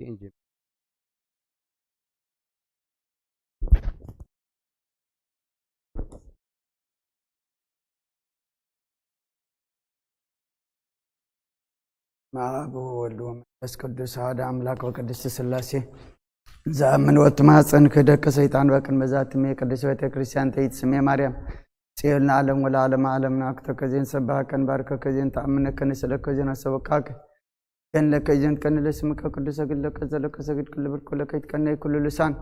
ክንጅምር። በስመ አብ ወወልድ ወመንፈስ ቅዱስ አሐዱ አምላክ ወቅድስት ሥላሴ። ዝኣምን ወትማጸን ክህደከ ሰይጣን በቅድመ ዛቲ እሜ ቅድስት ቤተ ክርስቲያን ተይት ስሜ ማርያም ጽዮን ለዓለም ወለዓለመ ዓለም ናክቶ ከዜን ሰባሃከን ባርከ ከዜን ተኣምነከን ስለከ ዜን አሰበቃከ ከን ለከ ዜን ከን ለስምከ ቅዱሰ ግለከ ዘለከ ሰግድ ክልብር ኩለከ ይትቀነይ ኩሉ ልሳን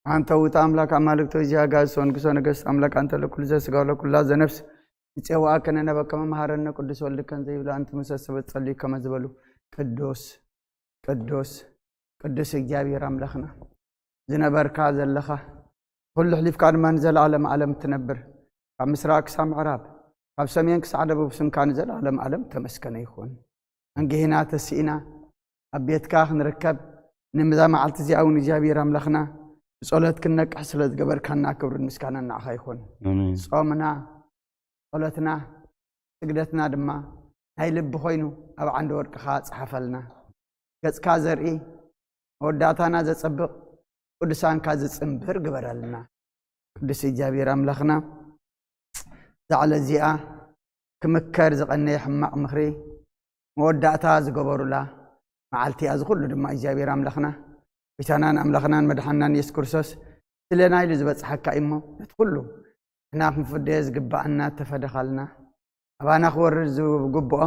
አንተ ውእቱ አምላክ አማልክቶ እዚያ ጋዝ ሰው ንጉሶ ነገስት አምላክ አንተ ለኩሉ ዘስጋ ለኩላ ዘነፍስ ይጼዋአከ ነነበ ከመ መሐረነ ቅዱስ ወልድከን ዘይብላ እንተ መሰሰበት ጸልዩ ከመ ዝበሉ ቅዱስ ቅዱስ ቅዱስ እግዚኣብሔር ኣምላኽና ዝነበርካ ዘለኻ ኩሉ ሕሊፍካ ድማ ንዘለዓለም ዓለም ትነብር ካብ ምስራቅ ክሳብ ምዕራብ ካብ ሰሜን ክሳዕ ደቡብ ስምካ ንዘለዓለም ዓለም ተመስገነ ይኹን። እንግሂና ተስኢና ኣብ ቤትካ ክንርከብ ንምዛ መዓልቲ እዚኣ እውን እግዚኣብሔር ኣምላኽና ብጸሎት ክንነቅሕ ስለ ዝገበርካና ክብርን ምስጋናን ንዓኻ ይኹን። ኣሜን። ጾምና ጸሎትና ስግደትና ድማ ናይ ልቢ ኮይኑ ኣብ ዓንዲ ወርቅኻ ጽሓፈልና። ገጽካ ዘርኢ መወዳእታና ዘጸብቕ ቅዱሳንካ ዝጽንብር ግበረልና። ቅዱስ እግዚኣብሔር ኣምላኽና እዛ ዕለት እዚኣ ክምከር ዝቐነየ ሕማቕ ምኽሪ መወዳእታ ዝገበሩላ መዓልቲ እያ። እዚ ኩሉ ድማ እግዚኣብሔር ኣምላኽና ጎይታናን ኣምላኽናን መድሓንናን የሱስ ክርስቶስ ስለና ኢሉ ዝበጽሓካ እዩ እሞ ነቲ ኩሉ ንሕና ክንፍደዮ ዝግባኣና እተፈደኻልና ኣባና ክወርድ ዝግብኦ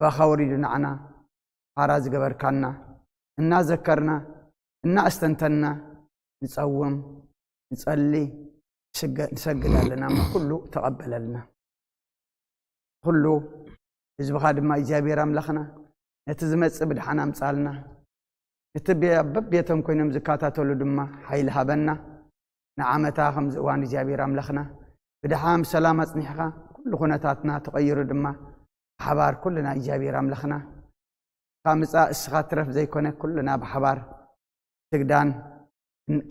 ባኻ ወሪዱ ንዓና ሓራ ዝገበርካና እናዘከርና እናኣስተንተንና ንጸውም ንጸሊ ንሰግድ ኣለና እሞ ኩሉ ተቐበለልና። ኩሉ ህዝብኻ ድማ እግዚኣብሔር ኣምላኽና ነቲ ዝመጽእ ብድሓን ኣምጻልና እቲ በብቤቶም ኮይኖም ዝከታተሉ ድማ ሓይሊ ሃበና። ንዓመታ ከምዚ እዋን እግዚኣብሔር ኣምላኽና ብድሓን ብሰላም ኣጽኒሕኻ ኩሉ ኩነታትና ተቐይሩ ድማ ብሓባር ኩልና እግዚኣብሔር ኣምላኽና ካብ ምጻእ እስኻ ትረፍ ዘይኮነ ኩልና ብሓባር ስግዳን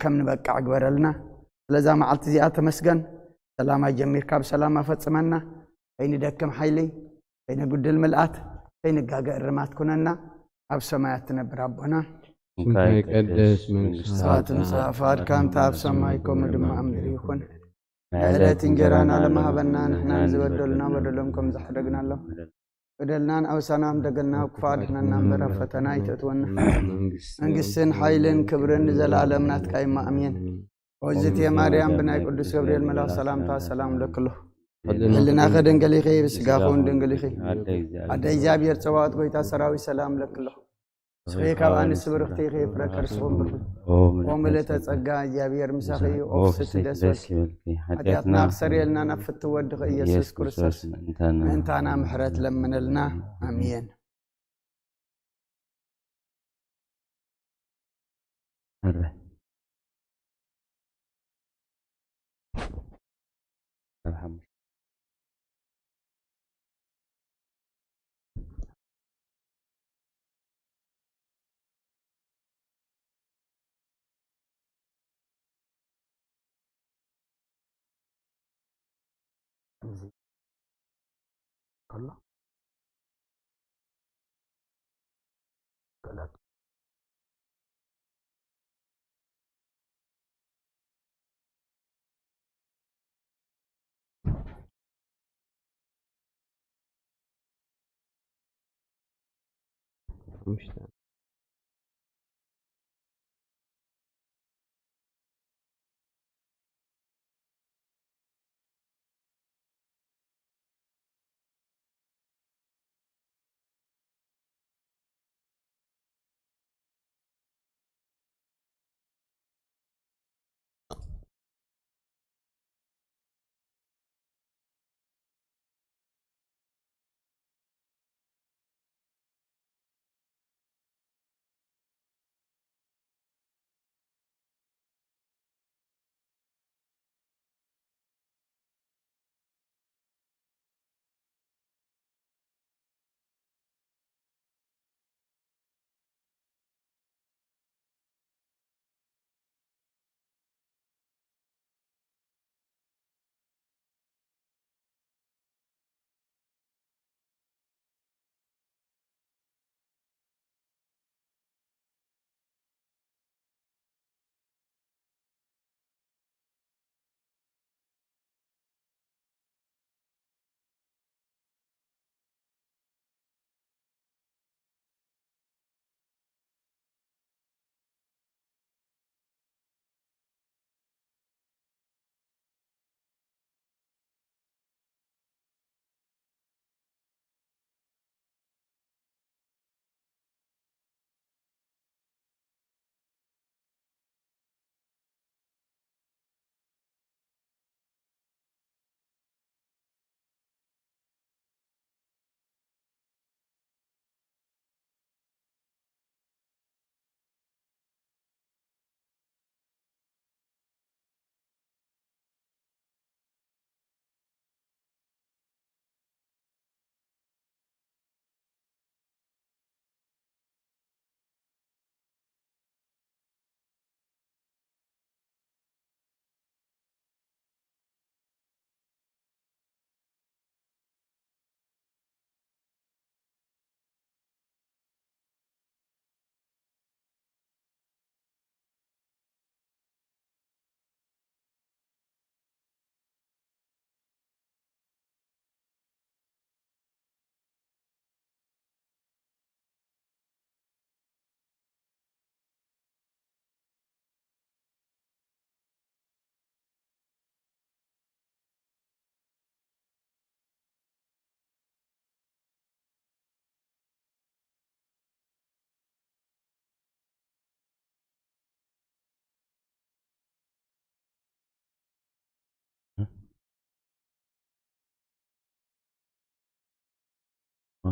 ከም ንበቅዕ ግበረልና። ስለዛ መዓልቲ እዚኣ ተመስገን። ሰላማ ጀሚርካ ብሰላም ኣፈጽመና። ከይንደክም ሓይሊ፣ ከይነጉድል ምልኣት፣ ከይንጋገ እርማት ኩነና። ኣብ ሰማያት ትነብር ኣቦና እንካይ ቀደስ መንግስታ ሰዓት ምጽእ ፈቃድካ እንተ ኣብ ሰማይ ከምኡ ድማ ኣብ ምድሪ ይኹን። ንዕለት እንጀራና ለመሃበና ንሕና ንዝበደሉና በደሎም ከም ዝሓደግናሎም በደልናን ኣውሳናም ደገልና ክፉ ኣድሕነና እምበር ኣብ ፈተና ኣይተእትወና። መንግስትን ሓይልን ክብርን ንዘለኣለም ናትካ እዩ ኣሜን። ወዝቴ ማርያም ብናይ ቅዱስ ገብርኤል መልኣኽ ሰላምታ ሰላም ለክሎ ህልናኸ ድንግል ኢኺ ብስጋኹን ድንግል ኢኺ ኣደ እግዚኣብሔር ጸባኦት ጎይታ ሰራዊት ሰላም ለክሎ እስኺ ካብ ኣንስቲ ብርኽቲ ኢኺ ፍረ ከርስኹም ብርኺ ኦ ምልእተ ጸጋ እግዚኣብሔር ምሳኺ እዩ ኦ ፍስቲ ደስ በልኪ ሓጢኣትና ክሰርየልና ናብ ፍትው ወድኺ ኢየሱስ ክርስቶስ ምእንታና ምሕረት ለምነልና ኣሜን።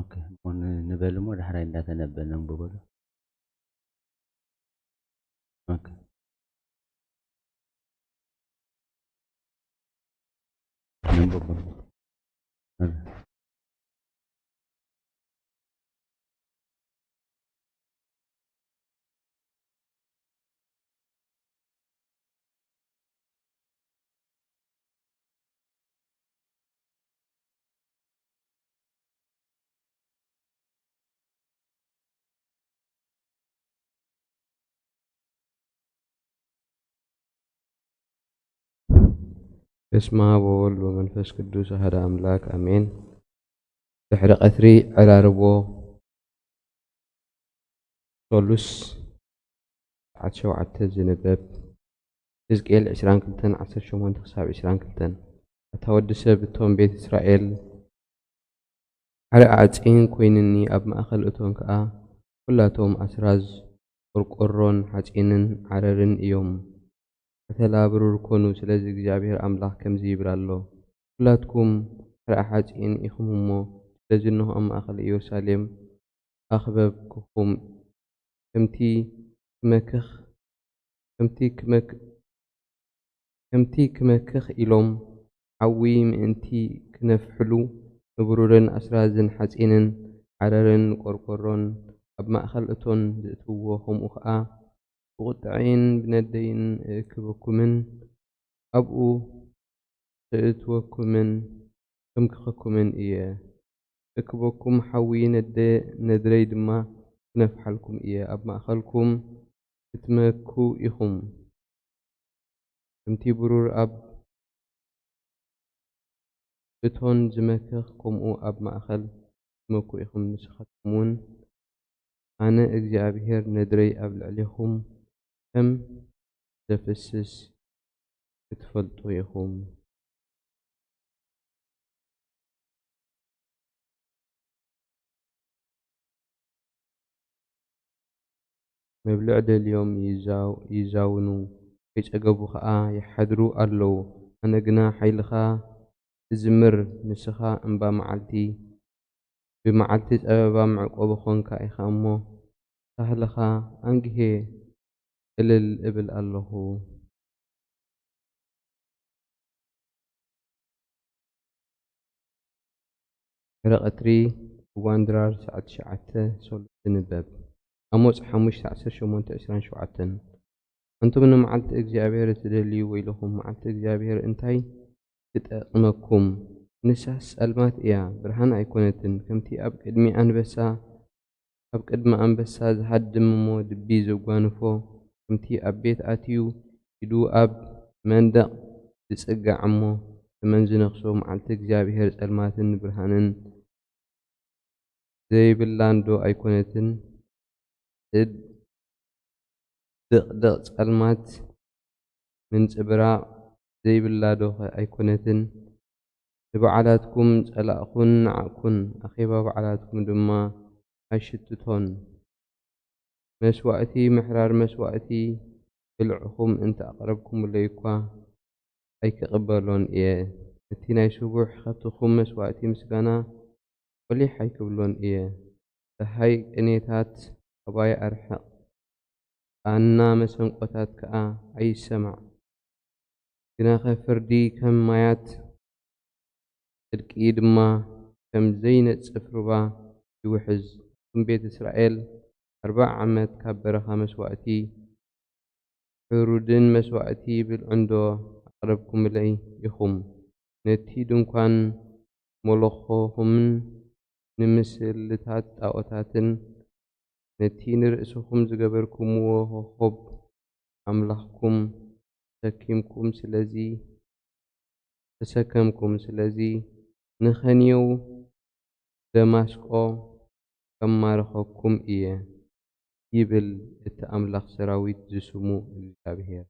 ኦኬ፣ እሞ ን-፣ ንበል እሞ ዳሕራይ እንዳተነበ ነንብበሉ። ኦኬ። ነንብበሉ። በስመ አብ ወወልድ ወመንፈስ ቅዱስ አሐደ አምላክ አሜን። ድሕሪ ቀትሪ ዕራርቦ ሶሉስ ሰዓት ሸውዓተ ዝንበብ። ሕዝቅኤል ዕስራን ክልተን ዓሰርተ ሸሞንተ ክሳብ ዕስራን ክልተን። ኣታ ወዲ ሰብ፣ እቶም ቤት እስራኤል ሓደ ዓጺን ኮይኑኒ፣ ኣብ ማእከል እቶን ከኣ ኩላቶም ኣስራዝ ቆርቆሮን ሓጺንን ዓረርን እዮም። ከተላ ብሩር ኮኑ። ስለዚ እግዚኣብሔር ኣምላኽ ከምዚ ይብል ኣሎ፣ ኩላትኩም ሓደ ሓጺን ኢኹም እሞ፣ ስለዚ እንሆ ኣብ ማእከል ኢየሩሳሌም ኣኽበብኩኹም። ከምቲ ክመክኽ፣ ከምቲ ክመክ-፣ ከምቲ ክመክኽ ኢሎም ሓዊ ምእንቲ ክነፍሕሉ፣ ንብሩርን ኣስራዝን ሓጺንን ዓረርን ቆርቆሮን ኣብ ማእከል እቶን ዝእትውዎ፣ ከምኡ ኸኣ ብቑጥዐይን ብነደይን እእክበኩምን ኣብኡ እእትወኩምን ክምክኸኩምን እየ። እክበኩም ሓዊ ነደ-፣ ነድረይ ድማ ክነፍሓልኩም እየ። ኣብ ማእከልኩም ክትመኩ ኢኹም። ከምቲ ብሩር ኣብ እቶን ዝመክኽ፣ ከምኡ ኣብ ማእከል ክትመኩ ኢኹም። ንስኻትኩም እውን ኣነ እግዚኣብሄር ነድረይ ኣብ ልዕሌኹም ከም ዘፍስስ ክትፈልጡ ኢኹም። መብልዕ ደልዮም ይዛው-፣ ይዛውኑ፣ ከይጸገቡ ኸኣ ይሓድሩ ኣለዉ። ኣነ ግና ሓይልኻ እዝምር፣ ንስኻ እምባ መዓልቲ፣ ብመዓልቲ ጸበባ መዕቆቢ ኾንካ ኢኻ እሞ፣ ሳህልኻ ኣንጊሄ እልል እብል ኣለኹ። ድሕሪ ቀትሪ እዋን ድራር ሰዓት ትሽዓተ ሶሉስ ዝንበብ። ኣሞጽ ሓሙሽተ ዓሰርተ ሸሞንተ ዕስራን ሸውዓተን። ኣንቱም ንመዓልቲ እግዚኣብሔር እትደልዩ ወይልኹም፣ መዓልቲ እግዚኣብሔር እንታይ ትጠቕመኩም? ንሳስ ጸልማት እያ፣ ብርሃን ኣይኮነትን። ከምቲ ኣብ ቅድሚ ኣንበሳ፣ ኣብ ቅድሚ ኣንበሳ ዝሃድም እሞ ድቢ ዘጓንፎ፣ ከምቲ ኣብ ቤት ኣትዩ ኢዱ ኣብ መንደቕ ዝጽጋዕ እሞ ተመን ዝነኽሶ፣ መዓልቲ እግዚኣብሔር ጸልማትን ብርሃንን ዘይብላን ዶ ኣይኮነትን? እድ-፣ ድቕድቕ ጸልማት ምንጽብራቕ ዘይብላ ዶ ኣይኮነትን? ንበዓላትኩም ጸላእኩን ነዓቕኩን፣ ኣኼባ በዓላትኩም ድማ ኣይሽትቶን። መስዋእቲ ምሕራር መስዋእቲ ብልዕኹም እንተ ኣቕረብኩምለይ እኳ ኣይክቕበሎን እየ። እቲ ናይ ስቡሕ ከብትኹም መስዋእቲ ምስጋና ቆሊሕ ኣይክብሎን እየ። ደሃይ ቅኔታት ካባይ ኣርሕቕ፣ ቃና መሰንቆታት ከኣ ኣይሰማዕ። ግናኸ ፍርዲ ከም ማያት፣ ጽድቂ ድማ ከም ዘይነጽፍ ሩባ ይውሕዝ። ኣቱም ቤት እስራኤል፣ ኣርብዓ ዓመት ካብ በረኻ መስዋእቲ ሕሩድን መስዋእቲ ብልዕንዶ ኣቕረብኩምለይ ኢኹም? ነቲ ድንኳን ሞሎኾኹምን ንምስልታት ጣዖታትን፣ ነቲ ንርእስኹም ዝገበርኩምዎ ኮኾብ ኣምላኽኩም ተሰኪምኩም፣ ስለዚ ተሰከምኩም። ስለዚ ንኸንየው ደማስቆ ከማርኸኩም እየ፣ ይብል እቲ ኣምላኽ ሰራዊት ዝስሙ እግዚኣብሄር።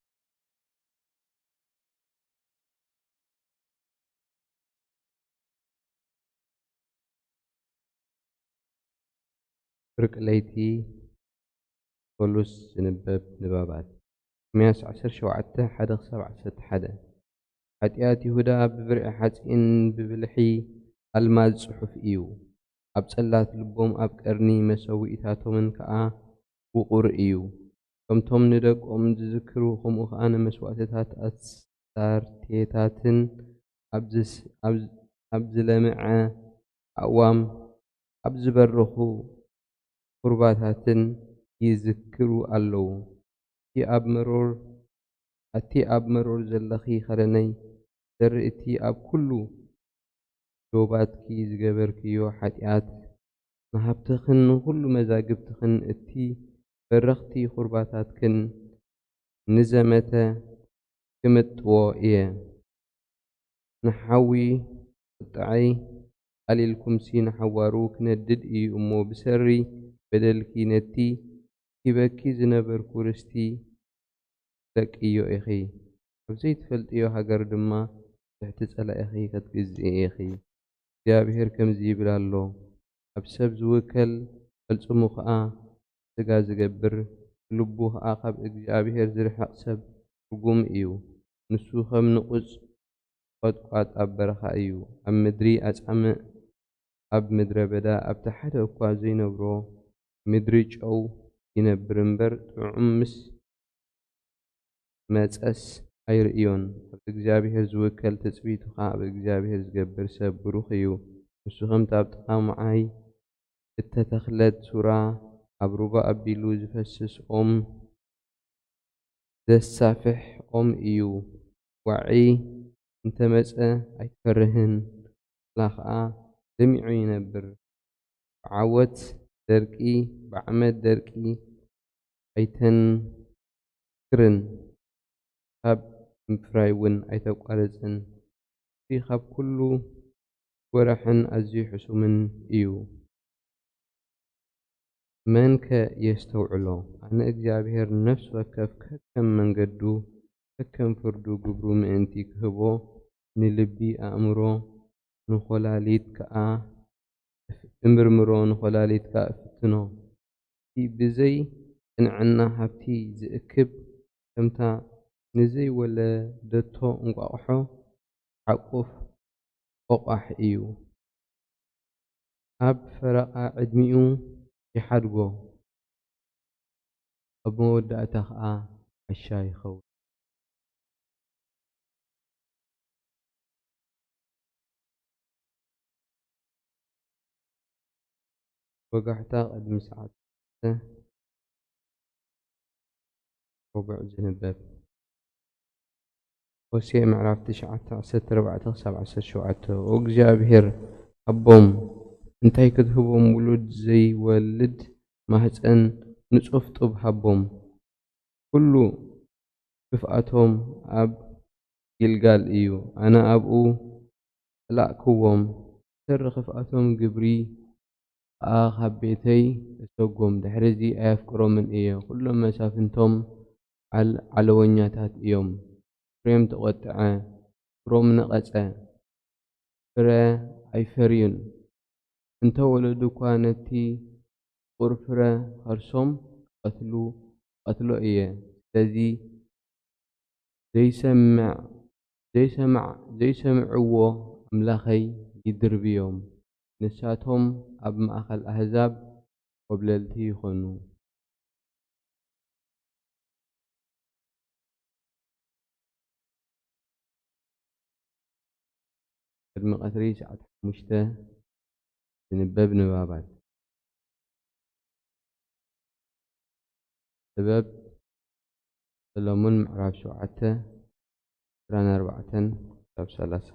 ፍርቂ ለይቲ ሶሉስ ዝንበብ ንባባት። ኤርምያስ ዓሰርተ ሸውዓተ፣ ሓደ ክሳብ ዓሰርተ ሓደ። ሓጢኣት ይሁዳ ብብርዒ ሓጺን ብብልሒ ኣልማዝ ጽሑፍ እዩ። ኣብ ጽላት ልቦም ኣብ ቀርኒ መሰውኢታቶምን ከኣ ውቑር እዩ። ከምቶም ንደቆም ዝዝክሩ፣ ከምኡ ከኣ ንመስዋእትታት ኣስታርቴታትን ኣብ ዝስ-፣ ኣብ፣ ኣብ ዝለምዐ ኣእዋም ኣብ ዝበረኹ ቁርባታትን ይዝክሩ ኣለዉ። እቲ ኣብ መሮር፣ ኣቲ ኣብ መሮር ዘለኺ ኸረነይ፣ ዘርእቲ ኣብ ኩሉ ዶባትኪ ዝገበርክዮ ሓጢኣት፣ ንሃብትኽን ንኹሉ መዛግብትኽን፣ እቲ በረኽቲ ቁርባታትክን ንዘመተ ክምጥዎ እየ። ንሓዊ ቁጥዐይ ኣሊልኩምሲ፣ ንሓዋሩ ክነድድ እዩ እሞ፣ ብሰሪ በደልኪ ነቲ ሂበኪ ዝነበርኩ ርስቲ ትለቅዮ ኢኺ፣ ኣብ ዘይትፈልጥዮ ሃገር ድማ ትሕቲ ጸላኢኺ ክትግዝኢ ኢኺ። እግዚኣብሄር ከምዚ ይብል ኣሎ፣ ኣብ ሰብ ዝውከል፣ ቅልጽሙ ኸኣ ስጋ ዝገብር፣ ልቡ ኸኣ ካብ እግዚኣብሄር ዝርሕቕ ሰብ ርጉም እዩ። ንሱ ከም ንቑጽ ቈጥቋጥ ኣብ በረኻ እዩ፣ ኣብ ምድሪ ኣጻምእ፣ ኣብ ምድረ በዳ፣ ኣብቲ ሓደ እኳ ዘይነብሮ ምድሪ ጨው ይነብር እምበር፣ ጥዑም ምስ መጸስ ኣይርእዮን። ኣብ እግዚኣብሄር ዝውከል፣ ትጽቢቱ ኸኣ ኣብ እግዚኣብሄር ዝገብር ሰብ ብሩኽ እዩ። ንሱ ከምቲ ኣብ ጥቓ መዓይ እተተኽለት ሱራ፣ ኣብ ሩባ ኣቢሉ ዝፈስስ ኦም፣ ዘሳፍሕ ኦም እዩ። ዋዒ እንተ መጸ ኣይትፈርህን፣ ጥላ ኸኣ ለሚዑ ይነብር። ብዓወት ደርቂ፣ ብዓመት ደርቂ ኣይተንክርን፣ ካብ ምፍራይ እውን ኣይተቋርጽን። እቲ ካብ ኩሉ ጐራሕን ኣዝዩ ሕሱምን እዩ። መንከ የስተውዕሎ? ኣነ እግዚኣብሄር ንነፍሲ ወከፍ ከከም መንገዱ፣ ከከም ፍርዱ ግብሩ ምእንቲ ክህቦ፣ ንልቢ ኣእምሮ፣ ንኮላሊት ከኣ እምርምሮ፣ ንኮላሊት ከኣ እፍትኖ። እቲ ብዘይ ቅንዕና ሃብቲ ዝእክብ፣ ከምታ ንዘይወለደቶ እንቋቑሖ ሓቁፍ ቆቋሕ እዩ። ኣብ ፈረቓ ዕድሚኡ ይሓድጎ፣ ኣብ መወዳእታ ኸኣ ዓሻ ይኸውን። ወጋሕታ፣ ቅድሚ ሰዓት ሩቡዕ ዝንበብ። ሆሴዕ ምዕራፍ ትሽዓተ፣ ዓሰርተ ኣርባዕተ ክሳብ ዓሰርተ ሸውዓተ። ኦ እግዚኣብሔር፣ ሃቦም፣ እንታይ ክትህቦም? ውሉድ ዘይወልድ ማህፀን ንፁፍ ጡብ ሃቦም። ኩሉ ክፍኣቶም ኣብ ጊልጋል እዩ። ኣነ ኣብኡ ጸላእክዎም፣ ብሰሪ ክፍኣቶም ግብሪ ኸኣ ካብ ቤተይ እሰጎም። ድሕርዚ ኣየፍቅሮምን እየ። ኵሎም መሳፍንቶም ዓል-፣ ዓለወኛታት እዮም። ፍሬም ተቖጥዐ፣ ፍሮም ነቐጸ፣ ፍረ ኣይፈርዩን። እንተ ወለዱ እኳ ነቲ ቁር ፍረ ኸርሶም ክቐትሉ፣ ክቐትሎ እየ። ስለዚ ዘይሰምዕ፣ ዘይሰማዕ-፣ ዘይሰምዕዎ ኣምላኸይ ይድርብዮም። ንሳቶም ኣብ ማእከል ኣህዛብ ኰብለልቲ ይኾኑ። ቅድሚ ቀትሪ ሰዓት ሓሙሽተ ዝንበብ ንባባት። ጥበብ ሰሎሞን ምዕራፍ ሸውዓተ፣ ዕስራን ኣርባዕተን ክሳብ ሰላሳ።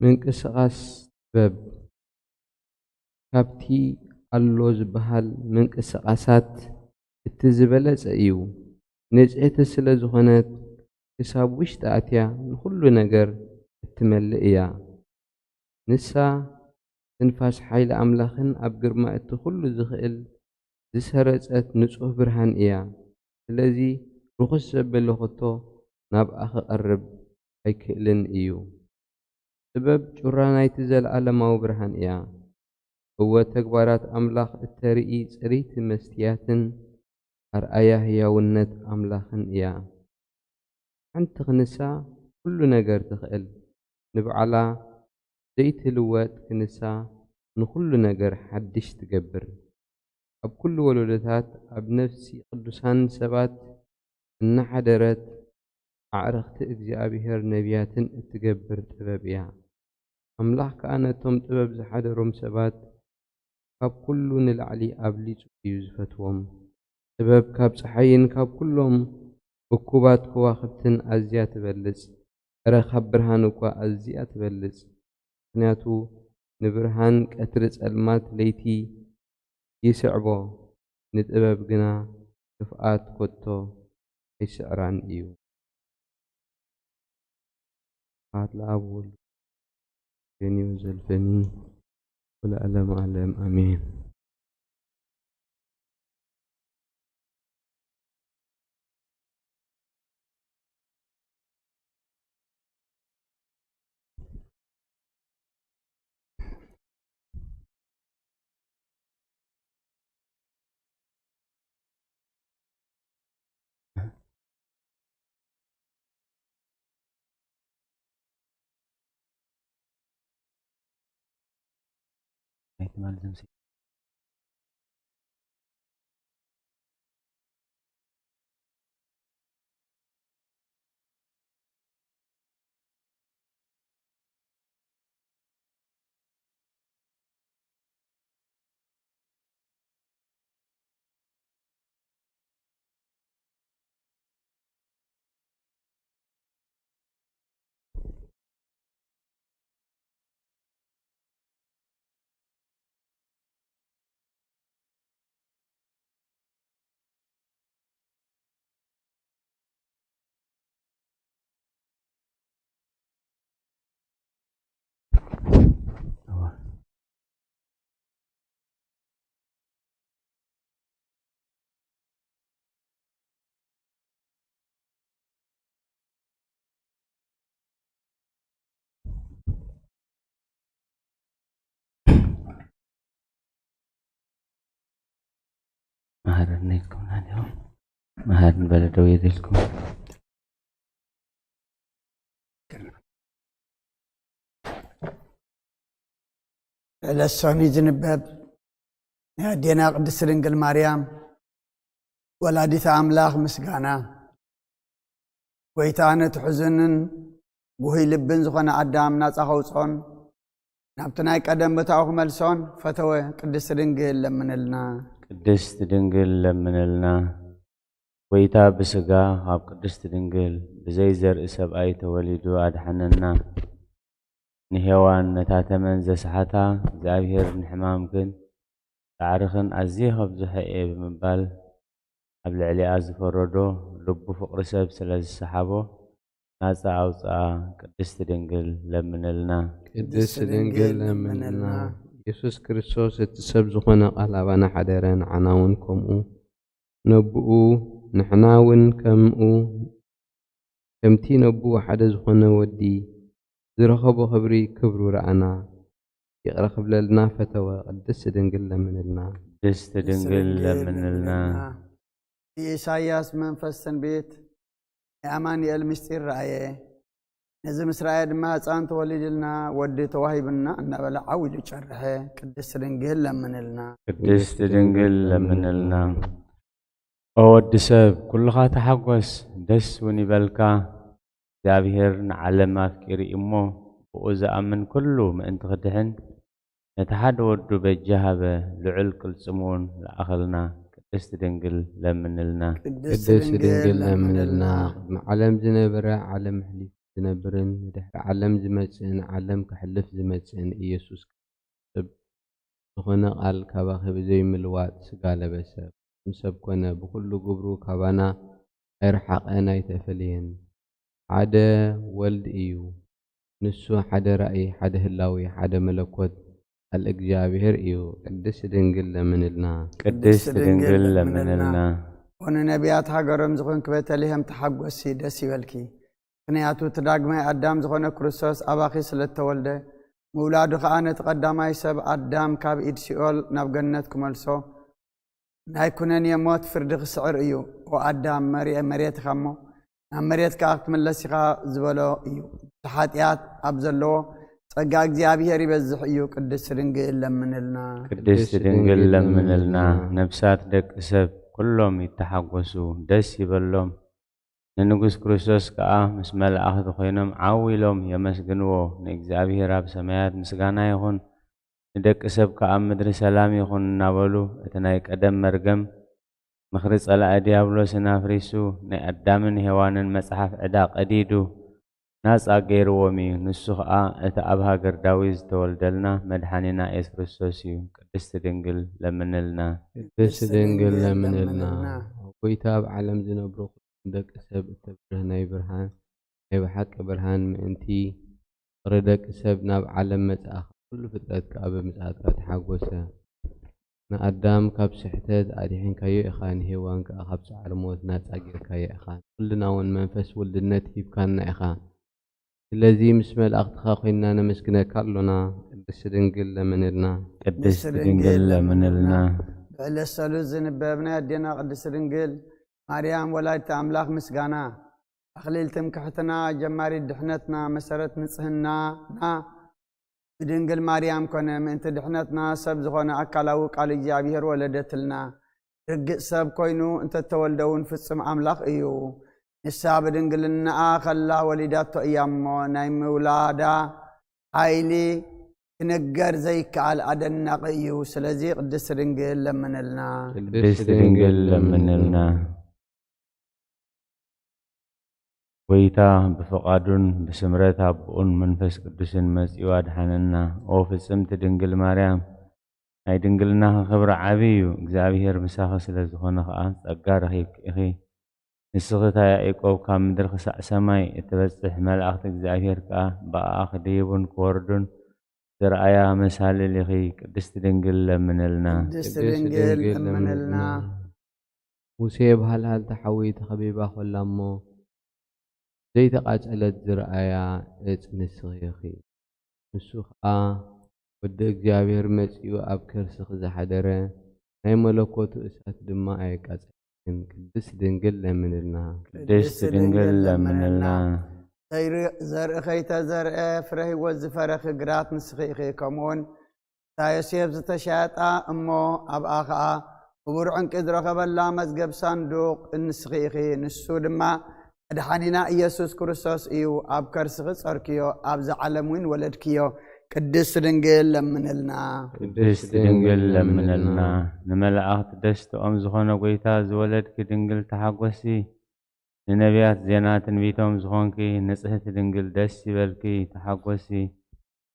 ምንቅስቓስ ጥበብ ካብቲ ኣሎ ዝበሃል ምንቅስቓሳት እቲ ዝበለጸ እዩ። ንጽሕቲ ስለ ዝኾነት ክሳብ ውሽጢ ኣትያ ንኹሉ ነገር እትመልእ እያ። ንሳ ትንፋስ ሓይሊ ኣምላኽን ኣብ ግርማ እቲ ኩሉ ዝኽእል ዝሰረጸት ንጹህ ብርሃን እያ። ስለዚ ርኹስ ዘበለ ኸቶ ናብኣ ኽቐርብ ኣይክእልን እዩ። ጥበብ ጩራ ናይቲ ዘለኣለማዊ ብርሃን እያ። እወ ተግባራት ኣምላኽ እተርኢ ጽርይቲ መስትያትን ኣርኣያ ህያውነት ኣምላኽን እያ። ሓንቲ ክንሳ ኩሉ ነገር ትኽእል፣ ንባዕላ ዘይትልወጥ ክንሳ ንኹሉ ነገር ሓድሽ ትገብር። ኣብ ኩሉ ወለዶታት ኣብ ነፍሲ ቅዱሳን ሰባት እናሓደረት ኣዕርኽቲ እግዚኣብሔር ነቢያትን እትገብር ጥበብ እያ። ኣምላኽ ከኣ ነቶም ጥበብ ዝሓደሮም ሰባት ካብ ኩሉ ንላዕሊ ኣብሊጹ እዩ ዝፈትዎም። ጥበብ ካብ ጸሓይን ካብ ኩሎም እኩባት ከዋኽብትን ኣዝያ ትበልጽ፣ እረ ካብ ብርሃን እኳ ኣዝያ ትበልጽ። ምኽንያቱ ንብርሃን ቀትሪ ጸልማት ለይቲ ይስዕቦ፣ ንጥበብ ግና ክፍኣት ከቶ ኣይስዕራን እዩ። ስብሐት ለኣብ ወወልድ ወመንፈስ ቅዱስ ዘለዓለመ ዓለም ኣሜን። ናይ ትማል ዘምሲ መሃረኒ ኢልኩም ናዲኹም መሃርን በለ ደው ኢልኩም። ዕለት ሰኑይ ዝንበብ ናይ ኣዴና ቅድስቲ ድንግል ማርያም ወላዲተ ኣምላኽ ምስጋና። ጎይታ ነቲ ሕዙንን ጉሁይ ልብን ዝኾነ ኣዳም ናጻ ከውጽኦን ናብቲ ናይ ቀደም ቦታኡ ክመልሶን ፈተወ። ቅድስቲ ድንግል ለምንልና። ቅድስቲ ድንግል ለምንልና። ጎይታ ብስጋ ካብ ቅድስቲ ድንግል ብዘይ ዘርኢ ሰብኣይ ተወሊዱ ኣድሓነና። ንሄዋን ነታ ተመን ዘስሓታ እግዚኣብሔር ንሕማምክን ጻዕርኽን ኣዝየ ከብዝሖ እየ ብምባል ኣብ ልዕሊኣ ዝፈረዶ ልቡ ፍቕሪ ሰብ ስለ ዝሰሓቦ ናጻ ኣውጽኣ። ቅድስቲ ድንግል ለምንልና። ቅድስቲ ድንግል ለምንልና። ኢየሱስ ክርስቶስ እቲ ሰብ ዝኾነ ቃል ኣባና ሓደረ፣ ንዓና እውን ከምኡ ነብኡ፣ ንሕና እውን ከምኡ ከምቲ ነብኡ ሓደ ዝኾነ ወዲ ዝረኸቦ ክብሪ ክብሩ ረኣና። ይቕረ ክብለልና ፈተወ። ቅድስቲ ድንግል ለምንልና። ቅድስቲ ድንግል ለምንልና። ብኢሳይያስ መንፈስ ትንቢት ናይ ኣማኑኤል ምስጢር ረኣየ። ነዚ ምስ ረኣየ ድማ ህፃን ተወሊድልና፣ ወዲ ተዋሂብና እናበለ ዓው ኢሉ ጨርሐ። ቅድስቲ ድንግል ለምንልና። ቅድስቲ ድንግል ለምንልና። ኦ ወዲ ሰብ፣ ኩልኻ ተሓጎስ፣ ደስ እውን ይበልካ። እግዚኣብሔር ንዓለም ኣፍቂሩ እዩ እሞ፣ ብኡ ዝኣምን ኩሉ ምእንቲ ክድሕን፣ ነቲ ሓደ ወዱ በጃ ሃበ፣ ልዑል ቅልጽም እውን ለኣኸልና። ቅድስቲ ድንግል ለምንልና። ቅድስቲ ድንግል ለምንልና። ቅድሚ ዓለም ዝነበረ፣ ዓለም ኣሕሊፉ ዝነብርን ንድሕሪ ዓለም ዝመጽእን ዓለም ከሕልፍ ዝመጽእን ኢየሱስ ሰብ ዝኾነ ቃል ካባኺ ብዘይ ምልዋጥ ስጋ ለበሰ፣ ከም ሰብ ኮነ፣ ብኹሉ ግብሩ ካባና ኣይረሓቐን ኣይተፈለየን። ሓደ ወልድ እዩ። ንሱ ሓደ ራእይ፣ ሓደ ህላዊ፣ ሓደ መለኮት ቃል እግዚኣብሔር እዩ። ቅድስት ድንግል ለምንልና። ቅድስት ድንግል ለምንልና። ኦ ንነቢያት ሃገሮም ዝኾንኪ ቤተልሔም ተሓጎሲ፣ ደስ ይበልኪ። ምኽንያቱ እቲ ዳግማይ ኣዳም ዝኾነ ክርስቶስ ኣባኺ ስለ እተወልደ፣ ምውላዱ ኸኣ ነቲ ቀዳማይ ሰብ ኣዳም ካብ ኢድ ሲኦል ናብ ገነት ክመልሶ፣ ናይ ኩነኔ ሞት ፍርዲ ክስዕር እዩ። ኦ ኣዳም፣ መሬ-፣ መሬት ኢኻ እሞ፣ ናብ መሬት ከኣ ክትምለስ ኢኻ ዝበሎ እዩ። እቲ ሓጢኣት ኣብ ዘለዎ ጸጋ እግዚኣብሔር ይበዝሕ እዩ። ቅድስት ድንግል ለምንልና። ቅድስት ድንግል ለምንልና። ነብሳት ደቂ ሰብ ኩሎም ይተሓጎሱ፣ ደስ ይበሎም። ንንጉስ ክርስቶስ ከኣ ምስ መላእኽቲ ኮይኖም ዓው ኢሎም የመስግንዎ። ንእግዚኣብሔር ኣብ ሰማያት ምስጋና ይኹን፣ ንደቂ ሰብ ከኣ ኣብ ምድሪ ሰላም ይኹን እናበሉ፣ እቲ ናይ ቀደም መርገም ምኽሪ ጸላኢ ዲያብሎስን ኣፍሪሱ፣ ናይ ኣዳምን ሄዋንን መጽሓፍ ዕዳ ቀዲዱ፣ ናጻ ገይርዎም እዩ። ንሱ ኸኣ እቲ ኣብ ሃገር ዳዊት ዝተወልደልና መድሓኒና ኢየሱስ ክርስቶስ እዩ። ቅድስት ድንግል ለምንልና። ቅድስት ድንግል ለምንልና። ጎይታ ኣብ ዓለም ዝነብሩ ኩሎም ደቂ ሰብ እተብርህ ናይ ብርሃን፣ ናይ ብሓቂ ብርሃን ምእንቲ ፍቕሪ ደቂ ሰብ ናብ ዓለም መጻእኻ፣ ኩሉ ፍጥረት ከኣ ብምጽኣትካ ተሓጎሰ። ንኣዳም ካብ ስሕተት ኣድሒንካዮ ኢኻ፣ ንሄዋን ከኣ ካብ ጻዕሪ ሞት ናጻ ጌርካያ ኢኻ። ንኹልና እውን መንፈስ ውልድነት ሂብካና ኢኻ። ስለዚ ምስ መላእኽትኻ ኮይንና ነመስግነካ ኣሎና። ቅድስት ድንግል ለምንልና። ቅድስት ድንግል ለምንልና። ብዕለት ሰሉስ ዝንበብ ናይ ኣዴና ቅድስት ድንግል ማርያም ወላዲተ ኣምላኽ ምስጋና። ኣኽሊል ትምክሕትና፣ ጀማሪት ድሕነትና፣ መሰረት ንጽህናና ብድንግል ማርያም ኮነ። ምእንቲ ድሕነትና ሰብ ዝኾነ ኣካላዊ ቃል እግዚኣብሔር ወለደትልና። ርግጽ ሰብ ኮይኑ እንተተወልደ እውን ፍጹም ኣምላኽ እዩ። ንሳ ብድንግልናኣ ከላ ወሊዳቶ እያ እሞ፣ ናይ ምውላዳ ሓይሊ ክንገር ዘይከኣል ኣደናቒ እዩ። ስለዚ ቅድስት ድንግል ለምንልና። ቅድስት ድንግል ለምንልና። ጎይታ ብፍቓዱን ብስምረት ኣቦኡን መንፈስ ቅዱስን መጺኡ ኣድሓነና። ኦ ፍጽምቲ ድንግል ማርያም፣ ናይ ድንግልናኺ ክብሪ ዓቢ እዩ። እግዚኣብሔር ምሳኺ ስለ ዝኾነ ኸኣ ጸጋ ረኺብኪ ኢኺ። ንስኺ እታ ያዕቆብ ካብ ምድሪ ክሳዕ ሰማይ እትበጽሕ፣ መላእኽቲ እግዚኣብሔር ከኣ ብኣኣ ክድይቡን ክወርዱን ዝረኣያ መሳልል ኢኺ። ቅድስቲ ድንግል ለምንልና። ቅድስቲ ድንግል ለምንልና። ሙሴ ብሃልሃልቲ ሓዊ ተኸቢባ ኾላ እሞ፣ ዘይተቓጸለት ዝረኣያ እጽ ንስኺ ኢኺ። ንሱ ኸኣ ወዲ እግዚኣብሔር መጺኡ ኣብ ከርስኺ ዝሓደረ፣ ናይ መለኮቱ እሳት ድማ ኣየቃጸለክን። ቅድስት ድንግል ለምንልና። ቅድስት ድንግል ለምንልና። ዘይር-፣ ዘርኢ ኸይተዘርአ ፍረ ህይወት ዝፈረኺ ግራት ንስኺ ኢኺ። ከምኡውን እታ ዮሴፍ ዝተሻየጣ እሞ ኣብኣ ኸኣ ክቡር ዕንቂ ዝረኸበላ መዝገብ ሳንዱቕ ንስኺ ኢኺ። ንሱ ድማ መድሓኒና ኢየሱስ ክርስቶስ እዩ። ኣብ ከርስኺ ጸርክዮ፣ ኣብዚ ዓለም እውን ወለድክዮ። ቅድስት ድንግል ለምንልና። ቅድስት ድንግል ለምንልና። ንመላእኽቲ ደስትኦም ዝኾነ ጐይታ ዝወለድኪ ድንግል ተሓጎሲ። ንነቢያት ዜና ትንቢቶም ዝኾንኪ ንጽህቲ ድንግል ደስ ይበልኪ፣ ተሓጎሲ።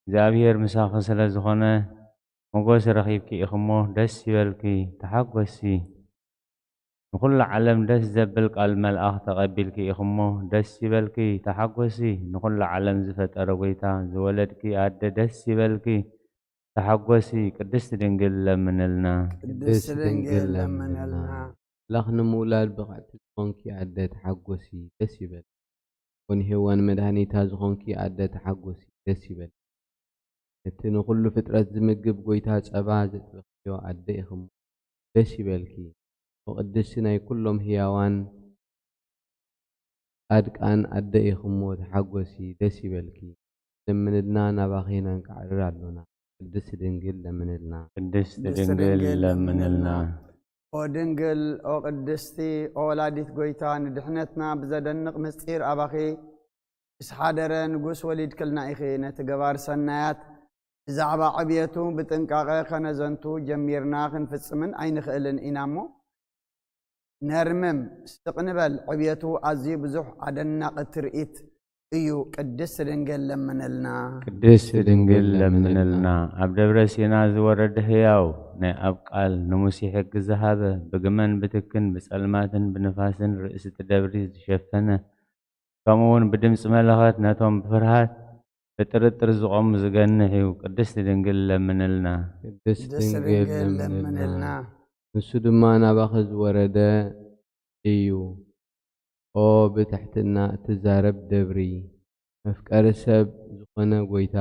እግዚኣብሔር ምሳኺ ስለ ዝኾነ ሞገስ ረኺብኪ ኢኺ እሞ ደስ ይበልኪ፣ ተሓጎሲ። ንኹሉ ዓለም ደስ ዘብል ቃል መልኣኽ ተቐቢልኪ ኢኺ እሞ ደስ ይበልኪ፣ ተሓጎሲ። ንኹሉ ዓለም ዝፈጠረ ጐይታ ዝወለድኪ ኣደ ደስ ይበልኪ፣ ተሓጎሲ። ቅድስቲ ድንግል ለምንልና። ቅድስቲ ድንግል ለምንልና። ኣምላኽ ንምውላድ ብቕዕቲ ዝኾንኪ ኣደ ተሓጎሲ፣ ደስ ይበል። ኮን ሄዋን መድሃኒታ ዝኾንኪ ኣደ ተሓጎሲ፣ ደስ ይበል። እቲ ንኹሉ ፍጥረት ዝምግብ ጐይታ ጸባ ዘጥበኽዮ ኣደ ኢኺ እሞ፣ ደስ ይበልኪ። ወቅድስቲ ናይ ኩሎም ህያዋን ጻድቃን ኣደ ኢኺ እሞ፣ ተሓጎሲ፣ ደስ ይበልኪ። ለምንልና፣ ናባኺ ነንቃዕርር ኣሎና። ቅድስቲ ድንግል ለምንልና። ቅድስቲ ድንግል ለምንልና። ኦ ድንግል፣ ኦ ቅድስቲ፣ ኦ ወላዲት ጐይታ፣ ንድሕነትና ብዘደንቕ ምስጢር ኣባኺ ምስ ሓደረ ንጉስ ወሊድክልና ኢኺ። ነቲ ገባር ሰናያት ብዛዕባ ዕብየቱ ብጥንቃቐ ከነዘንቱ ጀሚርና ክንፍጽምን ኣይንኽእልን ኢና እሞ፣ ነርምም፣ ስቕ ንበል። ዕብየቱ ኣዝዩ ብዙሕ ኣደናቒ ትርኢት እዩ። ቅድስት ድንግል ለምንልና። ቅድስት ድንግል ለምንልና። ኣብ ደብረ ሲና ዝወረደ ህያው ናይ ኣብ ቃል ንሙሴ ሕጊ ዝሃበ፣ ብግመን ብትክን ብጸልማትን ብንፋስን ርእሲ እቲ ደብሪ ዝሸፈነ፣ ከምኡ እውን ብድምፂ መለኸት ነቶም ብፍርሃት ብጥርጥር ዝቆሙ ዝገንሕ እዩ። ቅድስት ድንግል ለምንልና። ቅድስት ድንግል ለምንልና። ንሱ ድማ ናባኺ ዝወረደ እዩ። ኦ ብትሕትና እትዛረብ ደብሪ፣ መፍቀሪ ሰብ ዝኾነ ጎይታ፣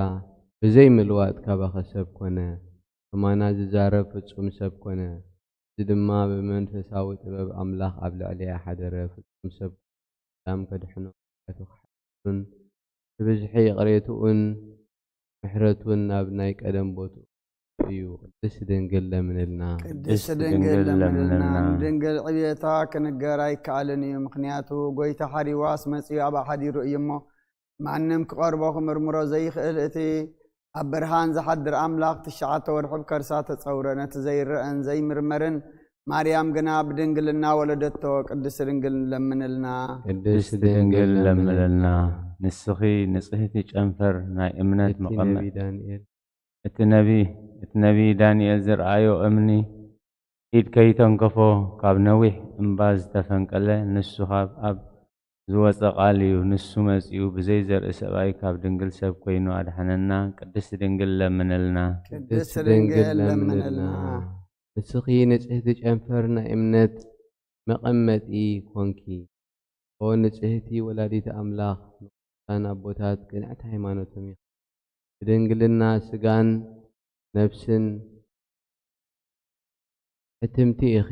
ብዘይ ምልዋጥ ካባኺ ሰብ ኮነ። ከማና ዝዛረብ ፍጹም ሰብ ኮነ። እዚ ድማ ብመንፈሳዊ ጥበብ ኣምላኽ ኣብ ልዕለያ ሓደረ። ፍጹም ሰብ ሰላም ከድሕኖ፣ ምሕረቱ ክሓድሩን ብብዝሒ ይቕሬትኡን ምሕረቱን ናብ ናይ ቀደም ቦትኡ እዩ። ቅድስት ድንግል ለምንልና። ቅድስት ድንግል ለምንልና። ንድንግል ዕብየታ ክንገር ኣይከኣልን እዩ። ምኽንያቱ ጎይታ ሓሪዋስ መጺኡ ኣብኣ ሓዲሩ እዩ እሞ፣ ማንም ክቐርቦ ክምርምሮ ዘይኽእል እቲ ኣብ ብርሃን ዝሓድር ኣምላኽ ትሽዓተ ወርሒ ኣብ ከርሳ ተጸውረ። ነቲ ዘይረኣን ዘይምርመርን ማርያም ግና ብድንግልና ወለደቶ። ቅድስት ድንግል ለምንልና። ቅድስት ድንግል ለምንልና። ንስኺ ንጽህቲ ጨንፈር ናይ እምነት እቲ መቐመ ነቢ ዳንኤል እቲ ነቢ እቲ ነቢ ዳንኤል ዝረኣዮ እምኒ ኢድ ከይተንከፎ ካብ ነዊሕ እምባ ዝተፈንቀለ ንሱ ካብ ኣብ ዝወፀ ቃል እዩ። ንሱ መፂኡ ብዘይ ዘርኢ ሰብኣይ ካብ ድንግል ሰብ ኮይኑ ኣድሓነና። ቅድስት ድንግል ለምንልና። ቅድስት ድንግል ለምንልና። ንስኺ ንጽህቲ ጨንፈር ናይ እምነት መቐመጢ ኮንኪ። ኦ ንጽህቲ ወላዲት ኣምላኽ፣ ንቅዱሳን ኣቦታት ቅንዕቲ ሃይማኖቶም ኢኺ። ብድንግልና ስጋን ነፍስን ሕትምቲ ኢኺ።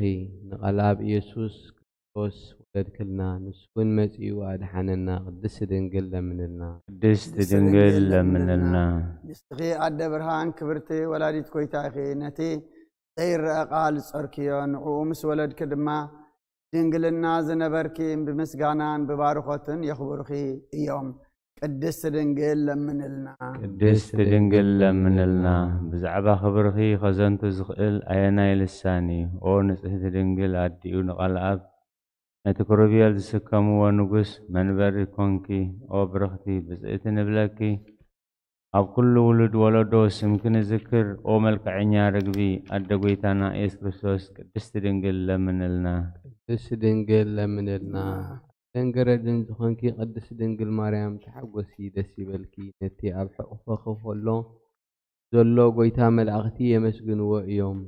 ንቓል ኣብ ኢየሱስ ክርስቶስ ወለድክልና፣ ንሱ እውን መጺኡ ኣድሓነና። ቅድስት ድንግል ለምንልና። ቅድስት ድንግል ለምንልና። ንስኺ ኣደ ብርሃን ክብርቲ ወላዲት ጎይታ ኢኺ። ነቲ ዘይረአ ቃል ዝጸርክዮ፣ ንዕኡ ምስ ወለድኪ ድማ ድንግልና ዝነበርኪ ብምስጋናን ብባርኾትን የኽብሩኺ እዮም። ቅድስት ድንግል ለምንልና። ቅድስት ድንግል ለምንልና። ብዛዕባ ክብርኺ ኸዘንቱ ዝኽእል ኣየናይ ልሳን እዩ? ኦ ንጽህቲ ድንግል ኣዲኡ ንቓል ኣብ ነቲ ክሩቤል ዝስከምዎ ንጉስ መንበሪ ኮንኪ። ኦ ብርኽቲ ብጽእቲ ንብለኪ፣ ኣብ ኩሉ ውሉድ ወለዶ ስምኪ ንዝክር። ኦ መልክዐኛ ርግቢ ኣደ ጎይታና ኢየሱስ ክርስቶስ፣ ቅድስቲ ድንግል ለምንልና። ቅድስት ድንግል ለምንልና። ደንገረድን ዝኾንኪ ቅድስት ድንግል ማርያም ተሓጎሲ፣ ደስ ይበልኪ። ነቲ ኣብ ሕቑፍኺ ከሎ ዘሎ ጎይታ መላእኽቲ የመስግንዎ እዮም።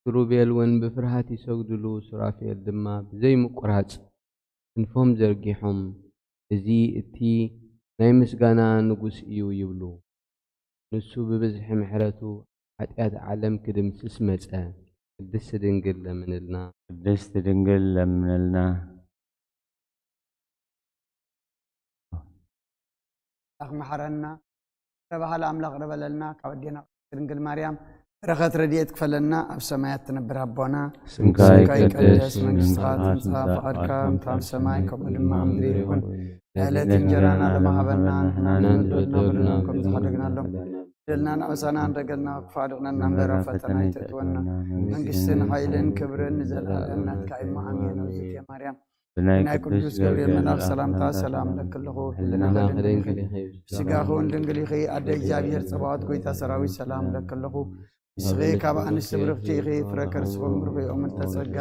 ኪሩቤል እውን ብፍርሃት ይሰግድሉ፣ ሱራፌል ድማ ብዘይ ምቁራጽ ክንፎም ዘርጊሖም፣ "እዚ እቲ ናይ ምስጋና ንጉስ እዩ" ይብሉ። ንሱ ብብዝሒ ምሕረቱ ሓጢኣት ዓለም ክድምስስ መጸ። ቅድስት ድንግል ለምንልና። ቅድስት ድንግል ለምንልና። ኣምላኽ መሓረና፣ ፍረ ባህሊ ኣምላኽ ቅረበለልና። ካብ ኣዴና ቅድስት ድንግል ማርያም በረኸት ረድኤት ክፈለና። ኣብ ሰማያት ትነብር ኣቦና፣ ስምካ ስምካ ይቀደስ፣ ይቀደስ፣ መንግስትኻ ትምጻእ፣ ፍቓድካ ከምታ ኣብ ሰማይ ከምኡ ድማ ኣብ ምድሪ ይኹን። ዕለት እንጀራና ለማሃበና፣ ንሕና ንበደልና በደልና ከም ዝሓደግናሎም፣ በደልናን ኣበሳናን ረገልና፣ ክፉእ ኣድሕነና እምበር ኣብ ፈተና ኣይተእትወና። መንግስትን ሓይልን ክብርን ንዘለኣለም ናትካ እዩ። ኣሜን። ኣውዝት ማርያም ብናይ ቅዱስ ገብርኤል መልኣክ ሰላምታ ሰላም ለክልኹ፣ ህልናኺ ድንግል ኢኺ፣ ስጋኺ እውን ድንግል ኢኺ። ኣደ እግዚኣብሔር ጸባኦት፣ ጎይታ ሰራዊት ሰላም ለክልኹ። ንስኺ ካብ ኣንስቲ ብርኽቲ ኢኺ፣ ፍረ ከርስኺ እውን ብሩኽ እዩ። ኦ ምልዕተ ጸጋ፣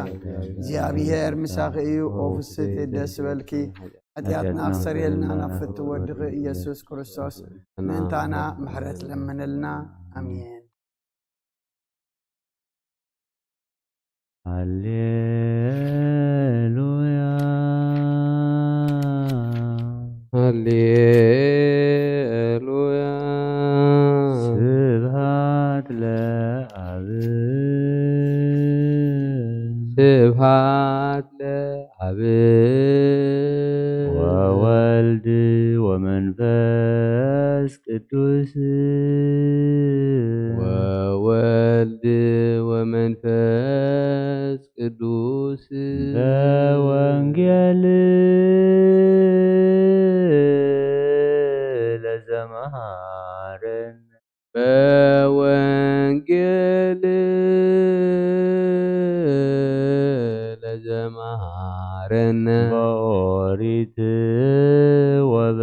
እግዚኣብሔር ምሳኺ እዩ። ኦ ፍስሕቲ ደስ በልኪ፣ ሓጢኣትና ክሰርየልና ናብ ፍትው ወድኺ ኢየሱስ ክርስቶስ ምእንታና ምሕረት ለምንልና። ኣሜን። ሃሌሉያ። ሃሌሉያ። ስብሃት ለኣብ። ስብሃት ለኣብ። ወወልድ ወመንፈስ ቅዱስ። ወወልድ ወመንፈስ ቅዱስ። በወንጌል ለዘመሃረን። በወንጌል ለዘመሃረነ። በኦሪት ወበ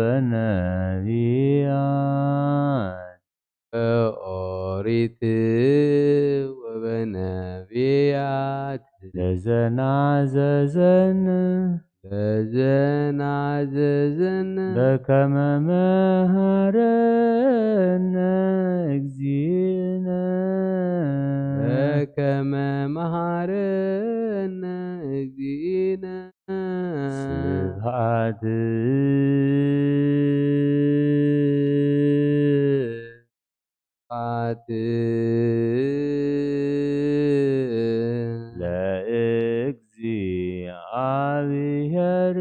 ኦሪት ወበነቢያት ለዘናዘዘን ለዘናዘዘን በከመ መሃረነ እግዚእነ በከመ መሃረነ እግዚእነ ስብሐት ስብሐት ለእግዚኣብሔር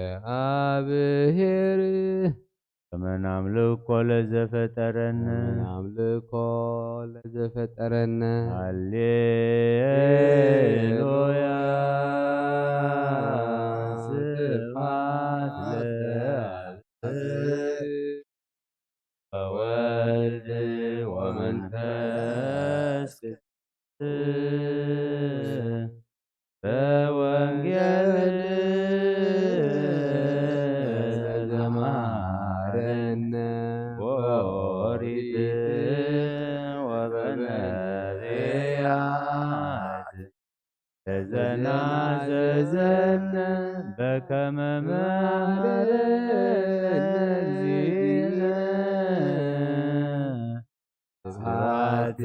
ለእግዚኣብሔር ከመ ናምልኮ ለዘፈጠረነ ከመ ናምልኮ ለዘፈጠረነ ሃሌሉያ ስብሐት ለአብ ወወልድ ወመንፈስ ቅዱስ በወንጌል ዘማረነ ወኦሪት ወበነቢያት ለዘናዘዘነ በከመ መሃረነ እግዚእነ ስብሐት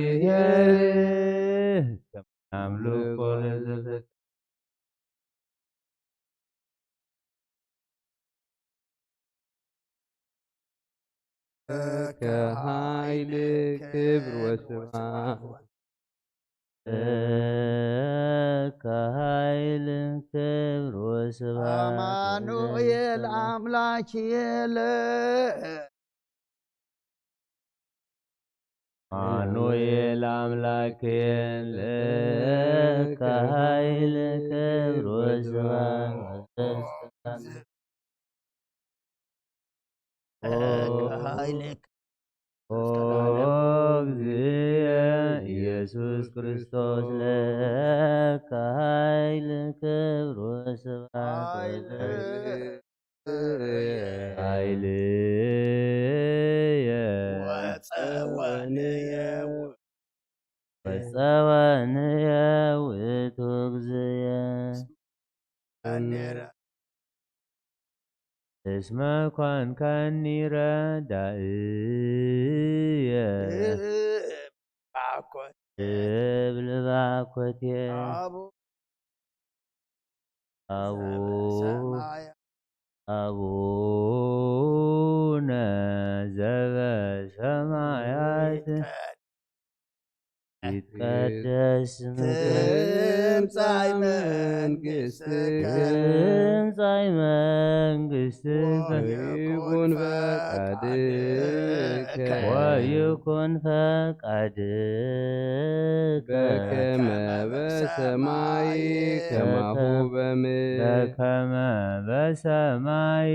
ለእግዚኣብሔር ከመ ናምልኮ ለዘፈጠረ ለከ ኃይል ክብር ወስብሐት ለከ ኃይል ክብር ወስብሐት አማኑኤል አምላክ የለ አማኑኤል አምላክ ለከ ኃይል ክብር ወስብሐት ኦ ለከ ኃይል ኦ እግዚእ ኢየሱስ ክርስቶስ ለከ ኃይል ክብር ወስብሐት ኃይል ኃይልየ ወጸወንየ ወጸወንየ ውእቱ እግዚእየ። እስመ ኮንከኒ ረዳእየ እብል ባኮቴ። አቡ አቡነ ዘበሰማያት ይትቀደስ ስምከ ትምጻእ መንግስትከ ትምጻእ መንግስትከ ወይኩን ፈቃድከ ወይኩን ፈቃድከ በከመ በሰማይ ከማሁ በምድር በከመ በሰማይ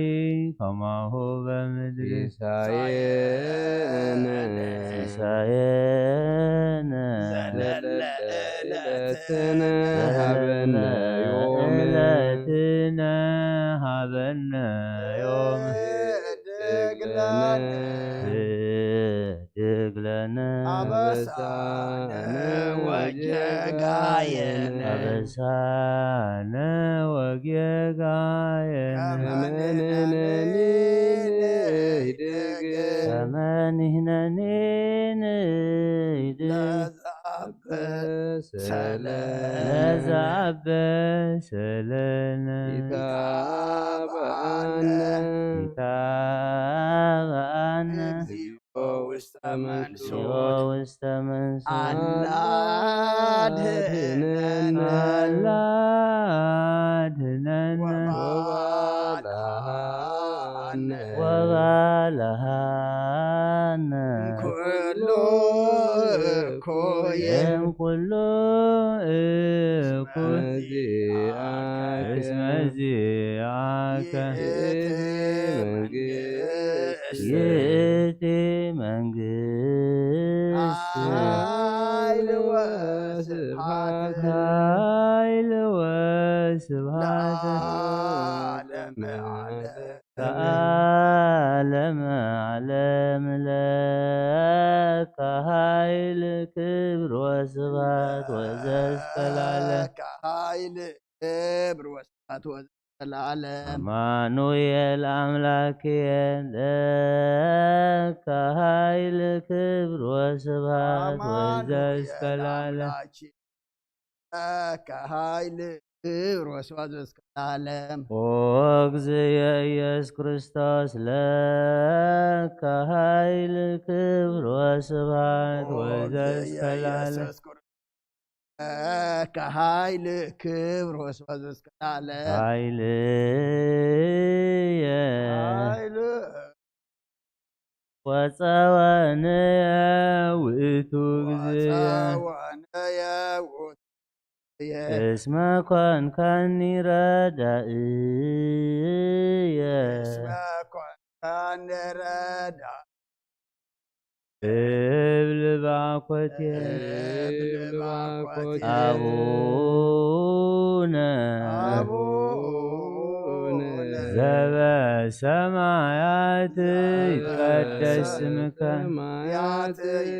ከማሁ በምድር ሲሳየነ ሲሳየነ ዘለለ ዘለለ ዕለትነ ሀበነ ዮም ዕለትነ ሀበነ ዮም ህድግ ለነ ህድግ ለነ አበሳነ ወጌጋየነ አበሳነ ወጌጋየነ ከመ ንሕነኒ ንህድግ ከመ ንሕነኒ ንህድግ ለዘአበሰለነ ለዘአበሰለነ ኢታብአነ ኢታብአነ እግዚኦ ውስተ መንሱት ውስተ መንሱት አላድህነነ አላድህነነ ወባልሃነ ወባልሃነ ኩሉ እኩይ እም ኩሉ እኩይ መዚአከ እስመ ዚአከ ይእቲ መንግስት ይእቲ መንግስት ኃይል ወስብሐት ኃይል ወ ስብሐት ለዓለመ ዓለም። ለዓለመ ዓለም ለከ ኃይል ክብር ወስብሐት ወዘእስከ ለዓለም። ለከ ኃይል ክብር ወስብሐት ወዘእስከ ለዓለም። አማኑኤል አምላክየ ለከ ኃይል ክብር ወስብሐት አማኑኤል ወዘእስከ ለዓለም። አምላኪ ለከ ኃይል ክብር ወስብሐት ዘእስከ ለዓለም። ኦ እግዝየ ኢየሱስ ክርስቶስ ለከ ኃይል ክብር ወስብሐት ኦ እግዝየ ወዘእስከ ለዓለም። ኢየሱስ ክርስቶስ ለከ ኃይል ክብር ወስብሐት ዘእስከ ለዓለም። ኃይልየ ኃይል ወጸወንየ ውእቱ እግዝየ። ወጸወንየ ውእቱ እግዝየ። እስመ ኮንካኒ ረዳእየ። እስመ ኮንካኒ ረዳእየ። እብል ባኮቴ። እብል ባኮቴ። አቡነ አቡነ ዘበሰማያት ይትቀደስ ስምከ። ዘበሰማያት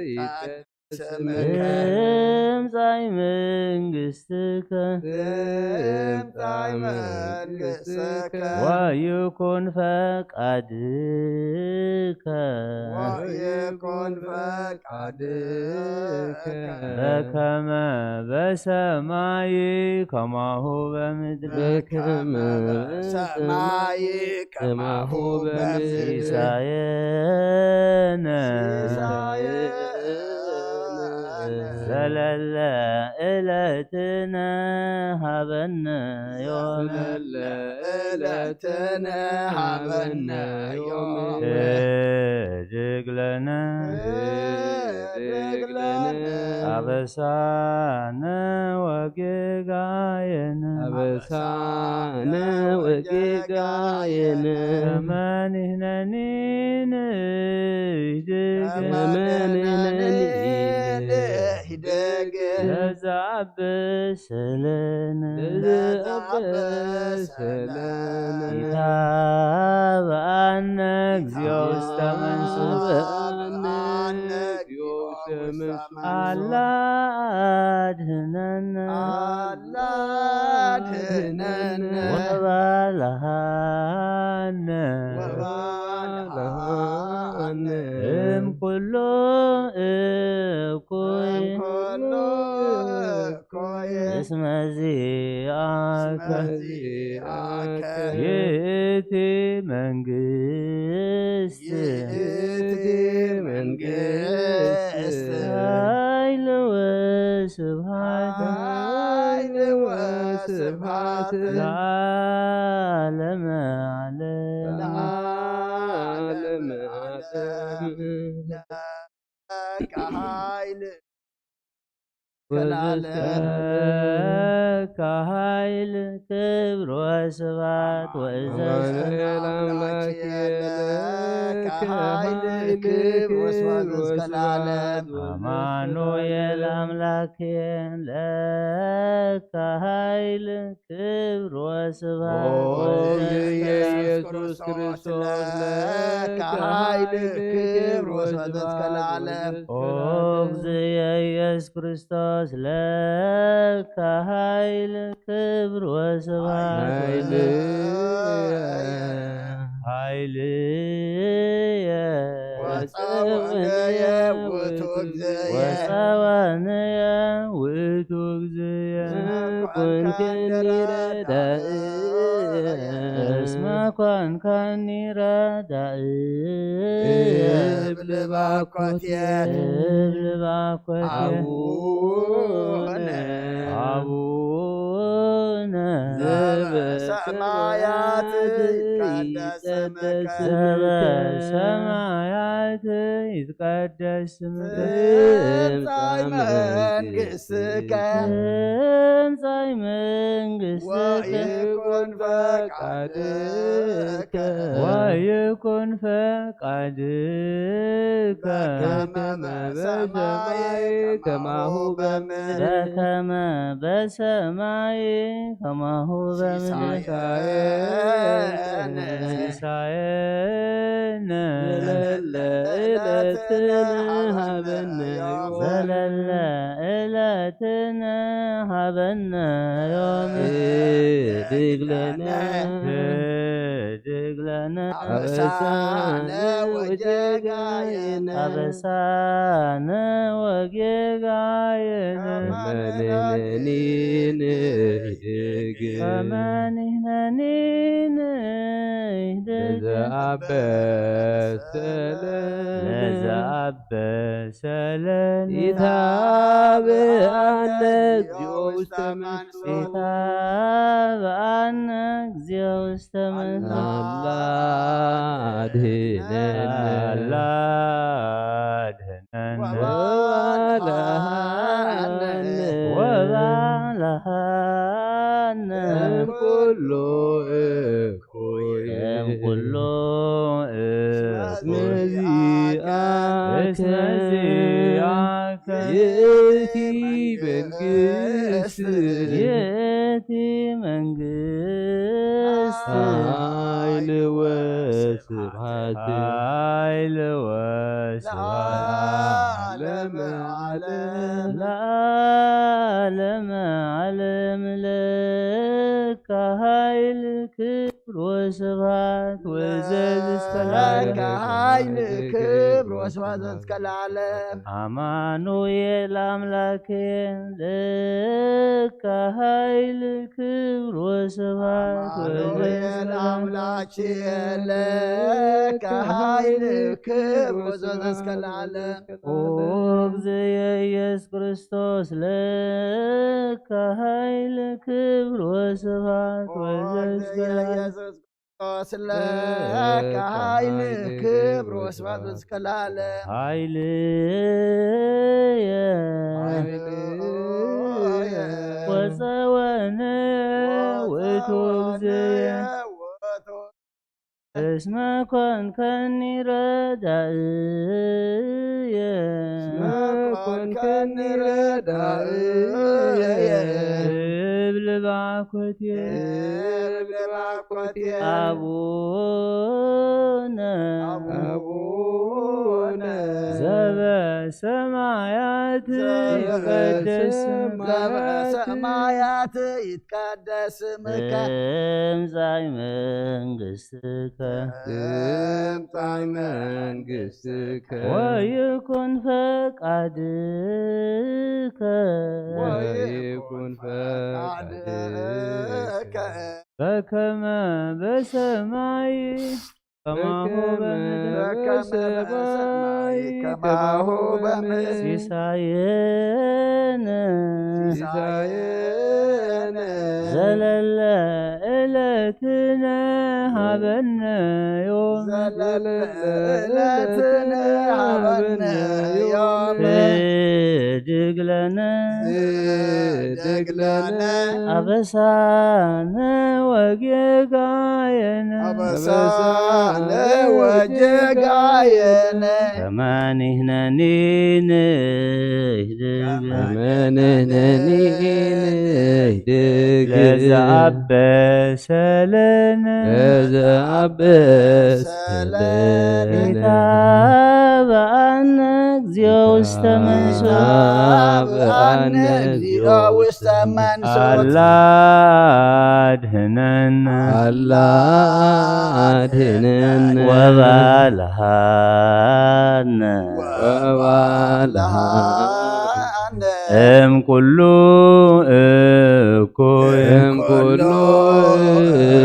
ይትቀደስ ስምከ። ትምጻእ መንግሥትከ። ትምጻእ መንግሥትከ። ወይኩን ፈቃድከ። ወይኩን ፈቃድከ። በከመ በሰማይ ከማሁ በምድር። በከመ በሰማይ ከማሁ በምድር። ሲሳየነ ሲሳየነ ዘለለ ዕለትነ ሀበነ ዮም። ዘለለ ዕለትነ ሀበነ ዮም። ህድግ ለነ ህድግ ለነ አበሳነ ወጌጋየነ። አበሳነ ወጌጋየነ። ከመ ንሕነኒ ንህድግ። ከመ ንሕነኒ ንህድግ። ለዘአበሰ ለነ። ለዘአበሰ ለነ። ኢታብአነ እግዚኦ ውስተ መንሱት። ኢታብአነ እግዚኦ ውስተ መንሱት። አላ አድህነነ። አላ አድህነነ። ወባልሃነ። ወባልሃነ። እምኩሉ እኩይ። እምኩሉ እኩይ። እስመ ዚአከ። እስመ ዚአከ። ይእቲ መንግስት። ይእቲ መንግስት። ኃይል ወስብሐት። ኃይል ወስብሐት። ለዓለመ ዓለም። ለዓለመ ዓለም። ለከ ኃይል ከለዓለም። ወዘእስከ ኃይል ክብር ወስብሐት ወእዘዝከ አማኑኤል አምላኬ ለከ ኃይል ክብር ወስብሐት ወእዘዝከ ለዓለም። አማኑኤል አምላኬ ለከ ኃይል ክብር ወስብሐት ኦ ወእዘዝከ እግዚእ ኢየሱስ ክርስቶስ ለከ ኃይል ክብር ወስብሐት ወእዘዝከ ለዓለም። ኦ እግዚእ ኢየሱስ ክርስቶስ ለከ ኃይል ክብር ወስብሐት ኃይልየ ኃይልየ ወጸወንየ ውእቱ እግዚእየ። ወጸወንየ ውእቱ እግዚእየ። ኮንከኒ ረዳእየ። እስመ ኮንከኒ ረዳእየ። እብል ባኮቴ። እብል ባኮቴ። አቡነ። አቡነ። ዘበሰማያት ይትቀደስ ስምከ። ዘበሰማያት ይትቀደስ ስምከ። ትምጻእ መንግሥትከ። ትምጻእ መንግሥትከ። ወይኩን ፈቃድከ። ወይኩን ፈቃድከ። በከመ በሰማይ ከማሁ በምድር። በከመ በሰማይ ከማሁ ሲሳየነ ዘለለ ዕለትነ ሃበነ ዮም። ዘለለ ዕለትነ ሃበነ ዮም። ህድግ ለነ ህድግ ለነ አበሳነ ወጌጋየነ አበሳነ ወጌጋየነ ከመንህነኒ ንህድግ ከመንህነኒ ንህድግ ለዘአበሰለነ ለዘአበሰለነ ኢታብአነ እግዚኦ ውስተ መንሱት ኢታብአነ እግዚኦ ውስተ መንሱት አላ አድህነነ አላ አድህነነ ወባልሃነ ወባልሃነ እምኩሉ እኩይ እምኩሉ እኩይ እስመ ዚአከ እስመ ዚአከ ይእቲ መንግስት ይእቲ መንግስት ኃይል ወስብሐት ኃይል ወስብሐት ለዓለመ ዓለም ለዓለመ ዓለም ለከ ኃይል ክብር ወስብሐት ወዘዝ እስከ ለዓለም ለከ ኃይል ክብር ወስብሐት እስከ ለዓለም አማኑኤል አምላኬ ለከ ኃይል ክብር ወስብሐት አማኑኤል አምላኬ ለከ ኃይል ክብር ወስብሐት እስከ ለዓለም ኦ እግዝየ ኢየሱስ ክርስቶስ ለከ ኃይል ክብር ወስብሐት ወዘዝ እስከ ለዓለም ኢየሱስ ክርስቶስ ለከ ኃይል ክብር ወስብሐት እስከ ለዓለም ኃይልየ ኃይልየ ወፀወነ ውእቱ እግዝየ እስመ ኮንከኒ ረዳእየ እስመ ኮንከኒ ረዳእየ እብል ባኮቴ እብል ባኮቴ አቡነ አቡነ ዘበሰማያት ይትቀደስ ስምከ ዘበሰማያት ይትቀደስ ስምከ ትምጻእ መንግስትከ ትምጻእ መንግስትከ ወይኩን ፈቃድከ ወይኩን ፈቃድከ በከመ በሰማይ ከማሁ በምድር በከመ በሰማይ ከማሁ በምድር ሲሳየነ ሲሳየነ ዘለለ ዕለትነ ሀበነ ዮም ዘለለ ዕለትነ ሀበነ ዮም ህድግ ለነ ህድግ ለነ አበሳነ ወጌጋየነ አበሳነ ወጌጋየነ ከመ ንሕነኒ ንህድግ ከመ ንሕነኒ ንህድግ ለዘአበሰለነ ለዘአበሰለነ ኢታብአነ እግዚኦ ውስተ መንሱት ኢታብአነ እግዚኦ ውስተ መንሱት አላ አድህነነ አላ አድህነነ ወባልሃነ ወባልሃነ እም ኩሉ እኩይ እም ኩሉ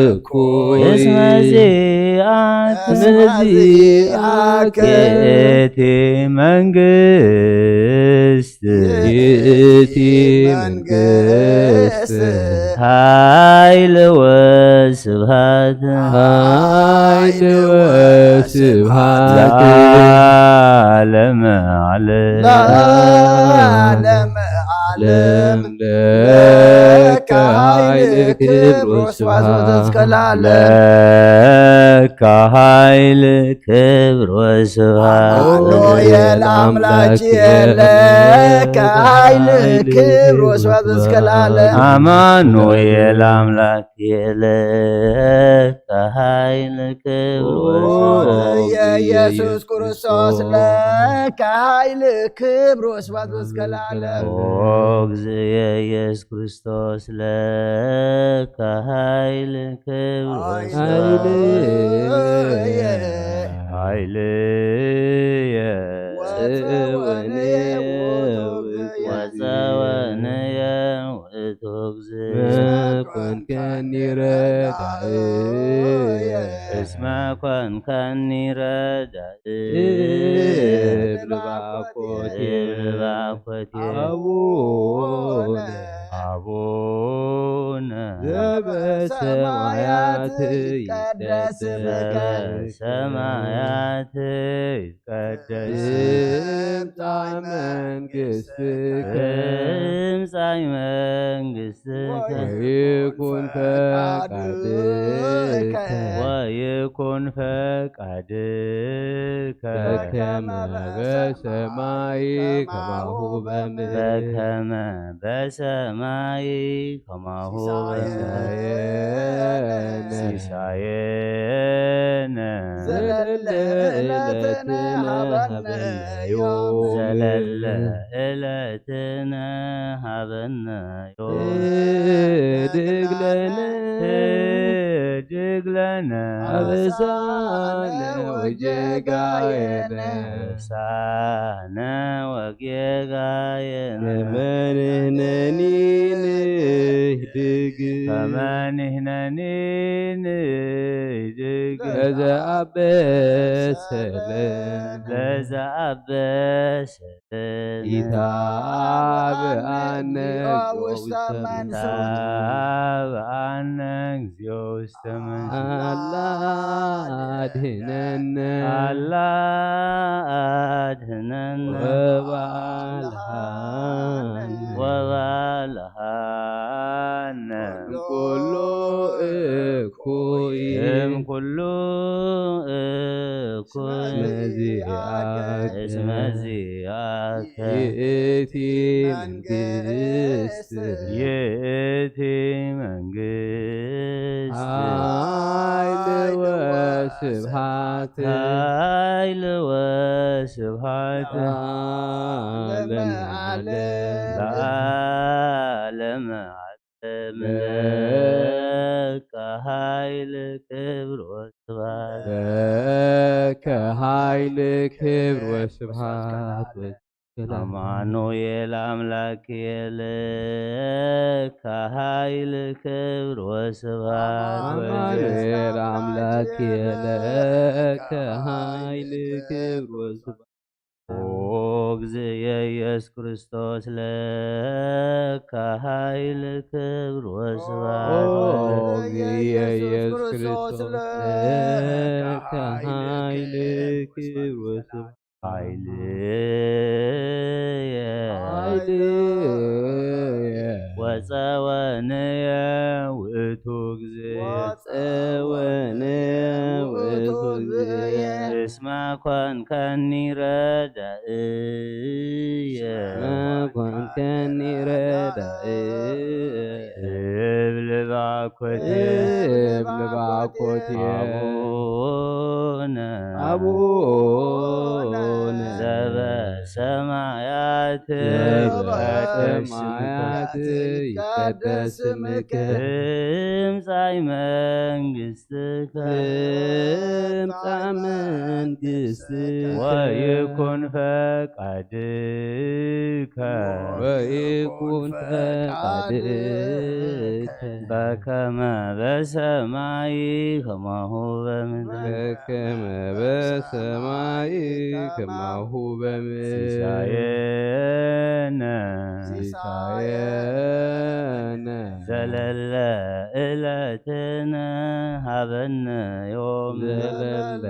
እኩይ እስመ ዚአከ እስመ ዚአከ ይእቲ መንግስት ይእቲ መንግስት ኃይል ወስብሐት ኃይል ወስብሐት ለዓለመ ዓለም ለዓለመ ዓለም ለከ ኃይል ክብር ወስብሐት እስከ ለዓለም። ለከ ኃይል ክብር ወስብሐት አማኑኤል አምላክ ለከ ኃይል ክብር ወስብሐት እስከ ለዓለም። አማኑኤል አምላክ ለከ ኃይል ክብር ወስብሐት ኢየሱስ ክርስቶስ ለከ ኃይል ክብር ወስብሐት እስከ ለዓለም። ኦ እግዚእ ኢየሱስ ክርስቶስ ለከ ኃይል ክብር ወስብሐት ኃይልየ ወፀወንየ ውእቱ ወፀወንየ ውእቱ እግዚእ መኮንከኒ ረዳእየ እስመ ኮንከኒ ረዳእ እብል ባኮቴ እብል ባኮቴ አቡነ አቡነ ዘበሰማያት ይትቀደስ ስምከ ሰማያት ይትቀደስ ትምጻእ መንግስትከ ትምጻእ መንግስትከ ወይኩን ፈቃድከ ወይኩን ፈቃድከ በከመ በሰማይ ከማሁ በምድር በከመ በሰማይ ከማሁ በምድር ሲሳየነ ዘለለ ዕለትነ ሀበነ ዮም ዘለለ ዕለትነ ሀበነ ዮም ህድግ ለነ ህድግ ለነ አበሳነ ወጌጋየነ አበሳነ ወጌጋየነ ከመ ንሕነኒ ንህድግ ከመ ንሕነኒ ንህድግ ለዘአበሰ ለነ ለዘአበሰ ለነ ኢታብአነ ውስተ መንሱት ኢታብአነ እግዚኦ ውስተ መንሱት አላ አድህነነ አላ አድህነነ ወባልሃነ ወባልሃነ ኩሉ እኩይ እም ኩሉ እኩይ እስመ ዚአከ እስመ ዚአከ ይእቲ መንግስት ይእቲ መንግስት ኃይል ወስብሐት ኃይል ወስብሐት ለዓለመ ዓለም ለዓለመ ዓለም ለከ ኃይል ክብር ወስብሐት ለከ ኃይል ክብር ወስብሐት አማኑኤል አምላክ ለከ ኃይል ክብር ወስብሐት አማኑኤል አምላክ ለከ ኃይል ክብር ወስብሐት ኦ እግዚእ ኢየሱስ ክርስቶስ ለከ ኃይል ክብር ወስብሐት ኦ እግዚእ ኢየሱስ ክርስቶስ ለከ ኃይል ክብር ወስብሐት ኃይልየ ኃይልየ ወፀወንየ ውእቱ እግዚእ ወፀወንየ ውእቱ እግዚእ እስመ ኮንከኒ ረዳእየ እስመ ኮንከኒ ረዳእየ እብል ባኮቴ እብል ባኮቴ አቡነ አቡነ ዘበሰማያት ዘበሰማያት ይትቀደስ ስምከ ትምጻእ መንግስትከ ትምጻእ መንግስትከ ወይኩን ፈቃድከ ወይኩን ፈቃድከ በከመ በሰማይ ከማሁ በምድር በከመ በሰማይ ከማሁ በምድር ሲሳየነ ሲሳየነ ዘለለ ዕለትነ ሀበነ ዮም ዘለለ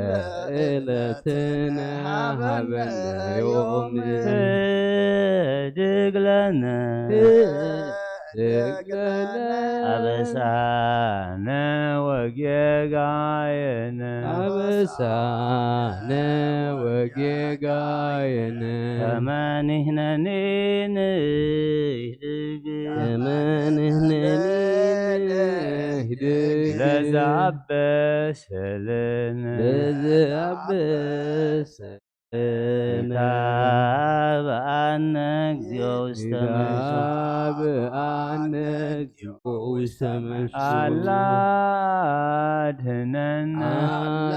ዕለትነ ሀበነ ዮም ህድግ ለነ አበሳነ ወጌጋየነ አበሳነ ወጌጋየነ ከመ ንሕነኒ ንህድግ ከመ ንሕነኒ ንህድግ ለዘ አበሰ ለነ ለዘ አበሰ ለነ። ኢታብአነ እግዚኦ ውስተ መንሱት ኢታብአነ እግዚኦ ውስተ መንሱት አላ አድህነነ አላ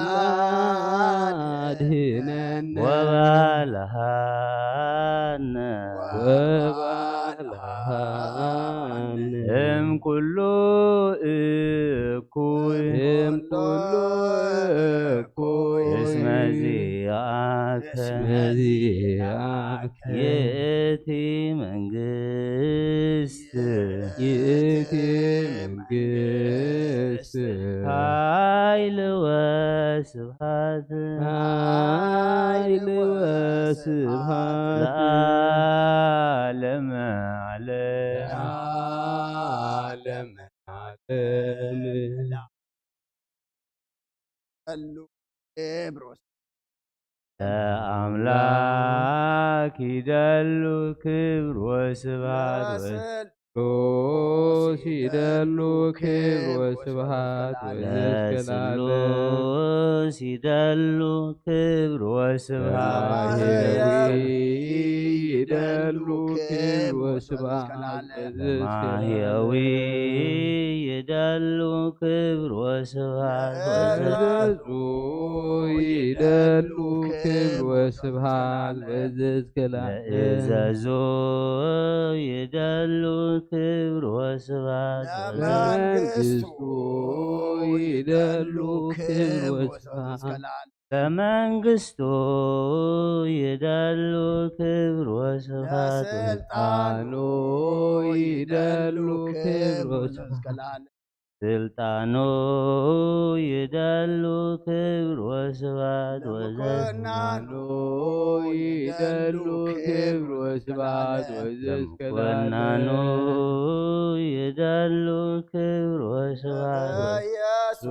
አድህነነ ወባልሃነ ወባልሃነ እም ኩሉ እኩይ እም ኩሉ እኩይ እስመ ዚአከ እስመ ዚአከ ይእቲ መንግስት ይእቲ መንግስት ኃይል ወስብሐት ኃይል ወስብሐት ለዓለመ ዓለም ለዓለመ ዓለም። ይደሉ ክብር ወስብሐት ለአምላክ ይደሉ ክብር ወስብሐት ወ- ለስሉስ ይደሉ ክብር ወስብሐት ወዘእስከ ለዓለም። ለስሉስ ይደሉ ክብር ወስብሐት ለማህየዊ ይደሉ ክብር ወስብሐት ለዘእስከ ለማህየዊ ለዓለም። ይደሉ ክብር ወስብሐት ወዘ- ለእዘዙ ይደሉ ክብር ወስብሐት ወዘእስከ ለዓለም። ለእዘዙ ይደሉ ክብር ወስብሐት ወዘ- ለመንግስቱ ይደሉ ክብር ወስብሐት ለመንግስቱ ይደሉ ክብር ወስብሐት ለስልጣኑ ይደሉ ክብር ወስብሐት ስልጣኑ ይደሉ ክብር ወስብሐት ወዘ- ለመኮንኑ ይደሉ ክብር ወስብሐት ወዘእስከ ለዓለም። ለመኮንኑ ይደሉ ክብር ወስብሐት ወዘ- ኢየሱስ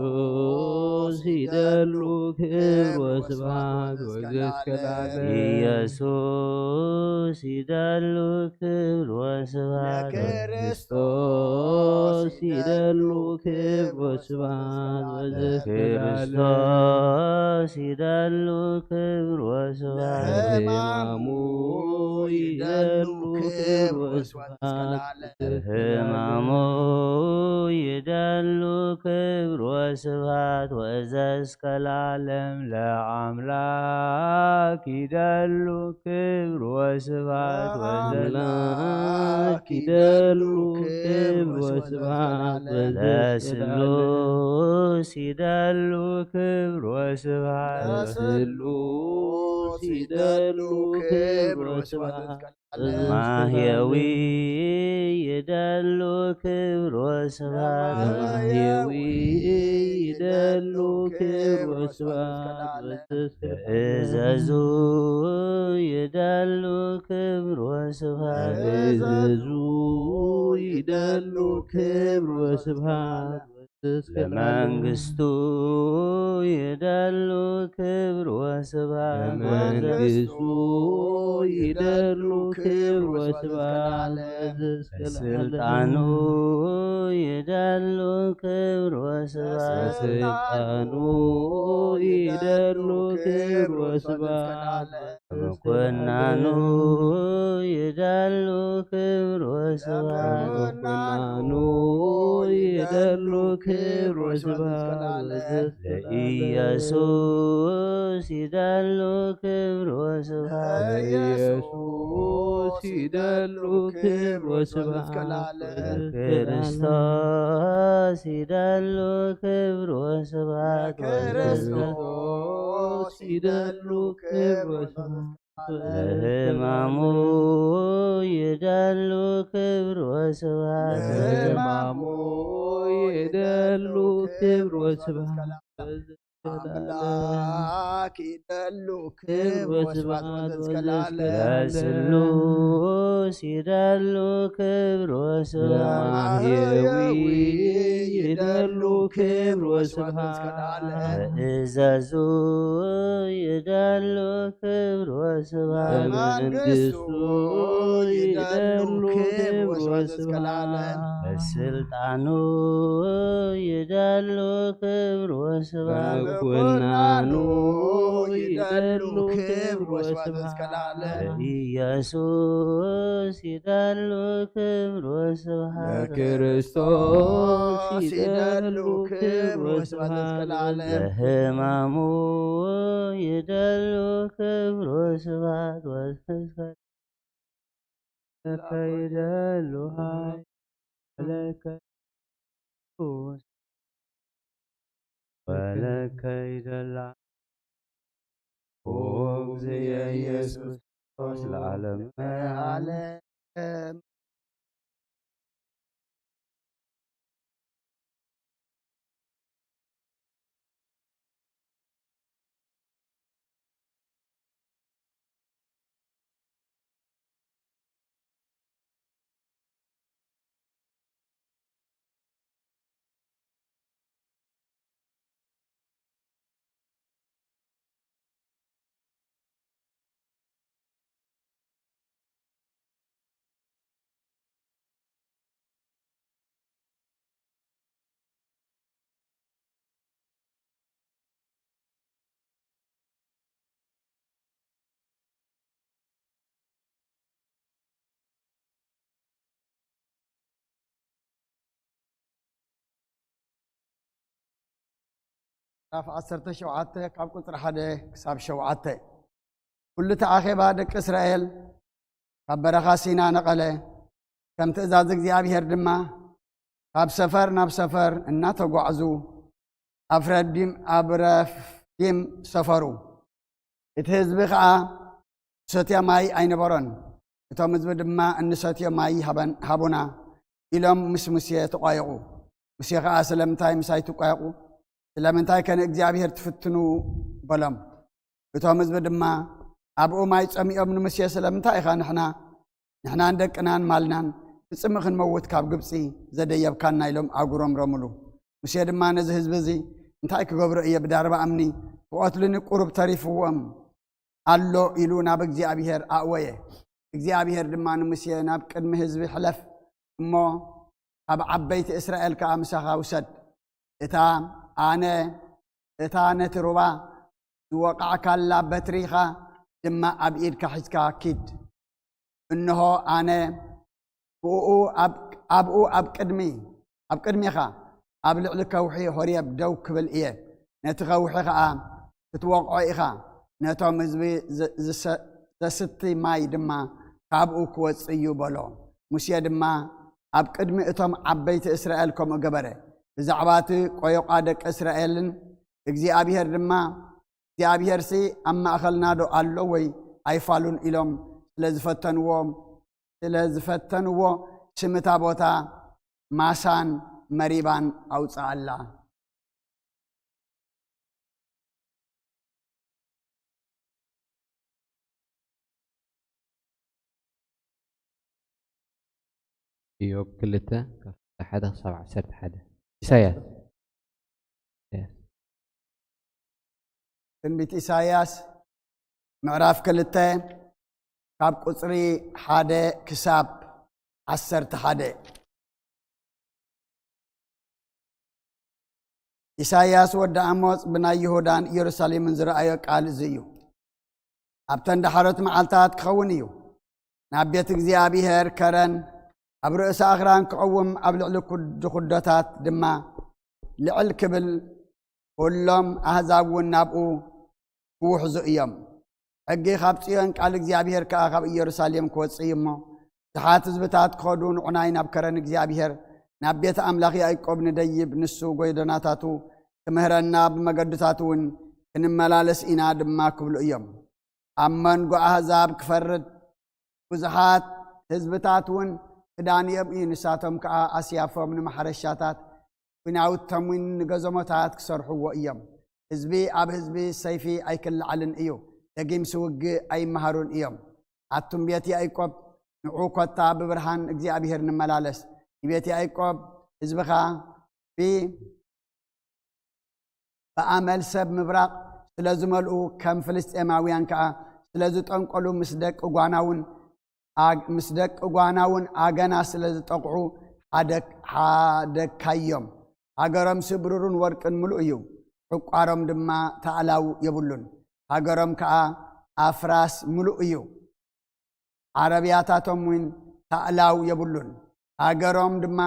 ይደሉ ክብር ወስብሐት ወዘእስከ ለዓለም። ኢየሱስ ይደሉ ክብር ወስብሐት ለክርስቶስ ይደሉ ክብር ወስብሐት ወዘእስከ ለዓለም። ክርስቶስ ይደሉ ክብር ወስብሐት ለሕማሙ ይደሉ ክብር ወስብሐት ለሕማሙ ይደሉ ክብር ወስብሐት ወዘእስከ ለዓለም ለአምላክ ይደሉ ክብር ወስብሐት ወዘ- ለአምላክ ይደሉ ክብር ወስብሐት ወዘእስከ ለዓለም። ለስሉስ ይደሉ ክብር ወስብሐት ለስሉስ ይደሉ ክብር ወስብሐት ማህየዊ ይደሉ ክብር ወስብሐት ማህየዊ ይደሉ ክብር ወስብሐት እዘዙ ይደሉ ክብር ወስብሐት እዘዙ ይደሉ ክብር ወስብሐት ለመንግስቱ ይደሉ ክብር ወስብሐት ለመንግስቱ ይደሉ ክብር ወስብሐት ስልጣኑ ይደሉ ክብር ወስብሐት ስልጣኑ ይደሉ ክብር ወስብሐት መኮናኑ ይደሉ ክብር ወስብሐት መኮናኑ ይደሉ ክብር ወስብሐት ለኢየሱስ ይደሉ ክብር ወስብሐት ኢየሱስ ይደሉ ክብር ወስብሐት ክርስቶስ ይደሉ ክብር ወስብሐት ክርስቶስ ይደሉ ክብር ወስብሐት ለሕማሙ ይደሉ ክብር ወስብሐት ለሕማሙ ይደሉ ክብር ወስብሐት ኣምላክ ይደሉ ክብር ወስብሐት ወዘዝከላለ ለስሉስ ይደሉ ክብር ወስብሐት ለማህየዊ ይደሉ ክብር ወስብሐት እዘዙ ይደሉ ክብር ወስብሐት መንግስቱ ይደሉ ክብር ወስብሐት ለዘላለም ስልጣኑ ይደሉ ክብር ወስብሐት በመኮናኑ ይደሉ ክብር ወስብሐት ለዘላለም ኢየሱስ ይደሉ ክብር ወስብሐት ለክርስቶስ ይደሉ ክብር ወስብሐት ለዘላለም ለህማሙ ይደሉ ክብር ወስብሐት ወስብሐት ለከ ይደሉ ሃይ ለከ ወለከ ይደላ ኦ እግዝየ ኢየሱስ ክርስቶስ ለዓለመ ዓለም። ምዕራፍ ዓሰርተ ሸውዓተ ካብ ቁፅሪ ሓደ ክሳብ ሸውዓተ። ኩሉ እቲ ኣኼባ ደቂ እስራኤል ካብ በረኻ ሲና ነቐለ። ከም ትእዛዝ እግዚኣብሔር ድማ ካብ ሰፈር ናብ ሰፈር እናተጓዕዙ ኣብ ረዲም ኣብ ረፊዲም ሰፈሩ። እቲ ህዝቢ ኸዓ ዝሰትዮ ማይ ኣይነበሮን። እቶም ህዝቢ ድማ እንሰትዮ ማይ ሃበን- ሃቡና ኢሎም ምስ ሙሴ ተቋየቑ። ሙሴ ኸዓ ስለምንታይ ምሳይ ትቋየቑ? ስለምንታይ ከ ንእግዚኣብሔር ትፍትኑ? በሎም። እቶም ህዝቢ ድማ ኣብኡ ማይ ጸሚኦም ንሙሴ ስለምንታይ ኢኻ ንሕና ንሕናን ደቅናን ማልናን ብጽምኢ ክንመውት ካብ ግብጺ ዘደየብካና? ኢሎም ኣጉረምረሙሉ። ሙሴ ድማ ነዚ ህዝቢ እዚ እንታይ ክገብሮ እየ? ብዳርባ እምኒ ክቐትሉኒ ቁሩብ ተሪፍዎም ኣሎ ኢሉ ናብ እግዚኣብሔር ኣእወየ። እግዚኣብሔር ድማ ንሙሴ ናብ ቅድሚ ህዝቢ ሕለፍ እሞ ካብ ዓበይቲ እስራኤል ከኣ ምሳኻ ውሰድ። እታ ኣነ እታ ነቲ ሩባ ዝወቓዕካላ በትሪኻ ድማ ኣብ ኢድካ ሒዝካ ኪድ። እንሆ ኣነ ብኡ ኣብ- ኣብኡ ኣብ ቅድሚ ኣብ ቅድሚኻ ኣብ ልዕሊ ከውሒ ሆሬብ ደው ክብል እየ። ነቲ ከውሒ ኸኣ ክትወቕዖ ኢኻ፣ ነቶም ህዝቢ ዘ- ዝሰ- ዘስቲ ማይ ድማ ካብኡ ክወጽእ እዩ በሎ። ሙሴ ድማ ኣብ ቅድሚ እቶም ዓበይቲ እስራኤል ከምኡ ገበረ። ብዛዕባ እቲ ቆዮቋ ደቂ እስራኤልን እግዚኣብሔር ድማ እግዚኣብሔርሲ ኣብ ማእኸልና ዶ ኣሎ ወይ ኣይፋሉን ኢሎም ስለ ዝፈተንዎ ስለ ዝፈተንዎ ስም እታ ቦታ ማሳን መሪባን ኣውፅኣላ። ኢዮብ ክልተ ካብ ሓደ ክሳብ ዓሰርተ ሓደ። ኢሳያስ ትንቢት ኢሳያስ ምዕራፍ ክልተ ካብ ቁፅሪ ሓደ ክሳብ ዓሰርተ ሓደ። ኢሳያስ ወዲ ኣሞጽ ብናይ ይሁዳን ኢየሩሳሌምን ዝረኣዮ ቃል እዚ እዩ። ኣብተን ዳሕሮት መዓልታት ክኸውን እዩ፣ ናብ ቤት እግዚኣብሔር ከረን ኣብ ርእሲ ኣኽራን ክቐውም፣ ኣብ ልዕሊ ኩድኩዶታት ድማ ልዕል ክብል፣ ኩሎም ኣህዛብ እውን ናብኡ ክውሕዙ እዮም። ሕጊ ካብ ጽዮን፣ ቃል እግዚኣብሔር ከኣ ካብ ኢየሩሳሌም ክወጽእ እዩ እሞ፣ ብዙሓት ህዝብታት ክኸዱ፣ ንዑናይ ናብ ከረን እግዚኣብሔር፣ ናብ ቤት ኣምላኽ ያእቆብ ንደይብ፣ ንሱ ጎደናታቱ ክምህረና፣ ብመገድታቱ እውን ክንመላለስ ኢና ድማ ክብሉ እዮም። ኣብ መንጎ ኣህዛብ ክፈርድ፣ ብዙሓት ህዝብታት እውን ክዳንዮም እዩ። ንሳቶም ከኣ ኣስያፎም ንማሕረሻታት፣ ፊናውቶም እውን ንገዘሞታት ክሰርሕዎ እዮም። ህዝቢ ኣብ ህዝቢ ሰይፊ ኣይክልዓልን እዩ፣ ደጊምሲ ውግእ ኣይመሃሩን እዮም። ኣቱም ቤት ያዕቆብ፣ ንዑ ኮታ ብብርሃን እግዚኣብሔር ንመላለስ። ንቤት ያዕቆብ ህዝብኻ ብ-፣ ብኣመል ሰብ ምብራቕ ስለ ዝመልኡ፣ ከም ፍልስጤማውያን ከኣ ስለ ዝጠንቆሉ፣ ምስ ደቂ ጓናውን ኣግ-፣ ምስ ደቂ ጓናውን ኣገና ስለ ዝጠቕዑ ሓደ-፣ ሓደግካዮም። ሃገሮምሲ ብሩርን ወርቅን ምሉእ እዩ፣ ዕቋሮም ድማ ታእላው የብሉን። ሃገሮም ከኣ ኣፍራስ ምሉእ እዩ፣ ዓረብያታቶም እውን ታእላው የብሉን። ሃገሮም ድማ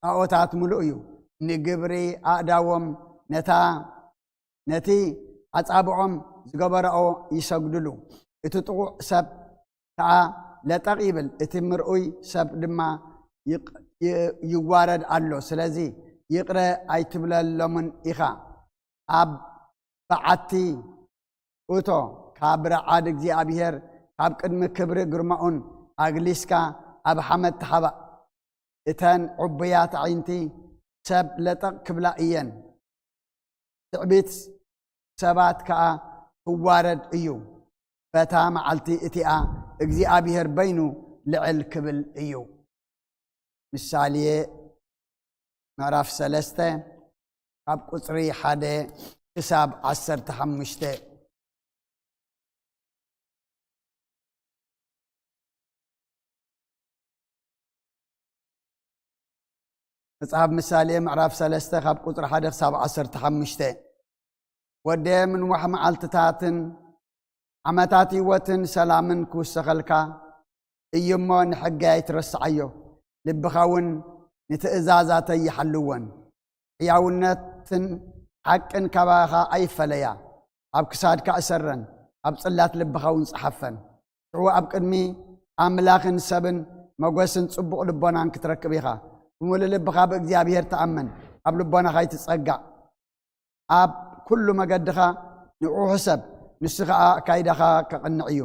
ጣዖታት ምሉእ እዩ፣ ንግብሪ ኣእዳዎም ነታ፣ ነቲ ኣጻብዖም ዝገበረኦ ይሰግድሉ። እቲ ጥቑዕ ሰብ ከኣ ለጠቕ ይብል፣ እቲ ምርኡይ ሰብ ድማ ይቕ-፣ ይ-፣ ይዋረድ ኣሎ። ስለዚ ይቕረ ኣይትብለሎምን ኢኻ። ኣብ በዓቲ እቶ፣ ካብ ረዓድ እግዚኣብሔር፣ ካብ ቅድሚ ክብሪ ግርማኡን ኣግሊስካ ኣብ ሓመድ ተሓባእ። እተን ዕቡያት ኣዒንቲ ሰብ ለጠቕ ክብላ እየን፣ ትዕቢት ሰባት ከኣ ክዋረድ እዩ። በታ መዓልቲ እቲኣ እግዚኣብሔር በይኑ ልዕል ክብል እዩ። ምሳሌ ምዕራፍ ሰለስተ ካብ ቁጽሪ ሓደ ክሳብ ዓሰርተ ሓሙሽተ። መጽሓፍ ምሳሌ ምዕራፍ ሰለስተ ካብ ቁጽሪ ሓደ ክሳብ ዓሰርተ ሓሙሽተ። ወደየ ምንዋሕ መዓልትታትን ዓመታት ህይወትን ሰላምን ክውሰኸልካ እዩ እሞ፣ ንሕገይ ኣይትረስዓዮ፣ ልብኻ እውን ንትእዛዛተይ ይሓልወን። ሕያውነትን ሓቅን ካባኻ ኣይፈለያ፣ ኣብ ክሳድካ እሰረን፣ ኣብ ጽላት ልብኻ እውን ጸሓፈን። ሽዑ ኣብ ቅድሚ ኣምላኽን ሰብን መጎስን ጽቡቕ ልቦናን ክትረክብ ኢኻ። ብምሉእ ልብኻ ብእግዚኣብሔር ተኣመን፣ ኣብ ልቦናኻ ኣይትጸጋዕ። ኣብ ኩሉ መገድኻ ንዕኡ ሕሰብ፣ ንሱ ኸኣ ኣካይዳኻ ከቕንዕ እዩ።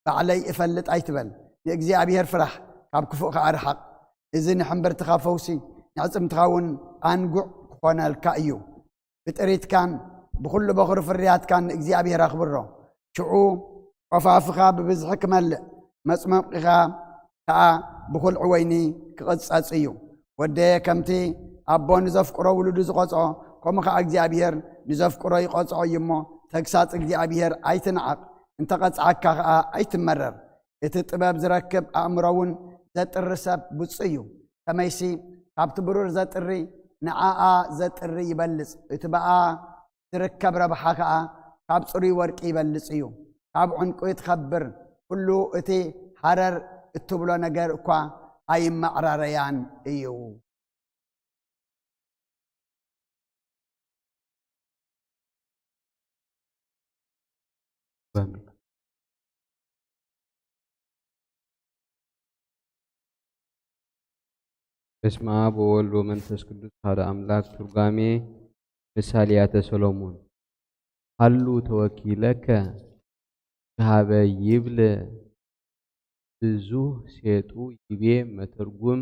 ባዕለይ እፈልጥ ኣይትበል፣ ንእግዚኣብሔር ፍራሕ፣ ካብ ክፉእ ኸኣ ርሓቕ። እዚ ንሕምብርትኻ ፈውሲ፣ ንዕጽምትኻ እውን ኣንጉዕ ክኾነልካ እዩ። ብጥሪትካን ብኹሉ በኹሪ ፍርያትካን ንእግዚኣብሔር ኣኽብሮ። ሽዑ ቆፋፍኻ ብብዝሒ ክመልእ፣ መጽሞቒኻ ከኣ ብኹልዒ ወይኒ ክቕጸጽ እዩ። ወደየ ከምቲ ኣቦ ንዘፍቅሮ ውሉዱ ዝቐጽዖ፣ ከምኡ ኸኣ እግዚኣብሔር ንዘፍቅሮ ይቐጽዖ እዩ እሞ፣ ተግሳጽ እግዚኣብሔር ኣይትንዓቕ፣ እንተ ቐጽዓካ ኸኣ ኣይትመረር። እቲ ጥበብ ዝረክብ ኣእምሮ እውን ዘጥሪ ሰብ ብፁዕ እዩ። ከመይሲ ካብቲ ብሩር ዘጥሪ ንዓኣ ዘጥሪ ይበልጽ፣ እቲ ብኣ ዝርከብ ረብሓ ኸኣ ካብ ጽሩይ ወርቂ ይበልጽ እዩ። ካብ ዕንቁ ትኸብር፣ ኩሉ እቲ ሃረር እትብሎ ነገር እኳ ኣይመዕራረያን እዩ። በስመ አብ ወወልድ ወመንፈስ ቅዱስ አሐዱ አምላክ። ትርጓሜ ምሳሌያተ ሰሎሞን። ሀሉ ተወኪለከ ከሀበ ይብል ብዙህ ሴጡ ይቤ መተርጉም።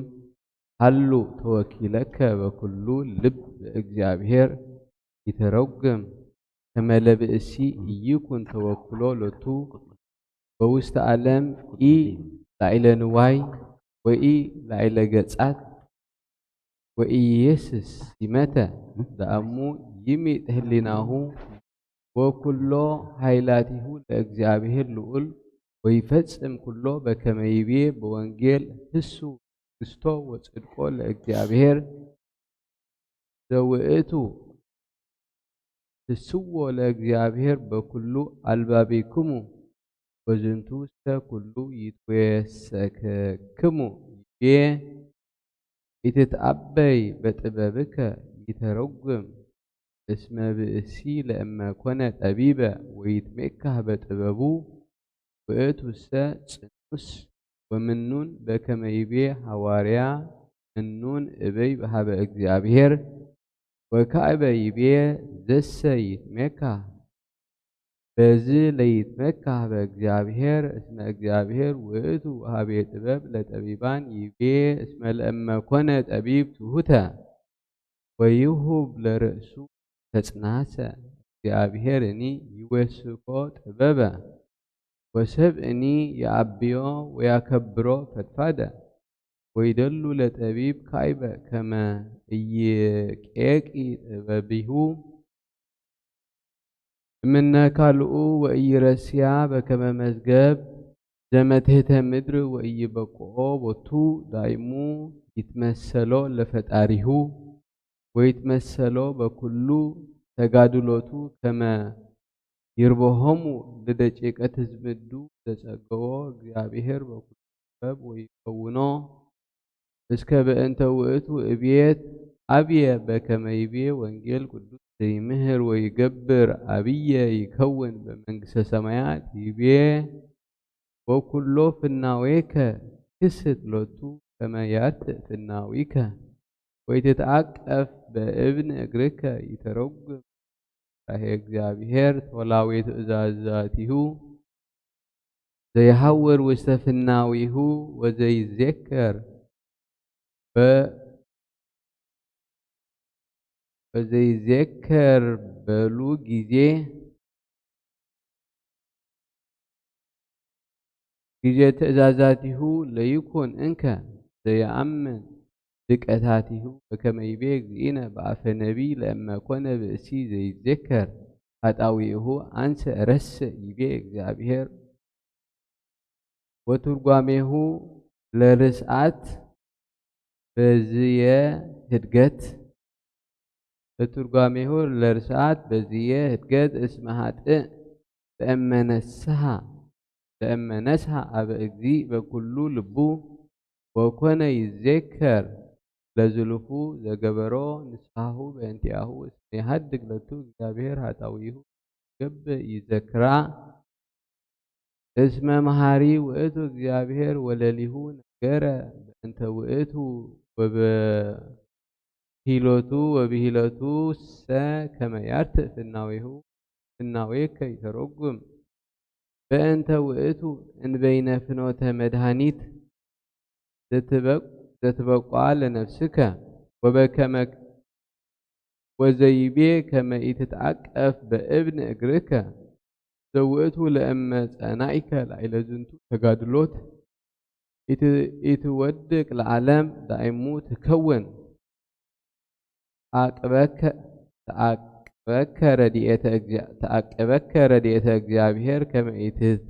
ሀሉ ተወኪለከ በኩሉ ልብ ለእግዚአብሔር ይተረጉም። ከመ ለብእሲ ኢይኩን ተወክሎ ሎቱ በውስተ ዓለም ኢ ላዕለ ንዋይ ወኢ ላዕለ ገጻት ወኢየስስ ሲመተ ደአሙ ይሚጥ ህሊናሁ ወኩሎ ኃይላቲሁ ለእግዚአብሔር ልዑል ወይፈጽም ኩሎ በከመ ይቤ በወንጌል ህሱ መንግስቶ ወጽድቆ ለእግዚአብሔር ዘውእቱ ትስዎ ለእግዚአብሔር በኩሉ አልባቢክሙ ወዝንቱ ውስተ ኩሉ ይትዌሰከክሙ ይቤ። ኢትትአበይ በጥበብከ ይተረጉም እስመ ብእሲ ለእመ ኮነ ጠቢበ ወይትሜካህ በጥበቡ ውእቱሰ ጽኑስ ወምኑን በከመ ይቤ ሐዋርያ ምኑን እበይ በሃበ እግዚአብሔር ወካዕበ ይቤ ዘሰ ይትሜካህ በዝ ለይትመካህ በእግዚአብሔር እስመ እግዚአብሔር ውእቱ ወሃቤ ጥበብ ለጠቢባን ይቤ እስመ ለእመ ኮነ ጠቢብ ትሑተ ወይሁብ ለርእሱ ተጽናሰ እግዚኣብሔርኒ ይወስኮ ጥበበ፣ ወሰብእኒ የኣብዮ ወያከብሮ ፈድፋደ፣ ወይደሉ ለጠቢብ ካይበ ከመ ኢይቄቂ ጥበቢሁ፣ እምነ ካልኡ ወኢይረስያ በከመ መዝገብ ዘመትህተ ምድር ወኢይበቅዖ ቦቱ፣ ዳይሙ ይትመሰሎ ለፈጣሪሁ ወይትመሰሎ በኩሉ ተጋድሎቱ ከመ ይርበሆሙ ለደቂቀ ትዝምዱ ዘጸገዎ እግዚኣብሔር በኩሉ ጥበብ ወይከውኖ። እስከ በእንተ ውእቱ እብየት ኣብየ በከመ ይቤ ወንጌል ቅዱስ ዘይምህር ወይገብር ኣብየ ይከውን በመንግስተ ሰማያት ይቤ ወኩሎ ፍናዌከ ክስት ሎቱ ከመ ያርትእ ፍናዊከ ወይትትዓቀፍ በእብን እግርከ ይተረጉም ራሄ እግዚኣብሔር ተወላዊ ትእዛዛቲሁ ዘይሃውር ውስተ ፍናዊሁ ወዘይዜከር በ-፣ ወዘይዜከር በሉ ጊዜ ጊዜ ትእዛዛቲሁ ለይኩን እንከ ዘየኣምን ድቀታቲሁ በከመ ይቤ እግዚእነ በአፈ ነቢይ ለእመ ኮነ ብእሲ ዘይዜከር ኃጣውኢሁ አንሰ ረስእ ይቤ እግዚኣብሔር። ወትርጓሜሁ ለርስዓት በዝየ ህድገት። ወትርጓሜሁ ለርስዓት በዝየ ህድገት እስመ ኃጥእ ለእመ ነስሐ ለእመ ነስሐ አበ እግዚእ በኩሉ ልቡ ወኮነ ይዜከር ለዝሉፉ ዘገበሮ ንስሐሁ በእንቲአሁ እስመ ይሃድግ ለቱ እግዚኣብሔር ኃጣውኢሁ ገብእ ይዘክራ። እስመ መሃሪ ውእቱ እግዚኣብሔር ወለሊሁ ነገረ በእንተ ውእቱ ወበሂሎቱ ወብሂሎቱ ሰ ከመ ያርትእ ፍናዊሁ ፍናዌከ ይተረጉም። በእንተ ውእቱ እንበይነ ፍኖተ መድኃኒት ዘትበቋ ለነፍስከ ወበከመ ወዘይቤ ከመ ኢትትዓቀፍ በእብን እግርከ ዘውእቱ ለእመ ጸናኢከ ላዕለ ዝንቱ ተጋድሎት ኢትወድቅ ለዓለም ዳይሙ ትከውን ተዓቅበከ ረድኤተ እግዚአ-፣ ተዓቅበከ ረድኤተ እግዚኣብሔር ከመ ኢትት-፣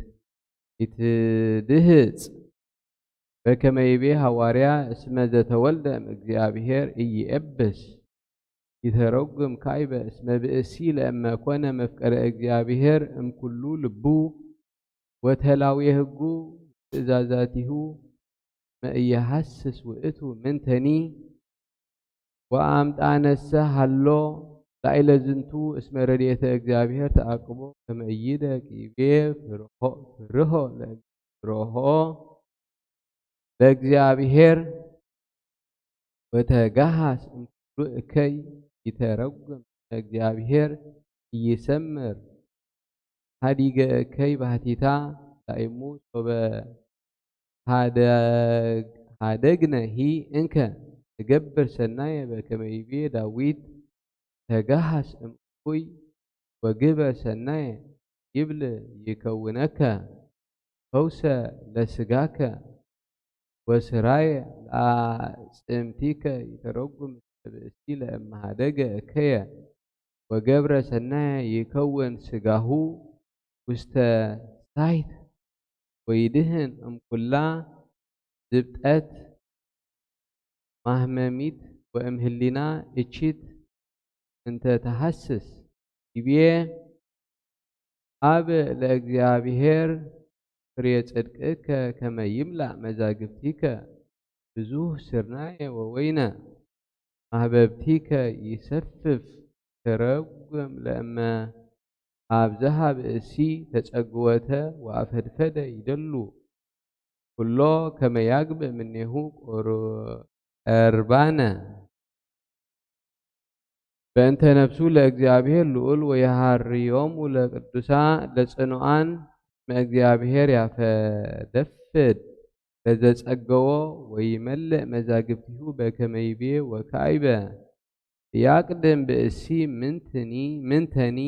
ኢትድህጽ በከመ ይቤ ሐዋርያ እስመ ዘተወልደ እምእግዚኣብሔር ኢይኤብስ ይተረጉም ካይበ እስመ ብእሲ ለእመ ኮነ መፍቀረ እግዚኣብሔር እምኩሉ ልቡ ወተላውየ ህጉ ትእዛዛቲሁ መእየሃስስ ውእቱ ምንተኒ ወአምጣነሰ ሃሎ ላዕለ ዝንቱ እስመ ረድኤተ እግዚኣብሔር ተዓቅቦ ከመ ኢይደቅ ይቤ ፍርሆ፣ ፍርሆ ለእግዚአብሔር፣ ፍርሆ ለእግዚአብሔር ወተጋሃስ እምኩሉ እከይ ይተረጉም ለእግዚአብሔር ኢይሰምር ሃዲገ እከይ ባህቲታ ዳይሙ ሶበ ሃደግ-፣ ሃደግነ ሂ እንከ ትገብር ሰናየ በከመ ይቤ ዳዊት ተጋሃስ እምእኩይ ወግበር ሰናየ ይብል ይከውነከ ፈውሰ ለስጋከ ወስራየ ለአጽምቲከ ይተረጉም ብእሲ ለእመሃደገ እከየ ወገብረ ሰናየ ይከውን ስጋሁ ውስተ ሳይት ወይድህን እምኩላ ዝብጠት ማህመሚት ወእም ህሊና እቺት እንተ ተሃስስ ይብዬ አብ ለእግዚአብሔር ፍሬ ጽድቅከ ከመ ይምላእ መዛግብቲከ ብዙህ ስርናየ ወወይነ ማህበብቲከ ይሰፍፍ ተረጉም ለእመ አብዝሃ ብእሲ ተጸግወተ ወአፈድፈደ ይደሉ ኩሎ ከመ ያግብእ እምኔሁ ቁርባነ በእንተ ነፍሱ ለእግዚአብሔር ልዑል ወየሃርዮሙ ለቅዱሳ ለጽኑዓን መእግዚአብሔር ያፈደፍድ ለዘጸገዎ ወይመልእ መዛግብቲሁ በከመ ይቤ ወካይበ ያቅድም ብእሲ ምንትኒ ምንተኒ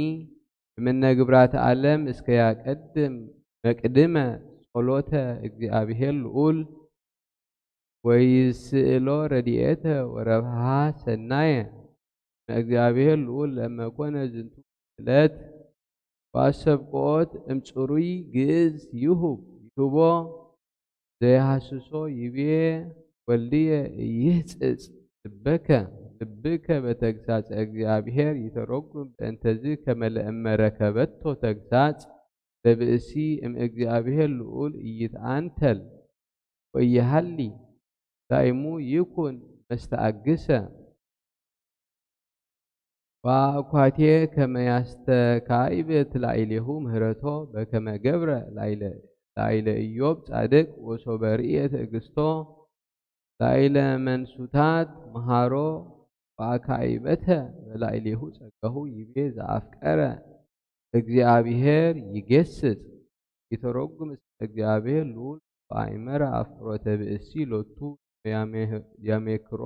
እምነ ግብራተ ዓለም እስከ ያቀድም መቅድመ ጸሎተ እግዚኣብሔር ልዑል ወይስእሎ ረድኤተ ወረብሃ ሰናየ። እምነ እግዚኣብሔር ልዑል ለመኮነ ዝንቱ ዕለት ወአሰብቆት እምጽሩይ ግእዝ ይሁብ ይሁቦ ዘይሃስሶ ይቤ ወልድየ ይህጽጽ ልበከ ልብከ በተግሳጸ እግዚኣብሔር ይተረጉም በእንተዝ ከመ ለእመ ረከበቶ ተግሳጽ ለብእሲ እምእግዚኣብሔር ልዑል ኢይትዓንተል ወኢይሃሊ ዳይሙ ይኩን መስተአግሰ። ወአኳቴ ከመ ያስተካዕብ ላዕሌሁ ምህረቶ በከመ ገብረ ላዕለ ኢዮብ ጻድቅ ወሶበ ርእየ ትዕግስቶ ላዕለ መንሱታት መሃሮ ወአካዕበተ በላዕሌሁ ጸጋሁ ይቤ ዘአፍቀረ እግዚአብሔር ይጌስጽ ይተረጉም እስመ እግዚአብሔር ልዑል ወአእመረ አፍቅሮተ ብእሲ ሎቱ ያሜክሮ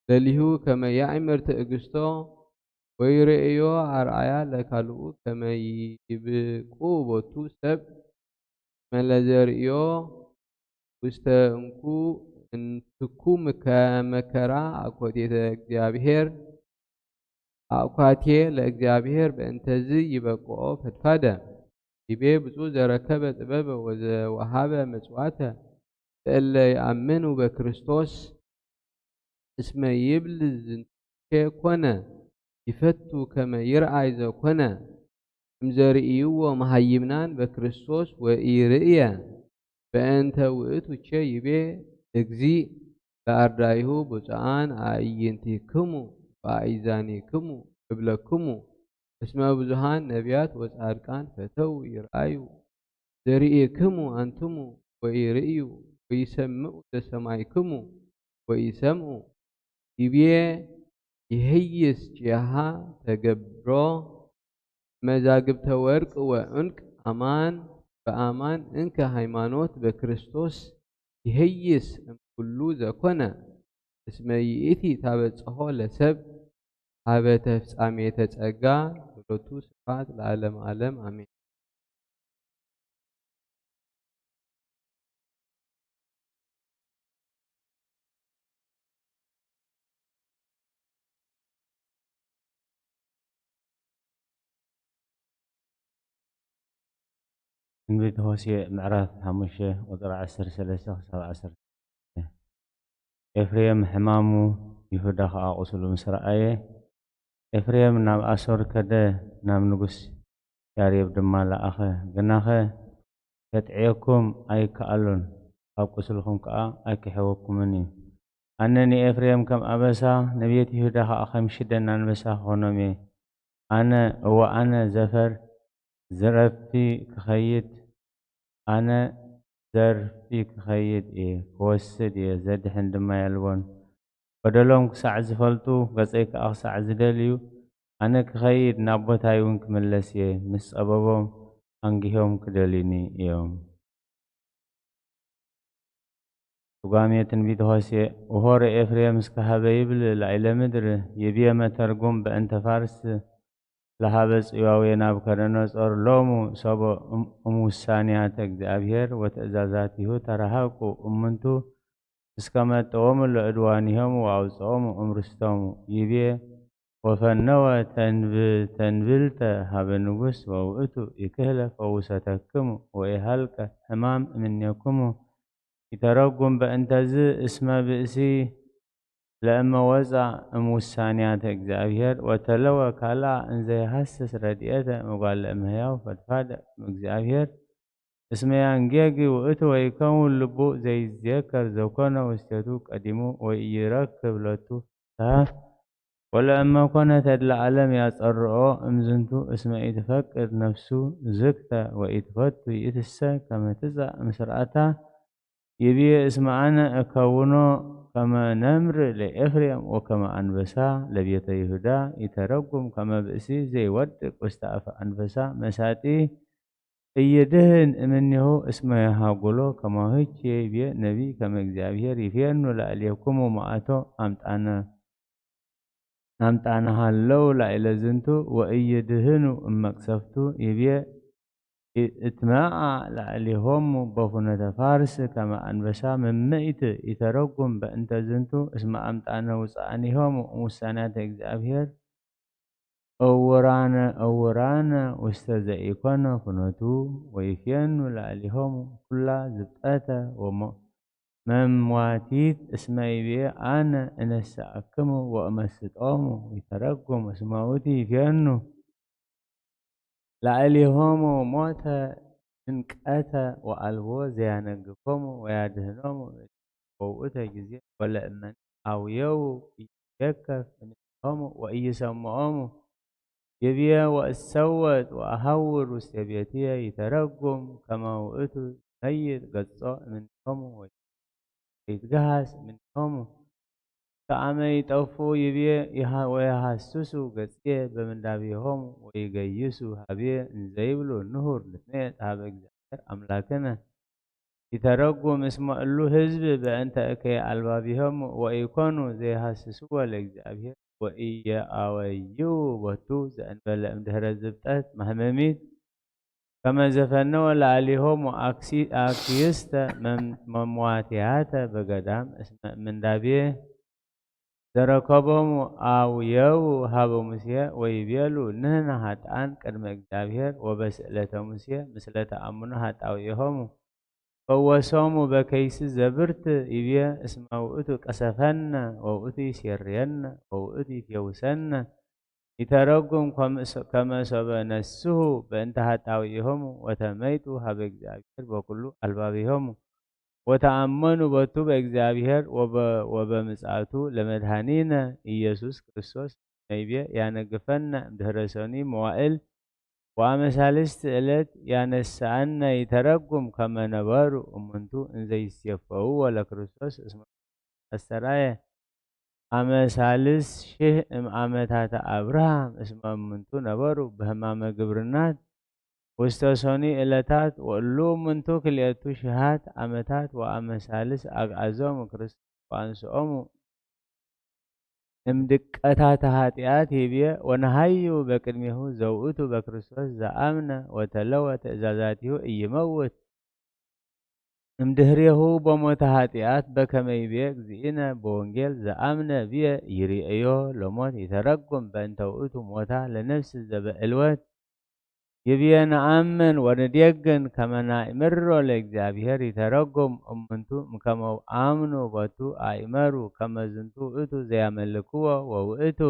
ለሊሁ ከመ ያእምር ትዕግስቶ ወይርእዮ አርአያ ለካልኡ ከመ ይብቁ ቦቱ ሰብ መለዘርእዮ ውስተ እንኩ እንትኩ መከራ አኮቴተ እግዚአብሔር አእኳቴ ለእግዚአብሔር በእንተዝ ይበቅዖ ፈድፋደ ይቤ ብፁዕ ዘረከበ ጥበበ ወዘወሃበ ምጽዋተ ለእለ ይአምኑ በክርስቶስ እስመ ይብል ዝንቱኬ ኮነ ይፈቱ ከመ ይርአይ ዘኮነ እምዘርእይዎ መሃይምናን በክርስቶስ ወኢርእየ በእንተ ውእቱ ቼ ይቤ እግዚእ ለአርዳይሁ ብፁዓን አእይንቲክሙ ወአእዛኒክሙ እብለክሙ እስመ ብዙሃን ነቢያት ወጻድቃን ፈተው ይርአዩ ዘርእይክሙ አንትሙ ወኢርእዩ ወይሰምዑ ዘሰማይክሙ ወይሰምዑ ይብዬ ይህይስ ጭያሃ ተገብሮ መዛግብተ ወርቅ ወዕንቅ አማን በአማን እንከ ሃይማኖት በክርስቶስ ይህይስ እምኩሉ ዘኮነ እስመ ይእቲ ታበጽሖ ለሰብ ሀበተ ፍጻሜተ ጸጋ ሎቱ ስብሐት ለዓለመ ዓለም አሜን። ትንቢት ሆሴዕ ምዕራፍ ሓሙሽተ ቁፅሪ ዓሰርተ ሰለስተ ክሳብ ዓሰርተ ክልተ። ኤፍሬም ሕማሙ ይሁዳ ኸዓ ቁስሉ ምስ ረኣየ ኤፍሬም ናብ ኣሶር ከደ፣ ናብ ንጉስ ያሬብ ድማ ለኣኸ። ግናኸ ከጥዕየኩም ኣይከኣሎን፣ ካብ ቁስልኹም ከኣ ኣይክሕወኩምን እዩ። ኣነ ንኤፍሬም ከም ኣበሳ፣ ንቤት ይሁዳ ኸኣ ከም ሽደን ኣንበሳ ክኾኖም እየ። ኣነ፣ እወ ኣነ ዘፈር ዝረፊ ክኸይድ፣ ኣነ ዘርፊ ክኸይድ እየ፣ ክወስድ እየ፣ ዘድሕን ድማ የልቦን። በደሎም ክሳዕ ዝፈልጡ፣ ገጸይ ከኣ ክሳዕ ዝደልዩ፣ ኣነ ክኸይድ፣ ናብ ቦታይ እውን ክምለስ እየ፣ ምስ ጸበቦም ኣንጊሆም ክደልዩኒ እዮም። ትርጓሜ ትንቢት ሆሴዕ። ውሆረ ኤፍሬም እስከ ሀበ ይብል ላዕለ ምድር፣ ይብየ መተርጉም በእንተ ፋርስ ለሀበ ጽዋዌ ናቡከደነጾር፣ ሎሙ ሰቦ እም-፣ እሙሳንያተ እግዚአብሔር ወትእዛዛቲሁ ተረሃቁ እምንቱ እስከ መጠወሙ ለዕድዋኒሆሙ ወአውፅኦሙ እምርስቶሙ ይቤ ወፈነወ ተንብ-፣ ተንብልተ ሀበ ንጉስ ወውእቱ ይክህለ ፈውሰተክሙ ወይሃልቀ ሕማም እምኔክሙ ይተረጉም በእንተዝ እስመ ብእሲ ለእመ ወፃ እምውሳንያተ እግዚኣብሔር ወተለወ ካልኣ እንዘይሃስስ ረድኤተ እምጓለ እምሕያው ፈድፋደ እምእግዚኣብሔር እስመ ያንጌጊ ውእቱ ወይከውን ልቡ ዘይዜከር ዘኮነ ውስቴቱ ቀዲሙ ወኢይረክብ ሎቱ ፍስሐ ወለእመ ኮነ ተድላ ዓለም ያጸርኦ እምዝንቱ እስመ ኢትፈቅድ ነፍሱ ዝግተ ወኢትፈቱ ይእትሰ ከመ ትጻእ ምስርኣታ ይብዬ እስመ አነ እከውኖ ከመ ነምር ለኤፍሬም ወከመ አንበሳ ለቤተ ይሁዳ ይተረጉም ከመ ብእሲ ዘይወድቅ ውስተ አፈ አንበሳ መሳጢ እይድህን እምኔሁ እስመ የሃጉሎ ከማሁ ይብዬ ነቢይ ከመ እግዚአብሔር ይፌኑ ላዕሌክሙ መዓቶ አምጣነ ናምጣና ሃለው ላዕለ ዝንቱ ወኢይድህኑ እመቅሰፍቱ ይብየ። እ-፣ እትመዓ ላዕሌሆሙ በኩነተ ፋርስ ከመ አንበሳ ምምኢት ይተረጉም በእንተ ዝንቱ እስመ አምጣነ ውፅኣኒሆሙ እምውሳኔያተ እግዚአብሔር። እውራነ እውራነ ውስተ ዘኢኮነ ኩነቱ ወይፌኑ ላዕሌሆሙ ኩላ ዝብጠተ ወሞ-፣ መምዋቲት እስመ ይቤ አነ እነስአክሙ ወእመስጦሙ ይተረጉም እስመ ውእቱ ይፌኑ ላዕሌሆሙ ሞተ ጭንቀተ ወአልቦ ዘያነግፎሙ ወያድህኖሙ ወውእተ ጊዜ ወለእመኒ አውየው ኢይትዌከፍ እምኔሆሙ ወኢይሰምዖሙ። ይብየ ወእሰወጥ ወአሐውር ውስተ ቤትየ ይተረጉም ከመ ውእቱ መይጥ ገጾ እምኔሆሙ ወይትገሃስ እምኔሆሙ። ከአመ ይጠፍኡ ይብየ ይሃ-፣ ወየሃስሱ ገጽየ በምንዳቤሆሙ ወይገይሱ ሀብየ እንዘይብሉ ንሁር ንትመየጥ ሀበ እግዚአብሔር አምላክነ። ይተረጉም እስመ እሉ ህዝብ በእንተ እከየ አልባቢሆሙ ወኢኮኑ ዘይሃስስዎ ለእግዚአብሔር ወኢየአወይው ቦቱ ዘእንበለ እምድህረ ዝብጠት ማህመሚት ከመ ዘፈነወ ለአሊሆሙ አክሲ-፣ አክይስተ መም-፣ መምዋቲያተ በገዳም እስመ ምንዳቤ ዘረከቦሙ አውየው ሀበ ሙሴ ወይቤሉ ንህነ ሀጣን ቅድመ እግዚአብሔር ወበስእለተ ሙሴ ምስለ ተአምኖ ሀጣውኢሆሙ ፈወሶሙ በከይሲ ዘብርት ይብየ እስመ ውእቱ ቀሰፈነ ወውእቱ ይሴርየነ ወውእቱ ይፌውሰነ። ይተረጉም ከም-፣ ከመ ሶበ ነስሁ በእንተ ሀጣውኢሆሙ ወተመይጡ ሀበ እግዚአብሔር በኩሉ አልባቢሆሙ ወተአመኑ ቦቱ በእግዚአብሔር ወበ-፣ ወበምጽአቱ ለመድኃኒነ ኢየሱስ ክርስቶስ ነይቤ ያነግፈነ እምድህረ ሰኑይ መዋእል ወአመ ሳልስት ዕለት ያነስአነ ይተረጉም ከመ ነበሩ እሙንቱ እንዘ ይሴፈውዎ ለክርስቶስ እስመ አስተርአየ አመ ሳልስ ሺህ እም ዓመታተ አብርሃም እስመ እሙንቱ ነበሩ በህማመ ግብርናት ውስተ ሰኑይ ዕለታት ወእሉ እሙንቱ ክልኤቱ ሽሃት ዓመታት ወአመ ሳልስ አግዓዞሙ ክርስቶስ ወአንስኦሙ እምድቀታተ ኃጢአት ይብየ ወነሃዩ በቅድሜሁ ዘውእቱ በክርስቶስ ዘአምነ ወተለወ ትእዛዛቲሁ ኢይመውት። እምድህሬሁ በሞተ ኃጢአት በከመ ይቤ እግዚእነ በወንጌል ዘአምነ ብየ ይርእዮ ለሞት ይተረጉም በእንተ ውእቱ ሞታ ለነፍስ ዘበዕልወት ይብየ ነአምን ወንዴግን ከመ ናእምሮ ለእግዚአብሔር ይተረጉም እሙንቱ እምከመ አምኑ ቦቱ አእመሩ ከመ ዝንቱ ውእቱ ዘያመልክዎ ወውእቱ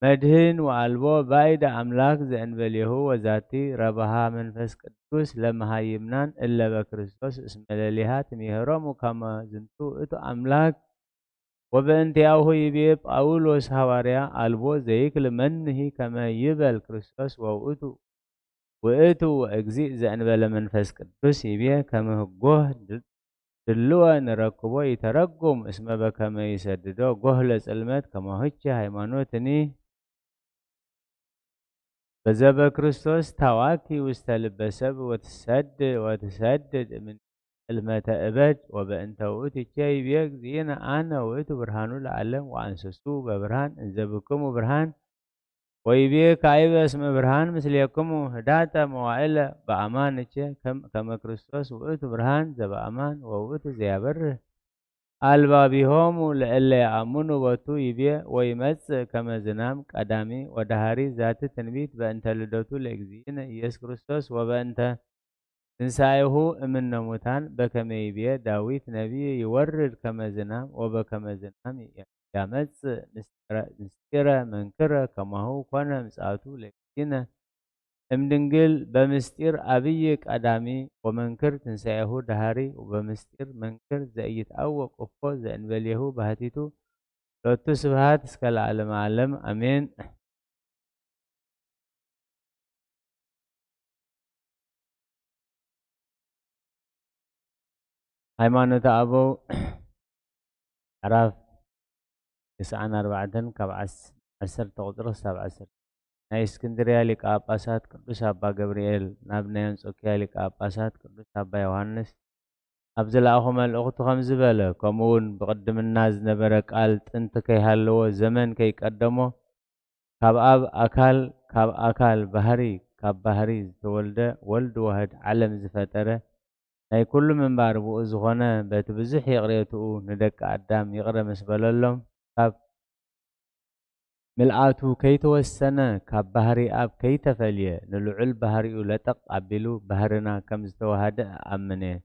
መድህን ወአልቦ ባይደ አምላክ ዘእንበሌሁ ወዛቲ ረብሃ መንፈስ ቅዱስ ለመሃይምናን እለ በክርስቶስ እስመ ለሊሃ ትሜህሮሙ ከመ ዝንቱ ውእቱ አምላክ ወበእንቲአሁ ይቤ ጳውሎስ ሐዋርያ አልቦ ዘይክል መንሂ ከመ ይበል ክርስቶስ ወውእቱ ውእቱ ወእግዚእ ዘእንበለ መንፈስ ቅዱስ ይቤ ከመ ህጎህ ድልወ ንረክቦ ይተረጉም እስመ በከመ ይሰድዶ ጎህ ለጽልመት ከማሁቼ ሃይማኖትኒ በዘበ ክርስቶስ ታዋኪ ውስተ ልበ ሰብ ወትሰድ-፣ ወትሰድድ እምን ጽልመተ እበድ ወበእንተ ውእቱ ይቤ እግዚእነ አነ ውእቱ ብርሃኑ ለዓለም ወአንሰሱ በብርሃን እንዘ ብክሙ ብርሃን ወይቤ ካይበ እስመ ብርሃን ምስሌክሙ ህዳጠ መዋዕለ በአማን እቼ ከም-፣ ከመ ክርስቶስ ውእቱ ብርሃን ዘበአማን ወውእቱ ዘያበርህ አልባቢሆሙ ለእለ የአምኑ ቦቱ ይቤ ወይመጽእ ከመ ዝናም ቀዳሚ ወደሃሪ ዛቲ ትንቢት በእንተ ልደቱ ለእግዚእነ ኢየሱስ ክርስቶስ ወበእንተ ትንሳኤሁ እምነ ሙታን በከመ ይቤ ዳዊት ነቢይ ይወርድ ከመ ዝናም ወበከመ ዝናም ያመጽእ ምስጢረ መንክረ ከማሁ ኮነ ምጽአቱ ለእግዚእነ እምድንግል በምስጢር አብይ ቀዳሚ ወመንክር ትንሳኤሁ ደሃሪ ወበምስጢር መንክር ዘኢይትአወቅ እፎ ዘእንበሌሁ ባህቲቱ ሎቱ ስብሐት እስከ ለዓለመ ዓለም አሜን። ሃይማኖተ አበው ምዕራፍ ተስዓን ኣርባዕተን ካብ ዓስ-፣ ዓሰርተ ቁጽሪ ክሳብ ዓሰርተ። ናይ እስክንድርያ ሊቀ ጳጳሳት ቅዱስ ኣባ ገብርኤል ናብ ናይ ኣንጾኪያ ሊቀ ጳጳሳት ቅዱስ ኣባ ዮሃንስ ኣብ ዝለኣኾ መልእኽቱ ከምዚ በለ፣ ከምኡ እውን ብቕድምና ዝነበረ ቃል ጥንቲ ከይሃለዎ ዘመን ከይቀደሞ ካብ ኣብ ኣካል፣ ካብ ኣካል ባህሪ፣ ካብ ባህሪ ዝተወልደ ወልድ ዋህድ ዓለም ዝፈጠረ ናይ ኩሉ ምንባር ብኡ ዝኾነ በቲ ብዙሕ ይቕሬትኡ ንደቂ ኣዳም ይቕረ ምስ በለሎም ካብ ምልኣቱ ከይተወሰነ ካብ ባህሪ ኣብ ከይተፈልየ ንልዑል ባህሪኡ ለጠቕ ኣቢሉ ባህርና ከም ዝተዋሃደ እኣምን እየ።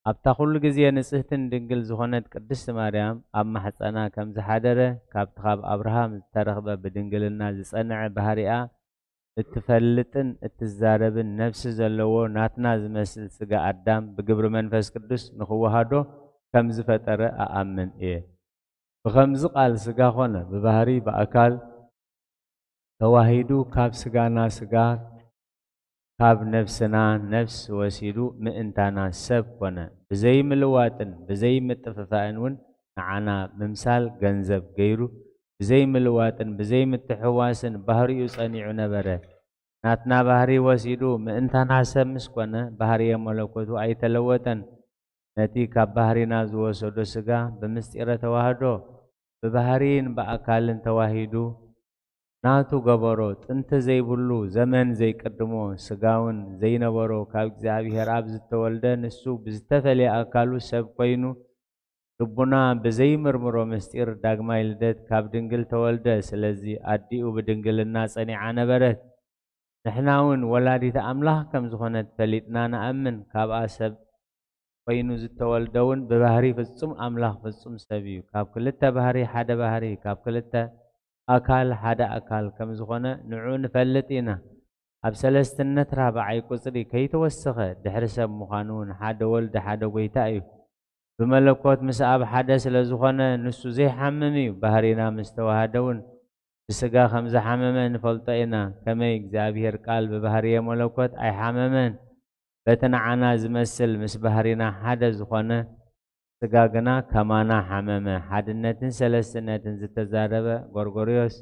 ኣብታ ኩሉ ግዜ ንጽህትን ድንግል ዝኾነት ቅድስቲ ማርያም ኣብ ማሕጸና ከም ዝሓደረ ካብቲ ካብ ኣብርሃም ዝተረኽበ ብድንግልና ዝጸንዐ ባህሪኣ እትፈልጥን እትዛረብን ነፍሲ ዘለዎ ናትና ዝመስል ስጋ ኣዳም ብግብሪ መንፈስ ቅዱስ ንኽወሃዶ ከም ዝፈጠረ እኣምን እየ። ብኸምዚ ቃል ስጋ ኾነ፣ ብባህሪ ብኣካል ተዋሂዱ ካብ ስጋና ስጋ ካብ ነፍስና ነፍስ ወሲዱ ምእንታና ሰብ ኮነ። ብዘይምልዋጥን ብዘይምጥፍፋእን እውን ንዓና ምምሳል ገንዘብ ገይሩ ብዘይምልዋጥን ብዘይምትሕዋስን ባህሪኡ ጸኒዑ ነበረ። ናትና ባህሪ ወሲዱ ምእንታና ሰብ ምስ ኮነ ባህርየ መለኮቱ ኣይተለወጠን። ነቲ ካብ ባህሪና ዝወሰዶ ስጋ ብምስጢረ ተዋህዶ ብባህሪን ብኣካልን ተዋሂዱ ናቱ ገበሮ። ጥንቲ ዘይብሉ ዘመን ዘይቅድሞ ስጋውን ዘይነበሮ ካብ እግዚኣብሔር ኣብ ዝተወልደ ንሱ ብዝተፈለየ ኣካሉ ሰብ ኮይኑ ልቡና ብዘይምርምሮ ምስጢር ዳግማይ ልደት ካብ ድንግል ተወልደ። ስለዚ ኣዲኡ ብድንግልና ጸኒዓ ነበረት። ንሕና እውን ወላዲተ ኣምላኽ ከም ዝኾነት ፈሊጥና ንኣምን። ካብኣ ሰብ ኮይኑ ዝተወልደ እውን ብባህሪ ፍጹም ኣምላኽ ፍጹም ሰብ እዩ። ካብ ክልተ ባህሪ ሓደ ባህሪ፣ ካብ ክልተ ኣካል ሓደ ኣካል ከም ዝኾነ ንዑ ንፈልጥ ኢና። ኣብ ሰለስትነት ራብዓይ ቁጽሪ ከይተወሰኸ ድሕሪ ሰብ ምዃኑ እውን ሓደ ወልድ ሓደ ጎይታ እዩ። ብመለኮት ምስ ኣብ ሓደ ስለ ዝኾነ ንሱ ዘይሓምም እዩ። ባህሪና ምስ ተዋሃደ እውን ብስጋ ከም ዝሓመመ ንፈልጦ ኢና። ከመይ እግዚኣብሔር ቃል ብባህርየ መለኮት ኣይሓመመን። በቲ ንዓና ዝመስል ምስ ባህሪና ሓደ ዝኾነ ስጋ ግና ከማና ሓመመ። ሓድነትን ሰለስትነትን ዝተዛረበ ጎርጎርዮስ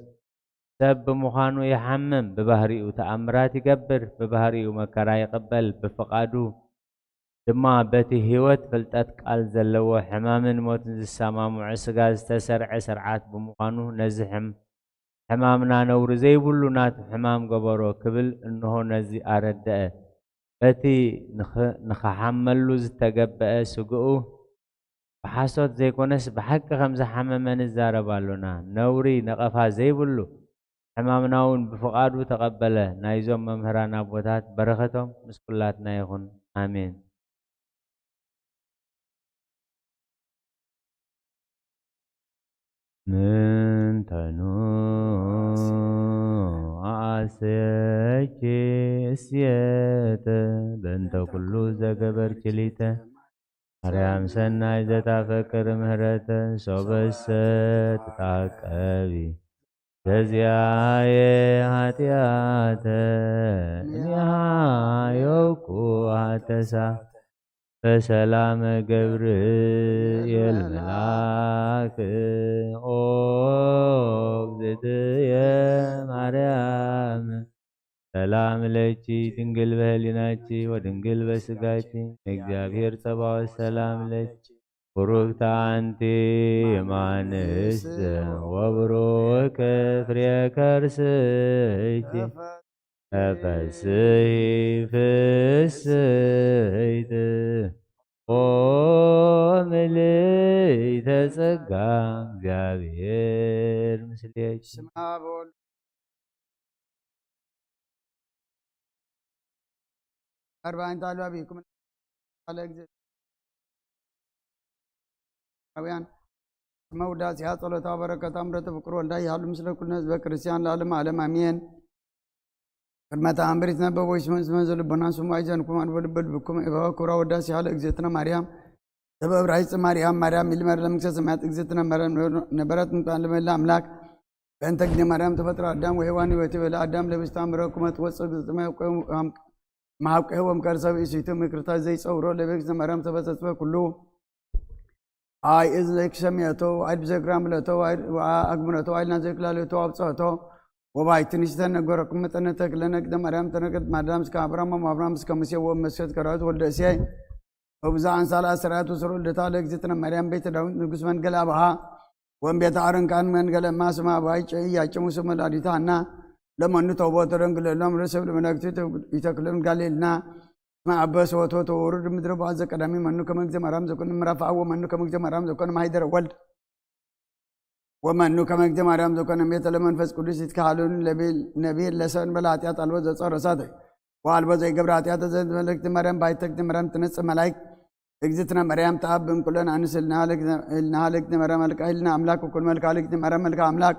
ሰብ ብምዃኑ ይሓምም፣ ብባህሪኡ ተኣምራት ይገብር፣ ብባህሪኡ መከራ ይቕበል፣ ብፍቓዱ ድማ በቲ ህይወት ፍልጠት ቃል ዘለዎ ሕማምን ሞትን ዝሰማምዖ ስጋ ዝተሰርዐ ስርዓት ብምዃኑ ነዚ ሕም ሕማምና ነውሪ ዘይብሉ ናቱ ሕማም ገበሮ ክብል እንሆ ነዚ ኣረደአ። በቲ ንኽ- ንኽሓመሉ ዝተገበአ ስግኡ ብሓሶት ዘይኮነስ ብሓቂ ከም ዝሓመመ ንዛረብ ኣሎና። ነውሪ ነቐፋ ዘይብሉ ሕማምና እውን ብፍቓዱ ተቐበለ። ናይዞም መምህራን ኣቦታት በረኸቶም ምስ ኩላትና ይኹን። ኣሜን። ምንተኑ ኣሰኪ እስየተ በእንተ ኩሉ ዘገበርኪ ሊተ ማርያም ሰናይ ዘታፈቅር ምህረተ ሶበሰ ትታቀቢ ዘዚኣየ ኃጢአተ እኒሃ ዮኩ ሀተሳ በሰላመ ገብርኤል መልአክ ኦ እግዝእትየ ማርያም ሰላም ለኪ ድንግል በህሊናኪ ወድንግል በስጋኪ እግዚአብሔር ጸባኦት ሰላም ለኪ ቡሩክት አንቲ እማንስት ወብሩክ ፍሬ ከርስኪ ተፈስሒ ፍስሕት ኦ ምልዕተ ጸጋ እግዚአብሔር ምስሌኪ። በስመ አብ ወወልድ አርባዕተ አልባቢኩም አለ እግዚእ አውያን መውዳሲያ ጸሎታ በረከታ ምሕረተ ፍቅር ወልዳ ይሃሉ ምስለ ኩልነ ህዝበ ክርስቲያን ለዓለመ ዓለም አሜን። ቅድመ ተአምር ይትነበብ ወይስመን ስመ ዘልቦና ስሙ አይዘንኩም አንበ ልበ ልብኩም እበወ ክብራ ወዳሴ ያለ እግዝእትነ ማርያም ሰበ ዕብራይስጥ ማርያም ማርያም ኢልመር ለመንግስተ ሰማያት እግዝእትነ ማርያም ነበረት ምጣን ለመላ አምላክ በእንተ ግዜ ማርያም ተፈጥሮ አዳም ወሔዋን ወይትቤለ አዳም ለብስታ ምረኩመ ትወፅእ ግዝእትመ መሃብቀ ህቦም ከርሰብ ኢሲቱ ምክርታ ዘይፀውሮ ለቤግዝእትነ ማርያም ተፈሰስበ ኩሉ አይ እዝ ዘይክሰምየቶ አይ ብዘግራምለቶ አግምረቶ አይ ልና ዘይክላለቶ አብፀቶ ወባይ ትንሽ ተነገረኩም መጠነ ተክለነ ግደ ማርያም ተነገት ማርያም እስከ አብርሃም አብርሃም እስከ ሙሴ ወመስከት ከራዊት ወልደ እሴይ ወብዙ ኣንሳል ኣሰራት ስሩ ልደታ ለእግዝእትነ ማርያም ቤተ ዳዊት ንጉስ መንገል ኣባሃ ወንቤት አረንካን መንገለ ማስማ ባይጨ ያጭሙ ስመ ላዲታና ለመኑ ተውቦተ ደንግለሎም ርእሰብ ለመላእክቱ ይተክሎም ጋሌልና ማዕበስ ወቶ ተወሩድ ምድረ ባዘ ቀዳሚ መኑ ከመግዘ ማርያም ዘኮን ምራፋ ወመኑ ከመግዘ ማርያም ዘኮን ማይደረ ወልድ ወመኑ ከመግዘ ማርያም ዘኮን ቤተ ለመንፈስ ቅዱስ ይትካሃሉን ለቢል ነቢል ለሰን በለ ኃጢአት አልቦ ዘጸረሳተ ወአልቦ ዘይገብረ ኃጢአት ዘመልክት ማርያም ባይተክት ማርያም ትነጽ መላይክ እግዝእትነ ማርያም ተአብ እምኩለን ኣንስ እልናሃልክ እልናሃልክ ማርያም መልካ እልና አምላክ ኩል መልካ ልክ ማርያም መልካ አምላክ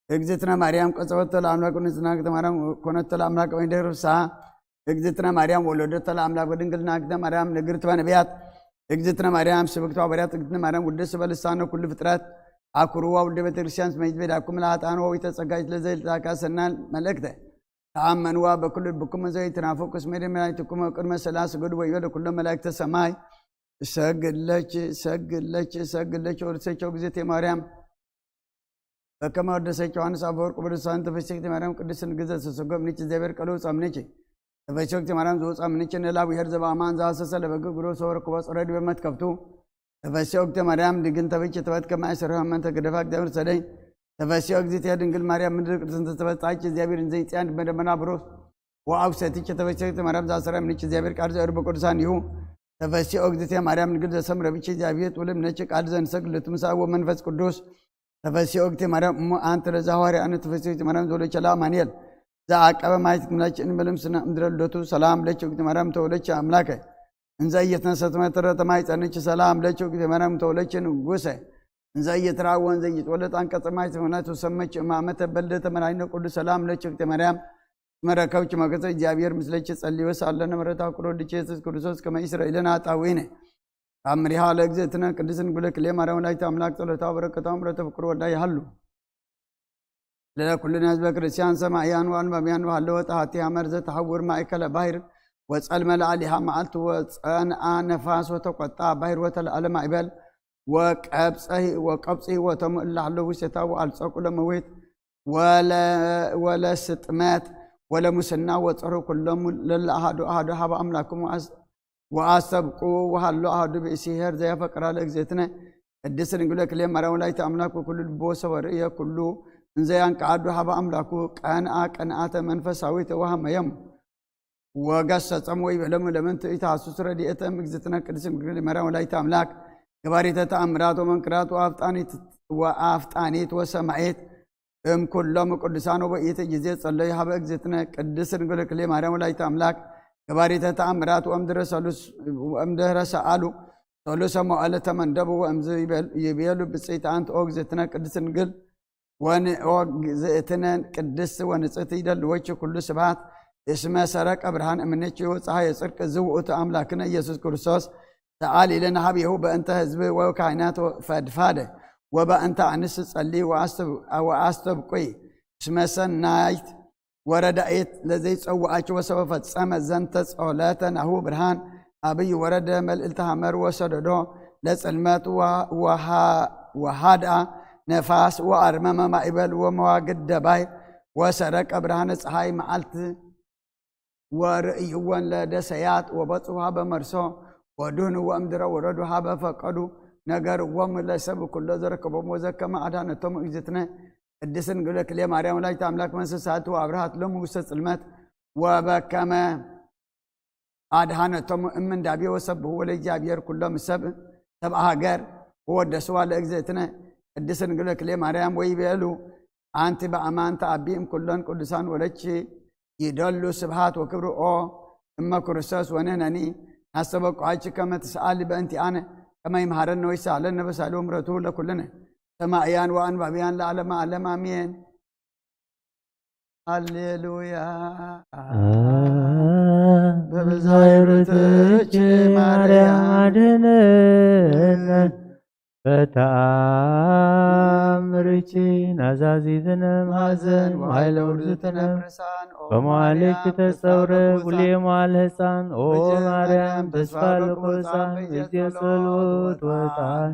እግዝእትነ ማርያም ቀጸወተ ለአምላክ ንጽናክተ ማርያም ኮነተ ለአምላክ ወይ ደርሳ እግዝእትነ ማርያም ወለደተ ለአምላክ በድንግልና እግዝእትነ ማርያም ንግርት በነቢያት እግዝእትነ ማርያም ስብክት ባበሪያት እግዝእትነ ማርያም ውድስ በልሳነ ኩሉ ፍጥረት አኩርዋ ውድ ቤተክርስቲያን ስመይት ቤዳኩም ለአጣን ወዊተ ጸጋይት ለዘይልታካ ሰናን መልእክተ ተአመንዋ በኩሉ ልብኩም ዘይትናፍቁ እስመ ደመናይትኩም ቅድመ ሥላሴ ስገዱ ወዮ ለኩሎም መላእክተ ሰማይ እሰግድ ለኪ እሰግድ ለኪ እሰግድ ለኪ ወድሰቸው ግዜቴ ማርያም በከመ ወደሰች ዮሐንስ አፈወርቅ በልሳን ተፈሲክቲ ማርያም ቅድስት ንግዘ ተሰጎ ምንች እግዚአብሔር ቀሎ ውፃ ምንች ተፈሲክቲ ማርያም ዝወፃ ምንች ንላብ ይሄር ዘባማን ዘአሰሰ ለበግ ግሮ ሰወር ክቦ ጸረ ዲበ መትከፍቱ ተፈሲክቲ ማርያም ድግን ተብች ተበት ከማይ ስርህ መንተ ገደፋ እግዚአብሔር ሰደይ ተፈሲኦ እግዚእትየ ድንግል ማርያም ምድር ቅድስት ተፈጻች እግዚአብሔር እንዘይጽያን ድመደመና ብሩክ ወአብ ሰቲች ተፈሲክቲ ማርያም ዘአሰረ ምንች እግዚአብሔር ቃል ዘእርብ ቅዱሳን ይሁ ተፈሲኦ እግዚእትየ ማርያም ድንግል ዘሰምረ ብች እግዚአብሔር ጥውልም ነች ቃል ዘንሰግ ልትምሳ ወመንፈስ ቅዱስ ተፈሲኦ እግዚእትየ ማርያም እሞ አንተ ለዛ ሐዋርያ አነ ተፈሲኦ እግዚእትየ ማርያም ዘወለቸላ አማኑኤል ዘአቀበ ማየት ክምላች እንበልም ስና እምድረ ልደቱ ሰላም ለች እግዚእትየ ማርያም ተወለች አምላከ እንዘ እየተነሰት መተረተ ማይጸንች ሰላም ለች እግዚእትየ ማርያም ተወለች ንጉሰ እንዘ እየተራወ እንዘ እየተወለጥ አንቀጸ ማይ ተመናት ወሰመች እማመተ በልደተ መድኃኒነ ቅዱስ ሰላም ለች እግዚእትየ ማርያም መረከብች መገሰ እግዚአብሔር ምስለች ጸልዮ ሳለነ ምሕረት አኩሮ ልጅ ኢየሱስ ክርስቶስ ከመ ይስረ ኢለነ አጣዊነ ታምሪሃ ለእግዝእትነ ቅድስት ንጉለ ክሌ ማርያም ወላዲተ አምላክ ጸሎታ በረከታ ምሕረተ ፍቅር ወዳ ይሃሉ ለኩልነ ህዝበ ክርስቲያን ሰማያን ወአንባቢያን ወሃለወ ጣሃቲ አመር ዘተሐውር ማእከለ ባሕር ወጸልመ ለአሊሃ መዓልት ወጸንአ ነፋስ ወተቆጣ ባሕር ወተለአለ ማዕበል ወቀብጸሂ ወቀብጽሂ ወተሙ እለ ሀለዉ ውስቴታ ወአልጸቁ ለመዊት ወለ- ወለስጥመት ወለሙስና ወጸሩ ኩሎሙ ለለአሃዱ አሃዱ ሀበ አምላኩም ወአስ- ወአስተብቁ ወሃሎ አሃዱ ብእሲ ኄር ዘያፈቅራ ለእግዝእትነ ቅድስት ድንግል ክሌ ማርያም ወላዲተ አምላክ ወኩሉ ልቦ ሰበርእየ ኩሉ እንዘ ያንቀአዱ ሀበ አምላኩ ቀንአ ቅንአተ መንፈሳዊተ ወሃመዮም ወገሰጸም ወይቤሎሙ ለምንቱ ኢትሃስሱ ረድኤተ እምእግዝእትነ ቅድስት ድንግል ማርያም ወላዲተ አምላክ ገባሪተ ተአምራት ወመንክራት ወአፍጣኒት- ወአፍጣኒት ወሰማዒት እምኩሎም ቅዱሳን ወበይእቲ ጊዜ ጸለዩ ሀበ እግዝእትነ ቅድስት ድንግል ክሌ ማርያም ወላዲተ አምላክ ገባሪተ ተአምራት ወእምድረ ሰሉስ- ወእምድረ ሰአሉ ሰሉሰ መዋዕለ ተመንደቡ ወእምዝ ይቤል- ይቤሉ ብጽይት አንቲ ኦ እግዝእትነ ቅድስት ድንግል ወንኦ እግዝእትነ ቅድስት ወንጽሕት ይደልወኪ ኩሉ ስብሐት እስመ ሰረቀ ብርሃን እምኔኪ ወፀሐየ ጽድቅ ዝውእቱ አምላክነ ኢየሱስ ክርስቶስ ተአሊለ ናሃቤሁ በእንተ ህዝብ ወካህናት ፈድፋደ ወበእንተ አንስ ጸሊ ወአስተብቁይ እስመ ሰናይት ወረዳኢት ለዘይጸውዓኪ ወሰበ ፈጸመ ዘንተ ጸሎተ ናሁ ብርሃን አብይ ወረደ መልእልተ ሐመር ወሰደዶ ለጽልመት ወሃድአ ነፋስ ወአርመመ ማዕበል ወመዋግድ ደባይ ወሰረቀ ብርሃነ ፀሐይ መዓልት ወርእይወን ለደሰያት ወበጽሑ ሀበ መርሶ ወድህኑ ወእምድረ ወረዱ ሀበ ፈቀዱ ነገርዎም ለሰብ ኩሎ ዘረከቦም ወዘከመ አድሃነቶም እግዝእትነ ቅድስት ድንግል ክሌ ማርያም ወላዲተ አምላክ መንሰሳቱ አብርሃት ሎሙ ውስተ ጽልመት ወበከመ አድሃነቶም እምንዳቤ ወሰብህዎ ለእግዚአብሔር ኩሎም ሰብ ሰብ ሃገር ወወደስዋ ለእግዝእትነ ቅድስት ድንግል ክሌ ማርያም ወይቤሉ አንቲ በአማን ተአቢ እምኩሎን ቅዱሳን ወለኪ ይደሉ ስብሃት ወክብር ኦ እመ ክርስቶስ ወንህነኒ ናስተበቅዓኪ ከመ ትስአሊ በእንቲአነ ከመ ይምሃረነ ወይሳለነ በሳሉ ምረቱ ለኩልነ ሰማእያን ወአንባብያን ለዓለመ ዓለም አሜን። ሃሌሉያ። በብዝሃ ይርትች ማርያም አድነን በተአምርኪ ናዛዚትነ ማዘን ዋይለ ውርዝትነ ብርሳን በመዋሌኪ ተሰውረ ጉሌ መዋል ህፃን ኦ ማርያም ተስፋ ለቆፃን በጊዜ ጸሎት ወፃን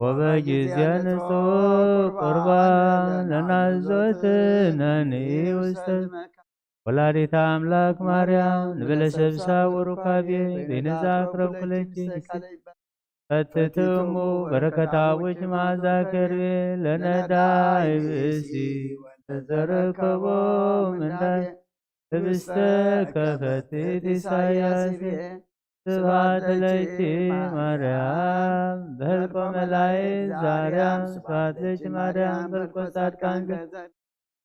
ወበጊዜ ንጹሕ ቁርባን ለናዞትነኒ ውስተ ወላዲተ ኣምላክ ማርያም ንበለሰብሳ ወሩካቤ በይነዛ ኣቅረብኩለኪ። ፈትትሙ በረከታዊች መዓዛ ከርቤ ለነዳይ ብእሲ ወለዘረከቦ ምንዳይ ህብስተ ከፈትት ኢሳያስ። ስብሐት ለኪ ማርያም በህልቆ መላእክት ዛርያም ስብሐት ለኪ ማርያም በህልቆ ጻድቃን ገዛት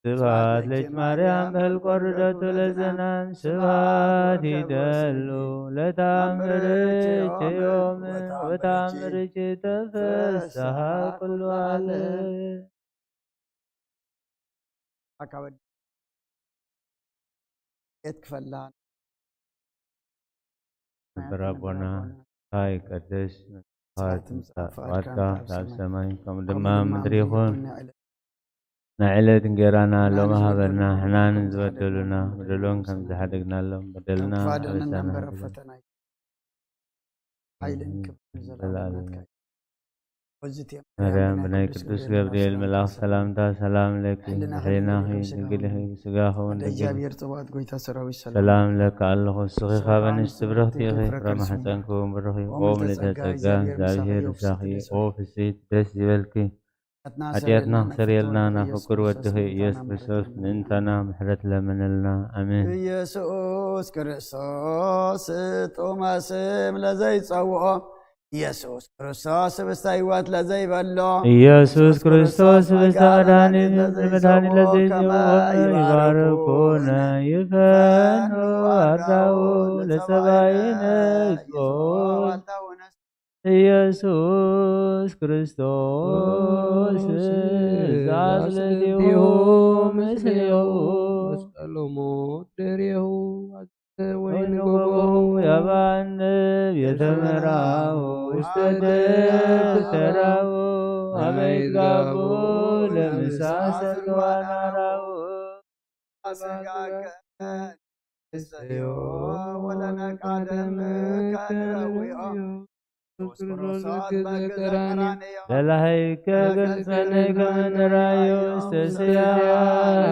ስብሐት ለኪ ማርያም በህልቆ ርደቱ ለዘናን ስብሐት ይደሉ ለታምርኪ ዮም ወታምርኪ ተፈስሐ ኩሉ ዓለም። ኣካበድ የትክፈላ ነበር ኣቦና ታይ ቀደስ ስብሐት ትምጻእ ፍቃድካ ኣብ ሰማይ ከም ድማ ምድሪ ይኹን። ናይ ዕለት እንጌራና ሎሚ ሃበና። ሕናን ዝበደሉና በደሎም ከም ዝሓደግናሎም በደልና ኣበሳና ሓይልን ክብርን ዘለዓለምናትካ። ማርያም ብናይ ቅዱስ ገብርኤል መልኣኽ ሰላምታ ሰላም ለኪ፣ ሕሊናኺ ድንግል ኢኺ፣ ብስጋኺ እውን ድንግል። እግዚኣብሔር ጽባኦት ጎይታ ሰራዊት ሰላም። ሰላም ለኪ ኣለኹ፣ እስኺ ካብ ኣንስቲ ብርኽቲ ኢኺ፣ ፍረ ማሕፀንኪ እውን ብሩኽ እዩ። ኦ ምልዕተ ጸጋ፣ እግዚኣብሔር ምሳኺ እዩ። ኦ ፍስሕቲ ደስ ይበልኪ፣ ሓጢኣትና ክሰርየልና ናብ ፍቁር ወድኺ ኢየሱስ ክርስቶስ ምእንታና ምሕረት ለምንልና። ኣሜን። ኢየሱስ ክርስቶስ ጥዑመ ስም ለዘይጸውዖ፣ ኢየሱስ ክርስቶስ ህብስተ ሕይወት ለዘይበሎ፣ ኢየሱስ ክርስቶስ ህብስተ መድኃኒት ለዘይጸውዖ፣ መድኃኒት ለዘይጸውዖ፣ ይባርኩነ ይፈኑ ኣርዳኡ ለሰባይነ ኢየሱስ ክርስቶስ ዛስለዲሁ ምስሌሁ መስቀሎሙ ድሬሁ ወይንጎቦሁ ያባንብ የተመራሁ ውስተ ደብተራሁ አመይጋቡ ለምሳ ሰልዋናራሁ ስጋከ ንስተዮ ወለነቃደም ከንረውዮ። ለላህይከ ገልጸነ ከመ ንራዮ ውስተ ስያ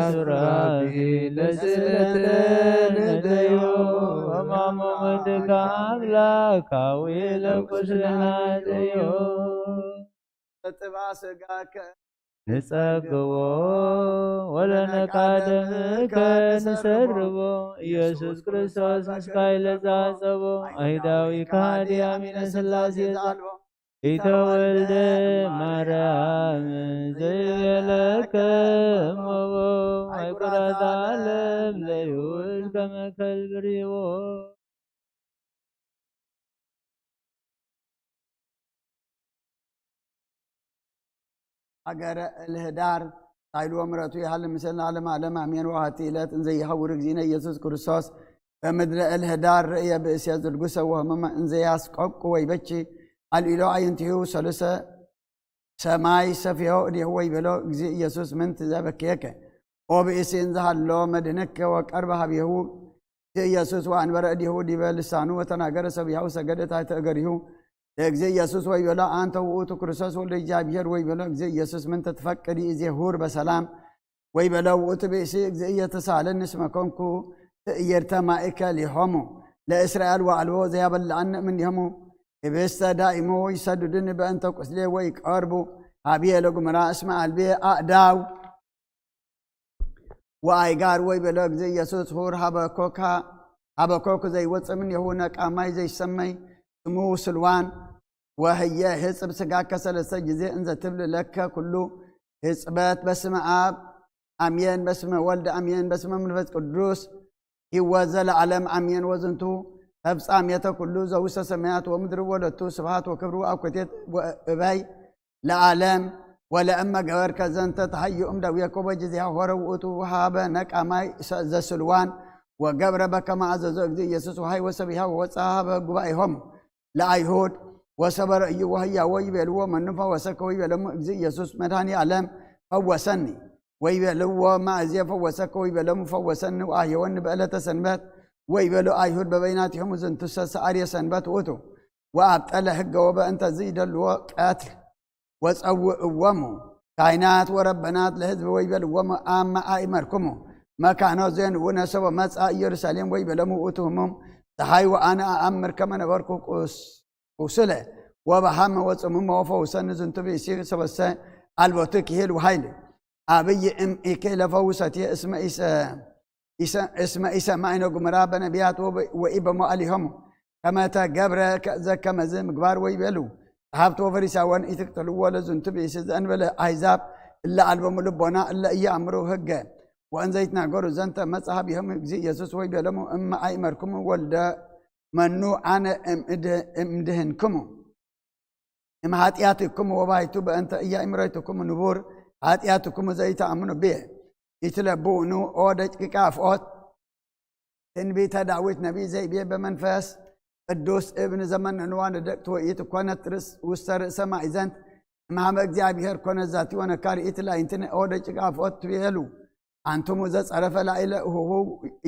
ሱራፊ ለስእለተ ነደዮ ወማሞ ወድካ አምላካዊ ለቁስልና ደዮ። ጥባ ስጋከ ንጸግቦ ወለነቃደምከ ንሰርቦ። ኢየሱስ ክርስቶስ ምስካይ ለዛጸቦ አይሁዳዊ ከሃዲ አሚነ ሥላሴ ዛልቦ ኢተወልደ ማርያም ዘይቤለከ እመቦ። አይጉራት ዓለም ለይሁድ ከመ ከልብ ርሂቦ። ሃገረ እልህዳር ሳይልዎ ምረቱ ይሃሊ ምስልና ዓለም ዓለም ኣሜን። ወሃቲ ዕለት እንዘ ይሐውር እግዚእነ ኢየሱስ ክርስቶስ በምድረ እልህዳር ርእየ ብእሴ ዝልጉሰ ወህመመ እንዘ ያስቆቁ ወይ በቺ አልኢሎ አዕይንቲሁ ሰሉሰ ሰማይ ሰፊሆ እዴሁ ወይ በሎ እግዚእ ኢየሱስ ምንት ዘበክየከ ኦ ብእሲ እንዘሃሎ መድህንከ ወቀርበ ሀቤሁ። ኢየሱስ ወአንበረ እዴሁ ዲበ ልሳኑ ወተናገረ ሰቢሃው ሰገደ ታሕተ እገሪሁ ለእግዜ ኢየሱስ ወይ በሎ አንተ ውእቱ ክርስቶስ ወልደ እግዚአብሔር ወይ በሎ። እግዜ ኢየሱስ ምንተ ትፈቅድ ይእዜ ሁር በሰላም ወይ በሎ ውእቱ ብእሲ እግዜ ኢየተሳለን እስመ ኮንኩ ትእየርተ ማእከል ይሆሙ ለእስራኤል ወአልቦ ዘያበልዐነ እምኔሆሙ። ህብስተ ዳይሙ ይሰድዱኒ በእንተ ቁስሌ ወይ ቀርቡ ሀብየ ለጉምራ እስመ አልቤ አእዳው ወአይጋር ወይ በሎ። እግዜ ኢየሱስ ሁር ሀበኮካ ሀበኮኩ ዘይወፅእ እምኔሁ ነቃማይ ዘይሰመይ ስሙ ስልዋን ወህየ ህጽብ ስጋከ ሰለስተ ጊዜ እንዘ ትብል ለከ ኩሉ ህጽበት በስመ አብ አሜን በስመ ወልድ አሜን በስመ መንፈስ ቅዱስ ህይወት ዘለዓለም አሜን። ወዝንቱ ተፍጻሜተ ኩሉ ዘውሰ ሰማያት ወምድር ወለቱ ስብሐት ወክብር ወአኮቴት ወእበይ ለዓለም። ወለእመ ገበርከ ዘንተ ተሃዩ እምደዌኮ በጊዜሃ ሆረ ውእቱ ሀበ ነቃማይ ዘስልዋን ወገብረ በከመ አዘዞ እግዚእ ኢየሱስ ወሃይ ወሰቢሃ ወወፅአ ሀበ ጉባኤሆሙ ለአይሁድ ወሰበረ እዩ ወህያዎ ይቤልዎ መኑ ፈወሰከ ወይቤሎሙ እግዚእ ኢየሱስ መድኃኔ ዓለም ፈወሰኒ ወይቤልዎ ማእዜ ፈወሰከ ወይቤሎሙ ፈወሰኒ ወአህየወኒ በዕለተ ሰንበት ወይቤሉ አይሁድ በበይናቲሆሙ ዝንቱሰ ሰአርየ ሰንበት ውእቱ ወአብጠለ ሕገ ወበእንተዚ ይደልዎ ቀትል ወጸውእዎሙ ካህናት ወረበናት ለሕዝብ ወይቤልዎሙ አመ አእመርኩሙ መካኖ ዜንኡ ነሰቦ መጻ ኢየሩሳሌም ወይ በለሙ ውእቱ ህሙም ጸሓይ ወኣነ ኣኣምር ከመ ነበርኩ ቁስ-፣ ቁስለ ወበሃመ ወጽሙመ ወፈውሰኒ ዝንቱ ብእሲ ሰበሰ ኣልቦቱ ክሄል ወሃይል። አብይ እም ኢኬ ለፈውሰትየ እስመ ኢሰ-፣ ኢሰ-፣ እስመ ኢሰማዕነ ጉምራ በነቢያት ወበ-፣ ወኢበመዋዕሊሆሙ ከመ ተገብረ ከ-፣ ዘከመዝ ምግባር ወይቤሉ ጸሓፍት ወፈሪሳውያን ኢትቅትልዎ ለዝንቱ ብእሲ ዘእንበለ አሕዛብ እለ አልቦሙ ልቦና እለ ኢየአምሩ ህገ ወእንዘ ይትናገሩ ዘንተ መጽ ሀቢሆሙ እግዚእ ኢየሱስ ወይቤሎሙ እመ አእመርኩሙ ወልደ መኑ አነ እምድ-፣ እምድህንክሙ እምኃጢአትክሙ ወባሕቱ በእንተ ኢያእምረትክሙ ንቡር ኃጢአትክሙ ዘይተአምኑ ብየ። ኢትለብውኑ ኦ ደቂቀ አፍኦት ትንቢተ ዳዊት ነቢይ ዘይቤ በመንፈስ ቅዱስ እብን ዘመነንዋ ንደቅቲ ወኢት ኮነት ርእስ ውስተ ርእሰ ማእዘንት እምሃመ እግዚኣብሔር ኮነ ዛቲ ወነካር ኢትላይንትን ኦ ደቂቀ አፍኦት ትቤሉ። አንትሙ ዘጸረፈ ላዕለ እሁሁ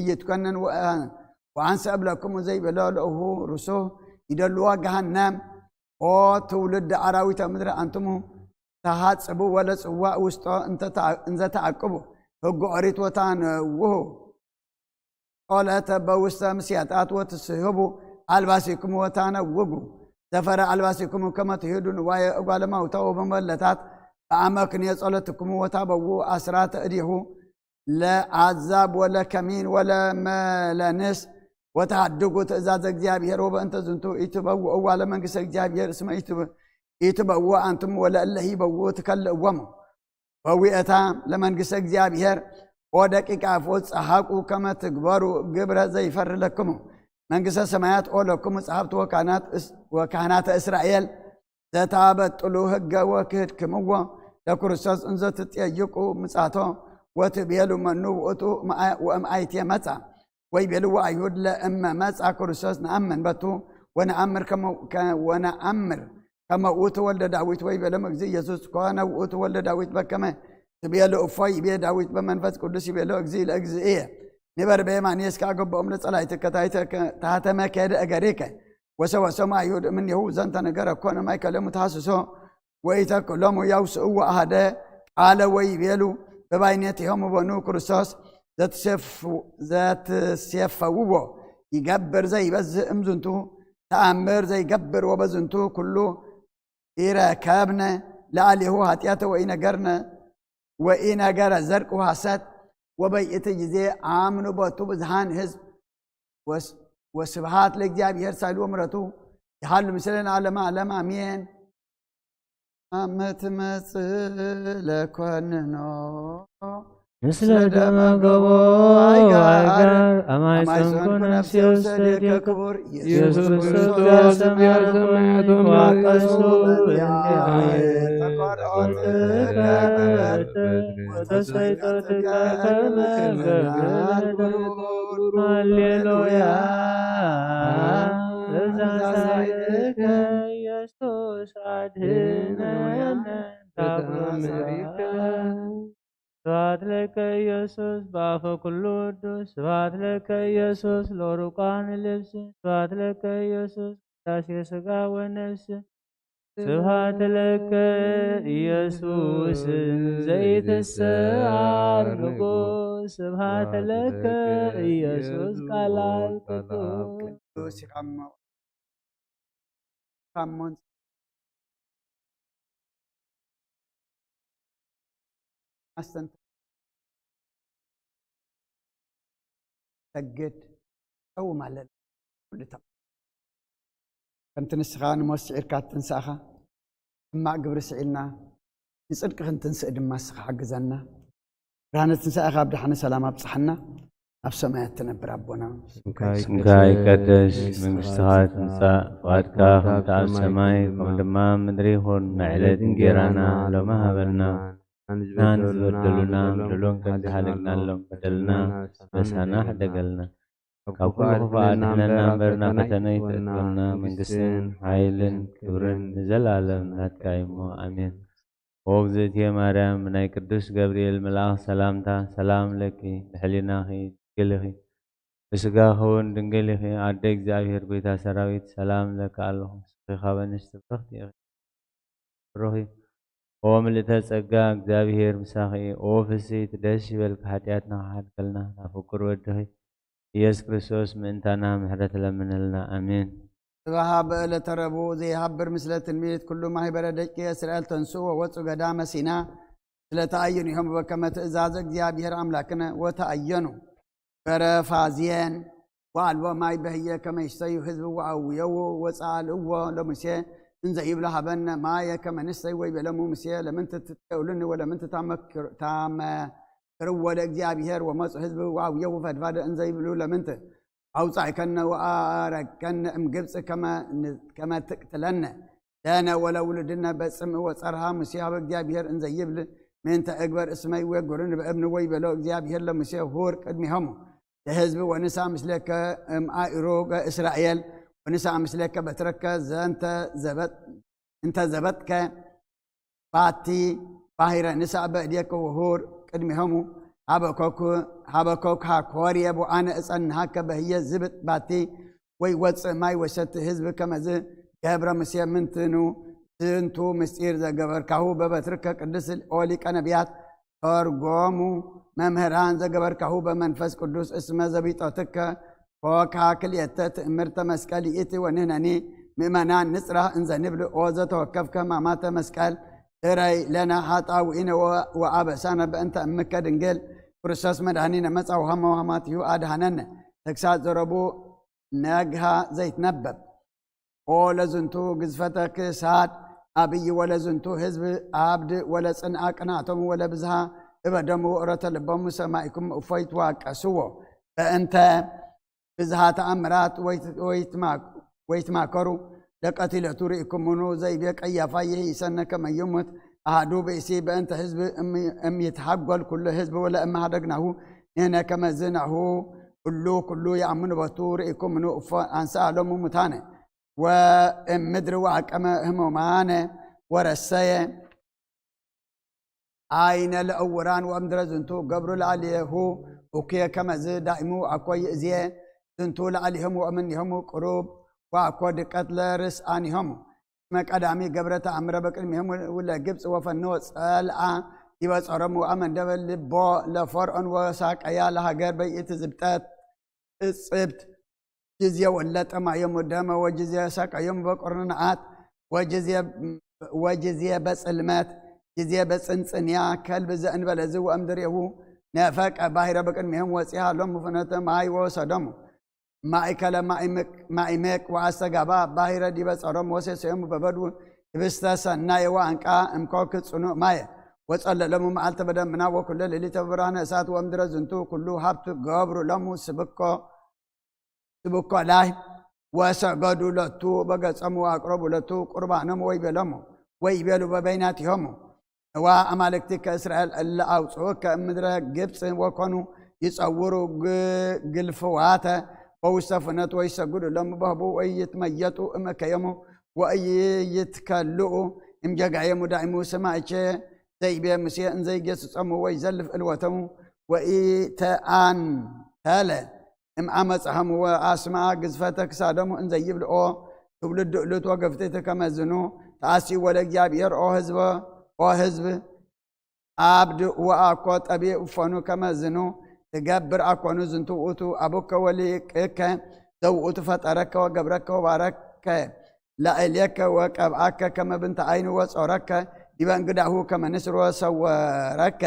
ኢይትኮነን ወ-፣ ወአንሰ እብለክሙ ዘይበሎ ለእሁ ርሱህ ይደልዎ ገሃነም። ኦ ትውልድ አራዊተ ምድር አንትሙ ተሃጽቡ ወለ ጽዋእ ውስጦ እንተ ተአ-፣ እንዘ ተአቅቡ ህግ ኦሪት ወታነውሁ ጾለተ በውስተ ምስያጣት ወትስህቡ አልባሲክሙ ወታነውጉ ዘፈረ አልባሲክሙ ከመ ትሂዱ ንዋየ እጓለ ማውታ ወመበለታት በአመክንዮ ጸሎትክሙ ወታበው አስራተ እዴሁ ለአዛብ ወለከሚን ወለመለንስ ወተሃድጉ ትእዛዝ እግዚአብሔር ወበእንተ ዝንቱ ኢትበውእዋ ለመንግስተ እግዚአብሔር እስመ ኢትበ-፣ ኢትበውእ አንትሙ ወለእለ ይበውኡ ትከልእዎሙ። በዊእታ ለመንግስተ እግዚአብሔር ኦ ደቂቀ አፍኦት ጸሃቁ ከመ ትግበሩ ግብረ ዘይፈሪ ለክሙ መንግስተ ሰማያት ኦ ለክሙ ጸሓፍቲ ወካህናት እስ-፣ ወካህናተ እስራኤል ዘታበጥሉ ህገ ወክህድክምዎ ለክርስቶስ እንዘ ትጠይቁ ምጻቶ ወትቤሉ መኑ ውእቱ እምአ-፣ ወእምአይቴ መጻ። ወይቤልዎ አይሁድ ለእመ መጻ ክርስቶስ ነአምን በቱ ወነአምር ከመ-፣ ከ-፣ ወነአምር ከመ ውእቱ ወልደ ዳዊት። ወይቤሎም እግዚእ ኢየሱስ ኮነ ውእቱ ወልደ ዳዊት በከመ ትቤሉ እፎ ይቤ ዳዊት በመንፈስ ቅዱስ ይቤሎ እግዚእ ለእግዚእየ ንበር በየማንየ እስከ አገቦም ለጸላእትከ ታሕተ መከየደ እገሪከ። ወሰወሰሙ አይሁድ እምኔሁ ዘንተ ነገር ኮነ ማእከሎሙ ተሐስሶ ወኢተክሎሙ ያውስእዎ አሐደ ቃለ ወይቤሉ በባይኔቲሆሙ በኑ ክርስቶስ ዘትሴፍ-፣ ዘትሴፈውዎ ይገብር ዘይበዝእ እምዝንቱ ተአምር ዘይገብር ወበዝንቱ ኩሉ ኢረከብነ ለአሌሁ ኃጢአተ ወኢነገርነ ወኢነገረ ዘርቅ ወሐሰት። ወበይእቲ ጊዜ አምኑ ቦቱ ብዙሃን ህዝብ ወስ-፣ ወስብሃት ለእግዚአብሔር ሳይሉ ወምረቱ ይሃሉ ምስለን ዓለመ ዓለም አሜን። አመ ትመጽእ ለኮንኖ ምስለ ደመ ገቦ አይጋር አማይጸንኩ ነፍሴ ውስተ እዴከ ክቡር ኢየሱስ ክርስቶስ ሰማያት ሰማያት ወመንግስቱ በእንቲአየ ተቆርዖት ወተሰይጠትከ ከመ ገበረ ሃሌሉያ። በዛ ሳይልከ ኢየሱስ አድህነነ ካብ መከራ። ስብሐት ለከ ኢየሱስ በአፈ ኩሉ ቅዱስ። ስብሐት ለከ ኢየሱስ ለሩቃን ልብስ። ስብሐት ለከ ኢየሱስ ቅዳሴ ሥጋ ወነፍስ። ስብሐት ለከ ኢየሱስ ዘይትሰዓር ንጉሥ። ስብሐት ለከ ኢየሱስ ቃል አብ ቅዱስ። ቅዱስ ይቀመው። ካሞን አስተንት ሰግድ ጸውም ኣለና። ኩሉ ተም-፣ ከምቲ ንስኻ ንሞት ስዒርካ ትንሳእኻ፣ ሕማቕ ግብሪ ስዒልና ንጽድቂ ክንትንስእ ድማ ንስኻ ሓግዘና። ብርሃነ ትንሳኤኻ ኣብ ደሓነ ሰላም ኣብጽሓና። ኣብ ሰማያት ትነብር ኣቦና፣ ስምካ ይቀደስ፣ መንግስትኻ ትምጻእ፣ ፍቓድካ ከምቲ ኣብ ሰማይ ከምኡ ድማ ኣብ ምድሪ ይኹን። ናይ ዕለት እንጌራና ሎሚ ሃበና። ንሕና ንዝበደሉና በደሎም ከም ዝሓለግናሎም በደልና በሳና ሕደገልና። ካብ ኩሉ ክፉእ ኣድሕነና እምበር ናብ ፈተነ ኣይተእትወና። መንግስትን ሓይልን ክብርን ንዘለኣለም ናትካ እዩ እሞ፣ ኣሜን። ኦ እግዝእትየ ማርያም፣ ብናይ ቅዱስ ገብርኤል መልኣኽ ሰላምታ ሰላም ለኪ፣ ብሕሊናኺ ድንግል ኢኺ፣ ብስጋኺ እውን ድንግል ኢኺ። ኣደ እግዚኣብሔር፣ ጎይታ ሰራዊት፣ ሰላም እለኪ ኣለኹ። ንስኺ ካብ ኣንስቲ ብርኽቲ ኢኺ፣ ብሩኽ እዩ ኦ ምልእተ ጸጋ፣ እግዚኣብሔር ምሳኺ። ኦ ፍስሕቲ፣ ደስ ይበልኪ፣ ሓጢኣትና ክሓልከልና ናብ ፍቁር ወድኺ ኢየሱስ ክርስቶስ ምእንታና ምሕረት ለምነልና። ኣሜን። ጽባሕ በዕለተ ረቡዕ ዘይሃብር፣ ምስለ ትንቢት ኩሉ ማህበረ ደቂ እስራኤል ተንስኡ ወወጹ ገዳመ ሲና። ስለተኣየኑ ይሆሙ በከመ ትእዛዝ እግዚኣብሔር ኣምላክነ ወተኣየኑ። በረፋዝየን ወአልቦ ማይ በህየ ከመ ይስተዩ ህዝብ ወአውየው ወጸአልዎ ለሙሴ እንዘ ይብሎ ሀበነ ማየ ከመ ንስተይ ወይቤለሙ ሙሴ ለምንት ትትቀውሉኒ ወለምንት ታመክር- ታመክርዎ ለእግዚኣብሔር ወመጹ ህዝብ ወአውየው ፈድፋደ እንዘ ይብሉ ለምንት አውጻእከነ ወአረከነ እምግብጽ ከመ ን- ከመ ትቅትለነ ለነ ወለውሉድነ በጽምእ ወጸርሃ ሙሴ ሀበ እግዚኣብሔር እንዘ ይብል ምእንተ እግበር እስመ ይዌጉሩኒ በእብኒ ወይቤሎ እግዚኣብሔር ለሙሴ ሁር ቅድሜሆሙ ለህዝብ ወንሳ ምስሌከ እምአእሩገ እስራኤል ወንሳ ምስሌከ በትረከ ዘንተ ዘበጥ እንተ ዘበጥከ ባቲ ባሂረ ንሳ በእዴከ ወሁር ቅድሜሆሙ ሀበኮክ ሀበኮክ ሀኮርየ ወአነ እጸንሃከ በህየ ዝብጥ ባቲ ወይ ወፅእ ማይ ወሰቲ ህዝብ ከመዝ ገብረ ሙሴ ምንትኑ ዝንቱ ምስጢር ዘገበርካሁ በበትርከ ቅዱስ ኦ ሊቀ ነቢያት ተርጎሙ መምህራን ዘገበርካሁ በመንፈስ ቅዱስ እስመ ዘቢጦትከ ኮካ ክልኤተ ትእምርተ መስቀል ይእቲ ወንህነኒ ምእመናን ንጽራህ እንዘ ንብል ኦ ዘተወከፍከ ማማተ መስቀል እረይ ለነ ኃጣውኢነ ወአበሳነ በእንተ እምከ ድንግል ክርስቶስ መድኃኒነ መጻ ወሃመ ወሃማትዩ አድኃነነ። ተግሳጽ ዘረቡ ነግሃ ዘይትነበብ። ኦ ለዝንቱ ግዝፈተ ክሳድ አብይ ወለዝንቱ ህዝብ አብድ ወለጽንአ ቅንአቶም ወለብዝሃ እበዶም ወእረተ ልቦም ሰማይኩም እፎይ ትዋቀስዎ በእንተ ብዝሃ ተአምራት ወይትማከሩ ለቀቲለቱ ርኢኩምኑ ዘይቤ ቀያፋ ይህይሰነ ከመ ይሙት አሃዱ ብእሲ በእንተ ህዝብ እም ይትሃጎል ኩሉ ህዝብ ወለእመ ሀደግናሁ ንህነ ከመዝናሁ ኩሉ ኩሉ የአምኑ በቱ ርኢኩምኑ እፎ አንስአ ሎሙ ሙታነ ወእም ምድሪ ወአቀመ ህሙማነ ወረሰየ አይነ ለእውራን ወእምድረ ዝንቱ ገብሩ ለአልየሁ እኩየ ከመዝ ዳይሙ አኮ ይእዝየ ዝንቱ ለአሊሆሙ ወእምኔሆሙ ቅሩብ ወአኮ ድቀት ለርስአኒሆሙ። እስመ ቀዳሚ ገብረ ተአምረ በቅድሚሆሙ ለግብፅ ወፈንዎ ጸልአ ዲበ ጾሮሙ ወአመንደበ ልቦ ለፈርዖን ወሳቀያ ለሃገር በይእቲ ዝብጠት እጽብት ጊዜ ወለጠ ማየ ሙደመ ወጊዜ ሰቀዮም በቁርንዓት ወጊዜ በጽልመት ጊዜ በጽንጽንያ ከልብ ዘእንበለዚ ወእምድሬሁ ነፈቀ ባሕረ በቅድሚሆም ወፂሃ ሎም ፍኖተ ማይ ወሰዶሙ ማእከለ ማእመቅ ወአስተጋባ ባሕረ ዲበ ጸሮም ወሴሰዮም በበዱ ህብስተ ሰናየ ወአንቃ እምኮክ ጽኑዕ ማየ ወጸለሎሙ መዓልተ በደመና ወኩለ ሌሊተ በብርሃነ እሳት ወእምድረ ዝንቱ ኩሉ ሀብት ገብሩ ሎሙ ስብኮ ስብኮ ላይ ወሰገዱ ለቱ በገጾም ወአቅረቡ ለቱ ቁርባኖም ወይቤሎሙ ወይቤሉ በበይናቲሆሙ እዋ አማልክቲከ እስራኤል እለ አውፅኡከ እምድረ ግብፅ ወኮኑ ይጸውሩ ግልፍዋተ በውስተ ፍኖት ወይሰግዱ ሎም በህቡ ወይትመየጡ እምከዮሙ ወይትከልኡ እምጀጋዮሙ ዳይሙ ስማይቼ ዘይቤ ሙሴ እንዘይገስጾሙ ወይዘልፍ ዕልወቶሙ ወኢተአንተለ እምአመፃህም ወአስምዐ ግዝፈተ ክሳዶሙ እንዘይብልኦ ትውልድ እሉት ወገፍትት ከመዝኑ ተአስዩ ወለ እግዚኣብሔር ኦ ህዝብ ኦ ህዝብ አብድ ወአኮ ጠቢብ እፎኑ ከመዝኑ ትገብር አኮኑ ዝንቱ ውእቱ አቡከ ወሊቅከ ዘውእቱ ፈጠረከ ወገብረከ ወባረከ ላዕሌከ ወቀብአከ ከመ ብንተ አይኑ ወጾረከ ዲበ እንግዳሁ ከመ ንስር ወሰወረከ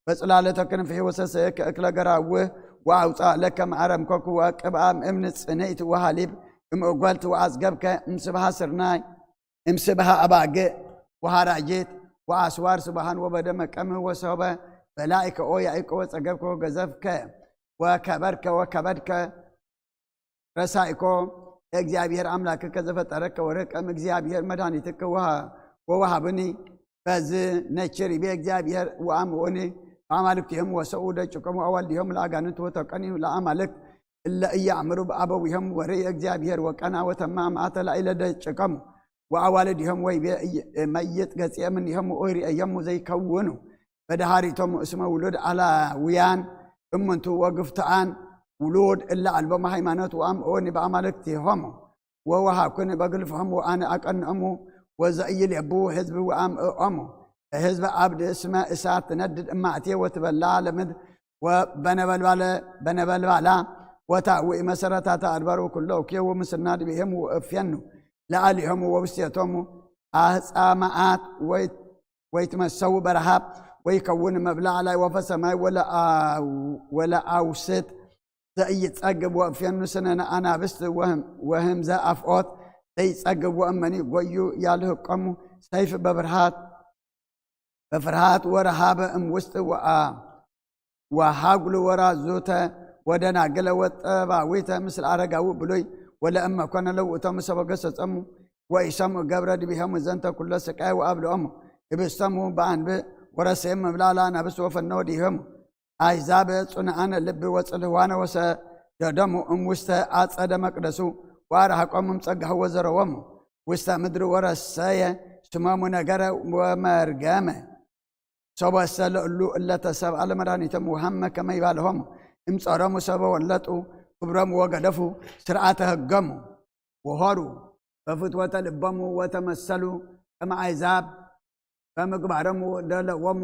በጽላለተ ክንፍሒ ወሰሰየከ እክለ ገራውህ ወአውፅአ ለከ መአረምኮኩ ወቅብአ እምኒ ጽንዕት ወሃሊብ እምእጎልት ወአጽገብከ እምስብሃ ስርናይ እምስብሃ አባግዕ ወሃራጅት ወአስዋር ስብሃን ወበደመ ቀምህ ወሰሆበ በላይከ ኦ ያዕቆብ ወጸገብከ ወገዘፍከ ወከበርከ ወከበድከ ረሳይኮ ለእግዚኣብሔር አምላክከ ዘፈጠረከ ወርህቀ እምእግዚኣብሔር መድኃኒትከ ወሃ- ወወሃብኒ በዝ ነችር ይቤ እግዚኣብሔር ወአምኡኒ በአማልክቲሆም ወሰኡ ደጭቆም ወአዋልዲሆም ለአጋንንት ወተቀንዩ ለአማልክት እለ እያእምሩ በአበዊሆም ወርእየ እግዚኣብሔር ወቀና ወተማ መዓተ ላዕለ ደጭቆም ወአዋልዲሆም ወይቤ እይ- መይጥ ገጽየ እምኔሆም ወኢርእየሙ ዘይከውኑ በደሃሪቶም እስመ ውሉድ አላውያን እምንቱ ወግፍትአን ውሉድ እለ አልቦም ሃይማኖት ወአምኡኒ በአማልክቲሆሙ ወወሃኩኒ በግልፎሙ ወአነ አቀንኦሙ ወዘኢይሌቡ ህዝብ ወአምእኦሙ ህዝብ ኣብድ እስመ እሳት ትነድድ እማእትየ ወትበላ ለምድር ወበነበልባለ በነበልባላ ወታዊ መሰረታታ ኣድባሩ ኩሎ ኬው ምስና ድብሄሙ ወእፍየኑ ለኣሊሆሙ ወውስቴቶሙ ኣህፃማኣት ወይ ወይትመሰው በረሃብ ወይከውን መብላዕ ላይ ወፈ ሰማይ ወለአውስት ዘኢይጸግብ ወእፍየኑ ስነነ ኣናብስት ወህምዘ ኣፍኦት ዘይጸግብ ወእመኒ ጎዩ ያልህቆሙ ሰይፍ በፍርሃት በፍርሃት ወረሃበ እም ውስጥ ወሃጉሉ ወራዙተ ወደናግለ ወጠባዊተ ምስለ ኣረጋዊ ብሉይ ወለእመ ኮነ ለውእቶሙ ሰበ ገሰጾሙ ወኢሰምኡ ገብረ ድቢሆሙ ዘንተ ኩሎ ስቃይ ወኣብልኦሙ ህብስቶሙ በኣንብእ ወረሰዮም መብላላ ኣናብስ ወፈነወ ድሆሙ ኣሕዛብ ጽኑዓነ ልቢ ወጽልዋነ ወሰደዶሙ እም ውስተ ኣጸደ መቅደሱ ወኣርሐቆሙ እም ጸጋሁ ወዘረዎሙ ውስተ ምድሪ ወረሰየ ስሞሙ ነገረ ወመርገመ። ሰበሰ ለእሉ እለ ተሰብአ ለመድኃኒቶም ወሃመ ከመ ይባልሆሙ እም ጾሮሙ ሰበ ወለጡ ክብሮሙ ወገደፉ ስርዓተ ህጎሙ ወሆሩ በፍትወተ ልቦሙ ወተመሰሉ ከመ ኣሕዛብ በምግባሮሙ ደለዎሙ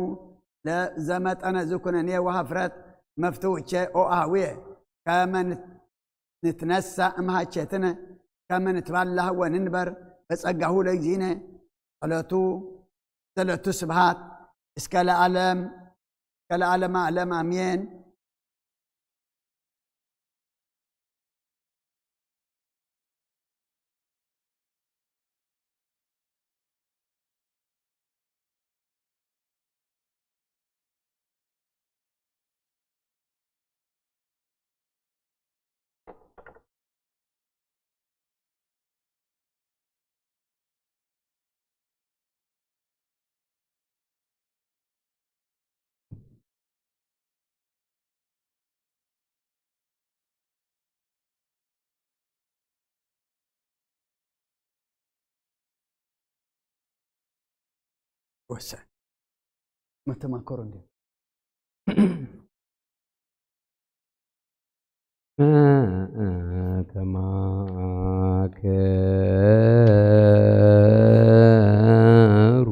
ለዘመጠነ ዝኩነኔ ወሃፍረት መፍትውቼ ኦአህውየ ከመ ንትነሳ እምሃቸትነ ከመ ንትባላህ ወንንበር በጸጋሁ ለእግዚእነ ጸሎቱ ጸሎቱ ስብሃት እስከ ለዓለም እስከ ለዓለም ዓለም ኣሜን። ወሳኝ መተማከሩ እንዲ ተማከሩ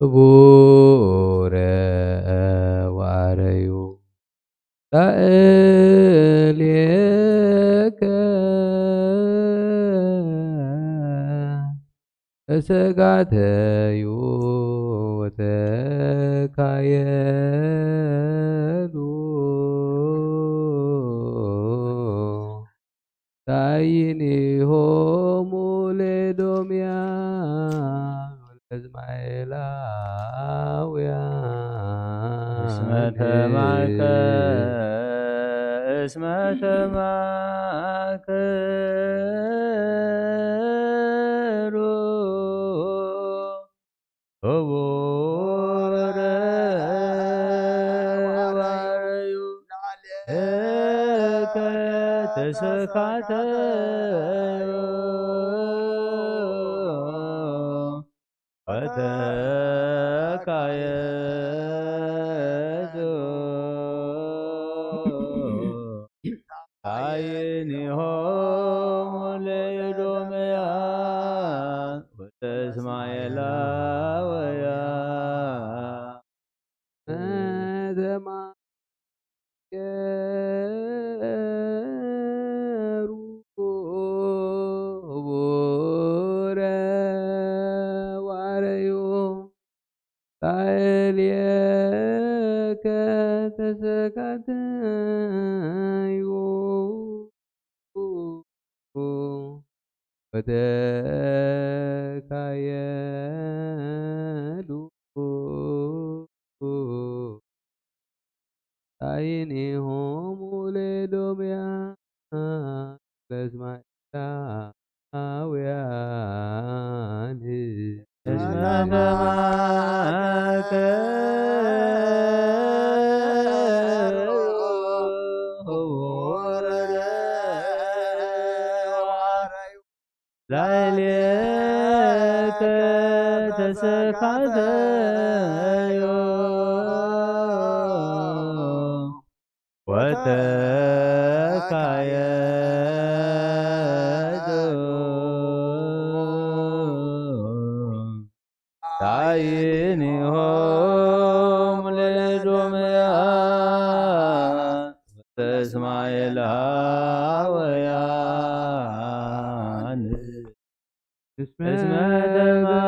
ህቡረ ዋረዩ ላእሌከ ተሰጋተዩ ወተካየሉ ታይኒሆሙ ለኤዶምያን ወለእስማኤላውያን እስመ ተማከ እስመ ተማከሩ ህቡረ ዋረዩ ላዕሌከ ተሰካተዩ ወተካየዱ ታይኒሆሙ ለኤዶምያን ወለእስማኤላውያን ተማከሩ ህቡረ ዋረዩ ላዕሌከ ተሰካተዩ ወተካየዱ ታይኒሆሙ ለኤዶምያን ለእስማኤላውያን እስመ ተማከሩ ላዕሌከ ተሰካተዩ ወተካየዱ እስማኤላውያን እስመ ደማከሩ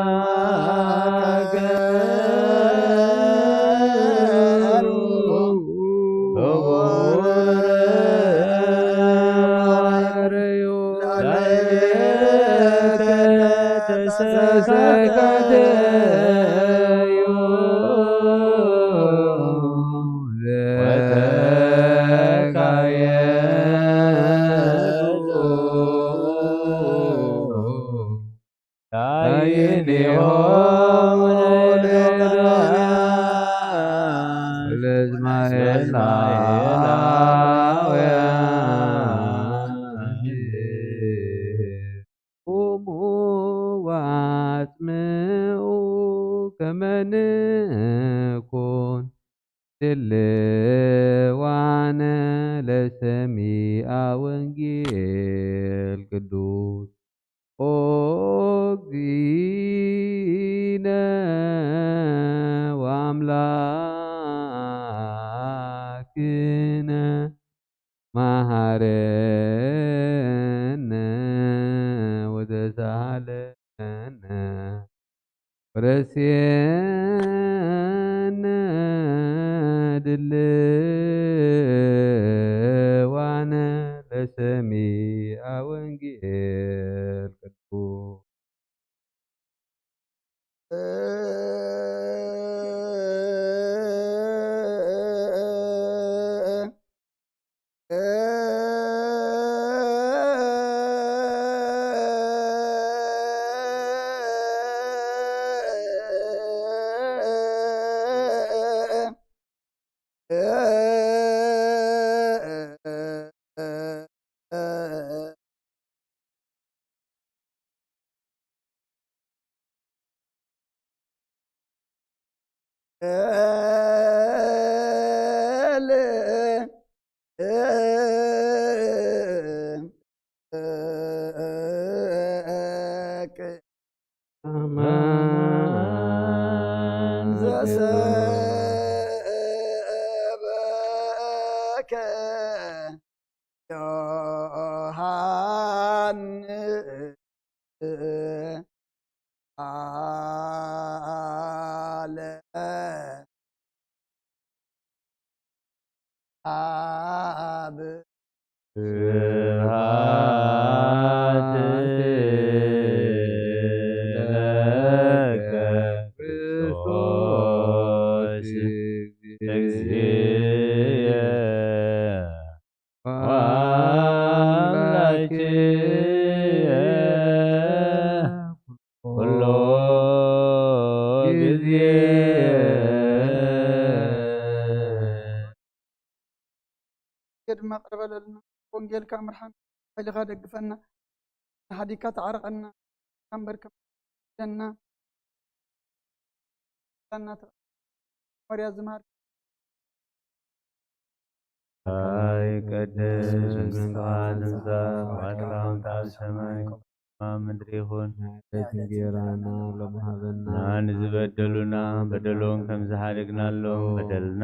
ቁሙ ወአጽምዑ ከመ ንኩን ድልዋነ ለሰሚዐ ወንጌል ቅዱስ። ኦ እግዚእነ ወአምላክነ መሐረነ ወተሳሃለነ ወረስየነ ድልዋነ ለሰሚዐ ወንጌል ቅዱስ። ዘሰበከ ዮሃንስ አለ አብ። ስብሐት ለከ ክርስቶስ እግዚእ ወአምላክየ ኩሎ ግዜ። ድማ ቅርበለልና፣ ወንጌልካ ምርሓን፣ ሓይልኻ ደግፈና፣ ንሓዲግካ ተዓረቐና፣ እምበር ከም ደና ና ወርያ ዝማር። ኣይ ቀደስ መንግስትኻ ትምጻእ፣ ፍቓድካ ከምቲ ኣብ ሰማይ ከምኡ ኣብ ምድሪ ይኹን። ዕለት እንጌራና ሎሚ ሃበና። ንዝበደሉና በደሎም ከም ዝሓደግናሎም በደልና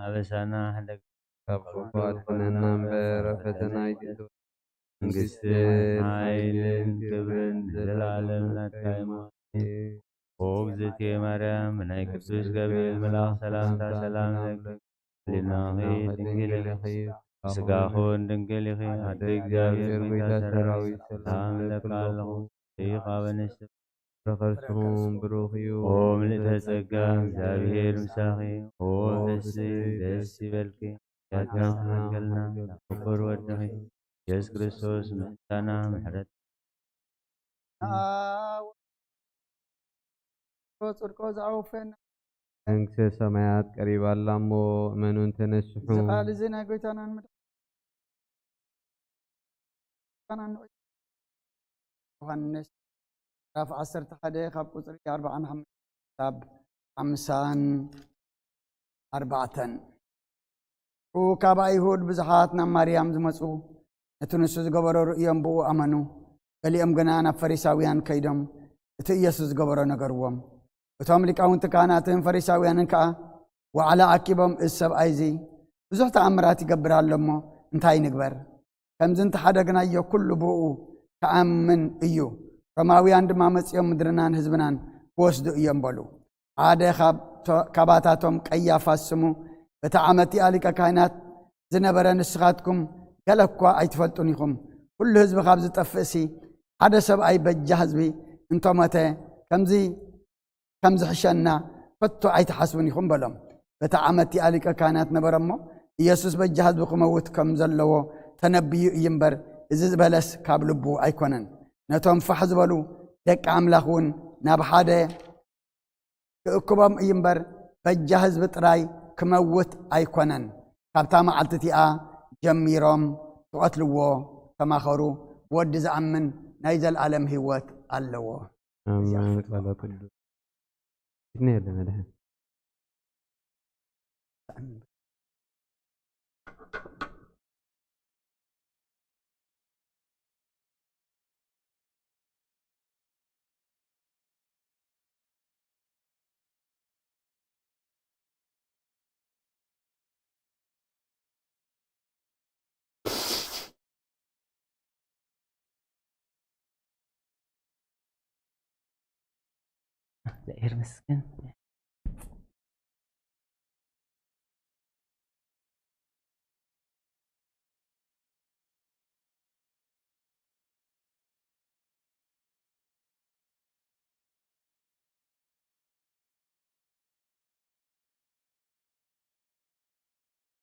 ኣበሳና ሕደግ። ካብ ክፉ ኣድሕነና እምበር፣ ኣብ ፈተና ኣይትእትወና። መንግስትን ሓይልን ክብርን ንዘለዓለም ናትካ እዩ። ኦ እግዝእትየ ማርያም፣ ብናይ ቅዱስ ገብርኤል መልኣኽ ሰላምታ ሰላም እብለኪ። ሕሊናኺ ድንግል ኢኺ፣ ስጋኹን ድንግል ኢኺ። ኣደ እግዚኣብሔር፣ ጐይታ ሰራዊት፣ ሰላም እብለኪ ኣለኹ። ይኻበነሽ ከርስኹም ብሩኽ እዩ። ኦ ምልእተ ጸጋ፣ እግዚኣብሔር ምሳኺ። ኦ ፍስሕቲ ደስ ይበልኪ፣ ያትና ማእከልና ክቡር ወድኺ ኢየሱስ ክርስቶስ ምሕረትና ምሕረት ጽድቆ ዝኣወፈና። መንግስተ ሰማያት ቀሪባ ኣላ እሞ እመኑን ተነስሑ። እዚ ቃል እዚ ናይ ጎይታናን መድሓኒትናን ዮሃንስ ምዕራፍ ዓሰርተ ሓደ ካብ ቁጽሪ ኣርብዓን ሓሙሽተን ክሳብ ሓምሳን ኣርባዕተን። ሽዑ ካብ ኣይሁድ ብዙሓት ናብ ማርያም ዝመጹ፣ ነቲ ንሱ ዝገበሮ ርእዮም ብኡ ኣመኑ። ገሊኦም ግና ናብ ፈሪሳውያን ከይዶም እቲ ኢየሱስ ዝገበሮ ነገርዎም። እቶም ሊቃውንቲ ካህናትን ፈሪሳውያንን ከኣ ዋዕላ ኣኪቦም፣ "እዚ ሰብኣይ እዚ ብዙሕ ተኣምራት ይገብር ኣሎ እሞ እንታይ ንግበር? ከምዚ እንተሓደግናዮ ኩሉ ብኡ ክኣምን እዩ። ሮማውያን ድማ መጺኦም ምድርናን ህዝብናን ክወስዱ እዮም" በሉ። ሓደ ካብ ቶ-፣ ካባታቶም ቀያፋ ስሙ በቲ ዓመት እቲኣ ሊቀ ካህናት ዝነበረ፣ "ንስኻትኩም ገለ እኳ ኣይትፈልጡን ኢኹም። ኩሉ ህዝቢ ካብ ዝጠፍእሲ ሓደ ሰብኣይ በጃ ህዝቢ እንተሞተ ከምዚ ከም ዝሕሸና ከቶ ኣይትሓስቡን ኢኹም" በሎም። በቲ ዓመት እቲኣ ሊቀ ካህናት ነበረ እሞ፣ ኢየሱስ በጃ ህዝቢ ክመውት ከም ዘለዎ ተነብዩ እዩ እምበር፣ እዚ ዝበለስ ካብ ልቡ ኣይኮነን። ነቶም ፋሕ ዝበሉ ደቂ ኣምላኽ እውን ናብ ሓደ ክእክቦም እዩ እምበር፣ በጃ ህዝቢ ጥራይ ክመውት ኣይኮነን። ካብታ መዓልቲ እቲኣ ጀሚሮም ክቐትልዎ ተማኸሩ። ወዲ ዝኣምን ናይ ዘለኣለም ህይወት ኣለዎ። ኣሜን። ቃለ ቅዱስ። ኪድኒ የለ መድሕን። እግዚኣብሔር ይመስገን።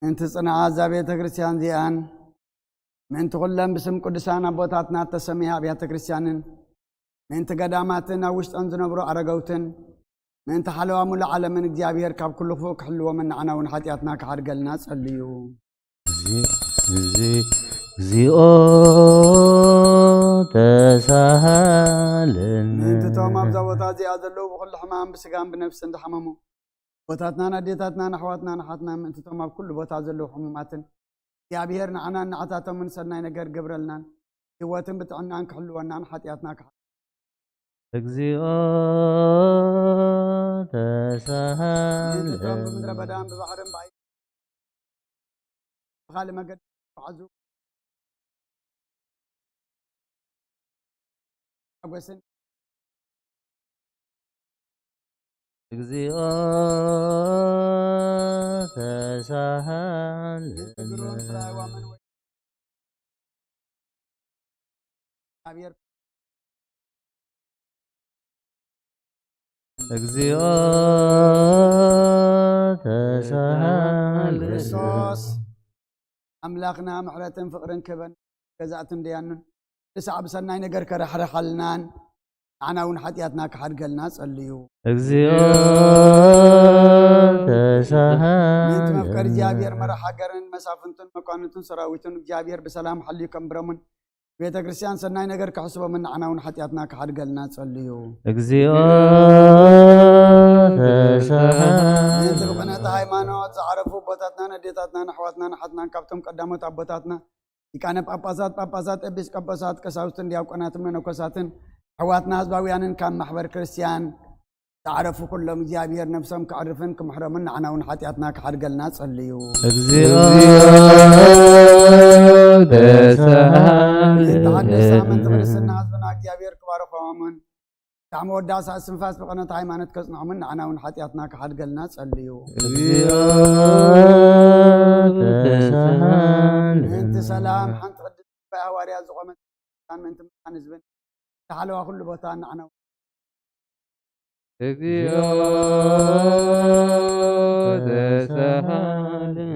ምእንቲ ጽንዓት እዛ ቤተ ክርስቲያን እዚኣን፣ ምእንቲ ኩለን ብስም ቅዱሳን ኣቦታትና እተሰምያ ኣብያተ ክርስቲያንን፣ ምእንቲ ገዳማትን ኣብ ውሽጠን ዝነብሩ ኣረገውትን፣ ምእንቲ ሓለዋ ሙሉእ ዓለምን እግዚኣብሔር ካብ ኩሉ ክፉእ ክሕልዎምን ንዓና እውን ሓጢኣትና ክሓድገልና ጸልዩ። እዚ፣ እዚ፣ እግዚኦ ተሳሃለነ። ምእንቲ እቶም ኣብዛ ቦታ እዚኣ ዘለዉ ብኹሉ ሕማም ብስጋን ብነፍስን ዝሓመሙ ኣቦታትናን ኣዴታትናን ኣሕዋትናን ኣሓትናን፣ ምእንቲ እቶም ኣብ ኩሉ ቦታ ዘለዉ ሕሙማትን እግዚኣብሔር ንዓናን ንዓታቶምን ሰናይ ነገር ግብረልናን ህይወትን ብጥዕናን ክሕልወናን ሓጢኣትና ክሓ-፣ እግዚኦ ተሳሃለነ። ምእንቲ እቶም ብምድረ በዳን ብባሕርን ብኣይ-፣ ብኻልእ መገዲ ክጓዓዙ ሓጎስን እግዚኦ ተሳሃለነ። ችግሩን ፍራይዋ መን ወይ እግዚኣብሔር እግዚኦ ተሳሃለነ። ክርስቶስ ኣምላኽና ምሕረትን ፍቕርን ክህበን ገዛእትን ደያኑን ንሳዕ ብሰናይ ነገር ከረሕርሓልናን ንዓና እውን ሓጢኣትና ክሓድገልና ጸልዩ። እግዚኦ ተሳሃለነ። ምእንቲ መፍቀሪ እግዚኣብሔር መራሕ ሃገርን መሳፍንቱን መኳንንቱን ሰራዊቱን እግዚኣብሔር ብሰላም ሓልዩ ከንብሮምን ቤተ ክርስቲያን ሰናይ ነገር ክሕስቦምን ንዓና እውን ሓጢኣትና ክሓድገልና ጸልዩ። እግዚኦ ተሳሃለነ። ምእንቲ ብቕንዕቲ ሃይማኖት ዝዓረፉ ኣቦታትናን ኣዴታትናን ኣሕዋትናን ኣሓትናን ካብቶም ቀዳሞት ኣቦታትና ሊቃነ ጳጳሳት፣ ጳጳሳት፣ ኤጲስቆጶሳት፣ ቀሳውስትን ዲያቆናትን መነኮሳትን ኣሕዋትና ህዝባውያንን ካብ ማሕበር ክርስቲያን ዝዓረፉ ኩሎም እግዚኣብሔር ነፍሶም ከዕርፍን ክምሕሮምን ንዓና እውን ሓጢኣትና ክሓድገልና ጸልዩ። እግዚኦ ተሳሃለነ። ዝተሓደሰ ኣመንቲ ክርስትና ህዝብና እግዚኣብሔር ክባርኾምን ብጣዕሚ ወዳሳ እስትንፋስ ብቐኖት ሃይማኖት ከጽንዖምን ንዓና እውን ሓጢኣትና ክሓድገልና ጸልዩ። እግዚኦ ተሳሃለነ። ምእንቲ ሰላም ሓንቲ ቅድስቲ ሃዋርያ ዝኾነ ምእንቲ ምእንታን ህዝብን ዝሓለዋ ኩሉ ቦታ ንዓና እግዚኦ ተሳሃለነ።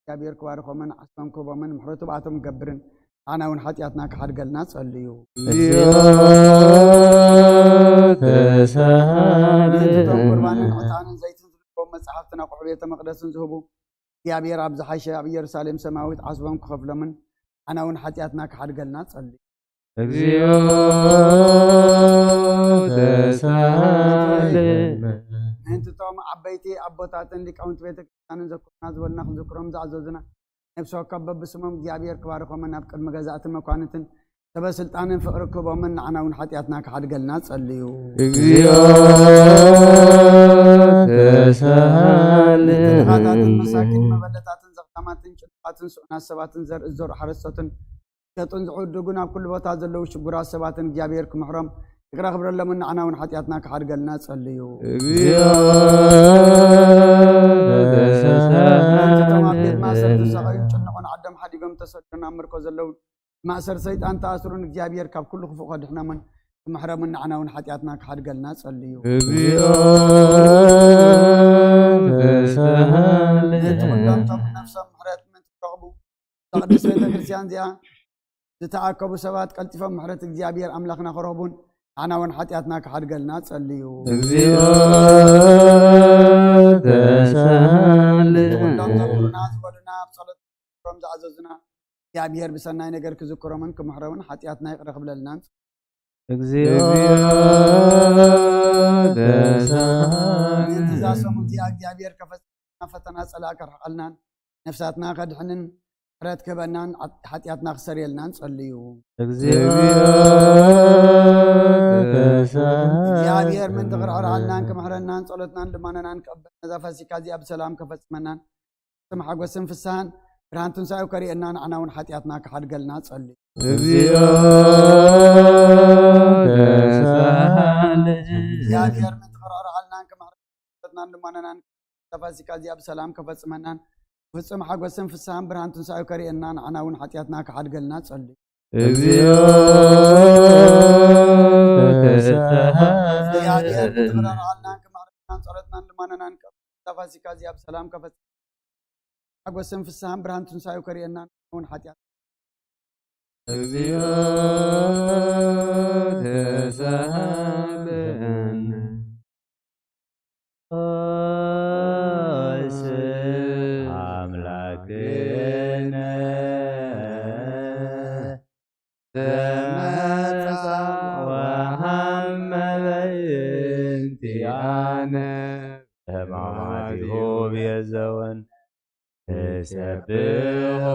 እግዚኣብሔር ክባርኾምን ዓስቦም ክህቦምን ምሕረቱ ብኣቶም ክገብርን ንዓና እውን ሓጢኣትና ክሓድገልና ጸልዩ። እግዚኦ ተሳሃለነ። ነቶም ቁርባንን ዕጣንን ዘይትን ዝልዎም መጽሓፍትን ኣቑሑ ቤተ መቕደስን ዝህቡ እግዚኣብሔር ኣብ ዝሓሸ ኣብ ኢየሩሳሌም ሰማያዊት ዓስቦም ክኸፍሎምን ንዓና እውን ሓጢኣትና ክሓድገልና ጸልዩ። እግዚኦ ተሳሃለነ። ምእንቲ እቶም ዓበይቲ ኣቦታትን ሊቃውንቲ ቤተ ክርስቲያንን ዘኩሩና ዝበሉና ክንዝክሮም ዝኣዘዙና ነፍሲ ወከፍ በብስሞም እግዚኣብሔር ክባርኾምን ናብ ቅድሚ ገዛእትን መኳንንትን ሰበ ስልጣንን ፍቕሪ ክህቦምን ንዓና እውን ሓጢኣትና ክሓድገልና ጸልዩ። እግዚኦ ተሳሃለነ። ድኻታትን መሳኪን መበለታትን ዘኽታማትን ጭንቃትን ስኡናት ሰባትን ዘርኢ ዝዘርኡ ሓረስቶትን ሸጡን ዝዕድጉን ኣብ ኩሉ ቦታ ዘለዉ ሽጉራት ሰባትን እግዚኣብሔር ክምሕሮም ይቕረ ክብረሎምን ንዓና እውን ሓጢኣትና ክሓድገልና ጸልዩ። እግዚኦ ተሳሃለነ። እቶም ኣብ ቤት ማእሰር ዝሳቐዩን ጭንቑን ዓዶም ሓዲጎም ተሰዶን ኣብ ምርኮ ዘለውን ማእሰር ሰይጣን ተኣስሩን እግዚኣብሔር ካብ ኩሉ ክፉእ ከድሕኖምን ክምሕሮምን ንዓና እውን ሓጢኣትና ክሓድገልና ጸልዩ። እግዚኦ ተሳሃለነ። ነቲ ኩሎም እቶም ነፍሶም ምሕረት ምእንቲ ክረኽቡ እዛ ቅድስት ቤተ ክርስቲያን እዚኣ ዝተኣከቡ ሰባት ቀልጢፎም ምሕረት እግዚኣብሔር ኣምላኽና ክረኽቡን ንዓና እውን ሓጢኣትና ክሓድገልና ጸልዩ። እግዚኦ ተሳሃለነ። ኩሎም ዘኩሩና ዝበሉና ኣብ ጸሎት ክዝክሮም ዝኣዘዙና እግዚኣብሔር ብሰናይ ነገር ክዝክሮምን ክምሕሮምን ሓጢኣትና ይቕረ ክብለልናን እግዚኦ ተሳሃለነ። ምእንቲ እዛ ሰሙን እዚኣ እግዚኣብሔር ከፈጽመና ፈተና ጸላእ ከርሕቐልናን ነፍሳትና ከድሕንን ምሕረት ክህበናን ሓጢኣትና ክሰርየልናን ጸልዩ። እግዚኦ ተሳሃለነ። እግዚኣብሔር ምእንቲ ክርሕርሃልናን ክምሕረናን ጸሎትናን ልማነናን ክቕበል ነዛ ፋሲካ እዚኣ ብሰላም ከፈጽመናን ስም ሓጎስን ፍስሃን ብርሃን ትንሳኤው ከርእየና ንዓና እውን ሓጢኣትና ክሓድገልና ጸልዩ። እግዚኦ ተሳሃለነ። እግዚኣብሔር ምእንቲ ክርሕርሃልናን ክምሕረናን ጸሎትናን ልማነናን ነዛ ፋሲካ እዚኣ ብሰላም ከፈጽመናን ፍጹም ሓጎስን ፍስሃን ብርሃን ትንሳኤው ከርእየና ንዓና እውን ሓጢኣትና ክሓድገልና ጸልዩ። እግዚኦ ተሳሃለነ። እግዚኣብሔር ምእንቲ ክርሕርሃልናን ክምሕረናን ጸሎትናን ልማነናን ክቕበል ነዛ ፋሲካ እዚኣ ብሰላም ከፈጽመና ሓጎስን ፍስሃን ብርሃን ትንሳኤው ከርእየና ንዓና እውን ሓጢኣት እግዚኦ ተሳሃለነ። ኦስ ኣምላክነ ተመጻ ወሃመ በእንቲኣነ በሕማማቲሁ ቤዘወን ንሰብሖ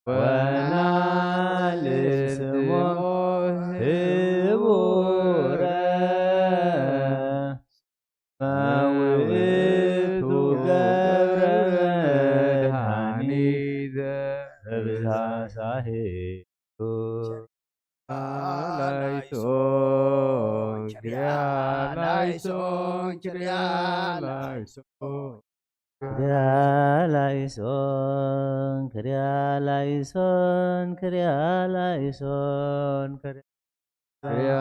ወናሊ ስሞ ህቡረ መውእቱ ገብረ መድኃኒተ ብዝሃ ሳሄቱ። ላይሶን ኪርያ ላይሶን ኪርያ ላይሶን ክርያ ላይሶን ክርያ ላይሶን ክርያ ላይሶን ክርያ ክርያ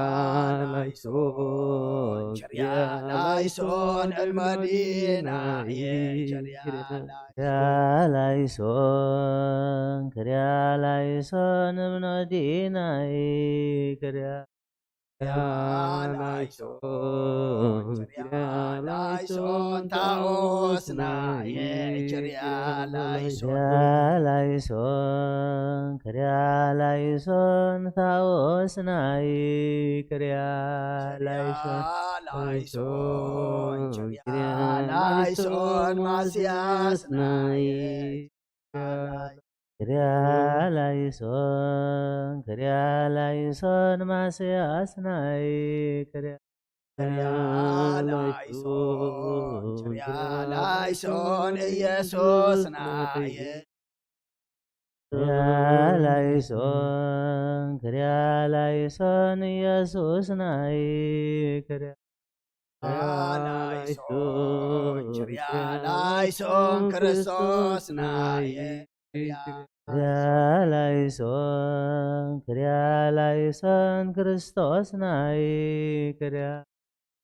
ላይሶን ኪርያ ላይሶን እልመዲናየ ኪርያ ክርያ ላይሶን ክርያ ላይሶን እብኖዲናይ ክርያ ላይሶን ኪርያ ላይሶን ታኦስናየ ኪርያ ላይሶን ክርያ ላይሶን ክርያ ላይሶን ታኦስናይ ክርያ ላይሶን ላይሶን ኪርያ ላይሶን ማስያስናየ ክርያ ላይሶን ክርያ ላይሶን ማስያስናይ ክርያ ክርያ ላይሶን ኪርያ ላይሶን ኢየሱስናየ ክርያ ላይሶን ክርያ ላይሶን ኢየሱስናይ ክርያ ላይሶን ኪርያ ላይሶን ክርስቶስናየ ክርያ ላይሶን ክርያ ላይሶን ክርስቶስናይ ክርያ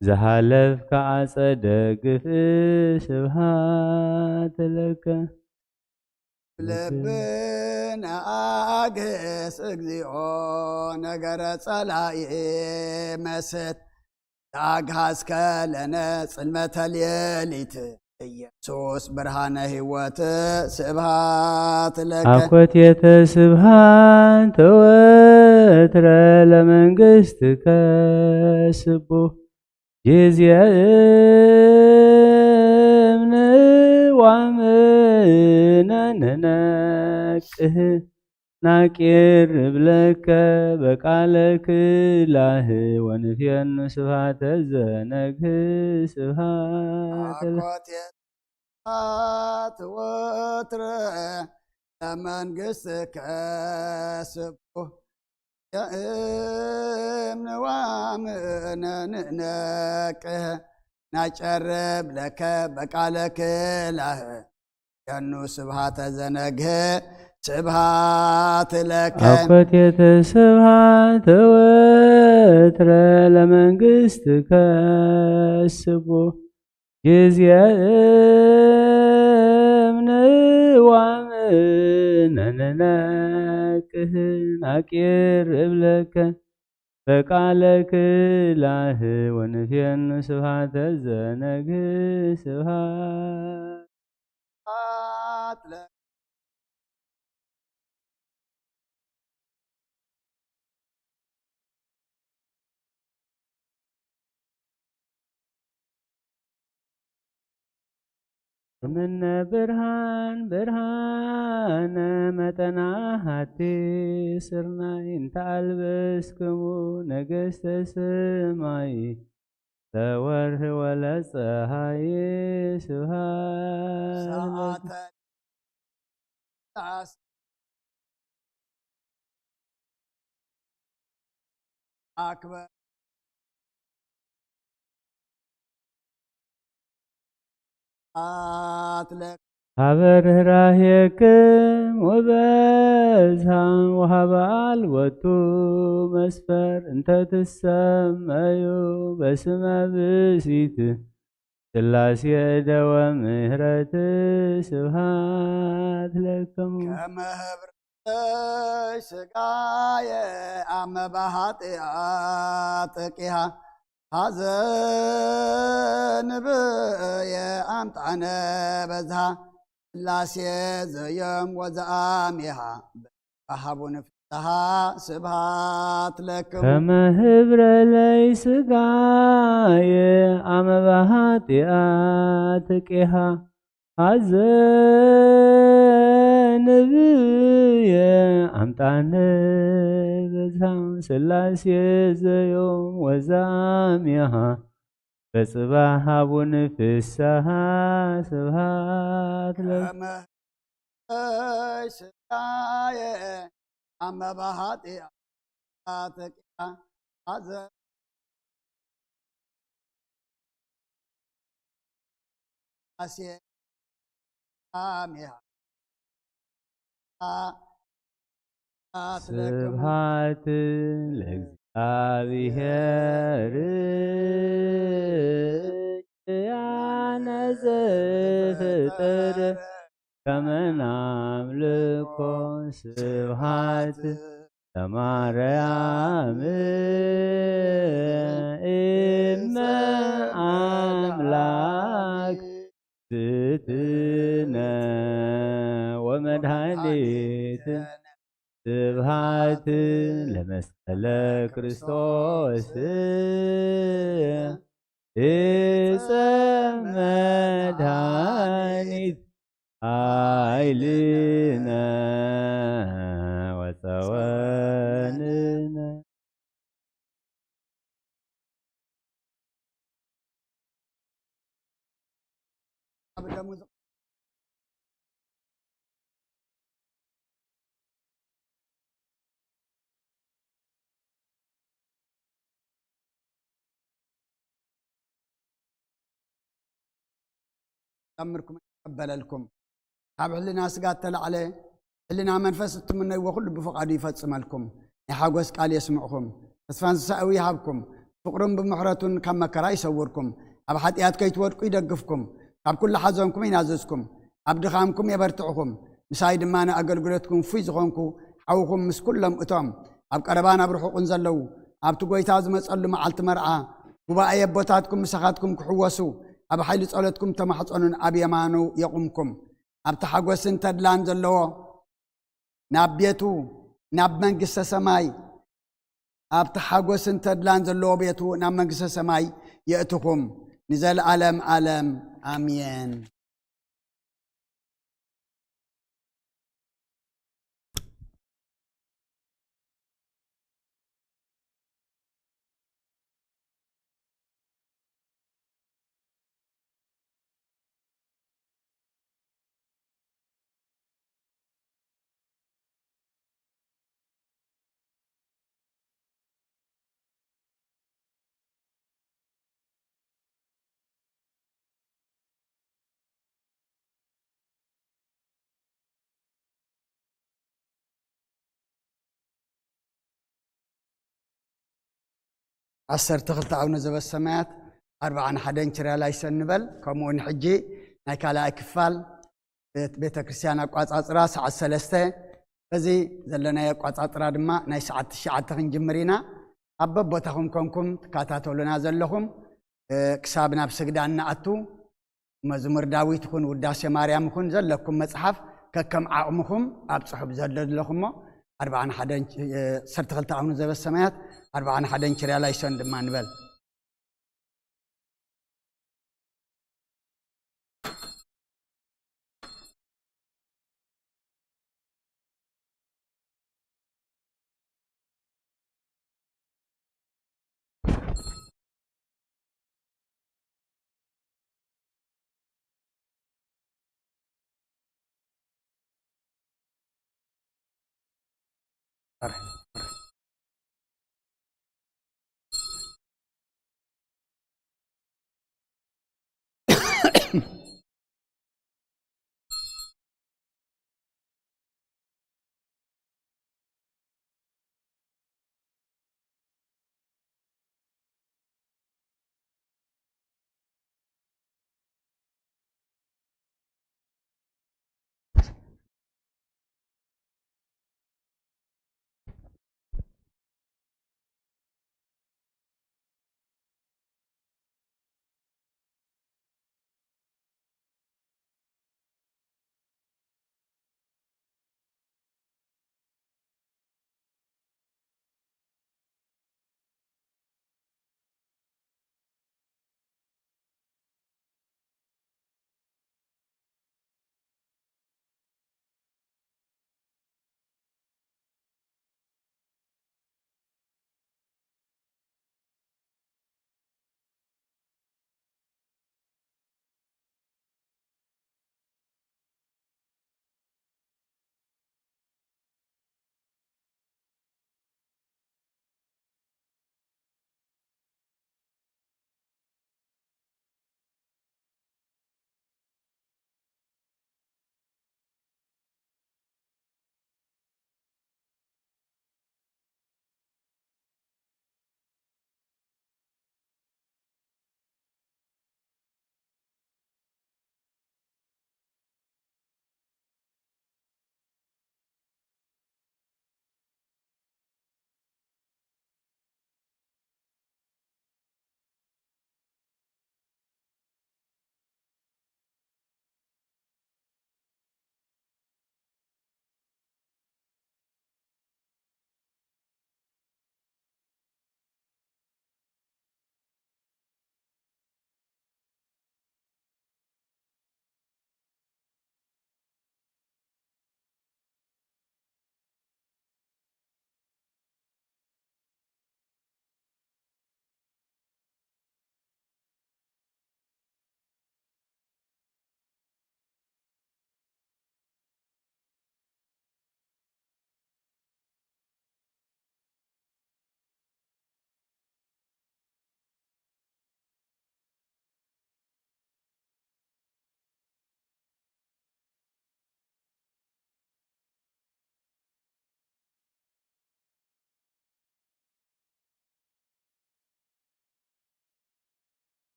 ዝሃለፍካ ኣጸደ ግፍኢ ስብሃት ለከ። ልብነ ኣግህስ እግዚኦ ነገረ ጸላኢ መስት። ዳግሃስከ ለነ ጽልመተ ሌሊት ኢየሱስ ብርሃነ ህይወት። ስብሃት ለከ። ኣኮቴተ ስብሃት ተወትረ ለመንግስትከ ስቡህ ጊዜ እምንዋምነ ንነቅህ ናቂር እብለከ በቃለ ክላህ ወንፍየኑ ስብሃተ ዘነግህ ስብሃት ለ- ኣኮቴታት ወትረ ለመንግስትከ ስቡህ የእምንዋምነ ንነቅህ ናጨርብ ለከ በቃለ ክላህ የኑ ስብሃተ ዘነግህ ስብሃት ለከ። ኣኮቴተ ስብሃት ወትረ ለመንግስትከ ስቡህ ጊዜ እምንዋምነ ንነቅህ ናቂር እብለከ በቃለ ክላህ ወንፍየኑ ስብሃተ ዘነግህ ስብሃት ለ- እምነ ብርሃን ብርሃነ መጠና ሃቲ ስርናይ እንተ ኣልበስክሙ ነገስተ ሰማይ ለወርህ ወለፀሃይ ስብሃት ሰዓተ ዳስ ኣክበር ኣትለ ሃበ ርህራሄክም ወበዝሃ ወሃበ ኣልወቱ መስፈር እንተ ትሰመዩ በስመ ብእሲት ስላሴ ደወ ምህረት ስብሃት ለክሙ። ከመ ህብረይ ስጋየ አመ በኃጢአት ቂሃ ሐዘን ብእየ አምጣነ በዝሃ ስላሴ ዘዮም ወዘአሜሃ በሃቡን ፍስሃ ስብሃት ለክሙ። ከመ ህብረ ለይ ስጋየ አመ በኃጢአት ቂሃ ሐዘን ብእየ አምጣነ በዝሃ ስላሴ ዘዮም ወዘአሜሃ በጽባሕ ሃቡን ፍስሃ ስብሃት ለ- ከመ ስጋየ አመ በኃጢአት ቂሃ ሐዘን አሴ አሜሃ። ስብሃት ለእግዚአብሔር ያነ ዘፈጠረ ከመ ናምልኮ ስብሃት ለማርያም እመ አምላክ ዝትነ ወመድኃኒትነ። ስብሃት ለመስቀለ ክርስቶስ እፀ መድኃኒት ኃይልነ ወፀወንነ። ኣምርኩም ይቀበለልኩም። ካብ ሕልና ስጋ እተላዕለ ሕልና መንፈስ እትምነይዎ ኩሉ ብፍቓዱ ይፈጽመልኩም። ናይ ሓጎስ ቃል የስምዕኹም። ተስፋን ስሳኤዊ ይሃብኩም። ፍቕሩን ብምሕረቱን ካብ መከራ ይሰውርኩም። ኣብ ሓጢኣት ከይትወድቁ ይደግፍኩም። ካብ ኩሉ ሓዘንኩም ይናዝዝኩም። ኣብ ድኻምኩም የበርትዕኹም። ምሳይ ድማ ንኣገልግሎትኩም ፍይ ዝኾንኩ ሓውኹም ምስ ኩሎም እቶም ኣብ ቀረባን ኣብ ርሑቕን ዘለዉ ኣብቲ ጐይታ ዝመጸሉ መዓልቲ መርዓ ጉባኤ ኣቦታትኩም ምሳኻትኩም ክሕወሱ ኣብ ሓይሊ ጸሎትኩም ተማሕጸኑን ኣብ የማኑ የቑምኩም። ኣብቲ ሓጎስን ተድላን ዘለዎ ናብ ቤቱ ናብ መንግስተ ሰማይ ኣብቲ ሓጎስን ተድላን ዘለዎ ቤቱ ናብ መንግስተ ሰማይ የእትኹም ንዘለኣለም ኣለም ኣሜን። ዓሰርተ ክልተ ኣቡነ ዘበሰማያት ኣርብዓን ሓደን ችርያላይ ሰንበል። ከምኡውን ሕጂ ናይ ካልኣይ ክፋል ቤተ ክርስቲያን ኣቋጻጽራ ሰዓት ሰለስተ፣ በዚ ዘለናይ ኣቋጻጽራ ድማ ናይ ሰዓት ትሽዓተ ክንጅምር ኢና። ኣብ በቦታኹም ኮንኩም ትከታተሉና ዘለኹም ክሳብ ናብ ስግዳን ንኣቱ መዝሙር ዳዊት ይኹን ውዳሴ ማርያም ይኹን ዘለኩም መጽሓፍ ከከም ዓቕምኹም ኣብ ጽሑፍ ዘሎ ኣለኹሞ ኣርብዓን ሓደን ዓሰርተ ክልተ ኣቡነ ዘበሰማያት ኣርብዓን ሓደን ችርያላይሶን ድማ ንበል።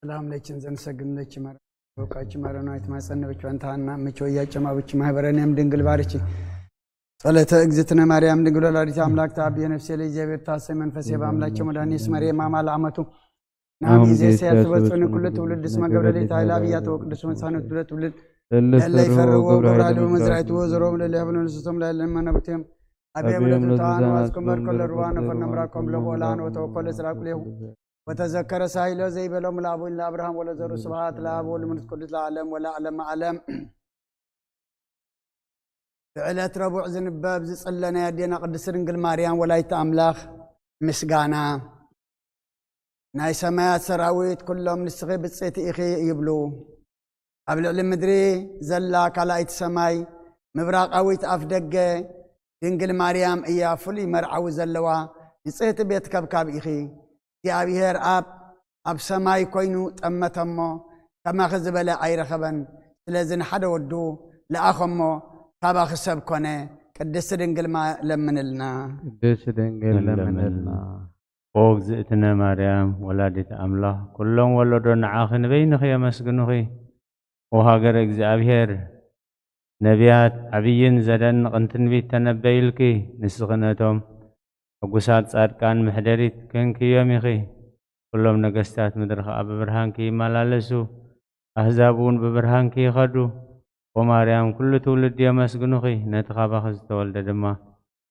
ሰላም ለኪ እንዘንሰግድ ለኪ ማርያም ወቃች ማረናዊት ማጸነብች ወንታና ምች ወያጨማብች ማህበረን ያም ድንግል ባርቺ ጸሎተ እግዝእትነ ማርያም ድንግል ወላዲተ አምላክ ተአብየ ነፍሴ ለእግዚአብሔር ታሰይ መንፈሴ በአምላክ ቸሙዳኒስ መርየ ማማ ለአመቱ ናም ጊዜ ሲያትበጽን ኩሉ ትውልድ እስመ ገብረ ሌታ ይላብ እያተወ ቅዱስ መሳነት ብለ ትውልድ ለለ ይፈርዎ ገብረ ኃይለ በመዝራይትዎ ዘሮም ለለ ያብነ ንስቶም ላለ መነብቴም አብየ ብለ ትውልድ ትውልድ አስኩም በርከለ ሩዋ ነፈነ ምራኮም ለቦላን ወተወኮለ ስራኩሌሁ ወተዘከረ ሳይሎ ዘይበሎም ለአቡን ለአብርሃም ወለዘሩ ስብሐት ለአብ ወልድ መንፈስ ቅዱስ ለዓለም ወለዓለም ዓለም። ብዕለት ረቡዕ ዝንበብ ዝጽለ ናይ ኣዴና ቅድስት ድንግል ማርያም ወላዲተ ኣምላኽ ምስጋና። ናይ ሰማያት ሰራዊት ኩሎም ንስኺ ብጽእቲ ኢኺ ይብሉ። ኣብ ልዕሊ ምድሪ ዘላ ካልኣይቲ ሰማይ ምብራቓዊት ኣፍ ደገ ድንግል ማርያም እያ ፍሉይ መርዓዊ ዘለዋ ንጽህቲ ቤት ከብካብ ኢኺ። እግዚኣብሔር ኣብ ኣብ ሰማይ ኮይኑ ጠመተሞ ከማኺ ዝበለ ኣይረኸበን። ስለዚ ንሓደ ወዱ ለኣኸሞ ካባኺ ሰብ ኮነ። ቅድስቲ ድንግል ማ ለምንልና። ቅድስቲ ድንግል ለምንልና። ለምንልና። ኦ እግዝእትነ ማርያም ወላዲት ኣምላኽ ኩሎም ወለዶ ንዓኺ ንበይንኺ የመስግኑኺ። ኦ ሃገረ እግዚኣብሔር ነቢያት ዓብይን ዘደንቕን ትንቢት ተነበይልኪ። ንስኺ ነቶም ሕጉሳት ጻድቃን መሕደሪት ኬንክዮም ኢኺ። ኩሎም ነገስታት ምድሪ ኸኣ ብብርሃንኪ ይመላለሱ፣ ኣህዛብ እውን ብብርሃንኪ ይኸዱ። ኦ ማርያም፣ ኩሉ ትውልዲ የመስግኑኺ፣ ነቲ ኻባኺ ዝተወልደ ድማ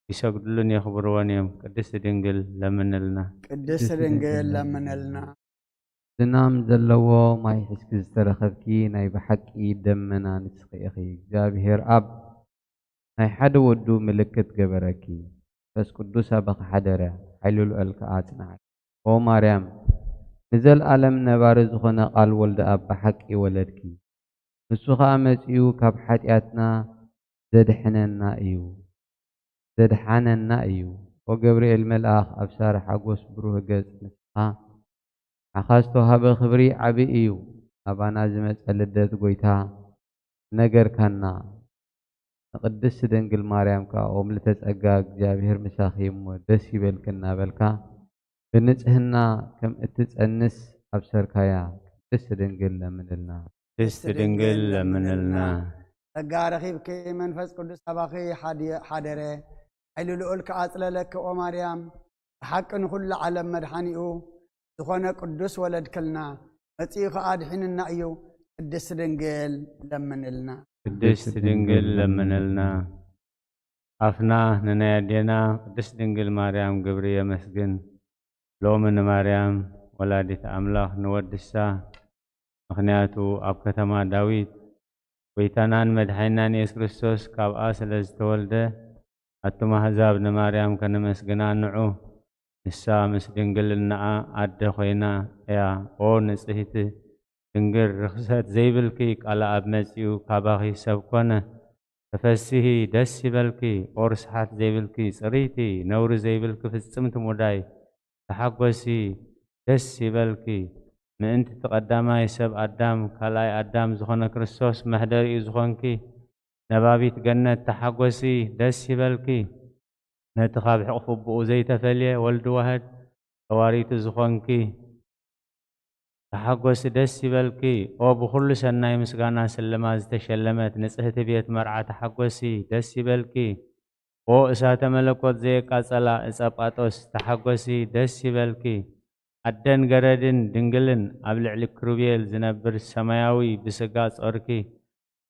ይሰግድሉን የኽብርዎን እዮም። ቅድስቲ ድንግል ለምንልና። ቅድስቲ ድንግል ለምንልና። ዝናም ዘለዎ ማይ ሒዝኪ ዝተረኸብኪ ናይ ብሓቂ ደመና ንስኺ ኢኺ። እግዚኣብሔር ኣብ ናይ ሓደ ወዱ ምልክት ገበረኪ። መንፈስ ቅዱስ ኣባኺ ሓደረ፣ ሓይሊ ልዑል ከኣ ኣጽንዓኪ። ኦ ማርያም፣ ንዘለኣለም ነባሪ ዝኾነ ቃል ወልደ ኣብ ብሓቂ ወለድኪ። ንሱ ኸኣ መጺኡ ካብ ሓጢኣትና ዘድሕነና እዩ፣ ዘድሓነና እዩ። ኦ ገብርኤል መልኣኽ ኣብ ሳረ ሓጎስ ብሩህ ገጽ ንስኻ ንዓኻ ዝተዋህበ ክብሪ ዓቢ እዩ። ናባና ዝመጸ ልደት ጐይታ ነገርካና። ንቅድስት ድንግል ማርያም ከኣ ኦ ምልዕተ ጸጋ እግዚኣብሔር ምሳኺ እሞ ደስ ይበልኪ እናበልካ ብንጽህና ከም እትጸንስ ኣብሰርካያ። ቅድስት ድንግል ለምንልና። ቅድስት ድንግል ለምንልና። ጸጋ ረኺብኪ መንፈስ ቅዱስ ኣባኺ ሓዲ-፣ ሓደረ። ሓይሊ ልዑል ከኣ ኣጽለለኪ ኦ ማርያም። ብሓቂ ንኹሉ ዓለም መድሓኒኡ ዝኾነ ቅዱስ ወለድክልና። መጺኡ ከኣ ኣድሒንና እዩ። ቅድስት ድንግል ለምንልና። ቅድስት ድንግል ለምንልና። ኣፍና ንናይ ኣዴና ቅድስት ድንግል ማርያም ግብሪ የመስግን። ሎሚ ንማርያም ወላዲት ኣምላኽ ንወድሳ። ምኽንያቱ ኣብ ከተማ ዳዊት ጐይታናን መድሓኒናን የሱስ ክርስቶስ ካብኣ ስለ ዝተወልደ፣ ኣቱም ኣህዛብ ንማርያም ከነመስግና ንዑ። ንሳ ምስ ድንግልናኣ ኣደ ኾይና እያ። ኦ ንጽህቲ ድንግል፣ ርኽሰት ዘይብልኪ፣ ቃል ኣብ መጺኡ ካባኺ ሰብ ኮነ። ተፈስሂ፣ ደስ ይበልኪ፣ ኦ ርስሓት ዘይብልኪ፣ ጽርይቲ፣ ነውሪ ዘይብልኪ፣ ፍጽምቲ ሙዳይ፣ ተሓጎሲ፣ ደስ ይበልኪ። ምእንቲ እቲ ቀዳማይ ሰብ ኣዳም፣ ካልኣይ ኣዳም ዝኾነ ክርስቶስ መሕደሪኡ ዝኾንኪ፣ ነባቢት ገነት፣ ተሓጎሲ፣ ደስ ይበልኪ። ነቲ ካብ ሕቕፊ ኣቦኡ ዘይተፈልየ ወልድ ዋህድ ተዋሪቱ ዝኾንኪ፣ ተሓጎሲ፣ ደስ ይበልኪ። ኦ ብኹሉ ሰናይ ምስጋና ስልማት ዝተሸለመት ንጽህቲ ቤት መርዓ፣ ተሓጎሲ፣ ደስ ይበልኪ። ኦ እሳተ መለኮት ዘየቃጸላ ዕጸ ጳጦስ፣ ተሓጎሲ፣ ደስ ይበልኪ። ኣደን ገረድን ድንግልን ኣብ ልዕሊ ክሩቤል ዝነብር ሰማያዊ ብስጋ ጾርኪ፣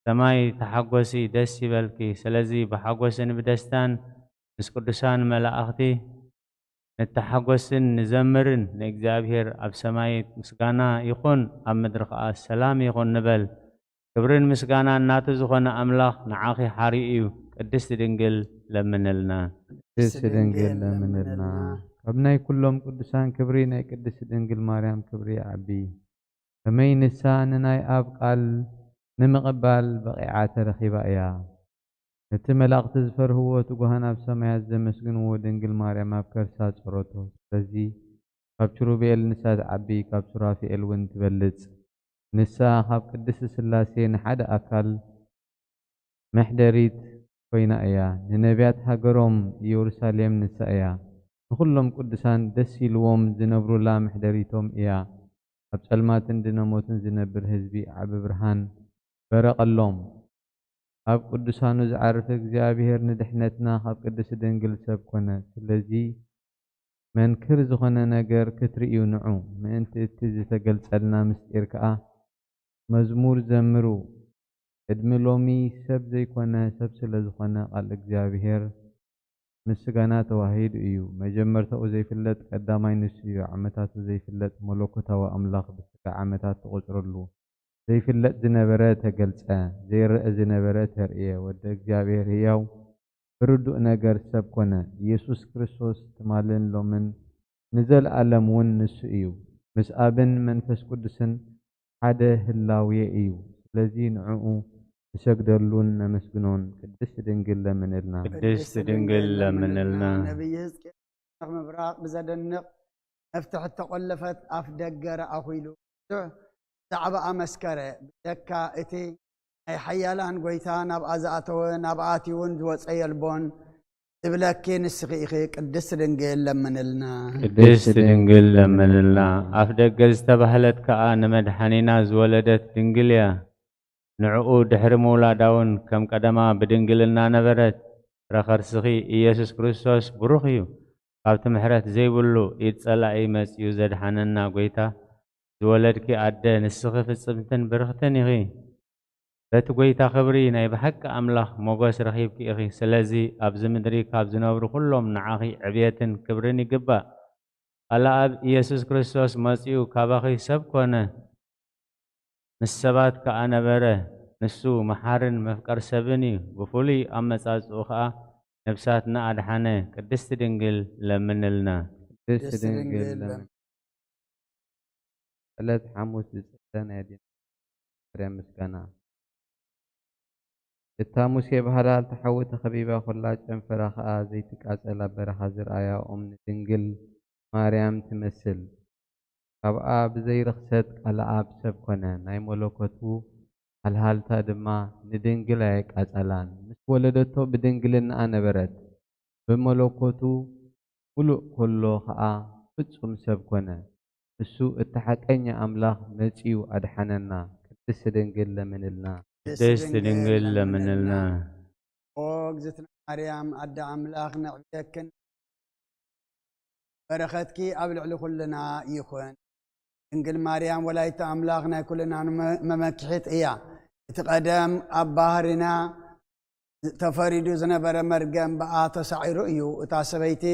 ሰማይ ተሓጎሲ፣ ደስ ይበልኪ። ስለዚ ብሓጎስን ብደስታን ምስ ቅዱሳን መላእኽቲ ንተሓጎስን ንዘምርን፣ ንእግዚኣብሔር ኣብ ሰማይ ምስጋና ይኹን፣ ኣብ ምድሪ ኸኣ ሰላም ይኹን ንበል። ክብርን ምስጋናን ናቱ ዝኾነ ኣምላኽ ንዓኺ ሓርዩ እዩ። ቅድስቲ ድንግል ለምንልና። ቅድስቲ ድንግል ለምንልና። ካብ ናይ ኩሎም ቅዱሳን ክብሪ ናይ ቅድስቲ ድንግል ማርያም ክብሪ ይዓቢ። ከመይ ንሳ ንናይ ኣብ ቃል ንምቕባል በቒዓ ተረኺባ እያ። ነቲ መላእኽቲ ዝፈርህዎ ትጉሃን ኣብ ሰማያት ዘመስግንዎ ድንግል ማርያም ኣብ ከርሳ ጸረቶ። ስለዚ ካብ ኪሩቤል ንሳ ትዓቢ፣ ካብ ሱራፌል እውን ትበልጽ። ንሳ ካብ ቅድስቲ ስላሴ ንሓደ ኣካል መሕደሪት ኮይና እያ። ንነቢያት ሃገሮም ኢየሩሳሌም ንሳ እያ። ንኹሎም ቅዱሳን ደስ ኢልዎም ዝነብሩላ መሕደሪቶም እያ። ኣብ ጸልማትን ድነ ሞትን ዝነብር ህዝቢ ዓቢ ብርሃን በረቐሎም። ኣብ ቅዱሳኑ ዝዓርፍ እግዚኣብሔር ንድሕነትና ካብ ቅድስቲ ድንግል ሰብ ኮነ። ስለዚ መንክር ዝኾነ ነገር ክትርእዩ ንዑ፣ ምእንቲ እቲ ዝተገልጸልና ምስጢር ከኣ መዝሙር ዘምሩ። ቅድሚ ሎሚ ሰብ ዘይኮነ፣ ሰብ ስለ ዝኾነ ቃል እግዚኣብሔር ምስጋና ተዋሂዱ እዩ። መጀመርታኡ ዘይፍለጥ ቀዳማይ ንሱ እዩ። ዓመታቱ ዘይፍለጥ መለኮታዊ ኣምላኽ ብስጋ ዓመታት ተቖጽረሉ። ዘይፍለጥ ዝነበረ ተገልጸ፣ ዘይረአ ዝነበረ ተርእየ። ወደ እግዚኣብሔር ህያው ብርዱእ ነገር ሰብ ኮነ። ኢየሱስ ክርስቶስ ትማልን ሎምን ንዘለኣለም እውን ንሱ እዩ። ምስ ኣብን መንፈስ ቅዱስን ሓደ ህላዌ እዩ። ስለዚ ንዕኡ ንሰግደሉን ነመስግኖን። ቅድስቲ ድንግል ለምንልና። ቅድስቲ ድንግል ለምንልና። ነቢይ ሕዝቅኤል ምብራቕ ብዘደንቕ መፍትሕ እተቖለፈት ኣፍ ደገ ረኣኹ ኢሉ ብዙሕ ዛዕባኣ መስከረ። ብጀካ እቲ ናይ ሓያላን ጐይታ ናብኣ ዝኣተወ፣ ናብኣ ኣትዩ እውን ዝወጸ የልቦን። ዝብለኪ ንስኺ ኢኺ፣ ቅድስቲ ድንግል ለምንልና። ቅድስቲ ድንግል ለምንልና። ኣፍ ደገ ዝተባህለት ከኣ ንመድሓኒና ዝወለደት ድንግል እያ። ንዕኡ ድሕሪ ምውላዳ እውን ከም ቀደማ ብድንግልና ነበረት። ፍረ ከርስኺ ኢየሱስ ክርስቶስ ብሩኽ እዩ። ካብቲ ምሕረት ዘይብሉ ኢድ ጸላኢ መጺኡ ዘድሓነና ጐይታ ዝወለድኪ ኣደ፣ ንስኺ ፍጽምትን ብርኽትን ኢኺ። በቲ ጐይታ ኽብሪ ናይ ብሓቂ ኣምላኽ ሞገስ ረኺብኪ ኢኺ። ስለዚ ኣብዚ ምድሪ ካብ ዝነብሩ ኵሎም ንዓኺ ዕብየትን ክብርን ይግባእ። ቃል ኣብ ኢየሱስ ክርስቶስ መጺኡ ካባኺ ሰብ ኰነ፣ ምስ ሰባት ከኣ ነበረ። ንሱ መሓርን መፍቀር ሰብን እዩ። ብፍሉይ ኣመጻጽኡ ኸኣ ነብሳትና ኣድሓነ። ቅድስቲ ድንግል ለምንልና። ቅድስቲ ድንግል ለምን። ዕለት ሓሙስ ዝጽለ ናይ ኣዴና ማርያም ምስጋና። እታ ሙሴ ብሃላልቲ ሓዊ ተኸቢባ ኾላ፣ ጨንፈራ ኸኣ ዘይትቃጸል ኣብ በረኻ ዝረኣያ ኦም ንድንግል ማርያም ትመስል። ካብኣ ብዘይ ርኽሰት ቃል ኣብ ሰብ ኮነ፣ ናይ መለኮቱ ሃልሃልታ ድማ ንድንግል ኣየቃጸላን። ምስ ወለደቶ ብድንግልናኣ ነበረት። ብመለኮቱ ምሉእ ኮሎ ኸኣ ፍጹም ሰብ ኮነ። እሱ እቲ ሓቀኛ ኣምላኽ መጺኡ ኣድሓነና። ቅድስቲ ድንግል ለምንልና። ቅድስቲ ድንግል ለምንልና። ኦ እግዝእትነ ማርያም ኣደ ኣምላኽ ነዕብየክን በረኸትኪ ኣብ ልዕሊ ኩልና ይኹን። ድንግል ማርያም ወላዲተ ኣምላኽ ናይ ኩልና ንመ-፣ መመክሒት እያ። እቲ ቀደም ኣብ ባህርና ተፈሪዱ ዝነበረ መርገም ብኣ ተሳዒሩ እዩ። እታ ሰበይቲ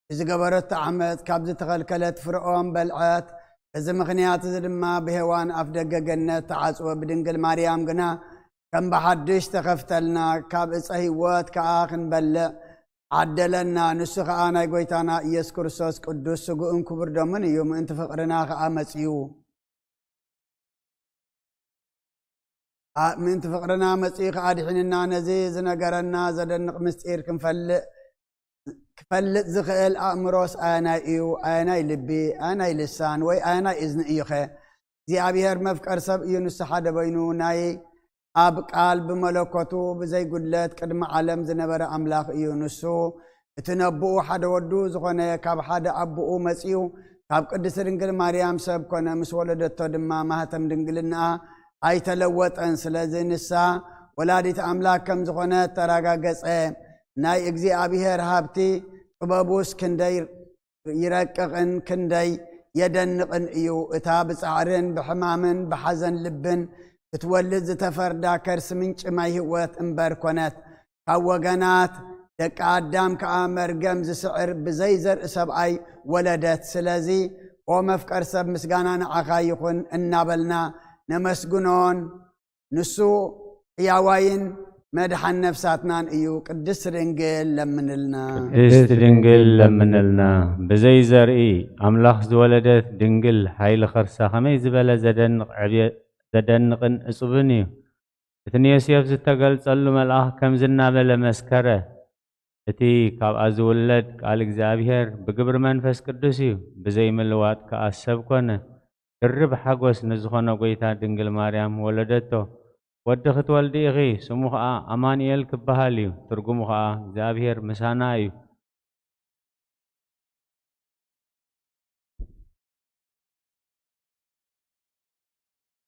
ብዝገበረቶ ዓመጽ ካብ ዝተኸልከለት ፍረ ኦም በልዐት። በዚ ምኽንያት እዚ ድማ ብሄዋን ኣፍ ደገ ገነት ተዓጽወ። ብድንግል ማርያም ግና ከም ብሓድሽ ተኸፍተልና፣ ካብ ዕፀ ህይወት ከኣ ክንበልዕ ዓደለና። ንሱ ከኣ ናይ ጐይታና ኢየሱስ ክርስቶስ ቅዱስ ስግኡን ክቡር ደሙን እዩ። ምእንቲ ፍቕርና ከኣ መጺኡ። ኣ-፣ ምእንቲ ፍቕርና መጺኡ ከኣ ድሒንና። ነዚ ዝነገረና ዘደንቕ ምስጢር ክንፈልጥ፣ ክፈልጥ ዝኽእል ኣእምሮስ ኣየናይ እዩ? ኣየናይ ልቢ፣ ኣየናይ ልሳን፣ ወይ ኣየናይ እዝኒ እዩኸ? እግዚኣብሔር መፍቀር ሰብ እዩ። ንሱ ሓደ በይኑ ናይ ኣብ ቃል ብመለኮቱ ብዘይ ጉድለት ቅድሚ ዓለም ዝነበረ ኣምላኽ እዩ። ንሱ እቲ ነብኡ ሓደ ወዱ ዝኾነ ካብ ሓደ ኣቦኡ መጺኡ ካብ ቅድስቲ ድንግል ማርያም ሰብ ኮነ። ምስ ወለደቶ ድማ ማህተም ድንግልናኣ ኣይተለወጠን። ስለዚ ንሳ ወላዲት ኣምላኽ ከም ዝኾነት ተረጋገጸ። ናይ እግዚኣብሔር ሃብቲ ጥበቡስ ክንደይ ይረቅቕን ክንደይ የደንቕን እዩ። እታ ብጻዕርን ብሕማምን ብሓዘን ልብን ክትወልድ ዝተፈርዳ ከርሲ ምንጪ ማይ ህይወት እምበር ኮነት። ካብ ወገናት ደቂ ኣዳም ከኣ መርገም ዝስዕር ብዘይ ዘርኢ ሰብኣይ ወለደት። ስለዚ ኦ መፍቀር ሰብ ምስጋና ንዓኻ ይኹን እናበልና ነመስግኖን ንሱ ሕያዋይን መድሓን ነፍሳትናን እዩ። ቅድስቲ ድንግል ለምንልና። ቅድስቲ ድንግል ለምንልና። ብዘይ ዘርኢ ኣምላኽ ዝወለደት ድንግል ሓይሊ ከርሳ ከመይ ዝበለ ዘደንቕ ዕብየ-፣ ዘደንቕን እጹብን እዩ። እቲ ንዮሴፍ ዝተገልጸሉ መልኣኽ ከምዚ እናበለ መስከረ፣ እቲ ካብኣ ዝውለድ ቃል እግዚኣብሔር ብግብሪ መንፈስ ቅዱስ እዩ፣ ብዘይ ምልዋጥ ከኣ ሰብ ኮነ። ድርብ ሓጎስ ንዝኾነ ጐይታ ድንግል ማርያም ወለደቶ። ወዲ ክትወልዲ ኢኺ፣ ስሙ ኸኣ ኣማኑኤል ክበሃል እዩ፣ ትርጉሙ ኸኣ እግዚኣብሔር ምሳና እዩ።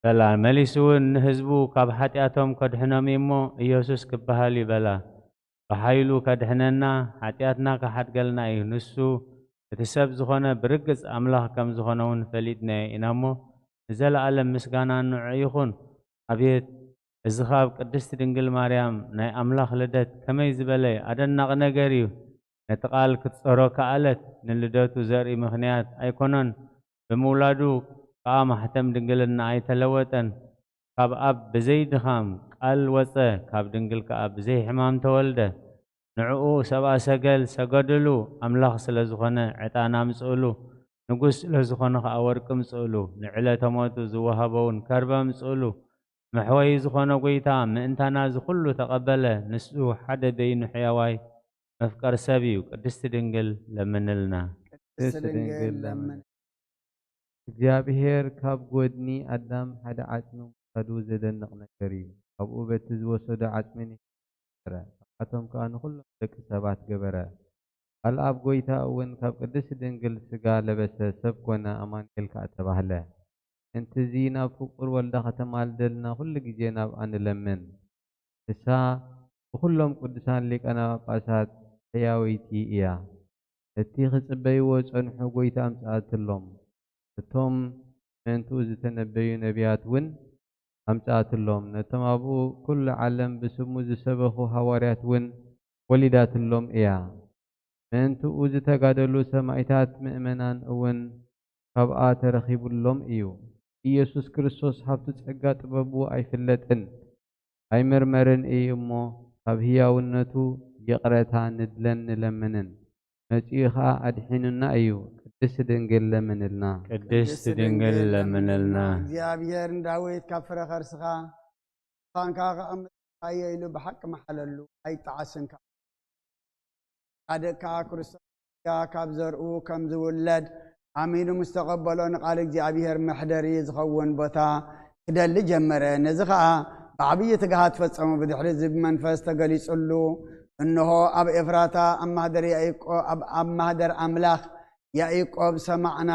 በላ። መሊሱ እውን ንህዝቡ ካብ ሓጢኣቶም ከድሕኖም እዩ እሞ፣ ኢየሱስ ክበሃል እዩ በላ። ብሓይሉ ከድሕነና፣ ሓጢኣትና ክሓድገልና እዩ። ንሱ እቲ ሰብ ዝኾነ ብርግጽ ኣምላኽ ከም ዝኾነ እውን ፈሊጥናዮ ኢና እሞ፣ ንዘለኣለም ምስጋና ንዑ ይኹን። ኣቤት እዚ ኻብ ቅድስቲ ድንግል ማርያም ናይ ኣምላኽ ልደት ከመይ ዝበለ ኣደናቒ ነገር እዩ! ነቲ ቃል ክትጸሮ ከኣለት፣ ንልደቱ ዘርኢ ምኽንያት ኣይኮነን፣ ብምውላዱ ከኣ ማሕተም ድንግልና ኣይተለወጠን። ካብ ኣብ ብዘይ ድኻም ቃል ወጸ፣ ካብ ድንግል ከኣ ብዘይ ሕማም ተወልደ። ንዕኡ ሰብኣ ሰገል ሰገድሉ፣ ኣምላኽ ስለ ዝኾነ ዕጣን ኣምጽእሉ፣ ንጉስ ስለ ዝኾነ ከኣ ወርቂ ምጽእሉ፣ ንዕለተ ሞቱ ዝወሃቦውን ከርበ ምጽእሉ። መሕወዪ ዝኾነ ጐይታ ምእንታና እዚ ኹሉ ተቐበለ። ንሱ ሓደ በይኑ ሕያዋይ መፍቀር ሰብ እዩ። ቅድስቲ ድንግል ለምንልና። ቅድስቲ ድንግል ለምን። እግዚኣብሔር ካብ ጐድኒ ኣዳም ሓደ ዓጽሚ ምውሳዱ ዘደንቕ ነገር እዩ። ካብኡ በቲ ዝወሰዶ ዓጽሚ ንህይወት ፈጠረ። ካብኣቶም ከኣ ንኹሎም ደቂ ሰባት ገበረ። ቃል ኣብ ጐይታ እውን ካብ ቅድስቲ ድንግል ሥጋ ለበሰ፣ ሰብ ኮነ፣ ኣማኑኤል ከኣ ተባህለ። ምእንቲ እዚ ናብ ፍቁር ወልዳ ከተማልደልና ኩሉ ግዜ ናብኣ ንለምን። ንሳ ብኹሎም ቅዱሳን ሊቃነ ጳጳሳት ሕያወይቲ እያ። ነቲ ክጽበይዎ ዝጸንሑ ጐይታ ኣምጽኣትሎም። እቶም ምእንትኡ ዝተነበዩ ነቢያት እውን ኣምጽኣትሎም። ነቶም ኣብኡ ኩሉ ዓለም ብስሙ ዝሰበኹ ሃዋርያት እውን ወሊዳትሎም እያ። ምእንትኡ ዝተጋደሉ ሰማኢታት ምእመናን እውን ካብኣ ተረኺቡሎም እዩ። ኢየሱስ ክርስቶስ ሃብቱ ጸጋ ጥበቡ ኣይፍለጥን ኣይምርመርን እዩ እሞ፣ ካብ ህያውነቱ ይቕረታ ንድለን ንለምንን። መጺኡ ኸኣ ኣድሒኑና እዩ። ቅድስቲ ድንግል ለምንልና። ቅድስቲ ድንግል ለምንልና። እግዚኣብሔር ንዳዊት ካብ ፍረ ከርስኻ ዙፋንካ ከቐምጥ ኢሉ ብሓቂ መሓለሉ፣ ኣይጠዓስን ከኣ። ጻድቕ ከኣ ክርስቶስ ሥጋ ካብ ዘርኡ ከም ዝውለድ ኣሚኑ ምስ ተቐበሎ፣ ንቓል እግዚኣብሔር መሕደሪ ዝኸውን ቦታ ክደሊ ጀመረ። ነዚ ኸኣ ብዓብዪ ትግሃት ፈጸሞ። ብድሕሪ እዚ ብመንፈስ ተገሊጹሉ፣ እንሆ ኣብ ኤፍራታ ኣብ ማህደር ያዕቆ-፣ ኣብ፣ ኣብ ማህደር ኣምላኽ ያዕቆብ ሰማዕና፣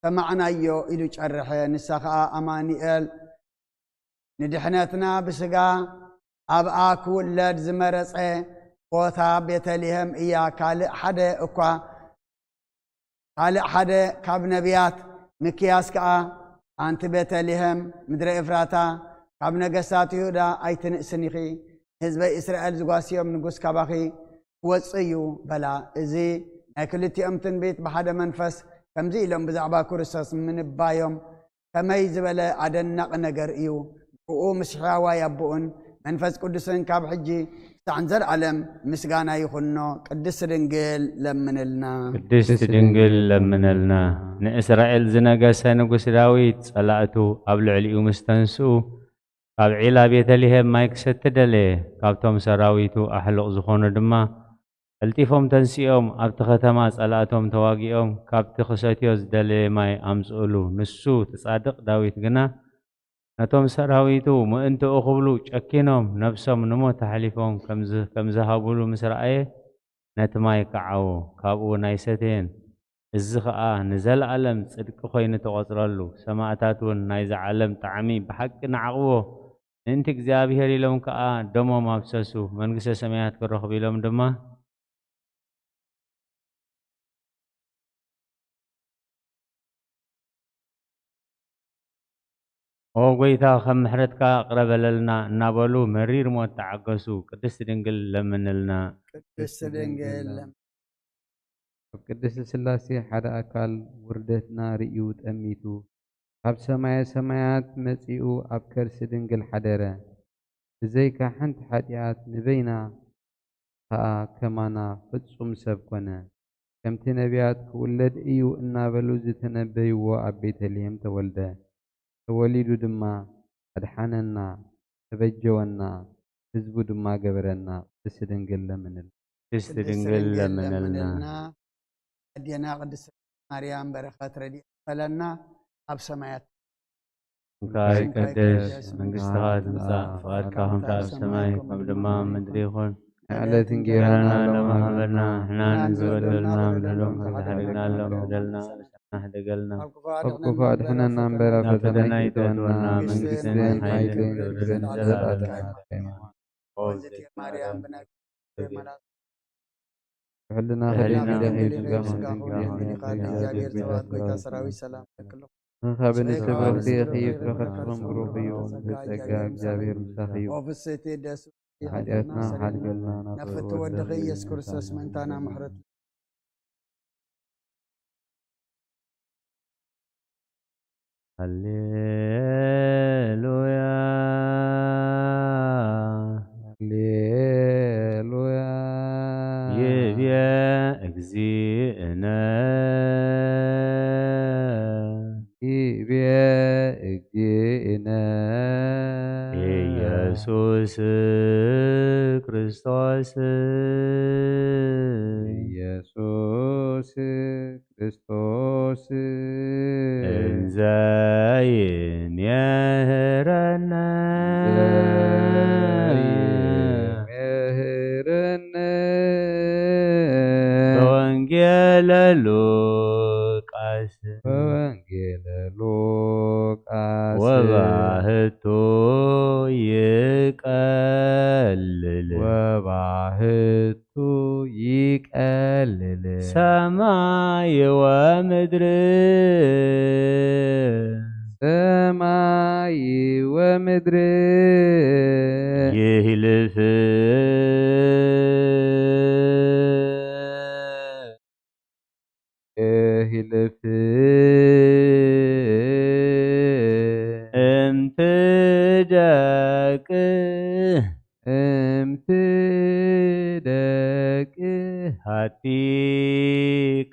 ሰማዕናዮ ኢሉ ጨርሐ። ንሳ ኸኣ ኣማኑኤል ንድሕነትና ብስጋ ኣብኣ ክውለድ ዝመረጸ ቦታ ቤተልሔም እያ። ካልእ ሓደ እኳ፣ ካልእ ሓደ ካብ ነቢያት፣ ሚክያስ ከኣ፣ ኣንቲ ቤተልሔም ምድረ ኤፍራታ፣ ካብ ነገስታት ይሁዳ ኣይትንእስን ኢኺ፣ ንህዝበይ እስራኤል ዝጓስዮም ንጉስ ካባኺ ክወጽእ እዩ በላ። እዚ ናይ ክልቲኦም ትንቢት ብሓደ መንፈስ ከምዚ ኢሎም ብዛዕባ ክርስቶስ ምንባዮም ከመይ ዝበለ ኣደናቒ ነገር እዩ! ብኡ ምስ ሕያዋይ ኣቦኡን መንፈስ ቅዱስን ካብ ሕጂ ክሳዕ ንዘለኣለም ምስጋና ይኹኖ። ቅድስቲ ድንግል ለምንልና። ቅድስቲ ድንግል ለምንልና። ንእስራኤል ዝነገሰ ንጉስ ዳዊት ጸላእቱ ኣብ ልዕሊኡ ምስ ተንስኡ፣ ካብ ዒላ ቤተልሔም ማይ ክሰቲ ደለየ። ካብቶም ሰራዊቱ ኣሕሉቕ ዝኾኑ ድማ ቀልጢፎም ተንሲኦም ኣብቲ ከተማ ጸላእቶም ተዋጊኦም ካብቲ ክሰትዮ ዝደለየ ማይ ኣምጽኡሉ። ንሱ እቲ ጻድቕ ዳዊት ግና ነቶም ሰራዊቱ ምእንትኡ ክብሉ ጨኪኖም ነብሶም ንሞት ኣሕሊፎም ከም ዝ-፣ ከም ዝሃቡሉ ምስ ረኣየ ነቲ ማይ ከዓዎ፣ ካብኡ እውን ኣይሰተየን። እዚ ኸኣ ንዘለኣለም ጽድቂ ኾይኑ ተቖጽረሉ። ሰማእታት እውን ናይዛ ዓለም ጣዕሚ ብሓቂ ንዓቕዎ፣ ምእንቲ እግዚኣብሔር ኢሎም ከኣ ደሞም ኣፍሰሱ። መንግስተ ሰማያት ክረኽቡ ኢሎም ድማ "ኦ ጐይታ፣ ከም ምሕረትካ ቅረበለልና" እናበሉ መሪር ሞት ተዓገሱ። ቅድስቲ ድንግል ለምንልና። ቅድስቲ ድንግል ለም-፣ ኣብ ቅድስቲ ሥላሴ ሓደ ኣካል ውርደትና ርእዩ ጠሚቱ፣ ካብ ሰማየ ሰማያት መጺኡ ኣብ ከርሲ ድንግል ሓደረ። ብዘይካ ሓንቲ ሓጢኣት ንበይና ኸኣ ከማና ፍጹም ሰብ ኮነ። ከምቲ ነቢያት ክውለድ እዩ እናበሉ ዝተነበይዎ ኣብ ቤተልሔም ተወልደ። ተወሊዱ ድማ ኣድሓነና፣ ተበጀወና፣ ህዝቡ ድማ ገበረና። ቅድስቲ ድንግል ለምንልና። ቅድስቲ ድንግል ለምንልና። ኣዴና ቅድስቲ ማርያም በረኸት ረድኤት ይክፈለና። ኣብ ሰማያት ስምካ ይቀደስ፣ መንግስትኻ ትምጻእ፣ ፍቓድካ ከምቲ ኣብ ሰማይ ከም ድማ ኣብ ምድሪ ይኹን። ዕለት እንጌራና ሎሚ ሃበና፣ ንሕና ንዝበደሉና በደሎም ከም ዝሓደግናሎም በደልና። ኣሕድገልና። ካብ ክፉእ ካብ ክፉእ ኣድሕነና እምበር ኣብ ናብ ፈተና ፈተና ኣይተእትወና። ኣይተእትወና። መንግስትን መንግስትን ሓይልን ሓይልን ክብርን ክብርን ንዘለኣለሙ ንዘለኣለሙ ናትካ እዩ። ኦ፣ እግዝእትነ ማርያም ብናይ ኩሕልና ኩሕልና ከደንግደኽ እዩ ከደንግደኽ ስጋኹም እዩ የመሊኻ ስጋኹም እግዚኣብሔር የመሊኻ ጽባኦት ጎይታ ሰራዊት ሰራዊት ሰላም ለክልኹም። ንኻብ ጽሬት ንስፍረቲ ብርኽቲ ኺፍ ርኽቲ ርኽትኩም ብሩኽ እዩ። ጸጋ ብጸጋ እግዚኣብሔር ምሳኺ እዩ። ኦ ፍስሕቲ ደስ ሓጢኣትና ሓድገልና ናብ ፍትው ወድኺ ኢየሱስ ክርስቶስ ምእንታና ምሕረት ሃሌሉያ። ሃሌሉያ። ይብየ እግዚእነ። ይብየ እግዚእነ። ኢየሱስ ክርስቶስ። ኢየሱስ ክርስቶስ። እንዘ ይሜህረነ። ይሜህረነ። በወንጌለ ሉቃስ። በወንጌለ ሉቃስ። ወባህቱ ይቀልል። ወባህቱ ይቀልል። ሰማይ ወምድር። ሰማይ ወምድር። ይህልፍ። ይህልፍ። እምቲ ደቅ። እምቲ ደቅ። ሃቲ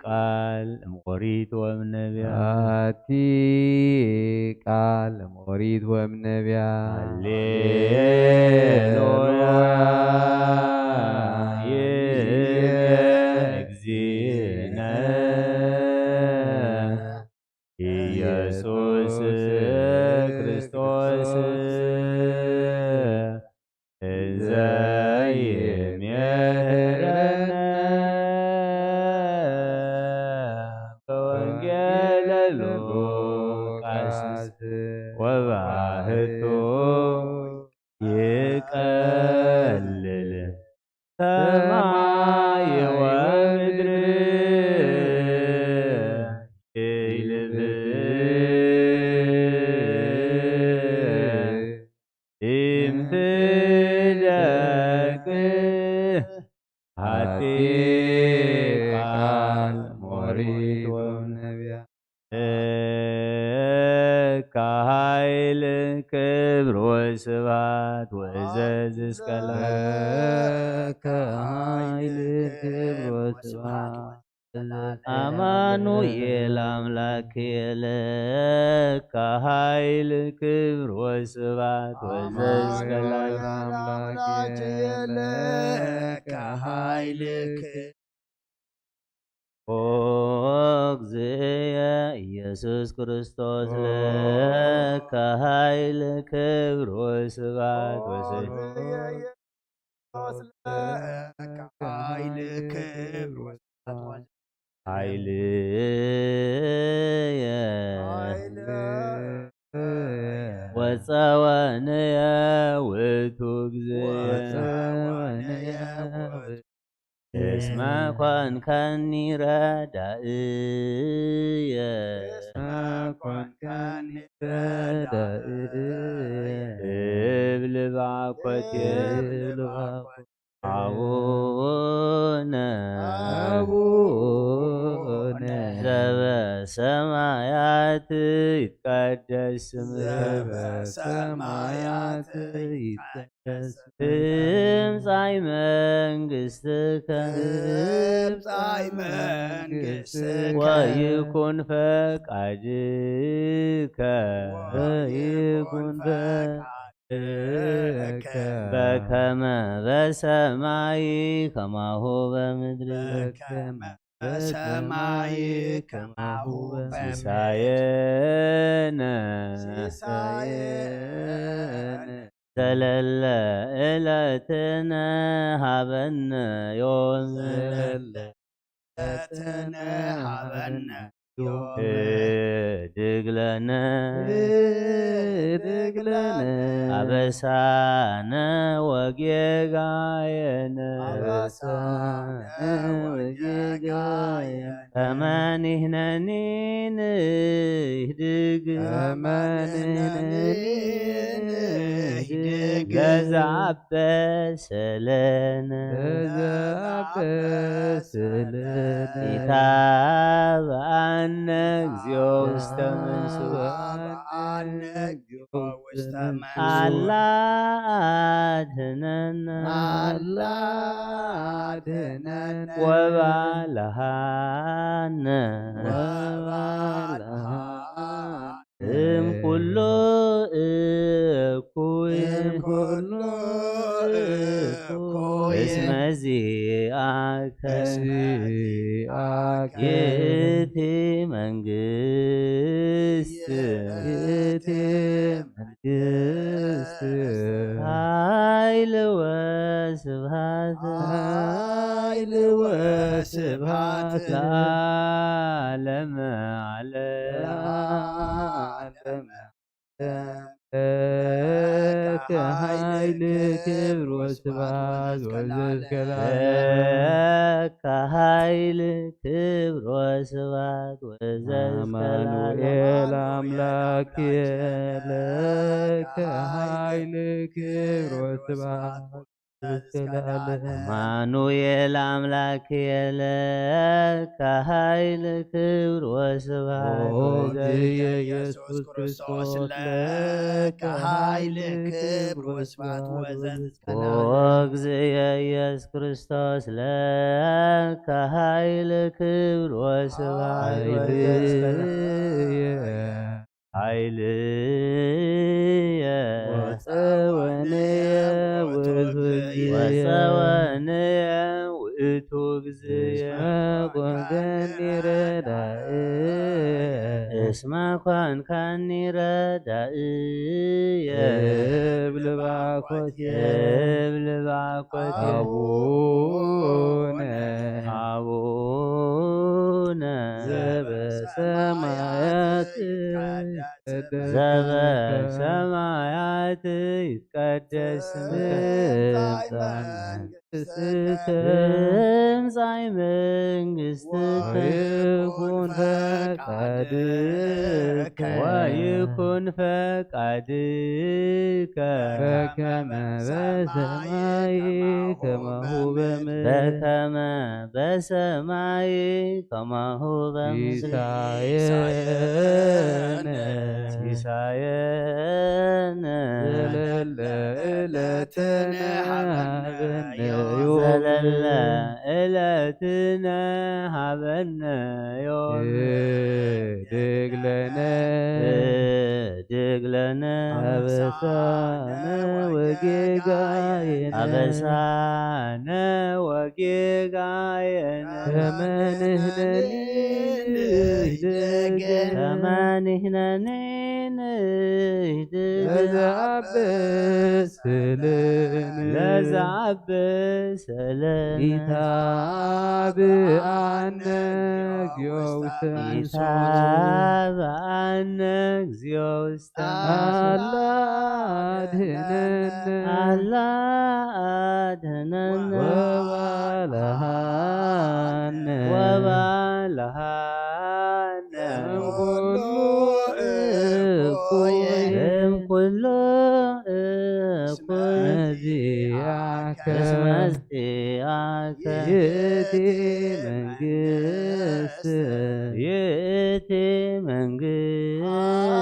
ቃል እምኦሪት ወእምነቢያ። ሃቲ ቃል እምኦሪት ወእምነቢያ። ሃሌሉያ። ይብየ እግዚእነ ኢየሱስ ክርስቶስ። እንዘ ይሜህረነ በወንጌለ ሉቃስ። ወባህቱ ይቀልል ሰማይ ወምድር ይልፍ። እምቲ ደቅ ሃቲ ቃል ሞሪት ወነቢያ። ለከ ኃይል ክብር ወስብሐት ወእዘዝ እስከ ለዓለም። ለከ ኃይል ክብር ወስብሐት አማኑኤል አምላክ ለከ ኃይል ክብር ወስብሐት ወእዘዝ እስከ ለዓለም። አምላክ ለከ ኃይል ክብር ኦ እግዚእየ ኢየሱስ ክርስቶስ ለከ ኃይል ክብር ወስብሐት ወስብሐት ኃይል ክብር ኃይልየ ወጸወንየ ውእቱ እግዚእየ። እስመ ኮንከኒ ረዳእየ። እስመ ኮንከኒ ረዳእየ። እብል ባኮቴ እብል ባኮቴ አቡነ አቡነ ዘበሰማያት ይትቀደስ ስምከ። ዘበሰማያት ይትቀደስ ትምጻእ መንግሥትከ ትምጻእ መንግሥትከ ወይኩን ፈቃድከ ወይኩን ፈቃድከ በከመ በሰማይ ከማሁ በምድር። በከመ በሰማይ ከማሁ በምድር። ሲሳየነ ሲሳየነ ዘለለ ዕለትነ ሀበነ ዮም። ዘለለ ዕለትነ ሀበነ ህድግ ለነ ህድግ ለነ አበሳነ ወጌጋየነ አበሳነ ወጌጋየነ ከመ ንሕነኒ ንህድግ ከመ ንሕነኒ ንህድግ ለዘአበሰ ለነ ለዘአበሰ ለነ ኢታብአነ እግዚኦ ውስተ መንሱት ኢታብአነ እግዚኦ ውስተ መንሱት አላ አድህነነ አላ አድህነነ ወባልሃነ ወባልሃነ እም ኩሉ እኩይ እም ኩሉ እኩይ እስመ ዚአከ ዚአከ ይእቲ መንግስት ይእቲ መንግስት ኃይል ወስብሐት ኃይል ወስብሐት ለዓለመ ዓለም ለዓለመ ዓለም። ለከ ኃይል ክብር ወስብሐት ወዘዝከላለ ለከ ኃይል ክብር ወስብሐት ወዘዝከላለ አማኑኤል አምላክ ለከ ኃይል ክብር ወስብሐት ወዘዝከላለ አማኑኤል አምላክ ለከ ኃይል ክብር ወስብሐት ኦ ወዘዝከላለ እግዚእ ኢየሱስ ክርስቶስ ለከ ኃይል ክብር ወስብሐት ወዘዝከላለ ኦ እግዚእ ኢየሱስ ክርስቶስ ለከ ኃይል ክብር ወስብሐት ወዘዝከላለ ኃይልየ ኃይልየ ወፀወንየ ውእቱ እግዚእ ወፀወንየ ውእቱ እግዚእ እስመ ኮንከኒ ረዳእየ እስመ ኮንከኒ ረዳእየ እብል ባኮትየ እብል ባኮትየ አቡነ አቡነ ዘበሰማያት ይትቀደስ ስምከ ዘበሰማያት ይትቀደስ ስምከ ትምጻእ መንግስትከ ትምጻእ መንግስትከ ወይኩን ፈቃድከ ወይኩን ፈቃድከ በከመ በሰማይ ከማሁ በምድር በከመ በሰማይ ከማሁ በምድር ሲሳየነ ሲሳየነ ዘለለ ዕለትነ ሀበነ ዮም ዘለለ ዕለትነ ሀበነ ዮም ህድግ ለነ ህድግ ለነ አበሳነ ወጌጋየነ አበሳነ ወጌጋየነ ከመ ንሕነኒ ንህድግ ከመ ንሕነኒ ንህድግ ለዘአበሰ ለነ ለዘአበሰ ለነ ኢታብአነ እግዚኦ ውስተ መንሱት ኢታብአነ እግዚኦ ውስተ መንሱት አላ አድህነነ አላ አድህነነ ወባልሃነ ወባልሃነ እምኩሉ እኩይ እምኩሉ እኩይ እስመ ዚአከ እስመ ዚአከ ይእቲ መንግስት ይእቲ መንግስት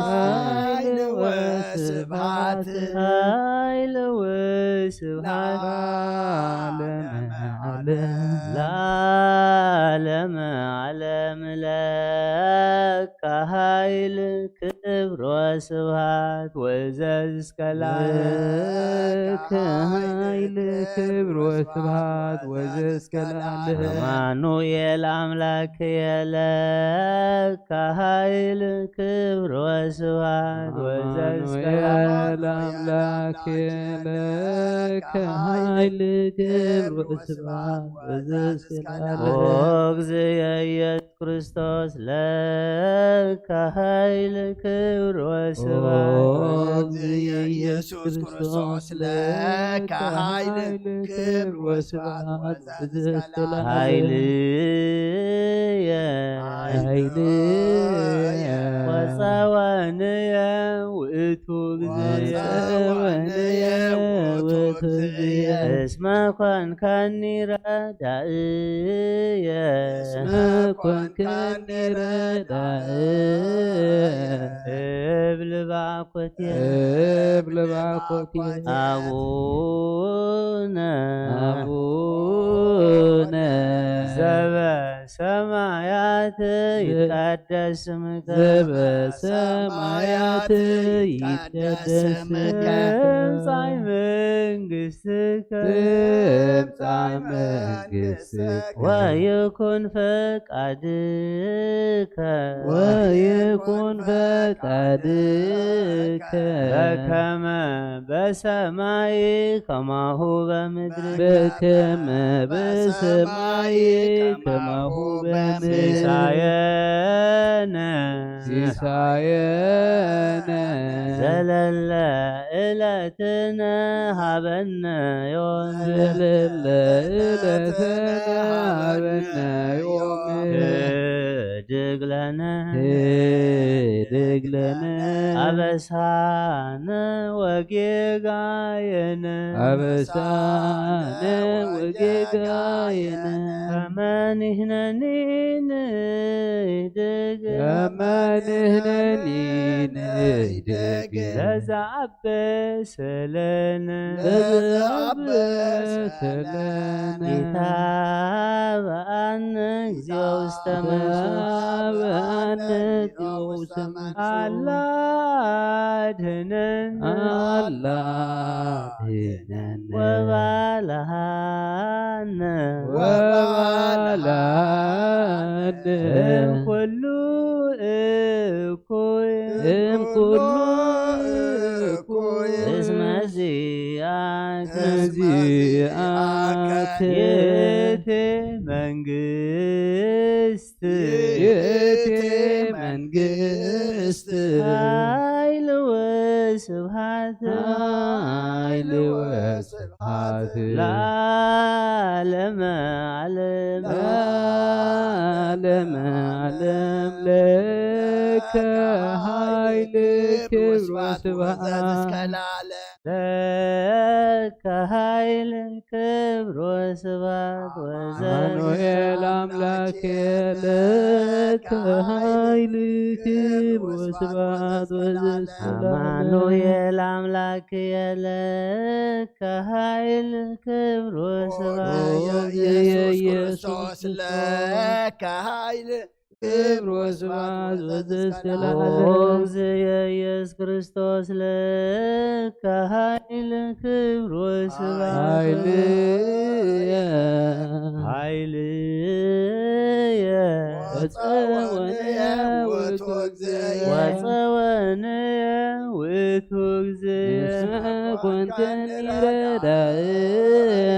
ኃይል ወስብሐት ኃይል ወስብሐት ለዓለመ ዓለም ለዓለመ ዓለም ለከ ኃይል ክብር ክብር ወስብሐት ወዘዝከላለ ለከ ኃይል ክብር ወስብሐት ወዘዝከላለ። አማኑኤል አምላክ የለ ለከ ኃይል ክብር ወስብሐት ወዘዝከላለ። አማኑኤል አምላክ ለከ ኃይል ክብር ወስብሐት ወዘዝከላለ። ኦ እግዚእ ኢየሱስ ክርስቶስ ለከ ኃይል ክብር ወስብሐት። ኦ እግዚእ ኢየሱስ ክርስቶስ ለከ ኃይል ክብር ወስብሐት ወዘዝከላለ። ኃይልየ ኃይልየ ወጸወንየ ውእቱ እግዚእ። ወጸወንየ ውእቱ እግዚእ። እስመ ኮንከኒ ረዳእየ። እስመ ኮንከኒ ረዳእየ። እብል ባኮቴ። እብል ባኮቴ። አቡነ። አቡነ። ዘበሰማያት ይትቀደስ ስምከ። ዘበሰማያት ይትቀደስ ስምከ። ትምጻእ መንግስትከ። ትምጻእ መንግስትከ። ወይኩን ፈቃድከ። ወይኩን ፈቃድከ። በከመ በሰማይ ከማሁ በምድር። በከመ በሰማይ ከማሁ በምድር። ሲሳየነ። ሲሳየነ። ዘለለ ዕለትነ ሀበነ ዮም። ዘለለ ዕለትነ ሀበነ ዮም። ህድግ ለነ። ህድግ ለነ። አበሳነ ወጌጋየነ። አበሳነ ወጌጋየነ። ከመ ንሕነኒ ንህድግ። ከመ ንሕነኒ ንህድግ። ለዘአበሰ ለነ። ለዘአበሰ ለነ። ኢታብአነ እግዚኦ ውስተ መንሱት። ኢታብአነ እግዚኦ ውስተ መንሱት። አላ አድህነን። አላ አድህነን። ወባልሃነ። ወባልሃነ። እምኩሉ እኩይ። እምኩሉ እኩይ። እስመ ዚአከ። ዚአከ። ይእቲ መንግስት። ይእቲ መንግስት። ኃይል ወስብሐት። ኃይል ወስብሐት። ለዓለመ ዓለም። ለዓለመ ዓለም ለከ ኃይል ክብር ወስብሐት። ለከ ኃይል ክብር ወስብሐት ወዘ- አማኑኤል አምላክ ለከ ኃይል ክብር ወስብሐት ወዘሰላም። አማኑኤል አምላክ ለከ ኃይል ክብር ወስብሐት። ኦ ኢየሱስ ክርስቶስ ለከ ኃይል ክብር ወስብሐት ወዘሰላም። ኦ እግዚእ ኢየሱስ ክርስቶስ ለከ ኃይል ክብር ወስብሐት። ኃይልየ ኃይልየ ወጸወንየ ውእቱ እግዚእየ። ወጸወንየ ውእቱ እግዚእየ። እስመ ኮንከኒ ረዳእየ።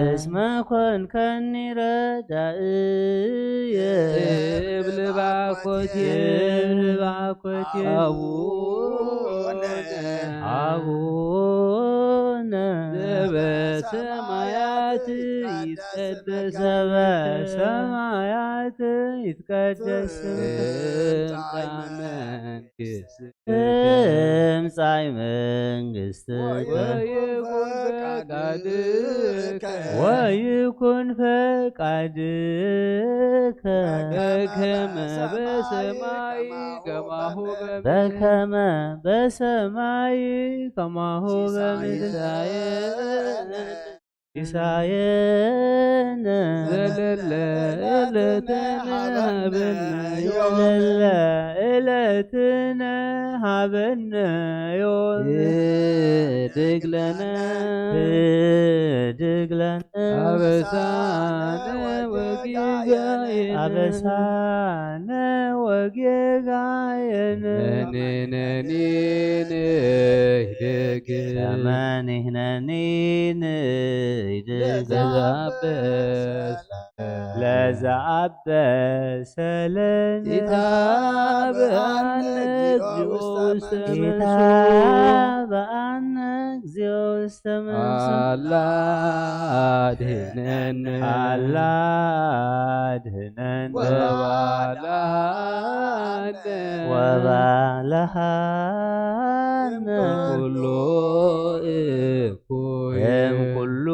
እስመ ኮንከኒ ረዳእየ። እብል ባኮቴ። እብል ባኮቴ። አቡነ። አቡነ። ዘበሰማያት ይትቀደስ ስምከ። ዘበሰማያት ይትቀደስ ስምከ። ትምጻእ መንግስትከ። ትምጻእ መንግስትከ። ወይኩን ፈቃድከ። ወይኩን ፈቃድከ። በከመ በሰማይ ከማሁ በምድር። በከመ በሰማይ ከማሁ በምድር። ሲሳየነ ዘለለ ዕለትነ ሀበነ ዮም። ዘለለ ዕለትነ ሀበነ ዮም። ህድግ ለነ። ህድግ ለነ። አበሳነ ወጌጋየነ። አበሳነ ወጌጋየነ። ነኔ ነኔ ንህድግ። ከመ ንሕነኒ ንህድግ። ለዘአበሰ ለዘአበሰ ለነ። ኢታብአነ እግዚኦ ውስተ መንሱት። ኢታብአነ እግዚኦ ውስተ መንሱት። አላ አድህነነ። አላ አድህነነ። ወባልሐነ። ወባልሐነ። ኩሎ እኩይ። እም ኩሉ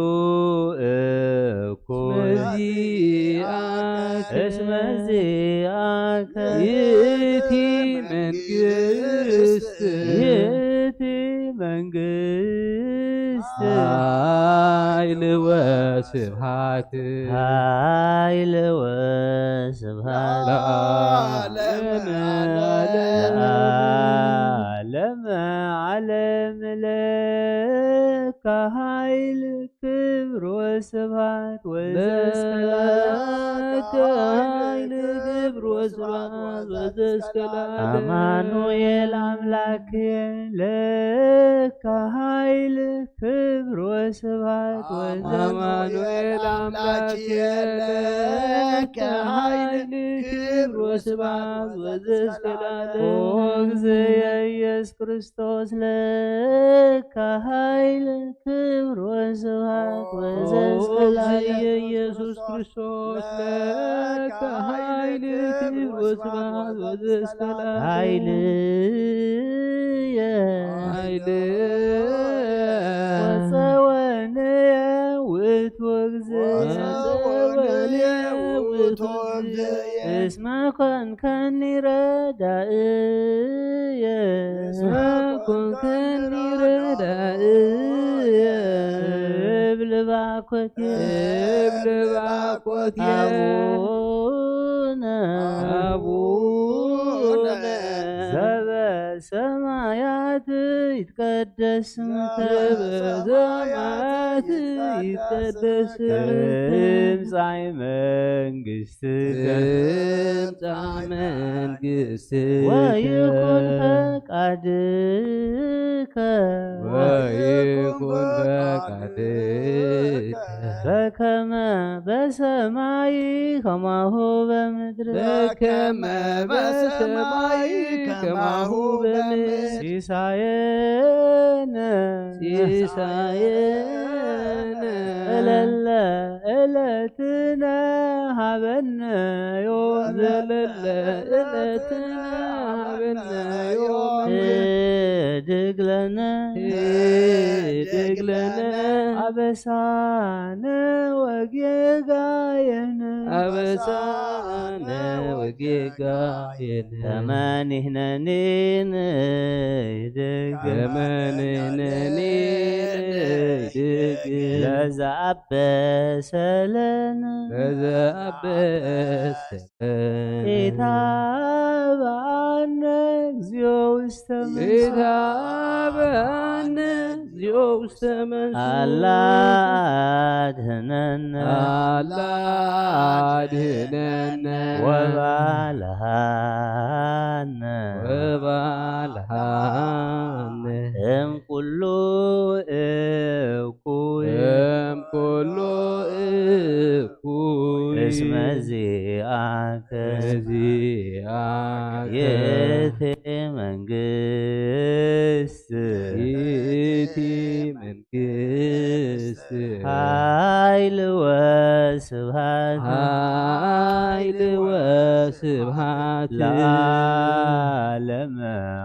እኩይ። እስመ ዚአከ። እስመ ዚአከ። ይእቲ መንግስት። ይእቲ መንግስት። ኃይል ወስብሐት። ኃይል ወስብሐት። ለዓለመ ዓለም። ለዓለመ ዓለም ለከ ኃይል ክብር ወስብሐት ወዘስከ ለከ ኃይል ክብር ወስብሐት ወዘስከ ለዓለም። አማኑኤል አምላክ ለከ ኃይል ክብር ወስብሐት ወዘስከ አማኑኤል አምላክ ለከ ኃይል ክብር ወስብሐት ወዘስከ ለዓለም። ኦ እግዝየ ኢየሱስ ክርስቶስ ለከ ኃይል ክብር ወስብሐት ወዘስከ ለዓለም። ኢየሱስ ክርስቶስ ለከ ኃይል ክብር ወስብሐት ወዘስከ ለዓለም። ኃይልየ ኃይልየ ወፀወንየ ውእቱ እግዝእየ። ወፀወንየ ውእቱ እግዝእየ። እስመ ኮንከኒ ረዳእየ። እስመ ኮንከኒ ረዳእየ። እብል ባኮትየ። እብል ባኮትየ። አቡነ። አቡነ። ዘበሰማያት ይትቀደስ ስምከ። ዘበሰማያት ይትቀደስ ስምከ። ትምጻእ መንግስትከ። ትምጻእ መንግስትከ። ወይኩን ፈቃድከ። ወይኩን ፈቃድከ። በከመ በሰማይ ከማሁ በምድር። በከመ በሰማይ ከማሁ በምድር። ሲሳየነ። ሲሳየነ። ዘለለ ዕለትነ ሀበነ ዮም። ዘለለ ዕለትነ ሀበነ ዮም። ህድግ ለነ። ህድግ ለነ። አበሳነ ወጌጋየነ። አበሳነ ወጌጋየነ። ከመ ንሕነኒ ንህድግ። ከመ ንሕነኒ ንህድግ። ለዘአበሰ ለነ። ለዘአበሰ ኢታብአነ እግዚኦ ውስተ መንሱት። ኢታብአነ እግዚኦ ውስተ መንሱት። አላ አድህነነ። አላ አድህነነ። ወባልሐነ። ወባልሐነ። እም ኩሉ እኩይ። እም ኩሉ እኩይ። እስመ ዚአከ። ዚአከ። ይእቲ መንግስት። ይእቲ መንግስት። ኃይል ወስብሐት። ኃይል ወስብሐት። ለዓለመ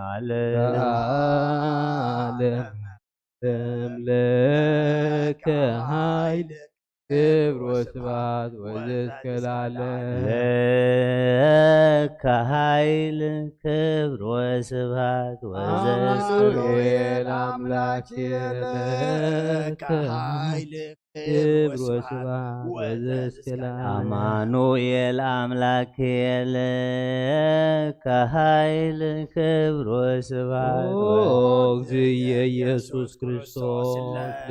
ዓለም። ለዓለመ ዓለም ለከ ኃይል ክብር ወስብሐት ወዘእስከ ለዓለም። ለከ ኃይል ክብር ወስብሐት ወዘእስከ ለዓለም። አማኑኤል አምላክ ለከ ኃይል ክብር ወስብሐት ወዘእስከ ለዓለም። አማኑኤል አምላኬ ለከ ኃይል ክብር ወስብሐት። ኦ እግዚእ ኢየሱስ ክርስቶስ ለከ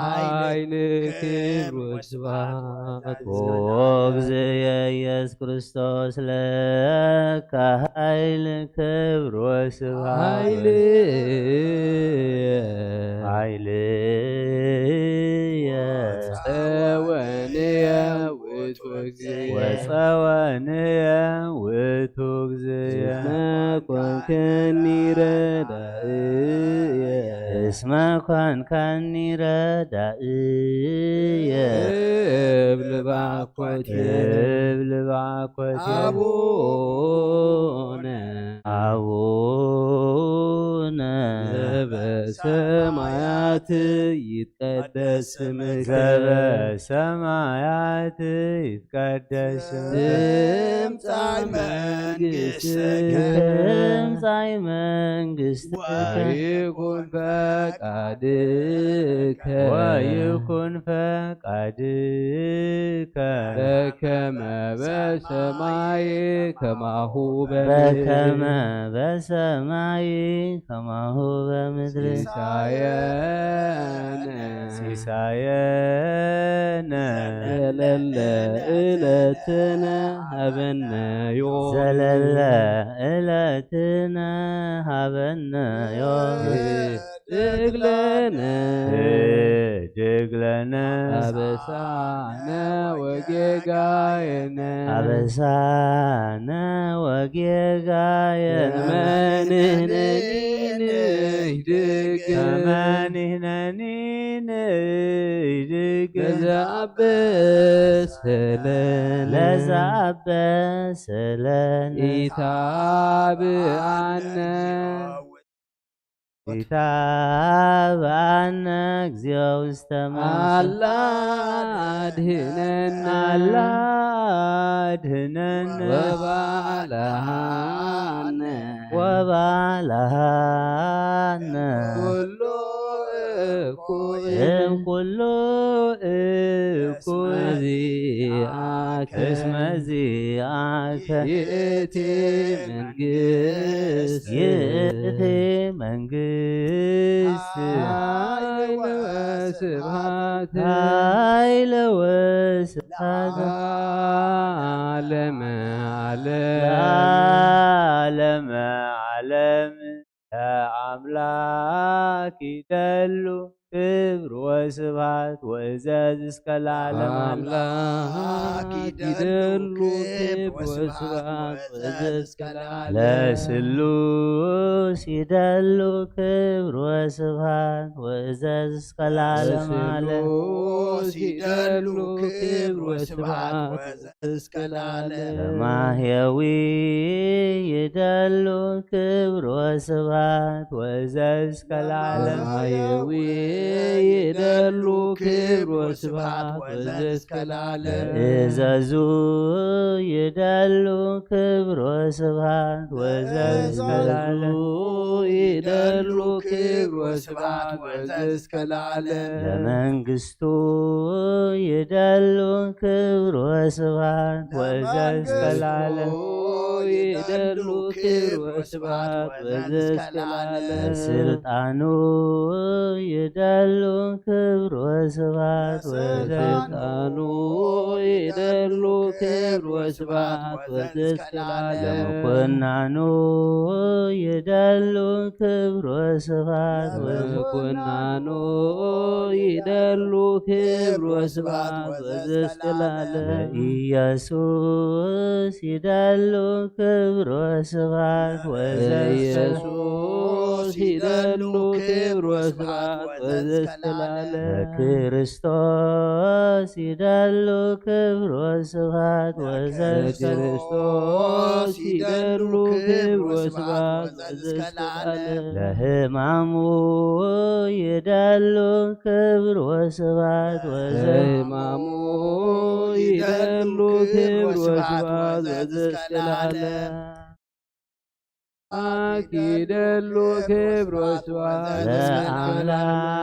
ኃይል ክብር ወስብሐት። ኦ እግዚእ ኢየሱስ ክርስቶስ ለከ ኃይል ክብር ወስብሐት። ኃይል ኃይልየ ጸወንየ ውእቱ እግዚእ። ወጸወንየ ውእቱ እግዚእ። እስመ ኮንከኒ ረዳእየ። እስመ ኮንከኒ ረዳእየ። እብል ባኮቴ። እብል ባኮቴ። አቡነ አቡነ ዘበሰማያት ይትቀደስ ስምከ። ዘበሰማያት ይትቀደስ ስምከ። ትምጻእ መንግሥትከ። ትምጻእ መንግሥትከ። ወይኩን ፈቃድከ። ወይኩን ፈቃድከ። በከመ በሰማይ ከማሁ በምድር። በከመ በሰማይ ከማሁ በምድር። ሲሳየነ። ሲሳየነ። ዘለለ ዕለትነ ሀበነ ዮም። ዘለለ ዕለትነ ሀበነ ዮም። ህድግ ለነ። ህድግ ለነ። አበሳነ ወጌጋየነ። አበሳነ ወጌጋየነ። ከመ ንሕነኒ ንህድግ። ከመ ንሕነኒ ንህድግ። ለዘአበሰ ለነ። ለዘአበሰ ለነ። ኢታብአነ። ኢታብአነ እግዚኦ ውስተ መንግሥት። አላ አድህነነ። አላ አድህነነ። ወባልሐነ። ወባልሐነ። ኩሉ እኩይ። እም ኩሉ እኩይ። እስመ ዚአከ። እስመ ዚአከ። ይእቲ መንግስት። ይእቲ መንግስት። ኃይል ወስብሐት። ኃይል ወስብሐት። ለዓለመ ዓለም። ለዓለመ ዓለም። ለአምላክ ይደሉ ክብር ወስብሐት ወእዘዝ እስከ ለዓለም። አምላክ ይደሉ ክብር ወስብሐት ወእዘዝ እስከ ለዓለም። ለስሉስ ይደሉ ክብር ወስብሐት ወእዘዝ እስከ ለዓለም ዓለም። ለስሉስ ይደሉ ክብር ወስብሐት ወእዘዝ እስከ ለዓለም። ለማህየዊ ይደሉ ክብር ወስብሐት ወእዘዝ እስከ ለዓለም። ለማህየዊ ይደሉ ክብር ወስብሐት ወእዘዝ እስከ ለዓለም። እዘዙ ይደሉ ክብር ወስብሐት ወእዘዝ እስከ ለዓለም። ይደሉ ክብር ወስብሐት ወእዘዝ እስከ ለዓለም። ለመንግስቱ ይደሉ ክብር ወስብሐት ወእዘዝ እስከ ለዓለም። ይደሉ ክብር ወስብሐት ወእዘዝ እስከ ለዓለም። ለስልጣኑ ይደሉ ክብር ወስብሐት ወእዘዝ። ለስልጣኑ ይደሉ ክብር ወስብሐት ወእዘዝ እስከ ለዓለም። ለምኩናኑ ይደሉ ክብር ወስብሐት ወእዘዝ። ለምኩናኑ ይደሉ ክብር ወስብሐት ወእዘዝ እስከ ለዓለም። ለኢየሱስ ይደሉ ክብር ወስብሐት ወእዘዝ። ለኢየሱስ ይደሉ ክብር ወስብሐት ወእዘዝ እስከ ለዓለም። ለክርስቶስ ይደሉ ክብር ወስብሐት ወእዘዝ እስከ ለዓለም። ለክርስቶስ ይደሉ ክብር ወስብሐት ወእዘዝ እስከ ለዓለም። ለሕማሙ ይደሉ ክብር ወስብሐት ወእዘዝ። ለሕማሙ ይደሉ ክብር ወስብሐት ወእዘዝ እስከ ለዓለም። ለአምላክ ይደሉ ክብር ወስብሐት ለአምላክ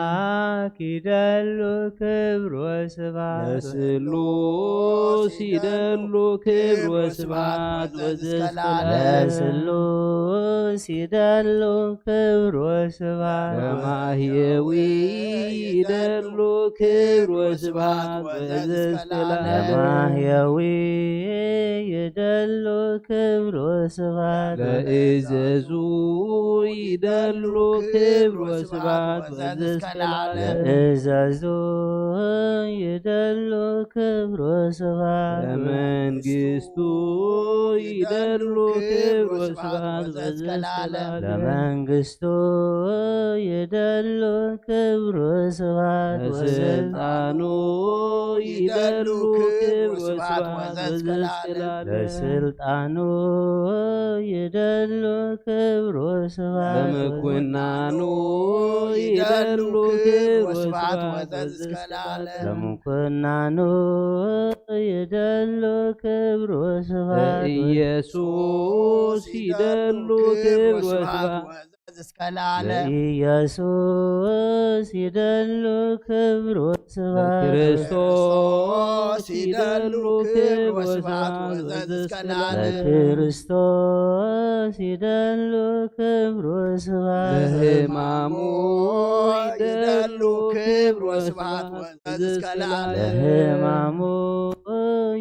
ይደሉ ክብር ወስብሐት ለስሉስ ይደሉ ክብር ወስብሐት ወዘእስከ ለዓለም። ለስሉስ ይደሉ ክብር ወስብሐት ለማህየዊ ይደሉ ክብር ወስብሐት ወዘእስከ ለዓለም። ለማህየዊ ይደሉ ክብር ወስብሐት ለእዘዙ ይደሉ ክብር ወስብሐት ወዘእስከ ለዓለም። ለእዘዙ ይደሉ ክብር ወስብሐት ለመንግስቱ ይደሉ ክብር ወስብሐት ወዘእስከ ለዓለም። ለመንግስቱ ይደሉ ክብር ወስብሐት ወዘእስከ ለስልጣኑ ይደሉ ክብር ወስብሐት ወዘእስከ ለዓለም። ለስልጣኑ ይደሉ ክብር ወስብሐት ለምኩናኑ ይደሉ ክብር ወስብሐት ወዘእስከ ለዓለም። ለምኩናኑ ይደሉ ክብር ወስብሐት ኢየሱስ ይደሉ ክብር ወስብሐት ወዘእስከ ለዓለም። ለኢየሱስ ይደሉ ክብር ወስብሐት ክርስቶስ ይደሉ ክብር ወስብሐት ወዘእስከ ለዓለም። ለክርስቶስ ይደሉ ክብር ወስብሐት ለህማሙ ይደሉ ክብር ወስብሐት ወዘእስከ ለዓለም። ለህማሙ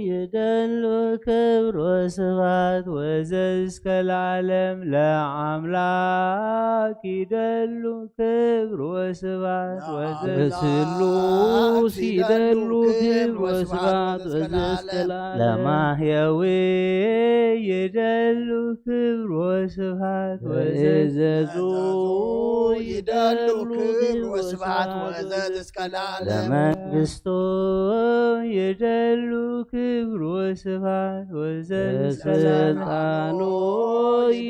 ይደሉ ክብር ወስብሐት ወዘእስከ ለዓለም። ለአምላክ ይደሉ ክብር ወስብሐት ወዘእስከ ለዓለም። ለስሉስ ይደሉ ክብር ወስብሐት ወዘእስከ ለዓለም። ለማህየዊ ይደሉ ክብር ወስብሐት ወዘእዘዙ ይደሉ ክብር ወስብሐት ወዘእስከ ለዓለም። ለመንግስቱ ይደሉ ክብር ወስብሐት ወዘእስከ ለዓለም። ለስልጣኑ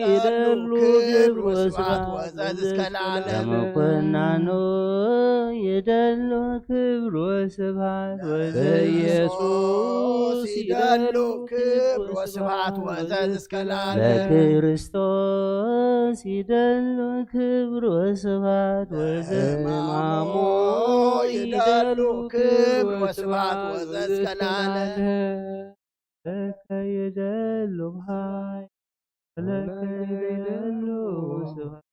ይደሉ ክብር ወስብሐት ወዘእስከ ለዓለም። ለመኮናኑ ይደሉ ክብር ወስብሐት ወዘእስከ ለዓለም። ለኢየሱስ ይደሉ ክብር ወስብሐት ወዘእስከ ለዓለም። ለክርስቶስ ይደሉ ክብር ወስብሐት ወዘእስከ ለዓለም። ለህማሙ ይደሉ ክብር ወስብሐት ወዘእስከ ለዓለም። ለከ ይደሉ ሃይ ለከ ይደሉ ስብሐት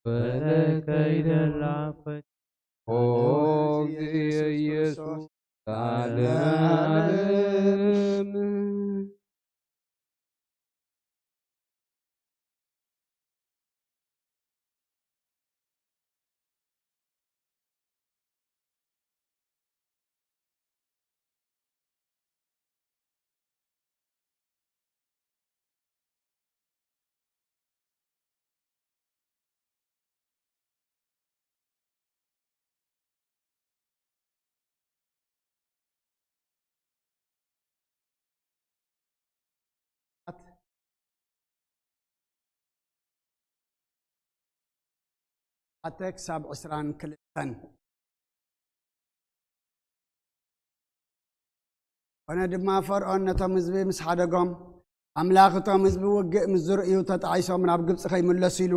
ወለከ ይደሉ ዓፈት ኦ እግዚእ ኢየሱስ ለዓለመ ዓለም። ኣተ ክሳብ ዕስራን ክልተን። ኮነ ድማ ፈርዖን ነቶም ህዝቢ ምስ ሓደጎም፣ ኣምላኽ እቶም ህዝቢ ውግእ ምስ ዝርእዩ ተጣዒሶም ናብ ግብጺ ከይምለሱ ኢሉ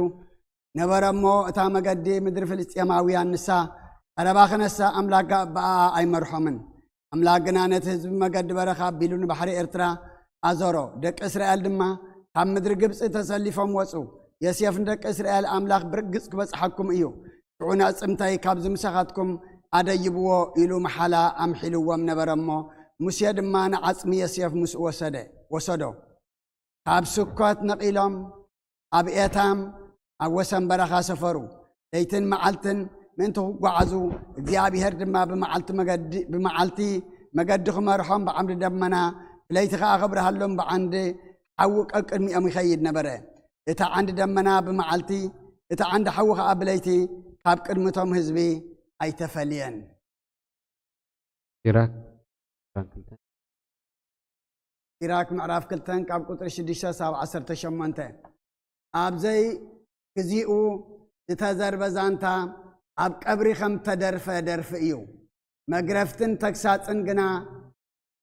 ነበረ እሞ፣ እታ መገዲ ምድሪ ፍልስጤማውያን ንሳ ቀረባ ክነሳ ኣምላኽ ብኣኣ ኣይመርሖምን። ኣምላኽ ግና ነቲ ህዝቢ መገዲ በረኻ ኣቢሉ ንባሕሪ ኤርትራ ኣዞሮ። ደቂ እስራኤል ድማ ካብ ምድሪ ግብጺ ተሰሊፎም ወጹ። ዮሴፍ ንደቂ እስራኤል ኣምላኽ ብርግጽ ክበጽሓኩም እዩ። ሽዑ ነዕጽምተይ ካብዚ ምሳኻትኩም ኣደይብዎ ኢሉ መሓላ ኣምሒልዎም ነበረ እሞ፣ ሙሴ ድማ ንዓጽሚ ዮሴፍ ምስኡ ወሰደ፣ ወሰዶ። ካብ ስኮት ነቒሎም ኣብ ኤታም ኣብ ወሰን በረኻ ሰፈሩ። ለይትን መዓልትን ምእንቲ ክጓዓዙ፣ እግዚኣብሄር ድማ ብመዓልቲ መገዲ፣ ብመዓልቲ መገዲ ክመርሖም ብዓምዲ ደመና፣ ብለይቲ ኸኣ ክብርሃሎም ብዓንዲ ሓዊ ቀቅድሚኦም ይኸይድ ነበረ። እቲ ዓንዲ ደመና ብመዓልቲ፣ እቲ ዓንዲ ሓዊ ኸኣ ብለይቲ ካብ ቅድሚቶም ህዝቢ ኣይተፈልየን። ሲራክ ምዕራፍ ክልተ። ሲራክ ምዕራፍ ክልተ ካብ ቁጽሪ ሽዱሽተ ሳብ ዓሰርተ ሸሞንተ። ኣብ ዘይግዚኡ ዝተዘርበ ዛንታ ኣብ ቀብሪ ከም ተደርፈ ደርፊ እዩ። መግረፍትን ተግሳጽን ግና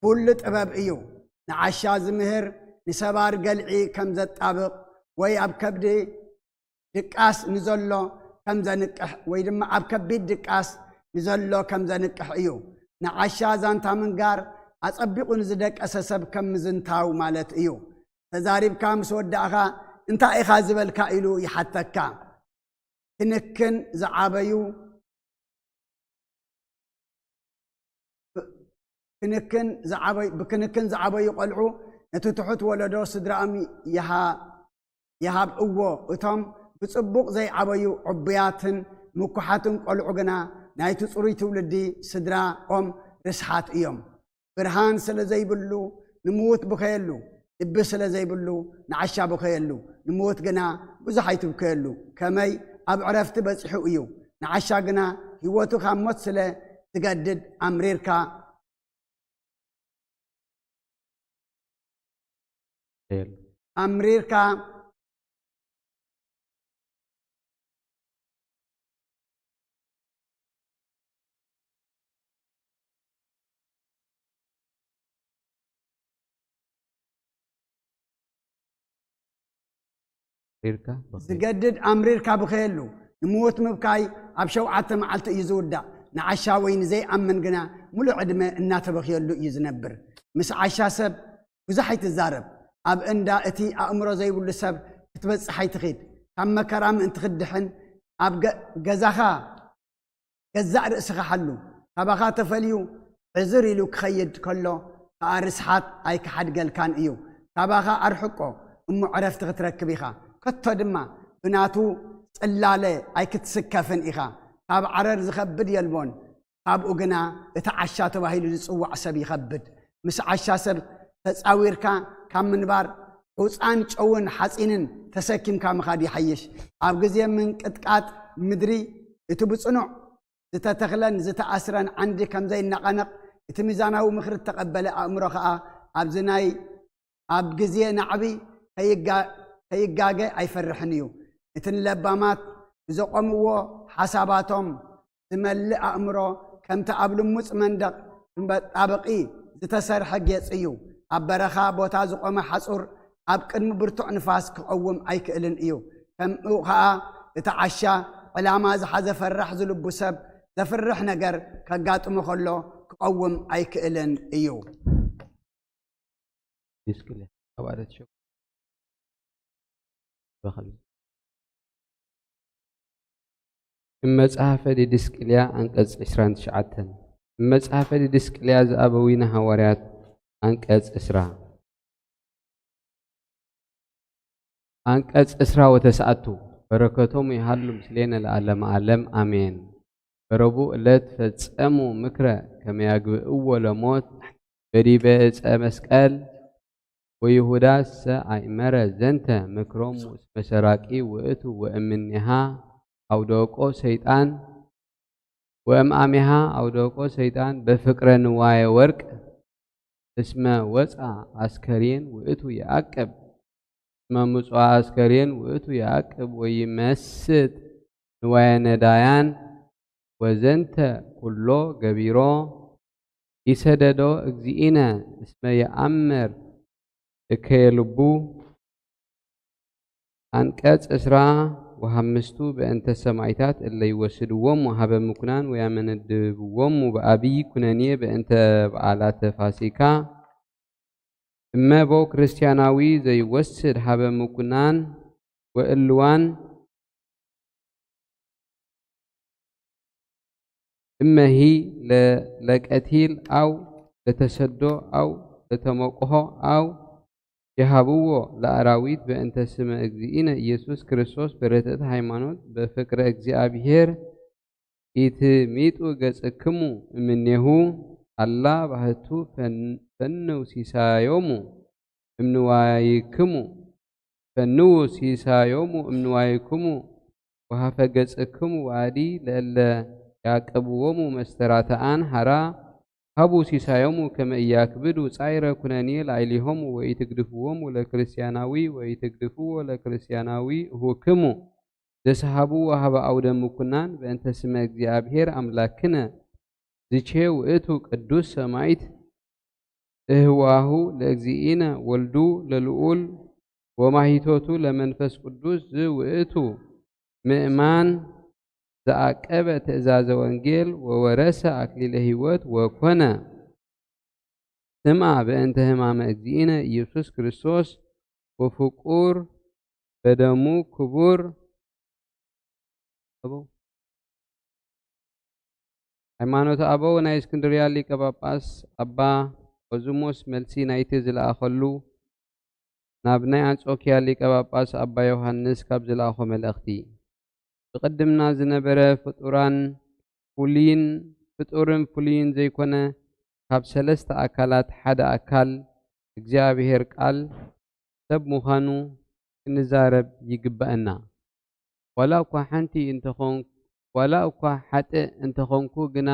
ኩሉ ጥበብ እዩ። ንዓሻ ዝምህር ንሰባር ገልዒ ከም ዘጣብቕ ወይ ኣብ ከብዲ ድቃስ ንዘሎ ከም ዘንቅሕ ወይ ድማ ኣብ ከቢድ ድቃስ ንዘሎ ከም ዘንቅሕ እዩ። ንዓሻ ዛንታ ምንጋር ኣጸቢቑ ንዝደቀሰ ሰብ ከም ምዝንታው ማለት እዩ። ተዛሪብካ ምስ ወዳእኻ እንታይ ኢኻ ዝበልካ ኢሉ ይሓተካ። ክንክን ዝዓበዩ ክንክን ዝዓበዩ ብክንክን ዝዓበዩ ቆልዑ ነቲ ትሑት ወለዶ ስድራኦም ይሃ ይሃብእዎ። እቶም ብጽቡቕ ዘይዓበዩ ዕቡያትን ምኩሓትን ቆልዑ ግና ናይቲ ጽሩይ ትውልዲ ስድራኦም ርስሓት እዮም። ብርሃን ስለ ዘይብሉ ንምዉት ብኸየሉ፣ ልቢ ስለ ዘይብሉ ንዓሻ ብኸየሉ፣ ንምዉት ግና ብዙሕ ኣይትብከየሉ። ከመይ ኣብ ዕረፍቲ በጺሑ እዩ። ንዓሻ ግና ህይወቱ ካብ ሞት ስለ ትገድድ ኣምሪርካ ኣምሪርካ ኣምሪርካ ብኸ- ዝገድድ ኣምሪርካ ብኸየሉ ንምዉት ምብካይ ኣብ ሸውዓተ መዓልቲ እዩ ዝውዳእ። ንዓሻ ወይ ንዘይኣምን ግና ሙሉእ ዕድመ እናተበኽየሉ እዩ ዝነብር። ምስ ዓሻ ሰብ ብዙሕ ኣይትዛረብ። ኣብ እንዳ እቲ ኣእምሮ ዘይብሉ ሰብ ክትበጽሕ ኣይትኺድ። ካብ መከራ ምእንቲ ክትድሕን ኣብ ገ- ገዛኻ ገዛእ ርእስኻ ሓሉ። ካባኻ ተፈልዩ ዕዝር ኢሉ ክኸይድ ከሎ ከኣ ርስሓት ኣይክሓድገልካን እዩ። ካባኻ ኣርሕቆ እሞ ዕረፍቲ ክትረክብ ኢኻ። ከቶ ድማ ብናቱ ጽላለ ኣይክትስከፍን ኢኻ። ካብ ዓረር ዝኸብድ የልቦን። ካብኡ ግና እቲ ዓሻ ተባሂሉ ዝጽዋዕ ሰብ ይኸብድ። ምስ ዓሻ ሰብ ተጻዊርካ ካብ ምንባር ሑጻን ጨውን ሓጺንን ተሰኪምካ ምኻድ ይሓይሽ። ኣብ ግዜ ምንቅጥቃጥ ምድሪ እቲ ብጽኑዕ ዝተተኽለን ዝተኣስረን ዓንዲ ከም ዘይነቐነቕ እቲ ሚዛናዊ ምኽሪ እተቐበለ ኣእምሮ ኸኣ ኣብዚ ናይ ኣብ ግዜ ናዕቢ ከይጋ- ከይጋገ ኣይፈርሕን እዩ። እቲ ንለባማት ብዘቖምዎ ሓሳባቶም ዝመልእ ኣእምሮ ከምቲ ኣብ ልሙጽ መንደቕ ብመጣበቒ ዝተሰርሐ ጌጽ እዩ። ኣብ በረኻ ቦታ ዝቖመ ሓጹር ኣብ ቅድሚ ብርቱዕ ንፋስ ክቐውም ኣይክእልን እዩ። ከምኡ ኸኣ እቲ ዓሻ ዕላማ ዝሓዘ ፈራሕ ዝልቡ ሰብ ዘፍርሕ ነገር ከጋጥሞ ከሎ ክቐውም ኣይክእልን እዩ። ዲስቅልያ ኣባለት ሸው በኸል እም መጽሓፈ ዲድስቅልያ ኣንቀጽ ዕስራን ትሽዓተን። እም መጽሓፈ ዲድስቅልያ ዝኣበዊነ ሃዋርያት ኣንቀጽ ዕስራ። ኣንቀጽ ዕስራ ወተስዓቱ። በረከቶም ይሃሉ ምስሌነ ለዓለመ ዓለም ኣሜን። በረቡዕ ዕለት ፈጸሙ ምክረ ከመ ያግብእዎ ለሞት በዲበ ዕፀ መስቀል ወይሁዳሰ አእመረ ዘንተ ምክሮሙ እስመ ሰራቂ ውእቱ ወእምኔሃ አውደቆ ሰይጣን ወእምአሜሃ አውደቆ ሰይጣን በፍቅረ ንዋየ ወርቅ እስመ ወፃ አስከሬን ውእቱ የአቅብ እስመ ምጽዋ አስከሬን ውእቱ የአቅብ ወይመስጥ ንዋየ ነዳያን ወዘንተ ኩሎ ገቢሮ ኢሰደዶ እግዚእነ እስመ የአምር እከየ ልቡ። አንቀጽ ዕስራ ወሐምስቱ በእንተ ሰማዕታት እለ ይወስድዎሙ ሀበ ምኩናን ወያመነድብዎሙ በአብይ ኩነኔ በእንተ በዓላተ ፋሲካ። እመቦ ክርስቲያናዊ ዘይወስድ ሀበ ምኩናን ወእልዋን እመሂ ለ- ለቀቲል አው ለተሰዶ አው ለተሞቅሆ አው የሀብዎ ለአራዊት በእንተ ስመ እግዚእነ ኢየሱስ ክርስቶስ በርትዕት ሃይማኖት በፍቅረ እግዚአብሔር ኢትሚጡ ገጽክሙ እምኔሁ አላ ባህቱ ፈን- ፈንው ሲሳዮሙ እምንዋይክሙ ፈንዉ ሲሳዮሙ እምንዋይክሙ ወሃፈ ገጽክሙ ዋዲ ለእለ ያቅብዎሙ መስተራተኣን ሐራ ሀቡ ሲሳዮሙ ከመ እያክብዱ ጻይረ ኩነኔ ላዕሌሆሙ ወኢትግድፍዎሙ ለክርስቲያናዊ ወኢትግድፍዎ ለክርስቲያናዊ እሁክሙ ዘስሃብዎ ሀበ አውደ ምኩናን በእንተ ስመ እግዚአብሔር አምላክነ ዝቼ ውእቱ ቅዱስ ሰማይት እህዋሁ ለእግዚእነ ወልዱ ለልዑል ወማሂቶቱ ለመንፈስ ቅዱስ ዝውእቱ ምእማን ዘኣቀበ ትእዛዘ ወንጌል ወወረሰ ኣክሊለ ሕይወት ወኮነ ስምዓ በእንተ ሕማመ እግዚእነ ኢየሱስ ክርስቶስ ወፍቁር በደሙ ክቡር። ሃይማኖተ ኣበው ናይ እስክንድርያ ሊቀ ጳጳስ ኣባ ቆዝሞስ መልሲ ናይቲ ዝለኣኸሉ ናብ ናይ ኣንጾኪያ ሊቀ ጳጳስ ኣባ ዮሃንስ ካብ ዝለኣኾ መልእኽቲ። ብቕድምና ዝነበረ ፍጡራን ፍሉይን ፍጡርን ፍሉይን ዘይኮነ ካብ ሰለስተ ኣካላት ሓደ ኣካል እግዚኣብሔር ቃል ሰብ ምዃኑ ክንዛረብ ይግበኣና። ዋላ እኳ ሓንቲ እንተኾን ዋላ እኳ ሓጥእ እንተኾንኩ ግና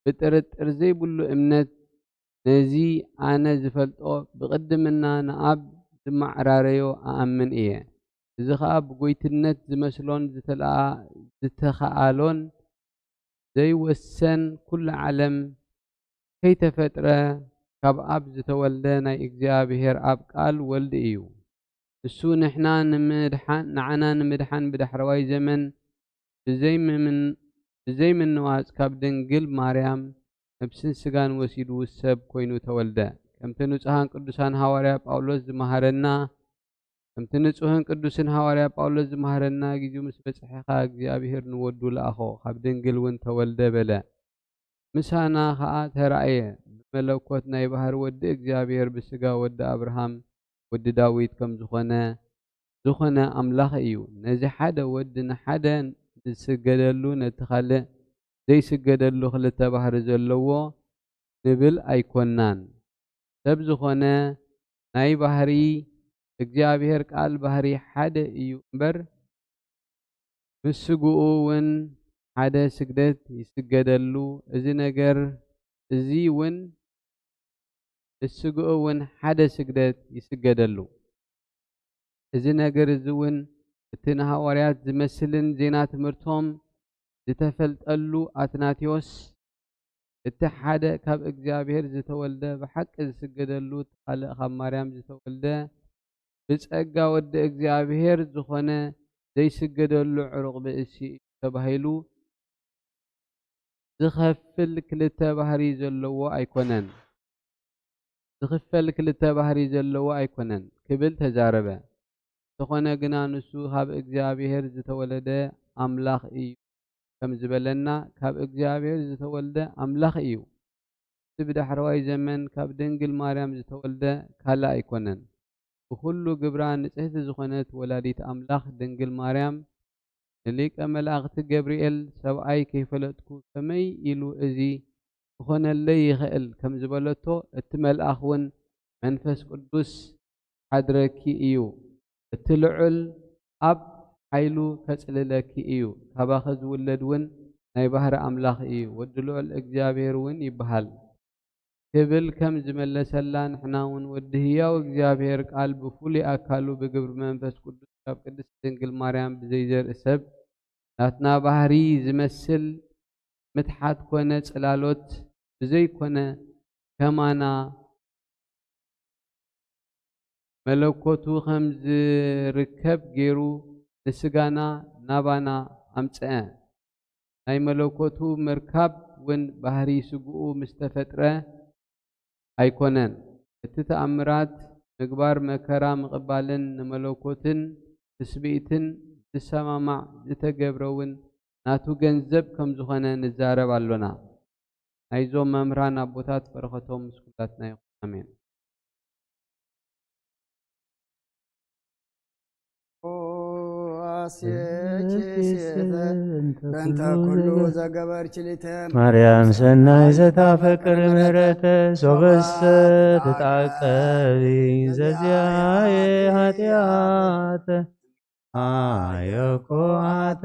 ብጥርጥር ዘይብሉ እምነት ነዚ ኣነ ዝፈልጦ ብቕድምና ንኣብ ዝማዕራረዮ እኣምን እየ። እዚ ኸኣ ብጎይትነት ዝመስሎን ዝተለኣ ዝተኸኣሎን ዘይወሰን ኩሉ ዓለም ከይተፈጥረ ካብ ኣብ ዝተወልደ ናይ እግዚኣብሔር ኣብ ቃል ወልድ እዩ። እሱ ንሕና ንምድሓን ንዓና ንምድሓን ብዳሕረዋይ ዘመን ብዘይምምን ብዘይምንዋጽ ካብ ድንግል ማርያም ነብስን ስጋን ወሲዱ ሰብ ኮይኑ ተወልደ። ከምቲ ንጹሃን ቅዱሳን ሃዋርያ ጳውሎስ ዝመሃረና ከምቲ ንጹህን ቅዱስን ሃዋርያ ጳውሎስ ዝመሃረና፣ ጊዜኡ ምስ በጽሐ ኸኣ እግዚኣብሔር ንወዱ ለኣኾ፣ ካብ ድንግል እውን ተወልደ በለ። ምሳና ኸኣ ተራእየ። ብመለኮት ናይ ባህሪ ወዲ እግዚኣብሔር ብስጋ ወዲ ኣብርሃም ወዲ ዳዊት ከም ዝኾነ ዝኾነ ኣምላኽ እዩ። ነዚ ሓደ ወዲ ንሓደ ዝስገደሉ ነቲ ካልእ ዘይስገደሉ ክልተ ባህሪ ዘለዎ ንብል ኣይኮናን። ሰብ ዝኾነ ናይ ባህሪ እግዚኣብሔር ቃል ባህሪ ሓደ እዩ እምበር ምስ ስግኡ እውን ሓደ ስግደት ይስገደሉ። እዚ ነገር እዚ እውን ምስ ስግኡ እውን ሓደ ስግደት ይስገደሉ። እዚ ነገር እዚ እውን እቲ ንሃዋርያት ዝመስልን ዜና ትምህርቶም ዝተፈልጠሉ ኣትናቴዎስ እቲ ሓደ ካብ እግዚኣብሔር ዝተወልደ ብሓቂ ዝስገደሉ እቲ ካልእ ካብ ማርያም ዝተወልደ ብጸጋ ወዲ እግዚኣብሔር ዝኾነ ዘይስገደሉ ዕሩቕ ብእሲ እዩ ተባሂሉ ዝኸፍል ክልተ ባህሪ ዘለዎ ኣይኮነን። ዝኽፈል ክልተ ባህሪ ዘለዎ ኣይኮነን ክብል ተዛረበ። እንተኾነ ግና ንሱ ካብ እግዚኣብሔር ዝተወለደ ኣምላኽ እዩ ከም ዝበለና ካብ እግዚኣብሔር ዝተወልደ ኣምላኽ እዩ። እቲ ብዳሕረዋይ ዘመን ካብ ድንግል ማርያም ዝተወልደ ካልእ ኣይኮነን። ብኹሉ ግብራ ንጽህቲ ዝኾነት ወላዲት ኣምላኽ ድንግል ማርያም ንሊቀ መላእኽቲ ገብርኤል ሰብኣይ ከይፈለጥኩ ከመይ ኢሉ እዚ ክኾነለይ ይኽእል ከም ዝበለቶ እቲ መልኣኽ እውን መንፈስ ቅዱስ ሓድረኪ እዩ። እቲ ልዑል ኣብ ሓይሉ ከጽልለኪ እዩ። ካባኺ ዝውለድ እውን ናይ ባህሪ ኣምላኽ እዩ። ወዲ ልዑል እግዚኣብሔር እውን ይበሃል። ክብል ከም ዝመለሰላ ንሕና እውን ወዲ ህያው እግዚኣብሔር ቃል ብፍሉይ ኣካሉ ብግብሪ መንፈስ ቅዱስ ካብ ቅድስት ድንግል ማርያም ብዘይዘርኢ ሰብ ናትና ባህሪ ዝመስል ምትሓት ኮነ ጽላሎት ብዘይኮነ ከማና መለኮቱ ከም ዝርከብ ገይሩ ንስጋና ናባና ኣምጽአ። ናይ መለኮቱ ምርካብ እውን ባህሪ ስግኡ ምስ ተፈጥረ ኣይኮነን። እቲ ተኣምራት ምግባር መከራ ምቕባልን ንመለኮትን ትስብእትን ዝሰማማዕ ዝተገብረ እውን ናቱ ገንዘብ ከም ዝኾነ ንዛረብ ኣሎና። ናይዞም መምህራን ኣቦታት በረኸቶም ምስ ኩላትና ይኹን። ኣሜን። በእንተ ኩሉ ዘገበርኪ ሊተ ማርያም ሰናይ ዘታፈቅር ምህረተ ሶበሰ ተጣቀቢ ዘዚያየ ኃጢአተ አየኮ አተ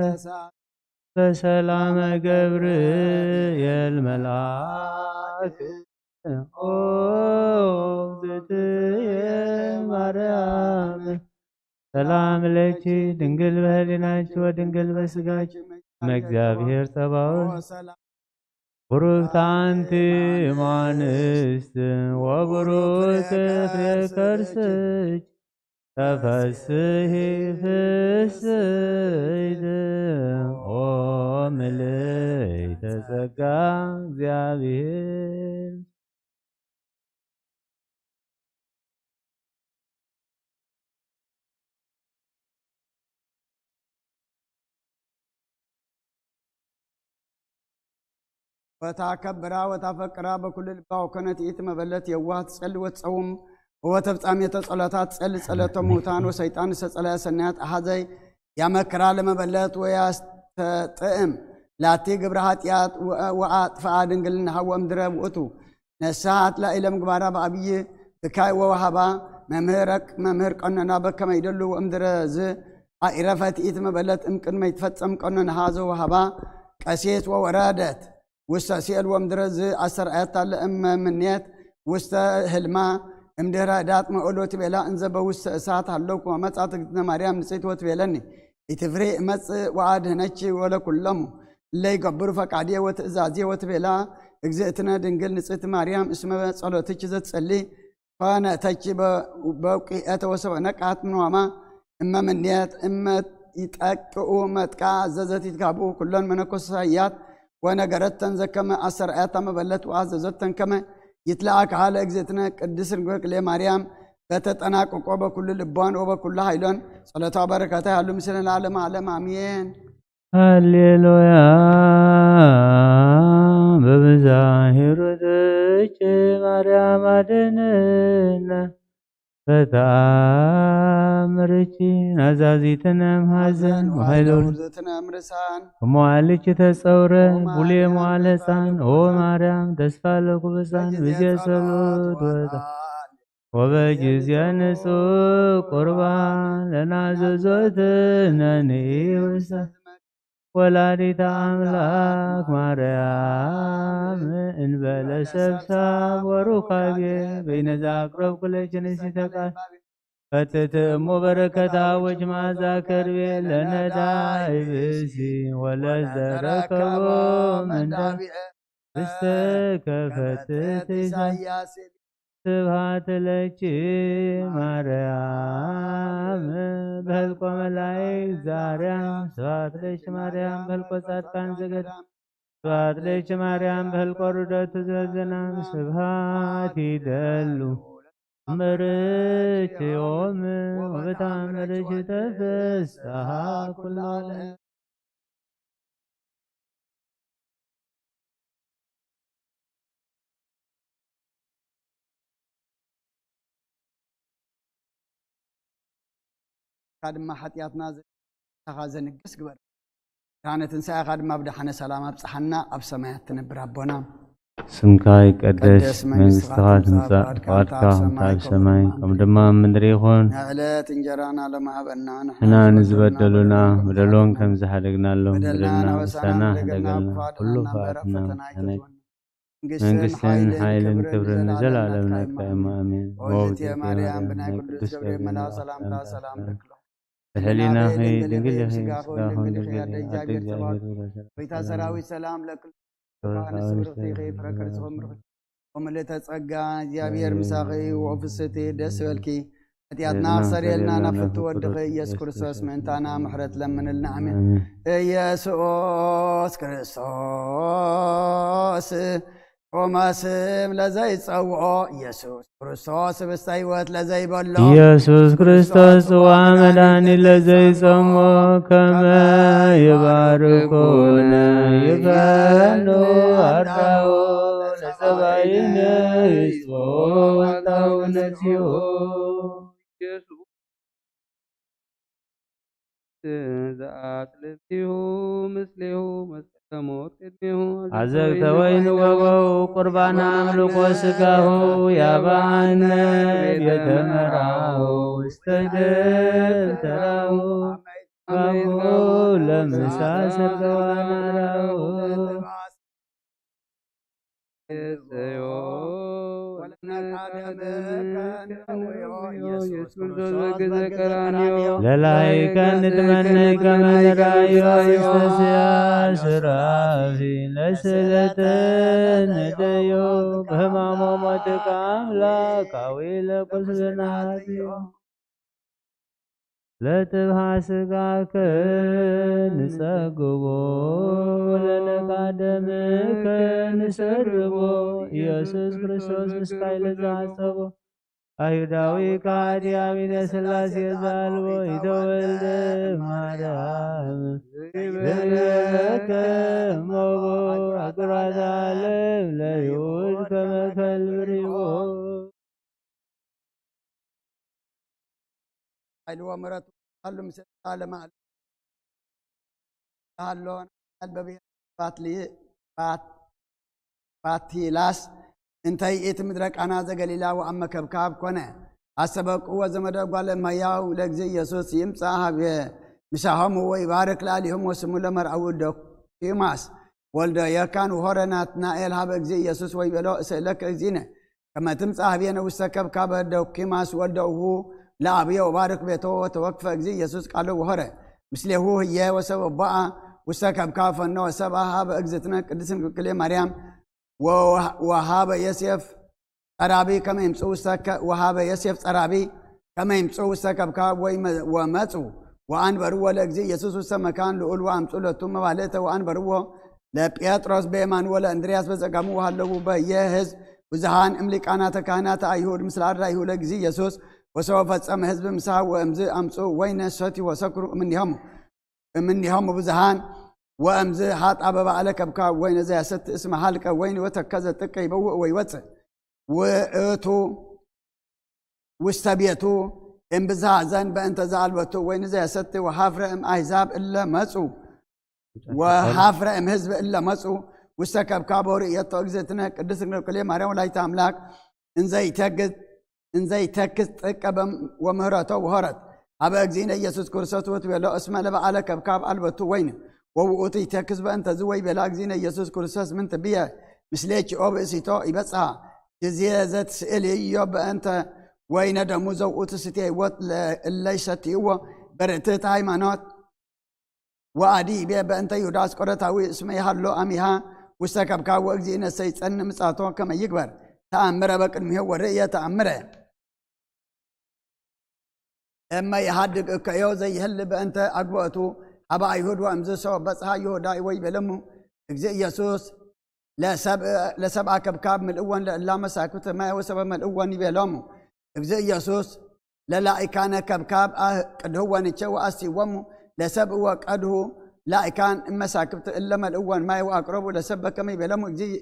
በሰላመ ገብርኤል መልአክ ኦ እግዝእትየ ማርያም ሰላም ለኪ ድንግል በህሊናኪ ወድንግል በስጋኪ እመ እግዚአብሔር ጸባኦት። ቡርክት አንቲ እም አንስት ወቡሩክ ፍሬ ከርስኪ። ተፈስሒ ፍስሕቲ ኦ ምልእተ ጸጋ እግዚኣብሔር። ወታ ከብራ ወታ ፈቅራ በኩሉ ልባ ወኮነት ይእቲ መበለት የዋህ ትጸሊ ወትጸውም ወተፍጻሜተ ጸሎታት ትጸሊ ጸለቶ ምውታን ወሰይጣን ዝተጸለያ ሰናያት ኣሃዘይ ያመክራ ለመበለት ወያስተጥእም ላቲ ግብረ ኃጢአት ወአጥፍኣ ድንግልና ሃወም ድረብ ውእቱ። ነስሓት ላኢለ ምግባራ ብኣብይ ብካይ ወወሃባ መምህረክ መምህር ቀኖና በከመ ይደሉ ወእምድረ ዝ ኣኢረፈት ኢት መበለት እምቅድመ ይትፈጸም ቀኖና ሃዘ ወሃባ ቀሴት ወወረደት ውስተ ሲኦል ወምድረ ዝ ኣሰርአያታ ለእመ ምኔት ውስተ ህልማ እምድህረ ህዳጥ መእሎ ትቤላ እንዘበ ውስተ እሳት ሃለውኩ መጻት እግዝእትነ ማርያም ንጽሕት ወትቤለኒ ኢትፍሬ እመጽእ ወአድህነኪ ወለኩሎሙ እለ ይገብሩ ፈቃድየ ወትእዛዝየ ወትቤላ እግዝእትነ ድንግል ንጽሕት ማርያም እስመ ጸሎትኪ ዘትጸሊ ፈነተኪ በውቂኤተ ወሰበ ነቃት ምንዋማ እመ ምንየት እመ ይጠቅኡ መጥቃ አዘዘት ይትጋብኡ ኩሎን መነኮሳያት ወነገረተን ዘከመ አሰርአያታ መበለት ወአዘዘተን ከመ ይትለአክ ሃለ እግዝእትነ ቅድስት ድንግል ማርያም በተጠናቅቆ በኩሉ ልቦን ወበኩሉ ኃይሎን ጸሎታ በረከታ ያሉ ምስለ ለዓለመ ዓለም አሜን። ሃሌሉያ። በብዛ ሂሩትኪ ማርያም አድንነ። በተአምርኪ ናዛዚትነ እምሐዘን ወኃይለ ውርዘትነ እምርሳን። እመዋልኪ ተጸውረ ቡሌ መዋለ ሕፃን። ኦ ማርያም ተስፋ ለኩብሳን ብዜ ጸሎት ወታ ወበጊዜ ንጹሕ ቁርባን ለናዘዞትነ ንኢውሰ ወላዲተ አምላክ ማርያም እንበለ ሰብሳብ ወሩካቤ በይነዛ አቅረብኩ ለኪ ንእሽተ ቃል ፈትት እሞ በረከታ ወች ማዛ ከርቤ ለነዳይ ብእሲ ወለዘረከቦ መንዳቤ ብስተ ከፈትት ኢሳያስ ስብሐት ለኪ ማርያም በህልቆ መላእክት ዘአርያም። ስብሐት ለኪ ማርያም በህልቆ ጻድቃን ዘገዳም። ስብሐት ለኪ ማርያም በህልቆ ርደቱ ዘዘናም። ስብሐት ይደሉ እምርኪ ዮም ወበታምርኪ ተፍስሐ ኩሉ ዓለም። ድማ ሓጢኣትና ንስኻ ዘንግስ ግበር። ብርሃነ ትንሳኤኻ ድማ ብደሓነ ሰላም ኣብጽሓና፣ ኣብ ሰማያት ትነብር ኣቦና። ስምካ ይቀደስ፣ ይቀደስ መንግስትኻ መንግስትኻ ትምጻእ፣ ትምጻእ፣ ፍቃድካ ፍቃድካ ኣብ ከምታ ሰማይ ኣብ ከምኡ ሰማይ ድማ ከም ድማ ኣብ ምድሪ ይኹን። ንዕለት እንጀራና ሎሚ ሃበና፣ ንሕና ንሕና ንዝበደሉና ንዝበደሉና በደሎም ከም ዝሓደግናሎም በደልና በደልና ናበሳና ናበሳና ንሕደገልና፣ ንሕደገልና፣ ኩሉ ኩሉ ክፋኣትና ፈተና ፈተና ኣይትእትወና። መንግስትን መንግስትን ሓይልን ሓይልን ክብርን ክብርን ንዘለኣለም ንዘለኣለም ናትካ ናትካ እዩ። እዩ። ኣሜን። ኦ ኦ እግዝእትየ እግዝእትየ ማርያም፣ ማርያም፣ ብናይ ብናይ ቅዱስ ቅዱስ ገብርኤል ገብርኤል መልኣክ መልኣክ ሰላምታ ሰላምታ ሰላም ሰላም ለኪ። ለኪ። ብሕሊናኺ ድንግል ኢኺ፣ ድንግል ኢኺ፣ ስጋኹን ስጋኹን ድንግል ድንግል ኢኺ፣ ኢኺ፣ ኣደ ኣደ እግዚኣብሔር እግዚኣብሔር ክቡር። ክቡር። ጎይታ ሰራዊት ሰላም ለኪ። ሰራዊት ክብርኺ ሰላም ፍረ ከርስኺ ለኪ። ምርኺ። ወምልእተ ጸጋ እግዚኣብሔር ምሳኺ እዩ። ኦ ፍስሕቲ ደስ በልኪ። ሓጢኣትና ሓጢኣትና ክሰረየልና ክሰረየልና ናፍቲ ናፍቲ ወድኺ ወድኺ ኢየሱስ ኢየሱስ ክርስቶስ ክርስቶስ ምእንታና ምሕረት ለምንልና። ኣሜን። ኣሜን። ኢየሱስ ክርስቶስ ቁመ ስም ለዘይጸውዖ ኢየሱስ ክርስቶስ ህብስተ ሕይወት ለዘይበሎ ኢየሱስ ክርስቶስ ጽዋ መድኃኒት ለዘይጾሞ ከመ ይባርኩነ ይፈኑ አርዳኦ ለጸባኢነ ይስቦ ወታው ነጺኦ። ኢየሱስ ዘአጽልልቲሁ ምስሌሁ መስቀለ ሞት ቅድሜሁ አዘግተ ወይን ወበው ቁርባን አምልኮ ስጋሁ ያባአነ ቤተ መርአሁ ውስተ ደብተራሁ አምቦ ለምሳ ሰርገዋን አራሁ። ኢየሱስ ክርስቶስ በግዘ ቀራንዮ ለላይከ ንትመነይ ከመ ንራዮ ኢስተስያ ስራፊ ለስለተ ነደዮ በህማሞ ሞትከ አምላካዊ ለቁስልና ኃጥዮ። ለጥብሃ ስጋከ ንጸግቦ፣ ለነቃ ደምከ ንሰርቦ። ኢየሱስ ክርስቶስ ምስካይ ለዘዓጸቦ፣ ኣይሁዳዊ ከሃዲ ኣሚነ ሥላሴ ዘኣልቦ፣ ይተወልደ ማርያም ይብለከ እሞቦ፣ ኣጉራት ዓለም ለይሁድ ከመ ከልቢ ርሂቦ። ሓይልዎ ምሕረቱ ሃሉ ምስ ለዓለመ ዓለም። ሃሎ። ኣልበብየ ባትሊ-፣ ባት-፣ ባቲላስ እንተይ እቲ ምድረ ቃና ዘገሊላ ወኣመከብካብ ኮነ። ኣስተበቅዎ ዘመደ ጓለ እመሕያው ለእግዚ ኢየሱስ ይምጻእ ሃብየ ምሳሆሙ ወይባርክ ለኣሊሆም ወስሙ ለመርአዊ ዶኪማስ ወልደ የካን ውሆረ ናትናኤል ሃበ እግዚ ኢየሱስ ወይቤሎ፣ እሰእለከ እግዚእነ ከመ ትምጻእ ሀቤነ ውስተ ከብካበ ዶኪማስ ወልደ እሁ ለአብዮ ወባርክ ቤቶ ወተወክፈ እግዚ ኢየሱስ ቃሎ ወሆረ ምስሌሁ ህየ ወሰበ ቦአ ውስተ ከብካብ ፈኖ ሰብአ ሀበ እግዝእትነ ቅድስት እንክልክሌ ማርያም ወ-፣ ወሀበ ዮሴፍ ጸራቢ ከመ ይምጽኡ ውስተ ከ-፣ ወሀበ ዮሴፍ ጸራቢ ከመ ይምጽኡ ውስተ ከብካብ ወይ መ-፣ ወመጹ ወአንበርዎ ለእግዚእ ኢየሱስ ውስተ መካን ልዑል ወአምጹ ለቱ መባልእተ ወአንበርዎ ለጴጥሮስ በየማን ወለእንድርያስ በጸጋሙ ወሃለዉ በየ ህዝብ ብዙሃን እምሊቃናተ ካህናተ አይሁድ ምስለ አርዳኢሁ ለእግዚእ ኢየሱስ ወሰወ ፈጸመ ህዝብ ምሳ ወእምዝ አምጹ ወይነ ሰቲ ወሰክሩ እምኒሆሙ እምኔሆሙ ብዙሃን ወእምዝ ሀጣ በባዕለ ከብካብ ወይነ ዘያሰት እስመ ሀልቀ ወይን ወተከዘ ጥቀ ይበውእ ወይወፅእ ውእቱ ውስተ ቤቱ እምብዝሃ ዘን በእንተ ዘአልበቱ ወይን ዘያሰት ወሀፍረ እም አሕዛብ እለ መፁ ወሀፍረ እም ህዝብ እለ መፁ ውስተ ከብካብ ወርእየቶ እግዝእትነ ቅድስት ድንግል ማርያም ወላዲተ አምላክ እንዘይተግዝ እንዘይተክስ ጥቀ በም-፣ ወምህረቶ ወሆረት ሀበ እግዚእነ ኢየሱስ ክርስቶስ ወትቤሎ እስመ ለበዓለ ከብካብ አልበቱ ወይን ወውእቱ ይተክስ በእንተዝ ወይቤላ እግዚእነ ኢየሱስ ክርስቶስ ምን ትብየ ምስሌኪ ኦ ብእሲቶ ይበጽሐ ጊዜ ዘትስእልዮ በእንተ ወይነ ደሙ ዘውእቱ ስቴ ህይወት ለእለ ይሰትይዎ በርትዕት ሃይማኖት ወአዲ ይቤ በእንተ ይሁዳ አስቆሮታዊ እስመ ይሃሎ አሚሃ ውስተ ከብካብ ወእግዚእነ ሰይጸን ምጻቶ ከመ ይግበር ተአምረ በቅድሚሁ ወርእየ ተአምረ እመ ይሃድግ እከዮ ዘይህል በእንተ አግብኦቱ ሀበ አይሁድ ወእምዝ ሰው በጽሐ ይሁዳ ወይቤለሙ እግዚእ ኢየሱስ ለሰብ-፣ ለሰብአ ከብካብ ምልእወን ለእላ መሳክብት ማይ ወሰበ መልእወን ይቤሎሙ። እግዚእ ኢየሱስ ለላኢካነ ከብካብ አህ-፣ ቅድህወንቸ ወአስቲወሙ ለሰብእ ወቀድሁ ላኢካን እመሳክብት እለ መልእወን ማይ ወአቅረቡ ለሰብ በከመ ይቤሎሙ እግዚእ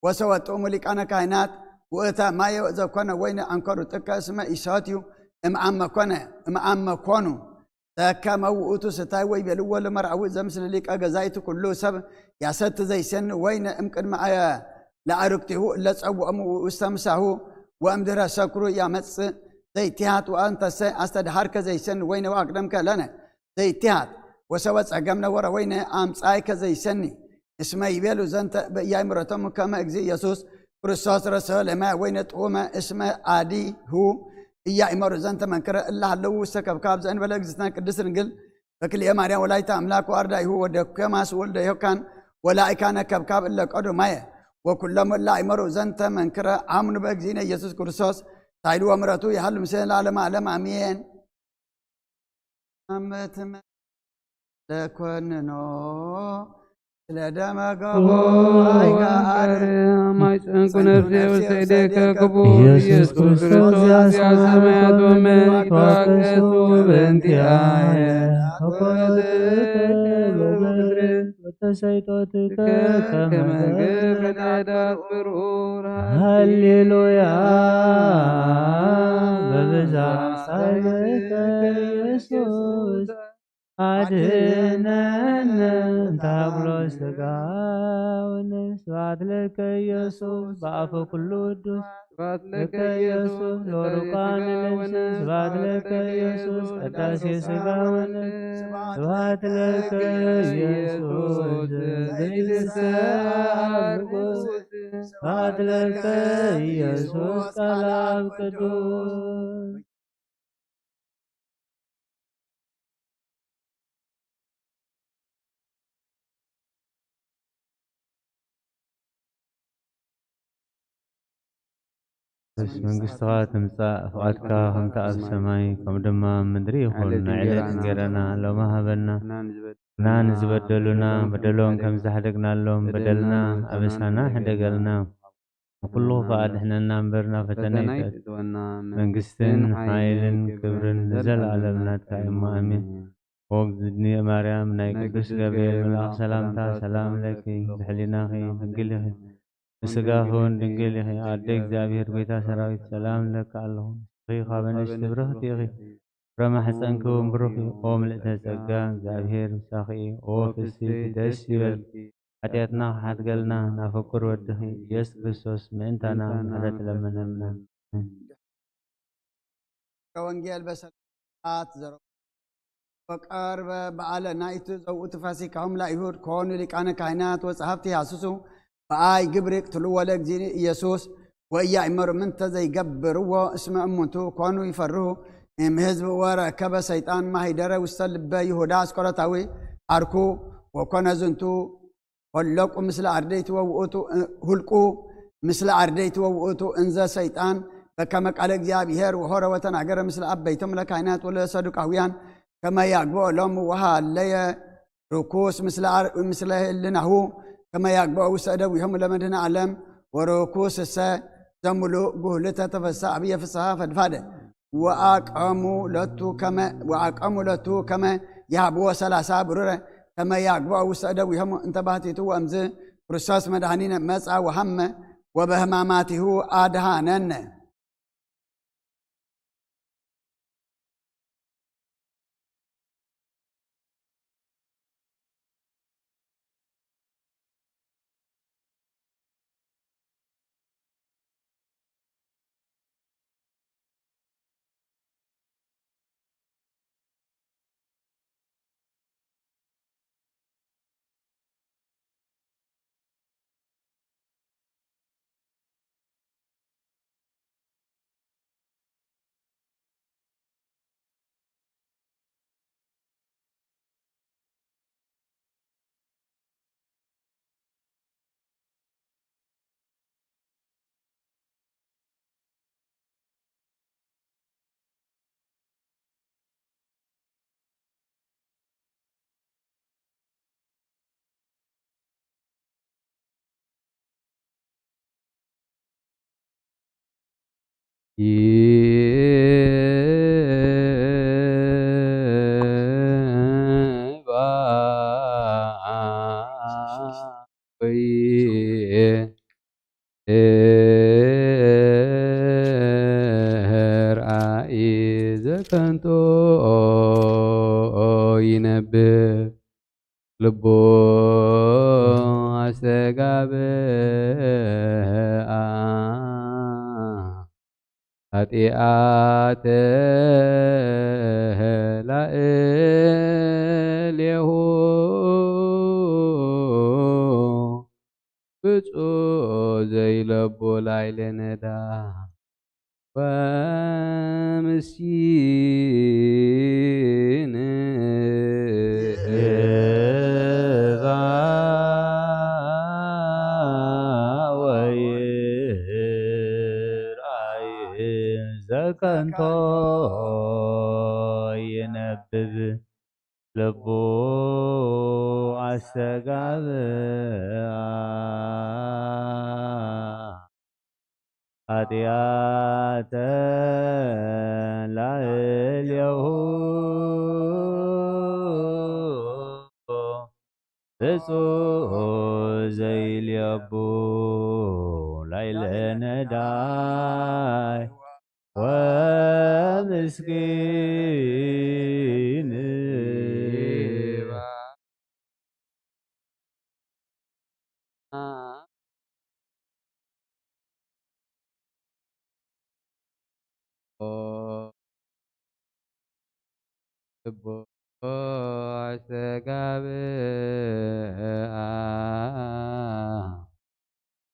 ወሰወጥኡሙ ሊቃነ ካህናት ውእተ ማየ ዘኮነ ወይነ አንከሩ ጥቀ እስመ ኢሰትዩ እምአመ ኮነ እምአመ ኮኑ ተከመ ውእቱ ስታይ ወይቤልዎ ለመርአዊ ዘምስለ ሊቀ ገዛይቱ ኩሉ ሰብ ያሰቲ ዘይሰኒ ወይነ እምቅድመ አየ ለአርክቲሁ እለ ጸውኦሙ ውስተ ምሳሁ ወእምድረ ሰክሩ ያመጽእ ዘይትሃት ወአንተሰ አስተድሃርከ ዘይሰኒ ወይነ ወአቅደምከ ለነ ዘይትሃት ወሰበ ጸገም ነበረ ወይነ አምጻይከ ዘይሰኒ እስመ ይቤሉ ዘንተ በኢያእምሮቶሙ ከመ እግዚእ ኢየሱስ ክርስቶስ ረሰ ለማይ ወይነ ጥዑመ እስመ አዲሁ ኢያእመሩ ዘንተ መንክረ እለ ሀለዉ ውስተ ከብካብ ዘእንበለ እግዝእትነ ቅድስት ድንግል በክልኤ ማርያም ወላዲተ አምላክ ወአርዳኢሁ ወደኩማስ ወልደ ዮካን ወላኢካነ ከብካብ እለ ቀዱ ማየ ወኩሎም እለ አእመሩ ዘንተ መንክረ አምኑ በእግዚእነ ኢየሱስ ክርስቶስ ታይሉ ወምረቱ ይሃሉ ምስለ ለዓለመ ዓለም አሜን። አመትመ ለኮንኖ ስለ ደመ ገቦ አይጋር ማይፀንኩ ነፍሴ ውሰደከ ክቡር ኢየሱስ ክርስቶስ ዚአ ሰማያት ወምድር ይትባረክ ስሙ በእንቲአየ አኮትከ በምድር ወተሰይጦትከ ከመ ገበረ ናዳት ብሩር ሃሌሉያ በብዛ ሳይከ ኢየሱስ አድነነ እንተ አብሎ ስጋ ወነፍስ። ስብሐት ለከ ኢየሱስ በአፈ ኩሉ ቅዱስ ስብሐት ለከ ኢየሱስ ለወርቋን ለንስን ስብሐት ለከ ኢየሱስ ቅዳሴ ስጋ ወነፍስ። ስብሐት ለከ ኢየሱስ ዘይትሰአል ርኩስ። ስብሐት ለከ ኢየሱስ ቃል አብ ቅዱስ። መንግስትኻ ትምጻእ፣ ፍቓድካ ከምቲ ኣብ ሰማይ ከምኡ ድማ ኣብ ምድሪ ይኹን። ናይ ዕለት እንጀራና ሎሚ ሃበና። እና ንዝበደሉና በደሎም ከም ዝሓደግናሎም በደልና ኣበሳና ሕደገልና። ኩሉ ክፉእ ኣድሕነና እምበር ናብ ፈተነ ኣይተእትወና። መንግስትን ሓይልን ክብርን ንዘለኣለም ናትካ እሞ ኣሜን። ኦ እግዝእትየ ማርያም ናይ ቅዱስ ገብርኤል መልኣኽ ሰላምታ ሰላም ለኪ፣ ብሕሊናኺ ድንግል ኢኺ፣ ብስጋኺ እውን ድንግል ኢኺ። ኣደ እግዚኣብሔር ጎይታ ሰራዊት ሰላም እለኪ ኣለኹ። ንስኺ ካብ ኣንስቲ ብርኽቲ ኢኺ፣ ፍረ ማሕፀንኪ እውን ብሩኽ እዩ። ኦ ምልእተ ጸጋ እግዚኣብሔር ምሳኺ እዩ። ኦ ፍስሕቲ ደስ ይበልኪ፣ ሓጢኣትና ክሓድገልና ናብ ፍቁር ወድኺ ኢየሱስ ክርስቶስ ምእንታና ምሕረት ለመነልና። ወንጌል በሰ- ዘረ ወቀርበ በዓለ ናይቱ ዘውእቱ ፋሲካሆም ለአይሁድ ኮኑ ሊቃነ ካህናት ወጸሐፍቲ ያስሱ በአይ ግብር ይቅትሉ ወለ እግዚእ ኢየሱስ ወኢያእመሩ ምንተ ዘይገብርዎ እስመ እሙንቱ ኮኑ ይፈርሁ እም ህዝብ ወረከበ ሰይጣን ማሂደረ ውስተ ልበ ይሁዳ አስቆሮታዊ አርኩ ወኮነ ዝንቱ ሆለቁ ምስለ አርደይቲ ወውእቱ ሁልቁ ምስለ አርደይቲ ወውእቱ እንዘ ሰይጣን በከመ ቃለ እግዚኣብሔር ወሆረ ወተናገረ ምስለ አበይቶም ለካህናት ወለሰዱቃውያን ከመ ያግብኦ ሎሙ ወሃለየ ርኩስ ምስለ ህልናሁ ከመ ያግብኦ ውስተ እደዊሆሙ ለመድህነ ዓለም ወርኩስሰ ዘምሉእ ጉህልተ ተፈሳ አብየ ፍስሃ ፈድፋደ ወአቀሙ ለቱ ከመ ወአቀሙ ለቱ ከመ ይሃብዎ ሰላሳ ብሩረ ከመ ያግብኦ ውስተ እደዊሆሙ እንተ ባህቲቱ ወእምዝ ክርስቶስ መድኃኒነ መጻ ወሃመ ወበህማማቲሁ አድሃነነ። ርአይ ዘከንቶ ይነብር ልቡ አስተጋብአ ኃጢአተ ላዕሌሁ ብፁዕ ዘይለቡ ላዕለ ነዳ ወምስኪን ይእባ ወይርአይ ዘከንቶ ይነብብ ልቡ አስተጋብአ ኃጢአተ ላዕሌሁ ብፁዕ ዘይልየቡ ላዕለ ነዳይ ወምስኪን ልቡ አስተጋብአ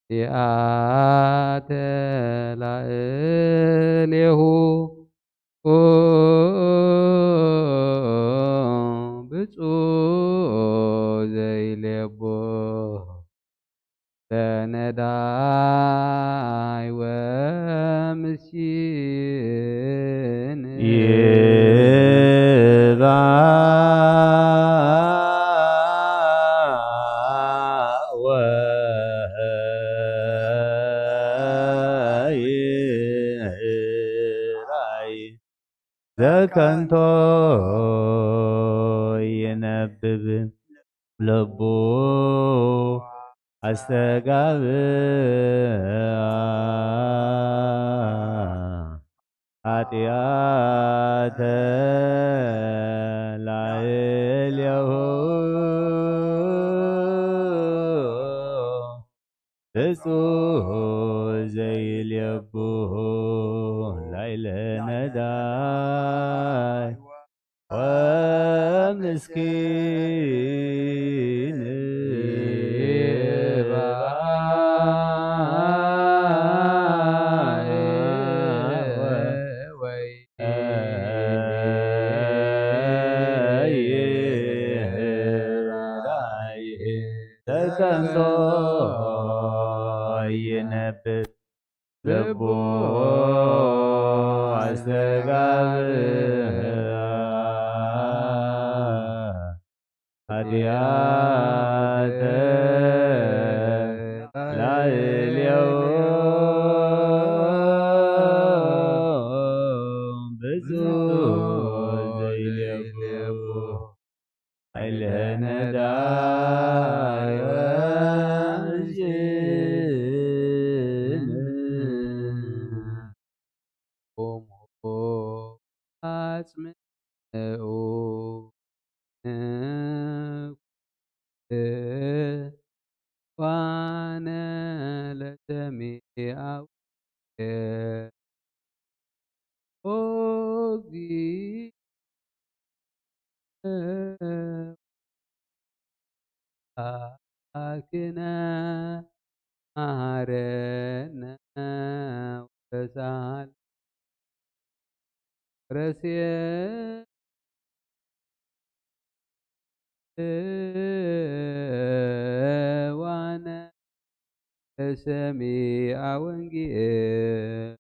ኃጢአተ ላዕሌሁ ብፁዕ ዘይሌቦ ለነዳይ ወም ይባእ ወይራይ ዘከንቶ ይነብብ ልቡ ኣስተጋብኣ ኃጢአተ ላዕሌሁ ብፁዕ ዘይልቡ ላዕለ ነዳይ ወምስኪን ይባእ ወይ ተጠምቶ ይነብብ ልቡ ኣስተጋብኣ ኃጢአተ ላዕሌሁ ብፁዕ ዘይልቡ ኃይለ ነዳይ ወምስኪን ዋነ ለሰሚዐ ወንጌል። ኦ እግዚእ አኪነ መሐረነ ወተሳሃል ረስየ ዋነ ሰሚዐ ወንጌል።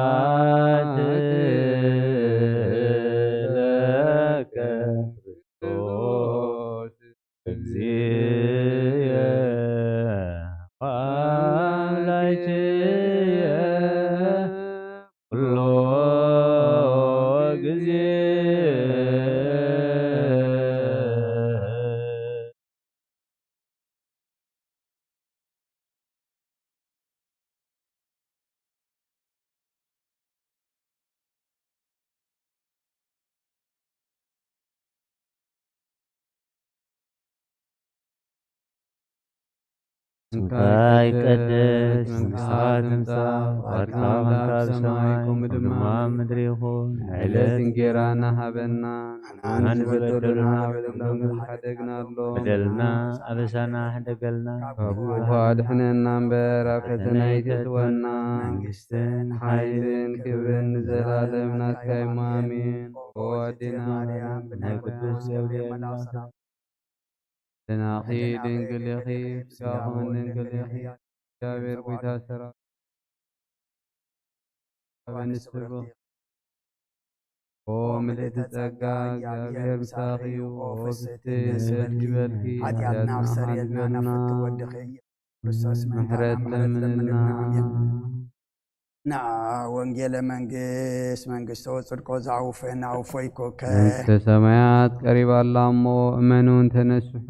ስብሐት ለከ ክርስቶስ እግዚእየ ወአምላክየ ኩሎ ግዜ። እንካይ ቀደስ መንግስታ ትምጻእ፣ ፍቃድካ ከምታ ኣብ ሰማይ ከምኡ ድማ ኣብ ምድሪ ይኹን። ዕለት እንጌራና ሃበና። ኣነ ዝበደሉና በደልና ሓደግና ኣሎ። በደልና ኣበሳና ሕደገልና። ካብ ክፉ ኣድሕነና እምበር ኣብ ፈተና ኣይተእትወና። መንግስትን ሓይልን ክብርን ንዘላለም ናትካ እዩ። ኣሜን። ኦ ኣዴና ማርያም ናይ ቅዱስ ገብርኤል መልኣክ ሰላም ደናኺ ድንግል ኢኺ፣ ስጋኹን ድንግል ኢኺ፣ እግዚኣብሔር ጐይታ ሰራዊት ኣብ ኣንስቲ ብሩኽ ኦ ምልእቲ ጸጋ፣ እግዚኣብሔር ምሳኺ እዩ። ኦ ፍስሕቲ ደስ ይበልኪ፣ ኃጢኣትና ክሰርየልና ናፍቅቲ ወድኺ ኢየሱስ ክርስቶስ ምሕረት ለምንልና። ኣሜን። ንዓ ወንጌለ መንግስት መንግስቶ ጽድቆ ዘአውፈ ናውፎ ይኮከ። መንግስተ ሰማያት ቀሪባ ኣላ እሞ እመኑን ተነስሑ።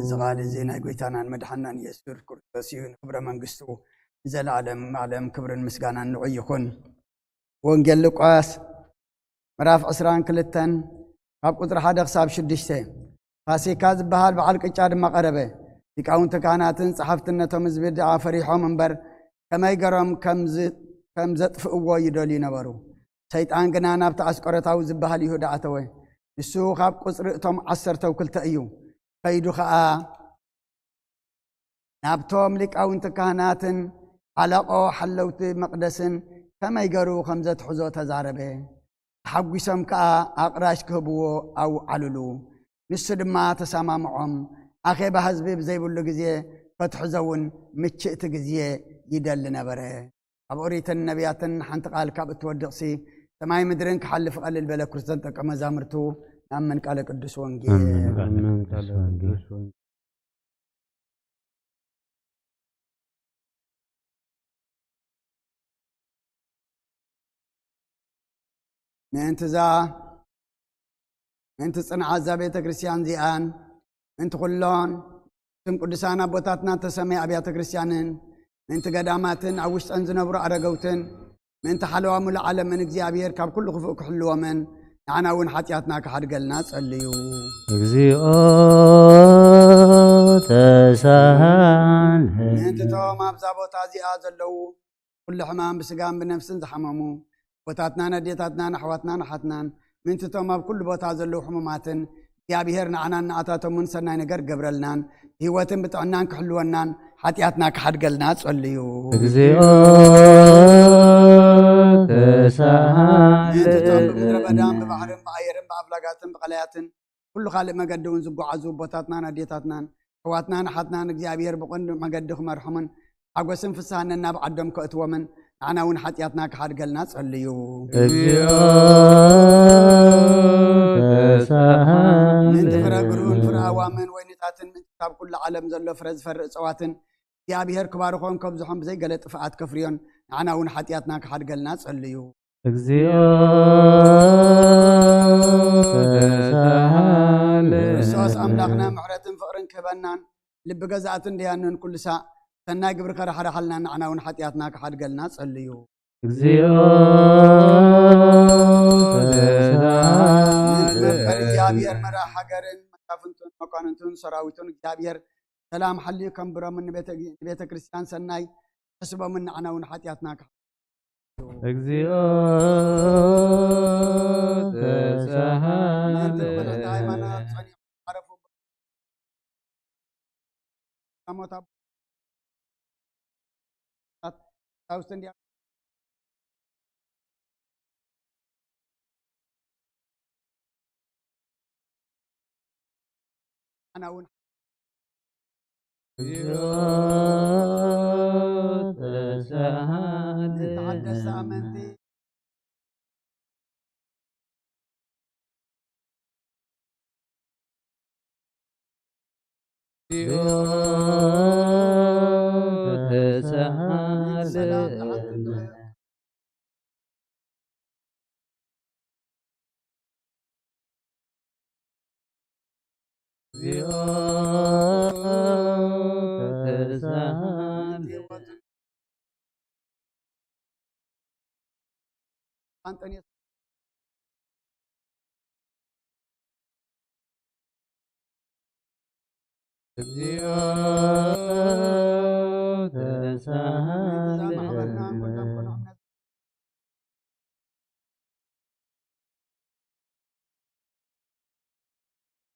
እዚ ቃል እዚ ናይ ጎይታናን መድሓናን ኢየሱስ ክርስቶስ እዩ። ንክብረ መንግስቱ ንዘለዓለም ዓለም ክብርን ምስጋናን ንዑ ይኹን። ወንጌል ሉቃስ ምዕራፍ ዕስራን ክልተን ካብ ቁጽሪ ሓደ ክሳብ ሽዱሽተ። ፋሲካ ዝበሃል በዓል ቅጫ ድማ ቀረበ። ሊቃውንቲ ካህናትን ጸሓፍትን ነቶም ህዝቢ ደኣ ፈሪሖም እምበር፣ ከመይ ገሮም ከም ዝ-፣ ከም ዘጥፍእዎ ይደልዩ ነበሩ። ሰይጣን ግና ናብቲ ኣስቆረታዊ ዝበሃል ይሁዳ ኣተወ። ንሱ ካብ ቁጽሪ እቶም ዓሰርተው ክልተ እዩ። ከይዱ ኸኣ ናብቶም ሊቃውንቲ ካህናትን ሓለቆ ሓለውቲ መቕደስን ከመይ ገሩ ከም ዘትሕዞ ተዛረበ። ተሓጒሶም ከኣ ኣቕራሽ ክህብዎ ኣውዓሉሉ። ንሱ ድማ ተሰማምዖም። ኣኼባ ህዝቢ ብዘይብሉ ግዜ ከትሕዞ እውን ምችእቲ ግዜ ይደሊ ነበረ። ኣብ ኦሪትን ነቢያትን ሓንቲ ቃል ካብ እትወድቕሲ፣ ሰማይ ምድርን ክሓልፍ ቀልል በለ። ክርስቶስ ደቀ መዛሙርቱ ናብ ምን ቃለ ቅዱስ ወንጌል። ኣሜን። ኣሜን። ቃለ ቅዱስ ወንጌል። ምእንቲ እዛ፣ ምእንቲ ጽንዓት እዛ ቤተ ክርስቲያን እዚኣን፣ ምእንቲ ኩሎን እቶም ቅዱሳን ኣቦታትና እተሰመየ ኣብያተ ክርስቲያንን፣ ምእንቲ ገዳማትን ኣብ ውሽጠን ዝነብሩ ኣረገውትን፣ ምእንቲ ሓለዋ ሙሉእ ዓለምን እግዚኣብሔር ካብ ኩሉ ክፉእ ክሕልዎምን፣ ንዓና እውን ሓጢኣትና ክሓድገልና ጸልዩ። እግዚኦ ተሳሃለ። ምእንቲ እቶም ኣብዛ ቦታ እዚኣ ዘለዉ፣ ኩሉ ሕማም ብስጋን ብነፍስን ዝሓመሙ፣ ኣቦታትናን ኣዴታትናን ኣሕዋትናን ኣሓትናን፣ ምእንቲ እቶም ኣብ ኩሉ ቦታ ዘለዉ ሕሙማትን፣ እግዚኣብሔር ንዓናን ንኣታቶምን ሰናይ ነገር ክገብረልናን፣ ብህይወትን ብጥዕናን ክሕልወናን፣ ሓጢኣትና ክሓድገልና ጸልዩ። እግዚኦ ተሳሃለ። ምእንቲ እቶም ብምድረ በዳን ብባሕርን ብኣየርን ብኣፍላጋትን ብቐላያትን ኩሉ ካልእ መገዲ እውን ዝጓዓዙ ኣቦታትናን ኣዴታትናን፣ ኣሕዋትናን ኣሓትናን እግዚኣብሔር ብቕኑዕ መገዲ ክመርሖምን ሓጎስን ፍስሃን ነናብ ዓዶም ከእትዎምን ንዓና እውን ሓጢኣትና ክሓድገልና ጸልዩ። እግዚኦ ተሳሃለ። ምእንቲ ፍረ ግሩን ፍረ ኣዋምን ወይንታትን ምእንቲ ካብ ኩሉ ዓለም ዘሎ ፍረ ዝፈሪ እጸዋትን እግዚኣብሔር ክባርኾን ከብዝሖን ብዘይገለ ጥፍኣት ከፍርዮን ንዓና እውን ሓጢኣትና ክሓድገልና ጸልዩ። እግዚኦ ተሳሃለ። ክርስቶስ ኣምላኽና ምሕረትን ፍቕርን ክህበናን ልቢ ገዛእትን ደያኑን ኩሉ ሳዕ ሰናይ ግብሪ ከራሕርሓልና ንዓና እውን ሓጢኣትና ክሓድገልና ጸልዩ። እግዚኦ ተሳሃለ። ምእንቲ መምህር እግዚኣብሔር መራሕ ሃገርን መሳፍንቱን መኳንንቱን ሰራዊቱን እግዚኣብሔር ሰላም ሓልዩ ከንብሮምን ንቤተ፣ ንቤተ ክርስቲያን ሰናይ ሕስቦምን ንዓና እውን ሓጢኣትና ክሓ-፣ እግዚኦ ተሳሃለ። ምእንቲ ብቕንዕቲ ሃይማኖት ጸኒዖም ዓረፉ ቀዳሞት ኣቦታት ቀሳውስትን ዲያቆናትን ኣነ እውን ተሳሃለ። ንተሓደስቲ ኣመንቲ ተሳሃለ።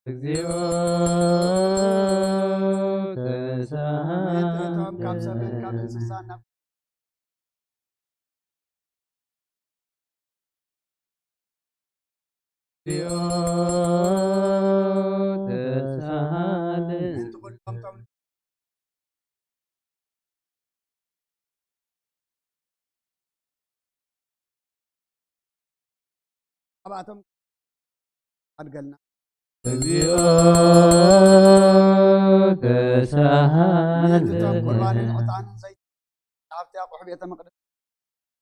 እግዚኦ ተሳሃለ። እግዚኦ ተሳሃለ። ካብኣቶም ሓድገልና። እግዚኦ ተሳሃለ። ነቶም ቁርባንን ዕጣንን ዘይት ኣብቲ ኣቑሑ ቤተ መቕደስ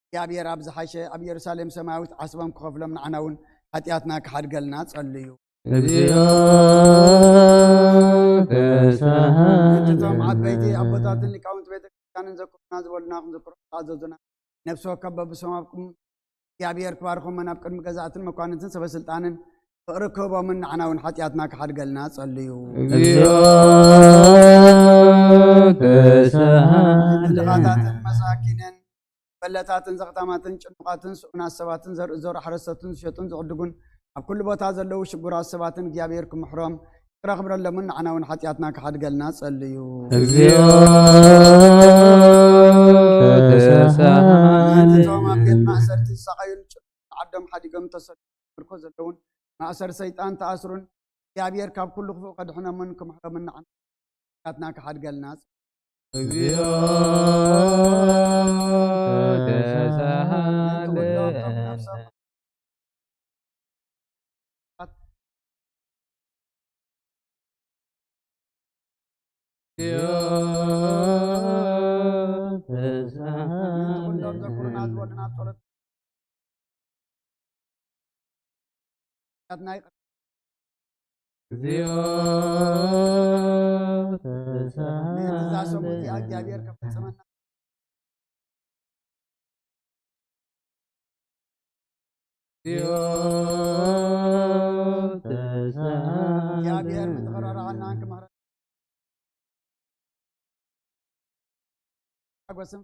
እግዚኣብሔር ኣብ ዝሓሸ ኣብ ኢየሩሳሌም ሰማያዊት ዓስቦም ክኸፍሎም ንዓና እውን ሓጢኣትና ክሓድገልና ጸልዩ። እግዚኦ ተሳሃለ። ነቶም ዓበይቲ ኣቦታትን ሊቃውንቲ ቤተ ክርስቲያንን ዘክሩና ዝበሉና ክንዝክሮ ዝኣዘዙና ነፍሲ ወከፍ በብሶም ኣብ ቅድሚ እግዚኣብሔር ክባርኾምን ኣብ ቅድሚ ገዛእትን መኳንንትን ሰበስልጣንን ፍቕሪ ክህቦምን ንዓና እውን ሓጢኣትና ክሓድገልና ጸልዩ። እግዚኦ ተሳሃለ። ንድኻታትን መሳኪንን በለታትን ዘኽታማትን ጭኑቓትን ስኡናት ሰባትን ዘርኢ ዞር ሓረስቶትን ዝሸጡን ዝዕድጉን ኣብ ኩሉ ቦታ ዘለዉ ሽጉራት ሰባትን እግዚኣብሔር ክምሕሮም ክረኽብረሎምን ንዓና እውን ሓጢኣትና ክሓድገልና ጸልዩ። እግዚኦ ተሳሃለ። ነቶም ኣብ ቤት ማእሰርቲ ዝሳቐዩን ጭኑቕ ዓዶም ሓዲጎም ተሰዱ ምርኮ ዘለውን ማእሰር ሰይጣን ተኣስሩን እግዚኣብሔር ካብ ኩሉ ክፉእ ከድሕኖምን ክምሕሮምን ንዓና ሓጢኣትና ክሓድገልና እግዚኦ ተሳሃለ። ንኹሎም ዘክሩና ዝበሉና ጸሎት ናይ እግዚኦ ነቲ እዛ ሰሙን እዚኣ እግዚኣብሔር ከፈጸመና እግዚኦ ተሳሃለ። እግዚኣብሔር ምትቕራራዓናን ክምሕረና ሓጎስን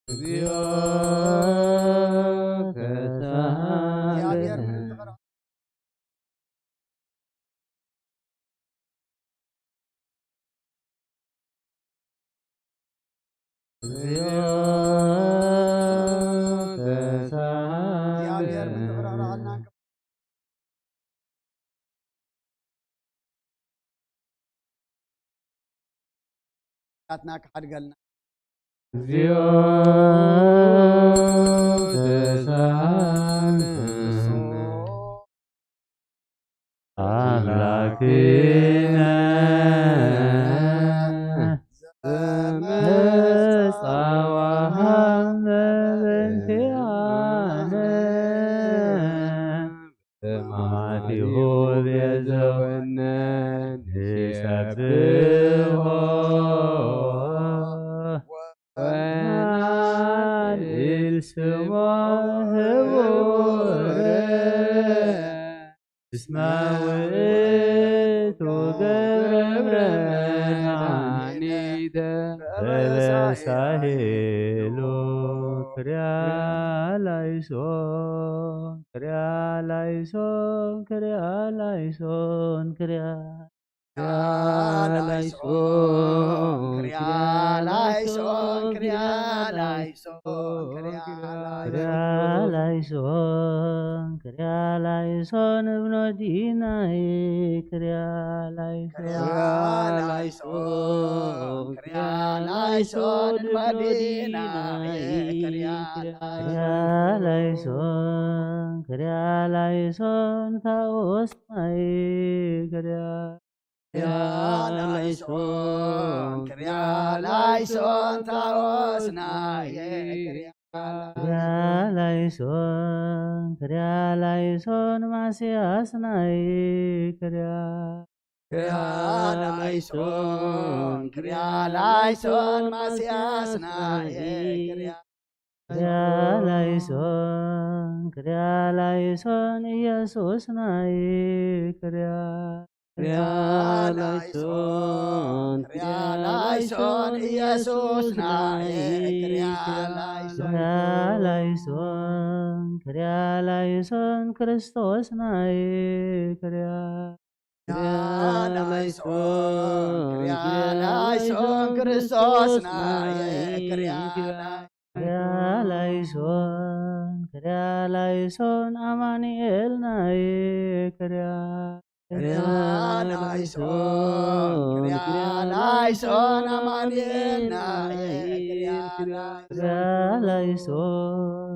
እግዚኦ ተሳሃለ። እግዚኣብሔር ምትቕራራ እግዚኦ እግዚኣብሔር ተሳሃለ። ምትቕራራዓናን ሓጢኣትና ክሓድገልና እግዚኦ ተሳሃለ። ኣምላክነ ዘመጻዋሃነ በእንቲኣነ ተማሊኡ ቤዘወነ ንሰብሖ ወናልዕል ስሞ ህቡረ እስመ ውእቱ ገብረ መድኃኒተ ተበሳሂሉ ክርያ ላይሶን ክርያ ላይሶን ክርያ ላይሶን ክርያ ክርያ ላይሶን ክርያ ላይሶን ክርያ ላይሶን ክርያ ላይሶን ክርያ ላይሶን እብኖ ዲናይ ክርያ ላይሶን ክርያ ላይሶን ክርያ ላይሶን እብኖ ዲናይ ክርያ ክርያ ላይሶን ክርያ ላይሶን ታኦስናይ ክርያ ክርያ ላይሶን ክርያ ላይሶን ታኦስናይ ክርያ ክርያ ላይሶን ክርያ ላይሶን ማስያስናይ ክርያ ክርያ ላይሶን ክርያ ላይሶን ማስያስናይ ክርያ ክርያ ላይሶን ክርያ ላይሶን ኢየሱስናይ ክርያ ክርያ ላይሶን ክርያ ላይሶን ኢየሱስናይ ክርያ ላይሶን ክርያ ላይሶን ክርያ ላይሶን ክርስቶስናይ ክርያ ክርያ ላይሶን ክርያ ላይሶን ክርስቶስናይ ክርያ ክርያ ላይሶን ክርያ ላይሶን ኣማኑኤልናይ ክርያ ክርያ ላይሶን ክርያ ላይሶን ኣማኑኤልናይ ክርያ ክርያ ላይሶን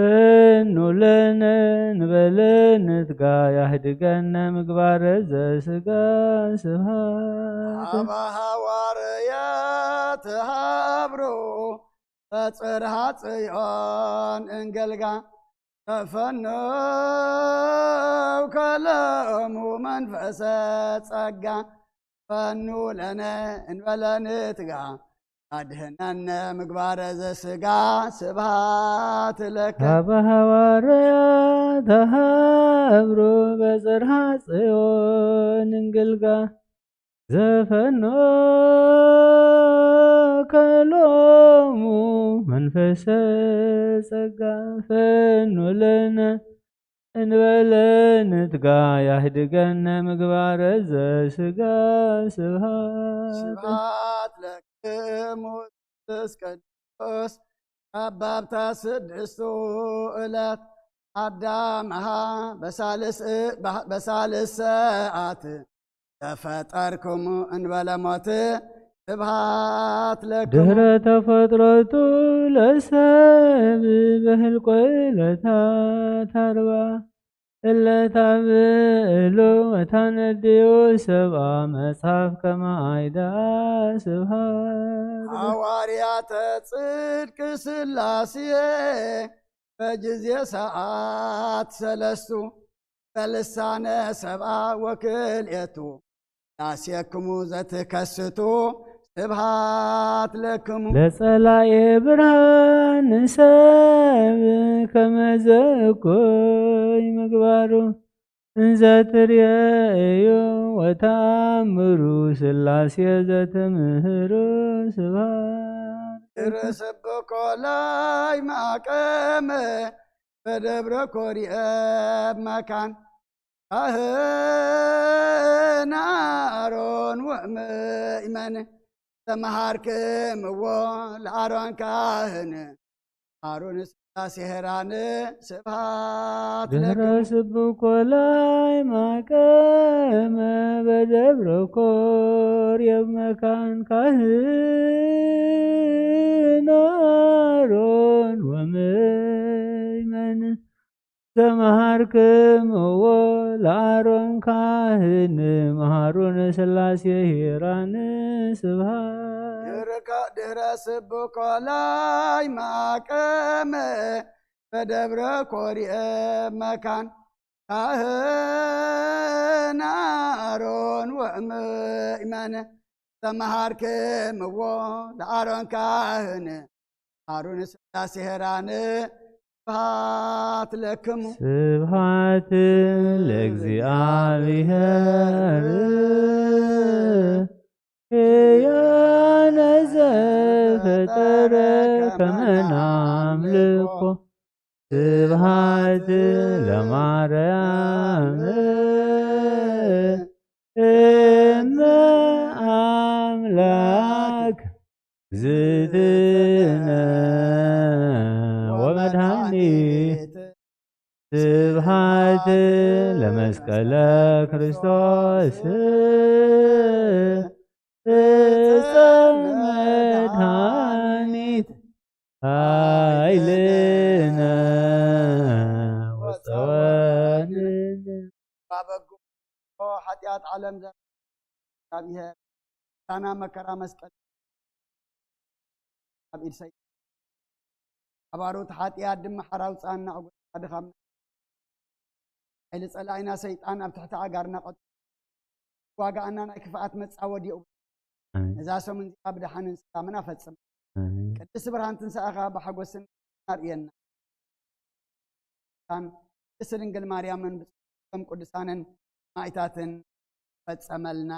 ፈኑ ለነ ንበለ ንትጋ ያህድገነ ምግባረ ዘስጋ ስብሃት። ኣብ ሃዋርያት ሃብሩ በጽርሃ ጽዮን እንገልጋ ተፈነው ከለሙ መንፈሰ ጸጋ ፈኑ ለነ እንበለ ንትጋ ኣድህነነ ምግባረ ዘስጋ ስብሃት ለከ። ኣብ ሃዋርያት ሃብሩ በጽርሃ ጽዮን እንግልጋ ዘፈኖ ከሎሙ መንፈሰ ጸጋ ፈኑ ለነ እንበለ ንትጋ ያህድገነ ምግባረ ዘስጋ ስብሃት። ስብሃት ለክሙ ቅዱስ ቅዱስ። ካብ ኣብታ ስድስቱ ዕለት ኣዳምሃ በሳልስ በሳልስ ሰዓት ተፈጠርክሙ እንበለ ሞት ስብሃት ለክሙ። ድህረ ተፈጥሮቱ ለሰብ በህልቆ ዕለታት ኣርባ እለታ ብእሉ እታ ነድዩ ሰብኣ መጽሓፍ ከማይዳ ስብሃት። ሃዋርያተ ጽድቅ ስላሴ በጊዜ ሰዓት ሰለስቱ በልሳነ ሰብኣ ወክልኤቱ ላሴክሙ ዘትከስቱ ስብሃት ለክሙ። ለጸላኤ ብርሃን ንሰብ ከመዘ እኩይ ምግባሩ እንዘ ትርእዩ ወተኣምሩ ስላሴ ዘትምህሩ ስብሃት። ድረ ስብኮ ላይ ማቀመ በደብረ ኮሪኤብ መካን ካህን ኣሮን ወምእመን ተመሃርክምዎ ለኣሮን ካህን ኣሮን ስላሴ ሄራን ስብሃት ድህረ ለክሙ። ስብኮ ላይ ማቀመ በደብረ ኮርየብ መካን ካህን ኣሮን ወምእመን ዘመሃርክምዎ ለኣሮን ካህን መሃሩን ስላሴ ሄራን ስብሃት። ድህረ ስብኮ ላይ ማቀመ በደብረ ኮርየ መካን ካህን ኣሮን ወምእመን ዘመሃርክምዎ ለኣሮን ካህን ኣሮን ስላሴ ሄራን ስብሃት ለክሙ። ስብሃት ለእግዚኣብሔር ሕያነ ዘፈጠረ ከመ ናምልኮ። ስብሃት ለማርያም እመ ኣምላክ ዝትነ ወመድኃኒት። ስብሃት ለመስቀለ ክርስቶስ እፀ መድኃኒት ኃይልነ ወፀወንነ። ባበጉ ሓጢኣት ዓለም ዘ-፣ እግዚኣብሔር ዳና መከራ መስቀል ኣብ ኢድ ሰይጣን። ኣባሮት ሓጢኣት ድማ ሓራ ውፅኣና ዕጉርና ድኻምና። ሓይሊ ጸላኢና ሰይጣን ኣብ ትሕቲ ኣጋርና ቀጥ-፣ ዋጋኣና ናይ ክፍኣት መጻወዲኡ። ኣሜን። ነዛ ሰሙን እዚኣ ብደሓንን ሰላምን ኣፈጽም። ኣሜን። ቅድስቲ ብርሃን ትንሳኤኻ ብሓጎስን ኣርእየና። ቅድስቲ ድንግል ማርያምን ብጾም ቅዱሳንን ማእታትን ፈጸመልና።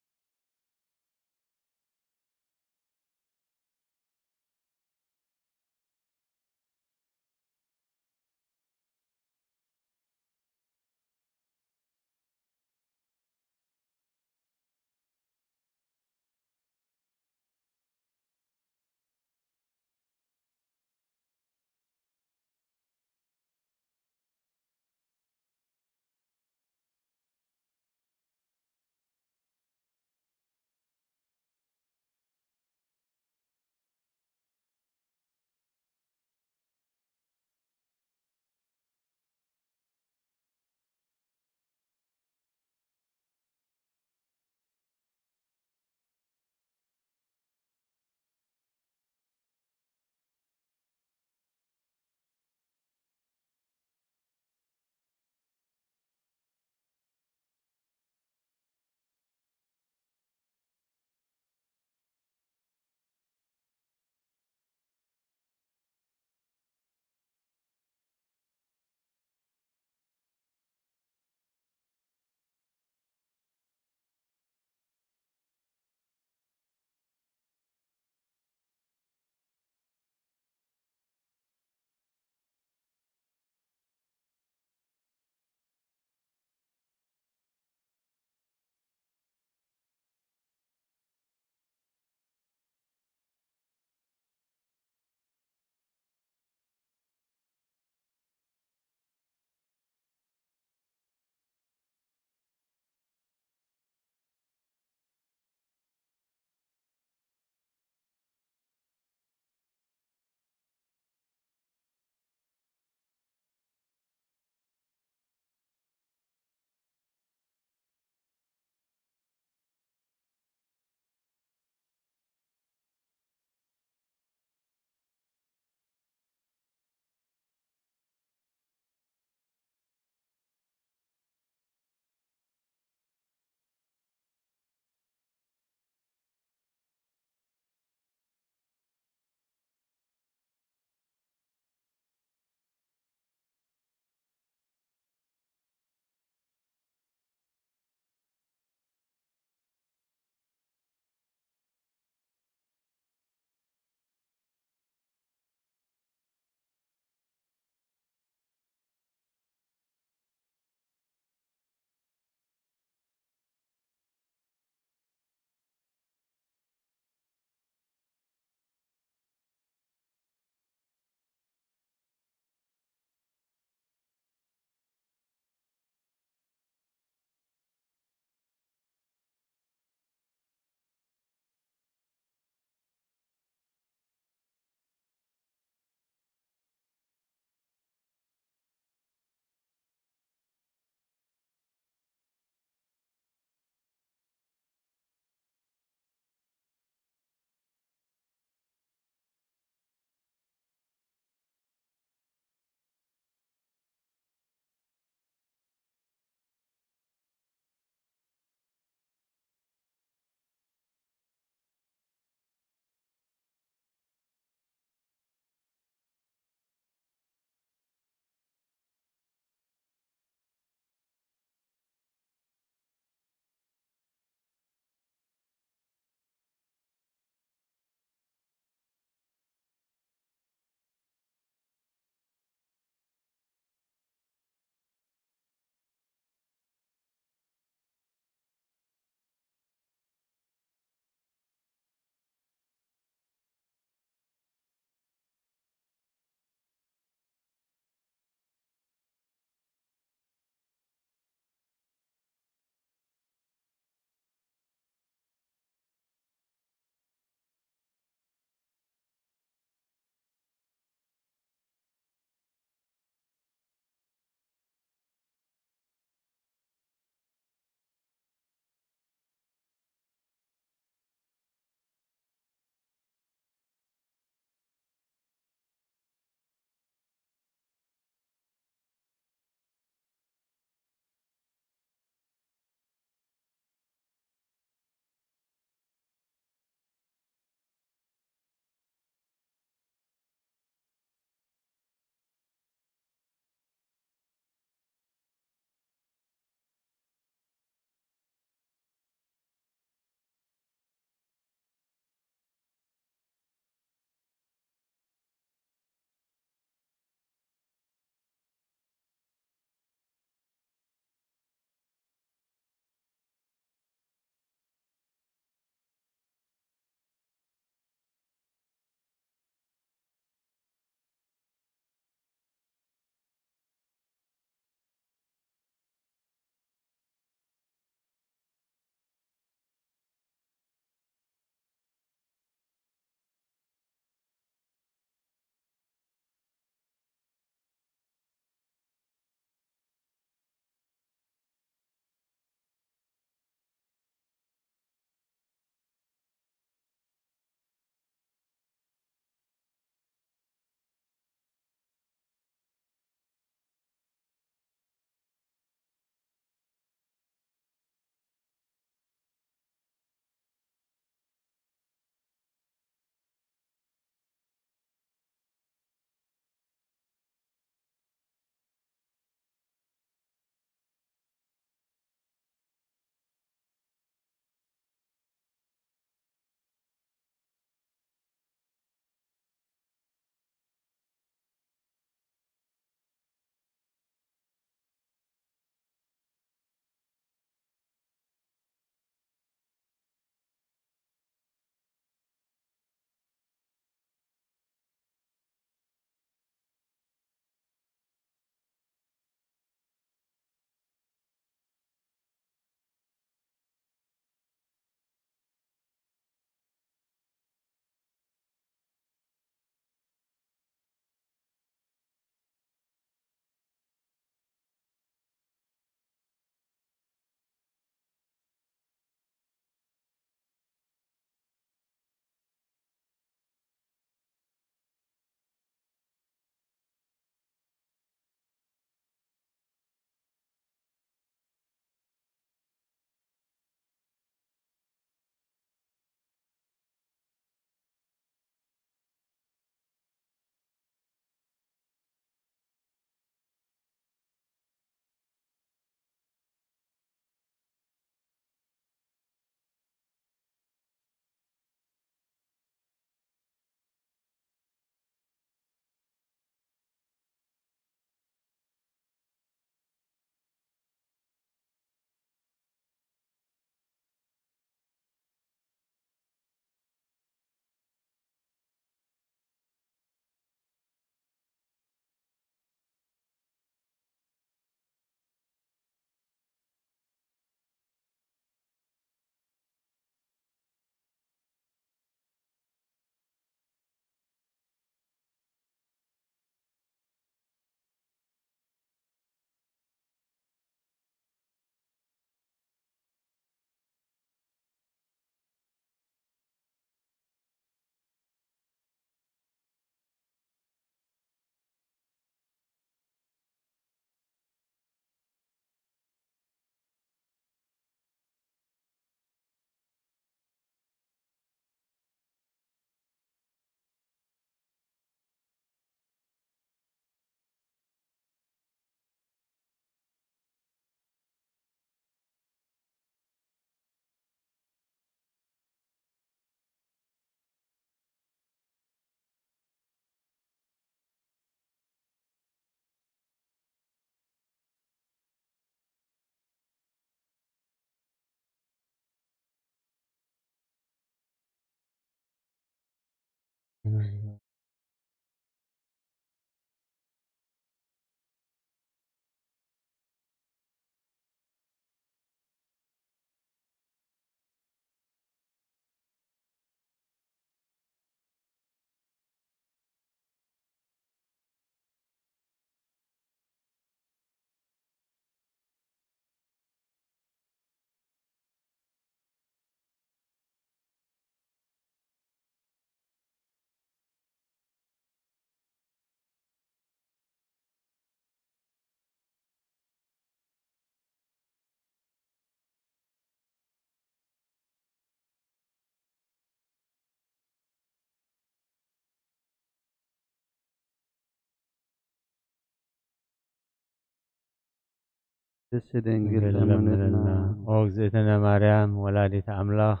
ቅድስት ድንግል ለምንልና። ኦ እግዝእትነ ማርያም ወላዲተ ኣምላኽ፣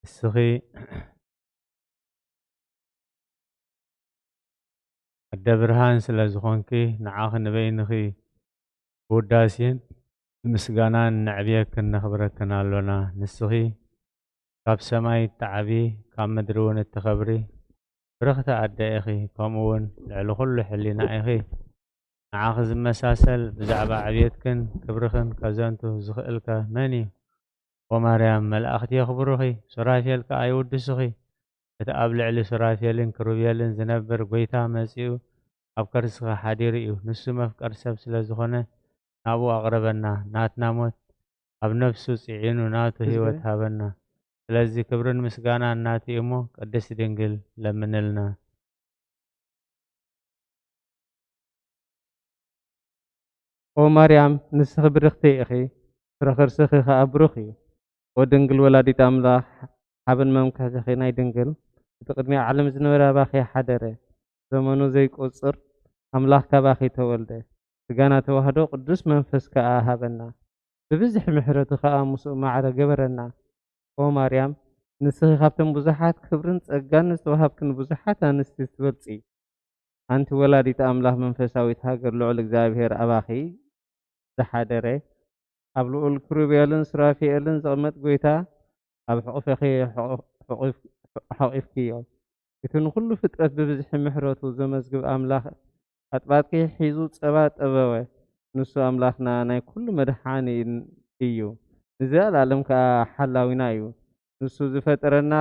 እስኺ ኣደ ብርሃን ስለ ዝኾንኪ፣ ንዓኺ ንበይንኺ ብውዳሴን ምስጋናን ነዕብየክን ነኽብረክን ኣሎና። ንስኺ ካብ ሰማይ እትዓቢ፣ ካብ ምድሪ እውን እትኸብሪ ብርኽቲ ኣደ ኢኺ፣ ከምኡ እውን ልዕሊ ኩሉ ሕሊና ኢኺ። ንዓኺ ዝመሳሰል ብዛዕባ ዕብየትክን ክብርኽን ከዘንቱ ዝኽእልከ መን እዩ? ኦ ማርያም፣ መላእኽቲ የኽብሩኺ፣ ሱራፌል ከኣ ይውድሱኺ። እቲ ኣብ ልዕሊ ሱራፌልን ክሩቤልን ዝነብር ጐይታ መጺኡ ኣብ ከርስኺ ሓዲሩ እዩ። ንሱ መፍቀር ሰብ ስለ ዝኾነ ናብኡ ኣቕርበና። ናትና ሞት ኣብ ነፍሱ ጽዒኑ ናቱ ህይወት ሃበና። ስለዚ ክብርን ምስጋናን ናቱ እዩ እሞ ቅድስት ድንግል ለምንልና። ኦ ማርያም፣ ንስኺ ብርኽቲ ኢኺ፣ ፍረ ከርስኺ ኸኣ ብሩኽ እዩ። ኦ ድንግል ወላዲት ኣምላኽ፣ ሓበን መምከሕትኺ ናይ ድንግል፣ እቲ ቅድሚ ዓለም ዝነበረ ኣባኺ ሓደረ። ዘመኑ ዘይቁጽር ኣምላኽ ካባኺ ተወልደ። ስጋና ተዋህዶ፣ ቅዱስ መንፈስ ከኣ ሃበና። ብብዝሒ ምሕረቱ ኸኣ ምስኡ ማዕረ ገበረና። ኦ ማርያም፣ ንስኺ ካብተን ብዙሓት ክብርን ጸጋን ዝተዋሃብክን ብዙሓት ኣንስቲ ትበልጺ። ኣንቲ ወላዲት ኣምላኽ መንፈሳዊት ሃገር ልዑል እግዚኣብሔር ኣባኺ ዝሓደረ፣ ኣብ ልዑል ክሩቤልን ሱራፌልን ዝቕመጥ ጐይታ ኣብ ሕቑፍኺ ሕቑፍ-፣ ሓቑፍክዮ። እቲ ንኹሉ ፍጥረት ብብዝሒ ምሕረቱ ዘመዝግብ ኣምላኽ ኣጥባትኪ ሒዙ ጸባ ጠበወ። ንሱ ኣምላኽና ናይ ኩሉ መድሓኒ እዩ። ንዘለኣለም ከኣ ሓላዊና እዩ። ንሱ ዝፈጠረና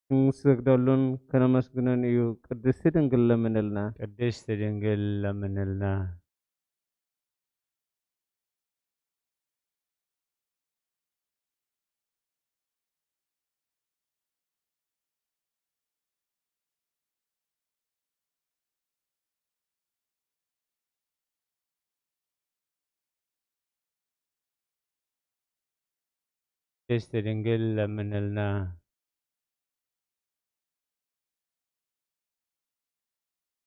ክንስግደሉን ከነመስግኖን እዩ። ቅድስቲ ድንግል ለምንልና። ቅድስቲ ድንግል ለምንልና። ቅድስት ድንግል ለምንልና።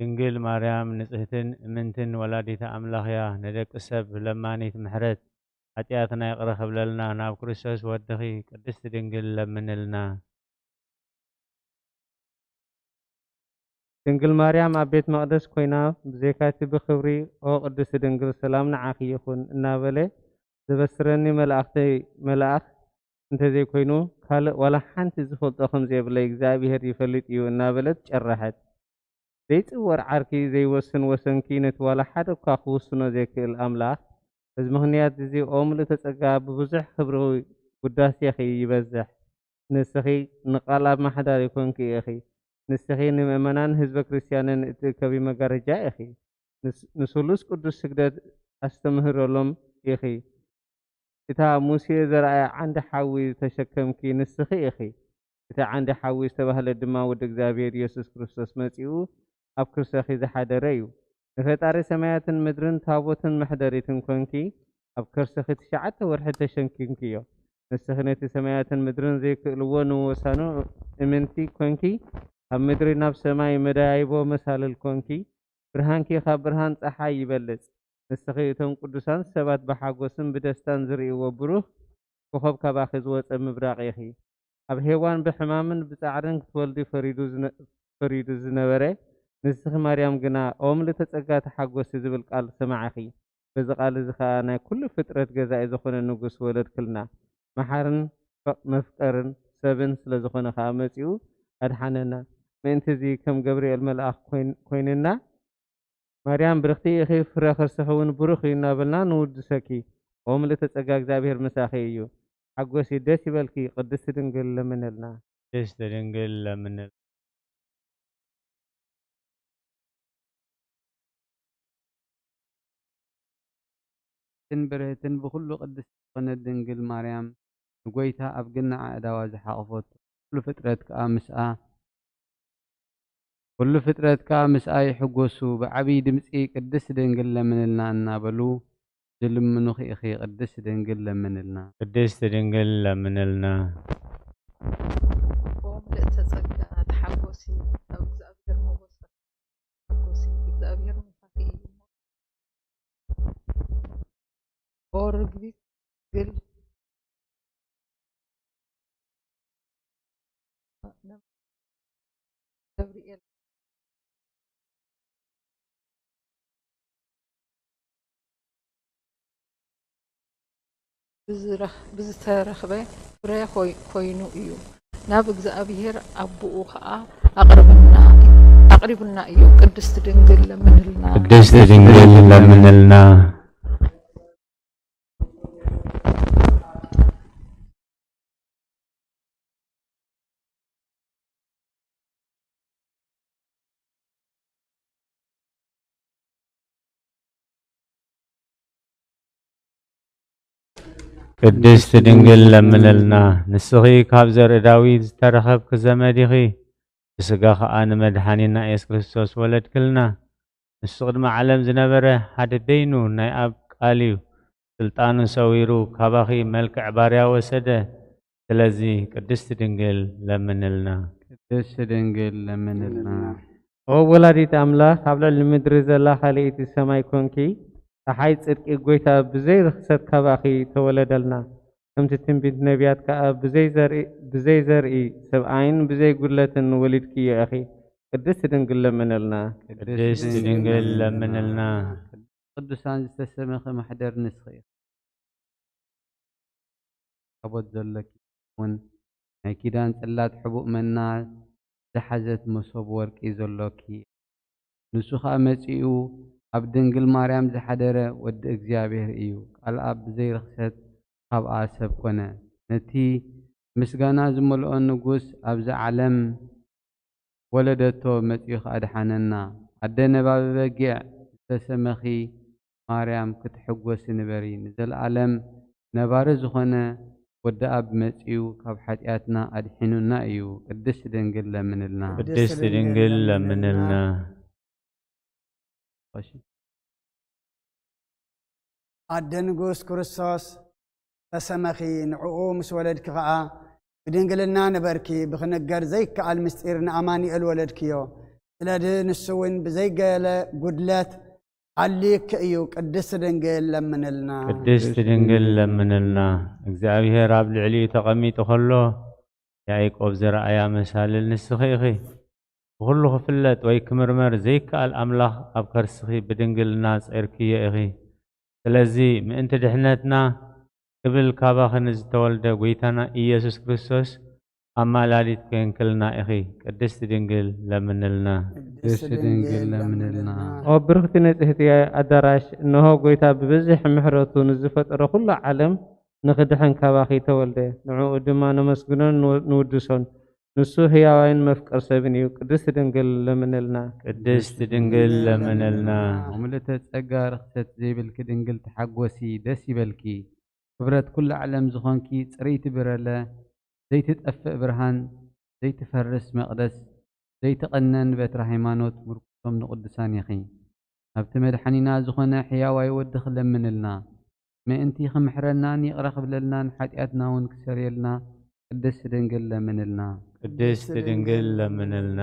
ድንግል ማርያም ንጽህትን እምንትን ወላዲተ ኣምላኽ እያ። ንደቂ ሰብ ለማኒት ምሕረት፣ ሓጢኣትና ይቕረ ክብለልና ናብ ክርስቶስ ወድኺ ቅድስት ድንግል ለምንልና። ድንግል ማርያም ኣብ ቤት መቕደስ ኮይና ብዘይካቲ ብኽብሪ "ኦ ቅድስት ድንግል ሰላም ንዓኺ ይኹን" እናበለ ዘበስረኒ መልኣኽተይ መልኣኽ እንተዘይኮይኑ ካልእ ዋላ ሓንቲ ዝፈልጦ ከም ዘየብለይ እግዚኣብሔር ይፈልጥ እዩ እናበለት ጨረሐት። ዘይጽወር ዓርኪ ዘይወስን ወሰንኪ ነቲ ዋላ ሓደ እኳ ክውስኖ ዘይክእል ኣምላኽ፣ በዚ ምኽንያት እዚ ኦ ምልእተ ጸጋ ብብዙሕ ክብሪ ውዳሴኺ ይበዝሕ። ንስኺ ንቓል ኣብ ማሕዳሪ ኮንኪ ኢኺ። ንስኺ ንምእመናን ህዝበ ክርስትያንን እትእከቢ መጋረጃ ኢኺ። ንስ-፣ ንስሉስ ቅዱስ ስግደት ኣስተምህረሎም ኢኺ። እታ ሙሴ ዘርኣያ ዓንዲ ሓዊ ዝተሸከምኪ ንስኺ ኢኺ። እቲ ዓንዲ ሓዊ ዝተባህለ ድማ ወዲ እግዚኣብሔር ኢየሱስ ክርስቶስ መጺኡ ኣብ ክርሰኺ ዝሓደረ እዩ። ንፈጣሪ ሰማያትን ምድርን ታቦትን መሕደሪትን ኮንኪ ኣብ ከርስኺ ትሽዓተ ወርሒ ተሸኪምክዮ። ንስኺ ነቲ ሰማያትን ምድርን ዘይክእልዎ ንወሳኑ እምንቲ ኮንኪ ካብ ምድሪ ናብ ሰማይ መደያይቦ መሳልል ኮንኪ። ብርሃንኪ ካብ ብርሃን ጸሓይ ይበልጽ። ንስኺ እቶም ቅዱሳን ሰባት ብሓጎስን ብደስታን ዝርእይዎ ብሩህ ኮኾብ ካባኺ ዝወጸ ምብራቕ ኢኺ። ኣብ ሄዋን ብሕማምን ብጻዕርን ክትወልዲ ፈሪዱ ዝነ-፣ ፈሪዱ ዝነበረ፣ ንስኺ ማርያም ግና "ኦ ምልእተ ጸጋ ተሓጎሲ" ዝብል ቃል ሰማዕኺ። በዚ ቃል እዚ ኸኣ ናይ ኩሉ ፍጥረት ገዛኢ ዝኾነ ንጉስ ወለድክልና። መሓርን ፈ-፣ መፍቀርን ሰብን ስለ ዝኾነ ኸኣ መጺኡ ኣድሓነና። ምእንቲ እዚ ከም ገብርኤል መልኣኽ ኮይን-፣ ኮይንና፣ ማርያም ብርኽቲ ኢኺ፣ ፍረ ከርስኺ እውን ብሩኽ እዩ እናበልና ንውድሰኪ። ኦ ምልእተ ጸጋ፣ እግዚኣብሔር ምሳኺ እዩ። ሓጎሲ ደስ ይበልኪ፣ ቅድስቲ ድንግል ለምንልና። ቅድስቲ ድንግል ለምንልና። ቅድስትን ብርህትን ብኹሉ ቅድስቲ ዝኾነት ድንግል ማርያም፣ ንጎይታ ኣብ ግናዕ ኣእዳዋ ዝሓቖፈቶ፣ ኩሉ ፍጥረት ከኣ ምስኣ፣ ኩሉ ፍጥረት ከኣ ምስኣ ይሕጎሱ፣ ብዓብዪ ድምጺ ቅድስቲ ድንግል ለምንልና እናበሉ ዝልምኑኺ ኢኺ፣ ቅድስቲ ድንግል ለምንልና። ቅድስቲ ድንግል ለምንልና። ኦ ምልእተ ጸጋ ተሓጎሲ፣ ኣብ እግዚኣብሔር ሞገስ ሓጎሲ፣ እግዚኣብሔር ምሳኺ እዩ። ኦ ርግቢት ድንግል ገብርኤል ብዝረኽ-፣ ብዝተረኽበ ፍረ ኮይ-፣ ኮይኑ እዩ። ናብ እግዚኣብሔር ኣቦኡ ኸኣ ኣቕርብና፣ ኣቕሪቡና እዩ። ቅድስት ድንግል ለምንልና። ቅድስት ድንግል ለምንልና። ቅድስት ድንግል ለምንልና። ንስኺ ካብ ዘርኢ ዳዊት ዝተረኸብኪ ዘመድ ኢኺ፣ ብስጋ ኸኣ ንመድሓኒና ኢየሱስ ክርስቶስ ወለድክልና። ንሱ ቅድሚ ዓለም ዝነበረ ሓደ በይኑ ናይ ኣብ ቃል እዩ። ስልጣኑ ሰዊሩ ካባኺ መልክዕ ባርያ ወሰደ። ስለዚ ቅድስቲ ድንግል ለምንልና። ቅድስቲ ድንግል ለምንልና። ኦ ወላዲት ኣምላኽ፣ ኣብ ልዕሊ ምድሪ ዘላ ካልኣይቲ ሰማይ ኮንኪ፣ ጸሓይ ጽድቂ ጎይታ ብዘይ ርኽሰት ካባኺ ተወለደልና። ከምቲ ትንቢት ነቢያት ከኣ ብዘይ ዘርኢ፣ ብዘይ ዘርኢ ሰብኣይን ብዘይ ጉድለትን ወሊድክዮ ኢኺ። ቅድስቲ ድንግል ለምንልና። ቅድስቲ ድንግል ለምንልና። ቅዱሳን ዝተሰመኺ ማሕደር ንስኺ ኢኺ። ታቦት ዘሎኪ እውን ናይ ኪዳን ጽላት ሕቡእ መና ዝሓዘት መሶብ ወርቂ ዘሎኪ። ንሱ ኸኣ መጺኡ ኣብ ድንግል ማርያም ዝሓደረ ወዲ እግዚኣብሔር እዩ። ቃል ኣብ ብዘይ ርኽሰት ካብኣ ሰብ ኮነ። ነቲ ምስጋና ዝመልኦ ንጉስ ኣብዚ ዓለም ወለደቶ መጺኡ ኸኣ ኣድሓነና። ኣደ ነባቢ በጊዕ ዝተሰመኺ ማርያም ክትሕጎሲ ንበሪ። ንዘለኣለም ነባሪ ዝኾነ ወዲ ኣብ መጺኡ ካብ ሓጢኣትና ኣድሒኑና እዩ። ቅድስቲ ድንግል ለምንልና። ቅድስቲ ድንግል ለምንልና። እሺ። ኣደ ንጉስ ክርስቶስ ተሰመኺ፣ ንዕኡ ምስ ወለድኪ ኸኣ ብድንግልና ንበርኪ። ብኽንገር ዘይከኣል ምስጢር ንኣማኑኤል ወለድክዮ። ስለዚ ንሱ እውን ብዘይገለ ጉድለት ኣልዩኪ እዩ። ቅድስቲ ድንግል ለምንልና። ቅድስቲ ድንግል ለምንልና። እግዚኣብሔር ኣብ ልዕሊኡ ተቐሚጡ ኸሎ፣ ያዕቆብ ዝረኣያ መሳልል ንስኺ ኢኺ። ብኹሉ ክፍለጥ ወይ ክምርመር ዘይከኣል ኣምላኽ ኣብ ከርስኺ ብድንግልና ጸይርክዮ ኢኺ። ስለዚ ምእንቲ ድሕነትና ክብል ካባኺ ንዝተወልደ ጐይታና ኢየሱስ ክርስቶስ ኣማላዲት ኮይንክልና ኢኺ። ቅድስቲ ድንግል ለምንልና። ቅድስቲ ድንግል ለምንልና። ኦ ብርኽቲ ንጽህቲ ኣዳራሽ፣ እንሆ ጐይታ ብብዝሒ ምሕረቱ ንዝፈጠሮ ኩሉ ዓለም ንኽድሕን ካባኺ ተወልደ። ንዕኡ ድማ ነመስግኖን ንወ-፣ ንውድሶን። ንሱ ህያዋይን መፍቀር ሰብን እዩ። ቅድስቲ ድንግል ለምንልና። ቅድስቲ ድንግል ለምንልና። ምልእተ ጸጋ ርኽሰት ዘይብልኪ ድንግል ተሓጎሲ፣ ደስ ይበልኪ። ክብረት ኩሉ ዓለም ዝኾንኪ ጽርይቲ ብረለ፣ ዘይትጠፍእ ብርሃን፣ ዘይትፈርስ መቕደስ፣ ዘይትቐነን በትሪ ሃይማኖት ምርኩሶም ንቕዱሳን ኢኺ። ናብቲ መድሓኒና ዝኾነ ሕያዋይ ወድኺ ለምንልና። ምእንቲ ክምሕረናን ይቕረ ክብለልናን ሓጢኣትና እውን ክሰርየልና ቅድስቲ ድንግል ለምንልና። ቅድስቲ ድንግል ለምንልና።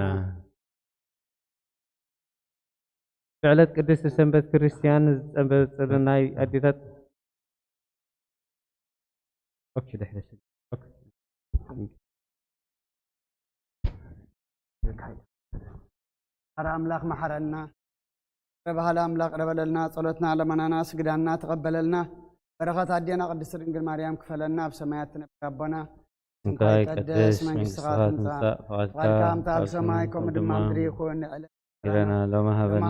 ብዕለት ቅድስቲ ሰንበት ክርስትያን ዝጸበ-፣ ጸበ ናይ ኣዴታት። ኦኬ፣ ድሕሪ ስ-፣ ኦኬ። ኧረ ኣምላኽ መሓረና። ረ ባህል ኣምላኽ ቅረበለልና፣ ጸሎትና ለመናና ስግዳና ተቐበለልና። በረኸት ኣዴና ቅድስቲ ድንግል ማርያም ክፈለና፣ ኣብ ሰማያት ትነብር ኣቦና ስምካ ይቀደስ፣ መንግስትኻ ትምጻእ፣ ፍቓድካ ከምታ ኣብ ሰማይ ከምኡ ድማ ምድሪ ይኹን። ንዕለትና ሎሚ ሃበና፣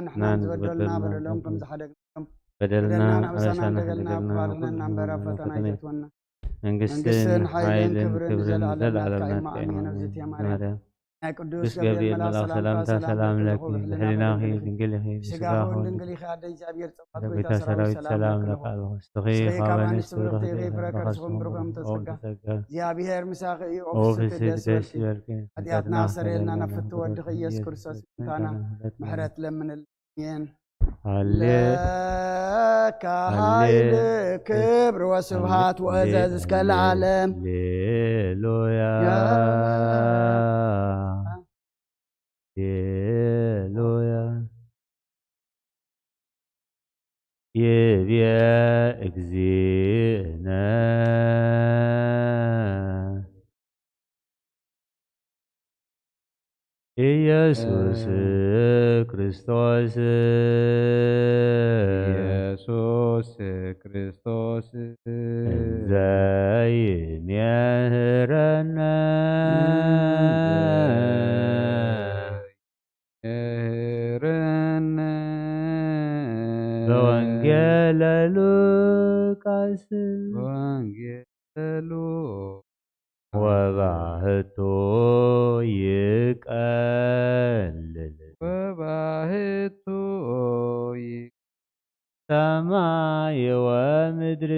ንሕና ዝበደሉና በደሎም ከም ዝሓደግናዮም፣ በደልና ኣበሳና ከይገደልና፣ ክባርኸና እምበር ኣብ ፈተና ኣይተእትወና። መንግስትን ሓይልን ክብርን ንዘለኣለም ናትካ እዩ። ኣሜን። ኣብዚ እትየ ማርያም፣ ናይ ቅዱስ ገብርኤል መልኣኽ ሰላምታ ሰላም ለኪ፣ ብሕልናኺ ድንግል ኢኺ፣ ብስጋኺ እውን ድንግል ኢኺ። ኣደ እግዚኣብሔር ጸባኦት፣ ጎይታ ሰራዊት ሰላም ለኪ ኣለኹ። ንስኺ ካብ ኣንስቲ ብሩኽቲ ኢኺ፣ ፍረ ከርስኺ እውን ብሩኽ እዩ። ተጸጋ፣ እግዚኣብሔር ምሳኺ እዩ። ኦ ፍስሕቲ ደስ ይበልኪ፣ ሓጢኣትና ኣስተሰርየልና፣ ናብ ፍትው ወድኺ ኢየሱስ ክርስቶስ ምሕረትና ምሕረት ለምንልና። ኣሜን። ለካ ሃሌ-፣ ሃይል ክብር ወስብሃት ወእዘዝ እስከ ለዓለም። ሃሌሉያ። ሃሌሉያ። ይብየ እግዚእነ ኢየሱስ ክርስቶስ። ኢየሱስ ክርስቶስ። ዘይሜህረነ ምህረነ በወንጌለ ሉቃስ። በወንጌለ ሉቃስ። ወባህቱ ይቀልል። ወባህቱ ይ- ሰማይ ወምድሪ።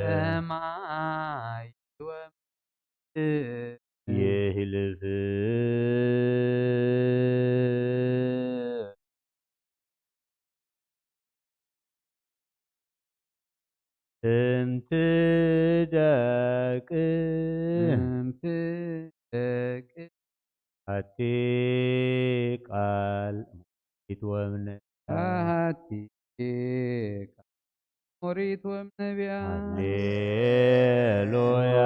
ሰማይ ወምድሪ። ይህልፍ። እንቲ ደቂ። እንቲ ደቂ። ኣቲ ቃል ሞሪት ወምነ። ኣቲ ቃል ሞሪት ወምነቢያ። ሃሌሉያ።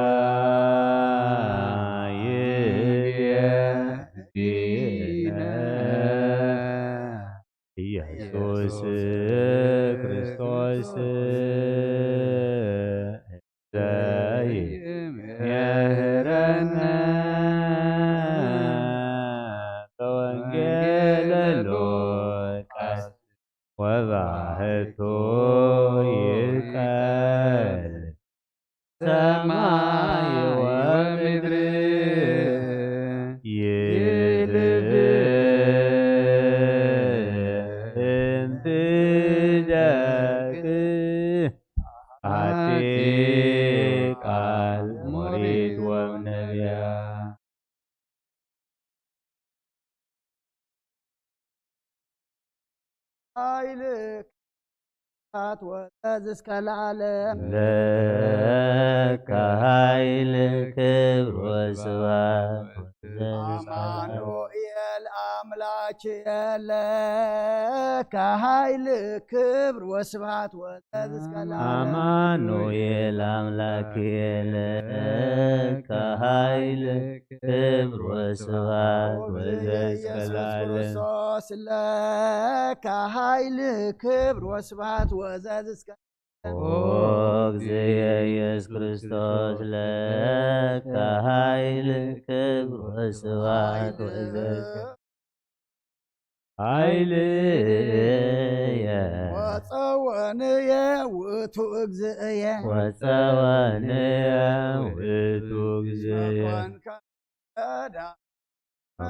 ይብየ ኢየሱስ ክርስቶስ። ዘይምህረነ በወንጌለ ሉቃስ። ወባህቱ ይቀል ሰማይ ወምድር ይልፍ። እንቲ ደቂ ኣቲ ቃል ሞሪት ወነብያ። ሓይልታት ወዘዝ እስከ ለዓለም። ለከ ሓይል ክብር ወስብሐት ወዘዝ እስከ ለዓለም። ኣማኑኤል ኣምላክ የለ። ለከ ሓይል ክብር ወስብሐት ወዘዝ እስከ ለዓለም። ኣማኑኤል ኣምላክ የለ። ለከ ሓይል ክብር ወስብሐት ወዘዝ እስከ ለዓለም። ኢየሱስ ክርስቶስ ለከ ሓይል ክብር ወስብሐት ወዘዝ እስከ ኦ እግዚእ ኢየሱስ ክርስቶስ ለከ ሓይል ክብር ወስብሐት ወዘዝ ሓይልየ ወፀወንየ ውእቱ እግዚእየ። ወፀወንየ ውእቱ እግዚእየ።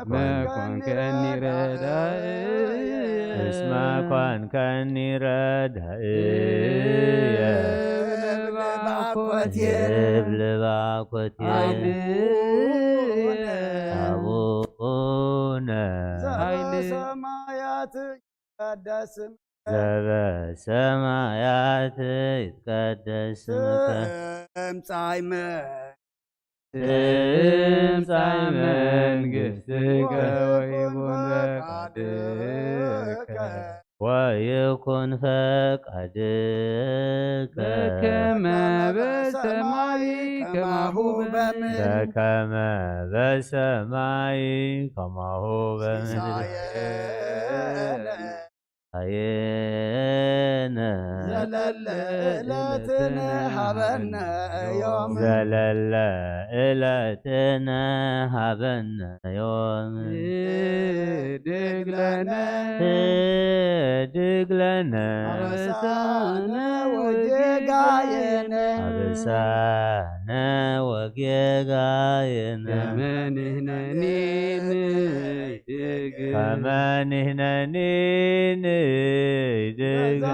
መኮንከኒ ረዳእየ። እስመ ኮንከኒ ረዳእየ። እብል ባኮትየ። እብል ባኮትየ። ኣቡነ። ኣቡነ። ዘበሰማያት ይትቀደስ ስምከ። ዘበሰማያት ይትቀደስ ስምከ። ትምጻእ መ- ትምጻእ መንግስትከ ወይኩን ፈቃድከ። ወይኩን ፈቃድከ። በከመ በሰማይ ከማሁ በምድር። በከመ በሰማይ ከማሁ በምድር። ሲሳየነ። ሲሳየነ። ዘለለ ዕለትነ ሃበነ ዮም። ዘለለ ዕለትነ ሃበነ ዮም። ህድግ ለነ። ህድግ ለነ። አበሳነ ወጌጋየነ። አበሳነ ወጌጋየነ። ከመ ንሕነኒ ንህድግ። ከመ ንሕነኒ ንህድግ።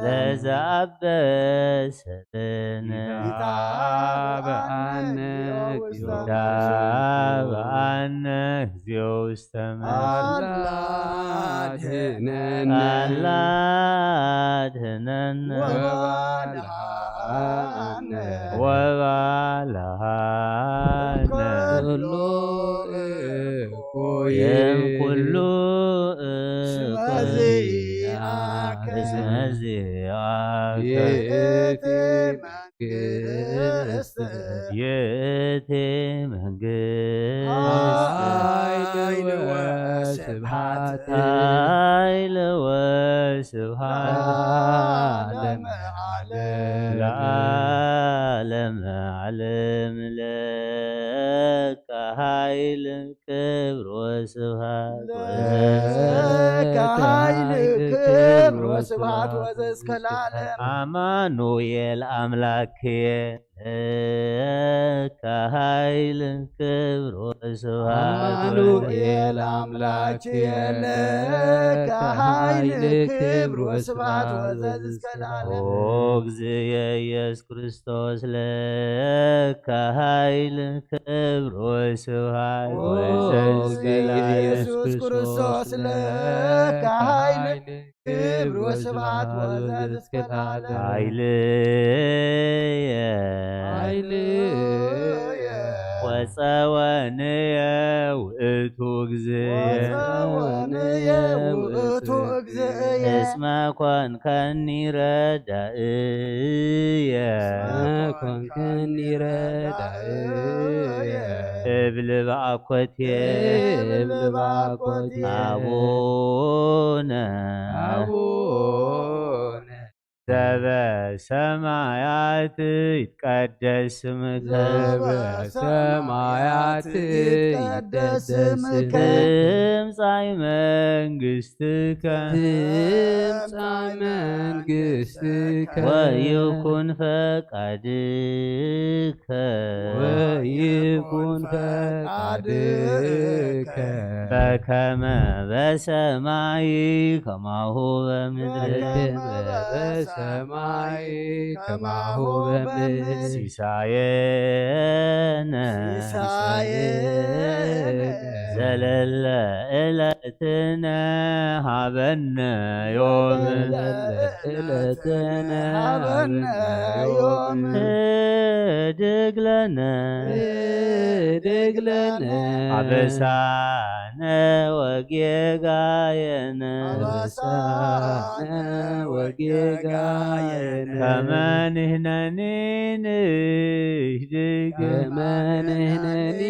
ለዘአበሰ ለነ። ይትባበአነ እግዚኦ። ይትባበአነ እግዚኦ ውስተ ምድር። አላ አድህነነ። አላ አድህነነ። ወባልሃነ። ወባልሃነ። ኩሉ እኩይ። እም ኩሉ እኩይ። እስመ ዚአከ። እስመ ዚአከ። ይእቲ መንግስት። ይእቲ መንግስት። ኃይል ወስብሐት። ኃይል ወስብሐት። ለዓለመ ዓለም። ለዓለመ ዓለም ለከ ኃይል ክብር ወስብሐት። ለከ ኃይል ክብር ወስብሐት ወዘእስከ ለዓለም። አማኑኤል አምላክየ ለከ ኃይል ክብር ወስብሐት። አማኑኤል አምላክየ ለከ ኃይል ክብር ወስብሐት ወዘእስከ ለዓለም። ኦ እግዚእየ ኢየሱስ ክርስቶስ ለከ ኃይል ክብር ወስብሐት ኦ ወዘእስከ ለዓለም። ኢየሱስ ክርስቶስ ለከ ኃይል ክብር ወስብሐት ወዘእስከ ለዓለም። ኃይልየ ኃይልየ ወጸወንየ ውእቱ እግዚእየ። ወጸወንየ ውእቱ እግዚእየ። እስመ ኮንከኒ ረዳእየ። እስመ ኮንከኒ ረዳእየ። እብል በአኮቴ። እብል በአኮቴ። አቡነ። አቡነ። ዘበሰማያት ይትቀደስ ስምከ። ዘበሰማያት ይትቀደስ ስምከ። ትምጻእ መንግስትከ። ትምጻእ መንግስትከ። ወይኩን ፈቃድከ። ወይኩን ፈቃድከ። በከመ በሰማይ ከማሁ በምድር። በከመ በሰማይ ከማሁ በምድር። ሲሳየነ ሲሳየነ ዘለለ ዕለትነ ሀበነ ዮም። ዘለለ ዕለትነ ሀበነ ዮም። ህድግ ለነ ህድግ ለነ አበሳነ ወጌጋየነ። አበሳነ ወጌጋየነ። ከመ ንሕነኒ ንህድግ። ከመ ንሕነኒ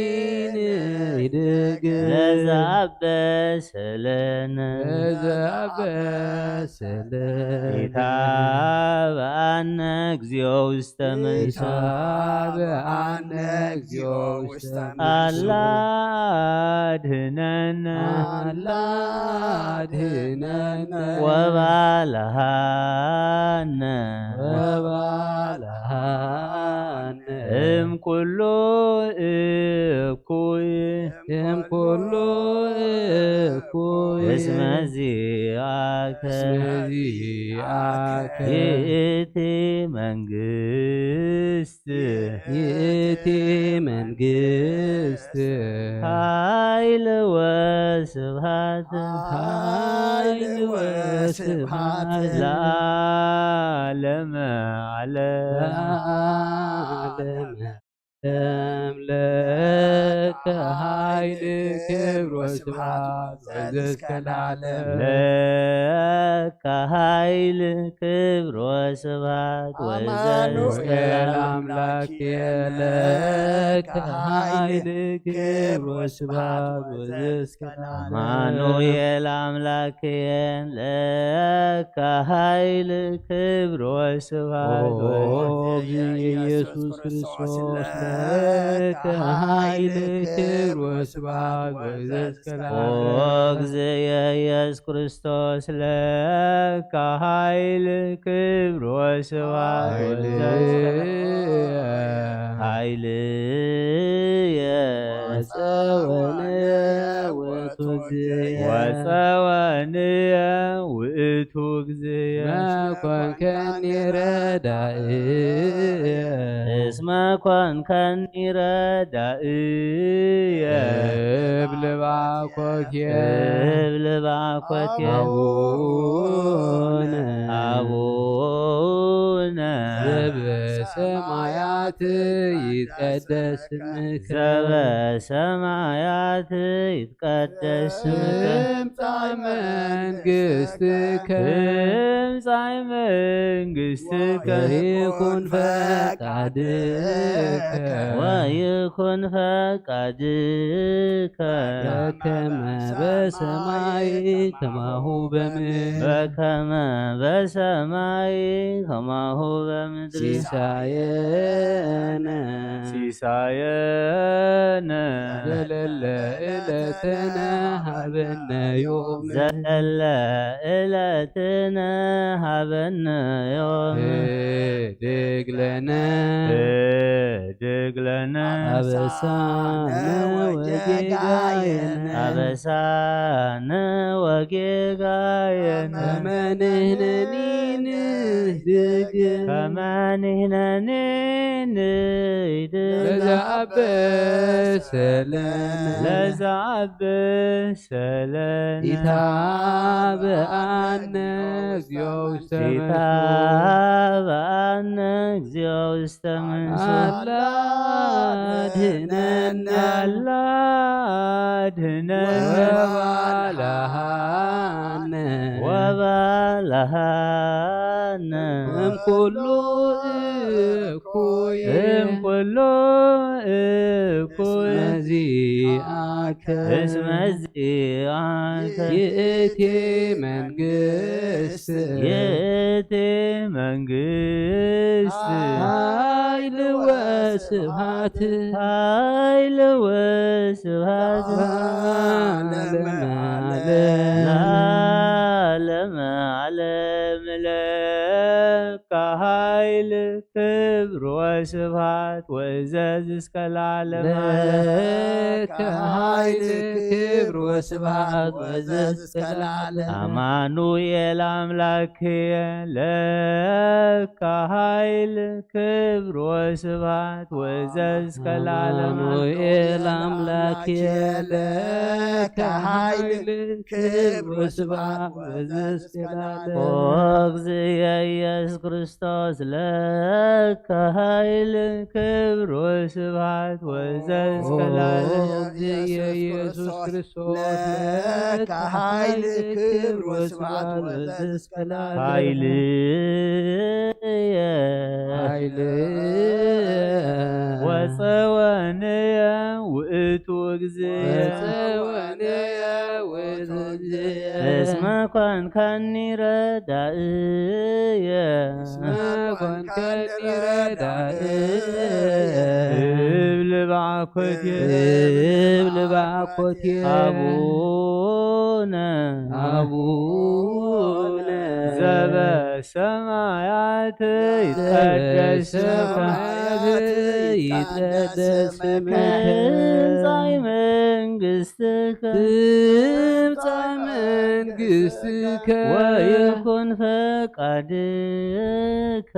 ንህድግ። ለዘአበሰ ለነ። ለዘአበሰ ለነ። ኢታብአነ እግዚኦ ውስተ ምድር። ኢታብአነ እግዚኦ ውስተ ምድር። አላ አድህነነ። አላ አድህነነ። ወባልሃነ። ወባልሃነ። እም ኩሉ እኩይ። እም ኩሉ እኩይ። እስመ ዚአከ። እስመ ዚአከ። ይእቲ መንግስት። ይእቲ መንግስት። ኃይል ወስብሐት። ኃይል ወስብሐት። ለዓለመ ዓለም። ለዓለመ ዓለም ለከ ለከ ኃይል ክብር ወስብሐት ወዘእስከ ለዓለም። ለከ ኃይል ክብር ወስብሐት ወዘእስከ አማኑኤል ለዓለም። አምላክ ለከ ኃይል ክብር ወስብሐት ወዘእስከ ለዓለም። አማኑኤል አምላክ ለከ ኃይል ክብር ወስብሐት ኦ ወዘእስከ እግዚእ ኢየሱስ ክርስቶስ ለከ ኃይል ክብር ወስብሐት ወዘእስከ ኦ ለዓለም። እግዚእ ኢየሱስ ክርስቶስ ለከ ኃይል ክብር ወስብሐት ኃይልየ ወዘእስከ ኃይልየ ወፀወንየ ውእቱ እግዚእየ። ወፀወንየ ውእቱ እግዚእየ። መኮንከኒ ረዳእየ። እስመ ኮንከኒ ረዳእየ። እብል ባኮትየ። እብል ባኮትየ። አቡነ። አቡነ። ዘበሰማያት ይትቀደስ ስምከ። ዘበሰማያት ይትቀደስ ስምከ። ትምጻእ መንግስትከ። ትምጻእ መንግስትከ። ወይኩን ፈቃድከ። ወይኩን ፈቃድከ። በከመ በሰማይ ከማሁ በምድር። በከመ በሰማይ ከማሁ በምድር። ሲሳየነ። ሲሳየነ። ዘለለ ዕለትነ ሀበነ ዮም። ዘለለ ዕለትነ ሀበነ ዮም። ህድግ ለነ። ህድግ ለነ። አበሳነ ወጌጋየነ። አበሳነ ወጌጋየነ። ከመ ንሕነኒ ንህድግ። ከመ ንሕነኒ ንህድግ። ለዘአበሰ ለነ። ለዘአበሰ ለነ። ኢታብአነ እግዚኦ ውስተ መንሱት። ኢታብአነ እግዚኦ ውስተ መንሱት። አላ አድህነነ። አላ አድህነነ። ወባልሐነ። ወባልሐነ። እምኩሉ እኩይ። እምኩሉ እኩይ። እስመ ዚአከ። እስመ ዚአከ። ይእቲ መንግስት። ይእቲ መንግስት። ኃይል ወስብሐት። ኃይል ወስብሐት። ለዓለመ ዓለም። ለዓለመ ዓለም ለከ ኃይል ክብር ወስብሐት ወእዘዝ እስከ ለዓለመ ዓለም። ለከ ኃይል ክብር ወስብሐት ወእዘዝ እስከ ለዓለመ። አማኑኤል አምላክየ ለከ ኃይል ክብር ወስብሐት ወእዘዝ እስከ ለዓለመ ዓለም። አማኑኤል አምላክየ ለከ ኃይል ክብር ወስብሐት ወእዘዝ እስከ ለዓለመ። ኦ እግዚእየ ኢየሱስ ክርስቶስ ለከ ኃይል ክብር ወስብሐት ወእዘዝ እስከ ለዓለመ። ኦ እግዚእየ ኢየሱስ ክርስቶስ ለከ ኃይል ክብር ወስብሐት ወእዘዝ እስከ ለዓለመ። ኃይልየ ኃይልየ ወፀወንየ ውእቱ እግዚእየ። ወፀወንየ ውእቱ እግዚእየ። እስመ ኮንከኒ ረዳእየ። እስመ ኮንከኒ ረዳእየ። እብል ባኮትየ። እብል ባኮትየ። አቡነ። አቡነ። ዘበሰማያት ይትቀደስ ስምከ። ዘበሰማያት ይትቀደስ ስምከ። ትምጻእ መንግስትከ። ትምጻእ መንግስትከ። ወይኩን ፈቃድከ።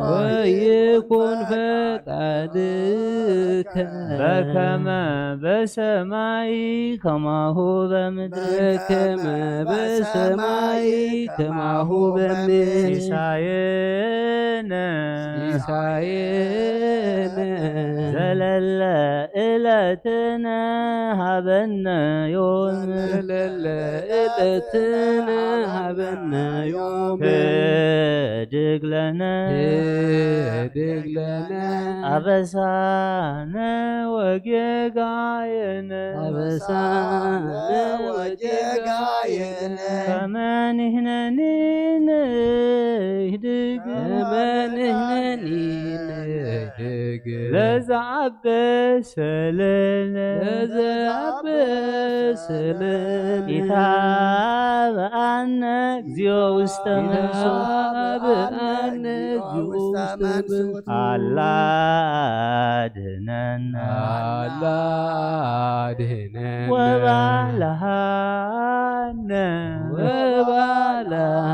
ወይኩን ፈቃድከ። በከመ በሰማይ ከማሁ በምድር። በከመ በሰማይ ከማሁ በምድር። ሲሳየ ሲሳየነ ዘለለ እለትነ ሃበነ ዮም። ዘለለ እለትነ ሃበነ ዮም። ህድግ ለነ ህድግ ለነ አበሳነ ወጌጋየነ አበሳነ ወጌጋየነ ከመ ንሕነኒ ንህድግ ከመ ንሕነኒ ንህድግ ለዘአበሰ ለነ ለዘአበሰ ለነ ኢታብአነ እግዚኦ ውስተ መንሱት ኢታብአነ እግዚኦ ውስተ መንሱት አላ አድህነነ አላ አድህነነ ወባልሃነ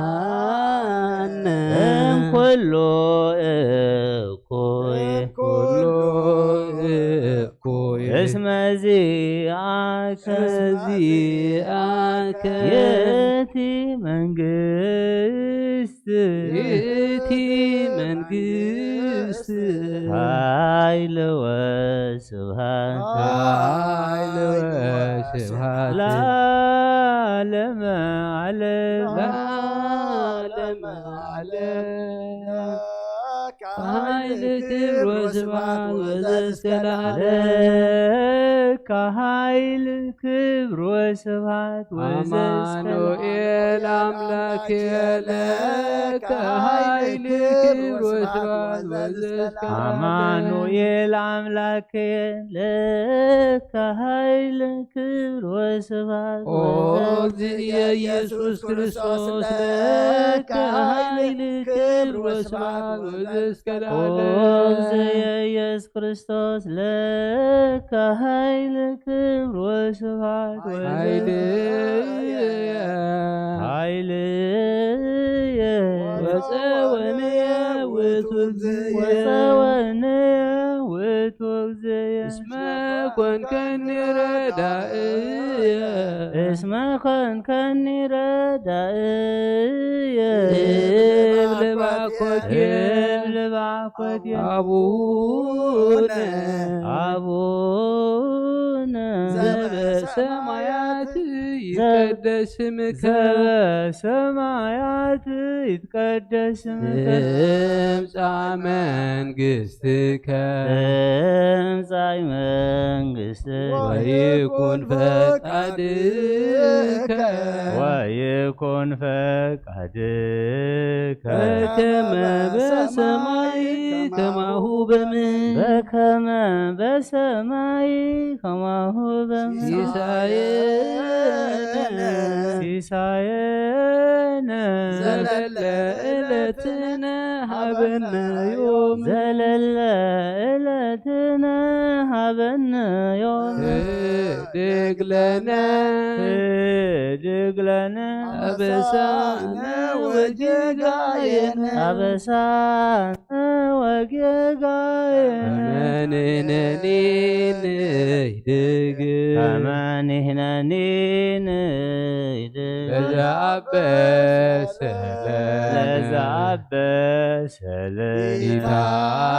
ወባልሃነ እምኩሉ እኩይ ኩሉ እኩይ እስመ ዚአከ ዚአከ ይእቲ መንግስት ይእቲ መንግስት ኃይል ወስብሐት ኃይል ወስብሐት ለዓለመ ዓለም ለዓለመ ዓለም ኃይል ክብር ወስብሐት ወዘእስከ ለዓለም ለከ ኃይል ክብር ወስብሐት ወዘእስከ ለዓለም አማኑኤል አምላክ ለከ ኃይል ክብር ወስብሐት ወዘእስከ ለዓለም አማኑኤል አምላክ ለከ ኃይል ክብር ወስብሐት ኦ ወዘእስከ እግዚእየ ኢየሱስ ክርስቶስ ለከ ኃይል ክብር ወስብሐት ወዘእስከ ኦ ለዓለም እግዚእየ ኢየሱስ ክርስቶስ ለከ ኃይል ክብር ወስብሐት ወዘእስከ ኃይልየ ኃይልየ ወፀወንየ ውእቱ እግዚእየ ወፀወንየ ውእቱ እግዚእየ እስመ ኮንከኒ ረዳእየ እስመ ኮንከኒ ረዳእየ እብል ባኮቴ እብል ባኮቴ አቡነ አቡነ ዘበሰማያት ይትቀደስ ስምከ ዘበሰማያት ይትቀደስ ስምከ ትምጻእ መንግስትከ ትምጻእ መንግስትከ ወይኩን ፈቃድከ ወይኩን ፈቃድከ በከመ በሰማይ ከማሁ በምድር በከመ በሰማይ ከማሁ በምድር ሲሳየነ ሲሳየነ ዘለለ ዕለትነ ሀበነ ዮም ዘለለ ዕለትነ ሀበነ ዮም ህድግ ለነ ህድግ ለነ አበሳነ ወጌጋየነ አበሳነ ወጌጋየነ ከመ ንሕነኒ ንህድግ ከመ ንሕነኒ ንህድግ ለዘአበሰ ለነ ለዘአበሰ ለነ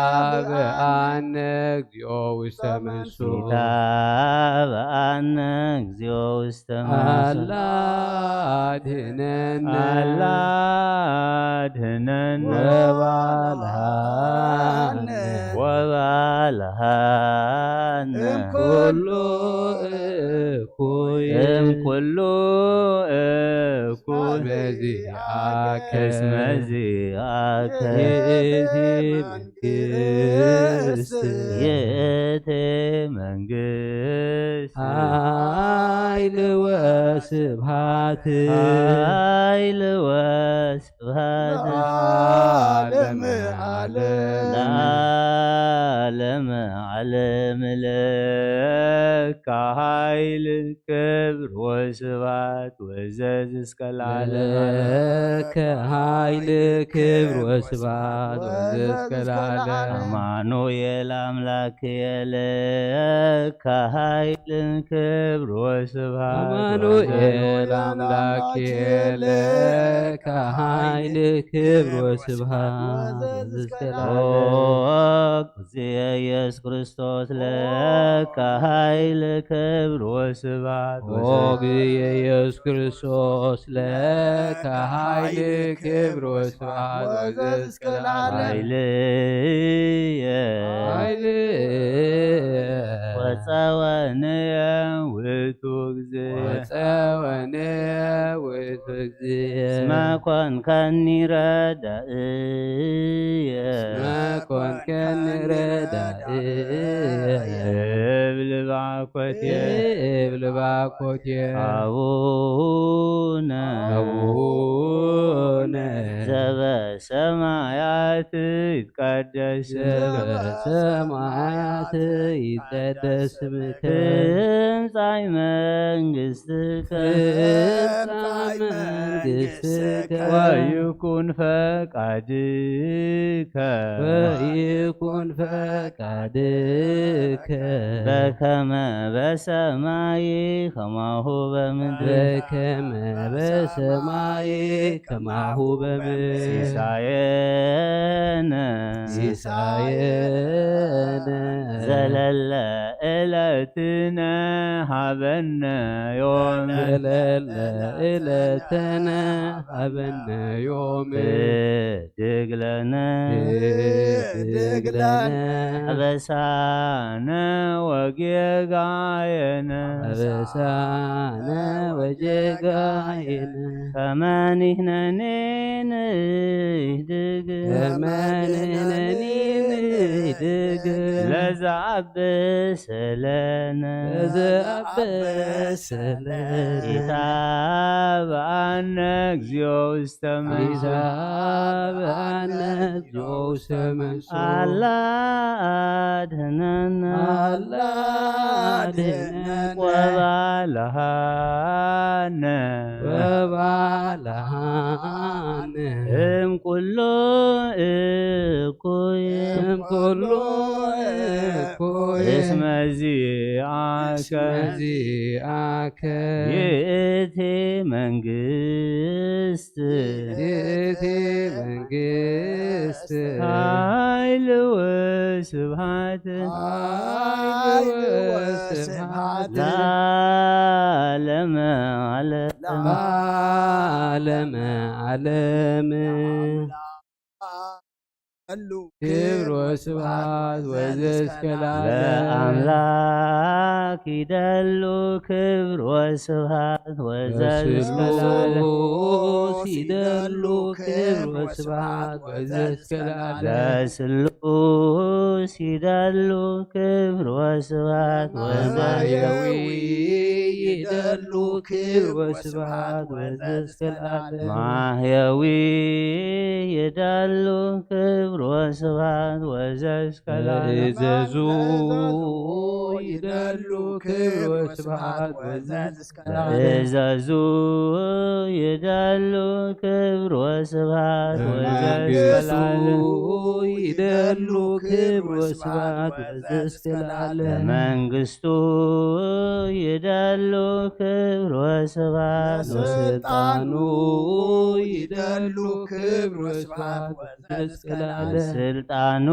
ኢታብአነ እግዚኦ ውስተ መንሱት ኢታብአነ እግዚኦ ውስተ መንሱት አላ አድህነነ አላ አድህነነ ወባልሃነ ወባልሃነ እምኩሉ እኩይ እምኩሉ እኩይ እስመ ዚአከ እስመ ዚአከ ይእቲ መንግስት ይእቲ መንግስት ኃይል ወስብሐት ኃይል ወስብሐት ለዓለመ ዓለም ለዓለመ ዓለም ለከ ኃይል ክብር ወስብሐት ወዘዝ እስከ ለዓለም ለከ ኃይል ክብር ወስብሐት ወዘዝ እስከ ለዓለም አማኑኤል አምላክ የለካ ኃይልን ክብር ወስብሐት። አማኑኤል አምላክ የለካ ኃይል ክብር ወስብሐት። ኦ እግዚእ ኢየሱስ ክርስቶስ ለካ ኃይል ክብር ወስብሐት። ኦ እግዚእ ኢየሱስ ክርስቶስ ለካ ኃይል ክብር ወስብሐት ወዘእስከ ለዓለም። ኃይልየ ኃይልየ ወጸወንየ ውእቱ እግዚእ። ወጸወንየ ውእቱ እግዚእ። እስመ ኮንከኒ ረዳእየ። እስመ ኮንከኒ ረዳእየ። እብል ባኮቴ። እብል ባኮቴ። አቡነ አቡነ ዘበሰማያት ይትቀደስ። ዘበሰማያት ይትቀደስ ስምከ። ትምጻእ መንግስትከ። ትምጻእ መንግስትከ። ወይኩን ፈቃድከ። ወይኩን ፈቃድከ። በከመ በሰማይ ከማሁ በምድር። በከመ በሰማይ ከማሁ በምድር። ሲሳየነ ሲሳየነ ዘለለ ዕለትነ ሀበነ ዮም። ዘለለ ዕለትነ ሀበነ ዮም። ህድግ ለነ ህድግ ለነ አበሳነ ወጌጋየነ። አበሳነ ወጌጋየነ። ከመ ንሕነኒ ንህድግ። ከመ ንሕነኒ ንህድግ። ለዘአብሰለነ። ለዘአብሰለነ። ኢታብአነ እግዚኦ ውስተ መንሱት። ኢታብአነ እግዚኦ ውስተ መንሱት። አላ አድህነነ። አላ አድህነነ። ወባልሃነ። ወባልሃነ። እም ኩሉ እኩይ። እም ኩሉ እኩይ። እስመ ዚአከ። እስመ ዚአከ። ይእቲ መንግስት። ይእቲ መንግስት። ኃይል ወስብሐት። ኃይል ወስብሐት። ለዓለመ ዓለም። ለዓለመ ዓለም። ክብር ወስብሐት ወዘእስከ ለዓለም። ለአምላክ ይደሉ ክብር ወስብሐት ወዘእስከ ለዓለም። ለስሉስ ይደሉ ክብር ወስብሐት ወዘእስከ ለዓለም። ለስሉስ ይደሉ ክብር ወስብሐት ወዘእስከ ለዓለም። ማህየዊ ይደሉ ክብር ወስብሐት ወዘእስከ ለዓለም። ማህየዊ ይደሉ ክብር ወስብሐት ወዘእስከ ለዓለም። እዘዙ ይደሉ ክብር ወስብሐት ወዘእስከ ለዓለም። እዘዙ ይደሉ ክብር ወስብሐት ወዘእስከ ለዓለም። ይደሉ ክብር ወስብሐት ወዘእስከ ለዓለም። መንግስቱ ይደሉ ክብር ወስብሐት። ስልጣኑ ይደሉ ክብር ወስብሐት ወዘእስከ ለዓለም። ስልጣኑ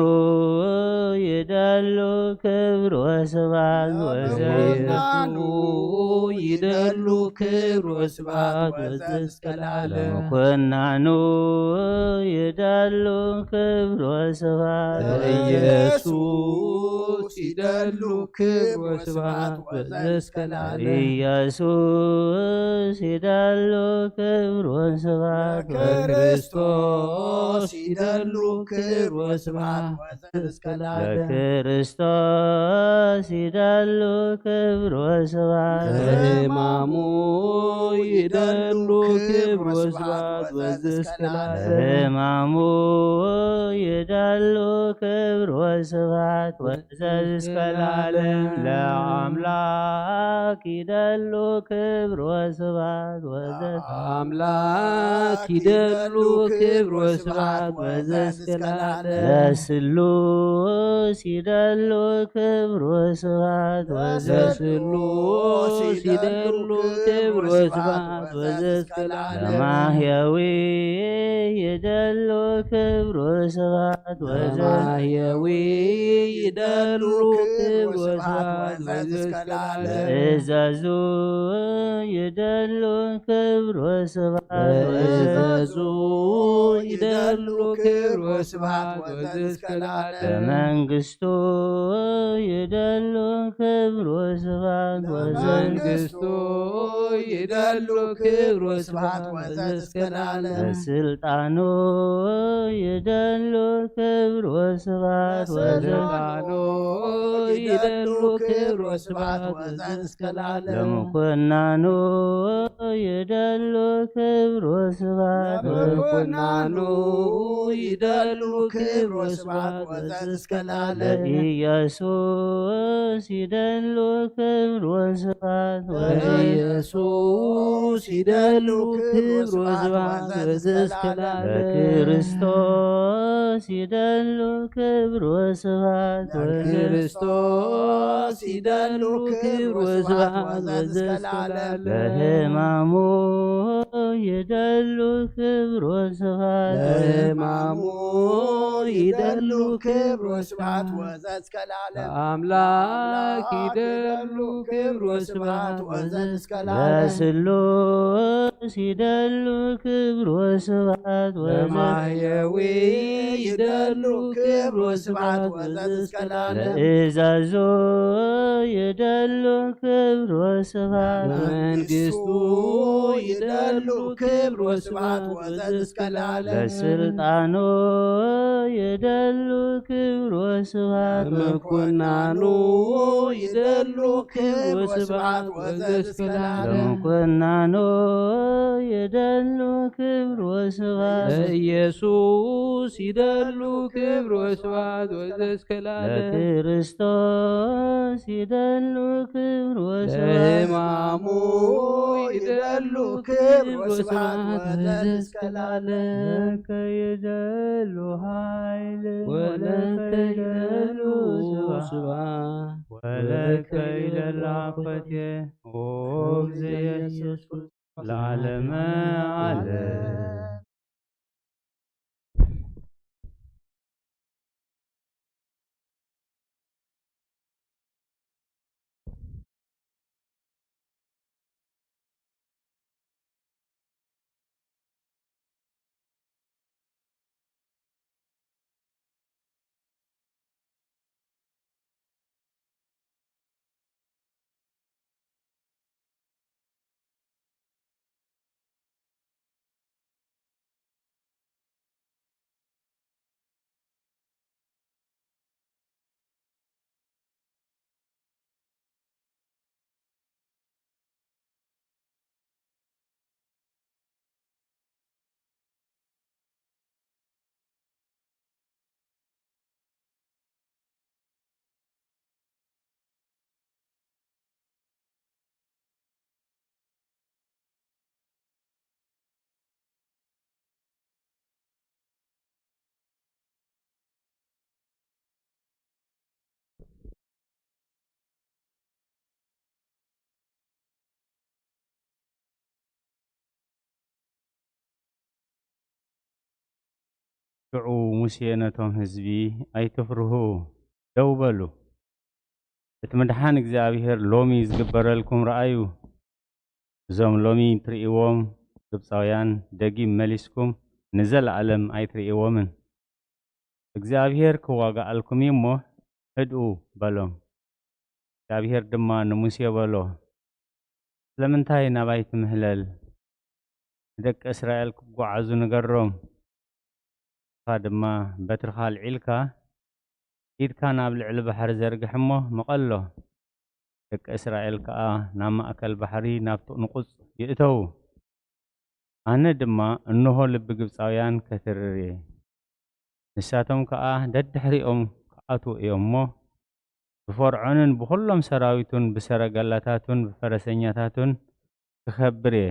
ይደሉ ክብር ወስብሐት ወዘእስከ ለዓለም። ይደሉ ክብር ወስብሐት ወዘእስከ ለዓለም። ምኩናኑ ይደሉ ክብር ወስብሐት ወዘእስከ ለዓለም። ኢየሱስ ይደሉ ክብር ወስብሐት ወዘእስከ ለዓለም። ኢየሱስ ይደሉ ክብር ወስብሐት ወዘእስከ ለዓለም። ክርስቶስ ይደሉ ክብር ወስብሐት ወዘእስከ ለዓለም። ለክርስቶስ ይደሉ ክብር ወስብሐት። ሕማሙ ይደሉ ክብር ወስብሐት ወዘእስከ ለዓለም። ሕማሙ ይደሉ ይደሉ ክብር ወስብሐት ወዘእስከ ለዓለም። ለአምላክ ይደሉ ክብር ወስብሐት ወዘ- አምላክ ይደሉ ክብር ወስብሐት ወዘእስከ ለዓለም። ለስሉስ ይደሉ ክብር ወስብሐት ወዘ- ለስሉስ ይደሉ ክብር ወስብሐት ወዘእስከ ለዓለም። ለማህየዊ ይደሉ ክብር ወስብሐት ወዘ- ለማህየዊ ይደሉ ክብር ወስብሐት ወዘእስከ ለዓለም። ለእዛዙ ይደሉ ክብር ወስብሐት ወዘ- ለእዛዙ ይደሉ ክብር ወስብሐት ወዘእስከ ለዓለም። ለመንግስቱ ይደሉ ክብር ወስብሐት ወዘ- ለመንግስቱ ይደሉ ክብር ወስብሐት ወዘእስከ ለዓለም። ለስልጣኑ ይደሉ ክብር ወስብሐት ወዘ- ለስልጣኑ ይደሉ ክብር ወስብሐት ወዘእስከ ለዓለም። ለምኩናኑ ይደሉ ክብር ወስብሐት ወዘ- ለምኩናኑ ይደሉ ክብር ወስብሐት ወዘእስከ ለዓለም። ለኢየሱስ ይደሉ ክብር ወስብሐት ወዘ- ለኢየሱስ ይደሉ ክብር ወስብሐት ወዘእስከ ለዓለም። ለክርስቶስ ይደሉ ክብር ወስብሐት ወዘ- ለክርስቶስ ይደሉ ክብር ወስብሐት ወዘእስከ ለዓለም። ለሕማሙ ይደሉ ክብር ወስብሐት ለሕማሙ ይደሉ ክብር ወስብሐት ወዘእስከ ለዓለም። ለአምላክ ይደሉ ክብር ወስብሐት ወዘእስከ ለዓለም። ለስሉስ ይደሉ ክብር ወስብሐት ወዘ- ለማህየዊ ይደሉ ክብር ወስብሐት ወዘእስከ ለዓለም። ለእዛዙ ይደሉ ክብር ወስብሐት ለመንግስቱ ይደሉ ክብር ወስብሐት ወዘእስከ ለዓለም። ለስልጣኑ ይደሉ ክብር ወስብሐት ለምኩናኑ ይደሉ ክብር ወስብሐት ወዘእስከ ለዓለም። ለምኩናኑ ይደሉ ክብር ወስብሐት ለኢየሱስ ይደሉ ክብር ወስብሐት ወዘእስከ ለዓለም። ለክርስቶስ ይደሉ ክብር ወስብሐት ለሕማሙ ይደሉ ክብር ወስብሐት ወዘእስከ ለዓለም። ለከ ይደሉ ኃይል ወለከ ይደሉ ስብሐት ወለከ ይደሉ አኮቴ ኦ እግዝእየ ኢየሱስ ለዓለመ ዓለም። ሽዑ ሙሴ ነቶም ህዝቢ፣ ኣይትፍርሁ፣ ደው በሉ። እቲ ምድሓን እግዚኣብሔር ሎሚ ዝግበረልኩም ረኣዩ። እዞም ሎሚ ትርእይዎም ግብፃውያን ደጊም መሊስኩም ንዘለኣለም ኣይትርእይዎምን። እግዚኣብሔር ክዋጋኣልኩም እዩ እሞ ህድኡ በሎም። እግዚኣብሔር ድማ ንሙሴ በሎ፣ ስለምንታይ ናባይ ትምህለል? ንደቂ እስራኤል ክጓዓዙ ንገሮም። ንስኻ ድማ በትርኻ ኣልዒልካ ኢድካ ናብ ልዕሊ ባሕሪ ዘርግሕ እሞ ምቐሎ። ደቂ እስራኤል ከኣ ናብ ማእከል ባሕሪ ናብ ትንቁጽ ይእተዉ። ኣነ ድማ እንሆ ልቢ ግብጻውያን ከትርር እየ። ንሳቶም ከኣ ደድሕሪኦም ክኣትዉ እዮም እሞ፣ ብፈርዖንን ብኹሎም ሰራዊቱን ብሰረገላታቱን ብፈረሰኛታቱን ክኸብር እየ።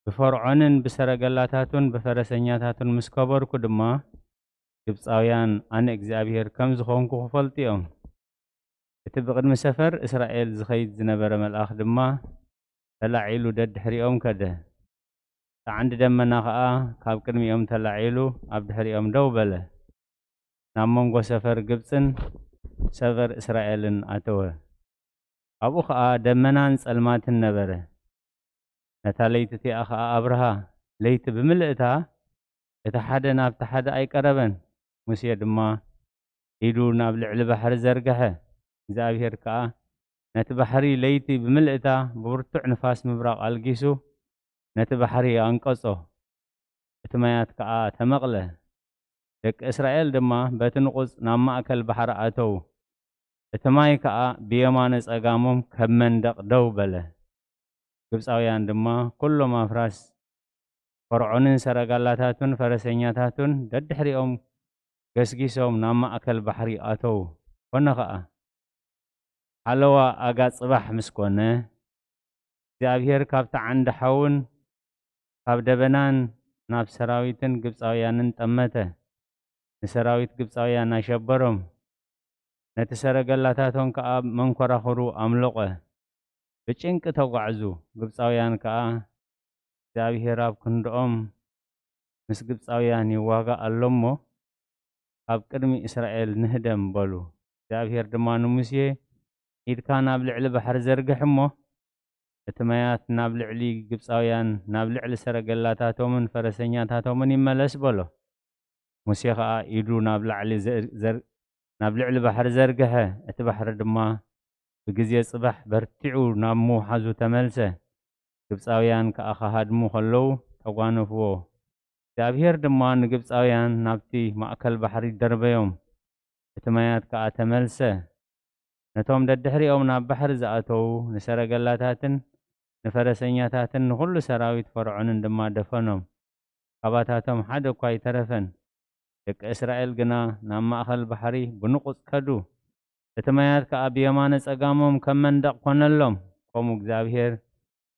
ብፈርዖንን ብሰረገላታቱን ብፈረሰኛታቱን ምስ ከበርኩ ድማ፣ ግብጻውያን ኣነ እግዚኣብሄር ከም ዝኾንኩ ክፈልጡ እዮም። እቲ ብቕድሚ ሰፈር እስራኤል ዝኸይድ ዝነበረ መልኣኽ ድማ ተላዒሉ ደድሕሪኦም ከደ። እቲ ዓንዲ ደመና ኸኣ ካብ ቅድሚኦም ተላዒሉ ኣብ ድሕሪኦም ደው በለ። ናብ መንጎ ሰፈር ግብጽን ሰፈር እስራኤልን ኣተወ። ኣብኡ ኸኣ ደመናን ጸልማትን ነበረ። ነታ ለይቲ እቲኣ ኸኣ ኣብርሃ። ለይቲ ብምልእታ እቲ ሓደ ናብቲ ሓደ ኣይቀረበን። ሙሴ ድማ ኢዱ ናብ ልዕሊ ባሕሪ ዘርግሐ። እግዚኣብሄር ከኣ ነቲ ባሕሪ ለይቲ ብምልእታ ብብርቱዕ ንፋስ ምብራቕ ኣልጊሱ ነቲ ባሕሪ ኣንቀጾ። እቲ ማያት ከኣ ተመቕለ። ደቂ እስራኤል ድማ በቲ ንቑጽ ናብ ማእከል ባሕሪ ኣተዉ። እቲ ማይ ከኣ ብየማነ ጸጋሞም ከም መንደቕ ደው በለ። ግብጻውያን ድማ ኩሎም ኣፍራስ ፈርዖንን ሰረጋላታቱን ፈረሰኛታቱን ደድሕሪኦም ገስጊሶም ናብ ማእከል ባሕሪ ኣተዉ። ኮነ ኸኣ፣ ሓለዋ ኣጋ ጽባሕ ምስ ኮነ፣ እግዚኣብሄር ካብቲ ዓንዲ ሓውን ካብ ደበናን ናብ ሰራዊትን ግብጻውያንን ጠመተ። ንሰራዊት ግብጻውያን ኣሸበሮም። ነቲ ሰረገላታቶም ከኣ ኣብ መንኮራኹሩ ኣምለቖ። ብጭንቂ ተጓዕዙ። ግብጻውያን ከኣ እግዚኣብሄር ኣብ ክንድኦም ምስ ግብጻውያን ይዋጋእ ኣሎ እሞ፣ ካብ ቅድሚ እስራኤል ንህደም በሉ። እግዚኣብሄር ድማ ንሙሴ፣ ኢድካ ናብ ልዕሊ ባሕሪ ዘርግሕ እሞ፣ እቲ ማያት ናብ ልዕሊ ግብጻውያን፣ ናብ ልዕሊ ሰረገላታቶምን ፈረሰኛታቶምን ይመለስ በሎ። ሙሴ ኸኣ ኢዱ ናብ ላዕሊ ዘ-፣ ዘር-፣ ናብ ልዕሊ ባሕሪ ዘርግሐ፣ እቲ ባሕሪ ድማ ብግዜ ጽባሕ በርቲዑ ናብ ምውሓዙ ተመልሰ። ግብጻውያን ከኣ ክሃድሙ ከለዉ ተጓነፍዎ። እግዚኣብሄር ድማ ንግብጻውያን ናብቲ ማእከል ባሕሪ ደርበዮም። እቲ ማያት ከኣ ተመልሰ። ነቶም ደድሕሪኦም ናብ ባሕሪ ዝኣተዉ ንሰረገላታትን ንፈረሰኛታትን ንኹሉ ሰራዊት ፈርዖንን ድማ ደፈኖም። ካባታቶም ሓደ እኳ ኣይተረፈን። ደቂ እስራኤል ግና ናብ ማእከል ባሕሪ ብንቑጽ ከዱ። እቲ ማያት ከኣ ብየማነ ጸጋሞም ከም መንደቕ ኮነሎም። ከምኡ እግዚኣብሄር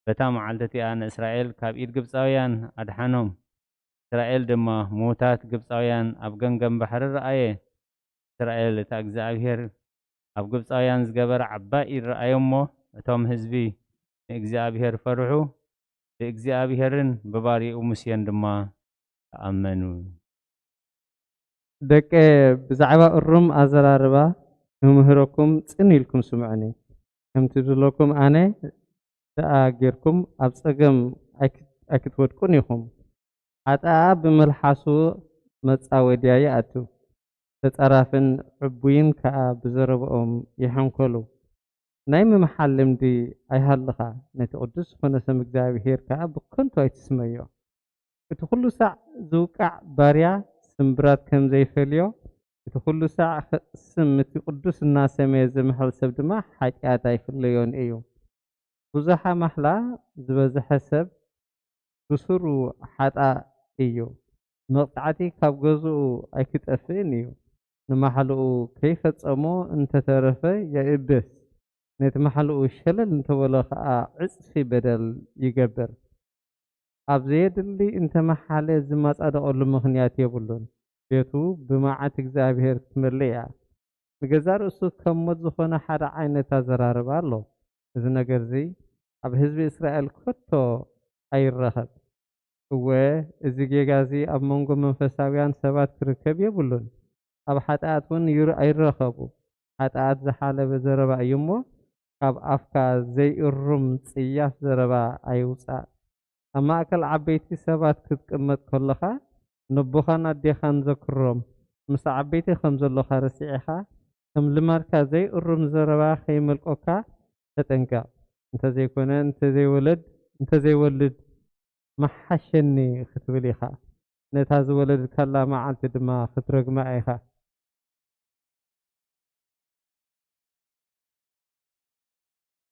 በታ መዓልቲ እቲኣ ንእስራኤል ካብ ኢድ ግብጻውያን ኣድሓኖም። እስራኤል ድማ ምዉታት ግብጻውያን ኣብ ገምገም ባሕሪ ረኣየ። እስራኤል እታ እግዚኣብሄር ኣብ ግብጻውያን ዝገበረ ዓባይ ኢድ ረኣዮ እሞ፣ እቶም ህዝቢ ንእግዚኣብሄር ፈርሑ፣ ብእግዚኣብሄርን ብባሪኡ ሙሴን ድማ ተኣመኑ። ደቀ፣ ብዛዕባ እሩም ኣዘራርባ ክምህረኩም ጽን ኢልኩም ስምዑኒ። ከምቲ ዝብለኩም ኣነ ደኣ ጌርኩም ኣብ ጸገም ኣይክ-፣ ኣይክትወድቁን ኢኹም። ሓጥኣ ብምልሓሱ መጻወድያ ይኣቱ፣ ተጻራፍን ዕቡይን ከኣ ብዘረብኦም ይሕንኮሉ። ናይ ምምሓል ልምዲ ኣይሃልኻ፣ ነቲ ቅዱስ ዝኾነ ስም እግዚኣብሄር ከኣ ብከንቱ ኣይትስመዮ። እቲ ኩሉ ሳዕ ዝውቃዕ ባርያ ስምብራት ከም ዘይፈልዮ፣ እቲ ኩሉ ሳዕ ኸ-፣ ስም እቲ ቅዱስ እናሰመየ ዝምሕል ሰብ ድማ ሓጢኣት ኣይፍለዮን እዩ። ብዙሓ ማሕላ ዝበዝሐ ሰብ ብሱሩ ሓጥእ እዩ። መቕጻዕቲ ካብ ገዝኡ ኣይክጠፍእን እዩ። ንማሕልኡ ከይፈጸሞ እንተተረፈ የእብስ፣ ነቲ ማሕልኡ ሸለል እንተበሎ ኸኣ ዕጽፊ በደል ይገብር። ኣብ ዘየድሊ እንተመሓለ ዝመጻደቐሉ ምኽንያት የብሉን። ቤቱ ብመዓት እግዚኣብሔር ክትመልእ እያ። ንገዛእ ርእሱ ከም ሞት ዝኾነ ሓደ ዓይነት ኣዘራርባ ኣሎ። እዚ ነገርዚ ኣብ ህዝቢ እስራኤል ከቶ ኣይረኸብ። እወ፣ እዚ ጌጋ እዚ ኣብ መንጎ መንፈሳውያን ሰባት ክርከብ የብሉን። ኣብ ሓጥኣት እውን ይር-፣ ኣይረኸቡ። ሓጥኣት ዝሓለበ ዘረባ እዩ እሞ፣ ካብ ኣፍካ ዘይእሩም ጽያፍ ዘረባ ኣይውጻእ። ኣብ ማእከል ዓበይቲ ሰባት ክትቅመጥ ከለኻ፣ ነቦኻን ኣዴኻን ዘክሮም። ምስ ዓበይቲ ከም ዘሎኻ ረሲዕኻ፣ ከም ልማድካ ዘይእሩም ዘረባ ከይመልቆካ ተጠንቀቕ። እንተዘይኮነ፣ እንተዘይወለድ-፣ እንተዘይወልድ ምሓሸኒ ክትብል ኢኻ። ነታ ዝወለድካላ መዓልቲ ድማ ክትረግማ ኢኻ።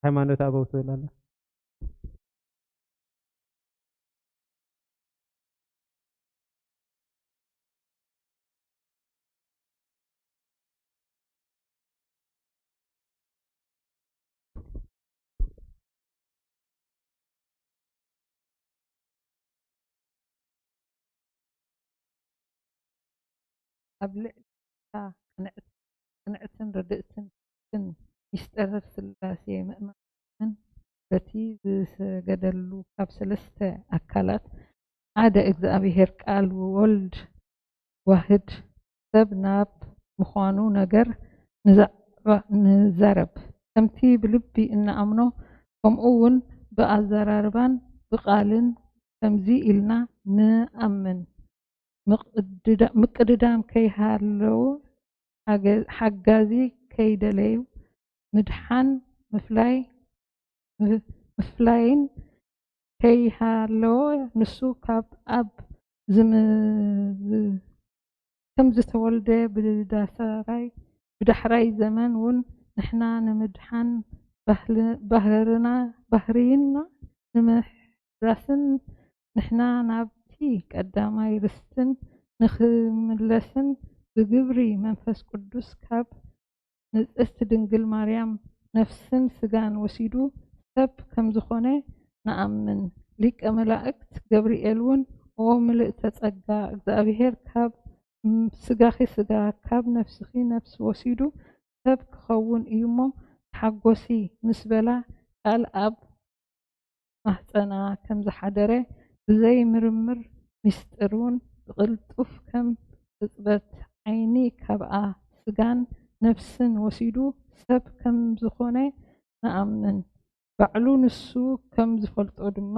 ሃይማኖት ኣበው ትብል ኣላ። ኣብ ልዕሊ እታ ቅንዕት-፣ ቅንዕትን ርድእትን ግን ምስጢረ ስላሴ ምእማን በቲ ዝሰገደሉ ካብ ሰለስተ ኣካላት ሓደ እግዚኣብሔር ቃል ወልድ ዋህድ ሰብ ናብ ምዃኑ ነገር ንዛዕባ-፣ ንዛረብ። ከምቲ ብልቢ እንኣምኖ ከምኡ እውን ብኣዘራርባን ብቓልን ከምዚ ኢልና ንኣምን። ምቕድዳ-፣ ምቅድዳም ከይሃለዉ ሓገ-፣ ሓጋዚ ከይደለዩ ምድሓን ምፍላይ ም-፣ ምፍላይን ከይሃለዎ ንሱ ካብ ኣብ ዝም-፣ ዝ-፣ ከም ዝተወልደ ብዳሳራይ ብዳሕራይ ዘመን እውን ንሕና ንምድሓን ባህል-፣ ባህርና፣ ባህርይና ንምሕዳስን ንሕና ናብቲ ቀዳማይ ርስትን ንኽምለስን ብግብሪ መንፈስ ቅዱስ ካብ ንጽህቲ ድንግል ማርያም ነፍስን ስጋን ወሲዱ ሰብ ከም ዝኾነ ንኣምን። ሊቀ መላእክት ገብርኤል እውን ኦ ምልእተ ጸጋ እግዚኣብሔር ካብ ም-፣ ስጋኺ ስጋ ካብ ነፍስኺ ነፍስ ወሲዱ ሰብ ክኸውን እዩ እሞ ተሓጎሲ ምስ በላ ቃል ኣብ ማህፀና ከም ዝሓደረ ብዘይ ምርምር ምስጢር እውን ብቕልጡፍ ከም ቅጽበት ዓይኒ ካብኣ ስጋን ነፍስን ወሲዱ ሰብ ከም ዝኾነ ንኣምን። ባዕሉ ንሱ ከም ዝፈልጦ ድማ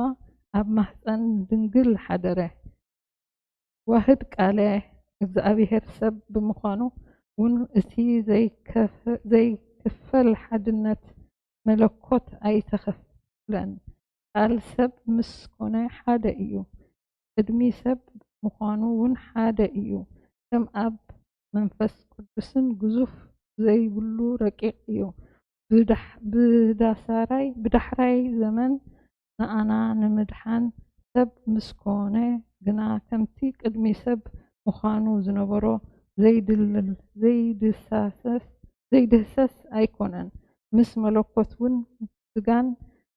ኣብ ማህፀን ድንግል ሓደረ። ዋህድ ቃለ እግዚኣብሔር ሰብ ብምዃኑ እውን እቲ ዘይከፈ-፣ ዘይክፈል ሓድነት መለኮት ኣይተኸፍለን። ቃል ሰብ ምስ ኮነ ሓደ እዩ። ቅድሚ ሰብ ምዃኑ እውን ሓደ እዩ። ከም ኣብ መንፈስ ቅዱስን ግዙፍ ዘይብሉ ረቂቕ እዩ። ብዳሕ-፣ ብዳሳራይ፣ ብዳሕራይ ዘመን ንኣና ንምድሓን ሰብ ምስ ኮነ ግና ከምቲ ቅድሚ ሰብ ምዃኑ ዝነበሮ ዘይድልል፣ ዘይድሳሰስ፣ ዘይድህሰስ ኣይኮነን። ምስ መለኮት እውን ስጋን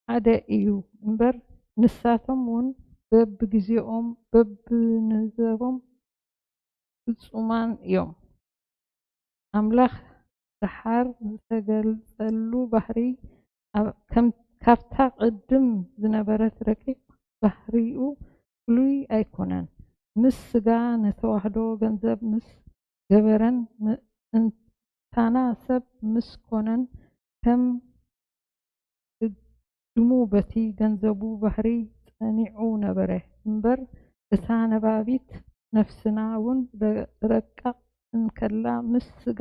ሓደ እዩ እምበር ንሳቶም እውን በብግዜኦም በብንዘቦም ፍጹማን እዮም። ኣምላኽ ደሓር ዝተገልጸሉ ባህሪ ኣብ-፣ ከም-፣ ካብታ ቅድም ዝነበረት ረቂቕ ባህሪኡ ፍሉይ ኣይኮነን። ምስ ስጋ ንተዋህዶ ገንዘብ ምስ ገበረን ምእንታና ሰብ ምስ ኮነን ከም ዕድሙ በቲ ገንዘቡ ባህሪ ጸኒዑ ነበረ እምበር፣ እታ ነባቢት ነፍስና እውን ረ-፣ ረቃቕ እንከላ፣ ምስ ስጋ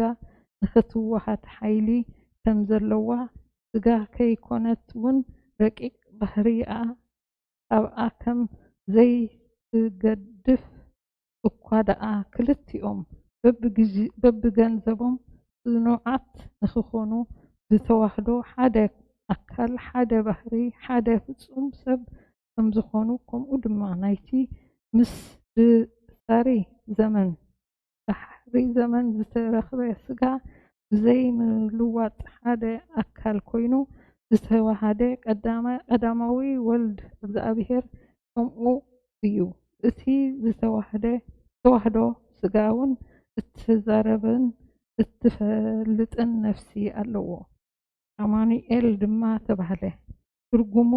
ንኽትወሃድ ሓይሊ ከም ዘለዋ፣ ስጋ ከይኮነት እውን ረቂቕ ባህሪኣ ኣብኣ ከም ዘይትገድፍ እኳ ደኣ፣ ክልቲኦም በብግዚ-፣ በብገንዘቦም ጽኑዓት ንኽኾኑ፣ ብተዋህዶ ሓደ ኣካል፣ ሓደ ባህሪ፣ ሓደ ፍጹም ሰብ ከም ዝኾኑ፣ ከምኡ ድማ ናይቲ ምስ ድሳሪ ዘመን፣ ድሕሪ ዘመን ዝተረኽበ ስጋ ብዘይ ምልዋጥ ሓደ ኣካል ኮይኑ ዝተዋሃደ ቀዳማ-፣ ቀዳማዊ ወልድ እግዚኣብሔር ከምኡ እዩ። እቲ ዝተዋህደ፣ ዝተዋህዶ ስጋ እውን እትዛረብን እትፈልጥን ነፍሲ ኣለዎ። ኣማኑኤል ድማ ተባህለ። ትርጉሙ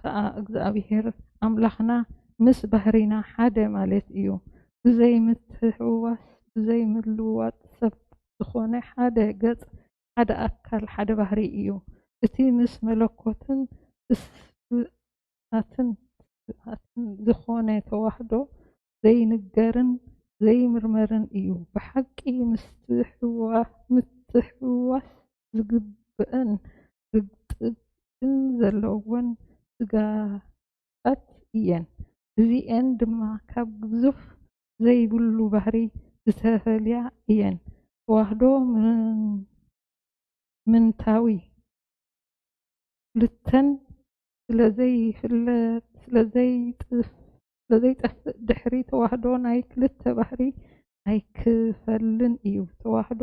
ከኣ እግዚኣብሔር ኣምላኽና ምስ ባህሪና ሓደ ማለት እዩ። ብዘይ ምትሕውዋስ፣ ብዘይ ምልዋጥ ሰብ ዝኾነ ሓደ ገጽ፣ ሓደ ኣካል፣ ሓደ ባህሪ እዩ። እቲ ምስ መለኮትን ትስብእትን ዝኾነ ተዋህዶ ዘይንገርን ዘይምርመርን እዩ። ብሓቂ ምስትሕዋ-፣ ምትሕውዋስ ዝግብእን ርጥብን ዘለወን ስጋታት እየን። እዚኤን ድማ ካብ ግዙፍ ዘይብሉ ባህሪ ዝተፈልያ እየን። ተዋህዶ ምን-፣ ምንታዊ ክልተን ስለ ዘይፍለጥ፣ ስለ ዘይጥፍ-፣ ስለ ዘይጠፍእ ድሕሪ ተዋህዶ ናይ ክልተ ባህሪ ኣይክፈልን እዩ። ተዋህዶ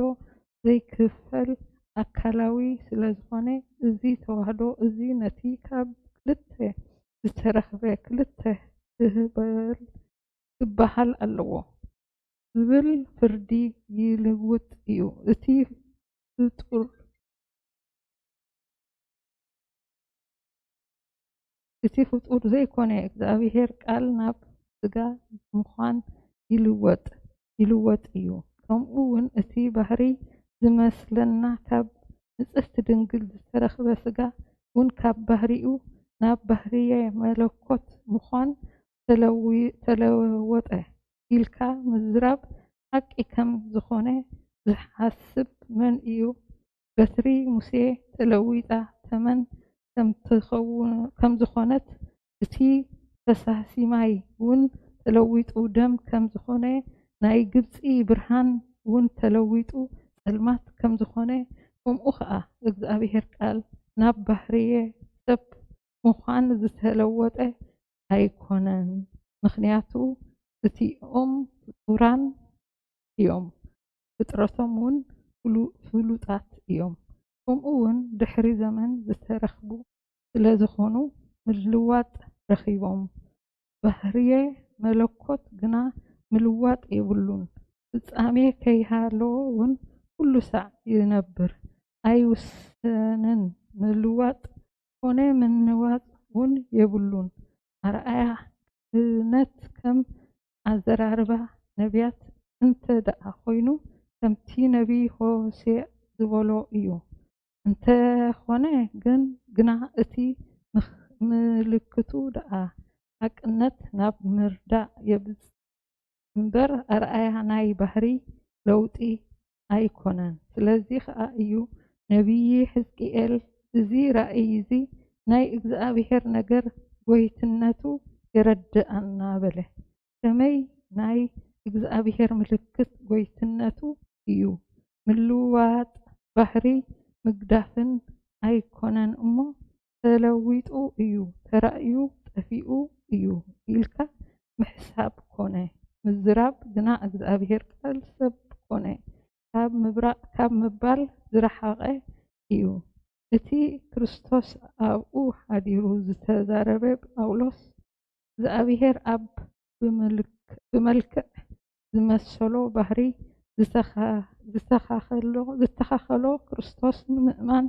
ዘይክፈል ኣካላዊ ስለ ዝኾነ፣ እዚ ተዋህዶ እዚ ነቲ ካብ ክልተ ዝተረኽበ ክልተ ክበል ክበሃል ኣለዎ። ዝብል ፍርዲ ይልውጥ እዩ። እቲ ፍጡር እቲ ፍጡር ዘይኮነ እግዚኣብሔር ቃል ናብ ስጋ ምዃን ይልወጥ ይልወጥ እዩ። ከምኡ እውን እቲ ባህሪ ዝመስለና ካብ ንጽሕቲ ድንግል ዝተረኽበ ስጋ እውን ካብ ባህሪኡ ናብ ባህርየ መለኮት ምዃን ተለዊ- ተለወጠ ኢልካ ምዝራብ ሓቂ ከም ዝኾነ ዝሓስብ መን እዩ? በትሪ ሙሴ ተለዊጣ ተመን ከም ዝኾነት እቲ ፈሳሲ ማይ እውን ተለዊጡ ደም ከም ዝኾነ ናይ ግብፂ ብርሃን እውን ተለዊጡ ፀልማት ከም ዝኾነ ከምኡ ከዓ እግዚኣብሔር ቃል ናብ ባህርየ ሰብ ምዃን ዝተለወጠ ኣይኮነን። ምኽንያቱ እቲኦም ፍጡራን እዮም፣ ፍጥረቶም እውን ፍሉ- ፍሉጣት እዮም። ከምኡ እውን ድሕሪ ዘመን ዝተረኽቡ ስለ ዝኾኑ ምልዋጥ ረኺቦም። ባህርየ መለኮት ግና ምልዋጥ የብሉን። ፍጻሜ ከይሃለዎ እውን ኩሉ ሳዕ ይነብር፣ ኣይውሰንን። ምልዋጥ ኮነ ምንዋጽ እውን የብሉን። ኣርኣያ ክህነት ከም ኣዘራርባ ነቢያት እንተ ደኣ ኮይኑ ከምቲ ነቢ ሆሴዕ ዝበሎ እዩ። እንተኾነ ግን ግና እቲ ምኽ- ምልክቱ ደኣ ሓቅነት ናብ ምርዳእ የብጽ እምበር ኣርኣያ ናይ ባህሪ ለውጢ ኣይኮነን። ስለዚ ኸኣ እዩ ነቢይ ሕዝቅኤል እዚ ራእይ እዚ ናይ እግዚኣብሔር ነገር ጎይትነቱ የረድኣና በለ። ከመይ ናይ እግዚኣብሔር ምልክት ጎይትነቱ እዩ። ምልዋጥ ባህሪ ምግዳፍን ኣይኮነን እሞ ተለዊጡ እዩ፣ ተራእዩ ጠፊኡ እዩ ኢልካ ምሕሳብ ኮነ ምዝራብ ግና እግዚኣብሔር ቃል ሰብ ኮነ ካብ ምብራቕ ካብ ምባል ዝረሓቐ እዩ። እቲ ክርስቶስ ኣብኡ ሓዲሩ ዝተዛረበ ጳውሎስ እግዚኣብሔር ኣብ ብመልክዕ ዝመሰሎ ባህሪ ዝተኻኸሎ ክርስቶስ ንምእማን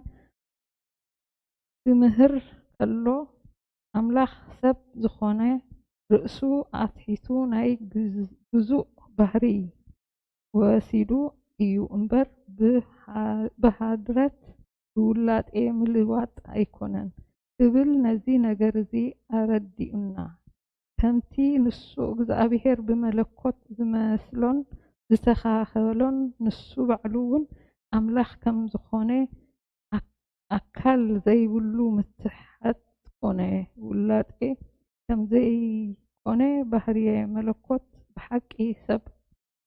ክምህር ከሎ ኣምላኽ ሰብ ዝኾነ ርእሱ ኣትሒቱ ናይ ግዙእ ባህሪ ወሲዱ እዩ እምበር ብሃድረት ብውላጤ ምልዋጥ ኣይኮነን ክብል ነዚ ነገር እዚ ኣረዲኡና። ከምቲ ንሱ እግዚኣብሔር ብመለኮት ዝመስሎን ዝተኻኸሎን ንሱ ባዕሉ እውን ኣምላኽ ከም ዝኾነ ኣካል ዘይብሉ ምትሓት ኮነ ውላጤ ከም ዘይኮነ ባህርየ መለኮት ብሓቂ ሰብ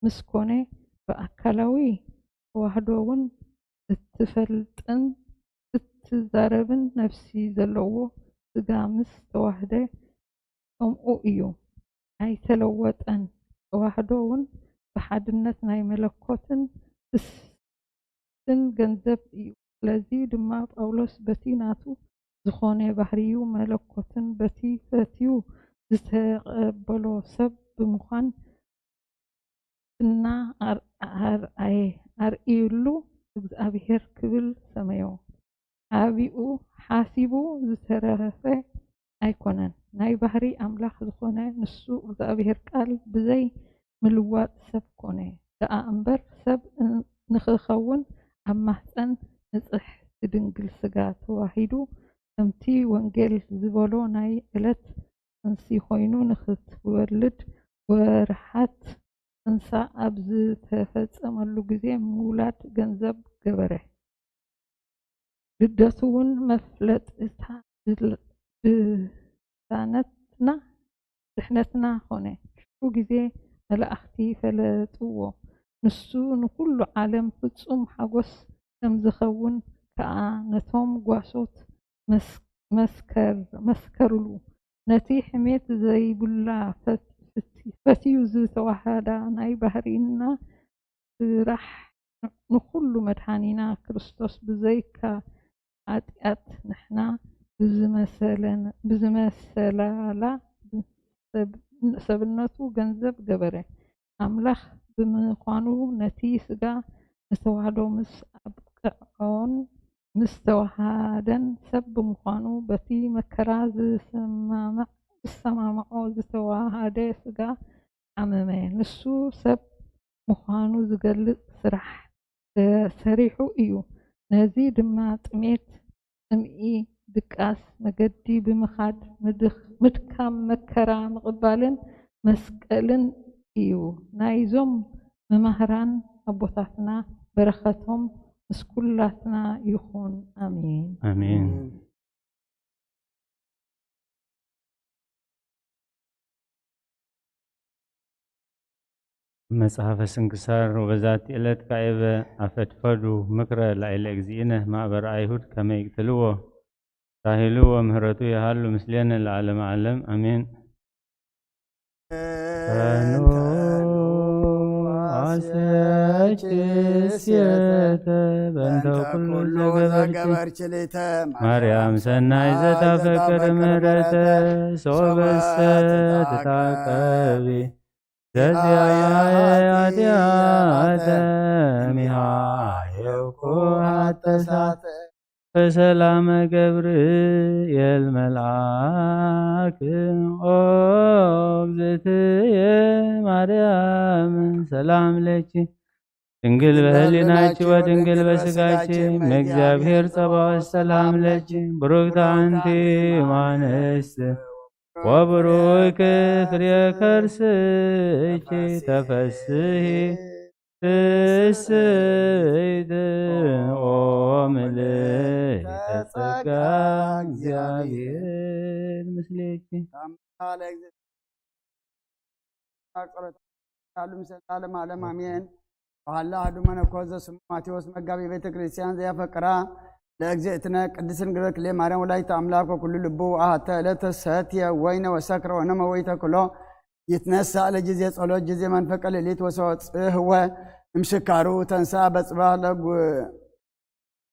ምስ ኮነ ብኣካላዊ ተዋህዶ እውን እትፈልጥን እትዛረብን ነፍሲ ዘለዎ ስጋ ምስ ተዋህደ ከምኡ እዩ፣ ኣይተለወጠን። ተዋህዶ እውን ብሓድነት ናይ መለኮትን ፍስን ገንዘብ እዩ። ስለዚ ድማ ጳውሎስ በቲ ናቱ ዝኾነ ባህርዩ መለኮትን በቲ ፈትዩ ዝተቐበሎ ሰብ ብምዃን እና ኣርኣየ ኣርእዩሉ እግዚኣብሔር ክብል ሰመዮ። ሓቢኡ ሓሲቡ ዝተረፈ ኣይኮነን። ናይ ባህሪ ኣምላኽ ዝኾነ ንሱ እግዚኣብሔር ቃል ብዘይ ምልዋጥ ሰብ ኮነ። ደኣ እምበር ሰብ ንኽኸውን ኣብ ማህፀን ንጽሕቲ ድንግል ስጋ ተዋሂዱ ከምቲ ወንጌል ዝበሎ ናይ ዕለት ጥንሲ ኮይኑ ንኽትወልድ ወርሓት ጥንሳ ኣብ ዝተፈጸመሉ ግዜ ምውላድ ገንዘብ ገበረ። ልደቱ እውን መፍለጢታ ድል- ድሳነትና ድሕነትና ኾነ። ሽዑ ግዜ መላእኽቲ ፈለጥዎ። ንሱ ንኹሉ ዓለም ፍጹም ሓጎስ ከም ዝኸውን ከኣ ነቶም ጓሶት መስ- መስከር- መስከሩሉ። ነቲ ሕሜት ዘይብላ ፈት- ፍቲ- ፈትዩ ዝተዋሃዳ ናይ ባህሪና ስራሕ ንኹሉ መድሓኒና ክርስቶስ ብዘይካ ሓጢኣት ንሕና ብዝመሰለን- ብዝመሰላላ ሰብ- ሰብነቱ ገንዘብ ገበረ። ኣምላኽ ብምዃኑ፣ ነቲ ስጋ ንተዋህዶ ምስ ኣብቅዖን ምስ ተዋሃደን፣ ሰብ ብምዃኑ፣ በቲ መከራ ዝሰማማዕ-፣ ዝሰማምዖ ዝተዋሃደ ስጋ ሓመመ። ንሱ ሰብ ምዃኑ ዝገልጽ ስራሕ ሰሪሑ እዩ። ነዚ ድማ ጥሜት፣ ጽምኢ፣ ድቃስ፣ መገዲ ብምኻድ፣ ምድኽ-፣ ምድካም፣ መከራ ምቕባልን መስቀልን እዩ። ናይዞም መማህራን ኣቦታትና በረኸቶም ምስ ኩላትና ይኹን። ኣሜን። ኣሜን። መጽሐፈ ስንክሳር። ወበዛቲ ዕለት ካዕበ ኣፈድፈዱ ምክረ ላዕለ እግዚእነ ማዕበረ ኣይሁድ ከመ ይቅትልዎ ሳሂሉ ወምህረቱ የሃሉ ምስሌነ ለዓለመ ዓለም ኣሜን። ተኑ አሰችስየተ በእንተ ኩሉ ዘገበርኪ ማርያም ሰናይ ዘታፈቅር ምሕረተ ሶበሰ ትታቀቢ ዘዚአየ ኃጢአተ እሚሃ የኩ አተሳተ በሰላመ ገብርኤል መልአክ ኦ እግዝእትየ ማርያም ሰላም ለኪ ድንግል በህሊናኪ ወድንግል በስጋኪ እምእግዚአብሔር ጸባኦት ሰላም ለኪ ብሩክት አንቲ እም አንስት ወብሩክ ፍሬ ከርስኪ ተፈስሒ ፍስሕት ኦ ምልዕተ ጸጋ እግዚአብሔር ምስሌኪ። ቃለ እግዚእነ ጸሎት ቃሉ ምስለ ዓለም ዓለም አሜን። በሃላ አሐዱ መነኮስ ዘስሙ ማቴዎስ መጋቢ ቤተ ክርስቲያን ዘያፈቅራ ለእግዚእትነ ቅድስት ድንግል ክሌ ማርያም ወላዲተ አምላክ ወኩሉ ልቡ አሐተ ዕለተ ሰትየ ወይነ ወሰክረ ወነመ ወይተክሎ ይትነሳ ለጊዜ ጸሎት ጊዜ መንፈቀ ሌሊት ወሰወጽህወ እምስካሩ ተንሳ በጽባህ ለጉ-፣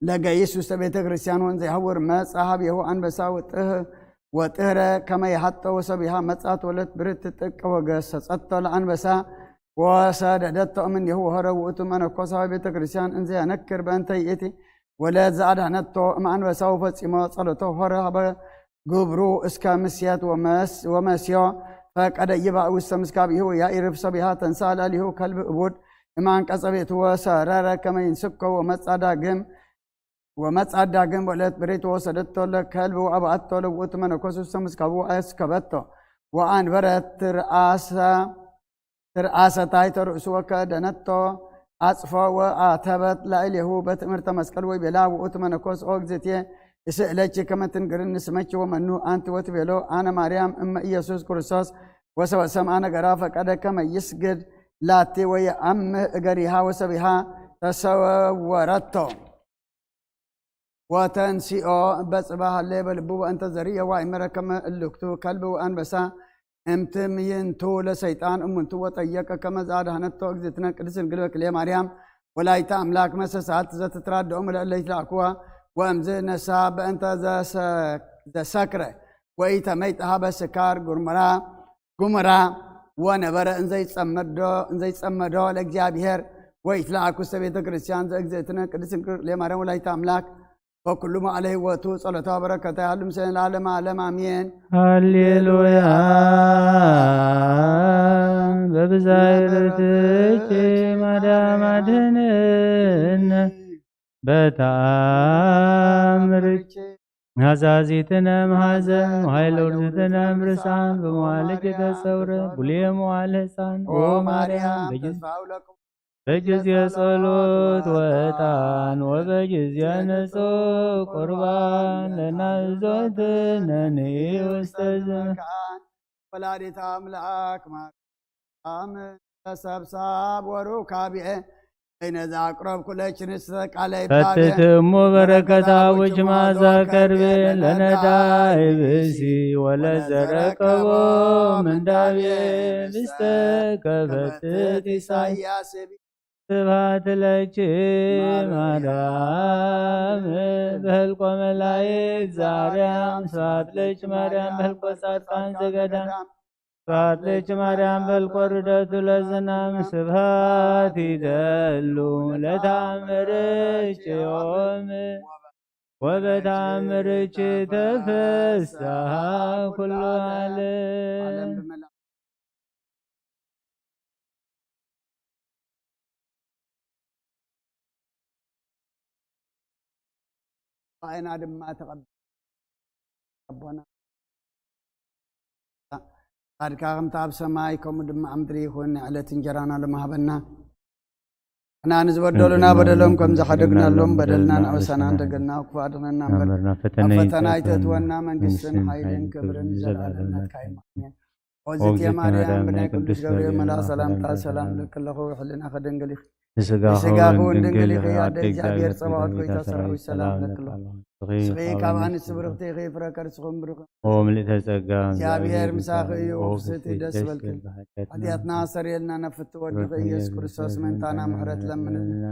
ለገይስ ውስተ ቤተ ክርስቲያን ወንዘ ይሐውር መጻ ሀቤሁ አንበሳ ወጥህ-፣ ወጥህረ ከመ ይሐጦ ወሰቢሃ መጻት ወለት ብርት ጥቀ ወገሰጸቶ ለአንበሳ ወሰደደቶ እምኔሁ ወሆረ ውእቱ መነኮሳዊ ቤተ ክርስቲያን እንዘ ያነክር በእንተ ይእቲ ወለት ዘአድሐነቶ እምአንበሳ ወፈጺሞ ጸሎቶ ሆረ ሀበ ግብሩ እስከ ምስየት ወመስ-፣ ወመስዮ ፈቀደ ይባእ ውስተ ምስካቢሁ ያኢርፍ ሰቢሃ ተንሳ ላሊሁ ከልብ እቡድ እማን ቀጸቤቱ ወሰረረ ከመ ይንስኮ ወመጻ ዳግም ወመጻ ዳግም ወለት ብሬት ወሰደቶ ለከልብ ወአብአቶ ለውእቱ መነኮስ ውስተ ምስካቡ አስከበቶ ወአንበረት ትርአሰ ትርአሰ ታሕተ ርእሱ ወከደነቶ አጽፎ ወአተበት ላዕሌሁ በትእምርተ መስቀል ወይቤላ ውእቱ መነኮስ ኦ እግዝእትየ እስእለኪ ከመ ትንግርኒ ስመኪ ወመኑ አንቲ ወትቤሎ አነ ማርያም እመ ኢየሱስ ክርስቶስ ወሰበ ሰምዐ ነገራ ፈቀደ ከመ ይስግድ ላቲ ወየአምህ እገሪሃ ወሰቢሃ ተሰወረቶ። ወተንሲኦ በጽባህ ሀሌ በልቡ ወእንተ ዘርየ ዋይመረ ከመ እልክቱ ከልብ ወአንበሳ እምትምይንቱ ለሰይጣን እሙንቱ ወጠየቀ ከመ ዘአድሐነቶ እግዝእትነ ቅድስት ድንግል በክልኤ ማርያም ወላዲተ አምላክ መሰሳት ዘትትራድኦም ለእለ ይትላእክዋ ወእምዝ ነሳ በእንተ ዘሰ-፣ ዘሰክረ ወኢተመይጠ ሀበ ስካር ጉርምራ ጉምራ ወነበረ እንዘይጸመዶ እንዘይጸመዶ ለእግዚአብሔር ወይትለአኩ ውስተ ቤተ ክርስቲያን ዘእግዝእትነ ቅድስት ድንግል ማርያም ወላዲተ አምላክ በኩሉ መዓለ ሕይወቱ ጸሎታ በረከታ ያሉ ምስለ ለዓለመ ዓለም አሜን። ሃሌሉያ። በብዛይ ርትኪ ማርያም አድህንነ በተአምርኪ ናዛዚትነ እምሐዘን ወኃይለ ውርዝትነ እምርሳን በመዋልኪ ተሰውረ ብሉየ መዋል ሕፃን ኦ ማርያም በጊዜ ጸሎት ወዕጣን ወበጊዜ ንጹሕ ቁርባን ለናይዞትነ ንኢ ውስተ ዝመካን ወላዲተ አምላክ ማርያም ተሰብሳብ ወሩካቤ በይነ ዘአቅረብኩ ለኪ ንስተ ቃለ ይባቤ ፈትትሙ በረከታ ውጅ ማዛ ከርቤ ለነዳይ ብእሲ ወለዘረከቦ ምንዳቤ ምስተ ከፈትት ኢሳያስ ስብሐት ለኪ ማርያም በህልቆ መላእክት ዘአርያም ስብሐት ለኪ ማርያም በህልቆ ጻድቃን ዘገዳም ስብሐት ለኪ ማርያም በልቆ ርደቱ ለዝናም ስብሐት ይደሉ ለተአምርኪ ዮም ወበተአምርኪ ተፈስሐ ኩሉ ዓለም። ራእይና ድማ ተቐበል ኣቦና። ፍቃድካ ከምቲ ኣብ ሰማይ ከምኡ ድማ ኣብ ምድሪ ይኹን። ዕለት እንጀራና ለማሃበና እና ንዝበደሉና በደሎም ከም ዝሓደግናሎም በደልና ንኣውሳና እንደገና ክፉ ኣድነና እምበር ናብ ፈተና ኣይተእትወና። መንግስትን ሓይልን ክብርን ዘለኣለም ናትካ እዩ። ኣሜን። ኦዝቴ ማርያም ብናይ ቅዱስ ገብርኤል መልኣኽ ሰላምታ ሰላም ልክለኹ። ሕልናኸ ድንግል ኢኺ፣ ንስጋኺ እውን ድንግል ኢኺ። ኣደ እግዚኣብሔር ጸባኦት ጎይታ ሰራዊት ሰላም ለክሎ። ንስኺ ካብ ኣንስቲ ብርኽቲ ኢኺ፣ ፍረ ከርስኹም ብሩኽ። ኦ ምልእተ ጸጋ እግዚኣብሔር ምሳኺ እዩ። ፍስሕቲ ደስ በልኪ። ሓጢኣትና ኣሰርየልና፣ ናብ ፍትወድኺ ኢየሱስ ክርስቶስ ምእንታና ምሕረት ለምንልና።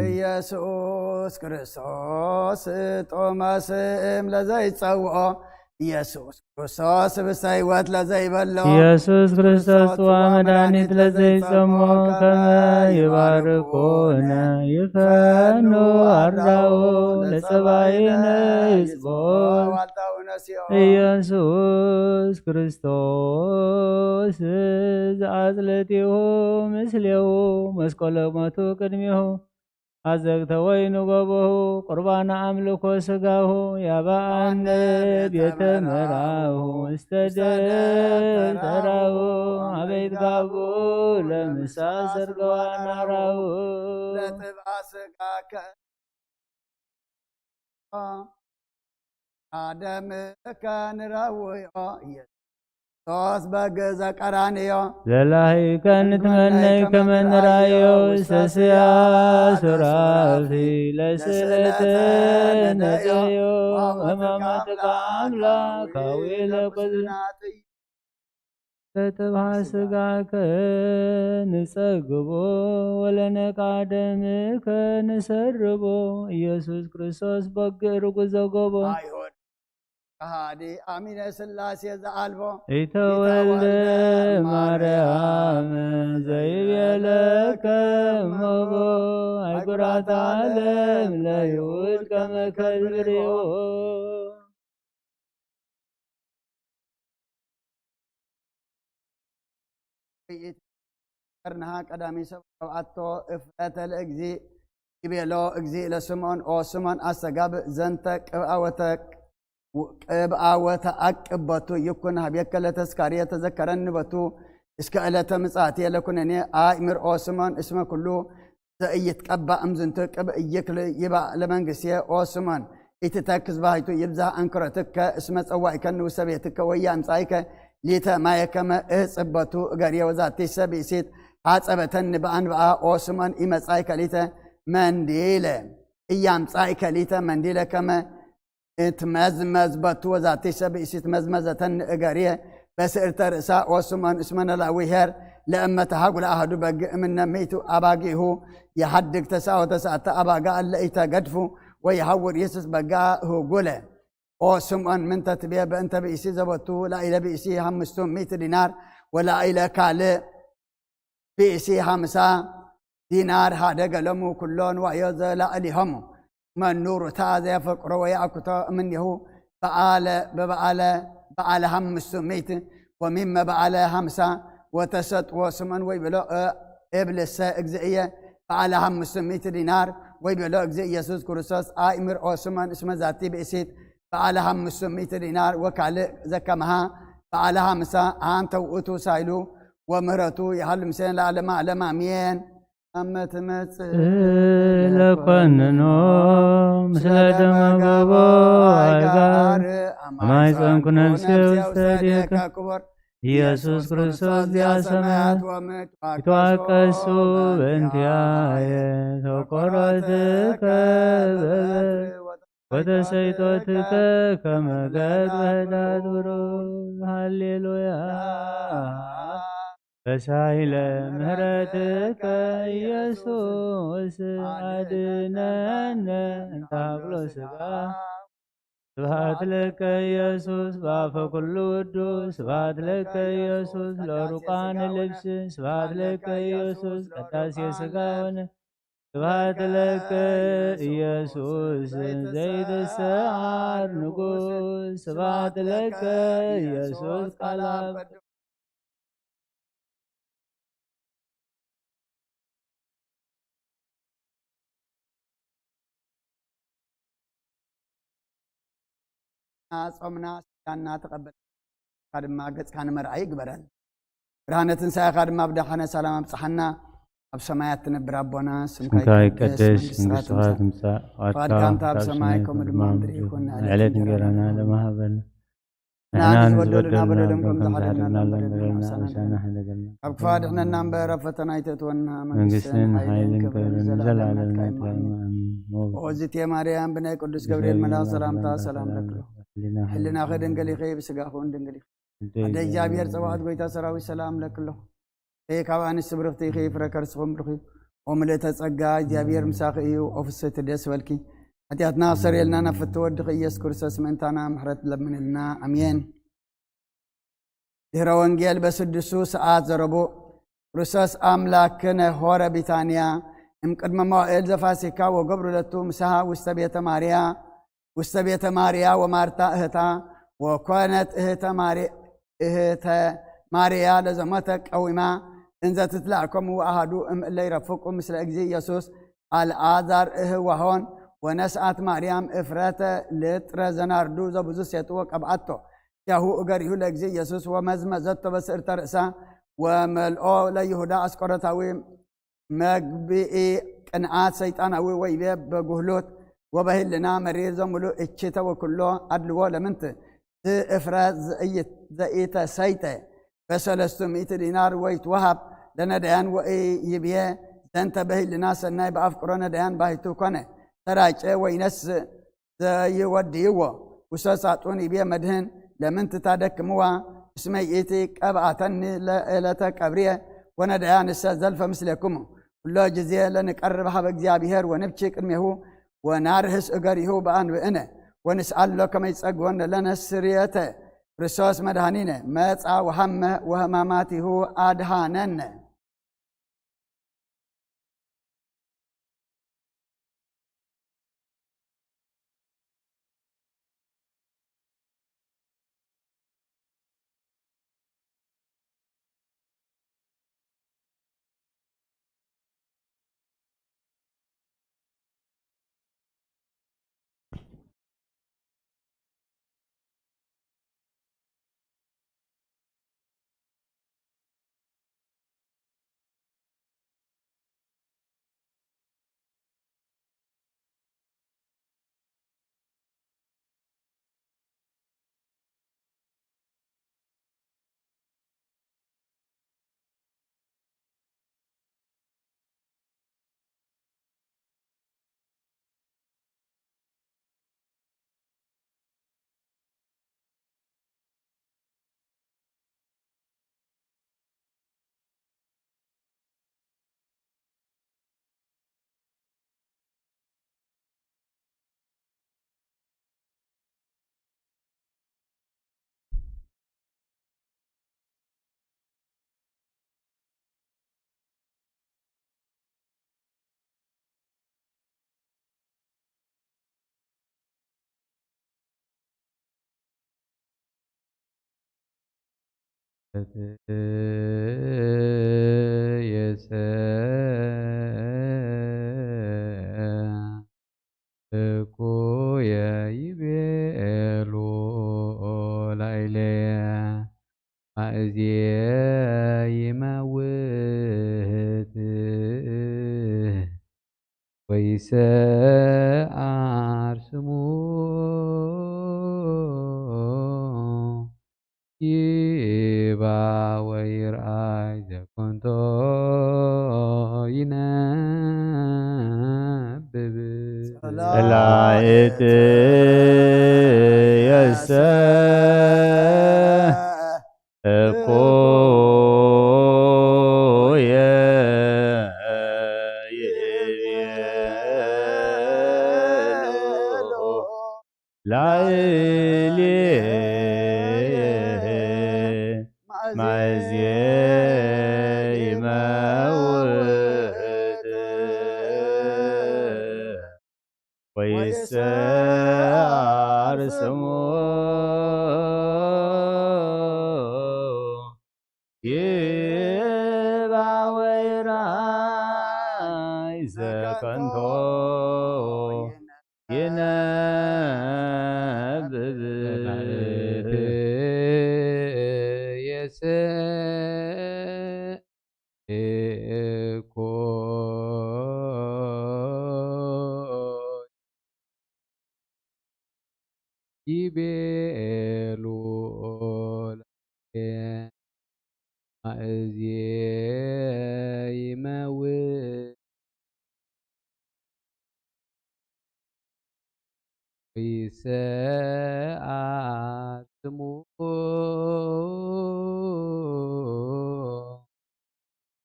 ኢየሱስ ክርስቶስ ጦማስም ለዘይጸውኦ ኢየሱስ ክርስቶስ ብሰ ህይወት ለዘይበሎ ኢየሱስ ክርስቶስ ጽዋ መድኃኒት ለዘይጸሞ ከመ ይባርኮነ ይፈኑ ኣርዳኡ ለጸባይነ ይጽቦ ኢየሱስ ክርስቶስ ዘአጽልቲሁ ምስሌሁ መስቀሎ ሞቱ ቅድሜሁ አዘግተ ወይኑ ገቦሁ ቁርባነ አምልኮ ስጋሁ ያባአነ ቤተ መራሁ ውስተ ደብተራሁ አበይት ጋቡ ለምሳ ሰርገዋ ናራሁ ለጥብአ ስጋከ አደምከ ንረውዮ ኢየሱስ በግ ዘቀራንዮ ዘላሂከ ንትመነይ ከመ ንራዮ ውሰስያ ሱራፊ ለስእለተ ነደዮ ወመማትካ አምላካዊ ለኮዝናትይ ለጥብሃ ስጋከ ንጸግቦ ወለነቃ ደምከ ንሰርቦ ኢየሱስ ክርስቶስ በግ ርጉዘ ጎቦ አይሁድ ከሃዲ አሚነ ስላሴ ዘአልቦ ኢተወልደ ማርያም ዘይቤለከ እመቦ አይጉራት ዓለም ለይሁድ ከመ ከልብርዮ ርእይት ቀርንሃ ቀዳሚ ሰብ ኣብኣቶ እፍረተ ለእግዚእ ይቤሎ እግዚእ ለስምዖን ኦ ስምዖን ኣስተጋብእ ዘንተ ቅብኣወተ ቅብኣወተ ኣቅበቱ ይኩን ሀቤከ ለተስካርየ ተዘከረኒ በቱ እስከ ዕለተ ምጽኣትየ ለኩነኔ ኣእምር ኦ ስምዖን እስመ ኩሉ ዘኢይትቀባእ እምዝንቱ ቅብእ ኢይክል ይባእ ለመንግስትየ ኦ ስምዖን ኢትተክዝ ባሕቱ ይብዛህ አንክሮትከ እስመ ጸዋኢከኒ ውስተ ቤትከ ወኢየአምጻኢከ ሊተ ማየ ከመ እጽበቱ እገርየ ወዛቲ ሰብእሲት ሐጸበተኒ በአንብአ ኦ ስምዖን ኢመጻኢከ ሊተ መንዲለ ኢየአምጻኢከ ሊተ መንዲለ ከመ እትመዝመዝ በቱ ወዛቲ ሰብእሲት መዝመዘተኒ እገርየ በስእርተ ርእሳ ኦ ስምዖን እስመ ነላዊ ኄር ለእመ ተሃጉለ አሐዱ በግዕ እምነ ሚእቱ አባጊሁ የሐድግ ተስዓ ወተስዓተ አባግዕ እለ ኢተገድፉ ወየሐውር ኢየሱስ በግዓ ህጉለ። ኦ ስምዖን ምንተ ትቤ በእንተ ብእሲ ዘበቱ ላኢለ ብእሲ ሐምስቱ ሚእቲ ዲናር ወላኢለ ካልእ ብእሲ ሐምሳ ዲናር ሀደገ ሎሙ ኩሎ ንዋዮ ዘላእሊሆሙ መኑ ሩታ ዘየፈቅሮ ወየአኩቶ እምኔሁ በአለ በበአለ በአለ ሐምስቱ ሚእት ወሚመ በአለ ሐምሳ ወተሰጥዎ ስምዖን ወይቤሎ እብልሰ እግዚእየ በአለ ሐምስቱ ሚእት ዲናር ወይቤሎ እግዚእ ኢየሱስ ክርስቶስ አእምር ኦ ስምዖን እስመ ዛቲ ብእሲት በዓለ ሐምስቱ ሚእቲ ዲናር ወካልእ ዘከመሃ በዓለ ሐምሳ አንተ ውእቱ ሳይሉ ወምህረቱ የሃሉ ምስሌነ ለዓለመ ዓለም አሜን። አመ ትመጽእ ለኮንኖ ምስለ ደመ ገቦ አይጋር አማይ ጸንኩ ነፍሴ ውስተ እዴከ ክቡር ኢየሱስ ክርስቶስ ዚአ ሰማያት ወምድር ይትዋቀሱ በእንቲአየ ተቆሮትከ በበ ወተሰይጦትከ ከመ ገጽ በህዳት ብሩር። ሃሌሉያ። በሳይለ ምህረትከ ኢየሱስ አድነነ እንተ ሀብሎ ስጋ ስብሐት ለከ ኢየሱስ በአፈ ኩሉ ውዱስ። ስብሐት ለከ ኢየሱስ ለሩቃነ ልብስ። ስብሐት ለከ ኢየሱስ ቀዳሴ ሥጋ ወነፍስ። ስብሐት ለከ ኢየሱስ ዘይትሰዓር ንጉስ። ስብሐት ለከ ኢየሱስ ቃል አብ። ጾምና ስጋና ተቐበል፣ ካ ድማ ገጽካ ንመርኣይ ይግበረን። ብርሃነ ትንሳኤኻ ድማ ብደሓነ ሰላም ኣብጽሓና። ኣብ ሰማያት ትነብር ኣቦና፣ ስምካ ስምካ ይቀደስ፣ ይቀደስ፣ መንግስትኻ መንግስትኻ ትምጻእ፣ ትምጻእ፣ ፍቓድካ ፍቓድካ ከምታ ኣብ ኣብ ሰማይ ሰማይ ከምኡ ከምኡ ድማ ኣብ ኣብ ምድሪ ምድሪ ይኹን። ይኹን። ዕለት ዕለት እንጀራና እንጀራና ለማህበን። ንሕና ንሕና ንዝበደሉና ንዝበደሉና በደሎም ከም በደሎም ከም ዝሓደግና ዝሓደግና ንበደለና ንበደለና፣ ንበደለና፣ ንሳና ንሳና ሕደገልና። ካብ ክፉ ኣድሕነና እምበር፣ ኣብ ፈተና ኣይተእትወና። መንግስትን መንግስትን ሓይልን ሓይልን ክብርን ክብርን ዘለኣለም ዘለኣለም ናትካ እዩ። ናትካ እዩ። ኣሜን። ኣሜን። ኦ ዝቴ ማርያም፣ ብናይ ቅዱስ ገብርኤል መልኣኽ ሰላምታ ሰላም ለክሎ። ሕሊናኺ ድንግል ኢኺ፣ ብስጋኺ እውን ድንግል ኢኺ። ኣደ እግዚኣብሔር ጸባኦት ጎይታ ሰራዊት ሰላም ለክሎ። እይ ካብ ኣንስቲ ብርኽቲ ኢኺ፣ ፍረ ከርስኹም ብሩኽ እዩ። ኦ ምልእተ ጸጋ፣ እግዚኣብሔር ምሳኺ እዩ። ኦ ፍስህቲ ደስ በልኪ። ሓጢኣትና ክሰርየልና ናብ ፍትወ ወድኺ ኢየሱስ ክርስቶስ ምእንታና ምሕረት ለምንልና። ኣሜን። ድህረ ወንጌል በስድሱ ሰዓት ዘረቡዕ። ክርስቶስ ኣምላክነ ሆረ ቢታንያ እምቅድመ መዋእል ዘፋሲካ ወገብሩ ለቱ ምሳሃ ውስተ ቤተ ማርያ ውስተ ቤተ ማርያ ወማርታ እህታ ወኮነት እህተ ማሪ-፣ እህተ ማርያ ለዘሞተ ቀዊማ እንዘ ትትላእኮሙ ወኣሃዱ እምእለ ይረፍቁ ምስለ እግዚእ ኢየሱስ ኣልዓዛር እህዋሆን ወነስኣት ማርያም እፍረተ ልጥረ ዘናርዱ ዘብዙ ሴጡ ወቀብኣቶ ያሁ እገሪሁ ለእግዚእ ኢየሱስ ወመዝመዘቶ በስእርተ ርእሳ ወመልኦ ለይሁዳ ኣስቆሮታዊ መግብኢ ቅንዓት ሰይጣናዊ ወይቤ በጉህሉት ወበህልና መሪር ዘምሉ እችተ ወኩሎ ኣድልዎ ለምንት ትእፍረ ዘኢተ ሰይጠ በሰለስቱ ሚእቲ ዲናር ወይትወሃብ ለነዳያን ወኢይብየ ዘንተ በህልና ሰናይ በአፍቅሮ ነዳያን ባይቱ ኮነ ተራጨ ወይነስ ዘይወድይዎ ውሰሳጡን ይቤ መድህን ለምንት ታደክምዋ እስመ ይእቲ ቀብኣተኒ ለእለተ ቀብርየ ወነዳያ ንሰ ዘልፈ ምስሌኩም ኩሎ ጊዜ ለንቀርብ ሀበ እግዚኣብሔር ወንብኪ ቅድሜሁ ወናርህስ እገሪሁ በአንብእነ ወንስኣሎ ከመ ይጸግወነ ለነ ስርየተ ክርስቶስ መድኃኒነ መጻ ወሐመ ወሕማማቲሁ አድኃነነ። የሰ እኩየ ይቤሉ ላይሌ ማእዜ ይመውት ወይሰዓር ስሙ ይባ ወይርኣይ ዘኮንቶ ይነብብ። ጸላእት የሰ እኮ ይመውት ወይሰዓር ስሙ ይባ ወይራይ ዘከንቶ ይነብብ የሰ እኮ ይቤሉ ላዕሌ ማእዜ ይመውት ይሰዓር ስሙ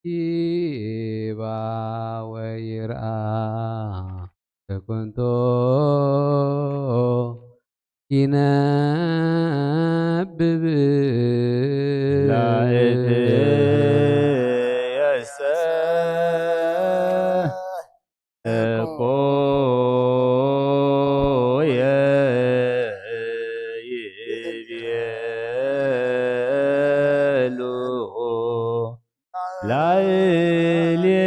ይባ ወይርኣ ተኮንቶ ይነብብ ላእትየሰ እኮየ ይቤሉ ላዕሌየ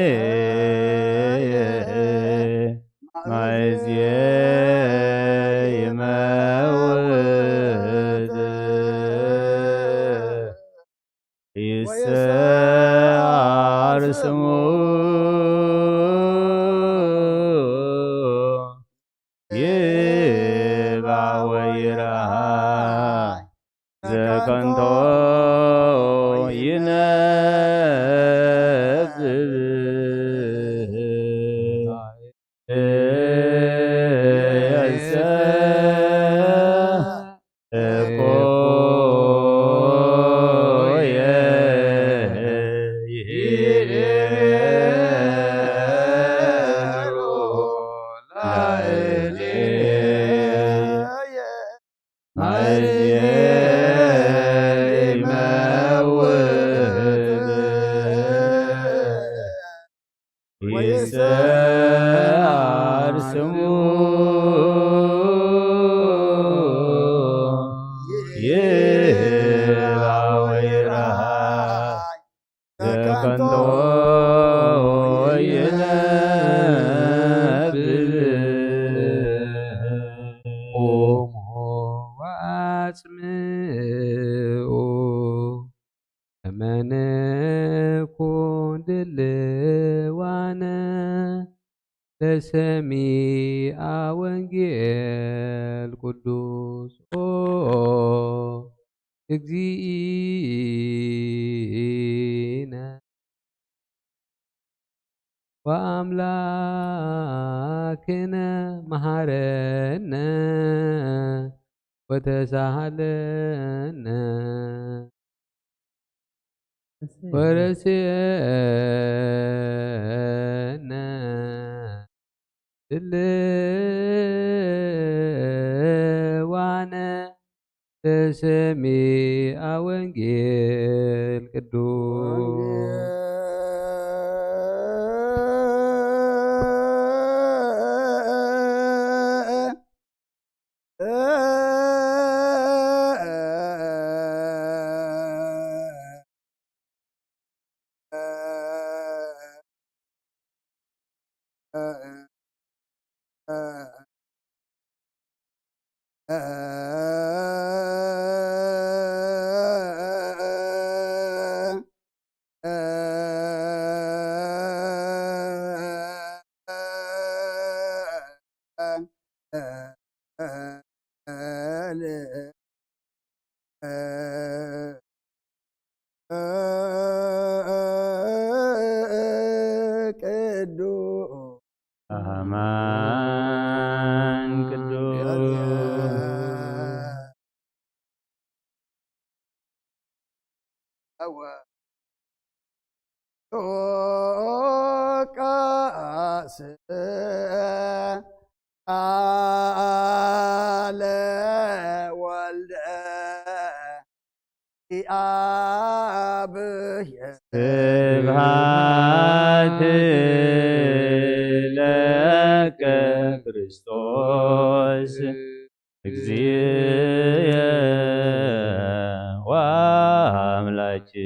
ማእዜ ይመውት ይሰዓር ስሙ ይባ ወይራይ ዘከንቶ ይነብብ የሰ እኮየ ይቤሉ ላዕሌየ ማእዜ ይመውት ይሰዓር ስሙ ይባ ወይራይ ዘከንቶ ይነብብ ቁሙ ወአጽምኡ ከመ ንኩን ድልዋነ ለሰሚዐ ወንጌል ቅዱስ ኦ እግዚእነ ወአምላክነ መሐረነ ወተሳሃለነ ወረስየነ ድልዋነ ለሰሚዐ ወንጌል ቅዱስ። ቅዱስ አማን ቅዱስ ቃስ ቃለ ወልደ ስብሐት ለከ ክርስቶስ እግዚእየ ወአምላክየ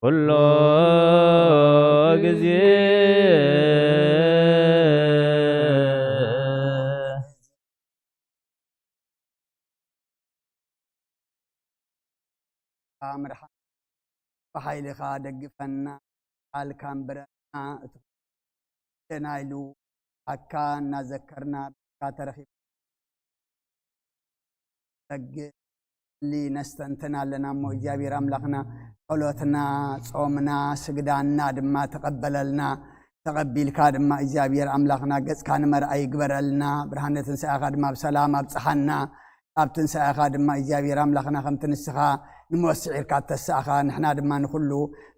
ኩሎ ግዜ። ኣምርሓ ብሓይልኻ ደግፈና፣ ቃልካ ንበረና፣ እቲ ናይሉ ኣካ እናዘከርና ብካ ተረኺብ ሰግእ ሊ ነስተንትን ኣለና እሞ እግዚኣብሔር ኣምላኽና ጸሎትና፣ ጾምና፣ ስግዳና ድማ ተቐበለልና። ተቐቢልካ ድማ እግዚኣብሔር ኣምላኽና ገጽካ ንመርኣይ ይግበረልና። ብርሃነ ትንሳኤኻ ድማ ብሰላም ኣብጽሓና። ኣብ ትንሳኤኻ ድማ እግዚኣብሔር ኣምላኽና ከምቲ ንስኻ ንሞት ስዒርካ እተሳእኻ ንሕና ድማ ንኹሉ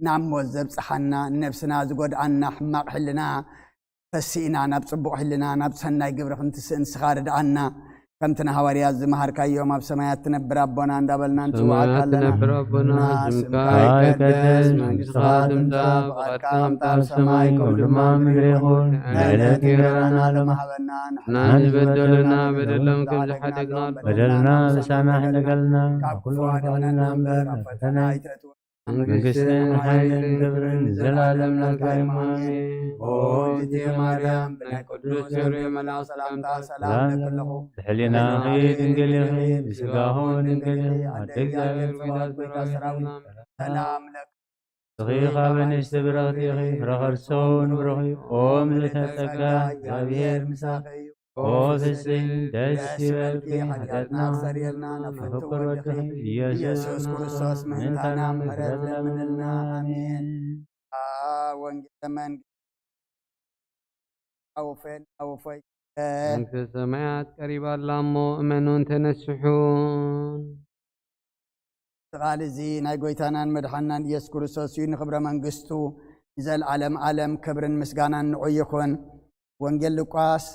ናብ ሞት ዘብጽሓና ንነብስና ዝጎድኣና ሕማቕ ሕልና ተሲእና ናብ ጽቡቕ ሕልና ናብ ሰናይ ግብሪ ክንትስእ ንስኻ ርድኣና። ከምቲ ንሃዋርያት ዝመሃርካዮም ኣብ ሰማያት ትነብር ኣቦና እንዳበልና ንጽውዓካ ሰማያት ኣለና። ትነብር ኣቦና፣ ስምካ ስምካ ይቀደስ፣ ይቀደስ፣ መንግስትኻ መንግስትኻ ትምጻእ፣ ትምጻእ፣ ፍቓድካ ፍቓድካ ከምታ ኣብ ሰማይ ከምኡ ድማ ኣብ ምድሪ ይኹን። ናይ ዕለት ዕለት እንጀራና እንጀራና ሎሚ ሃበና፣ ንሕና ንሕና ንዝበደሉና ዝበደሉና በደሎም ከም ዝበደሉና ዝሓደግና በደልና ምሳና ሕደገልና፣ ካብ ክፉ ኣድሕነና እምበር ኣብ ፈተና ኣይተእትወና። መንግስትን ሓይልን ክብርን ንዘለኣለም ናትካ እዩ። ኣሜን። ኦ እግዝእትየ ማርያም፣ ብናይ ቅዱስ ገብርኤል መልኣክ ሰላምታ ሰላም እብለኪ ኣለኹ። ብሕሊናኺ ድንግል ኢኺ፣ ብስጋኹ ድንግል ኢኺ፣ ኣደ እግዚኣብሔር፣ ጓል ጎይታ ሰራዊት፣ ሰላም ለኪ። ንስኺ ካብ ኣንስቲ ብርኽቲ ኢኺ፣ ፍረ ከርስኺ እውን ብሩኽ እዩ። ኦ ምልዕተ ጸጋ፣ እግዚኣብሔር ምሳኺ እዩ። ኦ ፍስሒ፣ ደስ ይበልኪ፣ ሓጢኣትና ክሰርየልና፣ ነፍቅር ወድኺ ኢየሱስ ኢየሱስ ክርስቶስ ምእንታና ምሕረት ለምንልና። ኣሜን። አ፣ ወንጌል መንግስት ኣውፈን ኣውፈይ። መንግስተ ሰማያት ቀሪባ ኣላ እሞ እመኑን ተነስሑን። እዚ ቃል እዚ ናይ ጎይታናን መድሓናን ኢየሱስ ክርስቶስ እዩ። ንኽብረ መንግስቱ ንዘለዓለም ዓለም ክብርን ምስጋናን ንዑ ይኹን። ወንጌል ሉቃስ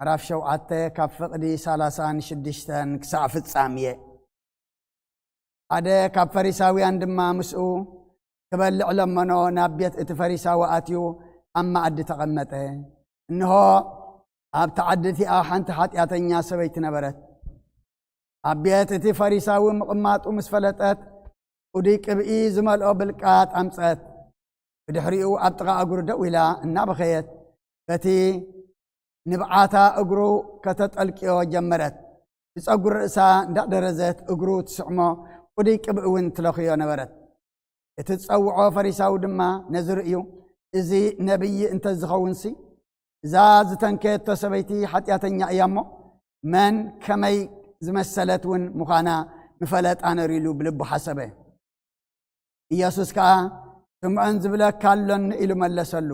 ምዕራፍ ሸውዓተ ካብ ፍቕዲ ሰላሳን ሽዱሽተን ክሳዕ ፍጻሜ። ሓደ ካብ ፈሪሳውያን ድማ ምስኡ ክበልዕ ለመኖ፣ ናብ ቤት እቲ ፈሪሳዊ ኣትዩ ኣብ መኣዲ ተቐመጠ። እንሆ ኣብቲ ዓዲ እቲኣ ሓንቲ ሓጢኣተኛ ሰበይቲ ነበረት። ኣብ ቤት እቲ ፈሪሳዊ ምቕማጡ ምስ ፈለጠት፣ ቅዱይ ቅብኢ ዝመልኦ ብልቃጥ ኣምጸት። ብድሕሪኡ ኣብ ጥቓ እግሩ ደው ኢላ እናበኸየት፣ በቲ ንብዓታ እግሩ ከተጠልቅዮ ጀመረት። ብጸጉሪ ርእሳ እንዳደረዘት እግሩ ትስዕሞ፣ ቅዱይ ቅብኢ እውን ትለኽዮ ነበረት። እቲ ዝጸውዖ ፈሪሳዊ ድማ ነዚ ርእዩ፣ "እዚ ነቢይ እንተ ዝኸውንሲ፣ እዛ ዝተንከየቶ ሰበይቲ ሓጢኣተኛ እያ እሞ፣ መን ከመይ ዝመሰለት እውን ምዃና ምፈለጣ ነይሩ" ኢሉ ብልቡ ሓሰበ። ኢየሱስ ከኣ፣ "ስምዖን ዝብለካ ኣሎኒ" ኢሉ መለሰሉ።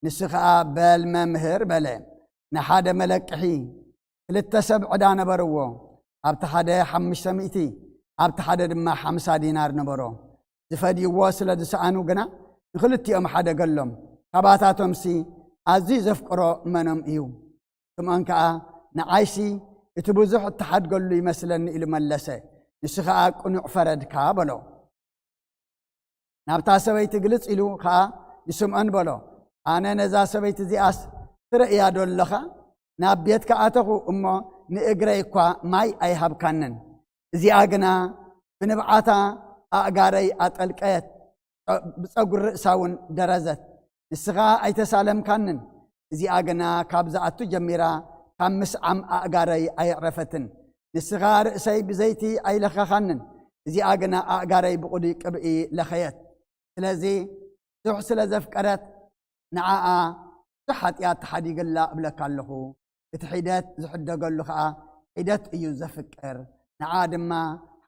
ንሱ ኸኣ፣ "በል መምህር" በለ። ንሓደ መለቅሒ ክልተ ሰብ ዕዳ ነበርዎ። ኣብቲ ሓደ ሓሙሽተ ሚእቲ፣ ኣብቲ ሓደ ድማ ሓምሳ ዲናር ነበሮ። ዝፈድይዎ ስለ ዝሰኣኑ ግና ንኽልቲኦም ሓደገሎም። "ካባታቶምሲ ኣዝዩ ዘፍቅሮ መኖም እዩ?" ስምዖን ከኣ፣ "ንዓይሲ እቲ ብዙሕ እተሓድገሉ ይመስለኒ" ኢሉ መለሰ። ንሱ ኸኣ፣ "ቅኑዕ ፈረድካ" በሎ። ናብታ ሰበይቲ ግልጽ ኢሉ ኸኣ ንስምዖን በሎ፣ "ኣነ ነዛ ሰበይቲ እዚኣስ ትርእያ ዶ ኣለኻ? ናብ ቤትካ ኣተኹ እሞ ንእግረይ እኳ ማይ ኣይሃብካንን። እዚኣ ግና ብንብዓታ ኣእጋረይ ኣጠልቀየት፣ ብጸጉሪ ርእሳ እውን ደረዘት። ንስኻ ኣይተሳለምካንን። እዚኣ ግና ካብ ዝኣቱ ጀሚራ ካብ ምስዓም ኣእጋረይ ኣየዕረፈትን። ንስኻ ርእሰይ ብዘይቲ ኣይለኸኻንን። እዚኣ ግና ኣእጋረይ ብቕዱይ ቅብኢ ለኸየት። ስለዚ ብዙሕ ስለ ዘፍቀረት ንዓኣ ብዙሕ ሓጢኣት ተሓዲግላ እብለካ ኣለኹ። እቲ ሒደት ዝሕደገሉ ኸኣ ሒደት እዩ ዘፍቅር። ንዓ ድማ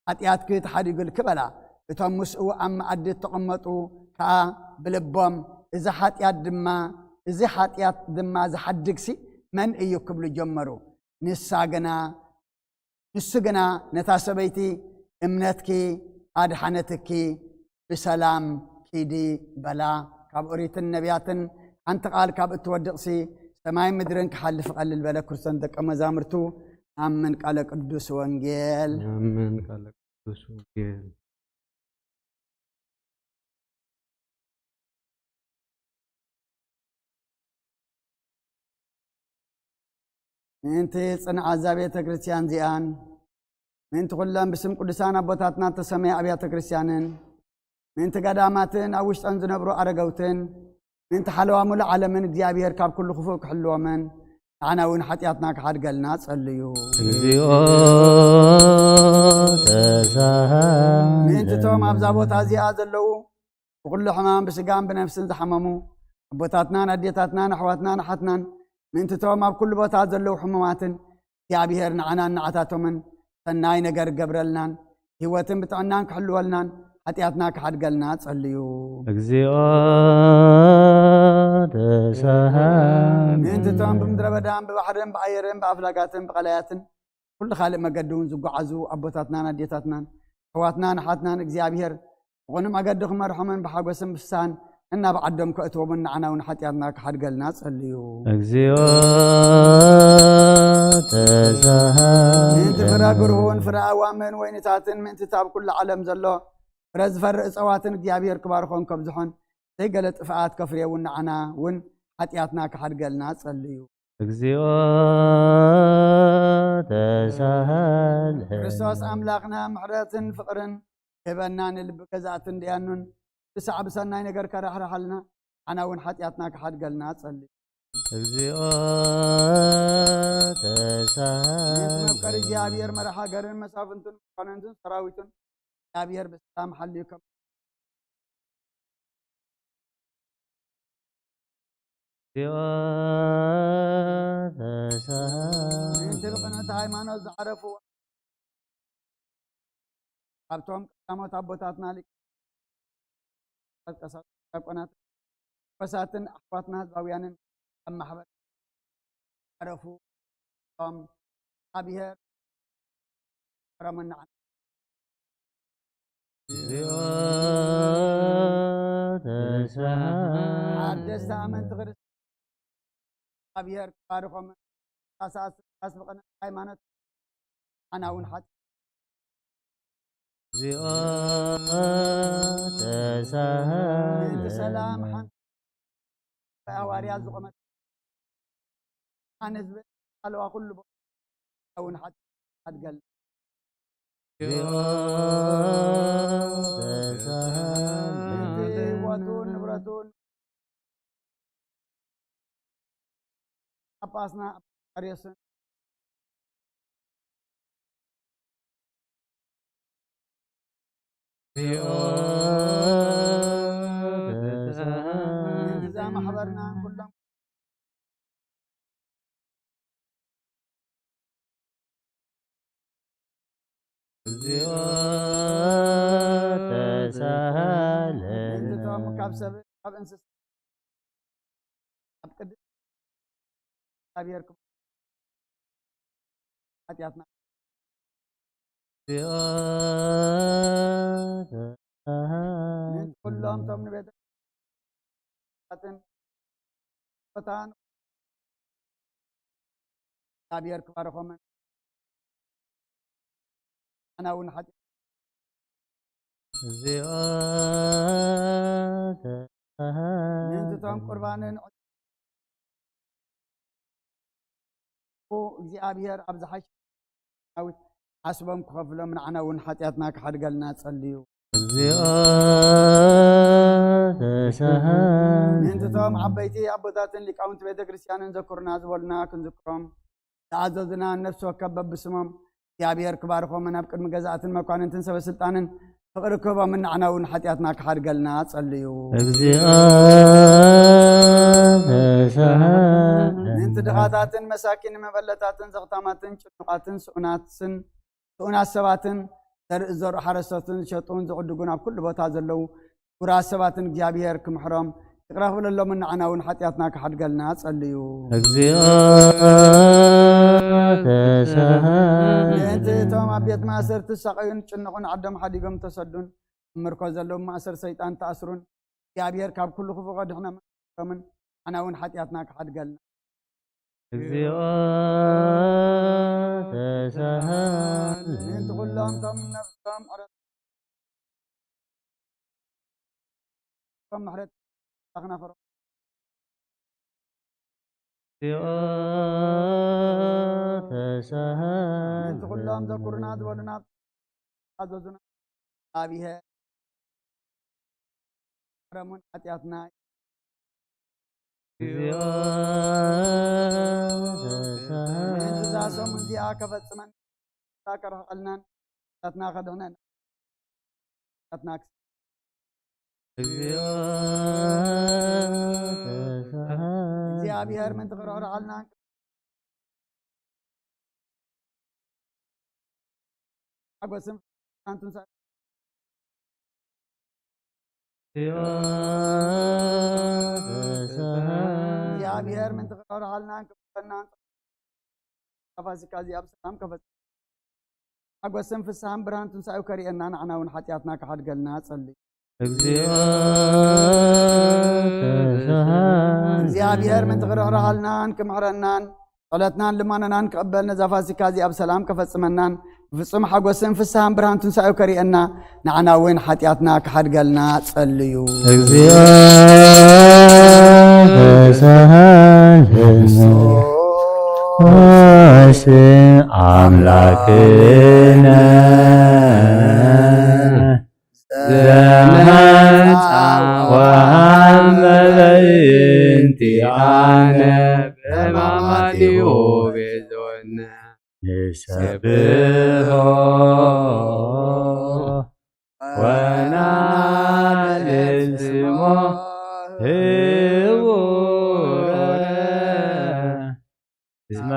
ሓጢኣትኪ ተሓዲጉልኪ በላ። እቶም ምስኡ ኣብ መኣዲ እተቐመጡ ከኣ ብልቦም፣ "እዚ ሓጢኣት ድማ፣ እዚ ሓጢኣት ድማ ዝሓድግሲ መን እዩ?" ክብሉ ጀመሩ። ንሳ ግና፣ ንሱ ግና ነታ ሰበይቲ፣ "እምነትኪ ኣድሓነትኪ፣ ብሰላም ኪዲ" በላ። ካብ ኦሪትን ነቢያትን ሓንቲ ቃል ካብ እትወድቕሲ ሰማይ ምድርን ክሓልፍ ቀልል በለ። ክርስቶን ደቀ መዛሙርቱ ኣምን ቃለ ቅዱስ ወንጌል። ኣምን ቃለ ቅዱስ ወንጌል። ምእንቲ ጽንዓት እዛ ቤተ ክርስቲያን እዚኣን፣ ምእንቲ ኩለን ብስም ቅዱሳን ኣቦታትና እተሰመያ ኣብያተ ክርስቲያንን፣ ምእንቲ ገዳማትን ኣብ ውሽጠን ዝነብሩ ኣረገውትን፣ ምእንቲ ሓለዋ ሙሉእ ዓለምን እግዚኣብሔር ካብ ኩሉ ክፉእ ክሕልዎምን፣ ንዓና እውን ሓጢኣትና ክሓድገልና ጸልዩ። እግዚኦ ተሳሃ ምእንቲ እቶም ኣብዛ ቦታ እዚኣ ዘለዉ፣ ብኹሉ ሕማም ብስጋን ብነፍስን ዝሓመሙ፣ ኣቦታትናን ኣዴታትናን ኣሕዋትናን ኣሓትናን፣ ምእንቲ እቶም ኣብ ኩሉ ቦታ ዘለዉ ሕሙማትን፣ እግዚኣብሔር ንዓናን ንዓታቶምን ሰናይ ነገር ገብረልናን፣ ህይወትን ብጥዕናን ክሕልወልናን፣ ሓጢኣትና ክሓድገልና ጸልዩ። እግዚኦ ተሳሃ ምእንቲ እቶም ብምድረ በዳን ብባሕርን ብኣየርን ብኣፍላጋትን ብቐላያትን፣ ኩሉ ካልእ መገዲ እውን ዝጓዓዙ ኣቦታትናን ኣዴታትናን፣ ኣሕዋትናን ኣሓትናን እግዚኣብሔር ብቕኑዕ መገዲ ክመርሖምን ብሓጎስን ብፍስሃን እናብ ዓዶም ከእትዎምን ንዓና እውን ሓጢኣትና ክሓድገልና ጸልዩ። እግዚኦ ተሳሃ ምእንቲ ፍረ ግርሁን ፍረ ኣዋምን ወይንታትን ምእንቲ ኣብ ኩሉ ዓለም ዘሎ ፍረ ዝፈሪ እጸዋትን እግዚኣብሔር ክባርኾን ከብዝሖን ዘይገለ ጥፍኣት ከፍርየውን ንዓና እውን ሓጢኣትና ክሓድገልና ጸልዩ። እግዚኦ ተሳሃል ክርስቶስ ኣምላኽና ምሕረትን ፍቕርን ክህበና ንልቢ ገዛእትን ደያኑን ብሳዕ ብሰናይ ነገር ከራሕርሓልና፣ ዓና እውን ሓጢኣትና ክሓድገልና ጸልዩ። እግዚኦ ተሳሃል መፍቀሪ እግዚኣብሔር መራሕ ሃገርን መሳፍንቱን መኳንንቱን ሰራዊቱን እግዚኣብሔር ብሰላም ሓልዩ ከም እግዚኦ ተሳሃል ምእንቲ ብቕንዕቲ ሃይማኖት ዝዓረፉ ካብቶም ቀዳሞት ኣቦታትና ሊቃውንት ቀሳውስትን ዲያቆናትን ቆሳትን ኣሕዋትና ህዝባውያንን ኣብ ማሕበር ዓረፉ ም እግዚኣብሔር ክረመና እግዚኦ ተሳሃል ሓደስቲ ኣመንቲ ክርስቶስ እግዚኣብሔር ክባርኾም ሳሳስ ብቐነ ሃይማኖት ዓና እውን ሓጢ እግዚኦ ተሳሃል ምእንቲ ሰላም ሓንቲ ሃዋርያ ዝቆመት ኣነ ዝብል ኣለዋ ኩሉ ቦታ እውን ሓድገል እግዚኦ ተሳሃል ምእንቲ ህይወቱን ንብረቱን ጳጳስና ኣሪዮስን እግዚኦ ተሳሃል እዛ ማሕበርና ኩሎም እግዚኦ ተሳሃል እንቶም ካብ ሰብ ካብ እንስሳ ኣብ ቅድሚ እግዚኣብሔር ክብሩ ሓጢኣትና እግዚኦ ተሳሃል ምእንቲ ኩሎም እቶም ንቤተ ክርስቲያንን ቦታን እግዚኣብሔር ክባርኾምን ኣና እውን ሓጢ እግዚኦ ተሳሃል ምእንቲ እቶም ቁርባንን እግዚኣብሔር ኣብ ዝሓሸ ናዊት ሓስቦም ክኸፍሎም ንዓና እውን ሓጢኣትና ክሓድገልና ጸልዩ። እግዚኦ ተሳሃል ምእንቲ እቶም ዓበይቲ ኣቦታትን ሊቃውንቲ ቤተ ክርስቲያንን ዘኩርና ዝበሉና ክንዝክሮም ዝኣዘዙና ነፍሲ ወከፍ በብስሞም እግዚኣብሔር ክባርኾምን ኣብ ቅድሚ ገዛእትን መኳንንትን ሰበ ስልጣንን ፍቕሪ ክህቦምን ንዓና እውን ሓጢኣትና ክሓድገልና ጸልዩ። እግዚኦ ተሳሃል ምእንቲ ድኻታትን መሳኪን መበለታትን ዘኽታማትን ጭኑቓትን ስኡናትን ስኡናት ሰባትን ዘርኢ ዝዘርኡ ሓረስቶትን ዝሸጡን ዝዕድጉን ኣብ ኩሉ ቦታ ዘለዉ ጉራት ሰባትን እግዚኣብሔር ክምሕሮም ይቕረ ክብለሎምን ንዓና እውን ሓጢኣትና ክሓድገልና ጸልዩ። እግዚኦ ተሳሃል ምእንቲ እቶም ኣብ ቤት ማእሰርቲ ዝሳቐዩን ጭንቑን ዓዶም ሓዲጎም ተሰዱን ኣብ ምርኮ ዘለዉ ማእሰር ሰይጣን ተኣስሩን እግዚኣብሔር ካብ ኩሉ ክፉእ ከድሕኖምን ንዓና እውን ሓጢኣትና ክሓድገልና። እግዚኦ ተሳሃል ምእንቲ ኩሎም እቶም ነፍሶም ዕረፍቲ፣ እቶም ምሕረት ኣምላኽና ክረኽቡ እግዚኦ ተሳሃል ምእንቲ ኩሎም ዘኩሩና ዝበሉና ኣዘዙና ኣብሔር። ማረሙን ሓጢኣትና። እግዚኦ ተሳሃል ምእንቲ እዛ ሰሙን እዚኣ ከፈጽመን ከርሕቐልናን ሓጢኣትና ከድሕነን ሓጢኣትና ክስ- እግዚኦ ተሳሃል እግዚኣብሔር ምእንቲ ክርሕርሓልናን ሓጎስን ሓንቱን ሳ- እግዚኣብሔር ምእንቲ ክረርሃልናን ክብረናን ፋሲካ እዚኣ ብሰላም ከፈጽ ሓጎስን ፍስሃን ብርሃን ትንሳኤው ከርእየና ንዓና እውን ሓጢኣትና ክሓድገልና ጸልዩ። እግዚኦ ተሳሃል እግዚኣብሔር ምእንቲ ክርሕርሃልናን ክምሕረናን ጸሎትናን ልማኖናን ክቕበል ነዛ ፋሲካ እዚኣ ብሰላም ከፈጽመናን ብፍጹም ሓጎስን ፍስሃን ብርሃን ትንሳኤው ከርእየና ንዓና እውን ሓጢኣትና ክሓድገልና ጸልዩ። እግዚኦ ተሳሃል ኣምላክነ ዘመጻ ወሃመ በእንቲኣነ በማማቲሁ ቤዞነ ንሰብሖ ወናዕልል ስሞ ህቡረ እስመ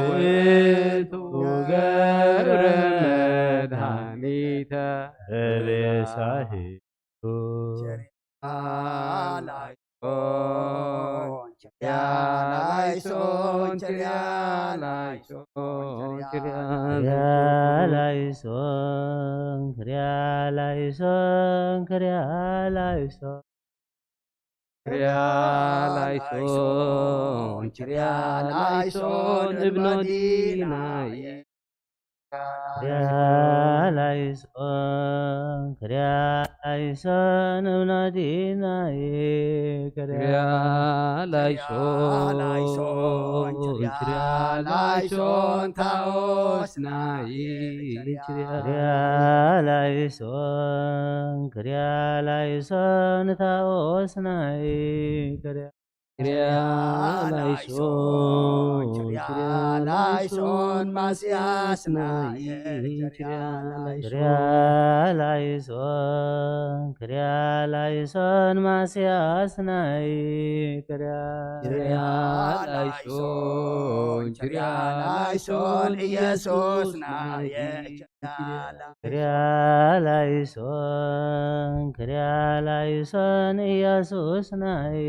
ውእቱ ገብረ መድኃኒተ ሬሳሂ። ላይሶን ችርያ ላይሶን እብኖ ዲናየ። ችርያ ላይሶን ችርያ ላይሶን እብኖ ዲናየ። ችርያ ላይሶን ችርያ ላይሶን ታኦስናየ። ችርያ ላይሶን ችርያ ላይሶን ታኦስናየ። ችርያ ችርያ ላይሶን ችርያ ላይሶን ማስያስናየ። ችርያ ላይሶን ችርያ ላይሶን ችርያ ላይሶን ማስያስናየ። ችርያ ችርያ ላይሶን ችርያ ላይሶን ኢየሱስናየ። ችርያ ላይሶን ችርያ ላይሶን ኢየሱስናየ።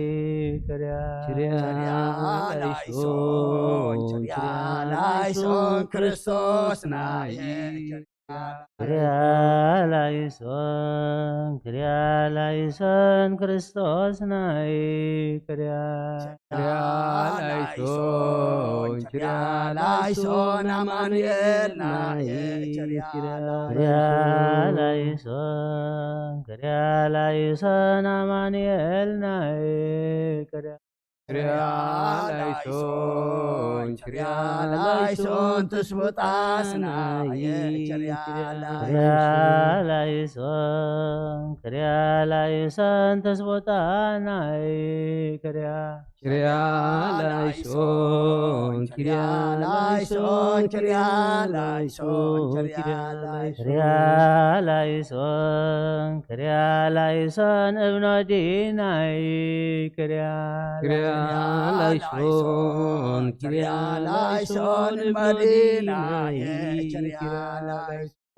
ችርያ ችርያ ላይሶን ችርያ ላይሶን ክርስቶስናየ። ችርያ ላይሶን ችርያ ላይሶን ክርስቶስናየ። ችርያ ችርያ ላይሶን ችርያ ላይሶን ኣማኑኤልናየ። ችርያ ችርያ ላይሶን ችርያ ላይሶን ኣማኑኤልናየ። ችርያ ችርያ ላይሶን ችርያ ላይሶን ትስቡጣስናየ። ችርያ ችርያ ላይሶን ላይሶን ችርያ ላይሶን ትስቡጣናየ። ችርያ ችርያ ላይሶን ችርያ ላይሶን ችርያ ላይሶን ችርያ ላይሶን ችርያ ላይሶን ችርያ ላይሶን እብኖ ዲናየ። ችርያ ችርያ ላይሶን ችርያ ላይሶን እብኖ ዲናየ። ችርያ ላይሶን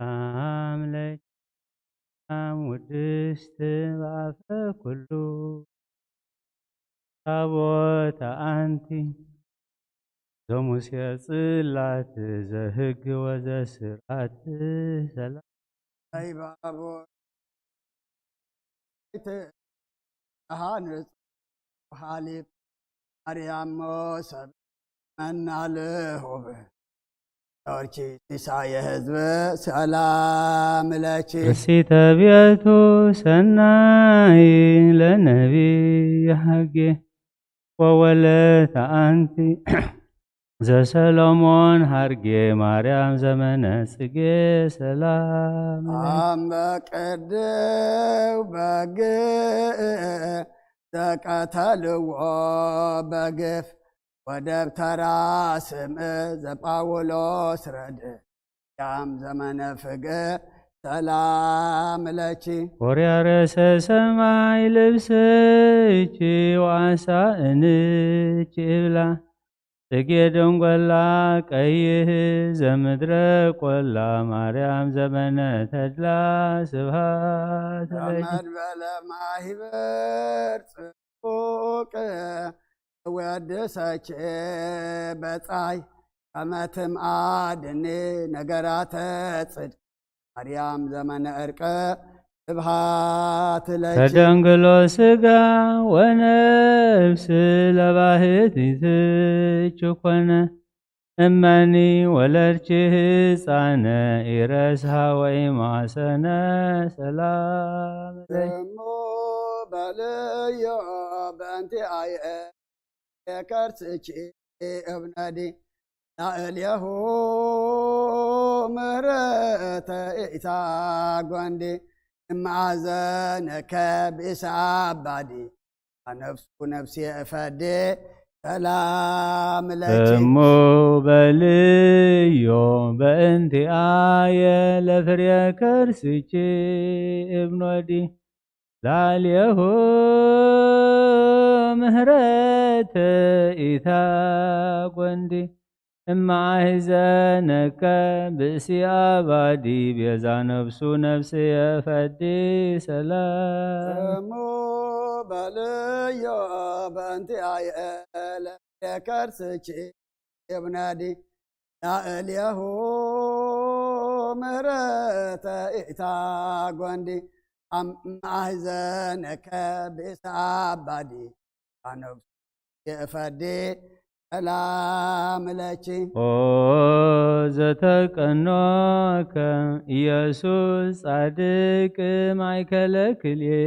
ኣምለክ ውድስት በአፈ ኩሉ ታቦት ኣንቲ ዘሙሴ ጽላት ዘህግ ወዘስራት ሰላም። ኣይ ባቦ ኣይተ ሃንጽ ሃሊብ ማርያም ሞሰብ መናልሁብ ኦርቺ ሲሳየ ህዝብ ሰላም ለቺ። ርሲተ ቤቱ ሰናይ ለነቢይ ሐጌ ወወለተ ኣንቲ ዘሰሎሞን ሐርጌ ማርያም ዘመነ ጽጌ ሰላም ለኪ። ኣመ ቅድው በግእ ዘቀተልዎ በግፍ ወደብተራ ስም ዘጳውሎስ ረድ ያም ዘመነ ፍግ ሰላም ለኪ። ሆርያ ርእሰ ሰማይ ልብስኪ ወአሳእንኪ እብላ ጽጌ ደንጎላ ቀይህ ዘምድረ ቆላ ማርያም ዘመነ ተድላ ስብሃት ለኪ። መድበለ ማሂበር ጽቡቅ ወድሰች በጻይ ከመትም አድኒ ነገራተ ጽድ ማርያም ዘመነ ዕርቀ ስብሃት ለኪ። ተደንግሎ ስጋ ወነፍስ ለባህቲትች ኮነ እመኒ ወለድኪ ህፃነ ኢረስሃ ወይ ማሰነ ሰላም ለኪ። እሞ በልዮ በእንቲ አየ የከርስኪ እብነዲ ላእሌሁ ምህረተ ኢታ ጓንዲ እማዘነከ ብእሳባዲ ነፍሱ ነፍሲ እፈዴ ሰላም ለኪ። እሞ በልዮ በእንቲ አየ ለፍሬ ከርስኪ እብኖዲ ላሌሁ ምህረት ኢታ ጎንዲ እማሂዘነከ ብእሲ አባዲ ቤዛ ነፍሱ ነፍሲ የፈዲ ሰላም እሙ በልዮ በእንቲ አየ ለፍሬ ከርስኪ እብነዲ ላእሌሁ ምህረተ ኢታ ጎንዲ አማሕዘነከ ብእሳባዲ አነብሱ የእፈዲ ሰላም ለኪ። ኦ ዘተቀኖከ ኢየሱስ ጻድቅ ማእከለ ክልኤ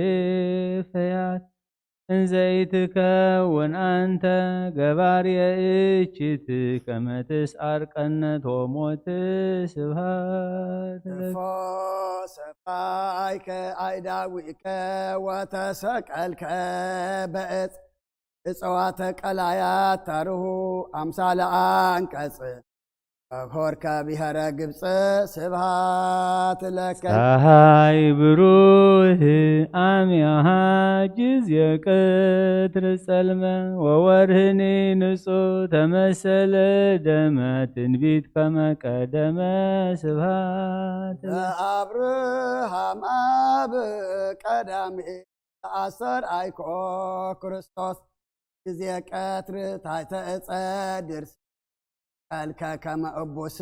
ፈያት እንዘ ኢትከውን አንተ ገባርየ እኪት ከመ ትስዓር ቀነት ወሞት ስብሐት ለኪ። እፎ ሰፋይከ አይዳዊከ ወተሰቀልከ በእጽ እጽዋተ ቀላያት ታርሁ አምሳለ አንቀጽ ሆርከ ብሔረ ግብጽ ስብሃት ለከ። ፀሐይ ብሩህ አሚሃ ጊዜ ቀትር ጸልመ ወወርህኒ ንጹህ ተመሰለ ደመ ትንቢት ከመ ቀደመ ስብሃት ለከ። ለአብርሃም አብ ቀዳሚ ተአሰር አይኮ ክርስቶስ ጊዜ ቀትር ታሕተ እፀ ድርስ ቀልከ ከመ እቡስ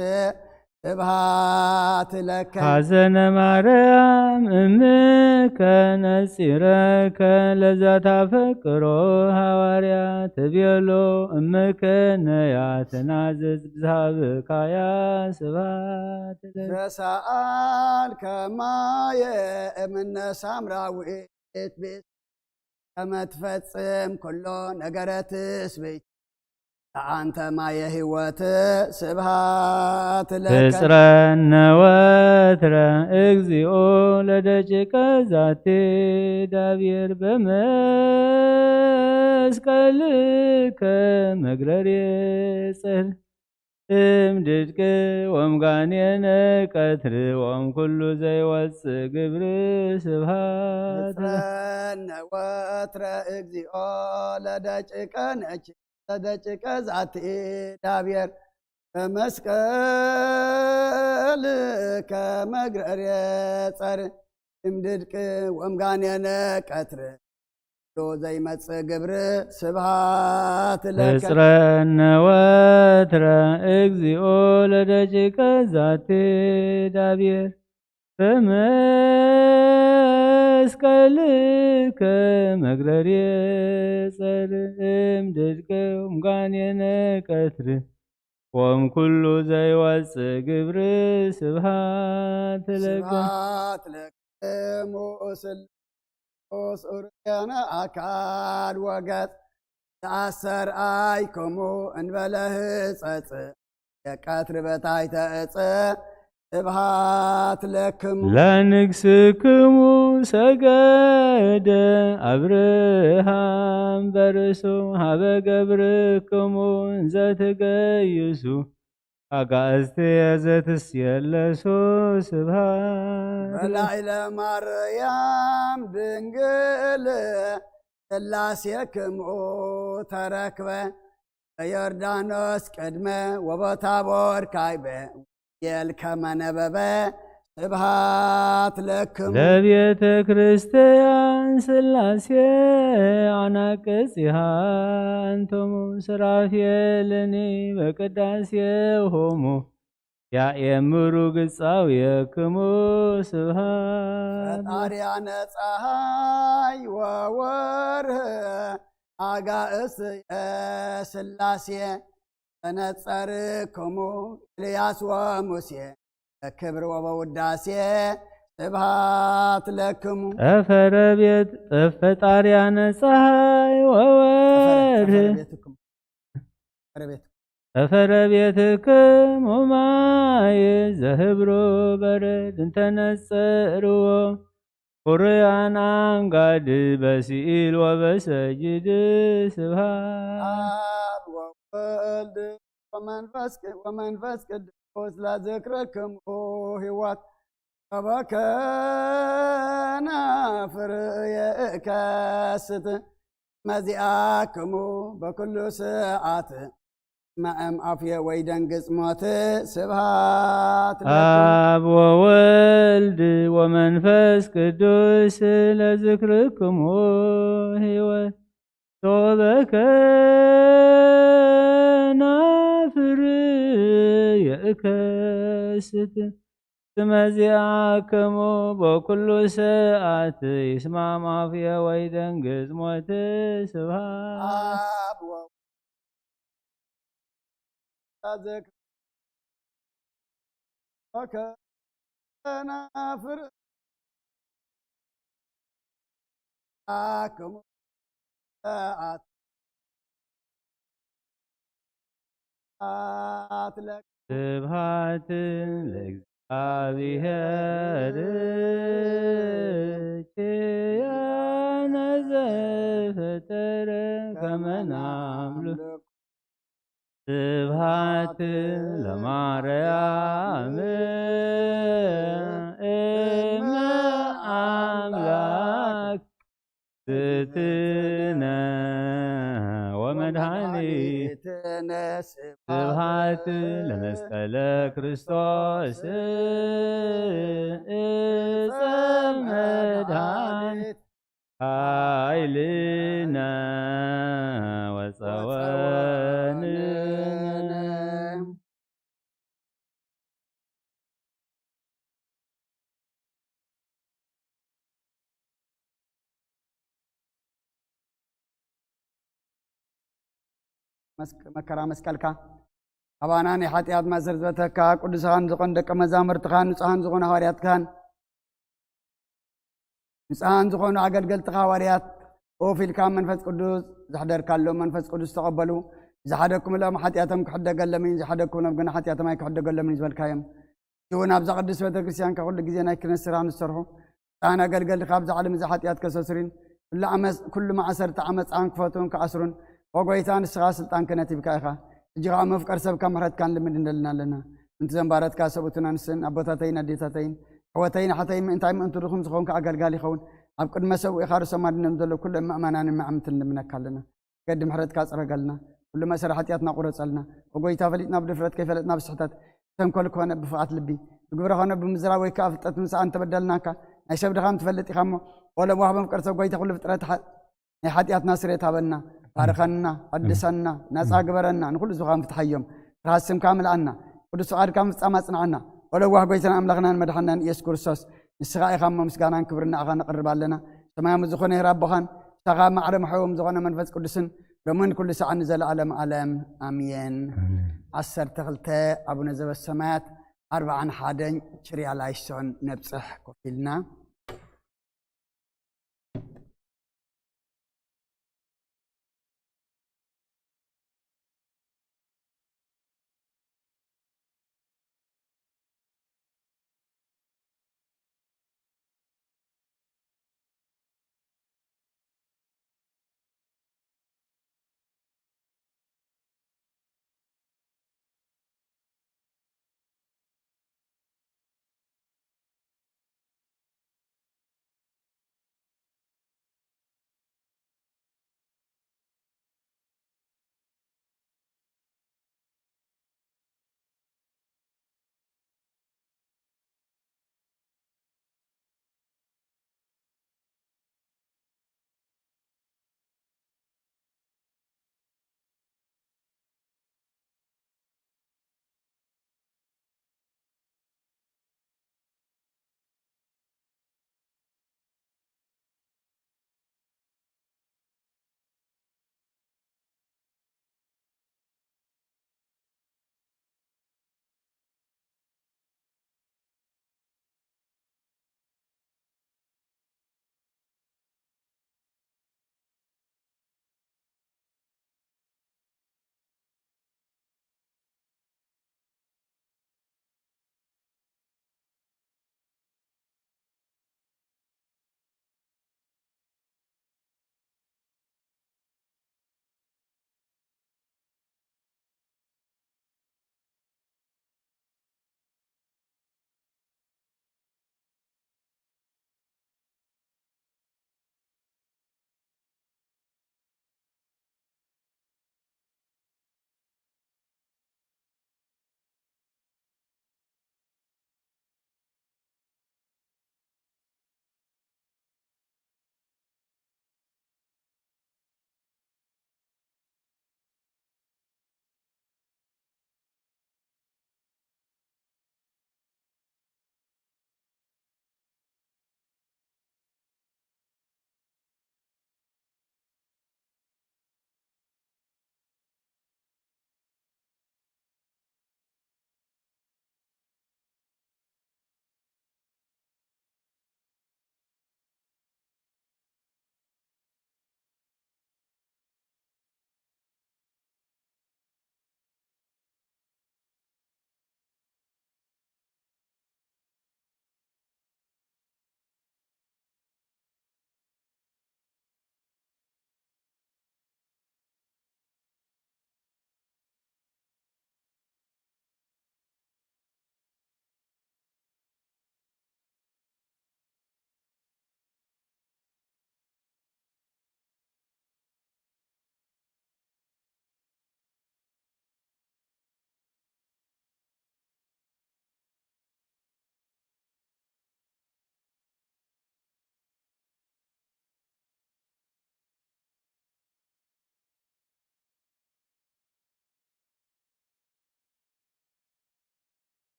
ስብሃት ለከ። ሐዘነ ማርያም እምከ ነጺረከ ለዛታፈቅሮ ሐዋርያ ትቤሎ እምከ ነያ ትናዘዝ ብዝሃብካያ ስብሃት ለከ። ዘሰአል ከማየ እምነ ሳምራዊት ቤት ከመ ትፈጽም ኩሎ ነገረ ትስብእቲ አንተ ማየ ሕይወት ስብሐት ለከ። እጽረነ ወትረ እግዚኦ ለደቂቀ ዛቲ ዳብየር በመስቀልከ መግረሬ ጸር እምድድቅ ወምጋኔነ ቀትር ወም ኩሉ ዘይወጽእ ግብር ስብሐት። እጽረነ ወትረ እግዚኦ ለደቂቀ ነች ለደቂቀ ዛቲ ዳብየር በመስቀልከ መግረሬ ጸር እምድድቅ ወምጋኔነ ቀትር ዘይመጽእ ግብር ስብሐት ለከ። እጽረነ ወትረ እግዚኦ ለደቂቀ ዛቲ ዳብየር በመስቀልከ መግረሬ ጸር እምድድቅ ወምጋኔነ ቀትር ወም ኩሉ ዘይወጽእ ግብር ስብሐት ለከ። ስብሐት ለክሙ ስሉስ ኡርያነ አካል ወገጽ ተአሰርአይክሙ እንበለ ህጸጽ የቀትር በታሕተ እጽ ስብሐት ለክሙ። ለንግስክሙ ሰገደ አብርሃም በርእሱ ሀበ ገብርክሙ እንዘ ትገይሱ አጋእዝትየ ዘትስየለሱ ስብሐት። በላዕለ ማርያም ድንግል ሥላሴክሙ ተረክበ በዮርዳኖስ ቅድመ ወበታቦር ካይበ ወንጌል ከመ ነበበ ስብሐት ለክሙ። ለቤተ ክርስቲያን ሥላሴ አናቅጽሃ አንትሙ ሱራፌልኒ በቅዳሴሆሙ ያኤምሩ ግጻውየክሙ ስብሐት። ፈጣሪያነ ፀሐይ ወወርህ አጋእስ የሥላሴ ተነጸርክሙ ኤልያስ ወሙሴ በክብር ወበውዳሴ ስብሐት ለክሙ። ጠፈረ ቤት ጠፈጣሪያነ ፀሐይ ወወርህ ጠፈረ ቤትክሙ። ጠፈረ ቤት ጠፈረ ቤትክሙ ማይ ዘህብሮ በረድ እንተነጸርዎ ቁርያን አንጋድ በስኢል ወበሰጅድ ስብሐት። አብ ወወልድ ወመንፈስ ቅ- ወመንፈስ ቅዱስ ለዝክርክሙ ሕይወት ከበከናፍር የእከስት መዚአክሙ በኩሉ ሰዓት መእም አፍየ ወይ ደንግጽ ሞት ስብሐት ለክሙ። አብ ወወልድ ወመንፈስ ቅዱስ ለዝክርክሙ ሕይወት ሶበ ከናፍር የእከስት ስመ ዚአክሙ በኩሉ ሰዓት ይስማዕ አፍየ ወይ ደንግጽ ሞት ስብሐት። አብ ወወልድ ወከናፍር አክሙ ሰዓት አትለቅ ስብሐት ለእግዚአብሔር ኪያነ ዘፈጠረ ከመ ናምልኮ። ስብሐት ለማርያም እመ አምላክ ስትነ ወመድኃኒት። ስብሐት ለመስቀለ ክርስቶስ እፀ መድኃኒት ኃይልነ ወፀወንነ። መስቀ- መከራ መስቀልካ ኣባና ናይ ሓጢኣት ማእሰር ዝበተካ ቅዱሳን ዝኾኑ ደቀ መዛሙርትኻን ንጹሃን ዝኾኑ ሃዋርያትካን ንጹሃን ዝኾኑ ኣገልገልትኻ ሃዋርያት ኮፍ ኢልካ መንፈስ ቅዱስ ዘሕደርካሎም መንፈስ ቅዱስ ተቐበሉ። ዝሓደግኩምሎም ሓጢኣቶም ክሕደገሎም እዩ፣ ዝሓደግኩምሎም ግን ሓጢኣቶም ኣይክሕደገሎምን እዩ ዝበልካዮም። እውን ኣብዛ ቅድስት ቤተ ክርስቲያን ካብ ኩሉ ግዜ ናይ ክህነት ስራሕ ንዝሰርሑ፣ ጣን ኣገልገልቲ ካብዛ ዓለም እዛ ሓጢኣት ከሰስሪን፣ ኩሉ ዓመፅ-፣ ኩሉ ማእሰርቲ ዓመፃን ክፈትውን ክኣስሩን፣ ኦ ጎይታ፣ ንስኻ ስልጣን ክህነት ሂብካ ኢኻ። ሕጂ ከዓ መፍቀር ሰብካ ምሕረትካ ንልምድ እንደልና ኣለና። ምንቲ ዘንባረትካ ሰብኡትን ኣንስትን፣ ኣቦታተይን ኣዴታተይን፣ ኣሕወተይን ኣሓተይን፣ ምእንታይ ምእንቱ ድኹም ዝኾንካ ኣገልጋሊ ይኸውን። ኣብ ቅድመ ሰብኡ ኢኻ ርእሶም ኣድነም ዘሎ ኩሎም ምእመናንን ምእምትን ንልምነካ ኣለና። ገዲ ምሕረትካ ጽረገልና። ኩሉ መእሰሪ ሓጢኣትና ቁረጸልና። ኦ ጎይታ፣ ፈሊጥና ብድፍረት፣ ከይፈለጥና ብስሕተት፣ ብተንኮል ኮነ ብፍቓት ልቢ፣ ብግብረ ኮነ ብምዝራብ ወይ ከኣ ፍልጠት ምሳኣ እንተበደልናካ፣ ናይ ሰብ ድኻም ትፈልጥ ኢኻ እሞ፣ ወለዋህ መፍቀር ሰብ ጎይታ፣ ኩሉ ፍጥረት ሓ-፣ ናይ ሓጢኣትና ስርየት ሃበና፣ ባርኸና፣ ቀድሰና፣ ናጻ ግበረና፣ ንኹሉ ዝኻም ፍትሓዮም። ፍርሃት ስምካ ምልኣና፣ ቅዱስ ፍቓድካ ምፍጻም ኣጽንዓና። ወለዋህ ጎይታን ኣምላኽናን መድሓናን ኢየሱስ ክርስቶስ፣ ንስኻ ኢኻ እሞ ምስጋናን ክብርን ንኣኻ ነቕርብ ኣለና። ሰማያዊ ዝኾነ ሄር ኣቦኻን፣ ብሳኻ ማዕረ መሕበቦም ዝኾነ መንፈስ ቅዱስን፣ ሎምን ኩሉ ሰዓን ንዘለኣለም ኣለም ኣሜን። ኣሜን። ዓሰርተ ክልተ ኣቡነ ዘበሰማያት፣ ኣርብዓን ሓደን ችርያ ላይሶን ነብጽሕ ኮፍ ኢልና።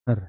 ፈርሕ።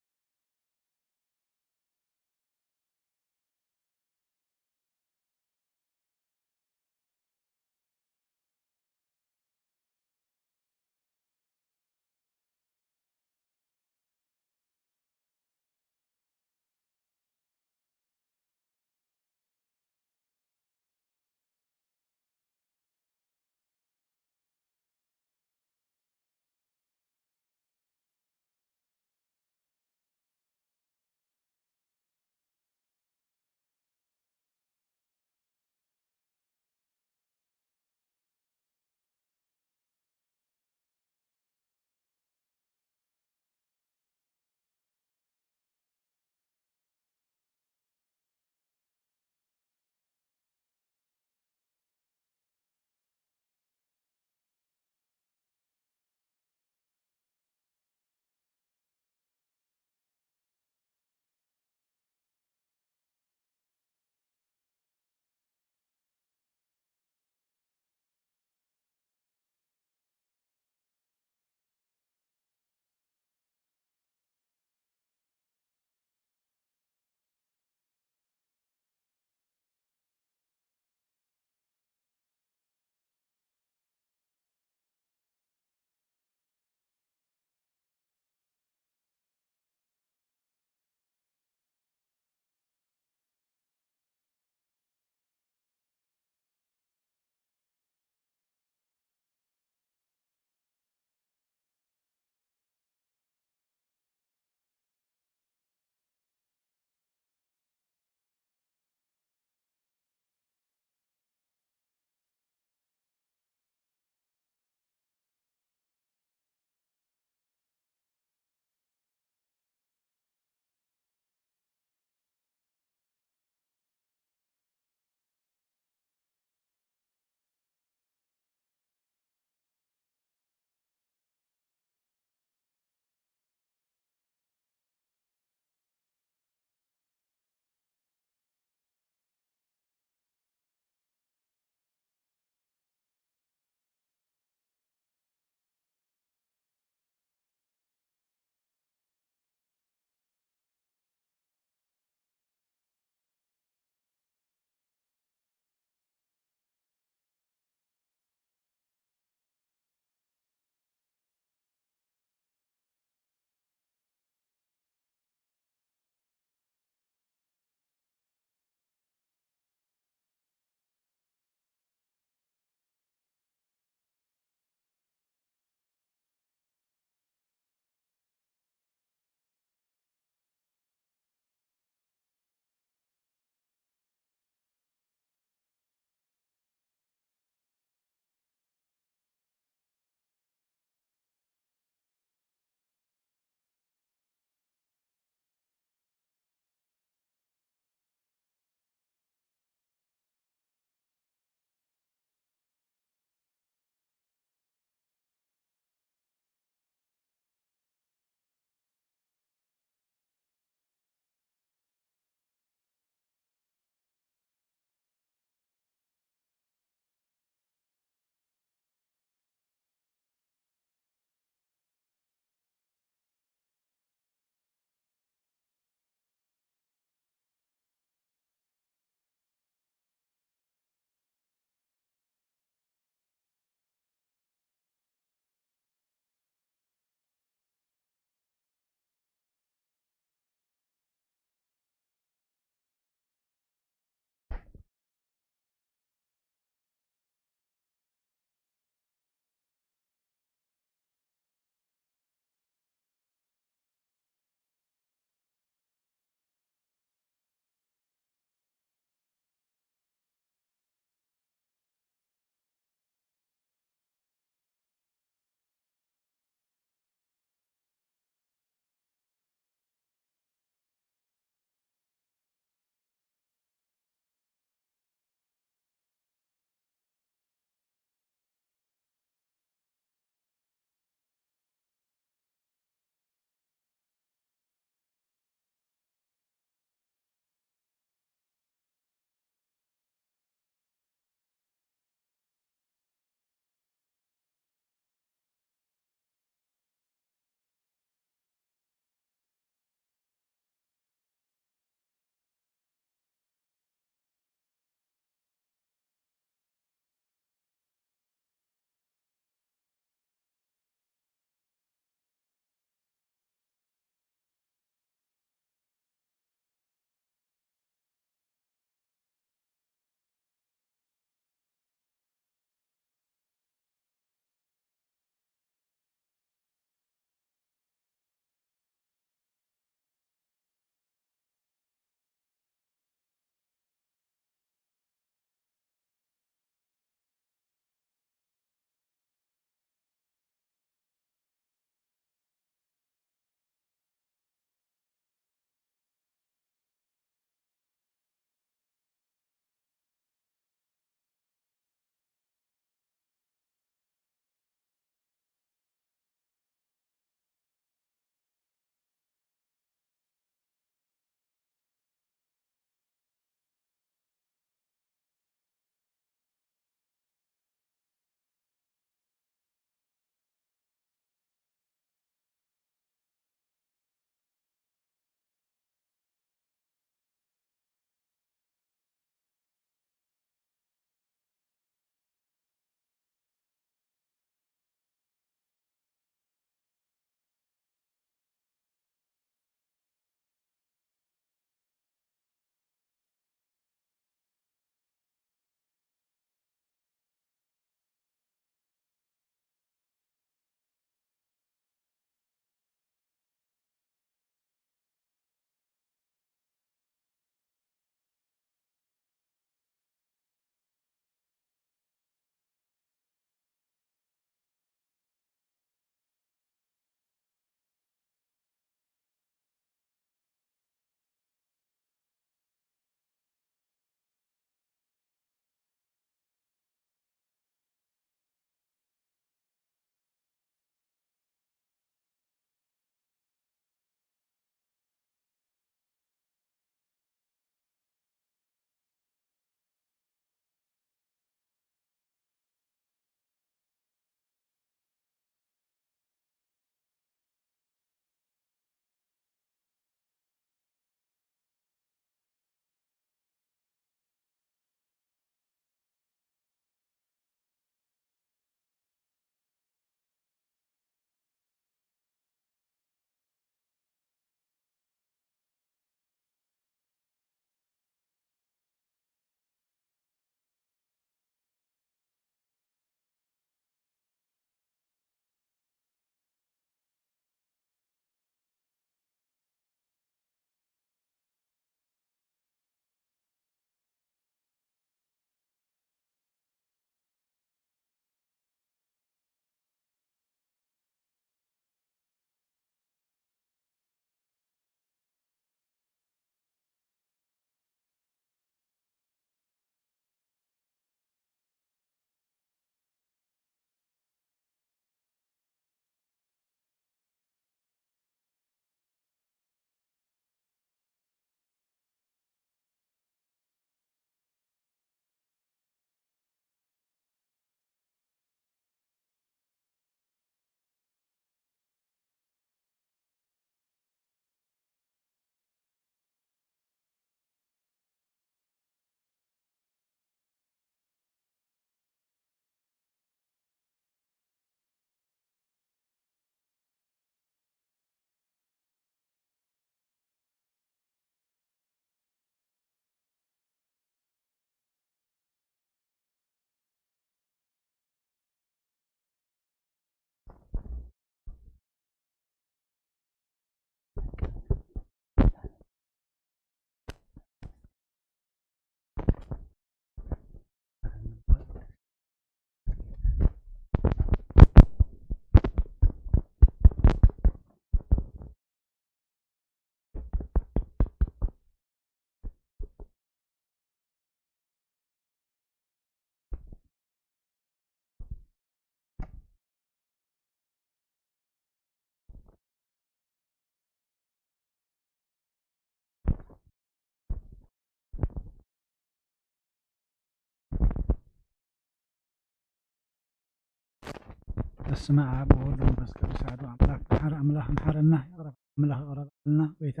በስመ አብ ወወልድ ወመንፈስ ቅዱስ አሐዱ አምላክ። መሓሪ አምላክ መሓረና፣ ይቅረ አምላክ ይቅረ በለልና። ጎይታ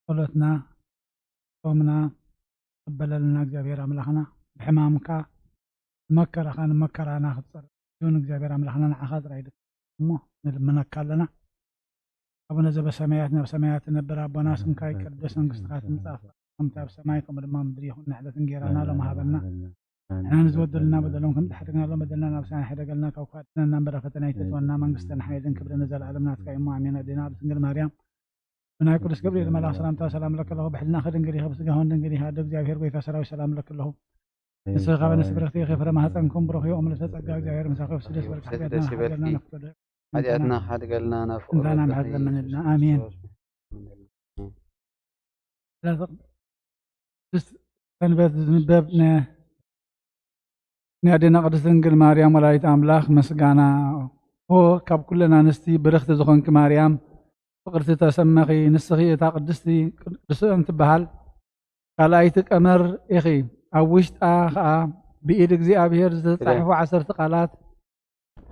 ጸሎትና ጾምና ተቀበለልና። እግዚኣብሔር አምላክና ብሕማምካ ብመከራኻ ንመከራና ክትጸር ይሁን። እግዚኣብሔር አምላክና ንዓኻ ጥራይ ድክ እሞ ንልምነካ ኣለና። አቡነ ዘበሰማያት፣ ናብ ሰማያት ትነብር ኣቦና፣ ስምካ ይቀደስ፣ መንግስትካ ትምጻእ፣ ፈቃድካ ከምቲ ኣብ ሰማይ ከምኡ ድማ ኣብ ምድሪ ይኹን። ንዕለት እንጌራና ሎሚ ሃበና። ንሕና ንዝበደሉና በደሎም ከም ትሓደግና ሎም በደልና ናብ ሰማይ ሓደገልና፣ ካብ ክፋት ድነና እምበር ኣብ ፈተና ኣይተእትወና። መንግስትን ሓይልን ክብርን ንዘለኣለም ናትካ እዩ እሞ ኣሜን። ኣዴና ቅድስት ድንግል ማርያም ብናይ ቅዱስ ገብርኤል መልኣኽ ሰላምታ ሰላም ለኪ ኣለኹ፣ ብሕልናኺ ድንግል ኢኺ፣ ብስጋኺ እውን ድንግል ኢኺ። ኣደ እግዚኣብሔር ጎይታ ሰራዊት ሰላም ለኪ ኣለኹ። ንስኺ ካብ ኣንስቲ ብርኽቲ ኢኺ፣ ፍረ ማህፀንኩም ብሩኽ እዩ። እምልተ ጸጋ እግዚኣብሔር ምሳኺ፣ ደስ ይበልኪ፣ ሓጢኣትና ደስ ይበልኪ። ሓጢኣትና ሓድገልና፣ ናብ ፍቕሪ ሓድገልና፣ ናብ ፍቕሪ ስንክልና ወልድኺ ሓድገልና፣ ኣሜን። ክርስቶስ። ዕለተ ቅድስት ሰንበት ዝንበብ ነ-፣ ናይ ኣዴና ቅድስት ድንግል ማርያም ወላዲት ኣምላኽ ምስጋና። ኦ፣ ካብ ኩለን ኣንስቲ ብርኽቲ ዝኾንኪ ማርያም፣ ፍቕርቲ ተሰመኺ፣ ንስኺ እታ ቅድስቲ ቅዱስን ትበሃል ካልኣይቲ ቀመር ኢኺ። ኣብ ውሽጣ ኸኣ ብኢድ እግዚኣብሔር ዝተጻሕፉ ዓሰርተ ቃላት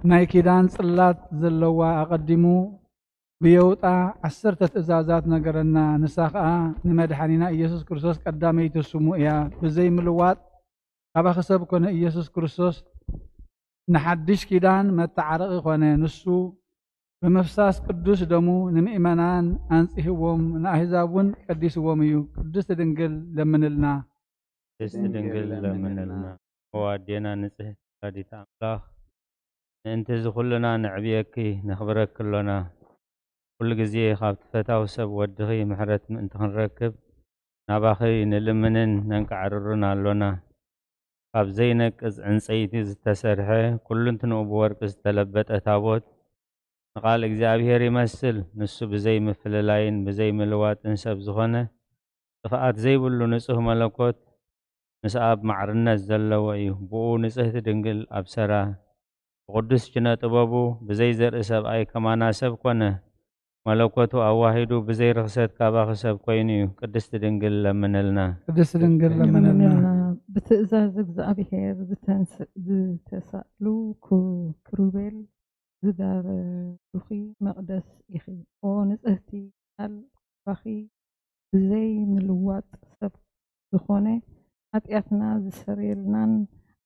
ናይ ኪዳን ጽላት ዘለዋ፣ ኣቐዲሙ ብየውጣ ዓሰርተ ትእዛዛት ነገረና። ንሳ ኸኣ ንመድሓኒና ኢየሱስ ክርስቶስ ቀዳመይቲ ስሙ እያ። ብዘይ ምልዋጥ ካባኺ ሰብ ኮነ ኢየሱስ ክርስቶስ ንሓድሽ ኪዳን መተዓረቒ ኮነ። ንሱ ብምፍሳስ ቅዱስ ደሙ ንምእመናን ኣንጺህዎም፣ ንኣህዛብ እውን ቀዲስዎም እዩ። ቅድስት ድንግል ለምንልና። ቅድስት ድንግል ለምንልና። ኦ ኣዴና ንጽሕቲ ወላዲት ኣምላኽ፣ ምእንቲ እዚ ኩልና ነዕብየኪ፣ ነኽብረኪ ኣሎና። ኩሉ ግዜ ካብቲ ፈታዊ ሰብ ወድኺ ምሕረት ምእንቲ ክንረክብ፣ ናባኺ ንልምንን ነንቃዕርርን ኣሎና። ካብ ዘይነቅጽ ዕንጸይቲ ዝተሰርሐ፣ ኩሉንትንኡ ብወርቂ ዝተለበጠ ታቦት፣ ንቓል እግዚኣብሔር ይመስል። ንሱ ብዘይ ምፍልላይን ብዘይ ምልዋጥን ሰብ ዝኾነ፣ ጥፍኣት ዘይብሉ ንጹህ መለኮት፣ ምስ ኣብ ማዕርነት ዘለዎ እዩ። ብኡ ንጽህቲ ድንግል ኣብሰራ፣ ብቕዱስ ኪነ ጥበቡ፣ ብዘይ ዘርኢ ሰብኣይ ከማና ሰብ ኮነ። መለኮቱ ኣዋሂዱ ብዘይ ርኽሰት ካባኺ ሰብ ኮይኑ እዩ። ቅድስቲ ድንግል ለምንልና። ቅድስቲ ድንግል ለምንልና። ለምንልና። ብትእዛዝ እግዚኣብሔር ዝተንስ-፣ ዝተሳእሉ ኩ-፣ ክሩቤል ዝጋረዱኺ መቕደስ ኢኺ። ኦ ንጽህቲ ቃል ኣባኺ ብዘይ ምልዋጥ ሰብ ዝኾነ፣ ሓጢኣትና ዝሰርየልናን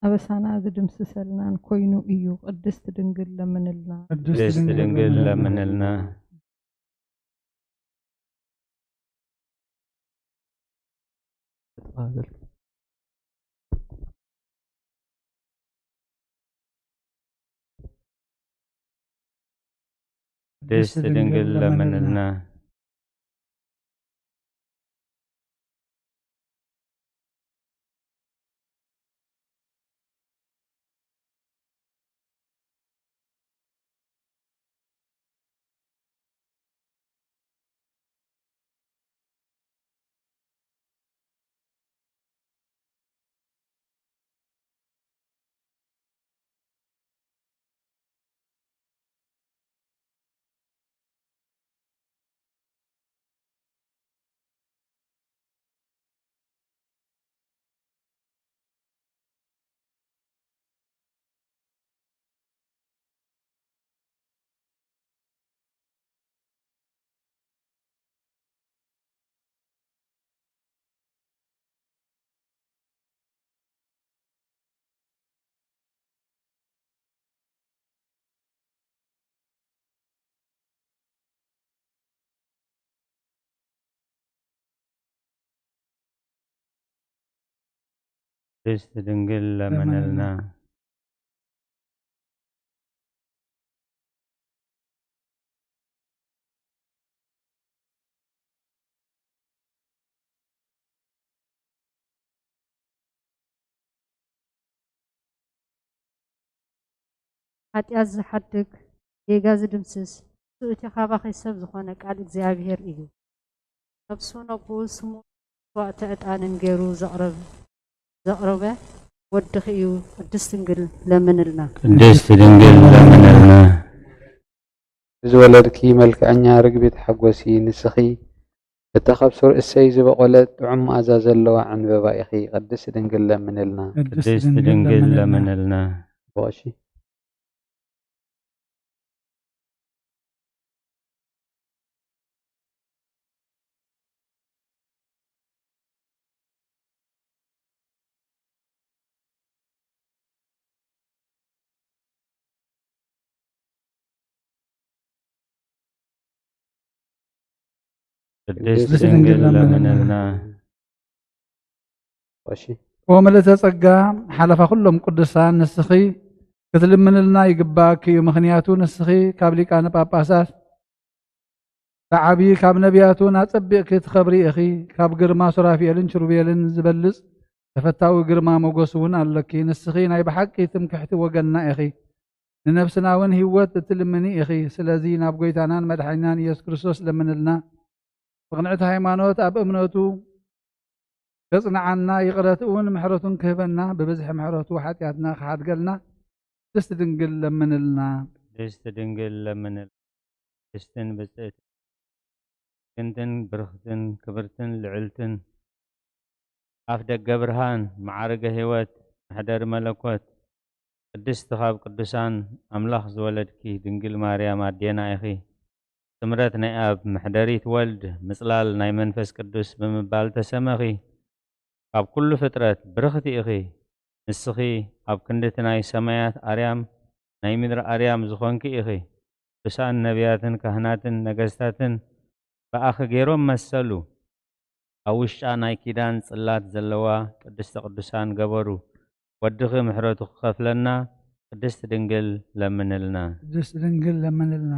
ኣበሳና ዝድምስሰልናን ኮይኑ እዩ። ቅድስት ድንግል ለምንልና። ቅድስት ድንግል ለምንልና። ቅድስት ድንግል ለምንልና። ቅድስት ድንግል ለምንልና። ሓጢኣት ዝሓድግ፣ ጌጋ ዝድምስስ፣ እሱ እቲ ካባኺ ሰብ ዝኾነ ቃል እግዚኣብሔር እዩ። ነብሱ ነብኡ ስሙ መስዋእቲ ዕጣንን ገይሩ ዘቕረብ-፣ ዘቕረበ ወድኺ እዩ። ቅድስት ድንግል ለምንልና። ቅድስት ድንግል ለምንልና። ዝወለድኪ መልክዐኛ ርግቢት ሓጎሲ ንስኺ፣ እታ ካብ ሱር እሰይ ዝበቖለት ጥዑም መኣዛ ዘለዋ ዕንበባ ኢኺ። ቅድስት ድንግል ለምንልና። ቅድስት ድንግል ለምንልና። በቐሺ። ቅድስት ድንግል ለምንልና። እሺ። ወምልእተ ጸጋ ሓለፋ ኩሎም ቅዱሳን ንስኺ ክትልምንልና ይግባእኪ እዩ። ምኽንያቱ ንስኺ ካብ ሊቃነ ጳጳሳት ብዓቢ ካብ ነቢያት እውን ኣጸቢቕኪ ትኸብሪ ኢኺ። ካብ ግርማ ሱራፊኤልን ኪሩቤልን ዝበልጽ ተፈታዊ ግርማ ሞገስ እውን ኣለኪ። ንስኺ ናይ ብሓቂ ትምክሕቲ ወገንና ኢኺ። ንነፍስና እውን ህይወት እትልምኒ ኢኺ። ስለዚ ናብ ጐይታናን መድሓኒናን ኢየሱስ ክርስቶስ ለምንልና። ብቕንዕቲ ሃይማኖት ኣብ እምነቱ ከጽንዓና፣ ይቕረትኡ እውን ምሕረቱን ክህበና፣ ብብዝሒ ምሕረቱ ሓጢኣትና ክሓድገልና ቅድስት ድንግል ለምንልና። ቅድስት ድንግል ለምንልና። ቅድስትን ብጽእትን፣ ክንትን ብርኽትን፣ ክብርትን ልዕልትን፣ ኣፍ ደገ ብርሃን፣ መዓርገ ህይወት፣ መሕደሪ መለኮት፣ ቅድስቲ ካብ ቅዱሳን፣ ኣምላኽ ዝወለድኪ ድንግል ማርያም ኣዴና ኢኺ። ስምረት ናይ ኣብ፣ መሕደሪት ወልድ፣ ምጽላል ናይ መንፈስ ቅዱስ ብምባል ተሰመኺ። ካብ ኩሉ ፍጥረት ብርኽቲ ኢኺ። ንስኺ ኣብ ክንድቲ ናይ ሰማያት ኣርያም፣ ናይ ምድሪ ኣርያም ዝኾንኪ ኢኺ። ቅዱሳን ነቢያትን ካህናትን ነገስታትን ብኣኺ ገይሮም መሰሉ። ኣብ ውሽጣ ናይ ኪዳን ጽላት ዘለዋ ቅድስተ ቅዱሳን ገበሩ። ወድኺ ምሕረቱ ክኸፍለና ቅድስት ድንግል ለምንልና። ቅድስት ድንግል ለምንልና።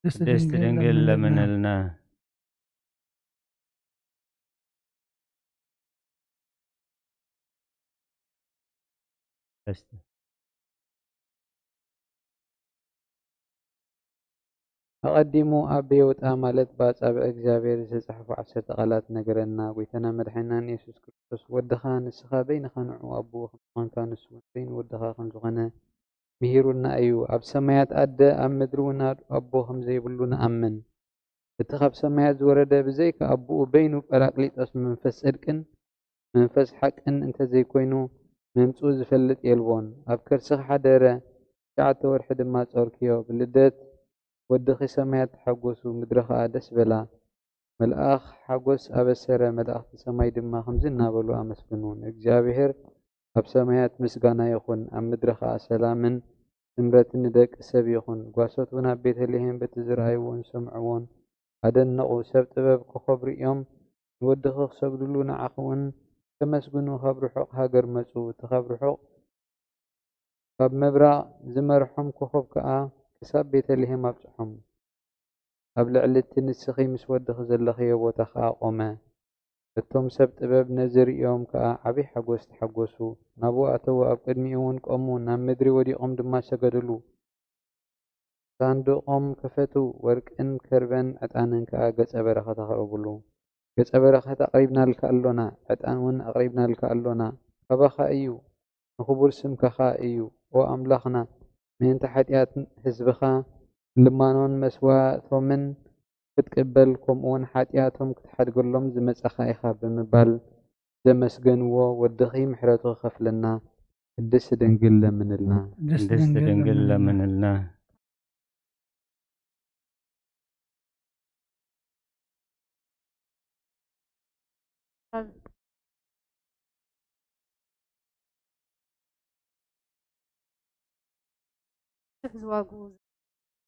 ቅድስት ድንግል ለምንልና። ኣቐዲሙ ኣብ ቤውጣ ማለት ብኣጻብዕ እግዚኣብሔር ዝተጻሕፉ ዓሰርተ ቃላት ነገረና። ጐይታና መድሓኒናን የሱስ ክርስቶስ፣ ወድኻ ንስኻ በይንኻ ንዕኡ ኣቦኡ ከም ዝኾንካ፣ ንሱ እውን በይኑ ወድኻ ከም ዝኾነ ምሂሩና እዩ። ኣብ ሰማያት ኣደ፣ ኣብ ምድሪ እውን ኣድ-፣ ኣቦ ከም ዘይብሉ ንኣምን። እቲ ካብ ሰማያት ዝወረደ ብዘይካ ኣቦኡ በይኑ ጳራቅሊጦስ መንፈስ ጽድቅን መንፈስ ሓቅን እንተዘይኮይኑ ምምጽኡ ዝፈልጥ የልቦን። ኣብ ከርስኻ ሓደረ፣ ትሽዓተ ወርሒ ድማ ጾርክዮ። ብልደት ወድኺ ሰማያት ተሓጎሱ፣ ምድሪ ኸኣ ደስ በላ። መልኣኽ ሓጎስ ኣበሰረ፣ መላእኽቲ ሰማይ ድማ ከምዚ እናበሉ ኣመስግኑ፣ ንእግዚኣብሔር ኣብ ሰማያት ምስጋና ይኹን፣ ኣብ ምድሪ ኸኣ ሰላምን ስምረትን ንደቂ ሰብ ይኹን። ጓሶት እውን ኣብ ቤተልሔም በቲ ዝረኣይዎን ዝሰምዕዎን ኣደነቑ። ሰብ ጥበብ ኮኾብ ርእዮም ንወድኺ ክሰግድሉ ንዓኺ እውን ከመስግኑ ካብ ርሑቕ ሃገር መጹ። እቲ ካብ ርሑቕ ካብ ምብራቕ ዝመርሖም ኮኾብ ከኣ ክሳብ ቤተልሔም ኣብጽሖም። ኣብ ልዕሊ እቲ ንስኺ ምስ ወድኺ ዘለኽዮ ቦታ ከኣ ቆመ። እቶም ሰብ ጥበብ ነዚ ርእዮም ከኣ ዓቢ ሓጎስ ተሓጎሱ። ናብኡ ኣተዉ፣ ኣብ ቅድሚኡ እውን ቆሙ፣ ናብ ምድሪ ወዲቖም ድማ ሰገድሉ። ሳንዱቖም ከፈቱ፣ ወርቅን ከርበን ዕጣንን ከኣ ገጸ በረኸት ኣቕረቡሉ። ገጸ በረኸት ኣቕሪብናልካ ኣሎና፣ ዕጣን እውን ኣቕሪብናልካ ኣሎና። ካባኻ እዩ፣ ንኽቡር ስምካ ኸኣ እዩ። ኦ ኣምላኽና፣ ምእንቲ ሓጢኣት ህዝብኻ ልማኖን መስዋእቶምን ክትቅበል፣ ከምኡውን ሓጢኣቶም ክትሓድገሎም ዝመጻኻ ኢኻ ብምባል ዘመስገንዎ ወድኺ ምሕረቱ ክኸፍለና ቅድስት ድንግል ለምንልና። ቅድስት ድንግል ለምንልና። ብዙሕ ዝዋግኡ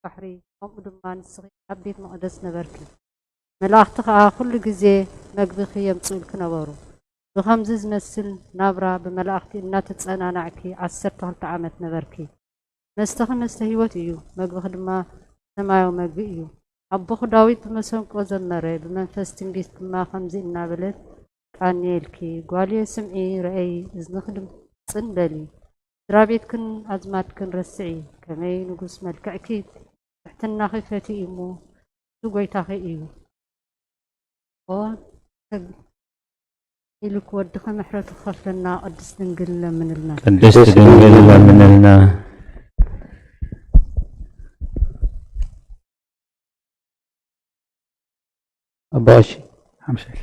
ባሕሪ፣ ከምኡ ድማ ንስኺ ኣብ ቤት መቕደስ ነበርኪ። መላእኽቲ ኸኣ ኩሉ ግዜ መግብኺ የምጽኡልኪ ነበሩ። ብኸምዚ ዝመስል ናብራ ብመላእኽቲ እናተጸናናዕኪ ዓሰርተ ክልተ ዓመት ነበርኪ። መስተኺ መስተ ህይወት እዩ፣ መግብኺ ድማ ሰማያዊ መግቢ እዩ። ኣቦኺ ዳዊት ብመሰንቆ ዘመረ፣ ብመንፈስ ትንቢት ድማ ከምዚ እናበለ ቃንየልኪ፣ ጓልየ ስምዒ፣ ረኣዪ፣ እዝንኺ ድማ ጽን በሊ። ስድራ ቤትክን ኣዝማድክን ረስዒ፣ ከመይ ንጉስ መልክዕኪ ትሕትናኺ ፈትዩ እሞ፣ እሱ ጐይታኺ እዩ። ኦ፣ ተግ-፣ ኢሉ ክወድኺ ምሕረቱ ክኸፍለና ቅድስት ድንግል ለምንልና። ቅድስት ድንግል ለምንልና። ኣባ ቀሺ፣ ሓምሳ ሺሕ።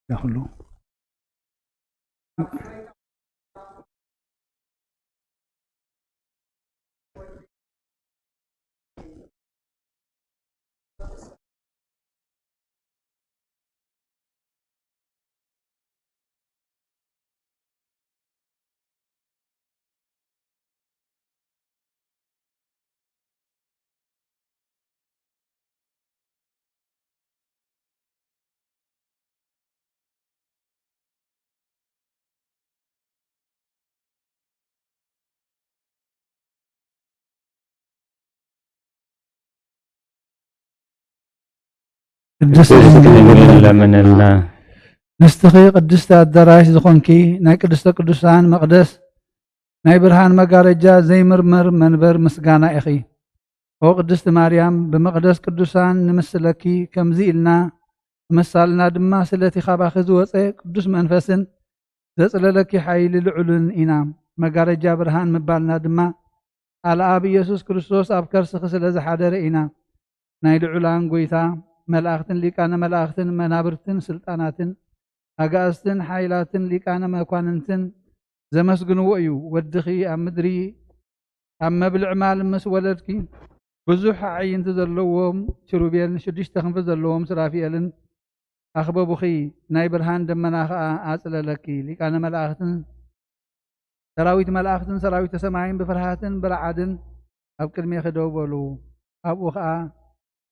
ይኹሉ። ቅድስት ቅድስት ድንግል ድንግል ለምንልና። ለምንልና። ንስትኺ ቅድስቲ ኣዳራሽ ዝኾንኪ ናይ ቅድስተ ቅዱሳን መቕደስ ናይ ብርሃን መጋረጃ ዘይምርመር መንበር ምስጋና ኢኺ። ኦ ቅድስቲ ማርያም፣ ብመቕደስ ቅዱሳን ንምስለኪ፣ ከምዚ ኢልና ምሳልና ድማ ስለቲ ካባኺ ዝወጸ ቅዱስ መንፈስን ዘጽለለኪ ሓይሊ ልዑልን ኢና። መጋረጃ ብርሃን ምባልና ድማ ቃል ኣብ ኢየሱስ ክርስቶስ ኣብ ከርስኺ ስለ ዝሓደረ ኢና። ናይ ልዑላን ጐይታ መላእኽትን ሊቃነ መላእኽትን መናብርትን ስልጣናትን ኣጋእዝትን ሓይላትን ሊቃነ መኳንንትን ዘመስግንዎ እዩ። ወድኺ ኣብ ምድሪ ኣብ መብልዕ ማል ምስ ወለድኪ፣ ብዙሕ ኣዕይንቲ ዘለዎም ኪሩቤልን ሽዱሽተ ክንፊ ዘለዎም ሱራፊኤልን ኣኽበቡኺ፣ ናይ ብርሃን ደመና ኸኣ ኣጽለለኪ። ሊቃነ መላእኽትን ሰራዊት መላእኽትን ሰራዊተ ሰማይን ብፍርሃትን ብረዓድን ኣብ ቅድሜኺ ደው በሉ። ኣብኡ ኸኣ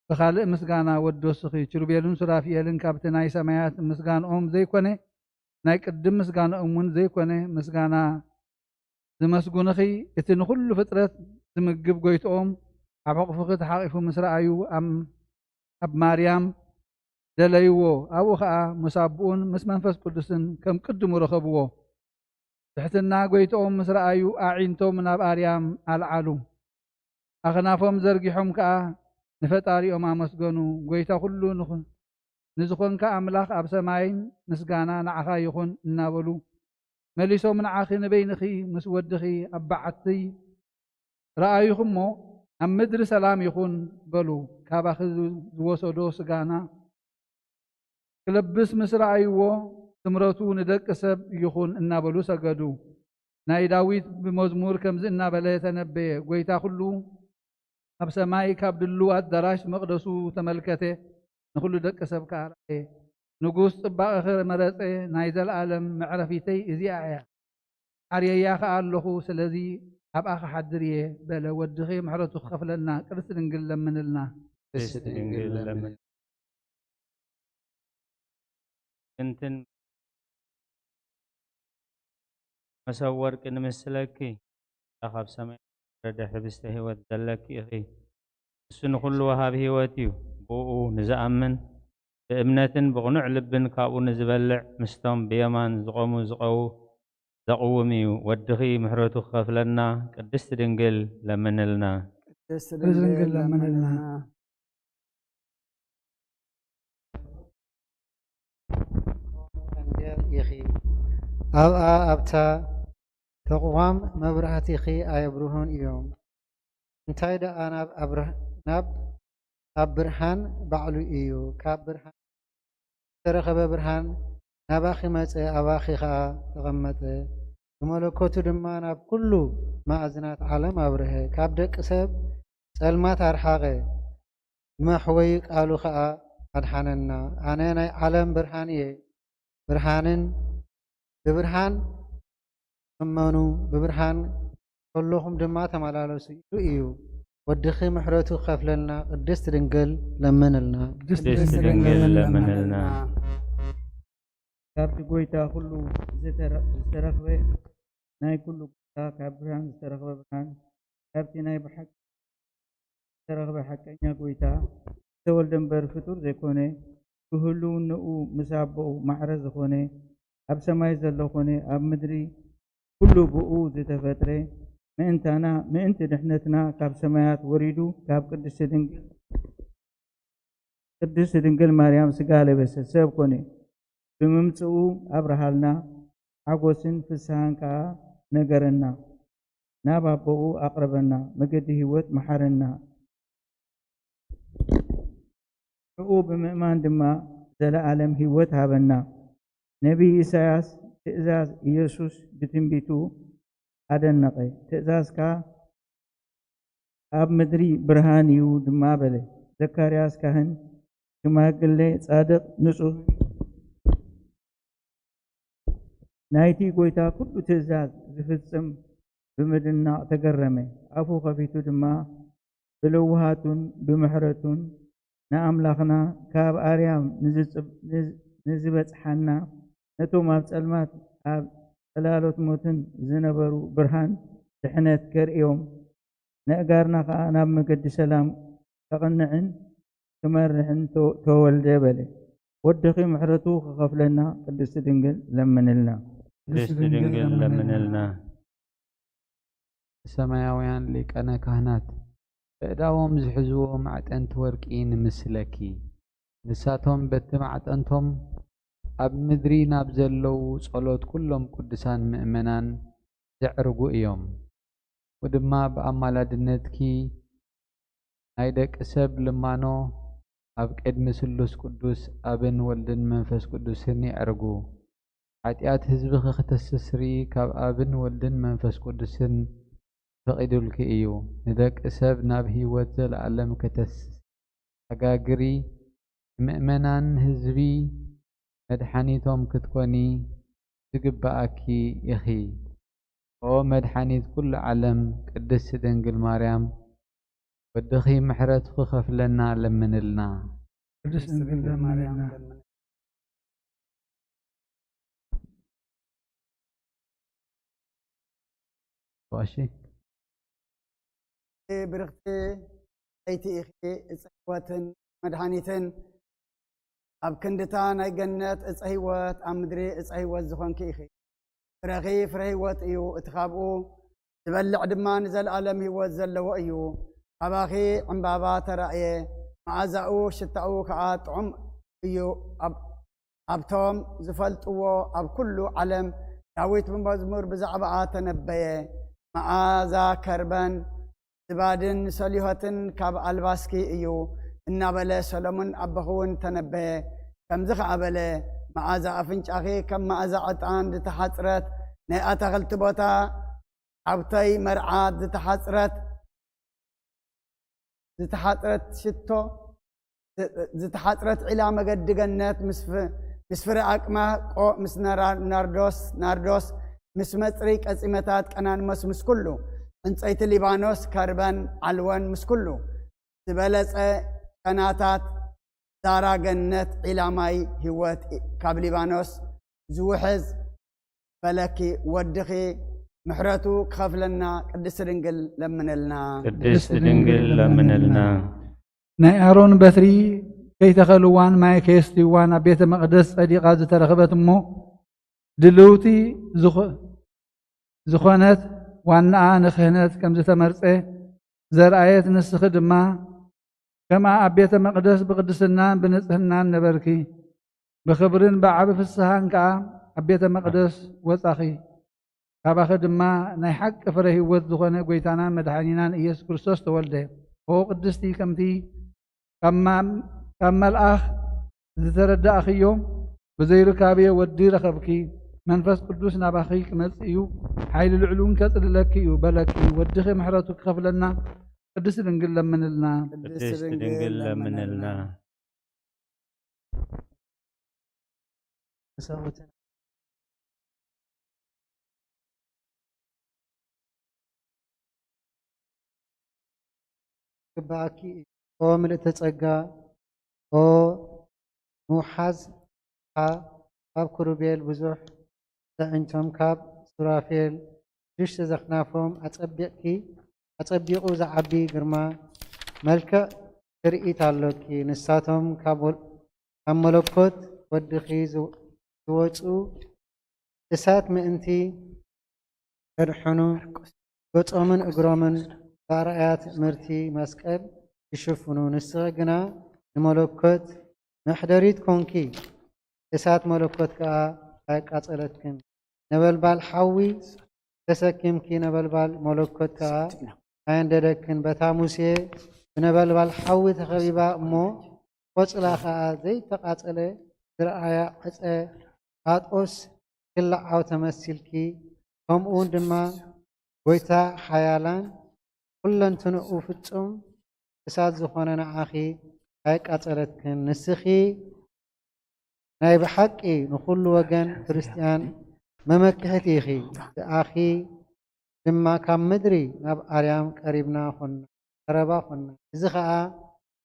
ብኻልእ ምስጋና ወደሱኺ። ኪሩቤልን ሱራፊኤልን ካብቲ ናይ ሰማያት ምስጋንኦም ዘይኮነ፣ ናይ ቅድም ምስጋንኦም እውን ዘይኮነ ምስጋና ዝመስጉንኺ፣ እቲ ንኹሉ ፍጥረት ዝምግብ ጎይትኦም ኣብ ሕቑፍኺ ተሓቒፉ ምስ ረኣዩ፣ ኣም-፣ ኣብ ማርያም ደለይዎ። ኣብኡ ኸኣ ምስ ኣቦኡን ምስ መንፈስ ቅዱስን ከም ቅድሙ ረኸብዎ። ትሕትና ጎይትኦም ምስ ረኣዩ፣ ኣዒንቶም ናብ ኣርያም ኣልዓሉ። ኣኽናፎም ዘርጊሖም ከኣ ንፈጣሪኦም ኣመስገኑ። ጎይታ ኩሉ ንኹ-፣ ንዝኾንካ ኣምላኽ ኣብ ሰማይን ምስጋና ንዓኻ ይኹን እናበሉ፣ መሊሶም ንዓኺ ንበይንኺ ምስ ወድኺ ኣብ በዓቲ ረኣዩኺ እሞ፣ ኣብ ምድሪ ሰላም ይኹን በሉ። ካባኺ ዝ-፣ ዝወሰዶ ስጋና ክለብስ ምስ ረኣይዎ፣ ስምረቱ ንደቂ ሰብ ይኹን እናበሉ ሰገዱ። ናይ ዳዊት ብመዝሙር ከምዚ እናበለ ተነበየ፣ ጎይታ ኩሉ ኣብ ሰማይ ካብ ድሉው ኣዳራሽ መቕደሱ ተመልከተ፣ ንኹሉ ደቂ ሰብ ከኣ ረኣየ። ንጉስ ጽባቐኺ መረጸ፣ ናይ ዘለኣለም መዕረፊተይ እዚኣ እያ። ሓርየያ ከኣ ኣለኹ፣ ስለዚ ኣብኣ ክሓድር እየ በለ። ወድኺ ምሕረቱ ክኸፍለና፣ ቅድስት ድንግል ለምንልና። ቅድስት ድንግል ለምን። እንትን መሰብ ወርቂ ንምስለኪ፣ ካብ ሰማይ ወረደ ሕብስተ ህይወት ዘለኪ ኢኺ። እሱ ንኹሉ ወሃቢ ህይወት እዩ። ብኡ ንዝኣምን ብእምነትን ብቕኑዕ ልብን ካብኡ ንዝበልዕ ምስቶም ብየማን ዝቖሙ ዝቐው-፣ ዘቕውም እዩ። ወድኺ ምሕረቱ ክኸፍለና ቅድስት ድንግል ለምንልና። ቅድስት ድንግል ለምንልና። እንዴ ኢኺ። ኣብኣ ኣብታ ተቕዋም መብራህቲኺ ኣየብርሁን እዮም። እንታይ ደኣ ናብ ኣብርህ-፣ ናብ ኣብ ብርሃን ባዕሉ እዩ። ካብ ብርሃን ዝተረኸበ ብርሃን ናባኺ መጸ፣ ኣባኺ ኸኣ ተቐመጠ። ብመለኮቱ ድማ ናብ ኩሉ መኣዝናት ዓለም ኣብርሀ። ካብ ደቂ ሰብ ጸልማት ኣርሓቐ። ብመሕወዪ ቃሉ ኸኣ ኣድሓነና። ኣነ ናይ ዓለም ብርሃን እየ። ብርሃንን ብብርሃን እመኑ፣ ብብርሃን ከለኹም ድማ ተመላለሱ ኢሉ እዩ። ወድኺ ምሕረቱ ክኸፍለልና ቅድስት ድንግል ለምንልና። ቅድስት ድንግል ለምንልና። ካብቲ ጎይታ ኩሉ ዝተረ-፣ ዝተረኽበ ናይ ኩሉ ጎይታ፣ ካብ ብርሃን ዝተረኽበ ብርሃን፣ ካብቲ ናይ ብሓቂ ዝተረኽበ ሓቀኛ ጎይታ ዝተወልደ እምበር ፍጡር ዘይኮነ፣ ብህልውንኡ ምስ ኣቦኡ ማዕረ ዝኾነ፣ ኣብ ሰማይ ዘሎ ኮነ ኣብ ምድሪ ኩሉ ብኡ ዝተፈጥረ፣ ምእንታና፣ ምእንቲ ድሕነትና ካብ ሰማያት ወሪዱ፣ ካብ ቅድስቲ ድንግል፣ ቅድስቲ ድንግል ማርያም ስጋ ለበሰ፣ ሰብ ኮነ። ብምምጽኡ ኣብርሃልና፣ ሓጎስን ፍስሃን ከኣ ነገረና፣ ናብ ኣቦኡ ኣቕረበና፣ መገዲ ህይወት መሓረና። ንዕኡ ብምእማን ድማ ዘለኣለም ህይወት ሃበና። ነቢይ ኢሳያስ ትእዛዝ ኢየሱስ ብትንቢቱ ኣደነቐ። ትእዛዝካ ኣብ ምድሪ ብርሃን እዩ ድማ በለ። ዘካርያስ ካህን፣ ሽማግሌ ጻድቕ፣ ንጹህ፣ ናይቲ ጎይታ ኩሉ ትእዛዝ ዝፍጽም ብምድናቕ ተገረመ። ኣፉ ከፊቱ ድማ ብለውሃቱን ብምሕረቱን ንኣምላኽና፣ ካብ ኣርያም ንዝጽብ-፣ ንዝ-፣ ንዝበጽሓና፣ ነቶም ኣብ ጸልማት ኣብ ጽላሎት ሞትን ዝነበሩ ብርሃን ድሕነት ከርእዮም፣ ነእጋርና ኸኣ ናብ መገዲ ሰላም ከቕንዕን ክመርሕን ተ-፣ ተወልደ በለ። ወድኺ ምሕረቱ ክኸፍለና፣ ቅድስቲ ድንግል ለምንልና። ቅድስቲ ድንግል ለምንልና። ሰማያውያን ሊቃነ ካህናት፣ በእዳዎም ዝሕዝዎ ማዕጠንቲ ወርቂ ንምስለኪ። ንሳቶም በቲ ማዕጠንቶም ኣብ ምድሪ ናብ ዘለዉ ጸሎት ኩሎም ቅዱሳን ምእመናን ዘዕርጉ እዮም። ወድማ ብኣማላድነትኪ ናይ ደቂ ሰብ ልማኖ ኣብ ቅድሚ ስሉስ ቅዱስ ኣብን ወልድን መንፈስ ቅዱስን የዕርጉ። ሓጢኣት ህዝብኺ ክተስተስሪ ካብ ኣብን ወልድን መንፈስ ቅዱስን ፈቒዱልኪ እዩ። ንደቂ ሰብ ናብ ህይወት ዘለኣለም ከተስ-፣ ኣጋግሪ፣ ንምእመናን ህዝቢ መድሓኒቶም ክትኮኒ ዝግብኣኪ ኢኺ። ኦ መድሓኒት ኩሉ ዓለም፣ ቅድስቲ ድንግል ማርያም፣ ወድኺ ምሕረቱ ክኸፍለና ለምንልና። ቅድስቲ ድንግል ለምንልና። እሺ። ብርኽቲ ለይቲ ኢኺ፣ ዕፀ ህይወትን መድሓኒትን፣ ኣብ ክንድታ ናይ ገነት ዕፀ ህይወት፣ ኣብ ምድሪ ዕፀ ህይወት ዝኾንኪ ኢኺ። ፍረኺ ፍረ ህይወት እዩ፣ እቲ ካብኡ ዝበልዕ ድማ ንዘለኣለም ህይወት ዘለዎ እዩ። ካባኺ ዕምባባ ተራእየ፣ መኣዛኡ ሽታኡ ከኣ ጥዑም እዩ። ኣብ-፣ ኣብቶም ዝፈልጥዎ ኣብ ኩሉ ዓለም ዳዊት ብመዝሙር ብዛዕባኣ ተነበየ። መኣዛ ከርበን ዝባድን ሰሊሆትን ካብ ኣልባስኪ እዩ እናበለ ሰሎሞን ኣቦኺ እውን ተነበየ። ከምዚ ኸዓ በለ፣ መኣዛ ኣፍንጫኺ ከም መኣዛ ዕጣን ዝተሓጽረት ናይ ኣታኽልቲ ቦታ፣ ሓብተይ መርዓት ዝተሓጽረት፣ ዝተሓጽረት ሽቶ፣ ዝተሓጽረት ዒላ መገዲ ገነት ምስ ፍ-፣ ምስ ፍረ ኣቅማ ቆ-፣ ምስ ነራ-፣ ናርዶስ፣ ናርዶስ፣ ምስ መጽሪ ቀጺመታት ቀናንሞስ፣ ምስ ኩሉ ዕንጸይቲ ሊባኖስ፣ ከርበን ዓልወን፣ ምስ ኩሉ ዝበለጸ ጨናታት ዛራ ገነት ዒላ ማይ ህይወት ካብ ሊባኖስ ዝውሕዝ በለኪ፣ ወድኺ ምሕረቱ ክኸፍለና ቅድስቲ ድንግል ለምንልና። ቅድስቲ ድንግል ለምንልና። ናይ ኣሮን በትሪ ከይተኸልዋን ማይ ከየስትይዋን ኣብ ቤተ መቕደስ ጸዲቓ ዝተረኽበት እሞ ድልውቲ ዝኾ-፣ ዝኾነት ዋናኣ ንክህነት ከም ዝተመርጸ ዘርኣየት ንስኺ ድማ ከምኣ ኣብ ቤተ መቕደስ ብቕድስናን ብንጽህናን ነበርኪ። ብኽብርን ብዓቢ ፍስሃን ከኣ ኣብ ቤተ መቕደስ ወጻኺ። ካባኺ ድማ ናይ ሓቂ ፍረ ህይወት ዝኾነ ጐይታናን መድሓኒናን ኢየሱስ ክርስቶስ ተወልደ። ኦ ቅድስቲ፣ ከምቲ ካብ ማ-፣ ካብ መልኣኽ ዝተረዳእኽዮ፣ ብዘይርካብዮ ወዲ ረኸብኪ። መንፈስ ቅዱስ ናባኺ ክመጽእ እዩ፣ ሓይሊ ልዕሉ እውን ከጽልለኪ እዩ በለኪ። ወድኺ ምሕረቱ ክኸፍለና ቅድስቲ ድንግል ለምንልና። ቅድስቲ ድንግል ለምንልና። ክበኣኪ እዩ። ኦ ምልእተ ጸጋ፣ ኦ ምውሓዝ፣ ካብ ክሩቤል ብዙሕ ዘዕንቶም፣ ካብ ሱራፌል ሽዱሽተ ዘኽናፎም ኣጸቢቕኪ፣ ኣጸቢቑ ዝዓቢ ግርማ መልክዕ ትርኢት ኣሎኪ። ንሳቶም ካብ ወል-፣ ካብ መለኮት ወድኺ ዝው-፣ ዝወጹ እሳት ምእንቲ ከድሕኑ፣ ገጾምን እግሮምን ብኣርኣያ ትእምርቲ መስቀል ይሽፍኑ። ንስኺ ግና ንመለኮት መሕደሪት ኮንኪ፣ እሳት መለኮት ከኣ ኣየቃጸለትክን። ነበልባል ሓዊ ተሰኪምኪ፣ ነበልባል መለኮት ከኣ ኣየንደደክን። በታ ሙሴ ብነበልባል ሓዊ ተኸቢባ እሞ ቆጽላ ኸኣ ዘይተቓጸለ ዝረኣያ ዕጸ ኣጦስ ክልዓል ተመሲልኪ፣ ከምኡውን ድማ ጐይታ ሓያላን ኩለንትንኡ ፍጹም እሳት ዝኾነ ንዓኺ ኣየቃጸለትክን። ንስኺ ናይ ብሓቂ ንኹሉ ወገን ክርስትያን መመክሕቲ ኢኺ። ብኣኺ ድማ ካብ ምድሪ ናብ ኣርያም ቀሪብና ኾንና፣ ቀረባ ኾንና። እዚ ኸኣ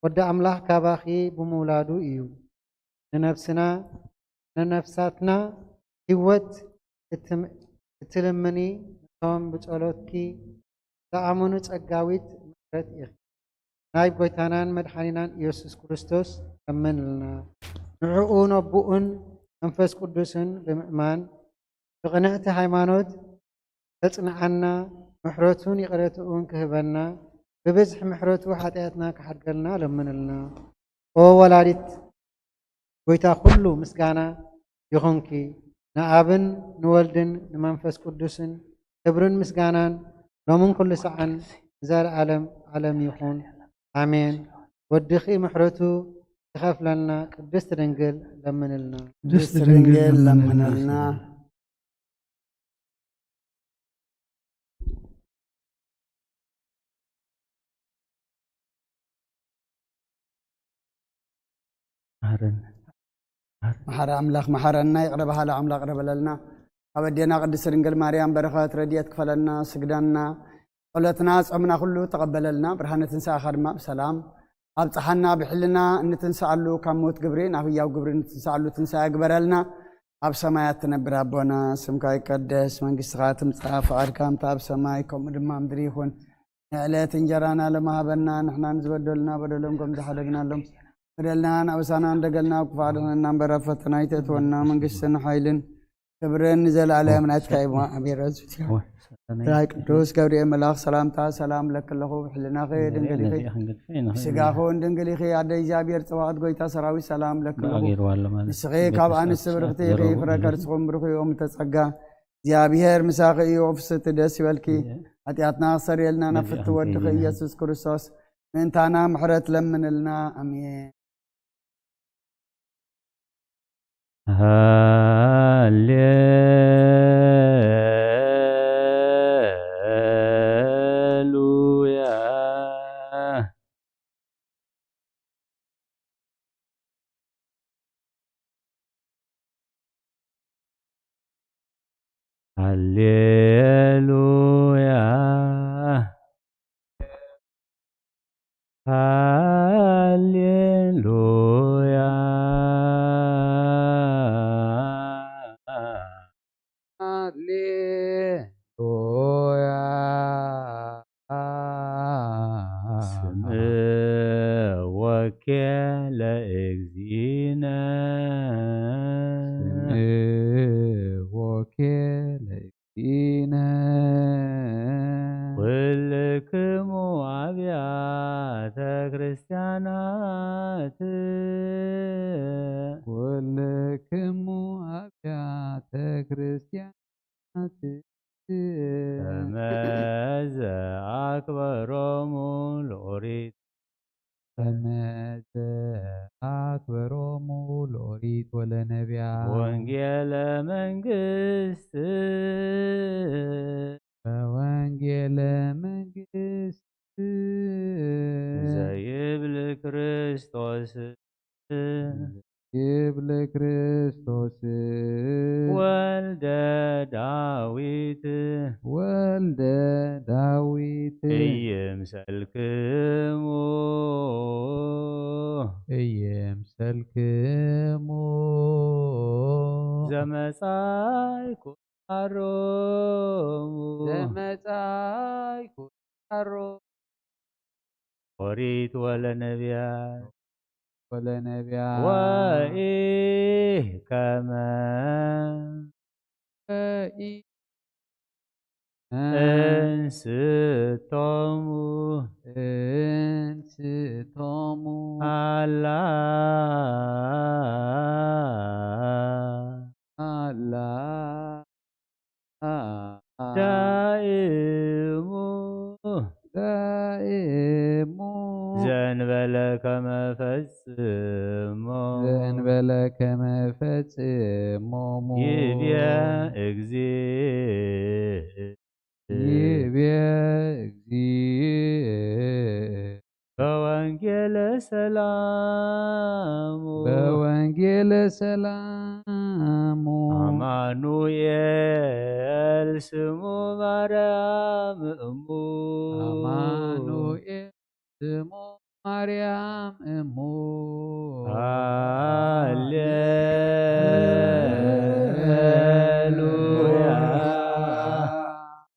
ወዲ ኣምላኽ ካባኺ ብምውላዱ እዩ። ንነፍስና፣ ንነፍሳትና ህይወት እትም-፣ እትልምኒ፣ ነቶም ብጸሎትኪ ዝኣመኑ ጸጋዊት ምሕረት ኢኺ። ናይ ጐይታናን መድሓኒናን ኢየሱስ ክርስቶስ ለምንልና። ንዕኡ ነቦኡን መንፈስ ቅዱስን ብምእማን ብቕንዕቲ ሃይማኖት ከጽንዓና፣ ምሕረቱን ይቕረትኡን ክህበና፣ ብብዝሒ ምሕረቱ ሓጢኣትና ክሓድገልና ለምንልና። ኦ ወላዲት ጐይታ፣ ኩሉ ምስጋና ይኹንኪ፣ ንኣብን ንወልድን ንመንፈስ ቅዱስን ክብርን ምስጋናን ሎምን ኩሉ ሰዓን ንዘለዓለም ዓለም ይኹን። ኣሜን። ወድኺ ምሕረቱ ክኸፍለልና ቅድስት ድንግል ለምንልና። ቅድስት ድንግል ለምንልና። መሓረና። መሓረ ኣምላኽ መሓረና፣ ይቕረ በሃሊ ኣምላኽ ይቕረ በለልና። ኣብ ኣዴና ቅድስት ድንግል ማርያም በረኸት ረድኤት ክፈለና፣ ስግደና፣ ጸሎትና፣ ጾምና ኩሉ ተቐበለልና። ብርሃነ ትንሳኤኻ ድማ ብሰላም ኣብጽሓና። ብሕልና እንትንስኣሉ ካብ ሞት ግብሪ ናብ ህያው ግብሪ እንትንስኣሉ ትንሳኤ ግበረልና። ኣብ ሰማያት ትነብር ኣቦና፣ ስምካ ይቀደስ፣ መንግስትኻ ትምጻእ፣ ፍቓድካ ከምቲ ኣብ ሰማይ ከምኡ ድማ ኣብ ምድሪ ይኹን። ንዕለት እንጀራና ሎሚ ሃበና፣ ንሕና ንዝበደሉና በደሎም ከም ዝሓደግናሎም፣ በደልና ናብ ኣሳና እንደገልና፣ ክፉእ ኣድሕነና እምበር፣ ኣብ ፈተና ኣይተእትወና፣ መንግስትን ሓይልን ክብርን ንዘለኣለም ናትካ እዩ። ኣሜን። ራይ ቅዱስ ገብርኤል መልኣኽ ሰላምታ ሰላም ለኪ ኣለኹ፣ ብሕልናኺ ድንግል ኢኺ፣ ብስጋኺ እውን ድንግል ኢኺ። ኣደ እግዚኣብሔር ጽባኦት፣ ጎይታ ሰራዊት ሰላም ለኪ ኣለኹ። ንስኺ ካብ ኣንስቲ ብርኽቲ ኢኺ፣ ፍረ ከርስኹም ብሩኽ እዩ። እም ተጸጋ እግዚኣብሔር ምሳኺ እዩ፣ ፍስቲ ደስ ይበልኪ። ሓጢኣትና ክሰርየልና ናብ ፍቲ ወድኺ ኢየሱስ ክርስቶስ ምእንታና ምሕረት ለምንልና። ኣሜን። ሃሌሉያ። ሃሌሉያ። ሃሌሉያ። ሃሌሉያ። ስምዕ ወኬ ለእግዚእነ። ስምዕ ወኬ ለእግዚእነ። ኩልክሙ ኣብያተ ክርስቲያናት። ኩልክሙ ኣብያተ ክርስቲያናት። ከመ ዘአክበሮሙ ለኦሪት። ከመ ዘአክበሮሙ ለኦሪት ወለነቢያት። ወንጌለ መንግስት። ወንጌለ መንግስት። ዘይብል ክርስቶስ። ይብል ክርስቶስ። ወልደ ዳዊት። ወልደ ዳዊት። እይምሰልክሙ። እይምሰልክሙ። ዘመጻይኩ ኣሮሙ ዘመጻይኩ ኣሮ ኦሪት ወለነብያት ወለነብያት ወኢከመ ወኢ እንስቶሙ እንስቶሙ ኣላ ኣላ ዳእሙ ዳእሙ ዘንበለ ከመ ፈጽሞ ዘንበለ ከመ ፈጽሞሙ ይብየ እግዚእ ይብየ እግዚእ በወንጌለ ሰላሙ በወንጌለ ሰላሙ ኣማኑኤል ስሙ ማርያም እሙ ኣማኑኤል ስሙ ማርያም እሙ ሃሌሉያ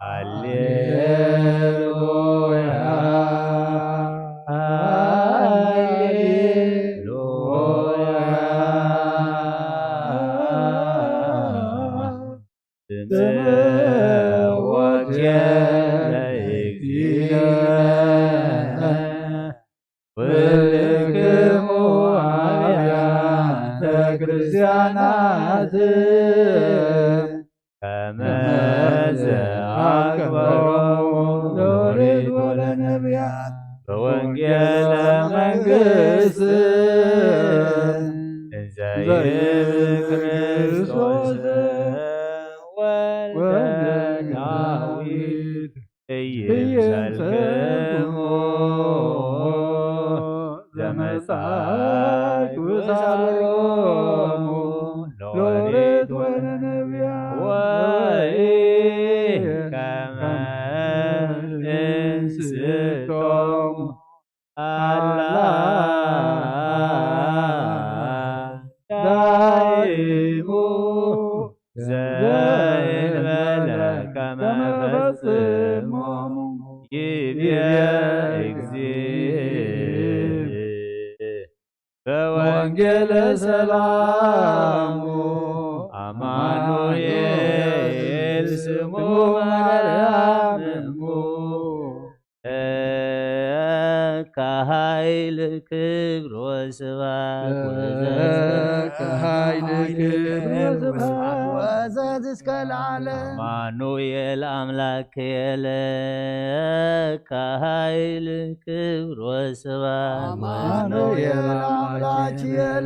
ሃሌሉያ ሃሌሉያ ስምዖን ለእግዚእነ ኩልክሙ አብያተ ክርስቲያናት ከመ ዘአክበሮሙ ለኦሪት ወለነብያት በወንጌለ መንግሥት እንዘ ይብል ክርስቶስ ወልደ ዳዊት ኢይምሰልክሙ ዘመጻእኩ ሳሮሙ ለኦሪት ወለነብያት ወኢከመ እንስቶሙ አላ ዳይሙ ዘእንበለ ከመ ፈጽሞሙ ይቤ እግዚእ በወንጌለ ሰላሙ አማኑኤል ስሙ ማርያም እሙ ለከ ኃይል ክብር ወስብሐት ለከ ኃይል ክብር ወስብሐት ወዘዝ እስከ ለዓለም። አማኑኤል አምላክ ለከ ኃይል ክብር ወስብሐት አማኑኤል አምላክ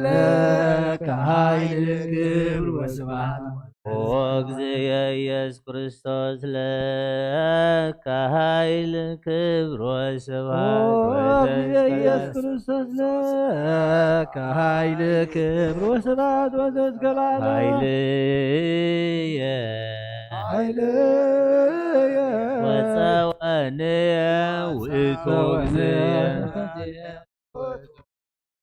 ለከ ኃይል ክብር ወስብሐት ኦ እግዚእ ኢየሱስ ክርስቶስ ለከ ኃይል ክብር ወስብሐት ኦ ወዘእስከ ኢየሱስ ክርስቶስ ለከ ኃይል ክብር ወስብሐት ወዘእስከ ለዓለም። ኃይልየ ኃይልየ ወጸወንየ ውእቱ እግዚእ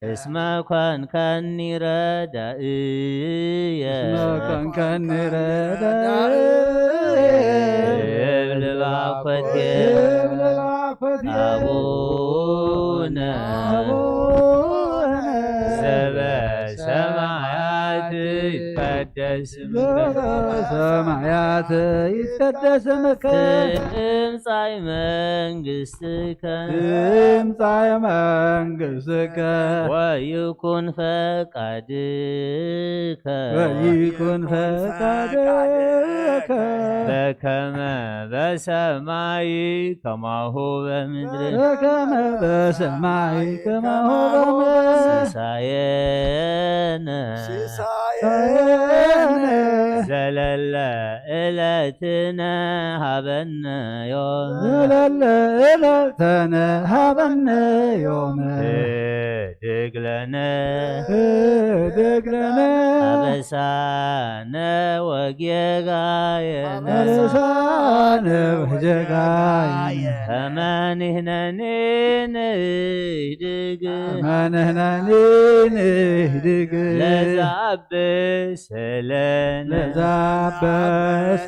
እስመ ኮንከኒ ረዳእየ እስመ ኮንከኒ ረዳእየ እብል ባኮቴ እብል ባኮቴ አቡነ አቡነ ዘበሰማያት ይትቀደስ ስምከ ዘበሰማያት ይትቀደስ ስምከ ትምጻእ መንግሥትከ ትምጻእ መንግሥትከ ወይኩን ፈቃድከ ወይኩን ፈቃድከ በከመ በሰማይ ከማሁ በምድር በከመ በሰማይ ከማሁ በምድር ሲሳየነ ሲሳየነ ዘለለ ዕለትነ ሀበነ ዮም ዘለለ ዕለትነ ሀበነ ዮም ህድግ ህድግ ለነ ህድግ ለነ አበሳነ ወጌጋየነ አበሳነ ወጌጋየነ ከመ ንሕነኒ ንህድግ ከመ ንሕነኒ ንህድግ ለዘአብስ ለነ ለዘአበሰ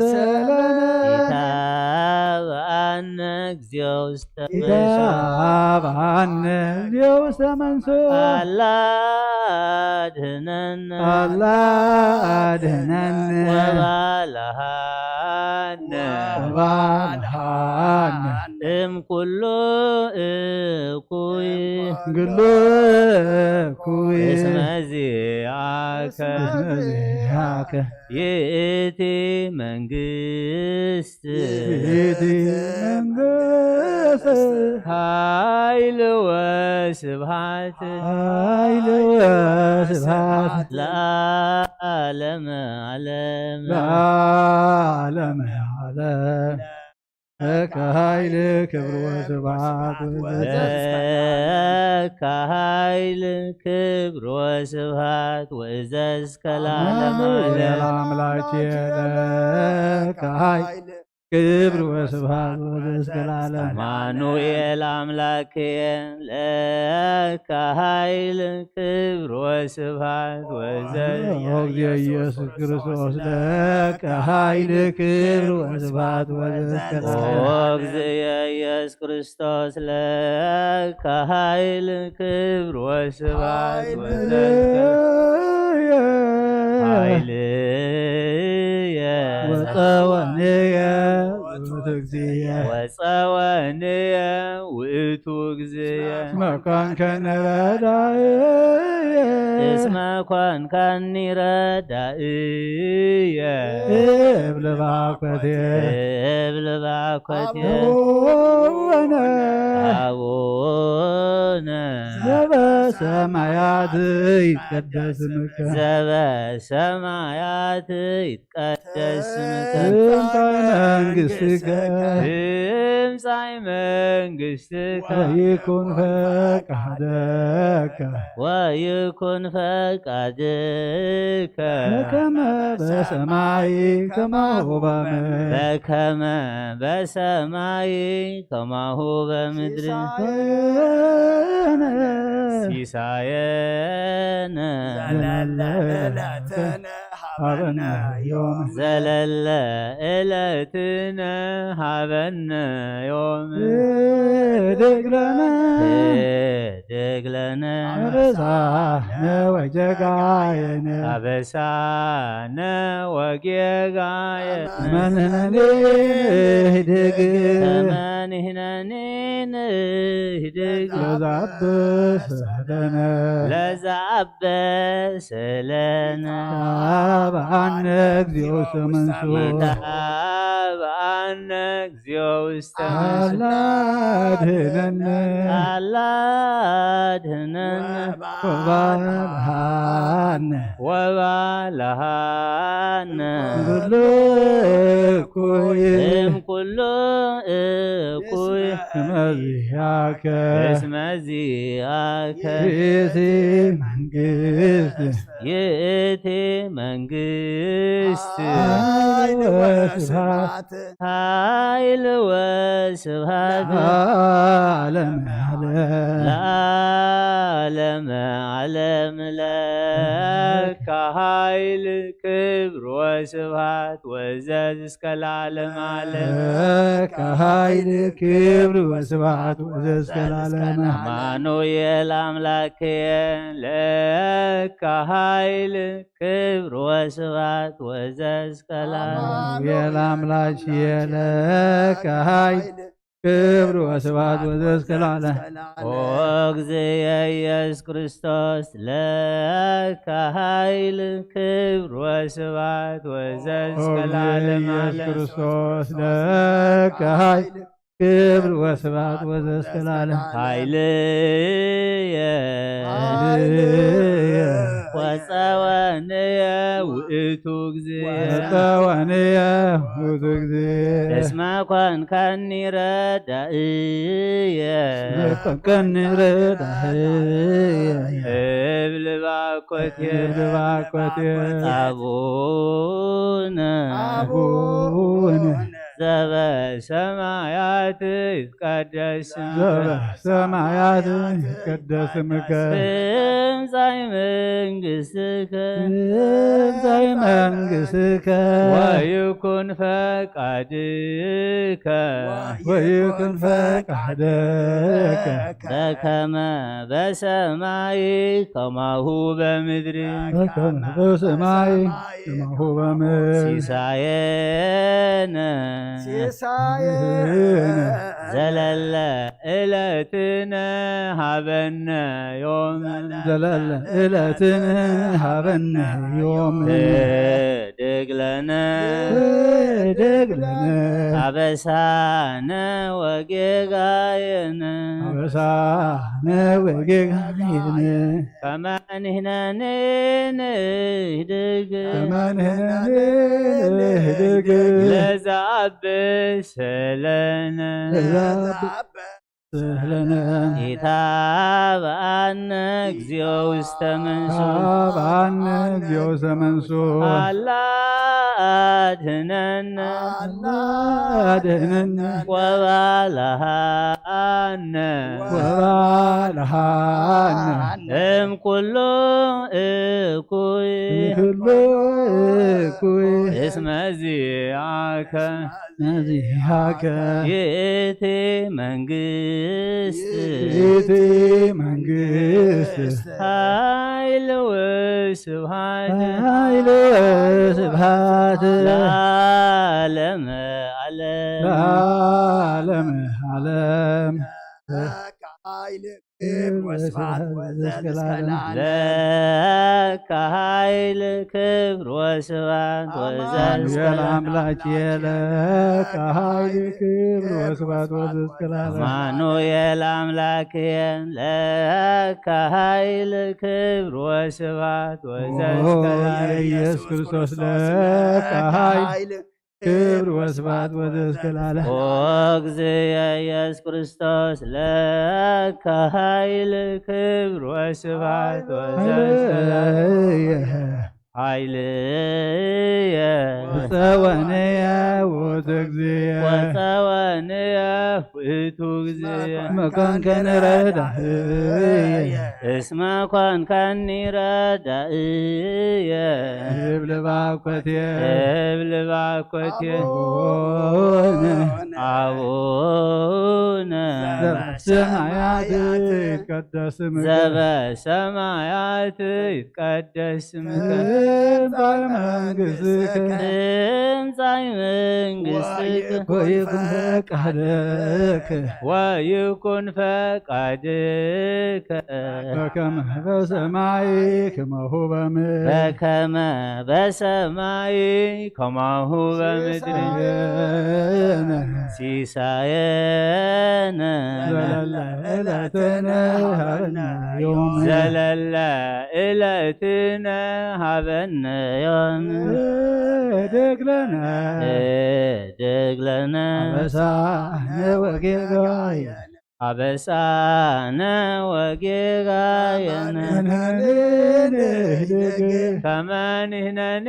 ለነ ኢታብአነ እግዚኦ ውስተ መንሱእ ኢታብአነ እግዚኦ ውስተ መንሱእ አላ አድህነነ አላ አድህነነ ወባልሃነ ወባልሃነ እም ኩሉ እኩይ ግሉ እኩይ እስመ ዚአከ እስመ ዚአከ ይእቲ መንግስት ይእቲ መንግስት ኃይል ወስብሐት ኃይል ወስብሐት ለዓለመ ዓለም ለዓለመ ዓለም ለከ ኃይል ክብር ወስብሐት ወዘተ ለከ ኃይል ክብር ወስብሐት ወእዘዝ ከለዓለመ ዓለም። አምላኬ ለከ ኃይል ክብር ወስብሐት ወእዘዝ ከለዓለም። አማኑኤል አምላኬ ለከ ኃይል ክብር ወስብሐት ወእዘዝ ኦ እግዚኦ ኢየሱስ ክርስቶስ ለከ ኃይል ክብር ወስብሐት ወእዘዝ ከለዓለም። ኦ እግዚኦ ኢየሱስ ክርስቶስ ለከ ኃይል ክብር ወስብሐት ወዘተ ኃይልየ ወጸወንየ ውእቱ እግዚእየ ወጸወንየ ውእቱ እግዚእየ እስመ ኮንከኒ ረዳእየ እስመ ኮንከኒ ረዳእየ እብል ባኮቴ እብል ባኮቴ አቡነ አቡነ ዘበሰማያት ይትቀደስ ስምከ ዘበሰማያት ይትቀደስ ስምከ ትምጻእ መንግሥትከ ትምጻእ መንግሥትከ ወይኩን ፈቃድከ ወይኩን ፈቃድከ በከመ በሰማይ ከማሁ በምድር በከመ በሰማይ ከማሁ በምድር ሲሳየነ ሲሳየነ ዘለለ ዕለትነ ሀበነ ዮም ዘለለ ዕለትነ ሀበነ ዮም ህድግ ለነ ህድግ ለነ አበሳነ ወጌጋየነ አበሳነ ወጌጋየነ መንህነኒ ህድግ ከመ ንሕነኒ ንህድግ ለዘአብስ ለነ ለዘአብስ ለነ ኢታብአነ እግዚኦ ውስተ መንሱት ኢታብአነ እግዚኦ ውስተ መንሱት አላ አድህነነ አላ አድህነነ ወባልሃነ ወባልሃነ ኩሉ እኩይ እም ኩሉ እኩይ እስመ ዚአከ እስመ ዚአከ ይእቲ መንግስት ይእቲ መንግስት ኃይል ወስብሐት ኃይል ወስብሐት ለዓለመ ዓለም ለዓለመ ዓለም ለከ ኃይል ክብር ወስብሐት ወዘዝ እስከ ለዓለመ ዓለም ለከ ኃይል ክብር ወስብሐት ወዘዝ እስከ ለዓለመ ዓለም አማኑኤል አምላኬ ለከ ኃይል ክብር ወስብሐት ወዘዝ እስከ ለዓለም አማኑኤል አምላኬ ለከ ኃይል ክብር ወስብሐት ወዘዝ እስከ ለዓለም ኦ እግዚእ ኢየሱስ ክርስቶስ ለከ ኃይል ክብር ወስብሐት ወዘዝ እስከ ለዓለም ኢየሱስ ዓለም ክርስቶስ ለከ ኃይል ክብር ወስብሐት ወዘዝ እስከ ለዓለም ኃይልየ ኃይልየ ወጸወንየ ውእቱ እግዚእ ወጸወንየ ውእቱ እግዚእ እስመ ኮንከኒ ረዳእየ እስመ ኮንከኒ ረዳእየ ኮቴ እብሊ ባኮቴ። አቡነ አቡነ ዘበሰማያት ይትቀደስ ስምከ። ዘበሰማያት ይትቀደስ ስምከ። ትምጻእ መንግሥትከ። ትምጻእ መንግሥትከ። ወይኩን ፈቃድከ። ወይኩን ፈቃድከ። በከመ በሰማይ ከማሁ በምድሪ። በከመ በሰማይ ከማሁ በምድሪ። ሲሳየነ ሲሳየነ ዘለለ ዕለትነ ሀበነ ዮም። ዘለለ ዕለትነ ሀበነ ዮም። ህድግ ለነ ህድግ ለነ አበሳነ ወጌጋየነ። አበሳነ ወጌጋየነ። ከመ ንሕነኒ ንህድግ ከመ ንሕነኒ ንህድግ ለዘአብስ ለነ። ለዘአብስ ለነ። ኢታብአነ እግዚኦ ውስተ መንሱ። ኢታብአነ እግዚኦ ውስተ መንሱ። አላ አድህነነ። አላ አድህነነ። ወባልሃነ። ወባልሃነ። እም ኩሉ እኩይ። እም ኩሉ እኩይ። እስመ ዚአከ። ነዚሃከ ይእቲ መንግስት። ይእቲ መንግስት። ኃይል ወስብሐት። ኃይል ወስብሐት። ለዓለመ ዓለም። ለዓለመ ዓለም። ኃይል ክብር ወስብሐት ወዘልስከ ለዓለም። ለከ ኃይል ክብር ወስብሐት ወዘልስከ አማኑኤል ለዓለም። አምላኬ ለከ ኃይል ክብር ወስብሐት ወዘልስከ ለዓለም። አማኑኤል አምላኬ ለከ ኃይል ክብር ወስብሐት ወዘልስከ ኦ ለዓለም። ኢየሱስ ክርስቶስ ለከ ኃይል ክብር ወስብሐት ወዘልስከ ለዓለም። ኦ እግዝየ ኢየሱስ ክርስቶስ ለከ ኃይል ክብር ወስብሐት ወዘልስከ ለዓለም። ኃይልየ ጸወንየ ውእቱ እግዚእ። ወጸወንየ ውእቱ እግዚእ። መኮንከኒ ረዳእየ። እስመ ኮንከኒ ረዳእየ። እብል ባኮቴ። እብል ባኮቴ። አቡነ። አቡነ። ዘበሰማያት ይትቀደስ ስምከ። ዘበሰማያት ይትቀደስ ስምከ። ትምጻእ መንግሥትከ። ትምጻእ መንግሥትከ። ወይኩን ፈቃድከ። ወይኩን ፈቃድከ። በከመ በሰማይ ከማሁ በምድር። በከመ በሰማይ ከማሁ በምድር። ሲሳየነ። ሲሳየነ። ዘለለ ዕለትነ ሀበነ ዮም። ዘለለ ዕለትነ ሀበነ ዮም። ህድግ ለነ። ህድግ ለነ። አበሳነ ወጌጋየነ። አበሳነ ወጌጋየነ። ንሕነኒ ንህድግ። ከመ ንሕነኒ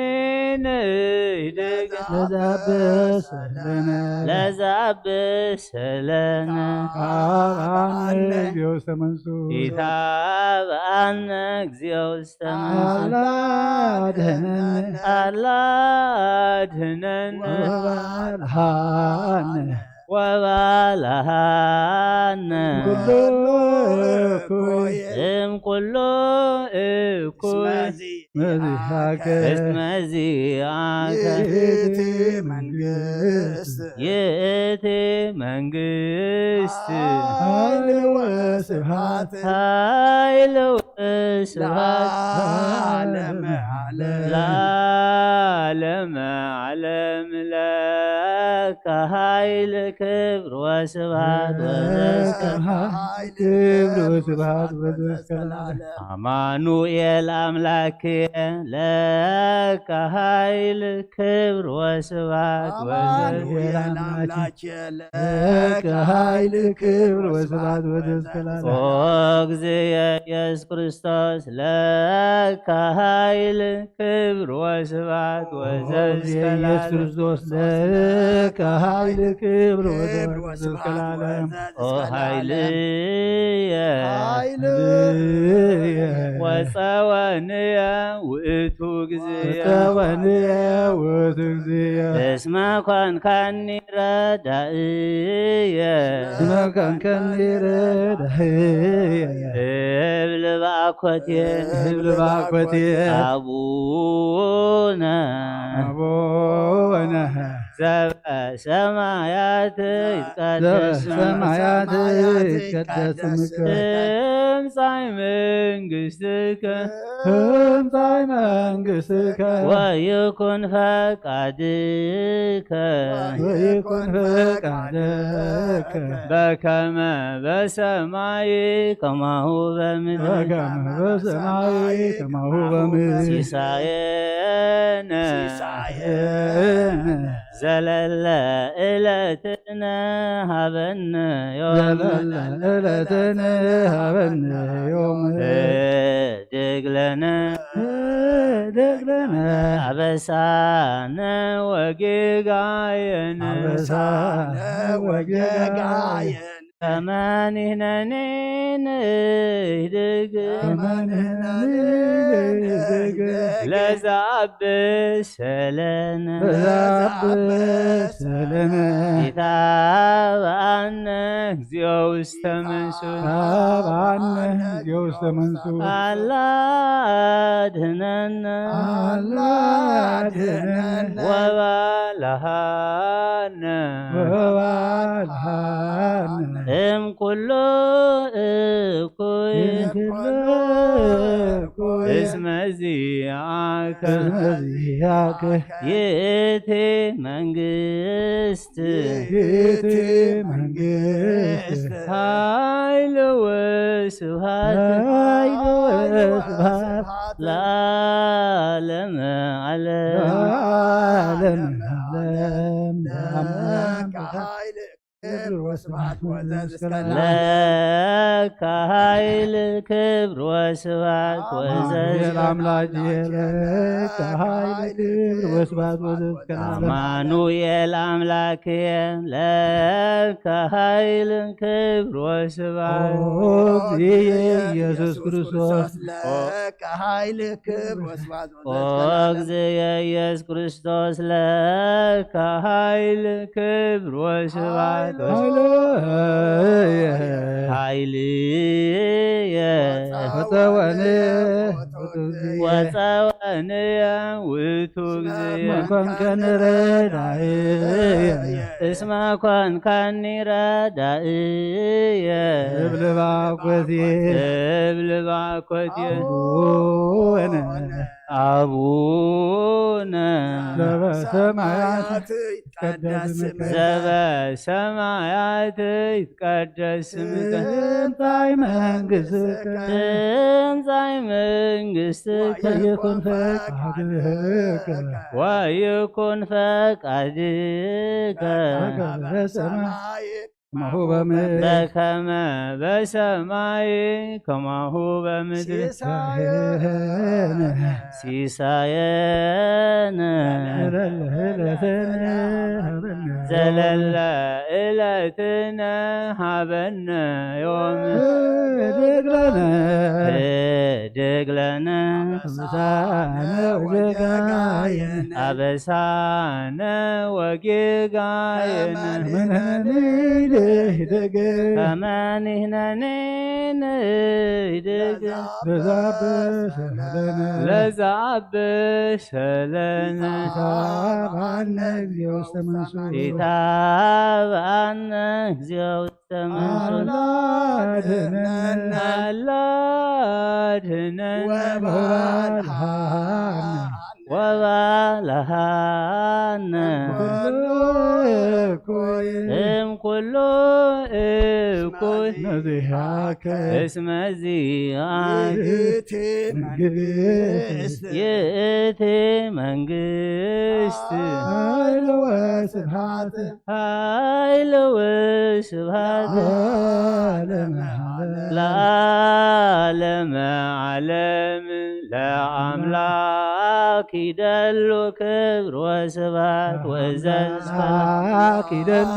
ንህድግ። ለዘአብስ ለነ። ለዘአብስ ለነ። ኢታብአነ እግዚኦ ውስተ መንሱ። ኢታብአነ እግዚኦ ውስተ መንሱ። አላ አድህነነ። አላ አድህነነ። ወባልሃነ። ወባልሃነ። ኩሉ እኩይ። እም ኩሉ እኩይ። መዚሃከ። እስመ ዚአከ። ይእቲ መንግስት። ይእቲ መንግስት። ኃይል ወስብሐት። ኃይል ወስብሐት። ለዓለመ ዓለም። ለዓለመ ዓለም ለከ ኃይል ክብር ወስብሐት ወዘእስከ ለዓለም። ክብር ወስብሐት ወዘእስከ ለዓለም። አማኑኤል አምላኬ ለከ ኃይል ክብር ወስብሐት አማኑኤል ወዘእስከ አምላኬ ለከ ኃይል ክብር ወስብሐት ወዘእስከ ለዓለም። ኦ እግዚእ ኢየሱስ ክርስቶስ ለከ ኃይል ክብር ወስብሐት ኦ ወዘእስከ ኢየሱስ ለዓለም። ክርስቶስ ለከ ኃይል ክብር ወስብሐት ወዘእስከ ለዓለም። ኦ ኃይልየ ኃይልየ ወጸወንየ ውእቱ ጊዜ ወጸወንየ ውእቱ ጊዜ እስመ ኮንካኒ ረዳእየ እስመ ኮንካኒ ረዳእየ እብል ባኮቴ እብል ባኮቴ አቡነ አቡነ ዘበሰማያት ይትቀደስ ስምከ ዘበሰማያት ይትቀደስ ስምከ ትምጻእ መንግሥትከ ትምጻእ መንግሥትከ ወይኩን ፈቃድከ ወይኩን ፈቃድከ በከመ በሰማይ ከማሁ በምድር በከመ በሰማይ ከማሁ በምድር ሲሳየነ ዘለለ ዕለትነ ሀበነ ዮም ዘለለ ዕለትነ ሀበነ ዮም ህድግ ለነ ህድግ ለነ አበሳነ ወጌጋየነ አበሳነ ወጌጋየነ ከመ ንሕነኒ ንህድግ ከመ ንሕነኒ ንህድግ ለዘአብስ ሰለነ ለዘአብስ ሰለነ ኢታብአነ እግዚኦ ውስተ መንሱት ኢታብአነ እግዚኦ ውስተ መንሱት አላ አድህነነ አላ አድህነነ ወባልሃነ ወባልሃነ እም ኩሉ እኩይ እም ኩሉ እኩይ እስመ ዚአከ እስመ ዚአከ ይእቲ መንግስት ይእቲ መንግስት ኃይል ወስብሐት ኃይል ወስብሐት ለዓለመ ዓለም ለዓለመ ዓለም ለአምላክ ኃይል ክብር ወስብሐት ወዘእስከ ለከ ኃይል ክብር ወስብሐት ወዘእስከ አማኑኤል አምላክ ለከ ኃይል ክብር ወስብሐት ወዘእስከ ለዓለም። አማኑኤል አምላክ ለከ ኃይል ክብር ወስብሐት ኦ ኢየሱስ ክርስቶስ ለከ ኃይል ክብር ወስብሐት ኦ እግዚእ ኢየሱስ ክርስቶስ ለከ ኃይል ክብር ወስብሐት ኃይልየ ኃይልየ ወፀወንየ ወፀወንየ ውእቱ እግዚእ መኮንከን ረዳእየ እስመ ኮንካኒ ረዳእየ እብል ባኮቴ እብል ባኮቴ አቡነ አቡነ ዘበሰማያት ይትቀደስ ስምከ ዘበሰማያት ይትቀደስ ስምከ ትምጻእ መንግሥትከ ትምጻእ መንግሥትከ ወይኩን ፈቃድከ ወይኩን ፈቃድከ በከመ በሰማይ ከማሁ በምድር በከመ በሰማይ ከማሁ በምድር ሲሳየነ ሲሳየነ ዘለለ ዕለትነ ሀበነ ዘለለ ዕለትነ ሀበነ ዮም ህድግ ለነ ህድግ ለነ አበሳነ ወጌጋየነ አበሳነ ወጌጋየነ ከመ ንሕነኒ ንህደግ ከመ ንሕነኒ ንህደግ ለዘአብሰለነ ለዘአብሰለነ ኢታብአነ እግዚኦ ውስተ መንሱት ኢታብአነ እግዚኦ ውስተ መንሱት አላ አድህነነ አላ አድህነነ ወባልሐነ ወባልሐነ ኩሉ ነዚሃከ እስመ ዚአከ ይእቲ መንግስት ይእቲ መንግስት ኃይል ወስብሐት ኃይል ወስብሐት ለዓለመ ዓለም። ለዓለመ ዓለም። ለአምላክ ይደሉ ክብር ወስብሐት ወዘዝከ አምላክ ይደሉ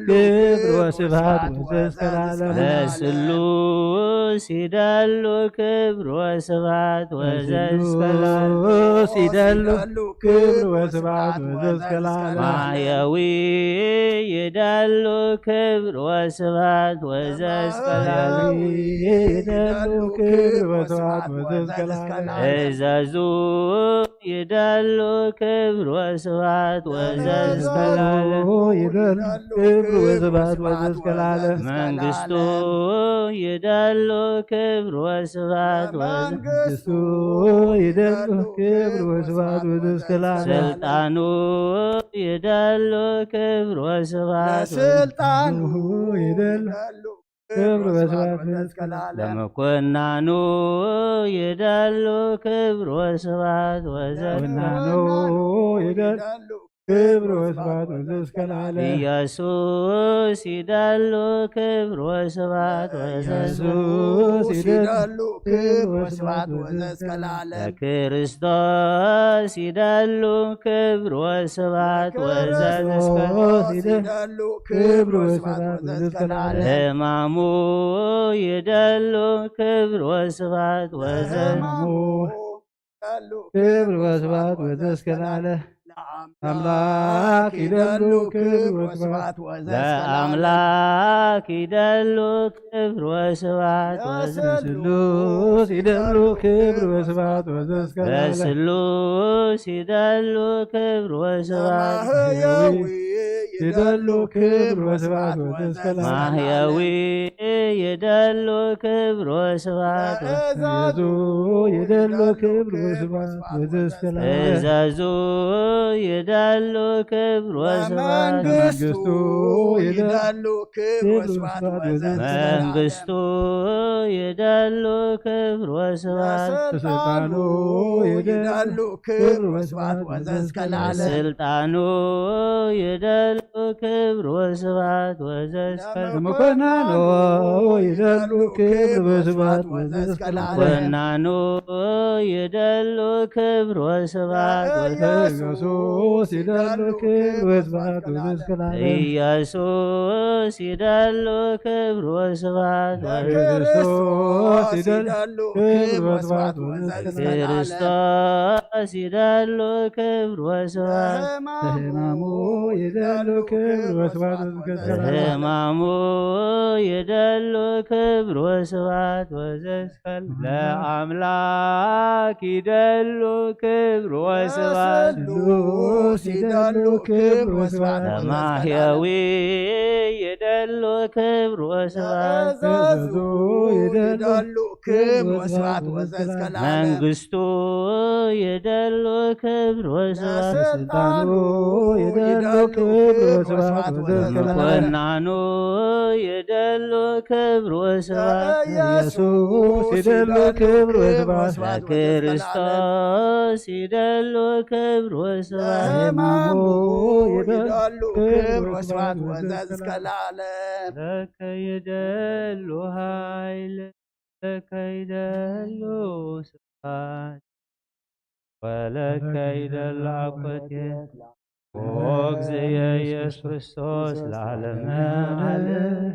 ክብር ወስብሐት ወዘዝከ ለዓለም። ለስሉስ ይደሉ ክብር ወስብሐት ወዘዝከ ለዓለም። ለስሉስ ይደሉ ክብር ወስብሐት ወዘዝከ ለዓለም። ማሕየዊ ይደሉ ክብር ወስብሐት ወዘዝከ ለዓለም። ማሕየዊ ይደሉ ክብር ወስብሐት ወዘዝከ ለዓለም። እዘዙ ይደሉ ክብር ወስብሐት ወዘዝከ ለዓለም። ይደሉ ክብር ወስብሐት ወዘዝከ ለዓለም። መንግስቱ ይደሉ ክብር ወስብሐት ወዘ- መንግስቱ ይደሉ ክብር ወስብሐት ወዘዝከ ለዓለም። ስልጣኑ ይደሉ ክብር ወስብሐት ወዘ- ስልጣኑ ይደሉ ክብር ወስብሐት ወዘዝከ ለዓለም። ለመኮናኑ ይደሉ ክብር ወስብሐት ወዘ- ወናኑ ይደሉ ክብር ወስብሐት ወዘዝከ ለዓለም። ኢየሱስ ይደሉ ክብር ወስብሐት ወዘ- ኢየሱስ ይደሉ ክብር ወስብሐት ወዘዝከ ለዓለም። ለክርስቶስ ይደሉ ክብር ወስብሐት ወዘዝከ ክርስቶስ ይደሉ ክብር ወስብሐት ወዘዝከ ለዓለም። ሕማሙ ይደሉ ክብር ወስብሐት ወዘ- ሕማሙ ክብር ወስብሐት ወዘዝከ ለዓለም። አምላክ ይደሉ ክብር ወስብሐት ወዘዝከ ለዓለም። ለአምላክ ይደሉ ክብር ወስብሐት ወዘ- ለስሉስ ይደሉ ክብር ወስብሐት ወዘዝከ ለዓለም። ለስሉስ ይደሉ ክብር ወስብሐት ማሕየዊ ይደሉ ክብር ወስብሐት ወዘዝከ ለዓለም። ማሕየዊ ይደሉ ክብር ወስብሐት ወዘ- እዘዙ ይደሉ ክብር ወስብሐት ወዘዝከ ለዓለም። እዘዙ ይደሉ ክብር ወስብሐት መንግስቱ ይደሉ ክብር ወስብሐት ወዘዝከ ለዓለም። መንግስቱ ይደሉ ክብር ወስብሐት ስልጣኑ ይደሉ ክብር ወስብሐት ወዘዝከ ለዓለም። ስልጣኑ ይደሉ ክብር ወስብሐት ወዘዝከ መኮናኑ ይደሉ ክብር ወስብሐት ወዘዝከ ለዓለም። ኮናኑ ይደሉ ክብር ወስብሐት ወዘ- ኢየሱስ ይደሉ ክብር ወስብሐት ወዘዝከ ለዓለም። ኢየሱስ ይደሉ ክብር ወስብሐት ወዘ- ክርስቶስ ይደሉ ክብር ወስብሐት ወዘዝከ ለዓለም። ክርስቶስ ይደሉ ክብር ወስብሐት ሕማሙ ይደሉ ክብር ወስብሐት ወዘዝከ ለዓለም። ሕማሙ ይደሉ ክብር ወስብሐት ወዘዝከ ለአምላክ ይደሉ ክብር ወስብሐት ስሉስ ይደሉ ክብር ወስብሐት ለማሕየዊ ይደሉ ክብር ወስብሐት እዘዙ ይደሉ ክብር ወስብሐት ወዘዝከ ለዓለም። መንግስቱ ይደሉ ክብር ወስብሐት ስልጣኑ ይደሉ ክብር ወስብሐት ወዘዝከ ለዓለም። ኮናኑ ይደሉ ክብር ወስብሐት ኢየሱስ ይደሉ ክብር ወስብሐት ክርስቶስ ይደሉ ክብር ወስብሐት ሕማሙ ይደሉ ክብር ወስብሐት ወዘዝከ ለዓለም። ለከ ይደሉ ኃይል ለከ ይደሉ ስብሐት ወለከ ይደሉ አኮቴት ኦግዝየ ኢየሱስ ክርስቶስ ለዓለመ ዓለም።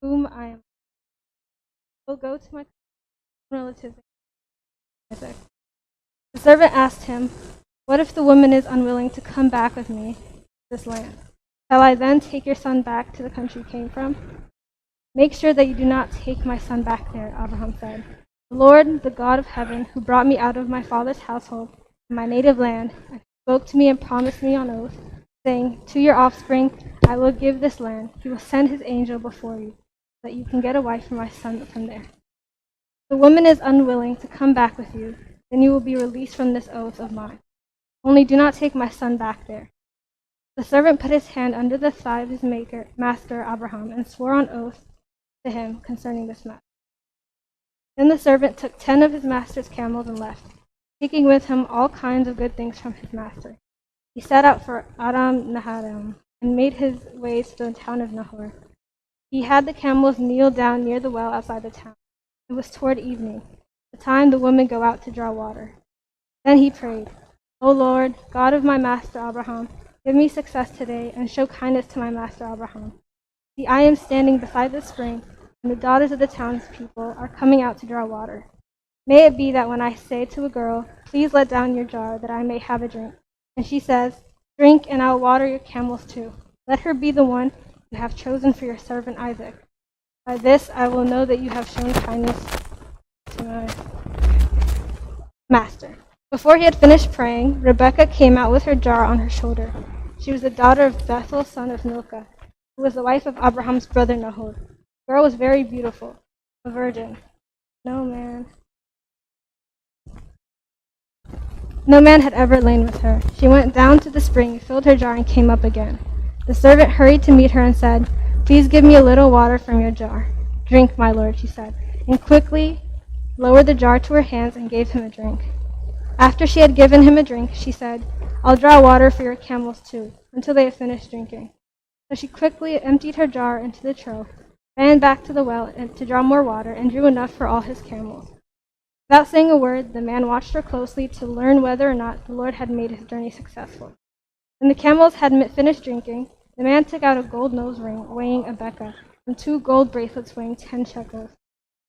whom I am. We'll go to my relatives. The servant asked him, "What if the woman is unwilling to come back with me to this land? Shall I then take your son back to the country you came from?" "Make sure that you do not take my son back there," Abraham said. "The Lord, the God of heaven, who brought me out of my father's household and my native land, and spoke to me and promised me on oath, saying, 'To your offspring I will give this land,' he will send his angel before you, so that you can get a wife for my son from there. If the woman is unwilling to come back with you, then you will be released from this oath of mine. Only do not take my son back there." The servant put his hand under the thigh of his maker, master Abraham, and swore on oath to him concerning this matter. Then the servant took ten of his master's camels and left, taking with him all kinds of good things from his master. He set out for Aram Naharaim and made his way to the town of Nahor. He had the camels kneel down near the well outside the town. It was toward evening, the time the women go out to draw water. Then he prayed, "O Lord, God of my master Abraham, give me success today and show kindness to my master Abraham. See, I am standing beside the spring, and the daughters of the townspeople are coming out to draw water. May it be that when I say to a girl, 'Please let down your jar that I may have a drink,' and she says, 'Drink, and I'll water your camels too,' let her be the one you have chosen for your servant Isaac. By this I will know that you have shown kindness to my master." Before he had finished praying, Rebekah came out with her jar on her shoulder. She was the daughter of Bethuel, son of Milcah, who was the wife of Abraham's brother Nahor. The girl was very beautiful, a virgin. No man. No man had ever lain with her. She went down to the spring, filled her jar, and came up again. The servant hurried to meet her and said, "Please give me a little water from your jar." "Drink, my lord," she said, and quickly lowered the jar to her hands and gave him a drink. After she had given him a drink, she said, "I'll draw water for your camels too, until they have finished drinking." So she quickly emptied her jar into the trough, ran back to the well and to draw more water, and drew enough for all his camels. Without saying a word, the man watched her closely to learn whether or not the Lord had made his journey successful. When the camels had mi- finished drinking, the man took out a gold nose ring weighing a beka and two gold bracelets weighing ten shekels.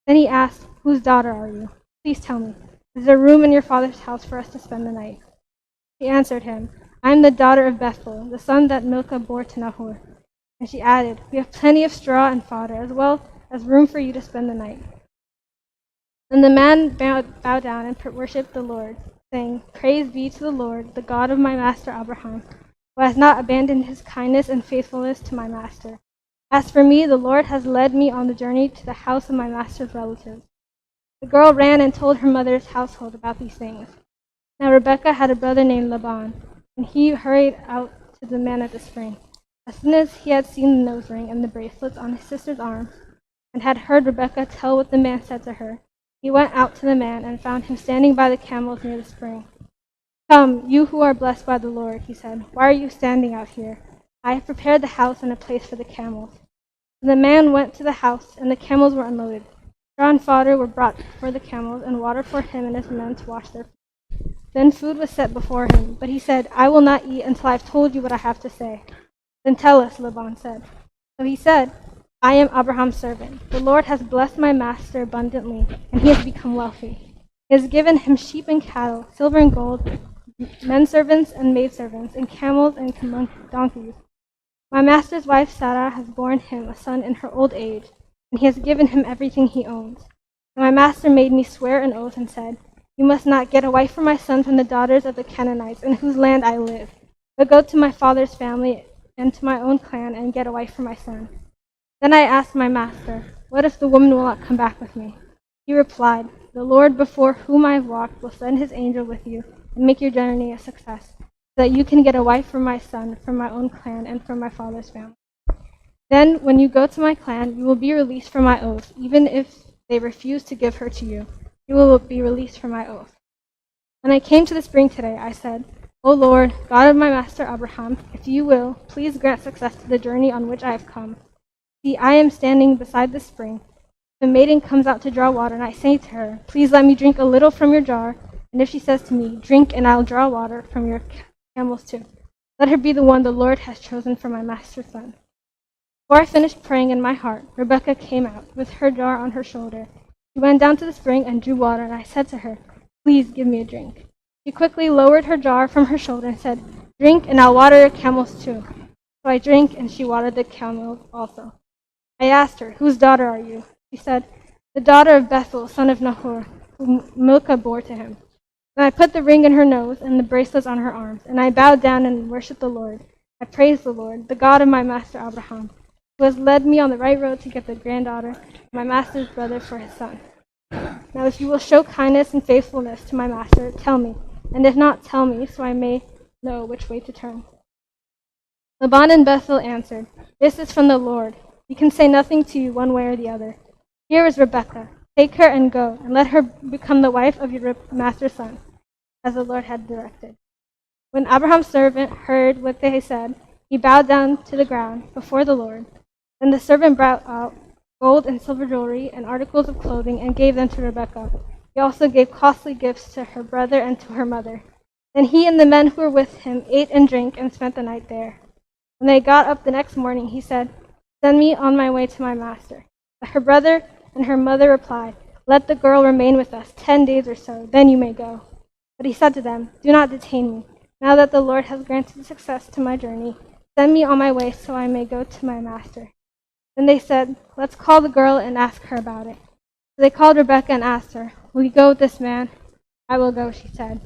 Then he asked, "Whose daughter are you? Please tell me. Is there room in your father's house for us to spend the night?" She answered him, "I am the daughter of Bethuel, the son that Milcah bore to Nahor." And she added, "We have plenty of straw and fodder, as well as room for you to spend the night." Then the man bowed, bowed down and pr- worshipped the Lord, saying, "Praise be to the Lord, the God of my master Abraham, who has not abandoned his kindness and faithfulness to my master. As for me, the Lord has led me on the journey to the house of my master's relatives." The girl ran and told her mother's household about these things. Now Rebekah had a brother named Laban, and he hurried out to the man at the spring. As soon as he had seen the nose ring and the bracelets on his sister's arm, and had heard Rebekah tell what the man said to her, he went out to the man and found him standing by the camels near the spring. "Come, you who are blessed by the Lord," he said, "why are you standing out here? I have prepared the house and a place for the camels." And the man went to the house, and the camels were unloaded. Straw and fodder were brought for the camels, and water for him and his men to wash their feet. Then food was set before him, but he said, "I will not eat until I have told you what I have to say." "Then tell us," Laban said. So he said, "I am Abraham's servant. The Lord has blessed my master abundantly, and he has become wealthy. He has given him sheep and cattle, silver and gold, men servants and maid servants, and camels and con- donkeys. My master's wife Sarah has borne him a son in her old age, and he has given him everything he owns. And my master made me swear an oath and said, 'You must not get a wife for my son from the daughters of the Canaanites in whose land I live, but go to my father's family and to my own clan and get a wife for my son.' Then I asked my master, 'What if the woman will not come back with me?' He replied, 'The Lord before whom I have walked will send his angel with you and make your journey a success, so that you can get a wife for my son from my own clan and from my father's family. Then, when you go to my clan, you will be released from my oath. Even if they refuse to give her to you, you will be released from my oath.' When I came to the spring today, I said, 'O Lord, God of my master Abraham, if you will, please grant success to the journey on which I have come. See, I am standing beside the spring. The maiden comes out to draw water, and I say to her, 'Please let me drink a little from your jar.' And if she says to me, 'Drink, and I'll draw water from your ca- camels too,' let her be the one the Lord has chosen for my master's son." Before I finished praying in my heart, Rebecca came out with her jar on her shoulder. She went down to the spring and drew water, and I said to her, "Please give me a drink." She quickly lowered her jar from her shoulder and said, "Drink, and I'll water your camels too." So I drank, and she watered the camels also. I asked her, "Whose daughter are you?" She said, "The daughter of Bethuel, son of Nahor, whom Milcah bore to him." Then I put the ring in her nose and the bracelets on her arms, and I bowed down and worshipped the Lord. I praised the Lord, the God of my master Abraham, who has led me on the right road to get the granddaughter of my master's brother for his son. Now, if you will show kindness and faithfulness to my master, tell me, and if not, tell me, so I may know which way to turn." Laban and Bethuel answered, "This is from the Lord. We can say nothing to you one way or the other. Here is Rebekah. Take her and go, and let her become the wife of your master's son, as the Lord had directed." When Abraham's servant heard what they said, he bowed down to the ground before the Lord. Then the servant brought out gold and silver jewelry and articles of clothing and gave them to Rebekah. He also gave costly gifts to her brother and to her mother. Then he and the men who were with him ate and drank and spent the night there. When they got up the next morning, he said, "Send me on my way to my master." But her brother and her mother replied, "Let the girl remain with us ten days or so, then you may go." But he said to them, "Do not detain me. Now that the Lord has granted success to my journey, send me on my way so I may go to my master." Then they said, "Let's call the girl and ask her about it." So they called Rebekah and asked her, "Will you go with this man?" "I will go," she said.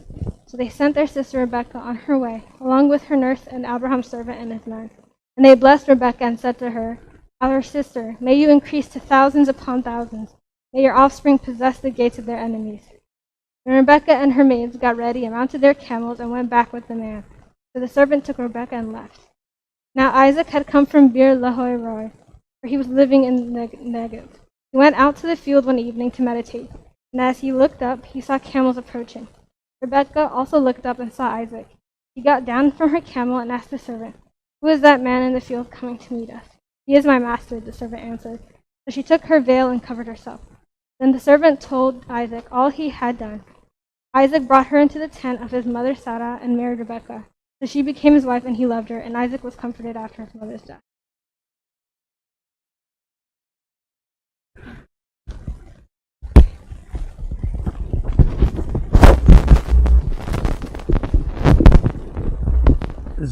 So they sent their sister Rebekah on her way, along with her nurse and Abraham's servant and his men. And they blessed Rebekah and said to her, "Our sister, may you increase to thousands upon thousands. May your offspring possess the gates of their enemies." Then Rebekah and her maids got ready and mounted their camels and went back with the man. So the servant took Rebekah and left. Now Isaac had come from Beer Lahai Roi, where he was living in the Negev. He went out to the field one evening to meditate, and as he looked up, he saw camels approaching. Rebekah also looked up and saw Isaac. She got down from her camel and asked the servant, "Who is that man in the field coming to meet us?" "He is my master," the servant answered. So she took her veil and covered herself. Then the servant told Isaac all he had done. Isaac brought her into the tent of his mother Sarah and married Rebekah. So she became his wife, and he loved her, and Isaac was comforted after his mother's death.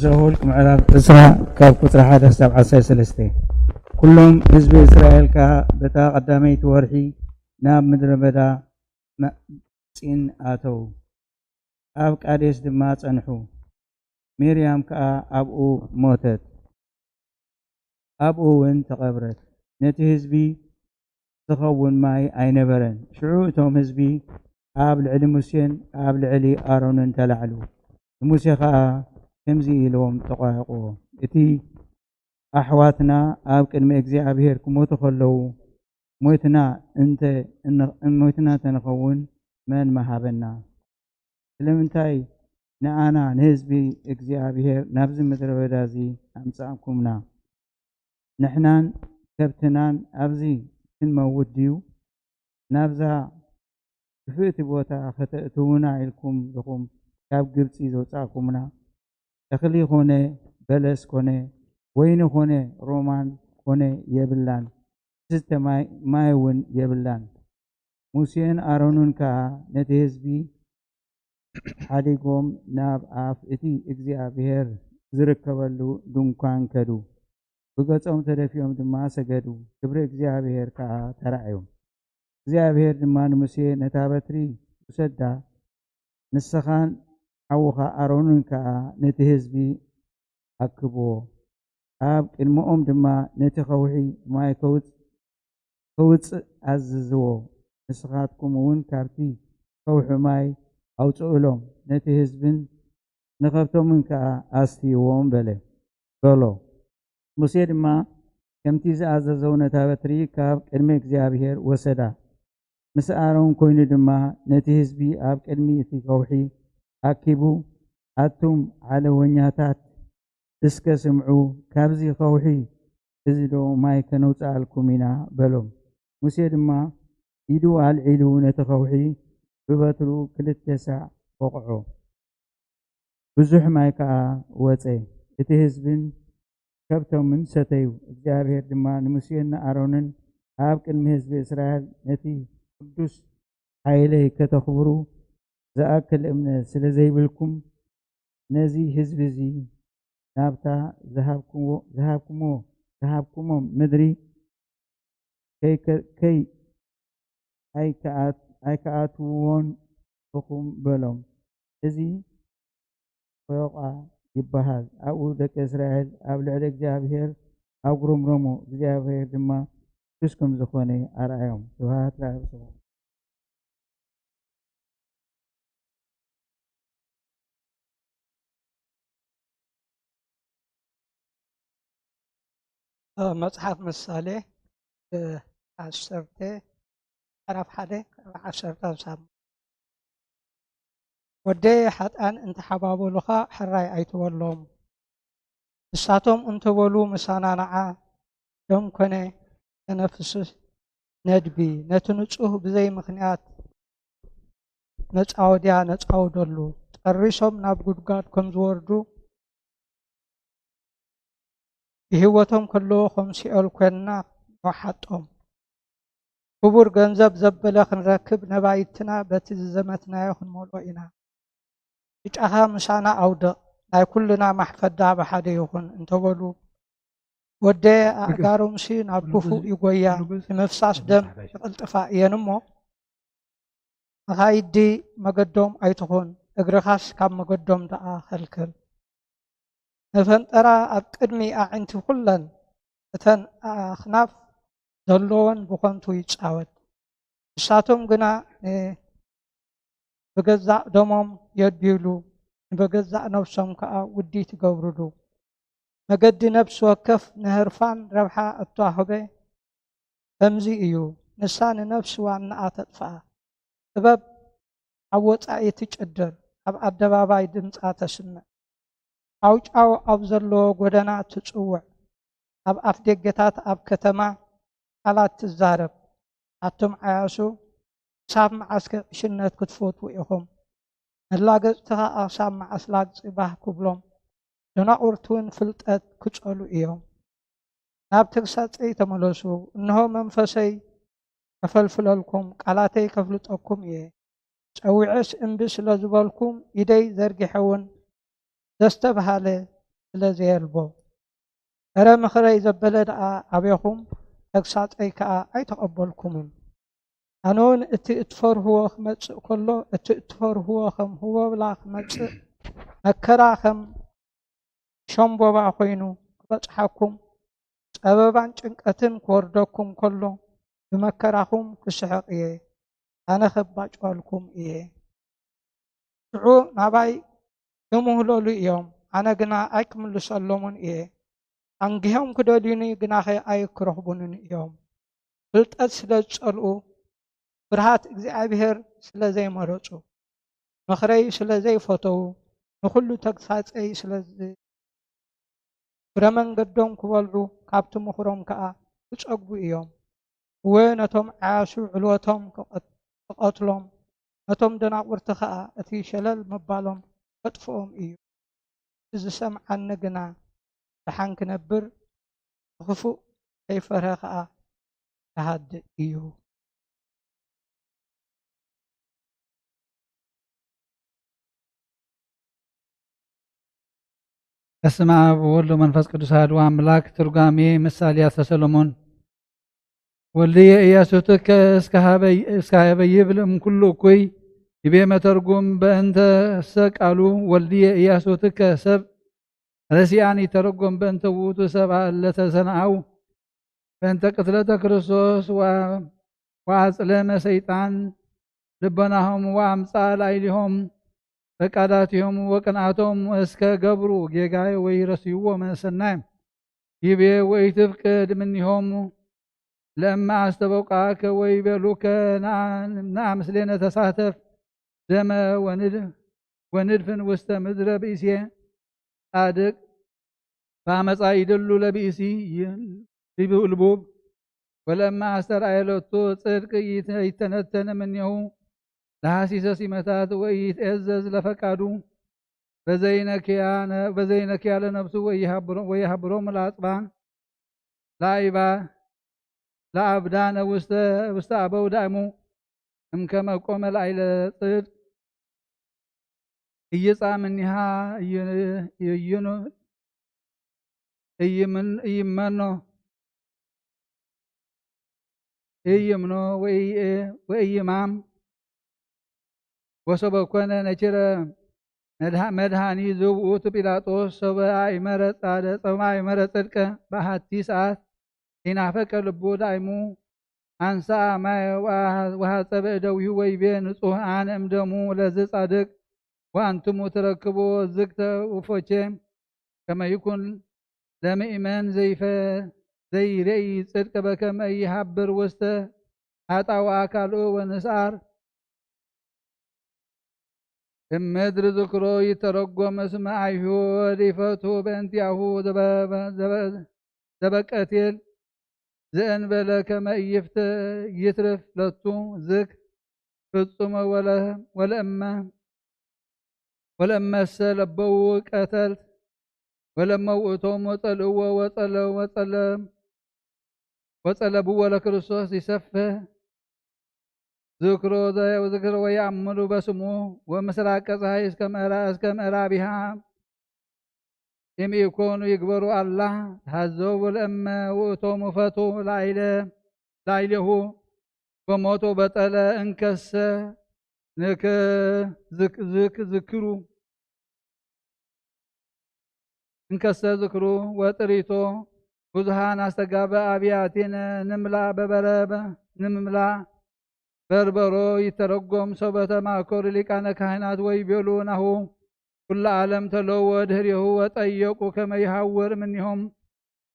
ዘኍልቅ ምዕራፍ ዕስራ ካብ ቁጽሪ ሓደ ክሳብ ዓሰርተ ሰለስተ። ኩሎም ህዝቢ እስራኤል ከኣ በታ ቀዳመይቲ ወርሒ ናብ ምድረ በዳ ጺን ኣተዉ፣ ኣብ ቃዴስ ድማ ጸንሑ። ሚርያም ከኣ ኣብኡ ሞተት፣ ኣብኡ እውን ተቐብረት። ነቲ ህዝቢ ዝኸውን ማይ ኣይነበረን። ሽዑ እቶም ህዝቢ ኣብ ልዕሊ ሙሴን ኣብ ልዕሊ ኣሮንን ተላዕሉ፣ ንሙሴ ኸኣ ከምዚ ኢሎም ጠቋየቕዎ፣ እቲ ኣሕዋትና ኣብ ቅድሚ እግዚኣብሔር ክሞቱ ከለዉ ሞትና እንተ ሞትና እንተንኸውን መን መሃበና? ስለምንታይ ንኣና ንህዝቢ እግዚኣብሔር ናብዚ ምድረ በዳ እዚ ኣምጻእኩምና? ንሕናን ከብትናን ኣብዚ ክንመውት ድዩ? ናብዛ ክፍእቲ ቦታ ከተእትውና ኢልኩም ዲኹም ካብ ግብጺ ዘውጻእኩምና? እኽሊ ኮነ በለስ ኮነ ወይኒ ኮነ ሮማን ኮነ የብላን፣ ዝስተ ማይ እውን የብላን። ሙሴን ኣሮንን ከኣ ነቲ ህዝቢ ሓዲጎም ናብ ኣፍ እቲ እግዚኣብሔር ዝርከበሉ ድንኳን ከዱ። ብገጾም ተደፊኦም ድማ ሰገዱ፣ ክብሪ እግዚኣብሔር ከኣ ተራእዮም። እግዚኣብሔር ድማ ንሙሴ፣ ነታ በትሪ ውሰዳ፣ ንስኻን ሓውኻ ኣሮንን ከኣ ነቲ ህዝቢ ኣክብዎ፣ ኣብ ቅድሚኦም ድማ ነቲ ኸውሒ ማይ ከውጽእ ኣዝዝዎ። ንስኻትኩም እውን ካብቲ ከውሒ ማይ ኣውጽእሎም፣ ነቲ ህዝብን ንኸብቶምን ከኣ ኣስትይዎም በለ በሎ። ሙሴ ድማ ከምቲ ዝኣዘዞ ነታ በትሪ ካብ ቅድሚ እግዚኣብሔር ወሰዳ። ምስ ኣሮን ኮይኑ ድማ ነቲ ህዝቢ ኣብ ቅድሚ እቲ ከውሒ ኣኪቡ፣ ኣቱም ዓለወኛታት እስከ ስምዑ፣ ካብዚ ከውሒ እዚ ዶ ማይ ከነውጽኣልኩም ኢና በሎም። ሙሴ ድማ ኢዱ ኣልዒሉ ነቲ ከውሒ ብበትሩ ክልተ ሳዕ ወቕዖ። ብዙሕ ማይ ከኣ ወጸ። እቲ ህዝብን ከብቶምን ሰተዩ። እግዚኣብሔር ድማ ንሙሴን ንኣሮንን ኣብ ቅድሚ ህዝቢ እስራኤል፣ ነቲ ቅዱስ ሓይለይ ከተኽብሩ ዝኣክል እምነት ስለ ዘይብልኩም፣ ነዚ ህዝቢ እዚ ናብታ ዝሃብኩዎ-፣ ዝሃብኩሞ-፣ ዝሃብኩሞም ምድሪ ከይከ-፣ ከይ-፣ ኣይከኣት-፣ ኣይከኣትውዎን ኢኹም በሎም። እዚ ሖቋ ይበሃል። ኣብኡ ደቂ እስራኤል ኣብ ልዕሊ እግዚኣብሔር ኣጉረምረሙ፣ እግዚኣብሔር ድማ ቅዱስ ከም ዝኾነ ኣርኣዮም። ስብሐት ለኣብ። መጽሓፍ ምሳሌ ዓሰርተ ምዕራፍ ሓደ ካብ ዓሰርተ ክሳብ ወደየ ሓጥኣን እንተሓባበሉኻ ሕራይ ኣይትበሎም። ንሳቶም እንተበሉ ምሳና ንዓ ደም ኮነ ተነፍስስ ነድቢ። ነቲ ንጹህ ብዘይ ምኽንያት መጻወድያ ነጻውደሉ። ጠሪሶም ናብ ጉድጓድ ከም ዝወርዱ ብህይወቶም ከለዉ ከም ሲኦል ኮይንና ንውሓጦም። ክቡር ገንዘብ ዘበለ ክንረክብ ነባይትና በቲ ዝዘመትናዮ ክንመልኦ ኢና። ብጫኻ ምሳና ኣውድቕ፣ ናይ ኩልና ማሕፈዳ ብሓደ ይኹን እንተበሉ፣ ወደየ ኣእጋሮምሲ ናብ ክፉእ ይጎያ፣ ንምፍሳስ ደም ይቕልጥፋ እየን እሞ፣ መኻይዲ መገዶም ኣይትኹን፣ እግርኻስ ካብ መገዶም ደኣ ኸልክል። መፈንጠራ ኣብ ቅድሚ ኣዒንቲ ኩለን እተን ኣኽናፍ ዘለወን ብኸንቱ ይጻወት። ንሳቶም ግና ን-፣ ብገዛእ ደሞም የድብዩሉ፣ ንበገዛእ ነፍሶም ከኣ ውዲት ይገብሩሉ። መገዲ ነፍሲ ወከፍ ንህርፋን ረብሓ እተዋህበ ከምዚ እዩ፣ ንሳ ንነፍሲ ዋናኣ ተጥፍኣ። ጥበብ ኣብ ወጻኢ ትጭድር፣ ኣብ ኣደባባይ ድምጻ ተስምዕ። ጫውጫው ኣብ ዘለዎ ጎደና ትጽውዕ፣ ኣብ ኣፍደገታት ኣብ ከተማ ቃላት ትዛረብ። ኣቱም ዓያሱ፣ ክሳብ መዓስከ ዕሽነት ክትፈትዉ ኢኹም? መላገጽቲ ኸኣ ክሳብ መዓስ ላግጺ ባህ ክብሎም? ደናቑርትውን ፍልጠት ክጸሉ እዮም። ናብ ተግሳጸይ ተመለሱ፣ እንሆ መንፈሰይ ከፈልፍለልኩም፣ ቃላተይ ከፍልጠኩም እየ። ጸዊዐስ እምቢ ስለ ዝበልኩም፣ ኢደይ ዘርጊሐ እውን ዘስተብሃለ ስለ ዘየልቦ። እረ ምኽረይ ዘበለ ደኣ ኣቤኹም፣ ተግሳጸይ ከኣ ኣይተቐበልኩምን። ኣነውን እቲ እትፈርህዎ ክመጽእ ከሎ፣ እቲ እትፈርህዎ ከም ህቦብላ ክመጽእ፣ መከራ ከም ሸምቦባ ኮይኑ ክበጽሓኩም፣ ጸበባን ጭንቀትን ክወርደኩም ከሎ፣ ብመከራኹም ክስሕቕ እየ፣ ኣነ ኸባጭወልኩም እየ። ሽዑ ናባይ ክምህለሉ እዮም፣ ኣነ ግና ኣይክምልሰሎምን እየ። ኣንጊሆም ክደልዩኒ ግናኸ ኣይክረኽቡንን እዮም። ፍልጠት ስለ ዝጸልኡ፣ ፍርሃት እግዚኣብሔር ስለ ዘይመረጹ፣ ምኽረይ ስለ ዘይፈተዉ፣ ንኹሉ ተግሳጸይ ስለ ዝ-፣ ፍረ መንገዶም ክበልዑ፣ ካብቲ ምኽሮም ከኣ ክጸግቡ እዮም። እወ፣ ነቶም ዓያሱ ዕልወቶም ክቐት-፣ ክቐትሎም፣ ነቶም ደናቑርቲ ኸኣ እቲ ሸለል ምባሎም ከጥፍኦም እዩ። እቲ ዝሰምዓኒ ግና ደሓን ክነብር፣ ብኽፉእ ከይፈርሀ ኸኣ ክሃድእ እዩ። በስመ አብ ወወልድ ወመንፈስ ቅዱስ አሐዱ አምላክ። ትርጓሜ ምሳሌያተ ሰሎሞን። ወልድየ ኢያሱትከ እስከ ሀበ ይብል እምኩሉ እኩይ፣ ይቤ መተርጉም። በእንተሰ ቃሉ ወልድየ ኢያሱትከ ሰብ ረሲኣን ይተረጎም፣ በእንተ ውእቱ ሰብአ እለ ተሰንአው በእንተ ቅትለተ ክርስቶስ ወ-፣ ወአጽለመ ሰይጣን ልቦናሆም ወአምጽአ ላዕሌሆም ፈቃዳቲሆም ወቅንኣቶም እስከ ገብሩ ጌጋየ ወይ ረስይዎ መሰናየ። ይቤ ወኢትፍቅድ እምኔሆሙ ለእመ አስተበቁዐከ ወይቤሉከ ነአ፣ ነአ ምስሌነ ተሳተፍ ደመ ወንድ-፣ ወንድፍን ውስተ ምድረ ብእሴ ጻድቅ በአመፃ ይደሉ ለብእሲ ይ-፣ ልቡ-፣ ልቡብ ወለእመ አስተርአየ ሎቱ ጽድቅ ይተ-፣ ይተነተን እምኔሁ ለሐሲሰ ሲመታት ወኢይትኤዘዝ ለፈቃዱ። በዘይነክያ ለነፍሱ ወይሃብሮም ለአጽባን ለአይባ ለአብዳነ ውስተ ውስተ አበው ዳእሙ እምከመ ቆመ ላዕለ ጽድቅ እይጻ ምኒሃ እይኑ እይመኖ እይምኖ ወእይማም ወሶበ ኮነ ነኪረ መድሃኒ ዝውእቱ ጲላጦስ ሶበ አእመረ ጻደ ሶበ አእመረ ጽድቀ በአሐቲ ሰዓት ኢናፈቀ ልቡ ዳይሙ አንሳ ማየ ወሐጸበ እደዊሁ ወይቤ ንጹሕ አነ እምደሙ ለዝ ጻድቅ ወአንትሙ ትረክቦ ዝግተ ውፎቼ ከመ ይኩን ለምእመን ዘይፈ ዘይሬኢ ጽድቅ በከመ ይሃብር ውስተ ኃጣው አካልኡ ወንስዓር እምድር ዝክሮ ይተረጎም እስመ አይሁድ ይፈቱ በእንቲአሁ ዘበቀቴል ዘእንበለ ከመ ይፍተ ይትርፍ ለቱ ዝክ ፍጹመ ወለእመ ወለእመሰ ለበው ቀተልት ወለመ ውእቶም ወጸልእዎ ወጸለ ወጸለ ወጸለብዎ ለክርስቶስ ይሰፍህ ዝክሮ ዝክሮ ወየአምሩ በስሙ ወምስራቀ ፀሐይ እስከ ምዕራቢሃ እምኢኮኑ ይግበሩ አላ ተሐዘው ለእመ ውእቶም ፈቱ ላይለ ላይሌሁ ወሞቶ በጠለ እንከሰ ንክ ዝክ ዝክሩ እንከሰ ዝክሩ ወጥሪቶ ብዙሃን አስተጋበ አብያቲነ ንምላ በበረበ ንምላ በርበሮ ይተረጎም ሰበተ ማእከሉ ሊቃነ ካህናት ወይ ቤሉ ናሁ ኩሉ ዓለም ተለዎ ድህሬሁ ወጠየቁ ከመ ይሃውር እምኔሆም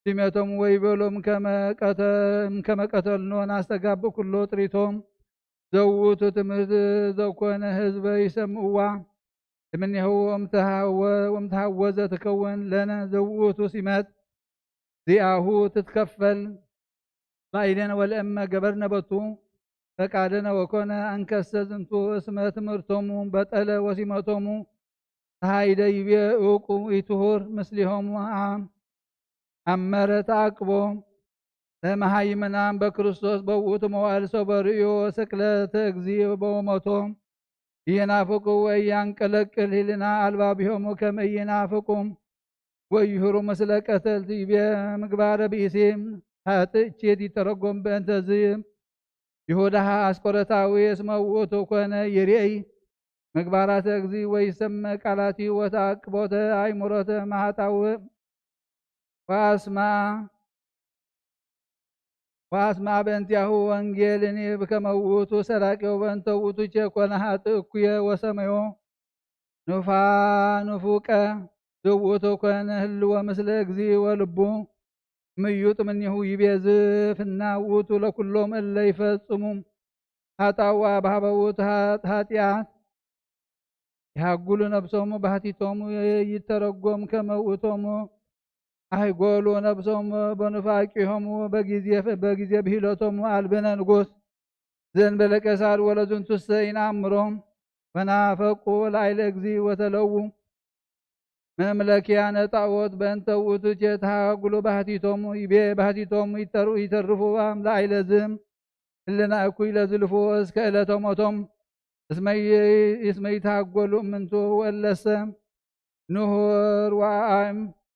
ሲመቶም ወይ ቤሎም ከመ ቀተልኖ ናስተጋብ ኩሎ ጥሪቶም ዘውቱ ትምህርት ዘኮነ ህዝበ ይሰምዕዋ እምኔሁ ወምተሃወዘ ትከውን ለነ ዘውቱ ሲመት ዚአሁ ትትከፈል ላዕሌነ ወለእመ ገበርነ በቱ ፈቃደነ ወኮነ አንከሰ ዝንቱ እስመ ትምህርቶሙ በጠለ ወሲመቶሙ ተሃይደ ይቤ እውቁ ኢትሁር ምስሊሆሙ አመረ ተአቅቦ ለመሃይምናን በክርስቶስ በውእቱ መዋዕል ሰበርእዮ ስቅለተ እግዚእ በወሞቶ ኢይናፍቁ ወኢያንቀለቅል ህልና አልባቢሆሙ ከመ ኢይናፍቁ ወይሁሩ ምስለ ቀተልት ይቤ ምግባረ ብእሲ ሀጥእ ቼት ይተረጎም በእንተዝ ይሁዳ አስቆረታዊ እስመ ውእቱ ኮነ ይሬይ ምግባራተ እግዚእ ወይሰምዕ ቃላቲ ወተአቅቦተ አይምሮተ ማህጣው ወአስማ ወአስማ በእንቲአሁ ወንጌልኒ ብከመ ውእቱ ሰራቂ ወበእንተ ውእቱ ቼኮነ ሀጥእ እኩየ ወሰመዮ ኑፋ ኑፉቀ ዝውእቱ ኮነ ህልወ ምስለ እግዚእ ወልቡ ምዩጥ ምኒሁ ይቤ ዝፍና ውእቱ ለኩሎም እለ ይፈጽሙ ሀጣዋ ባህበ ውእቱ ኃጢአት ይሃጉሉ ነብሶሙ ባህቲቶሙ ይተረጎም ከመ ውእቶሙ አይጎሉ ነብሶሙ በኑፋቂሆሙ በጊዜ በጊዜ ብሂሎቶሙ አልብነ ንጉስ ዘእንበለ ቄሳር ወለዝንቱሰ ኢነአምሮም ወናፈቁ ላይለ እግዚእ ወተለዉ መምለኪያነ ጣዖት በእንተ ውእቱ ቼትሃጉሉ ባህቲቶሙ ይቤ ባህቲቶሙ ይተርፉ ላይለዝም እልና እኩይ ለዝልፎ እስከ ዕለተ ሞቶም እስመ ይትሃጎሉ እምንቱ ወእለሰ ንሁር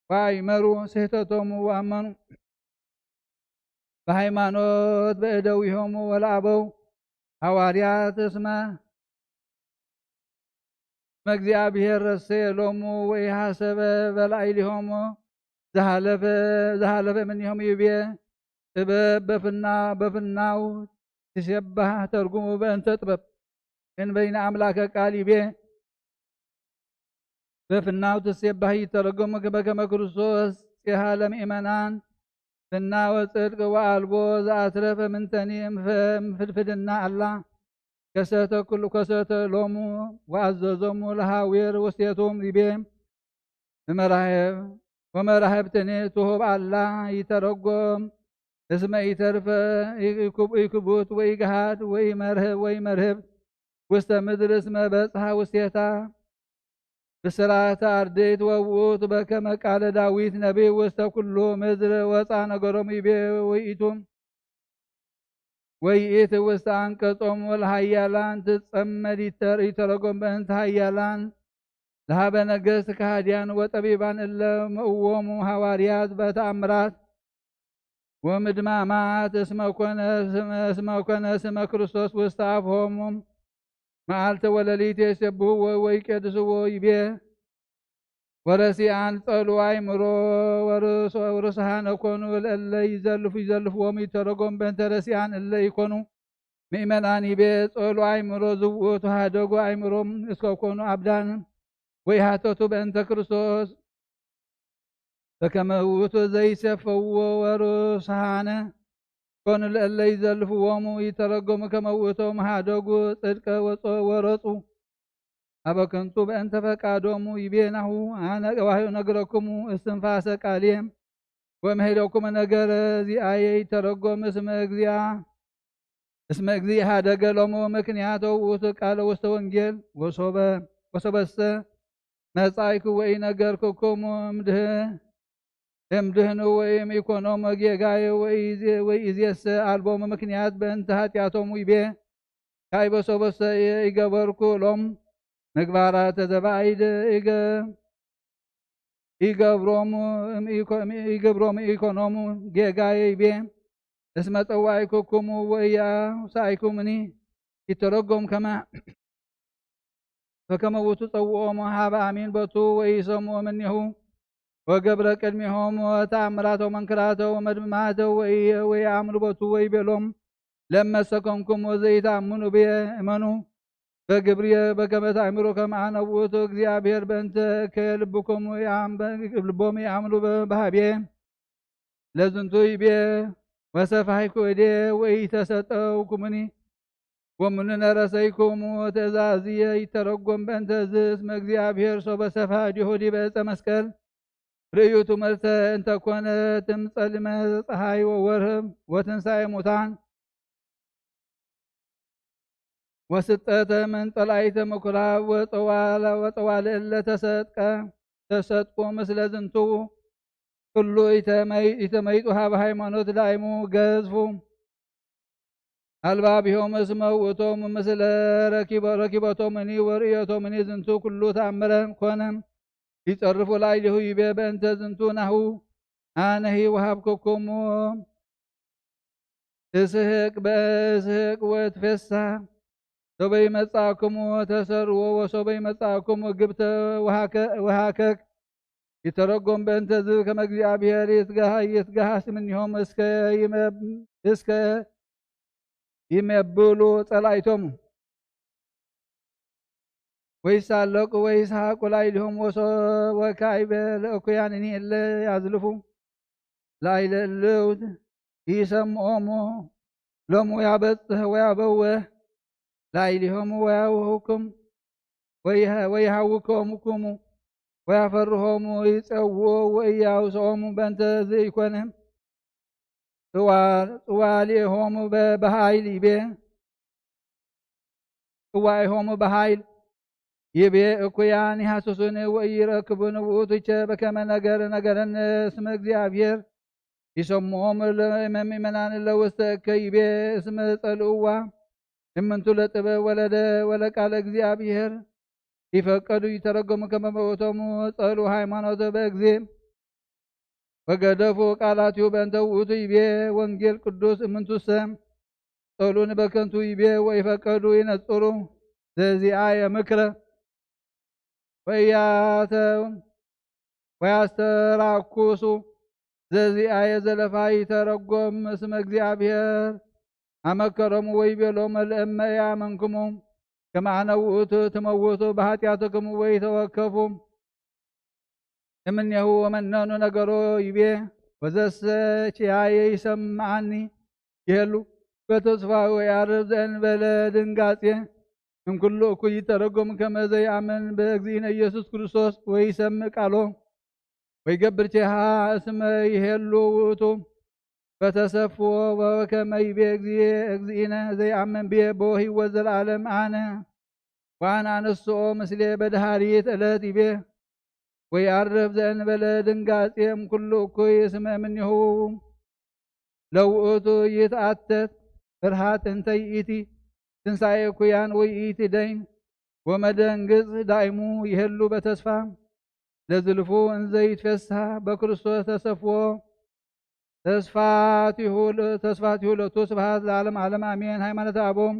ወአእመሩ ስህተቶሙ ወአመኑ በሃይማኖት በእደዊሆሙ ወለአበው ሐዋርያት እስመ መእግዚአብሔር ረሰየ ሎሙ ወኢሐሰበ በላዕሊሆሙ ዘሃለፈ ዘሃለፈ እምኔሆሙ ይቤ ጥበብ በፍና በፍናው ትሴባህ ተርጉሙ በእንተ ጥበብ እንበይነ አምላከ ቃል ይቤ በፍናው ትሴባህ ይተረጎሙ በከመ ክርስቶስ ጼሃ ለምእመናን ፍና ወጽድቅ ወአልቦ ዘአትረፈ ምንተኒ እምፍድፍድና አላ ከሰተ ኩሉ ከሰተ ሎሙ ወአዘዞሙ ለሃዊር ውስቴቶም ይቤ በመራህብ ወመራህብትኒ ትሁብ አላ ይተረጎም እስመ ኢተርፈ ኢክቡት ወኢግሃድ ወኢመርህብ ወኢመርህብ ውስተ ምድር እስመ በጽሐ ውስቴታ ብስራተ ኣርድእት ወውእቱ በከመ ቃለ ዳዊት ነቢይ ውስተ ኩሉ ምድር ወፃ ነገሮም ይቤ ወይኢቱ ወይኢት ውስተ አንቀጾም ወለሃያላን ትጸመድ ይተር-፣ ይተረጎም በእንተ ሃያላን ለሃበ ነገስት ከሃድያን ወጠቢባን እለ መእዎሙ ሃዋርያት በተአምራት ወምድማማት እስመ ኮነ ስመ፣ እስመ ኮነ ስመ ክርስቶስ ውስተ አፍሆሙ መዓልተ ወለሊት የሰብህዎ ወይቄድስዎ ይቤ። ወረሲኣን ጸሉ አእምሮ ወርስ-፣ ወርስሃነ ኮኑ ለእለ ይዘልፉ፣ ይዘልፍዎም ይተረጎም በእንተ ረሲኣን እለ ይኮኑ ምእመናን ይቤ። ጸሉ አእምሮ ዝውእቱ ሃደጉ አእምሮም እስከ ኮኑ አብዳን ወይሃተቱ በእንተ ክርስቶስ በከመ ውእቱ ዘይሴፈዎ ወርስሃነ ኮኑ ለእለ ይዘልፍዎሙ ይተረጎሙ ከመ ውእቶም ሃደጉ ጽድቀ ወጾ-፣ ወረጹ አበ ከንቱ በእንተ ፈቃዶሙ ይቤ ናሁ አነ ነግረክሙ እስትንፋሰ ቃልየ ወመሄለኩም ነገረ ዚአየ ይተረጎም እስመ እግዚአ እስመ እግዚእ ሀደገ ሎሙ ምክንያቶ ውእቱ ቃለ ውስተ ወንጌል ወሶበ ወሶበሰ መጻእኩ ወኢነገርኩኩም እምድህ-፣ እምድህኑ ወኢም ኢኮኖም ጌጋየ ወኢዜ-፣ ወኢዜሰ አልቦሙ ምክንያት በእንተ ኃጢአቶም ይቤ። ካይ በሶበሰ ኢገበርኩ ሎም ምግባራተ ዘባይድ ኢገ-፣ ኢገብሮሙ እም ኢኮ-፣ እም ኢገብሮሙ ኢኮኖሙ ጌጋየ ይቤ። እስመ ጸዋዕኩክሙ ወኢያውሳእኩምኒ ይተረጎም ከመ በከመ ውእቱ ጸውኦሙ ሀበ አሚን በቱ ወኢሰምኡ እምኔሁ ወገብረ ቅድሜሆሙ ተአምራተ ወመንክራተ ወመድማተ ወኢየ ወኢአምኑ በቱ ወይቤሎም ለመሰ ኮንኩም ወዘኢተአምኑ ብየ እመኑ በግብርየ በከመ ተአምሩ ከመ አነ ውእቱ እግዚአብሔር በእንተ እከየ ልብኩም ወኢአም-፣ ልቦም ይአምኑ በ-፣ በሃብየ። ለዝንቱ ይቤ ወሰፋይኩ እዴ ወኢተሰጠውኩምኒ ወምኑ ነረሰይኩሙ ትእዛዝየ ይተረጎም በእንተ ዝስ መእግዚኣብሔር ሶበ ሰፋ ዲሁ ዲበ ዕፀ መስቀል ርእዩ ትምህርተ እንተኮነ ትምፀልመ ፀሓይ ወወርህ ወትንሳኤ ሙታን ወስጠተ ምን ጸላኢተ ምኩራብ ወጸዋላ-፣ ወጸዋልእ እለ ተሰጥቀ፣ ተሰጥቁ ምስለ ዝንቱ ኩሉ ኢተመይ-፣ ኢተመይጡ ሀበ ሃይማኖት ዳይሙ ገዝፉ። አልባቢሆም እስመ ውእቶም ምስለ ረኪበ-፣ ረኪበቶምኒ ወርእዮቶምኒ ዝንቱ ኩሉ ተአምረ ኮነ ይጸርፉ ላዕሌሁ ይቤ በእንተ ዝንቱ ናሁ አነሂ ወሀብኩኩሙ እስሕቅ በእስሕቅ ወእትፌሳህ። ሶበ ይመጻእኩሙ ተሰርዎ ወሶበ ይመጻእኩሙ ግብተ ወሃከ-፣ ወሃከክ። ይተረጎም በእንተ ዝብ ከመ እግዚኣብሔር ይትጋሃ-፣ ይትጋሃስ እምኔሆም እስከ ይመብ-፣ እስከ ይሜብሉ ጸላኢቶሙ። ወይሳለቁ ወይስሐቁ ላዕሌሆም ወሶ-፣ ወካዕበ ለእኩያንኒ እለ ያዝልፉ ላዕለ እልውት ይሰምዖሙ ሎሙ ያበጽሕ ወያበወ ላዕሌሆሙ ወያውህኩም ወይሃ-፣ ወይሃውኮምኩሙ ወያፈርሆሙ ይጸውዑ ወኢያውስዖሙ በእንተ ዘይኮነ ጽዋ-፣ ጽዋሊሆሙ በ-፣ በኃይል ይቤ ጽዋዒሆሙ በኃይል ይቤ እኩያን ይሃስሱኒ ወኢይረክቡኒ ውእቱቸ በከመ ነገር ነገረኒ እስመ እግዚኣብሔር ይሰምዖም ለምእመናን ለውስተ እከ ይቤ እስመ ጸልእዋ እምንቱ ለጥበብ ወለደ ወለቃለ እግዚኣብሔር ይፈቀዱ ይተረጎሙ ከመ በውእቶሙ ጸሉ ሃይማኖተ በእግዜ ወገደፉ ቃላቲሁ በእንተ ውእቱ ይቤ ወንጌል ቅዱስ እምንቱሰ ጸሉኒ በከንቱ ይቤ ወይፈቀዱ ይነጽሩ ዘዚአየ ምክረ ወያተ-፣ ወያስተራኩሱ ዘዚአየ ዘለፋ ይተረጎም እስመ እግዚኣብሔር አመከሮሙ ወይቤሎሙ ለእመ ያመንክሙ ከመ አነ ውእቱ ትመውቱ በኃጢአትክሙ ወይተወከፉ እምኔሁ ወመነኑ ነገሮ ይቤ ወዘሰ ኪያየ ይሰምዓኒ ይሄሉ በተስፋ ወያርብ ዘእንበለ ድንጋጼ እምኩሉ እኩይ ይተረጎም ከመ ዘይአምን በእግዚእነ ኢየሱስ ክርስቶስ ወይሰምዕ ቃሎ ወይገብር ቼሃ እስመ ይሄሉ ውእቱ በተሰፍዎ ወከመ ይቤ እግዚእ-፣ እግዚእነ ዘይአምን ብየ ቦ ህይወት ዘለዓለም አነ ወአነ ኣነስኦ ምስሌ በድሃሪት ዕለት ይቤ ወይዐርፍ ዘእንበለ ድንጋጼ እምኩሉ እኩይ። እስመ እምኔሁ ለውእቱ ይትኣተት ፍርሃት እንተ ይእቲ ትንሳኤ እኩያን ወይእቲ ደይን ወመደንግጽ ዳይሙ ይሄሉ በተስፋ ለዝልፉ እንዘ ይትፌስሃ በክርስቶስ ተሰፍዎ ተስፋቲሁ ለቱ ስብሐት ለዓለም ዓለም አሜን። ሃይማኖተ አቦም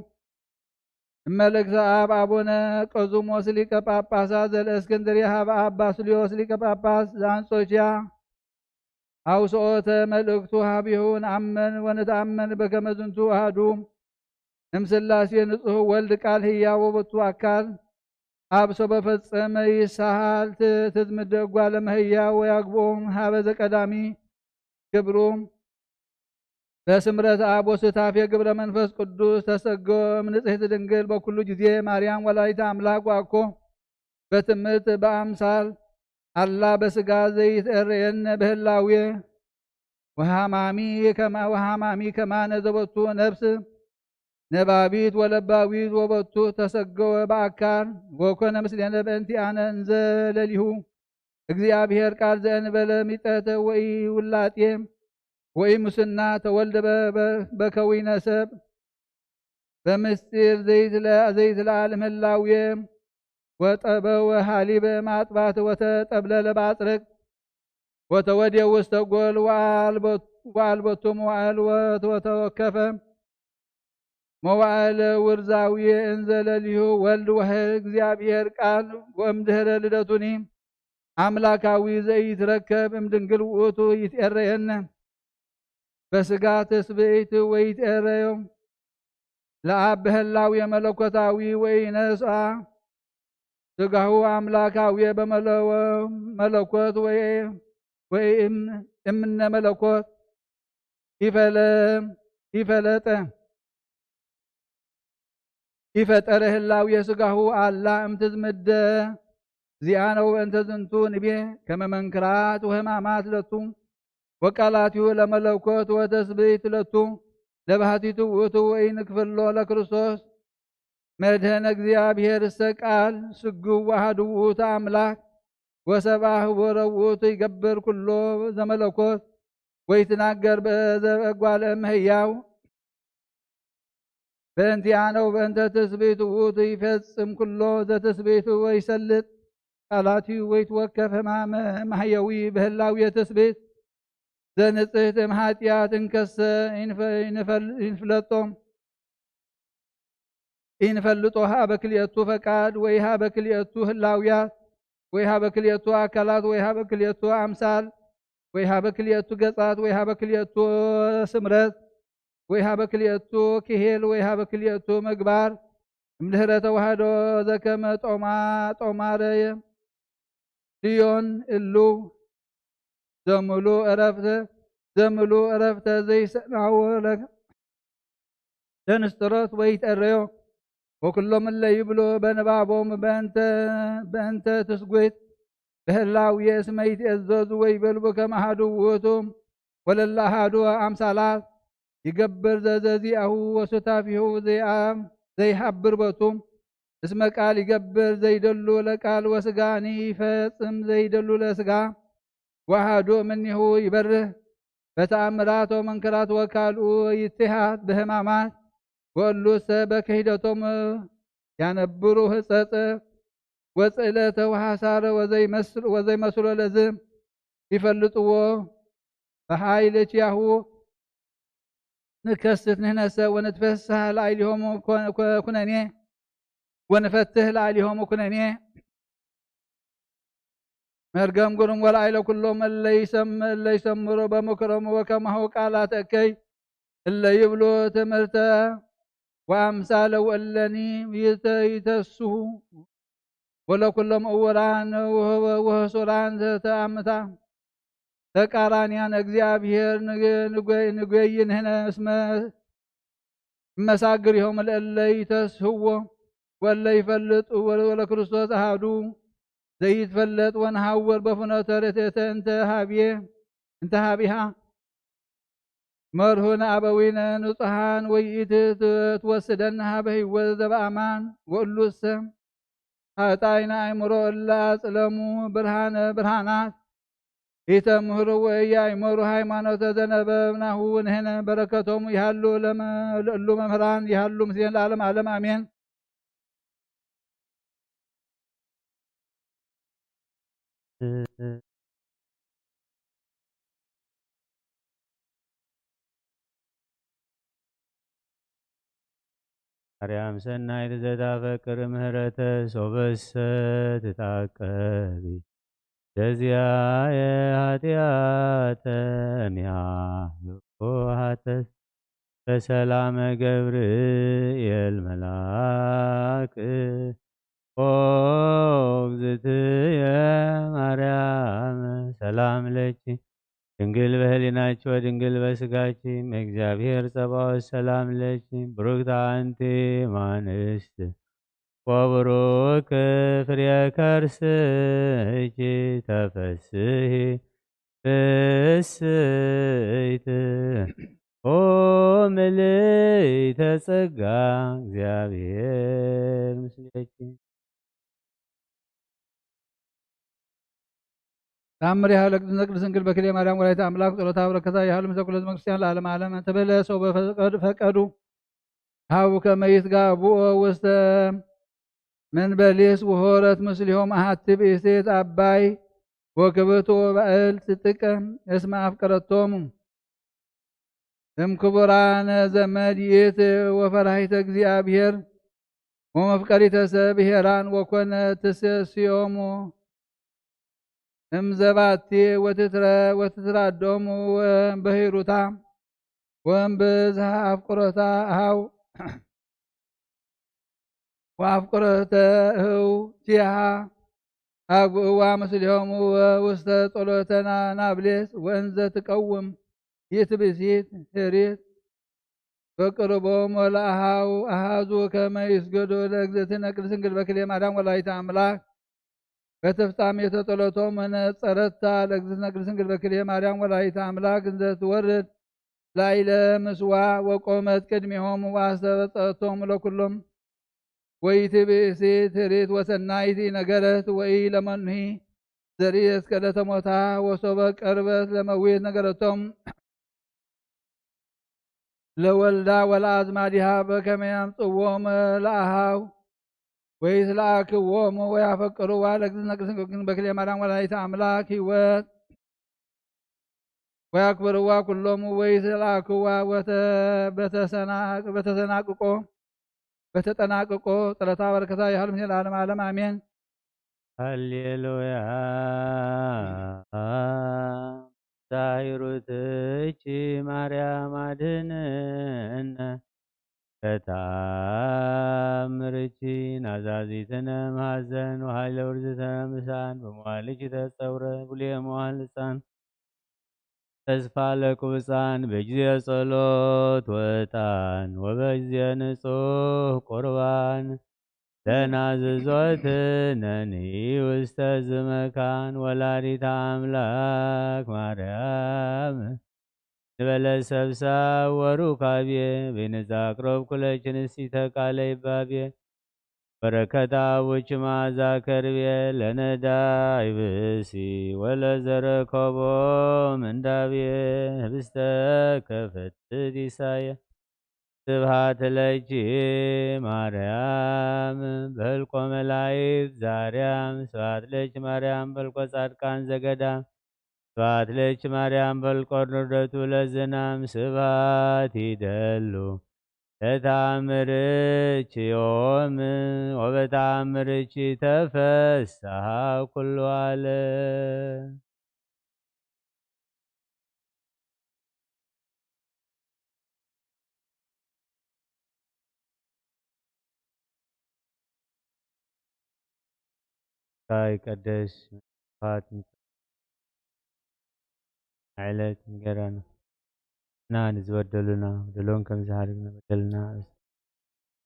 እመ ለእግዚአብ አቡነ ቆዝሞስ ሊቀ ጳጳሳት ዘለእስክንድርያ ሀበ አባ ስልዮስ ሊቀ ጳጳስ ዘአንጾኪያ አውስኦተ መልእክቱ ሀቢሁ ነአምን ወንትአምን በከመ ዝንቱ አሐዱ እምስላሴ ንጹሕ ወልድ ቃል ህያው ወበቱ አካል አብ ሶበ ፈጸመ ይሳሃል ትዝምደ እጓለ እመሕያው ወያግብኦም ሀበ ዘቀዳሚ ክብሩ በስምረት አብ ወስታፌ ግብረ መንፈስ ቅዱስ ተሰገወ እምንጽሕት ድንግል በኩሉ ጊዜ ማርያም ወላዲተ አምላክ ዋኮ በትምህርት በአምሳል አላ በስጋ ዘይትእረየነ በህላዌ ወሃማሚ ከማ ወሃማሚ ከማነ ዘበቱ ነፍስ ነባቢት ወለባዊት ወበቱ ተሰገወ በአካል ወኮነ ምስሌነ በእንቲአነ እንዘ ለሊሁ እግዚአብሔር ቃል ዘእንበለ ሚጠተ ወኢውላጤ ወኢሙስና ተወልደ በ- በ- በከዊነ ሰብ በምስጢር ዘይትለ- ዘይትለዓል ምህላዌ ወጠበወ ሃሊበ ማጥባት ወተጠብለለ ባጽርቅ ወተወዴ ውስተ ጎል ወአልቦቱ መዋዕል ወተወከፈ መዋዕለ ውርዛዊ እንዘ ለሊሁ ወልድ ወህል እግዚአብሔር ቃል ወእምድህረ ልደቱኒ አምላካዊ ዘይትረከብ እምድንግል ውእቱ ይትኤረየነ በስጋ ትስብእት ወይትኤረዮ ለአብ በህላዊ መለኮታዊ ወኢነስአ ስጋሁ አምላካዊ በመለኮት ወእምነ መለኮት ይፈለጠ ይፈጠረ ህላዊ ስጋሁ አላ እምትዝምደ ዚአነ ወበእንተ ዝንቱ ንቤ ከመ መንክራት ወህማማት ለቱ ወቃላቲሁ ለመለኮት ወተስብእት ለቱ ለባህቲቱ ውእቱ ወኢንክፍሎ ለክርስቶስ መድህነ እግዚአብሔር እሰ ቃል ስግው ዋህዱ ውእቱ አምላክ ወሰብአ ህቦረ ውእቱ ይገብር ኩሎ ዘመለኮት ወይትናገር በዘበ እጓለ እመሕያው በእንቲአነ ወበእንተ ትስብእቱ ውእቱ ይፈጽም ኩሎ ዘትስብእቱ ወይሰልጥ ቃላቲሁ ወይትወከፍ ህማመ ማህየዊ በህላዊ ትስብእት ዘንጽህት እምኃጢአት እንከሰ ይንፈ- ይንፈል- ይንፍለጦ ኢንፈልጦ ሀበ ክልኤቱ ፈቃድ ወይ ሀበ ክልኤቱ ህላውያት ወይ ሀበ ክልኤቱ አካላት ወይ ሀበ ክልኤቱ አምሳል ወይ ሀበ ክልኤቱ ገጻት ወይ ሀበ ክልኤቱ ስምረት ወይ ሀበ ክልኤቱ ክሄል ወይ ሀበ ክልኤቱ ምግባር እምድህረ ተዋህዶ ዘከመ ጦማ ጦማረ ልዮን እሉ ዘምሉ እረፍተ ዘምሉ እረፍተ ዘይሰናወ ለንስጥሮት ወይትእረዮ ወኩሎም እለ ይብሉ በንባቦም በእንተ በእንተ ትስጉት በህላው የእስመ ይትእዘዙ ወይበልቡ ከመ አሐዱ ውእቱ ወለለ አሐዱ አምሳላት ይገብር ዘዘዚአሁ ወሱታፊሁ ዘይአ- ዘይሃብር በቱ እስመ ቃል ይገብር ዘይደሉ ለቃል ወስጋኒ ይፈጽም ዘይደሉ ለስጋ ወአሐዱ እምኔሁ ይበርህ በተአምራት ወመንክራት ወካልኡ ይትሃት በህማማት ወእሉሰ በክህደቶም ያነብሩ ህጸጸ ወጽእለተ ወሐሳረ ወዘይመስል- ወዘይመስሎ ለዝ ይፈልጥዎ በኃይለ ኪያሁ ንከስት ንሕነሰ ወንትፈስሕ ላዕሌሆሙ ኮ- ኮ- ኩነኔ ወንፈትህ ላዕሌሆሙ ኩነኔ መርገም ግሩም ወላዕለ ኩሎም እለ ይሰም- እለ ይሰምሩ በምክሮም ወከማሁ ቃላት እከይ እለ ይብሉ ትምህርተ ወአምሳለ ወእለኒ ይተ- ይተስሁ ወለኩሎም እውራን ወህሱራን ተአምታ ተቃራንያን እግዚአብሔር ንገይ ንህነ እስመ እመሳግሪሆም ለእለ ይተስህዎ ወእለ ይፈልጥ ወለክርስቶስ አሃዱ ዘይትፈለጥ ወንሃውር በፍኖተ ርትዕተ እንተ ሃብየ እንተ ሃቢሃ መርሁነ አበዊነ ንጹሃን ወይኢት ትወስደን ሀበ ህይወት ዘበአማን ወእሉሰ ኃጣይነ አእምሮ እለ አጽለሙ ብርሃነ ብርሃናት ኢተምህሩ ወኢያእመሩ ሃይማኖተ ዘነበብናሁ ንሕነ በረከቶሙ ይሃሉ ለመ-፣ ለእሉ መምህራን ይሃሉ ምስሌን ለዓለም ዓለም አሜን። ማርያም ሰናይት ዘታፈቅር ምህረተ ሶበሰ ትታቀቢ ዘዚያየ ኃጢአተ እሚሃ ዮሐተት በሰላመ ገብርኤል መልአክ ኦ እግዝእትየ ማርያም ሰላም ለኪ ድንግል በህሊናኪ ወድንግል በስጋኪ እመእግዚአብሔር ጸባኦት ሰላም ለኪ ብሩክት አንቲ እማንስት ወብሩክ ፍሬ ከርስኪ ተፈስሒ ፍስሕት ኦ ምልእተ ጸጋ እግዚአብሔር ምስሌኪ። ተአምር ያህለ ቅድስተ ቅዱስ ድንግል በክልኤ ማርያም ወላዲተ አምላክ ጸሎታ በረከታ ያህሉ ምስለ ኩለ ህዝበ ክርስቲያን ለዓለመ ዓለም። እንተ በለ ሰው በፈቀዱ ሀቡ ከመ ይትጋብኦ ውስተ መንበሊስ ወሆረት ምስሊሆም አሐቲ ብእሴት አባይ ወክብርት ወባእል ትጥቀ እስመ አፍቀረቶሙ። እምክቡራነ ዘመድ ይእቲ ወፈራሂተ እግዚአብሔር ወመፍቀሪተ ሰብ ኄራን ወኮነ ትሴስዮሙ እምዘባቲ ወትትረ-፣ ወትትራዶሙ ወእምበሂሩታ ወእምብዝሃ አፍቅሮታ አሃው ወአፍቅሮተ እህው ቲሃ አግብእዋ ምስሌሆሙ ወውስተ ጸሎተና ናብሌስ ወእንዘ ትቀውም ይእቲ ብእሲት ኄሪት ወቅርቦም ወለአሃው አሃዙ ከመ ይስገዱ ለእግዝእትነ ቅድስት ድንግል በክልኤ ማርያም ወላዲተ አምላክ በትፍጻሜተ ጸሎቶም ወነጸረታ ለእግዝእትነ ቅድስት ድንግል በክልኤ ማርያም ወላዲተ አምላክ እንዘ ትወርድ ላዕለ ምስዋ ወቆመት ቅድሜሆም ወአስተበጸቶም ለኩሎም። ወይእቲ ብእሲት ርት ወሰናይት ነገረት ወኢ ለመኑሂ ዘርየት ከለተ ሞታ ወሶበ ቀርበት ለመዊት ነገረቶም። ለወልዳ ወለአዝማዲሃ በከመ ያምጽዎም ለአሃው ወይትለአክዎም ወያፈቅርዋ ለእግዝእትነ ቅድስት ድንግል በክልኤ ማርያም ወላዲተ አምላክ ህይወት ወያክብርዋ ኩሎሙ ወይትለአክዋ ወተ-፣ በተሰናቅ-፣ በተሰናቅቆ በተጠናቅቆ ጸሎታ በረከታ ይሃሉ ምስሌነ ለዓለመ ዓለም አሜን። ሃሌሉያ። ዛሂሩትኪ ማርያም አድህንነ በተአምርኪ ናዛዚትነ እምሐዘን ወኃይለ ውርዝትነ ምሳን በመዋዕልኪ ተጸውረ ብሉየ መዋዕል ሕፃን ተስፋ ለቅቡጻን በጊዜ ጸሎት ወዕጣን ወበጊዜ ንጹሕ ቁርባን ለናዝዞትነኒ ውስተ ዝመካን ወላዲተ አምላክ ማርያም ንበለ ሰብሳብ ወሩካቤ በይነዛ አቅረብኩ ለኪ ንስቲተ ቃለ ይባቤ በረከት አቡኪ መዓዛ ከርቤ ለነዳይ ብእሲ ወለዘረከቦ ምንዳቤ ህብስተ ከፈትት ኢሳየ ስብሐት ለኪ ማርያም በህልቆ መላእክት ዛርያም ስብሐት ለኪ ማርያም በልቆ ጻድቃን ዘገዳም ስብሐት ለኪ ማርያም በልቆ ርደቱ ለዝናም ስብሐት ይደሉ ለተአምርኪ ዮም ወበተአምርኪ ተፈስሐ ኩሉ ዓለም። ይትቀደስ ስምካ ትምጻእ ዕለት እንጌራና ንዝበደሉና በደሎም ከም ዝሓደግና በደልና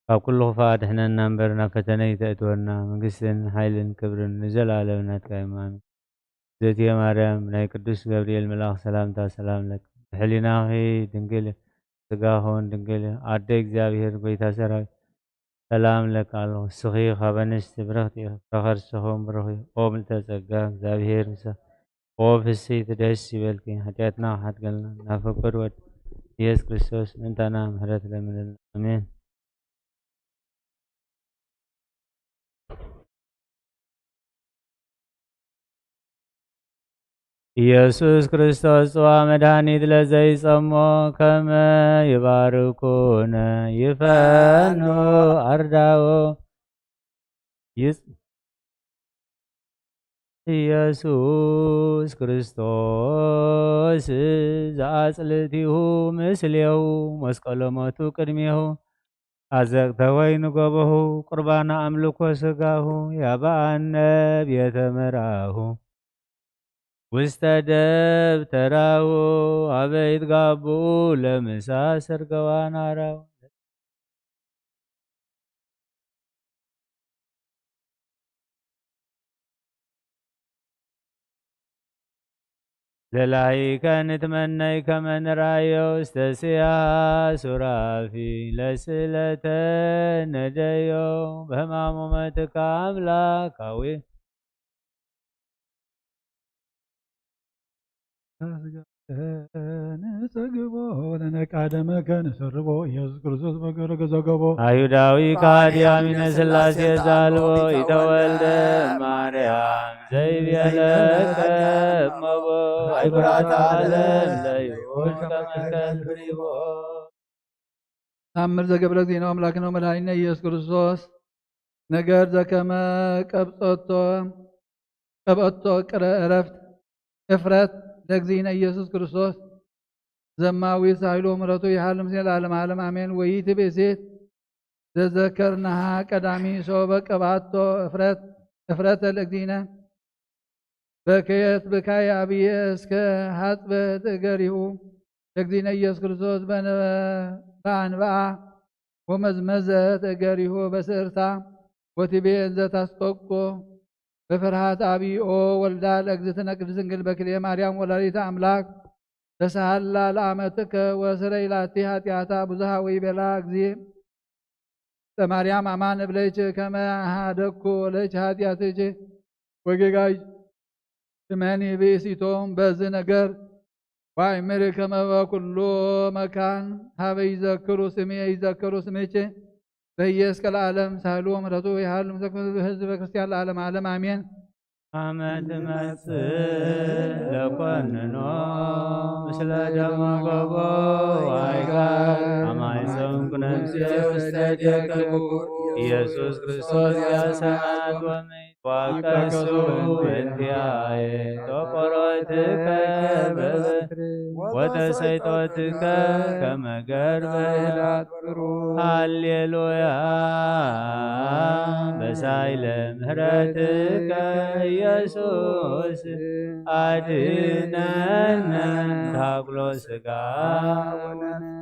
ካብ ኩሉ ክፋእ ኣድሕነና እምበር ናብ ፈተነ ይተእትወና። መንግስትን ሓይልን ክብርን ንዘለኣለም ናትካ እዮም። ኣሜን። እግዝእትየ ማርያም ናይ ቅዱስ ገብርኤል መልኣኽ ሰላምታ ሰላም ለኪ። ብሕሊናኺ ድንግል ስጋኹን ድንግል ኣደ እግዚኣብሔር ጎይታ ሰራዊት ሰላም ለካ ኣለኹ። እስኺ ካብ ኣንስቲ ብርኽቲ ኢኺ፣ ፍረ ከርስኹም ብሩኽ እዩ። ኦ ምልዕተ ጸጋ፣ እግዚኣብሔር ምሳኺ። ኦ ፍስሕቲ ደስ ይበልኪ፣ ሓጢኣትና ክሓድገልና፣ ናብ ፍቁር ወድ ኢየሱስ ክርስቶስ ምእንታና ምሕረት ለምንልና። ኣሜን። ኢየሱስ ክርስቶስ ጽዋ መድኃኒት ለዘይጸሞ ከመ ይባርኩነ ይፈኑ ኣርዳኦ። ይጽ-፣ ኢየሱስ ክርስቶስ ዘአጽልቲሁ ምስሌሁ መስቀሎ ሞቱ ቅድሜሁ። አዘቅተ ወይን ገቦሁ ቁርባነ አምልኮ ሥጋሁ ያበአነ ቤተ መራሁ ውስተ ደብተራሁ አበ ይትጋብኡ ለምሳ ሰርገዋን አራው። ለላይከ ንትመነይ ከመ ንርአዮ ውስተ ስያ ሱራፊ ለስእለተ ነደዮ በህማሙ መትካ አምላካዊ ንጸግቦ ወለነቃደመከ ንሰርቦ ኢየሱስ ክርስቶስ በገረ ገዘገቦ። አይሁዳዊ ከሃዲ አሚነ ሥላሴ ዛልዎ ኢተወልደ ማርያም ዘይቤለከ እመቦ። አይጉራት ዓለም ለይሁድ ከመከል ብሪቦ። ተአምር ዘገብረ ዜና አምላክነ መድኃኒነ ኢየሱስ ክርስቶስ ነገር ዘከመ ቀብጸቶ ቀብአቶ ቅረ ዕረፍት እፍረት ለእግዚእነ ኢየሱስ ክርስቶስ ዘማዊ ሳይሎ ምሕረቱ ይሃሉ ምስሌነ ለዓለመ ዓለም አሜን። ወይእቲ ብእሴት ዘዘከርናሃ ቀዳሚ ሶበ ቀብአቶ እፍረት እፍረተ ለእግዚእነ በከየት ብካይ አብየ እስከ ሐጽበት እገሪሁ ለእግዚእነ ኢየሱስ ክርስቶስ በአንብአ ወመዝመዘት እገሪሁ በስእርታ ወትቤ እንዘ ታስጠቆ በፍርሃት አብዮ ወልዳ ለእግዝእትነ ቅድስት ድንግል በክልኤ ማርያም ወላዲተ አምላክ ተሳሃላ ለአመትከ ወስረይ ላቲ ኃጢአታ ብዙሃ ወይቤላ እግዚእ ለማርያም አማን እብለች ከመ አሃደኩ ለች ኃጢአትች ወጌጋይ ትመኒ ብእሲቶም በዚ ነገር ዋይምር ከመ በኩሉ መካን ሀበ ይዘክሩ ስሜ ይዘክሩ ስምች በየ እስከ ለዓለም ሳህሉ ወምሕረቱ ይሃሉ ምስለ ህዝበ ክርስቲያን ለዓለም ዓለም አሜን። አመ ትመጽእ ለኮንኖ ምስለ ደሙ ገቦ ዋይጋር አማይሰም ኩነምሴ ውስተ ደቀ ኢየሱስ ክርስቶስ ያሰማት ወመይ ዋቀሱ እንቲአየ ተቆሮትከ በበትር ወተሰይጦትከ ከመ ገርበ ሃሌሉያ በሳይለ ምህረትከ ኢየሱስ አድነነ ታኩሎ ሥጋ።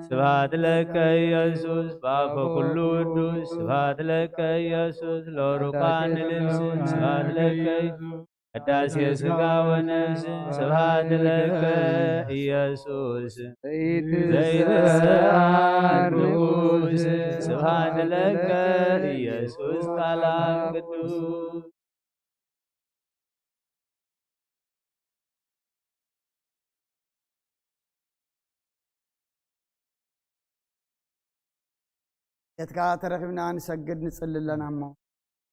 ስብሐት ለከ ኢየሱስ በአፈ ኩሉ ቅዱስ። ስብሐት ለከ ኢየሱስ ለሩቃን ልብስ። ስብሐት ለከ ቅዳሴ ሥጋ ወነፍስ። ስብሐት ለከ ኢየሱስ ዘይትስአር ንጉስ። ስብሐት ለከ ኢየሱስ ቃል አብ ቅዱስ። ቤትካ ተረኺብና ንሰግድ ንጽሊ ኣለና እሞ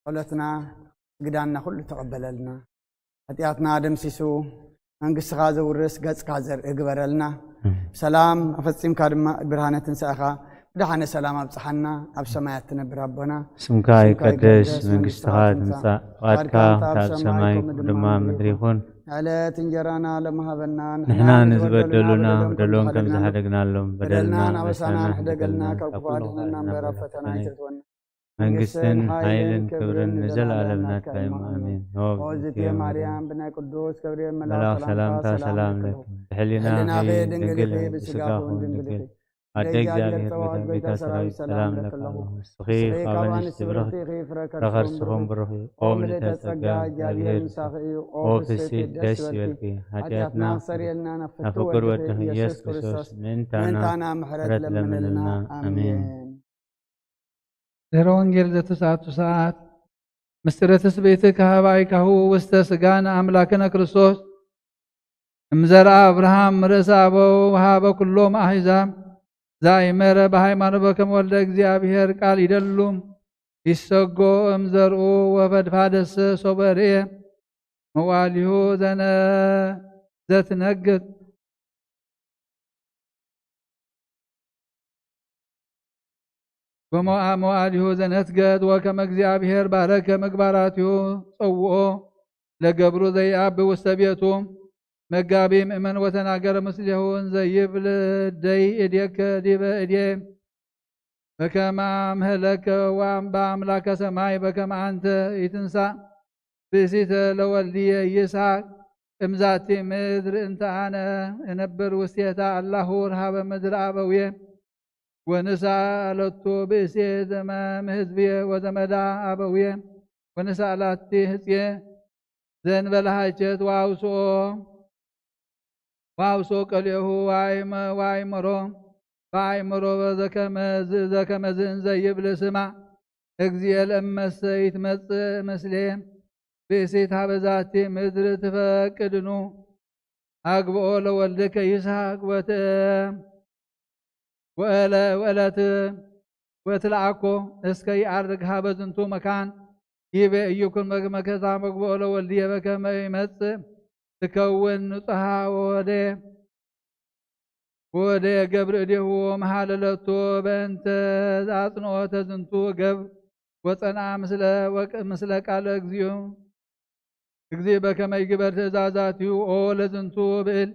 ጸሎትና ስግዳንና ኩሉ ተቐበለልና። ሓጢኣትና ደምሲሱ መንግስትኻ ዘውርስ ገጽካ ዘርኢ ግበረልና። ብሰላም ኣፈጺምካ ድማ ብርሃነ ትንሳኤኻ ብደሓነ ሰላም ኣብጽሓና። ኣብ ሰማያት ትነብር ኣቦና ስምካ ይቀደስ፣ መንግስትኻ ትምጻእ፣ ፍቓድካ ኣብ ሰማይ ከምኡ ድማ ኣብ ምድሪ ይኹን። ዕለት እንጀራና ሎሚ ሃበና። ንሕና ንዝበደሉና በደሎም ከም ዝሓደግናሎም በደልና ኣበሳና ንሕደገልና፣ ካብ ክፉ ኣድሕነና እምበር ኣብ ፈተና ኣይተእትወና። መንግስትን ሓይልን ክብርን ንዘለኣለም ናትካ እዩ። ኣሜን። ኦ እግዝእትየ ማርያም ብናይ ቅዱስ ገብርኤል መልኣክ ሰላምታ ሰላም ለኪ፣ ብሕሊናኺ ድንግል ኢኺ፣ ብስጋኺ እውን ድንግል ኢኺ። ኣደ እግዚኣብሔር፣ ቤተ ሰራዊት ሰላም ለኪ ኣለኹ። ንስኺ ካብ ኣንስቲ ብርኽቲ ኢኺ፣ ፍረ ከርስኹም ብሩኽ እዩ። ኦ ምልዕተ ጸጋ፣ እግዚኣብሔር ምሳኺ እዩ። ኦ ፍስሕቲ ደስ ይበልኪ፣ ሓጢኣትና ኣስተሰርየልና፣ ናብ ፍቅር ወድኺ ኢየሱስ ክርስቶስ ምእንታና ምሕረት ለምንልና። ኣሜን። ድሕሪ ወንጌል ዘተሳቱ ሰዓት ምስጢረ ትስብእቲ ካህባይ ካሁ ውስተ ስጋነ ኣምላክነ ክርስቶስ እምዘርአ ኣብርሃም ርእሰ ኣበው ወሃበ ኩሎም ኣሕዛብ ዛይመረ በሃይማኖት በከመ ወልደ እግዚኣብሔር ቃል ይደሉ ይሰጎ እምዘርኡ ወፈድፋደሰ ሶበ ርኤ መዋሊሁ ዘነ ዘትነግት በመዋዕሊሁ ዘነትገት ወከመ እግዚኣብሔር ባረከ ምግባራቲሁ ጸውኦ ለገብሩ ዘይኣቢ ውስተ ቤቱ መጋቢ ምእመን ወተናገረ ምስሌሁ እንዘ ይብል ደይ እዴከ ዲበ እዴ በከመ አምሀለከ ወአምባ አምላከ ሰማይ በከመ አንተ ይትንሳ ብእሲተ ለወልድየ ይስሐቅ እምዛቲ ምድር እንተ አነ እነብር ውስቴታ አላሁ ረሃበ ምድር አበውየ ወንሳ ለቱ ብእሴ ዘመም ህዝብየ ወዘመዳ አበውየ ወንሳ ላቲ ህጽየ ዘንበለ ሃይቸት ወአውስኦ ወአውስኦ ቀሊሁ ወአይመ- ወአይመሮ በአይምሮ ዘከመዝ ዘከመዝ እንዘ ይብል ስማ እግዚኤል እመሰ ይትመጽእ ምስሌ ብእሲት ሀበ ዛቲ ምድር ትፈቅድኑ አግብኦ ለወልድከ ይስሐቅ ወትእም ወእለ ወእለት ወትልአኮ እስከ ይዐርግ ሀበ ዝንቱ መካን ይቤ እይኩን መግ- መከታ መግብኦ ለወልድየ በከመ ይመጽእ ትከውን ንጹሃ ወወደ ወወደ ገብር እዴሁ መሃለለቶ በእንተ አጽንኦተ ዝንቱ ገብር ወጸንአ ምስለ ወቅ- ምስለ ቃለ እግዚኡ እግዚእ በከመ ይግበር ትእዛዛቲሁ ኦ ለዝንቱ ብእል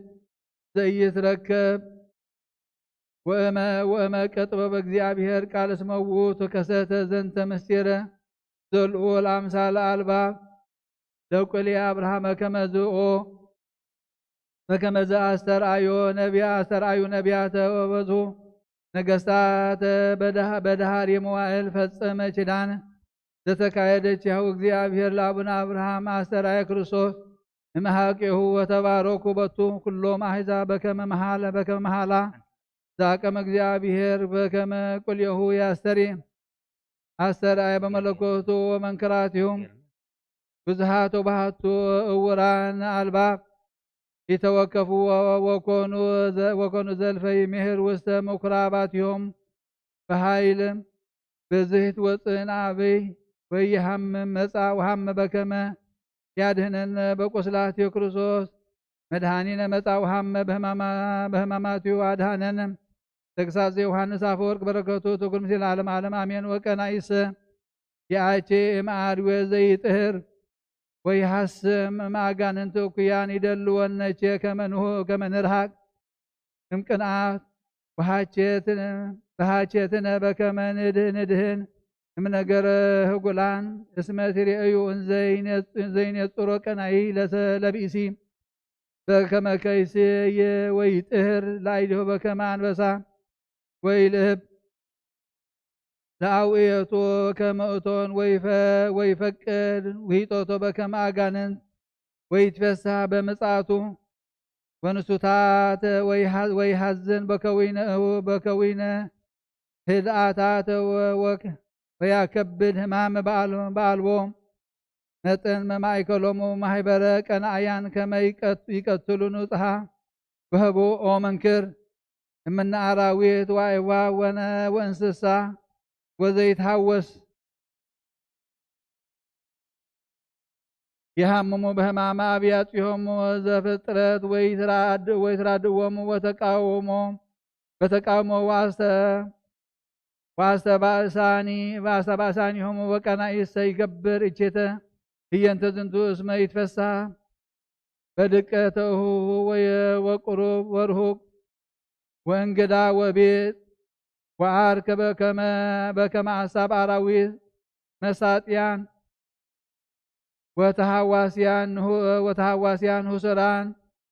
ዘኢይትረከብ ወእመ ወእመ ቀጥበበ እግዚአብሔር ቃል እስመ ውእቱ ከሰተ ዘንተ ምስጢረ ዘልዑል አምሳለ አልባብ ለቁልኤ አብርሃመ ከመ ዝኦ በከመ ዘአስተርአዮ ነቢያ አስተርአዩ ነቢያተ ወበዙ ነገስታተ በደሃ- በደሃሪ መዋእል ፈጸመ ኪዳን ዘተካሄደች ያሁ እግዚአብሔር ለአቡነ አብርሃም አስተርአየ ክርስቶስ እምሃቄሁ ወተባረኩ በቱ ኩሎም አሕዛብ በከመ መሃለ በከመ መሃላ ዛቀመ እግዚአብሔር በከመ ቁልኤሁ ያስተሪ አስተርአየ በመለኮቱ ወመንክራቲሁ ብዙሃት ወባሃቱ እውራን አልባብ ኢተወከፍዎ ወኮኑ ዘ- ወኮኑ ዘልፈ ይምህር ውስተ ምኩራባቲሆም በኃይል ብዝህት ወፅን አብይ ወይሃምም መጻ ወሃመ በከመ ያድህነነ በቁስላቲሁ ክርስቶስ መድኃኒነ መጻ ወሃመ በህማማ- በህማማቲሁ አድሃነነ። ተግሳጽ ዘዮሐንስ አፈወርቅ በረከቱ ትኩን ምስለ ዓለም ዓለም አሜን። ወቀናኢሰ የአቼ እምአድዌ ዘይጥህር ወይሐስም እምአጋንንት እኩያን ይደልወነቼ ከመ ንሁ- ከመ ንርሃቅ እምቅንዓት ወሃቼትነ በከመ ንድህ- ንድህን እምነገረ ህጉላን እስመ ትርእዩ እንዘይነጽሮ ቀናኢ ለሰ- ለብእሲ በከመ ከይሴ ወይጥህር ላዕሌሁ በከመ አንበሳ ወይልህብ ለአውዕየቶ ከመ እቶን ወይፈ- ወይፈቅድ ውሂጦቶ በከመ አጋንንት ወይትፌሳህ በምጽአቱ ወንሱታተ ወይሃ- ወይሃዝን በከዊነ በከዊነ ህድአታተ ወ- ወክ- ወያከብድ ህማም በአል- በአልቦ መጠን መማእከሎሙ ማህበረ ቀናእያን ከመ ይቀት- ይቀትሉ ንጽሐ ወህቡ ኦ መንክር እምነ አራዊት ወአዕዋፍ ወነ- ወእንስሳ ወዘይትሃወስ ይሃምሙ በህማመ አብያጺሆሙ ዘፍጥረት ወይትራድ- ወይትራድዎሙ ወተቃውሞ በተቃውሞ ወአስተ- ወአስተባእሳኒ ወአስተባእሳኒሆሙ ወቀናኢሰ ይገብር እቼተ ህየንተ ዝንቱ እስመ ይትፈሳህ በድቀተ እሁሁ ወየ- ወቁሩብ ወርሁቅ ወእንግዳ ወቤት ወዓርከ በከመ በከመ አሳብ አራዊት መሳጥያን ወተሃዋስያን ንሁ- ወተሃዋስያን ሁሱራን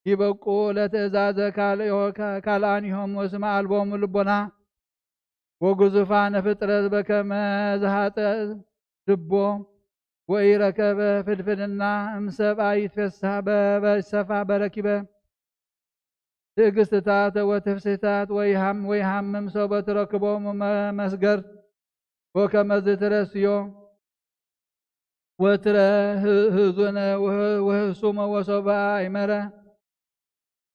ይበቁ ለትእዛዘ ካልኦ- ካልአኒሆም ወስመ አልቦሙ ልቦና ወግዙፋነ ፍጥረት በከመ ዝሃጠ ልቦ ወኢረከበ ፍድፍድና እምሰብአ ይትፌሳህ በበሰፋ በረኪበ ትዕግስትታት ወትፍስህታት ወይሃም- ወይሃምም ሰው በትረክቦም መ- መስገር ወከመ ዝትረስዮ ወትረ ህዙነ ወህሱመ ወሶበ ኣይመረ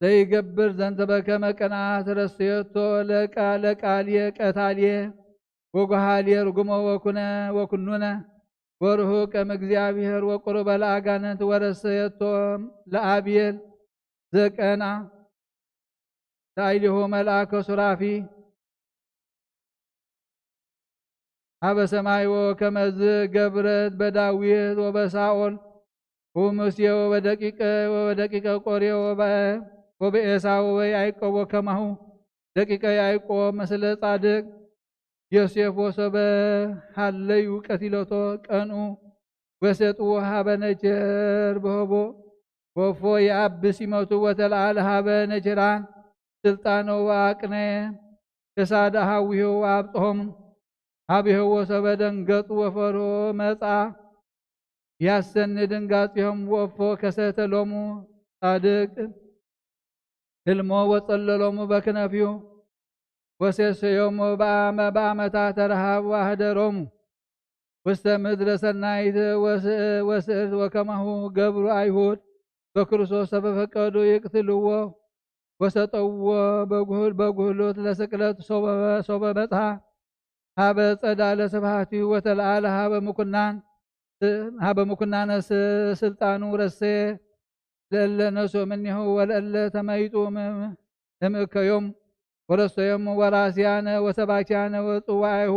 ዘይገብር ዘንተ በከመ ቅንዓት ረስየቶ ለቃልየ ቀታልየ ወጎሃልየ ርጉሞ ወኩነ ወኩኑነ ወርሁቅ እምእግዚኣብሔር ወቁሩበ ለአጋንንት ወረሰየቶ ለአብየል ዘቀና ለአይሊሁ መልአከ ሱራፊ ሀበ ሰማይ ወከመዝ ገብረት በዳዊት ወበሳኦል ወሙሴ ወበደቂቀ ወበደቂቀ ቆሬ ወበኤሳው ወበያዕቆብ ወከማሁ ደቂቀ ያዕቆብ ምስለ ጻድቅ ዮሴፍ ወሶበ ሃለዩ ቀቲለቶ ቀንኡ ወሰጥዎ ሀበ ነቸር በህቦ ወፎ የአብ ሲመቱ ወተልዓል ሀበ ነቸራን ስልጣኖ ወአቅነ ክሳድ ሀዊሁ ወአብጽሖም ሀቢሁ ወሶበ ደንገጹ ወፈርሆ መጻ ያሰኒ ድንጋጺሆም ወፎ ከሰተ ሎሙ ጻድቅ ህልሞ ወጸለሎሙ በክነፊሁ ወሴሰዮሙ በአመ በአመታ ተረሃብ ወአህደሮሙ ውስተ ምድረ ሰናይት ወስእርት ወከማሁ ገብሩ አይሁድ በክርስቶስ ተበፈቀዱ ይቅትልዎ ወሰጠዎ በጉህል በጉህሉት ለስቅለት ሶበ በጽሐ ሀበ ጸዳለ ስብሐቲሁ ወተልዓለ ሀበ ምኩናን ሀበ ምኩናነ ስልጣኑ ረሰየ ለእለ ነሱ እምኔሁ ወለእለ ተመይጡ እምእከዮም ወረሰዮም ወራስያነ ወሰባኪያነ ወጽዋኤሁ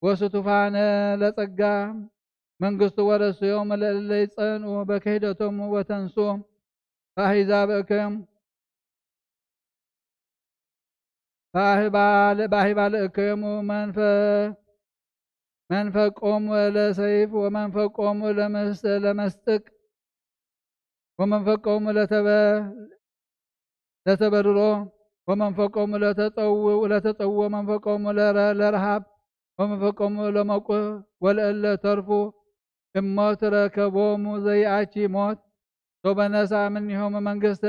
ወስቱፋነ ለጸጋ መንግስቱ ወረሰዮም ለእለ ይጸንኡ በክህደቶም ወተንሱ በአሕዛብ እከዮም በአህባለ እከዮሙ መንፈቆሙ ለሰይፍ ወመንፈቆሙ ለመስጥቅ ወመንፈቆሙ ለተበርሮ ወመንፈቆሙ ለተጸው ለተጸው ወመንፈቆሙ ለረሃብ ወመንፈቆሙ ለመቁህ ወለእለ ተርፉ እሞት ረከቦሙ ዘይአቺ ሞት ሶበ ነሳ እምኔሆሙ መንግስተ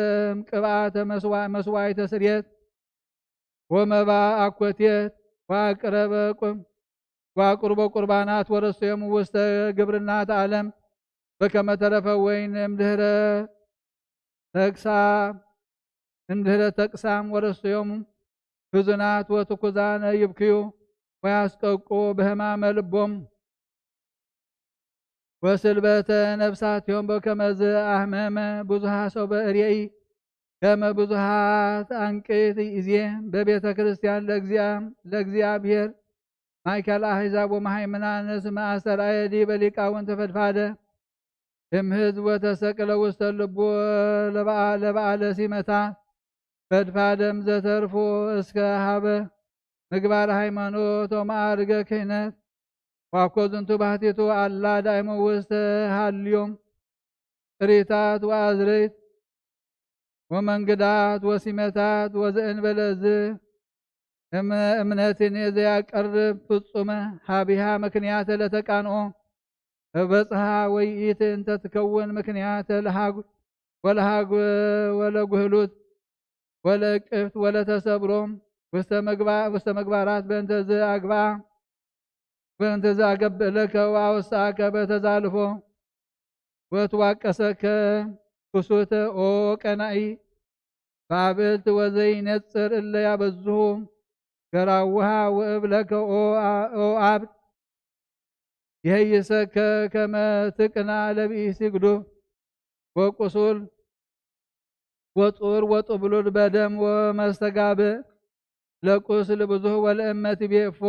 ቅብአተ መስዋዕተ ስርየት ወመባ አኮቴት ወአቅረበ ወአቅርቦ ቁርባናት ወረሰዮሙ ውስተ ግብርናት ዓለም በከመ ተረፈ ወይን እምድህረ ተቅሳ እምድህረ ተቅሳም ወረሰዮሙ ህዙናት ወትኩዛነ ይብክዩ ወያስቀቁ በህማመ ልቦም ወስልበተ ነፍሳትዮም በከመዝ አህመመ ብዙሃ ሰው በእርየኢ ከመ ብዙሃት አንቅት ይዜ በቤተ ክርስቲያን ለእግዚአብሔር ማእከል አሕዛብ ወመሃይምናን ስመ አስተርአየ ዲበ ሊቃውንት ፈድፋደ እም ህዝብ ወተሰቅለ ውስተ ልቡ ለበዓለ ሲመታ ፈድፋደም ዘተርፎ እስከ ሀበ ምግባር ሃይማኖት ወማዕርገ ክህነት ዋኮ ዝንቱ ባህቲቱ አላ ዳይሞ ውስተ ሃልዮም ጥሪታት ወአዝርዕት ወመንግዳት ወሲመታት ወዘእንበለዝ እምነትኔ ዘያቀርብ ፍጹመ ሀቢሃ ምክንያተ ለተቃንኦ በጽሃ ወይኢት እንተ ትከውን ምክንያተ ለሃጉ ወለሃጉ ወለጉህሉት ወለእቅፍት ወለተሰብሮም ውስተ ምግባራት በእንተዝ አግብአ በእንተዝ አገብእ ለከ ወአወስአከ በተዛልፎ ወትዋቀሰከ ክሱተ ኦ ቀናኢ በአብዕልት ወዘይነጽር እለ ያበዝሁ ገራውሃ ወእብለከ ኦ አብድ ይሄይሰከ ከመ ትቅና ለብኢሲ ግዱፍ ወቁሱል ወጡር ወጥብሉል በደም ወመስተጋብእ ለቁስል ብዙህ ወለእመ ትቤፎ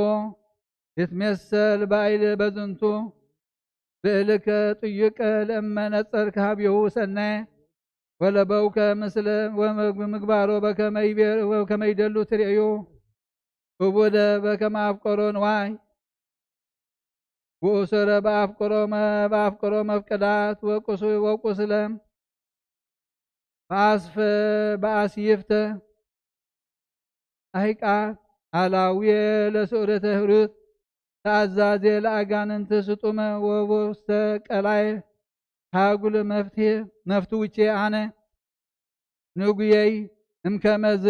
ይትሜሰል ባይል በዝንቱ ብእልከ ጥዩቀ ለእመ ነጸርከ ሀብዮሁ ሰናየ ወለበውከ ምስለ ወምግባሮ በከመ ይደሉ ትርእዩ እቡደ በከመ አፍቀሮ ንዋይ ወኡሰረ በአፍቅሮ መ- በአፍቅሮ መፍቀዳት ወቁስ- ወቁስለ በአስፈ በአስይፍተ አሂቃ አላውየ ለስዑረተ ህሩት ተአዛዜ ለአጋንንት ስጡመ ወውስተ ቀላይ ሃጉል መፍትሄ መፍትውቼ አነ ንጉየይ እምከመዝ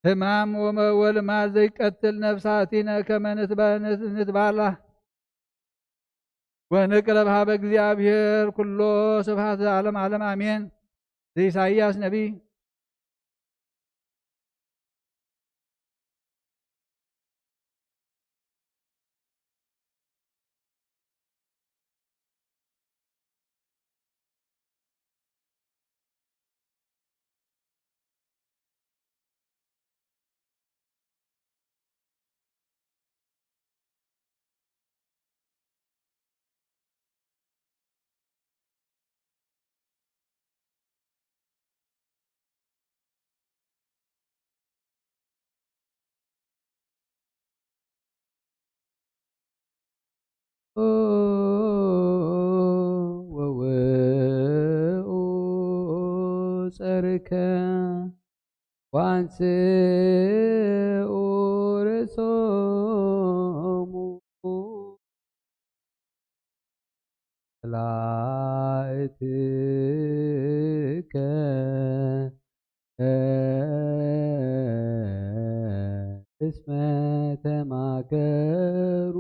ሕማም ወመ-፣ ወልማድ ዘይቀትል ነፍሳቲነ ከመ ንትበ-፣ ንትባላህ ወንቅረብ ሀበ እግዚኣብሔር ኩሎ ስብሐት ዘዓለም ዓለም ኣሜን። ዘኢሳይያስ ነቢይ። ወውኡ ጸርከ ወአንስኡ ርእሶሙ ጸላእትከ እስመ ተማከሩ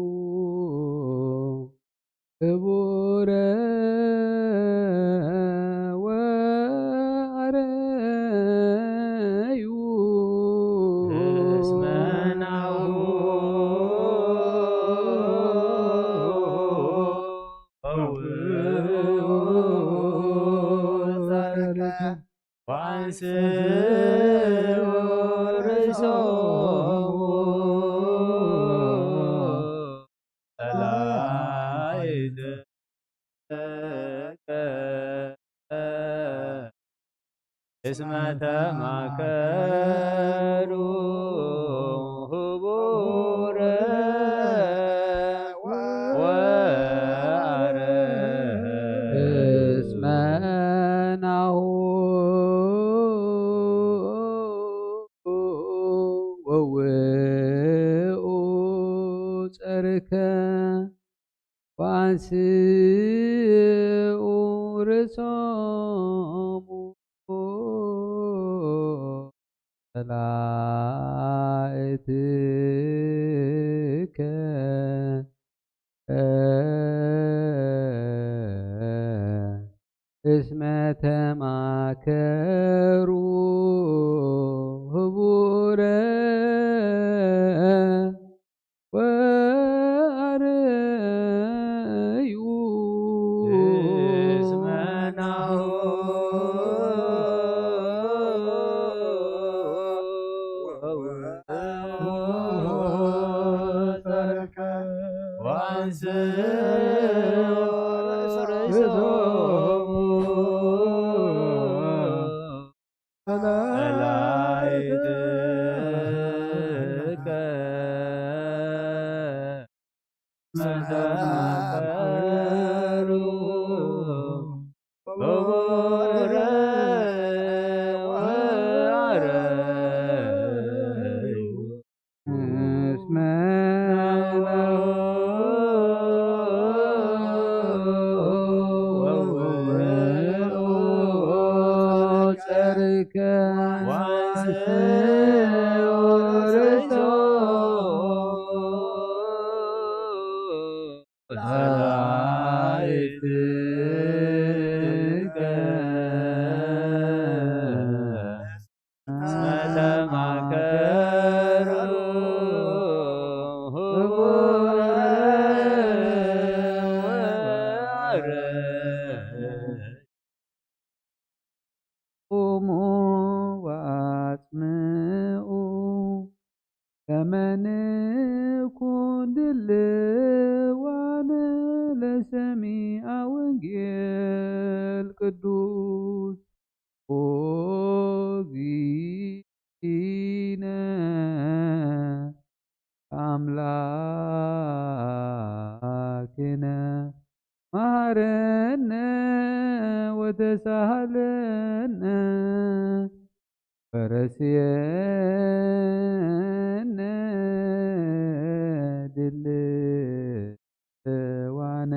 ህቡረ ወአረዩ እስመ ናሁ ወአንስኡ ርእሶሙ ጸላእትከ እስመ ተማከሩ ህቡረ ወአረዩ እስመ ናሁ ወውኡ ጸርከ ወአንስኡ ርእሶሙ ጸላእትከ እስመ ተማከሩ ህቡረ ወአረዩ እስመ ናሁ ወአንስኡ ርእሶሙ ጸላእትከ መተማከሩ ህቡረ ወአረዩ እስመ ጸርከ ወአንስኡ ርእሶሙ ጸላእትከ እስመ ተማከሩ ህቡረ ወአረዩ ቁሙ ወአጽምኡ ከመ ንኩን ድልዋነ ለሰሚዐ ወንጌል ቅዱስ። ኦ እግዚእነ አምላክነ መሐረነ ወተሳሃለነ ወረስየነ ድልዋነ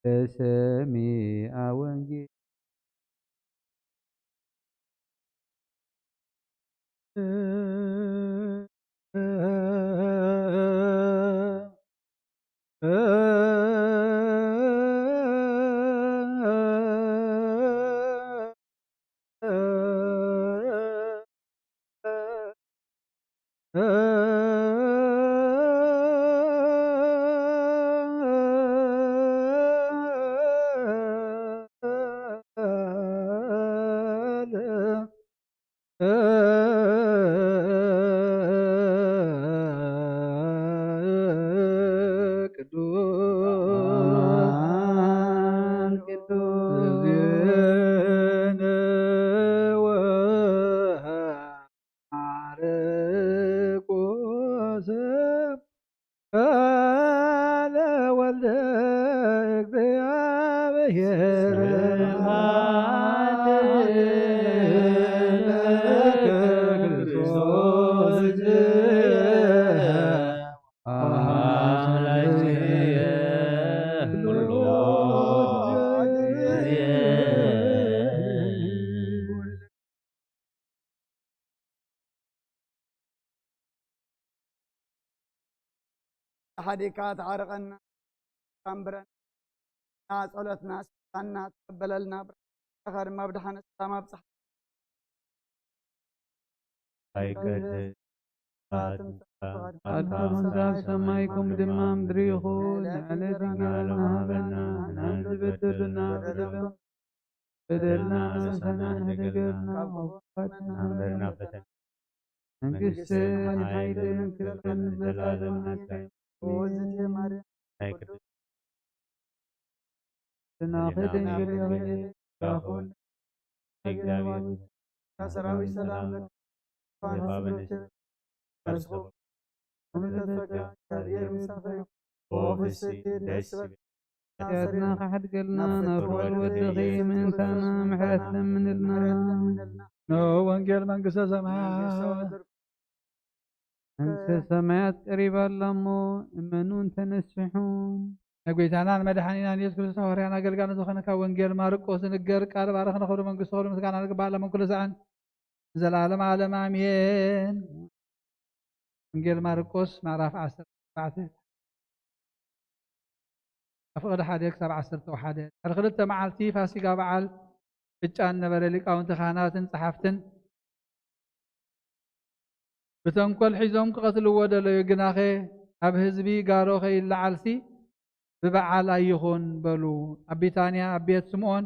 ለሰሚዐ ወንጌል። ቅዱስ ቅዱስ ማርቆስ ቃለ ወልደ እግዚአብሔር ስብሐት ለክርስቶስ ሓዲካ ተዓርቀና፣ ታንብረና፣ ጸሎትና ስምዓና፣ ተቀበለልና፣ ብርሃንካ ድማ ብድሓነ ሰላም ኣብጽሓ። ኣይቀድስ ኣትምጻእ ኣትምጻእ ሰማይ ከም ድማ ምድሪ ይኹን። ንዕለት እንጀራና ሃበና፣ ንሕና ዝበደሉና በደሎም በደልና መሳና ንሕደገልና፣ ካብ ክፉእ ኣምበርና ፈተና። መንግስትን ሓይልን ክብርን ንዘለዓለም ናትካ እዩ። ናይ ቅድስት ናኸ ድንግል ይኹን። እግዚኣብሔር ሰራዊት ሰላም ለኪ፣ ፋኖስ ለኪ፣ ኃጢአትና ክሓድገልና፣ ናብ ፍቕሪ ወድኺ ምእንታና ምሕረት ለምንልና። ንወንጌል መንግስተ ሰማያት። መንግስተ ሰማያት ቀሪባ ኣላ እሞ እመኑን ተነስሑን። ንጎይታናን መድሓኒናን ኢየሱስ ክርስቶስ ሃዋርያን ኣገልጋልን ዝኾነ ካብ ወንጌል ማርቆስ ዝንገር ቃል ባረኽ ንኽብሪ መንግስቱ ክብሪ ምስጋና ንግባእ ለመን ኩሉ ሰዓን ንዘለዓለም ዓለም ኣሜን። ወንጌል ማርቆስ ምዕራፍ ዓሰርተ ኣርባዕተ ካብ ፍቕዲ ሓደ ክሳብ ዓሰርተ ሓደ። ድሕሪ ክልተ መዓልቲ ፋሲጋ በዓል ቅጫ ነበረ። ሊቃውንቲ ካህናትን ጸሓፍትን ብተንኮል ሒዞም ክቐትልዎ ደለዩ። ግናኸ ኣብ ህዝቢ ጋሮ ከይለዓልሲ ብበዓል ኣይኹን በሉ። ኣብ ቢታንያ ኣብ ቤት ስምዖን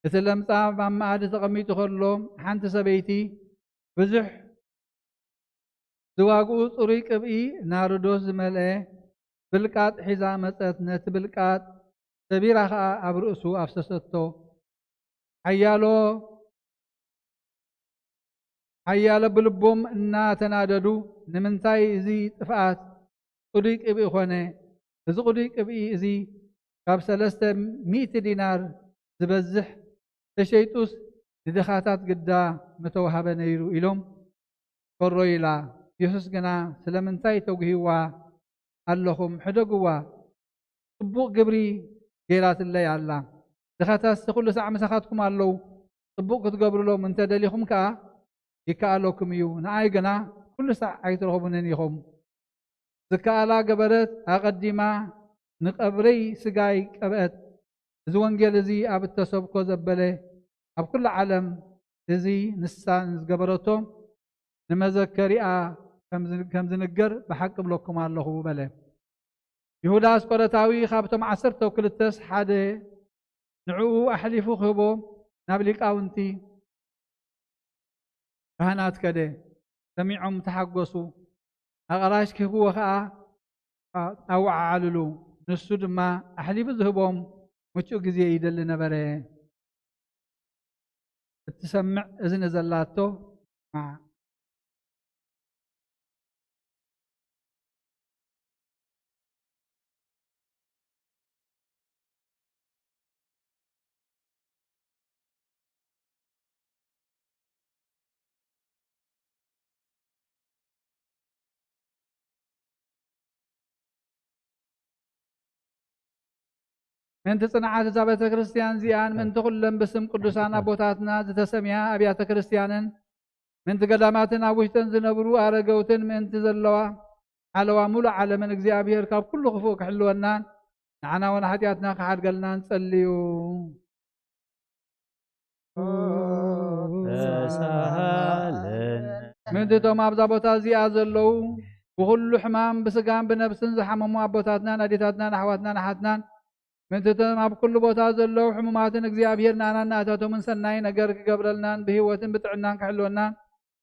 እቲ ለምጻም ኣብ መኣዲ ተቐሚጡ ከሎ ሓንቲ ሰበይቲ ብዙሕ ዝዋግኡ ጽሩይ ቅብኢ ናርዶስ ዝመልአ ብልቃጥ ሒዛ መጸት። ነቲ ብልቃጥ ሰቢራ ኸኣ ኣብ ርእሱ ኣፍሰሰቶ። ሓያሎ ሓያሎ ብልቦም እናተናደዱ፣ "ንምንታይ እዚ ጥፍኣት ቅዱይ ቅብኢ ኾነ? እዚ ቅዱይ ቅብኢ እዚ ካብ ሰለስተ ሚእቲ ዲናር ዝበዝሕ ተሸይጡስ ንድኻታት ግዳ ምተዋህበ ነይሩ" ኢሎም ኮሮዩላ። የሱስ ግና፣ "ስለምንታይ ተጉህይዋ ኣለኹም? ሕደግዋ፣ ጽቡቕ ግብሪ ገይራትለይ ኣላ። ድኻታትሲ ኩሉ ሳዕ ምሳኻትኩም ኣለዉ። ጽቡቕ ክትገብሩሎም እንተ ደሊኹም ከኣ ይከኣለኩም እዩ። ንኣይ ግና ኩሉ ሳዕ ኣይትረኽቡንን ኢኹም።" ዝከኣላ ገበረት፣ ኣቐዲማ ንቐብረይ ስጋይ ቀብአት። እዚ ወንጌል እዚ ኣብ እተሰብኮ ዘበለ ኣብ ኩሉ ዓለም፣ እዚ ንሳ ንዝገበረቶ ንመዘከሪኣ ከም ዝ-፣ ከም ዝንገር ብሓቂ እብለኩም ኣለኹ በለ። ይሁዳ ኣስቆረታዊ ካብቶም ዓሰርተ ክልተስ ሓደ ንዕኡ ኣሕሊፉ ክህቦ ናብ ሊቃውንቲ ካህናት ከደ። ሰሚዖም ተሓጎሱ። ኣቕራሽ ክህብዎ ኸኣ ኣወዓዓልሉ። ንሱ ድማ ኣሕሊፉ ዝህቦም ምቹእ ግዜ ይደሊ ነበረ። እትሰምዕ እዝኒ ዘላቶ ትስማዕ። ምእንቲ ጽንዓት እዛ ቤተ ክርስቲያን እዚኣን፣ ምእንቲ ኩለን ብስም ቅዱሳን ኣቦታትና ዝተሰምያ ኣብያተ ክርስቲያንን፣ ምእንቲ ገዳማትን ኣብ ውሽጠን ዝነብሩ ኣረገውትን፣ ምእንቲ ዘለዋ ሓለዋ ሙሉእ ዓለምን እግዚኣብሔር ካብ ኩሉ ክፉእ ክሕልወናን ንዓና እውን ሓጢኣትና ክሓድገልና ንጸልዩ። ተሳሃለነ። ምእንቲ እቶም ኣብዛ ቦታ እዚኣ ዘለዉ ብኹሉ ሕማም ብስጋን ብነብስን ዝሓመሙ ኣቦታትናን ኣዴታትናን ኣሕዋትናን ኣሓትናን ምእንቲ እቶም ኣብ ኩሉ ቦታ ዘለዉ ሕሙማትን እግዚኣብሔር ንኣናን ንኣታቶምን ሰናይ ነገር ክገብረልናን ብህይወትን ብጥዕናን ክሕልወናን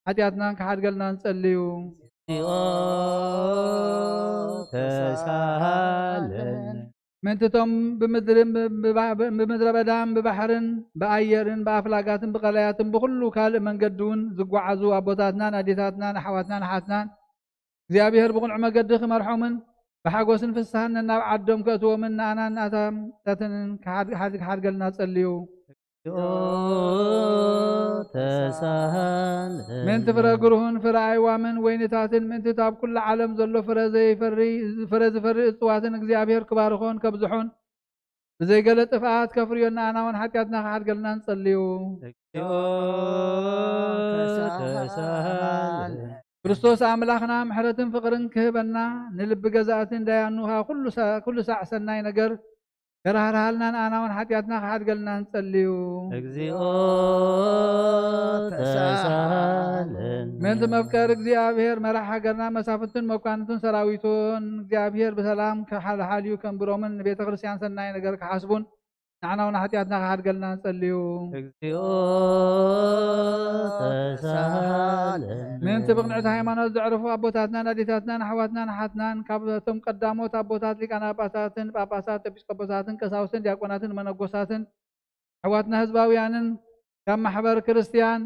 ሓጢኣትናን ክሓድገልና ንጸልዩ። እግዚኦ ተሳሃለነ። ምእንቲ እቶም ብምድርን ብባ- ብምድረ በዳን ብባሕርን ብኣየርን ብኣፍላጋትን ብቐላያትን ብኹሉ ካልእ መንገዲ እውን ዝጓዓዙ ኣቦታትናን ኣዴታትናን ኣሕዋትናን ኣሓትናን እግዚኣብሔር ብቕኑዕ መገዲ ክመርሖምን ብሓጎስን ፍስሃን ነናብ ዓዶም ከእትዎምን ንኣናን ኣታታትንን ክሓድ- ክሓድገልና ጸልዩ። ተሳሃለ ምእንቲ ፍረ ግሩህን ፍረ ኣይዋምን ወይንታትን ምእንቲ ኣብ ኩሉ ዓለም ዘሎ ፍረ ዘይፈሪ ፍረ ዝፈሪ እጽዋትን እግዚኣብሔር ክባርኾን ከብዝሖን ብዘይገለ ጥፍኣት ከፍርዮን ንኣና እውን ሓጢኣትና ክሓድገልና ንጸልዩ። እግዚኦ ተሳሃለ ክርስቶስ ኣምላኽና ምሕረትን ፍቕርን ክህበና ንልቢ ገዛእትን ዳያኑ ኸኣ ኩሉ ሳ- ኩሉ ሳዕ ሰናይ ነገር ከራህርሃልና ንኣና እውን ሓጢኣትና ክሓድገልና ንጸልዩ። እግዚኦ ተሳሃለነ ምእንቲ መፍቀር እግዚኣብሔር መራሕ ሃገርና መሳፍንትን መኳንንትን ሰራዊቱን እግዚኣብሔር ብሰላም ክሓልሓልዩ ከንብሮምን ንቤተ ክርስቲያን ሰናይ ነገር ክሓስቡን ንዓና እውን ሓጢኣትና ክሓድገልና ንጸልዩ። እግዚኦ ተሳሃለነ ምእንቲ ብቕንዕቲ ሃይማኖት ዘዕረፉ ኣቦታትናን ኣዴታትናን ኣሕዋትናን ኣሓትናን ካብቶም ቀዳሞት ኣቦታት ሊቃነ ጳጳሳትን ጳጳሳት ኤጲስቆጶሳትን ቀሳውስትን ዲያቆናትን መነኮሳትን ኣሕዋትና ህዝባውያንን ካብ ማሕበር ክርስትያን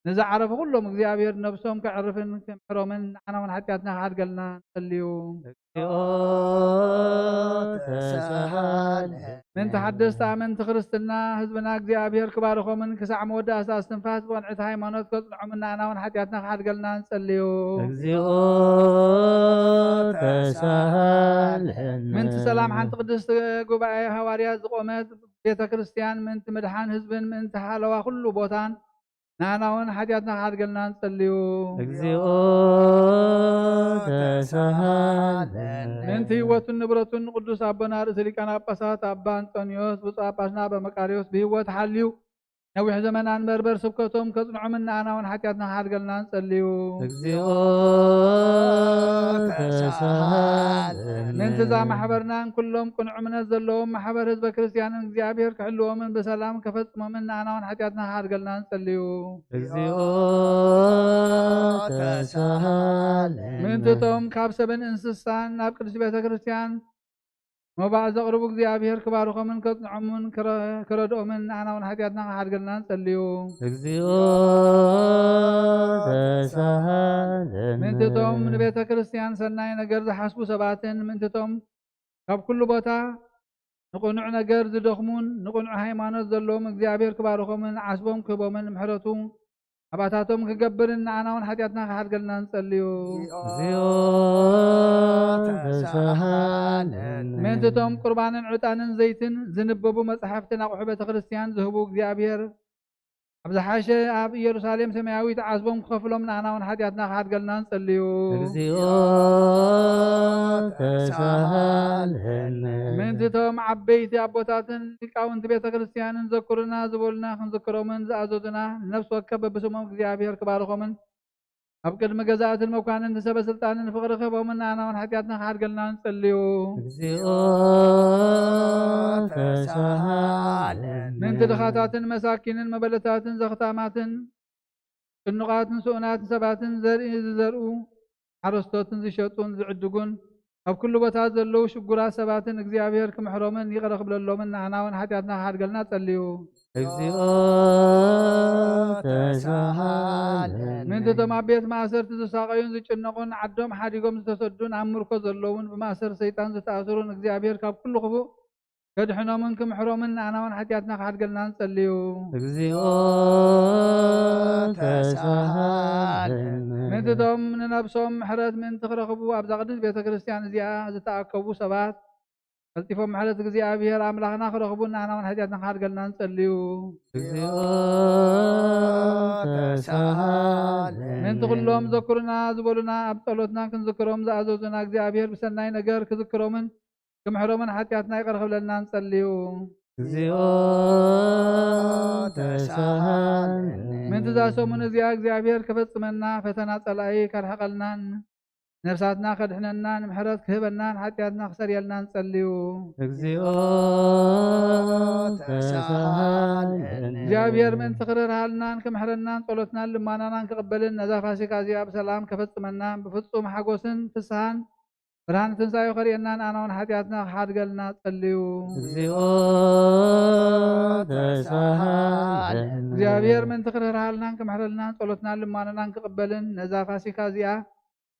ንዝዓረፉ ኩሎም እግዚኣብሔር ነብሶም ከዕርፍን ክምሕሮምን ንዓና እውን ሓጢኣትና ክሓድገልና ንጸልዩ። እግዚኦ ተሳሃለ ምእንቲ ሓደስቲ ኣመንቲ ክርስትና ህዝብና እግዚኣብሔር ክባርኾምን ክሳዕ መወዳእታ እስትንፋስ ብቕንዕቲ ሃይማኖት ከጽንዖምን ንኣና እውን ሓጢኣትና ክሓድገልና ንጸልዩ። እግዚኦ ተሳሃለነ ምእንቲ ሰላም ሓንቲ ቅድስቲ ጉባኤ ሃዋርያት ዝቖመት ቤተ ክርስቲያን ምእንቲ ምድሓን ህዝብን ምእንቲ ሓለዋ ኩሉ ቦታን ንኣና እውን ሓጢኣትና ክሓድገልና ንጸልዩ። እግዚኦ ተሳሃለነ ምእንቲ ህይወቱን ንብረቱን ንቅዱስ ኣቦና ርእሲ ሊቃነ ጳጳሳት ኣባ ኣንጦንዮስ ብፁዕ ጳጳስና ኣባ መቃርዮስ ብህይወት ሓልዩ ነዊሕ ዘመን ኣንበርበር ስብከቶም ከጽንዖምን ንኣና እውን ሓጢኣትና ክሓድገልና ንጸልዩ። እግዚኦ ተሳሃለነ ምእንቲ እዛ ማሕበርናን ኩሎም ቅኑዕ እምነት ዘለዎም ማሕበር ህዝበ ክርስትያንን እግዚኣብሔር ክሕልዎምን ብሰላም ከፈጽሞምን ንኣና እውን ሓጢኣትና ክሓድገልና ንጸልዩ። እግዚኦ ተሳሃለነ ምእንቲ እቶም ካብ ሰብን እንስሳን ናብ ቅድስቲ ቤተ ክርስትያን መባእ ዘቕርቡ እግዚኣብሔር ክባርኾምን ከጽንዖምን ክረ- ክረድኦምን ንኣና እውን ሓጢኣትና ክሓድገልና ንጸልዩ። እግዚኦ ተሳሃለነ ምእንቲ እቶም ንቤተ ክርስትያን ሰናይ ነገር ዝሓስቡ ሰባትን ምእንቲ እቶም ካብ ኩሉ ቦታ ንቕኑዕ ነገር ዝደኽሙን ንቕኑዕ ሃይማኖት ዘለዎም እግዚኣብሔር ክባርኾምን ዓስቦም ክህቦምን ምሕረቱ ኣባታቶም ክገብርን ንኣና እውን ሓጢኣትና ክሓድገልና ንጸልዩ። እግዚኦ ተሳሃለነ ምእንቲ እቶም ቁርባንን ዕጣንን ዘይትን ዝንበቡ መጻሕፍትን ኣቑሑ ቤተ ክርስትያን ዝህቡ እግዚኣብሔር ኣብ ዝሓሸ ኣብ ኢየሩሳሌም ሰማያዊት ዓስቦም ክኸፍሎም ንኣና እውን ሓጢኣትና ክሓድገልና ንጸልዩ። እግዚኦ ተሳሃለነ ምእንቲ እቶም ዓበይቲ ኣቦታትን ሊቃውንቲ ቤተ ክርስትያንን ዘክሩና ዝበሉና ክንዝክሮምን ዝኣዘዙና ንነፍሲ ወከፍ በብስሞም እግዚኣብሔር ክባርኾምን ኣብ ቅድሚ ገዛእትን መኳንንቲ ሰበ ስልጣንን ፍቕሪ ክህቦምን ንኣና እውን ሓጢኣትና ክሓድገልና ንጸልዩ። እግዚኦ ተሳሃለነ ምእንቲ ድኻታትን መሳኪንን መበለታትን ዘኽታማትን ጭኑቓትን ስኡናትን ሰባትን ዘርኢ ዝዘርኡ ሓረስቶትን ዝሸጡን ዝዕድጉን ኣብ ኩሉ ቦታ ዘለዉ ሽጉራት ሰባትን እግዚኣብሔር ክምሕሮምን ይቕረ ክብለሎምን ንኣና እውን ሓጢኣትና ክሓድገልና ጸልዩ። እግዚኦ ተሳሃለነ ምእንቲ እቶም ኣብ ቤት ማእሰርቲ ዝሳቐዩን ዝጭነቑን ዓዶም ሓዲጎም ዝተሰዱን ኣብ ምርኮ ዘለውን ብማእሰር ሰይጣን ዝተኣሰሩን እግዚኣብሔር ካብ ኩሉ ክፉእ ከድሕኖምን ክምሕሮምን ንኣና እውን ሓጢኣትና ክሓድገልና ንጸልዩ። እግዚኦ ተሳሃለነ ምእንቲ እቶም ንነብሶም ምሕረት ምእንቲ ክረኽቡ ኣብዛ ቅድስት ቤተ ክርስትያን እዚኣ ዝተኣከቡ ሰባት ቀልጢፎም ምሕረት እግዚኣብሔር ኣምላኽና ክረኽቡን ንኣና እውን ሓጢኣትና ክሓድገልና ንጸልዩ። እግዚኦ ተሳሃለነ። ምእንቲ ኩሎም ዘኩሩና ዝበሉና ኣብ ጸሎትና ክንዝክሮም ዝኣዘዙና እግዚኣብሔር ብሰናይ ነገር ክዝክሮምን ክምሕሮምን ሓጢኣትና ይቕረ ክብለልና ንጸልዩ። እግዚኦ ተሳሃለነ። ምእንቲ እዛ ሰሙን እዚኣ እግዚኣብሔር ክፈጽመና ፈተና ጸላኢ ከርሕቐልናን ነፍሳትና ከድሕነናን ምሕረት ክህበናን ሓጢኣትና ክሰርየልናን ጸልዩ። እግዚኦ ተሳሃለነ። እግዚኣብሔር ምእንቲ ክርህራሃልናን ክምሕረናን ጸሎትናን ልማናናን ክቕበልን ነዛ ፋሲካ እዚኣ ብሰላም ከፈጽመናን ብፍጹም ሓጎስን ፍስሃን ብርሃን ትንሳኤ ከርእየናን ኣና እውን ሓጢኣትና ክሓድገልና ጸልዩ። እግዚኦ ተሳሃለነ። እግዚኣብሔር ምእንቲ ክርህራሃልናን ክምሕረልናን ጸሎትናን ልማናናን ክቕበልን ነዛ ፋሲካ እዚኣ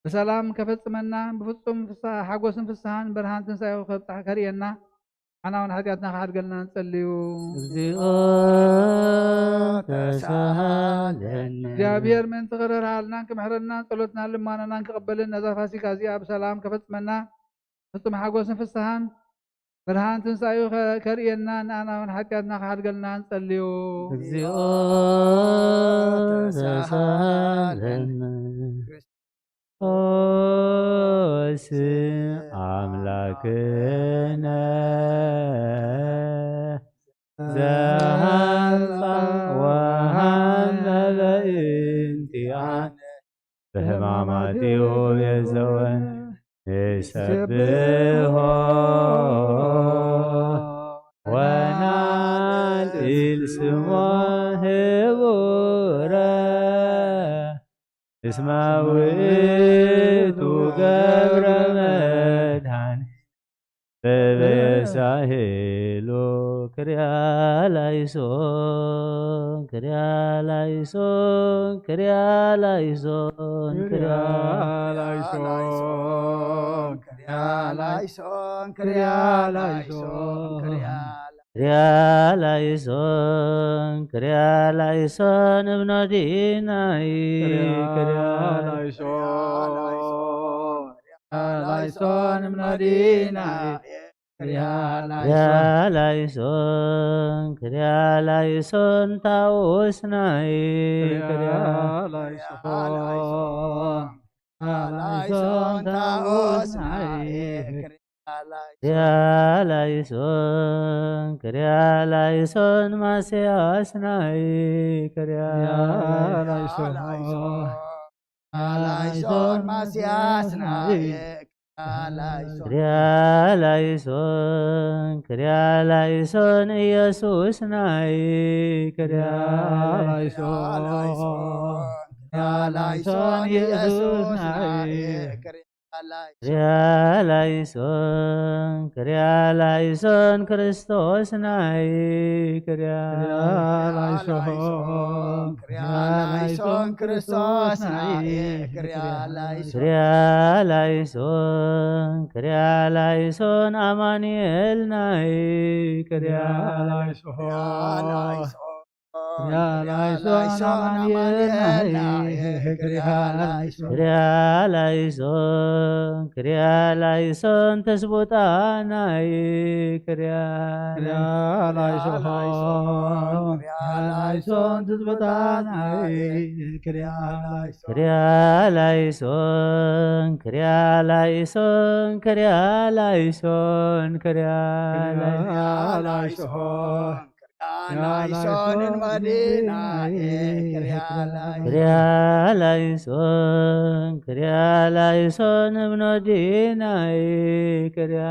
ብሰላም ከፈጽመና ብፍጹም ፍስሃ ሓጎስን ፍስሃን ብርሃን ትንሳኤ ከብጽሕ ከርእየና ኣና እውን ሓጢኣትና ክሓድገልና ንጸልዩ። እግዚኦ ተሳሃለነ። እግዚኣብሔር ምእንቲ ክርህራሃልናን ክምሕረልናን ጸሎትናን ልማናናን ክቕበልን ነዛ ፋሲካ እዚኣ ብሰላም ከፈጽመና ፍጹም ሓጎስን ፍስሃን ብርሃን ትንሳኤኡ ከ- ከርእየና ንኣና እውን ሓጢኣትና ክሓድገልና ንጸልዩ። እግዚኦ ተሳሃለነ። ክርስቶስ ኣምላክነ ዘሃልፋ ወሃለለ እንቲኣነ ብሕማማቲሁ የዘወን ንሰብሖ ወናልዕል ስሞ ህቡረ እስመ ውእቱ ገብረ መድኃኒት በበሳሄሉ ክርያ ላይሶን ክርያ ላይሶን ክርያ ላይሶን ክርያ ላይሶን ክርያ ላይሶን ክርያ ላይሶን ክርያ ላይሶን ክርያ ላይሶን እብኖዲናይ ክርያ ላይሶን ላይሶን እምኖዲና ክርያ ክርያ ላይሶን ክርያ ላይሶን ታውስናይ ክርያ ላይሶን ላይሶን ታውስናይ ክርያ ላይሶን ክርያ ላይሶን ማስያስናይ ክርያ ላይሶን ላይሶን ማስያስናይ ክርያ ላይሶን ክርያ ላይሶን ኢየሱስናይ ክርያ ላይሶን ኢየሱስናይ ክርያ ላይሶን ክርያ ላይሶን ክርስቶስናይ ክርያ ላይሶን ላይሶን ክርስቶስናይ ክርያ ላይሶን ክርያ ላይሶን ኣማኑኤልናይ ክርያ ላይሶን ላይሶን አማኑኤልናይ ክርያ ላይሶን ክርያ ላይሶን ክርያ ላይሶን ተስቦጣናይ ክርያ ክርያ ላይሶን ክርያ ላይሶን ትዝቦጣናይ ክርያ ላይሶን ክርያ ላይሶን ክርያ ላይሶን ክርያ ላይሶን ክርያ ላይሶን ክርያ ላይሶን ክርያ ላይሶን እብኖዲናይ ክርያ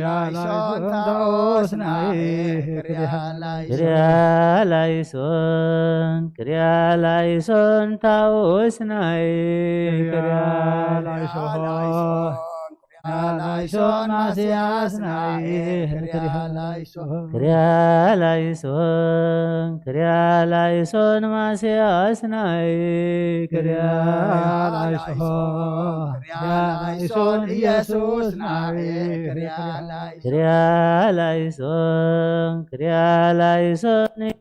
ላይሶን ታኦስናይ ክርያ ክርያ ላይሶን ክርያ ላይሶን ታኦስናይ ክርያ ላይሶን ላይሶን ማስያስናይ ክርያ ላይሶን ክርያ ላይሶን ክርያ ላይሶን ማስያስናይ ክርያ ላይሶን ክርያ ላይሶን ኢየሱስናይ ክርያ ላይሶን ክርያ ላይሶን ክርያ ላይሶን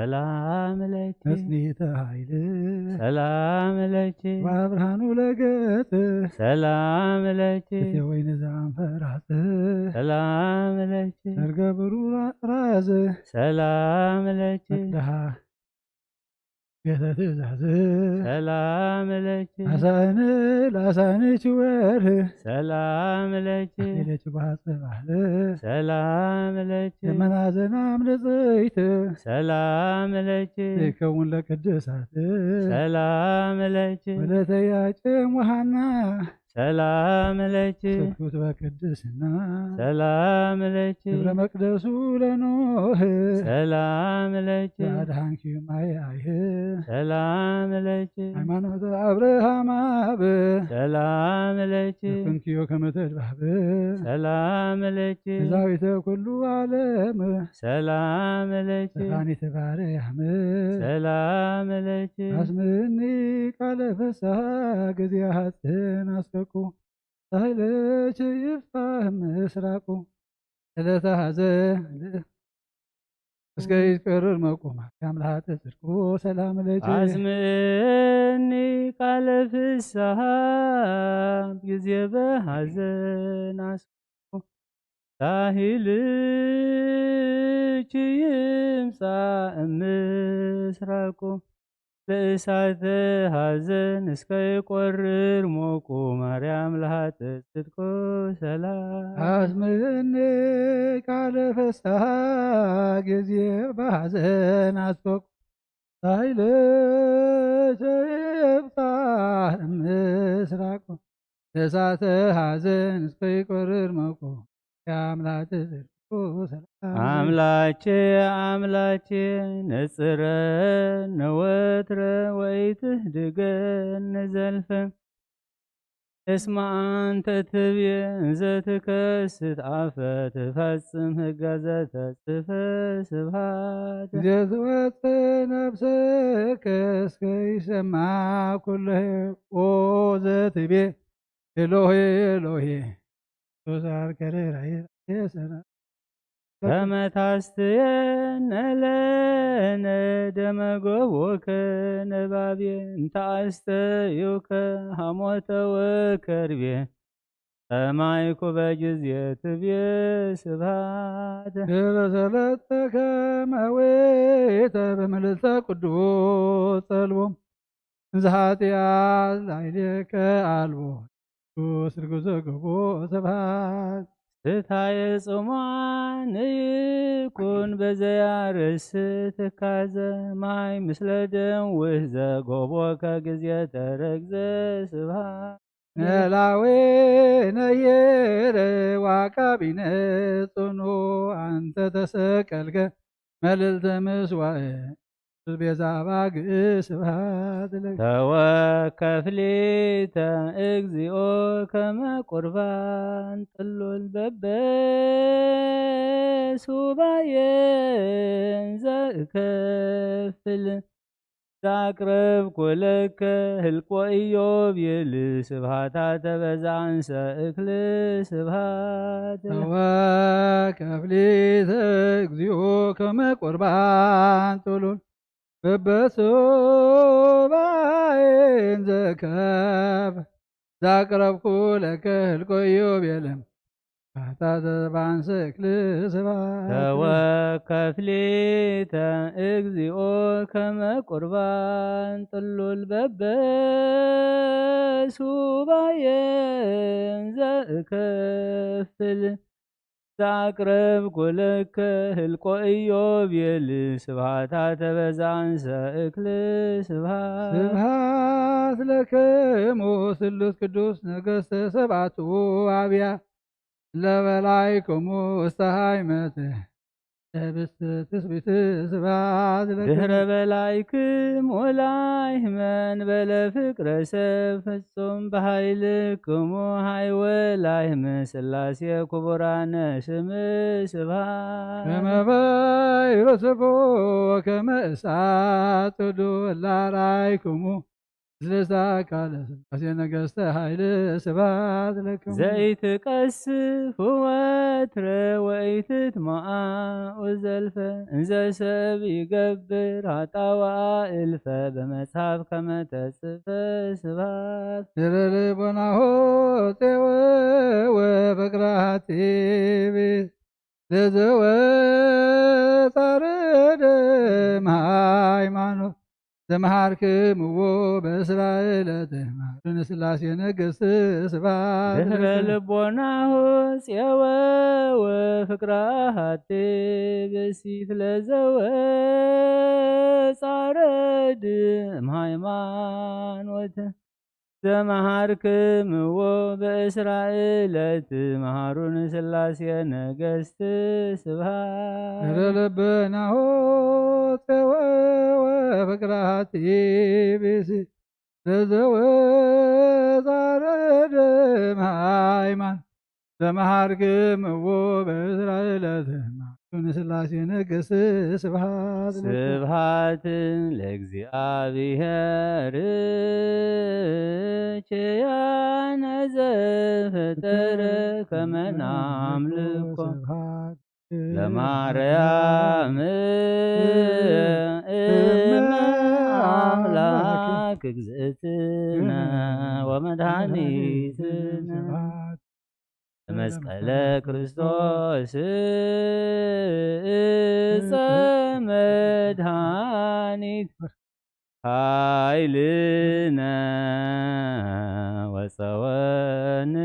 ሰላም ለኪ መጽኒተ ኃይል ሰላም ለኪ ወብርሃኑ ለገጽ ሰላም ለኪ እቲ ወይን ዘአንፈራጽ ሰላም ለኪ ሰርገ ብሩር ራዝ ሰላም ለኪ መቅደሃ ቤተ ትእዛዝ ሰላም ለኪ አሳእን ለአሳእንች ወር ሰላም ለኪ አክሊለች ባጽባል ሰላም ለኪ የመናዘናም ንጽይት ሰላም ለኪ ይከውን ለቅድሳት ሰላም ለኪ ወለተያጨም ወሃና ሰላም ለኪ ስኩት በቅድስና ሰላም ለኪ ግብረ መቅደሱ ለኖህ ሰላም ለኪ አድሃንኪ ማያይህ ሰላም ለኪ ሃይማኖት አብርሃም አብ ሰላም ለኪ ኩንኪዮ ከመተድባብ ሰላም ለኪ ዛዊተ ኩሉ ዓለም ሰላም ለኪ ሰፋኒት ባርያም ሰላም ለኪ አስምኒ ቃለ ፍስሐ ጊዜ ሐጽን አስረቁ ሳይለች ይፍታህ ምስራቁ ዕለተ ሐዘን እስከ ይትቀርር መቁማ ያምላተ ጽድቁ ሰላም ለኪ አስምኒ ቃለ ፍስሐ ጊዜ በሐዘን አስቆ ሳሂልኪ ይምጻእ ምስራቁ ለእሳተ ሐዘን እስከ ይቆርር ሞቁ ማርያም ለሃተ ጽድቁ ሰላም አስምኒ ቃለ ፍስሐ ጊዜ በሐዘን አስበቁ ሳይለ ይፍታህ ምስራቁ ለእሳተ ሐዘን እስከ ይቆርር መቁ የአምላክ ጽድቁ ሰላም አምላኬ አምላኬ ነጽረነ ወትረ ወይትህድገነ ዘልፈ እስመ አንተ ትብየ እንዘ ትከስት አፈ ትፈጽም ህገ ዘተጽፈ ስብሐት ጊዜ ትወፅእ ነፍስከ እስከ ይሰማ ኩሎ ኦ ዘትቤ ኤሎሄ ኤሎሄ ሶሳር ከሬራይ ሰና ከመ ታስተየነ ለነ ደመ ገቦከ ነባቤ እንተ አስተዩከ ሐሞተ ወከርቤ ሰማይኩ በጊዜ ትቤ ስብሐት ድረ ሰለስተ ከመ ወይተ በምልዕተ ቅዱስ ጸልቦ እንዘ ኃጢአት ላዕሌከ አልቦ ቅዱስ ርጉዘ ገቦ ስብሐት ስታየ ጽሟን ይኩን በዘያርስ ትካዘ ማይ ምስለ ደም ውህዘ ጎቦከ ጊዜ ተረግዘ ስብሐት ነላዌ ነየረ ዋቃቢነ ጽኑ አንተ ተሰቀልከ መልዕልተ ምስዋዕ ቤዛ ባግእ ስብሐት ለከ ተወከፍ ሊተ እግዚኦ ከመ ቁርባን ጥሉል በበ ሱባኤ እንዘ እከፍል ዛቅረብኩ ለከ ህልቆ ኢዮብ ይል ስብሐታ ተበዛ እንሰ እክል ስብሐት ተወከፍ ሊተ እግዚኦ ከመ ቁርባን ጥሉል በበሱባኤ እንዘ እከፍል ዛቅረብኩ ለከ ህልቆ ኢዮብ የለም ባታ ተባንሰ እክል ስብሐት ተወከፍ ሊተ እግዚኦ ከመ ቁርባን ጥሉል በበ ሱባኤ እንዘ እከፍል ዛቅረብኩ ለከ ህልቆ ኢዮብ የል ስብሐታ ተበዛ እንሰ እክል ስብሐት ስብሐት ለክሙ ስሉስ ቅዱስ ነገስተ ሰብአቱ አብያ ለበላይክሙ ውስተ ሃይመት ለብስት ትስብእት ስብሐት ለክሙ ድህረ በላይክሙ ላይህመን በለ ፍቅረ ሰብ ፍጹም በኃይልክሙ ሃይወ ላይህመ ስላሴ ክቡራነ ስም ስብሐት ከመ ባሕር ስቦ ወከመ እሳት ዱላራይክሙ ምስለ ኣካለ ሥላሴ ነገሥተ ኃይል ስብሐት ለክሙ። ዘይትቀስፍ ወትረ ወይትትመዓኡ ዘልፈ እንዘ ሰብ ይገብር ሃጣዋ እልፈ በመጽሐፍ ከመ ተጽፈ ስብሐት። ድረ ልቦናሁ ጼወ ወፍቅራቲ ለዘወፃረደ ሃይማኖት ዘመሃርክምዎ በእስራኤል ተማሩ ንስላሴ ነገሥት ስብሐት ድህረ ለክሙ። ልቦናሁ ጼወ ወፍቅራ ሃቲ ብእሲት ለዘወፃረድ ሃይማኖት ዘመሃርክምዎ በእስራኤል ትምሃሩ ንስላሴ ነገሥት ስብሐት። ድረ ልቦናሁ ጼወ ወፍቅራቲ ብእሲ ለዘወፃረደ ሃይማኖት ዘመሃርክምዎ በእስራኤል ትምሃሩ ንስላሴ ነገሥት ስብሐት ለክሙ። ስብሐት ለእግዚኣብሔር ኪያነ ዘፈጠረ ከመ ናምልኮ ስብሐት ለማርያም እመ እመ አምላክ አምላክ እግዝእትነ ወመድኃኒትነ ስብሐት ለመስቀለ ክርስቶስ እፀ መድኃኒት ኃይልነ ወፀወንነ።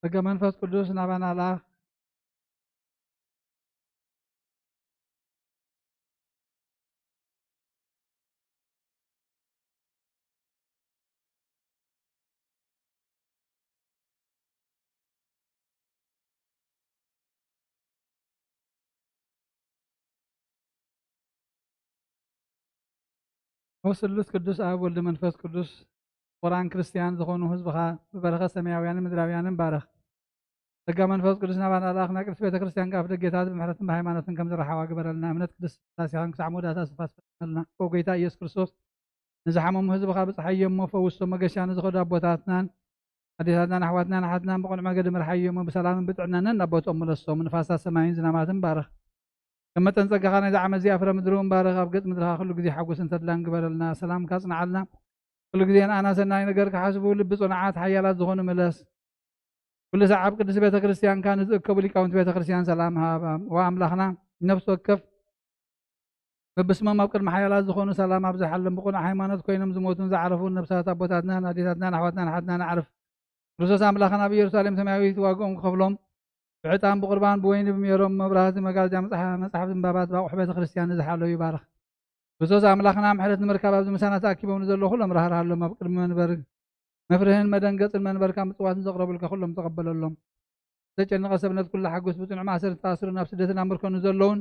ጸጋ መንፈስ ቅዱስ ናባና ለኣኽ። ስሉስ ቅዱስ ኣብ ወልድ መንፈስ ቅዱስ ቁራን ክርስቲያን ዝኾኑ ህዝብኻ ብበረኸት ሰማያውያንን ምድራውያንን ባረኽ። ጸጋ መንፈስ ቅዱስ ናባና ለኣኽ። ናይ ቅድስት ቤተ ክርስቲያን ከኣ ኣፍ ደጌታት ብምሕረትን ብሃይማኖትን ከም ዝረሓዋ ግበረልና። እምነት ቅድስት ስላሴኻን ክሳዕ መወዳእታ ስፋ ስፈልና። ኦ ጎይታ ኢየሱስ ክርስቶስ፣ ንዝሓመሙ ህዝብኻ ብጽሓዮም እሞ ፈውሶም። መገሻ ንዝኸዱ ኣቦታትናን ኣዴታትናን ኣሕዋትናን ኣሓትናን ብቕኑዕ መገዲ ምርሓዮም እሞ ብሰላምን ብጥዕናን ናብ ቦትኦም ምለሶም። ንፋሳት ሰማይን ዝናማትን ባርኽ። ከም መጠን ጸጋኻ ነዚ ዓመት እዚኣ ፍረ ምድሪ እውን ባርኽ። ኣብ ገጽ ምድርኻ ኩሉ ግዜ ሓጎስን ተድላን ግበረልና። ሰላምካ ጽንዓልና። ኩሉ ግዜ ንኣና ሰናይ ነገር ክሓስቡ ልቢ ጽኑዓት ሓያላት ዝኾኑ ምለስ። ኩሉ ሰዓብ ቅድስት ቤተ ክርስቲያንካ ንዝእከቡ ሊቃውንቲ ቤተ ክርስቲያን ሰላም ሃብ። ወኣምላኽና ነፍሲ ወከፍ በብስሞም ኣብ ቅድሚ ሓያላት ዝኾኑ ሰላም ኣብዝሓሎም። ብቕኑዕ ሃይማኖት ኮይኖም ዝሞቱን ዝዓረፉን ነብሳት ኣቦታትናን ኣዴታትናን ኣሕዋትናን ኣሓትናን ኣዕርፍ። ክርስቶስ ኣምላኽና ኣብ ኢየሩሳሌም ሰማያዊት ዋግኦም ክኸፍሎም ብዕጣን ብቁርባን ብወይኒ ብሜሮን መብራህቲ መጋረጃ መጽሓ-፣ መጽሓፍ ዝንባባት ብኣቑሑ ቤተ ክርስቲያን ንዝሓለዉ ይባርኽ። ክርስቶስ ኣምላኽና ምሕረት ንምርካብ ኣብዚ ምሳና ተኣኪቦም ንዘለዉ ኩሎም ራህራሃሎም። ኣብ ቅድሚ መንበር መፍርህን መደንገጽን መንበርካ ምጽዋትን ዘቕረቡልካ ኩሎም ተቐበለሎም። ዝተጨነቐ ሰብነት ኩሉ ሓጎስ ብጽኑዕ ማእሰር ዝተኣስሩን ኣብ ስደትን ኣብ ምርኮን ንዘለዉን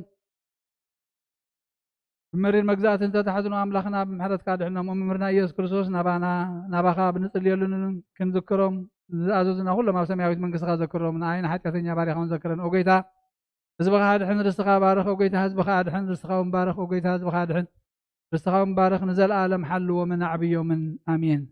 ብመሪር መግዛእትን ዝተታሕዙን ኣምላኽና ብምሕረትካ ድሕኖም። መምህርና ኢየሱስ ክርስቶስ ናባና ናባኻ ብንጽልየሉን ክንዝክሮም ዝኣዘዙና ኩሎም ኣብ ሰማያዊት መንግስትኻ ዘክሮም። ንኣይ ንሓጢኣተኛ ባሪኻ እውን ዘክረን። ኦ ጎይታ ህዝብኻ ኣድሕን፣ ርስትኻ ባርኽ። ኦ ጎይታ ህዝብኻ ኣድሕን፣ ርስትኻ እውን ባርኽ። ኦ ጎይታ ህዝብኻ ኣድሕን፣ ርስትኻ እውን ባርኽ። ንዘለኣለም ሓልዎምን ኣዕብዮምን። ኣሜን።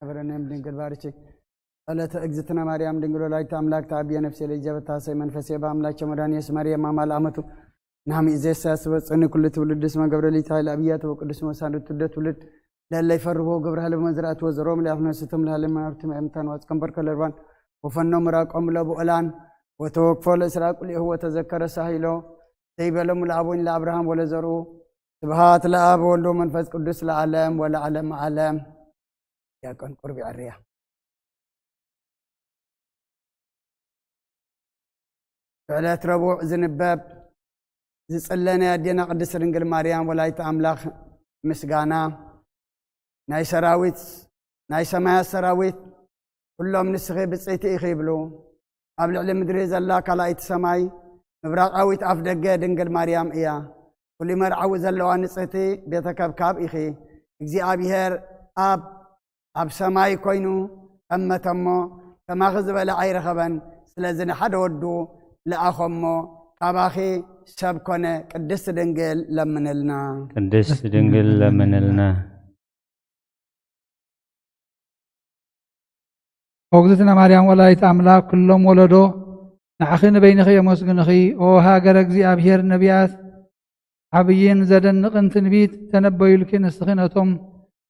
ነበረንም ድንግል ባርቺ። ጸሎተ እግዝእትነ ማርያም ድንግል ወላዲተ ኣምላክ ተኣብየ ነፍሴ ለእግዚአብሔር ታሰይ መንፈሴ በአምላኬ መድኃኒየ እስመ ማርያም አማልአመቱ ናሚ ኢዜሳ ስበጽኒ ኩሉ ትውልድ እስመ ገብረ ሊት ኃይል አብያተ ወቅዱስ መሳንድ ትውልደ ትውልድ ለለ ይፈርሁ ግብረ ሀለብ መዝራእት ወዘሮም ለአፍነስቶም ለሀለ ማርትም እምታን ዋጽቀንበር ከለርባን ወፈኖ ምራቆም ለብኦላን ወተወክፎ ለእስራ ቁሊሁ ወተዘከረ ሳሂሎ ዘይበሎም ለአቦኝ ለአብርሃም ወለዘርኡ ስብሐት ለአብ ወወልድ ወመንፈስ ቅዱስ ለዓለም ወለዓለም ዓለም። ዲያቆን ቁርቢ ዕርያ። ብዕለት ረቡዕ ዝንበብ ዝጽለ ናይ ኣዴና ቅድስት ድንግል ማርያም ወላዲተ ኣምላኽ ምስጋና ናይ ሰራዊት ናይ ሰማያት ሰራዊት ኩሎም ንስኺ ብጽይቲ ኢኺ ይብሉ። ኣብ ልዕሊ ምድሪ ዘላ ካልኣይቲ ሰማይ ምብራቓዊት ኣፍ ደገ ድንግል ማርያም እያ። ፍሉይ መርዓዊ ዘለዋ ንጽህቲ ቤተ ከብካብ ኢኺ። እግዚኣብሔር ኣብ ኣብ ሰማይ ኮይኑ ጠመተሞ ከማኺ ዝበለ ኣይረኸበን። ስለዚ ንሓደ ወዱ ለኣኸሞ ካባኺ ሰብ ኮነ። ቅድስት ድንግል ለምንልና። ቅድስት ድንግል ለምንልና። ኦግዝእትነ ማርያም ወላዲት ኣምላክ ኩሎም ወለዶ ንዓኺ ንበይንኺ የመስግንኺ። ኦ ሃገረ እግዚኣብሔር ነቢያት ዓብይን ዘደንቕን ትንቢት ተነበዩልኪ። ንስኺ ነቶም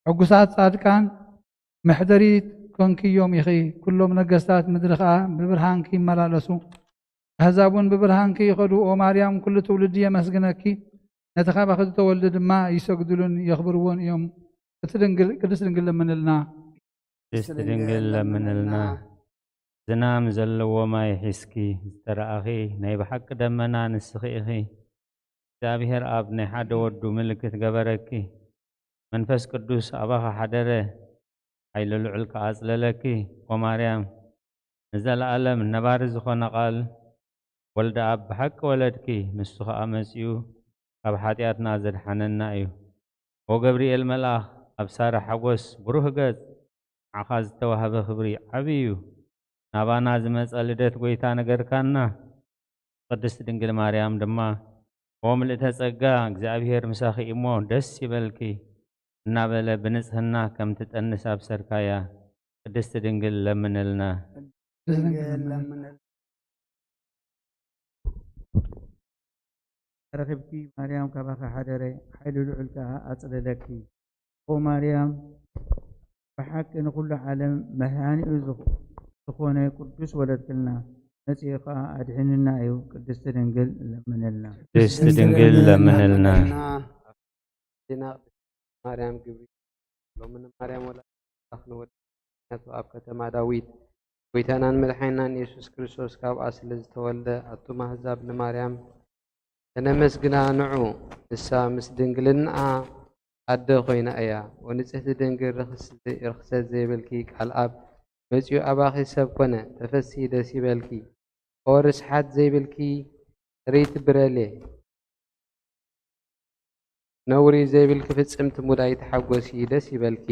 ዕጉሳት ጻድቃን መሕደሪት ኮንክዮም ኢኺ። ኩሎም ነገስታት ምድሪ ኸኣ ብብርሃንኪ ይመላለሱ። ኣህዛብ እውን ብብርሃንኪ ይኸዱ። ኦ ማርያም ኩሉ ትውልዲ የመስግነኪ። ነቲ ካባኺ ዝተወልደ ድማ ይሰግድሉን የኽብርዎን እዮም። እቲ ድንግል ቅድስት ድንግል ለምንልና። ቅድስት ድንግል ለምንልና። ዝናም ዘለዎ ማይ ሒዝኪ ዝተረኣኺ ናይ ብሓቂ ደመና ንስኺ ኢኺ። እግዚኣብሔር ኣብ ናይ ሓደ ወዱ ምልክት ገበረኪ። መንፈስ ቅዱስ ኣባኺ ሓደረ። ሓይሊ ልዑል ከኣ ኣጽለለኪ። ኦ ማርያም ንዘለኣለም ነባሪ ዝኾነ ቃል ወልደ ኣብ ብሓቂ ወለድኪ። ንሱ ኸኣ መጺኡ ካብ ሓጢኣትና ዘድሓነና እዩ። ኦ ገብርኤል መልኣኽ ኣብ ሳራ ሓጎስ ብሩህ ገጽ ንዓኻ ዝተዋህበ ክብሪ ዓቢ እዩ። ናባና ዝመጸ ልደት ጐይታ ነገርካና። ቅድስት ድንግል ማርያም ድማ ኦ ምልእተ ጸጋ እግዚኣብሔር ምሳኺ እሞ ደስ ይበልኪ እናበለ ብንጽህና ከም ትጠንስ ኣብሰርካያ። ቅድስት ድንግል ለምንልና። ድንግል ለምንልና። ተረኺብኪ ማርያም ካባኺ ሓደረ፣ ሓይሊ ልዑል ከኣ ኣጽለለኪ። ኦ ማርያም ብሓቂ ንኹሉ ዓለም መድሓኒኡ ዝኾነ ቅዱስ ወለድክልና፣ መጺኡ ከኣ ኣድሒኑና እዩ። ቅድስቲ ድንግል ለምንልና። ቅድስቲ ድንግል ለምንልና። ዜና ቅድስት ማርያም ግብሪ ሎሚ ንማርያም ወላዲተ ኣምላኽ ንወዲ ምኽንያቱ ኣብ ከተማ ዳዊት ጐይታናን መድሓኒናን ኢየሱስ ክርስቶስ ካብኣ ስለ ዝተወልደ ኣቱም ኣህዛብ ንማርያም ተነመስግና ንዑ። ንሳ ምስ ድንግልናኣ ኣደ ኮይና እያ። ኦ ንጽህቲ ድንግል ርኽስ- ርኽሰት ዘይብልኪ ቃል ኣብ መጺኡ ኣባኺ ሰብ ኮነ። ተፈስሂ ደስ ይበልኪ። ኦ ርስሓት ዘይብልኪ ጽርይቲ ብረሌ ነውሪ ዘይብልኪ ፍጽምቲ ሙዳይ ተሓጎሲ ደስ ይበልኪ።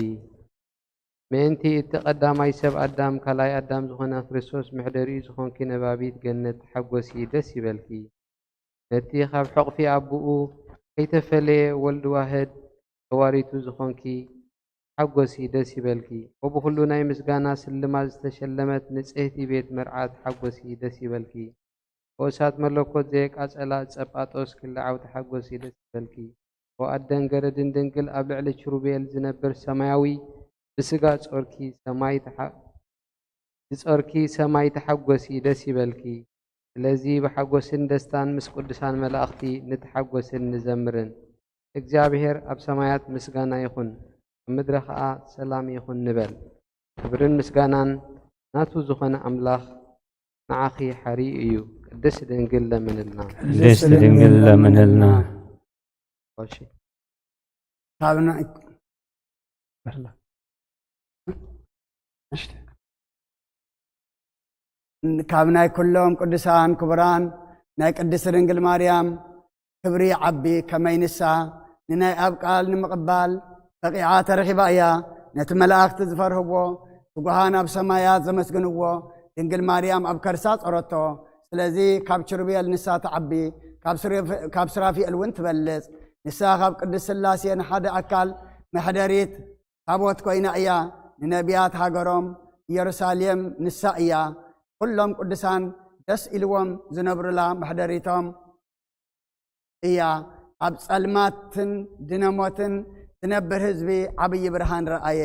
ምእንቲ እቲ ቀዳማይ ሰብ ኣዳም ካልኣይ ኣዳም ዝኾነ ክርስቶስ መሕደሪኡ ዝኾንኪ ነባቢት ገነት ተሓጎሲ ደስ ይበልኪ። ነቲ ካብ ሕቑፊ ኣቦኡ ከይተፈለየ ወልድ ዋህድ ተዋሪቱ ዝኾንኪ ተሓጎሲ ደስ ይበልኪ። ወብኹሉ ናይ ምስጋና ስልማት ዝተሸለመት ንጽህቲ ቤት መርዓ ተሓጎሲ ደስ ይበልኪ። ኦ እሳት መለኮት ዘየቃጸላ ጸጳጦስ ክልዓው ተሓጎሲ ደስ ይበልኪ። ኦ ኣደን ገረድን ድንግል ኣብ ልዕሊ ኪሩቤል ዝነብር ሰማያዊ ብስጋ ጾርኪ ሰማይ ተሓ- ዝጾርኪ ሰማይ ተሓጎሲ ደስ ይበልኪ። ስለዚ ብሓጎስን ደስታን ምስ ቅዱሳን መላእኽቲ ንተሓጎስን ንዘምርን። እግዚኣብሔር ኣብ ሰማያት ምስጋና ይኹን፣ ኣብ ምድሪ ኸኣ ሰላም ይኹን ንበል። ክብርን ምስጋናን ናቱ ዝኾነ ኣምላኽ ንዓኺ ሓርዩ እዩ። ቅድስት ድንግል ለምንልና። ቅድስት ድንግል ለምንልና። እሺ። ካብ ናይ ካብ ናይ ኩሎም ቅዱሳን ክቡራን ናይ ቅድስት ድንግል ማርያም ክብሪ ይዓቢ። ከመይ ንሳ ንናይ ኣብ ቃል ንምቕባል በቒዓ ተረኺባ እያ። ነቲ መላእኽቲ ዝፈርህዎ ትጉሃን ኣብ ሰማያት ዘመስግንዎ ድንግል ማርያም ኣብ ከርሳ ጾረቶ። ስለዚ ካብ ኪሩቤል ንሳ ትዓቢ፣ ካብ ሱራፌ- ካብ ሱራፊኤል እውን ትበልጽ። ንሳ ካብ ቅድስት ሥላሴ ንሓደ ኣካል መሕደሪት ታቦት ኮይና እያ። ንነቢያት ሃገሮም ኢየሩሳሌም ንሳ እያ። ኩሎም ቅዱሳን ደስ ኢልዎም ዝነብሩላ መሕደሪቶም እያ። ኣብ ጸልማትን ድነሞትን ዝነብር ህዝቢ ዓብዪ ብርሃን ረኣየ።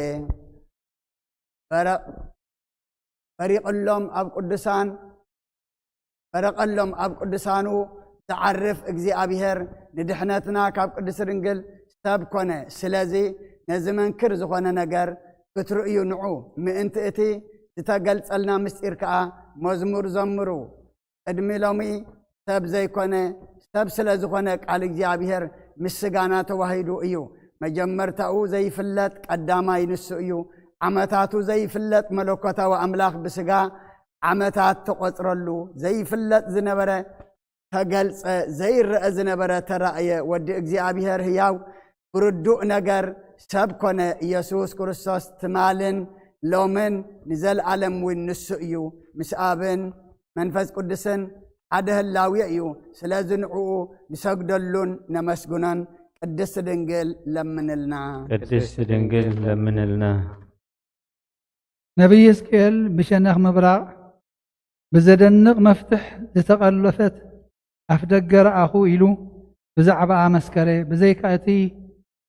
በረቕ በሪቕሎም ኣብ ቅዱሳን በረቐሎም ኣብ ቅዱሳኑ ዝዓርፍ እግዚኣብሔር ንድሕነትና ካብ ቅድስት ድንግል ሰብ ኮነ። ስለዚ ነዚ መንክር ዝኾነ ነገር ክትርእዩ ንዑ። ምእንቲ እቲ ዝተገልጸልና ምስጢር ከኣ መዝሙር ዘምሩ። ቅድሚ ሎሚ ሰብ ዘይኮነ፣ ሰብ ስለ ዝኾነ ቃል እግዚኣብሔር ምስ ስጋና ተዋሂዱ እዩ። መጀመርታኡ ዘይፍለጥ ቀዳማይ ንሱ እዩ። ዓመታቱ ዘይፍለጥ መለኮታዊ ኣምላኽ ብስጋ ዓመታት ተቖጽረሉ። ዘይፍለጥ ዝነበረ ተገልጸ፣ ዘይረአ ዝነበረ ተራእየ። ወዲ እግዚኣብሔር ህያው ብርዱእ ነገር ሰብ ኮነ። ኢየሱስ ክርስቶስ ትማልን ሎምን ንዘለኣለም እውን ንሱ እዩ። ምስ ኣብን መንፈስ ቅዱስን ሓደ ህላዌ እዩ። ስለዚ ንዕኡ ንሰግደሉን ነመስግኖን። ቅድስት ድንግል ለምንልና። ቅድስት ድንግል ለምንልና። ነቢይ ሕዝቅኤል ብሸነኽ ምብራቕ ብዘደንቕ መፍትሕ ዝተቐለፈት ኣፍደገ ረኣኹ ኢሉ ብዛዕባኣ መስከረ። ብዘይካ እቲ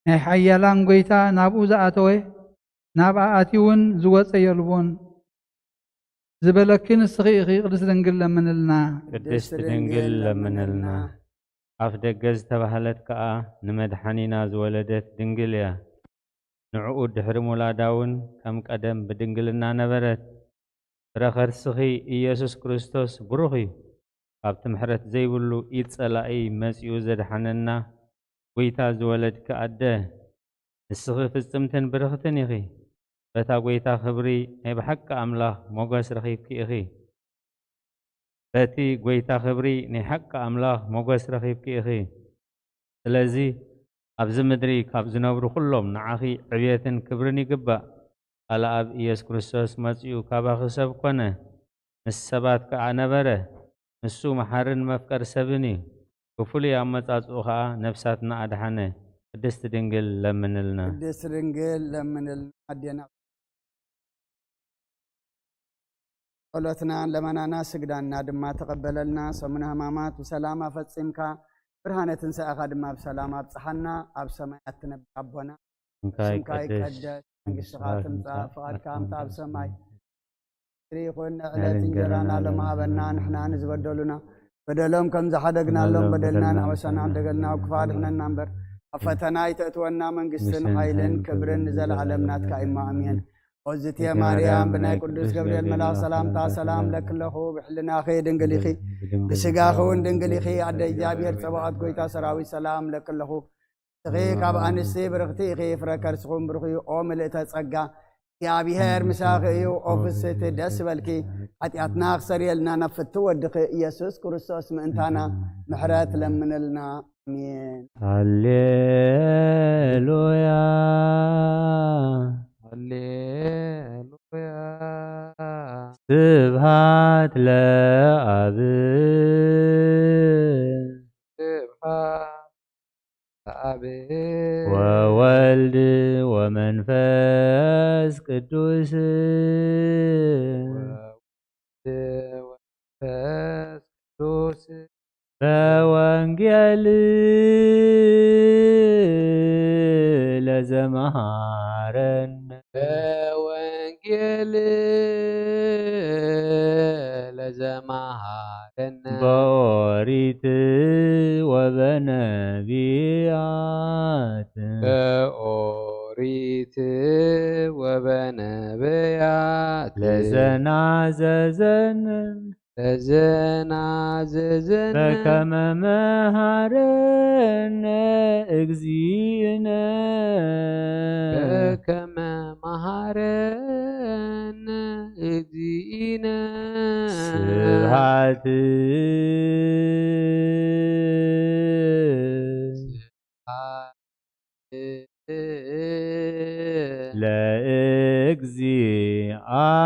ናይ ሓያላን ጐይታ ናብኡ ዝኣተወ፣ ናብኣ ኣትዩውን ዝወጸ የልቦን ዝበለኪ ንስኺ ኢኺ። ቅድስት ድንግል ለምንልና። ቅድስት ድንግል ለምንልና። ኣፍ ደገ ዝተባህለት ከኣ ንመድሓኒና ዝወለደት ድንግል እያ። ንዕኡ ድሕሪ ምውላዳ እውን ከም ቀደም ብድንግልና ነበረት። ፍረ ከርስኺ ኢየሱስ ክርስቶስ ብሩኽ እዩ። ካብቲ ምሕረት ዘይብሉ ኢድ ጸላኢ መጺኡ ዘድሓነና ጐይታ ዝወለድኪ ኣደ፣ ንስኺ ፍጽምትን ብርኽትን ኢኺ። በታ ጐይታ ክብሪ ናይ ብሓቂ ኣምላኽ ሞገስ ረኺብኪ ኢኺ። በቲ ጐይታ ክብሪ ናይ ሓቂ ኣምላኽ ሞገስ ረኺብኪ ኢኺ። ስለዚ ኣብዚ ምድሪ ካብ ዝነብሩ ኩሎም ንዓኺ ዕብየትን ክብርን ይግባእ። ካልኣብ ኢየሱስ ክርስቶስ መጺኡ ካባኺ ሰብ ኮነ፣ ምስ ሰባት ከኣ ነበረ። ንሱ መሓርን መፍቀር ሰብን እዩ። ብፍሉይ ኣመጻጽኡ ከኣ ነፍሳትና ኣድሓነ። ቅድስት ድንግል ለምንልና። ቅድስት ድንግል ለምንልና። ኣዴና ጸሎትናን ለመናና ስግዳንና ድማ ተቐበለልና። ሰሙነ ሕማማት ብሰላም ኣፈጺምካ፣ ብርሃነ ትንሳኤኻ ድማ ብሰላም ኣብጽሓና። ኣብ ሰማያት ትነብር ኣቦና፣ ስምካ ይቀደስ፣ መንግስትኻ ትምጻእ፣ ፍቓድካ ከምቲ ኣብ ሰማይ ይኹን። ዕለት እንጀራና ሎም ሃበና፣ ንሕና ንዝበደሉና በደሎም ከም ዝሓደግናሎም በደልና ንዕወሰና፣ ንደገልና ኣብ ክፉእ ኣድሕነና እምበር፣ ኣብ ፈተና ኣይተእትወና። መንግስትን ሓይልን ክብርን ንዘለኣለም ናትካ እሞ፣ ኣሜን። ኦዝትየ ማርያም፣ ብናይ ቅዱስ ገብርኤል መልኣኽ ሰላምታ ሰላም ለኪ ኣለኹ፣ ብሕልናኺ ድንግል ኢኺ፣ ብስጋኺ እውን ድንግል ኢኺ። ኣደ እግዚኣብሔር ጸባኦት፣ ጐይታ ሰራዊት፣ ሰላም ለኪ ኣለኹ። ንስኺ ካብ ኣንስቲ ብርኽቲ ኢኺ፣ ፍረ ከርስኹም ብሩኽ እዩ። ኦ ምልእተ ጸጋ፣ እግዚኣብሔር ምሳኺ እዩ። ኦ ፍስሕቲ፣ ደስ ይበልኪ፣ ሓጢኣትና ክሰርየልና ናብ ፍትው ወድኺ ኢየሱስ ክርስቶስ ምእንታና ምሕረት ለምንልና። ኣሜን። ሃሌሉያ። ሃሌሉያ። ስብሃት ለኣብ። ስብሃት ለኣብ። ወወልድ ወመንፈስ ቅዱስ። ወወልድ ወመንፈስ ቅዱስ። በወንጌል ለዘመሃረነ። በወንጌል ለዘመሃረነ። በኦሪት ወበነቢያት። በኦሪት ወበነቢያት። ለዘናዘዘነ። ለዘናዘዘነ። በከመ መሃረነ እግዚእነ። በከመ መሃረነ እግዚእነ። ስብሐት። ስብሐት።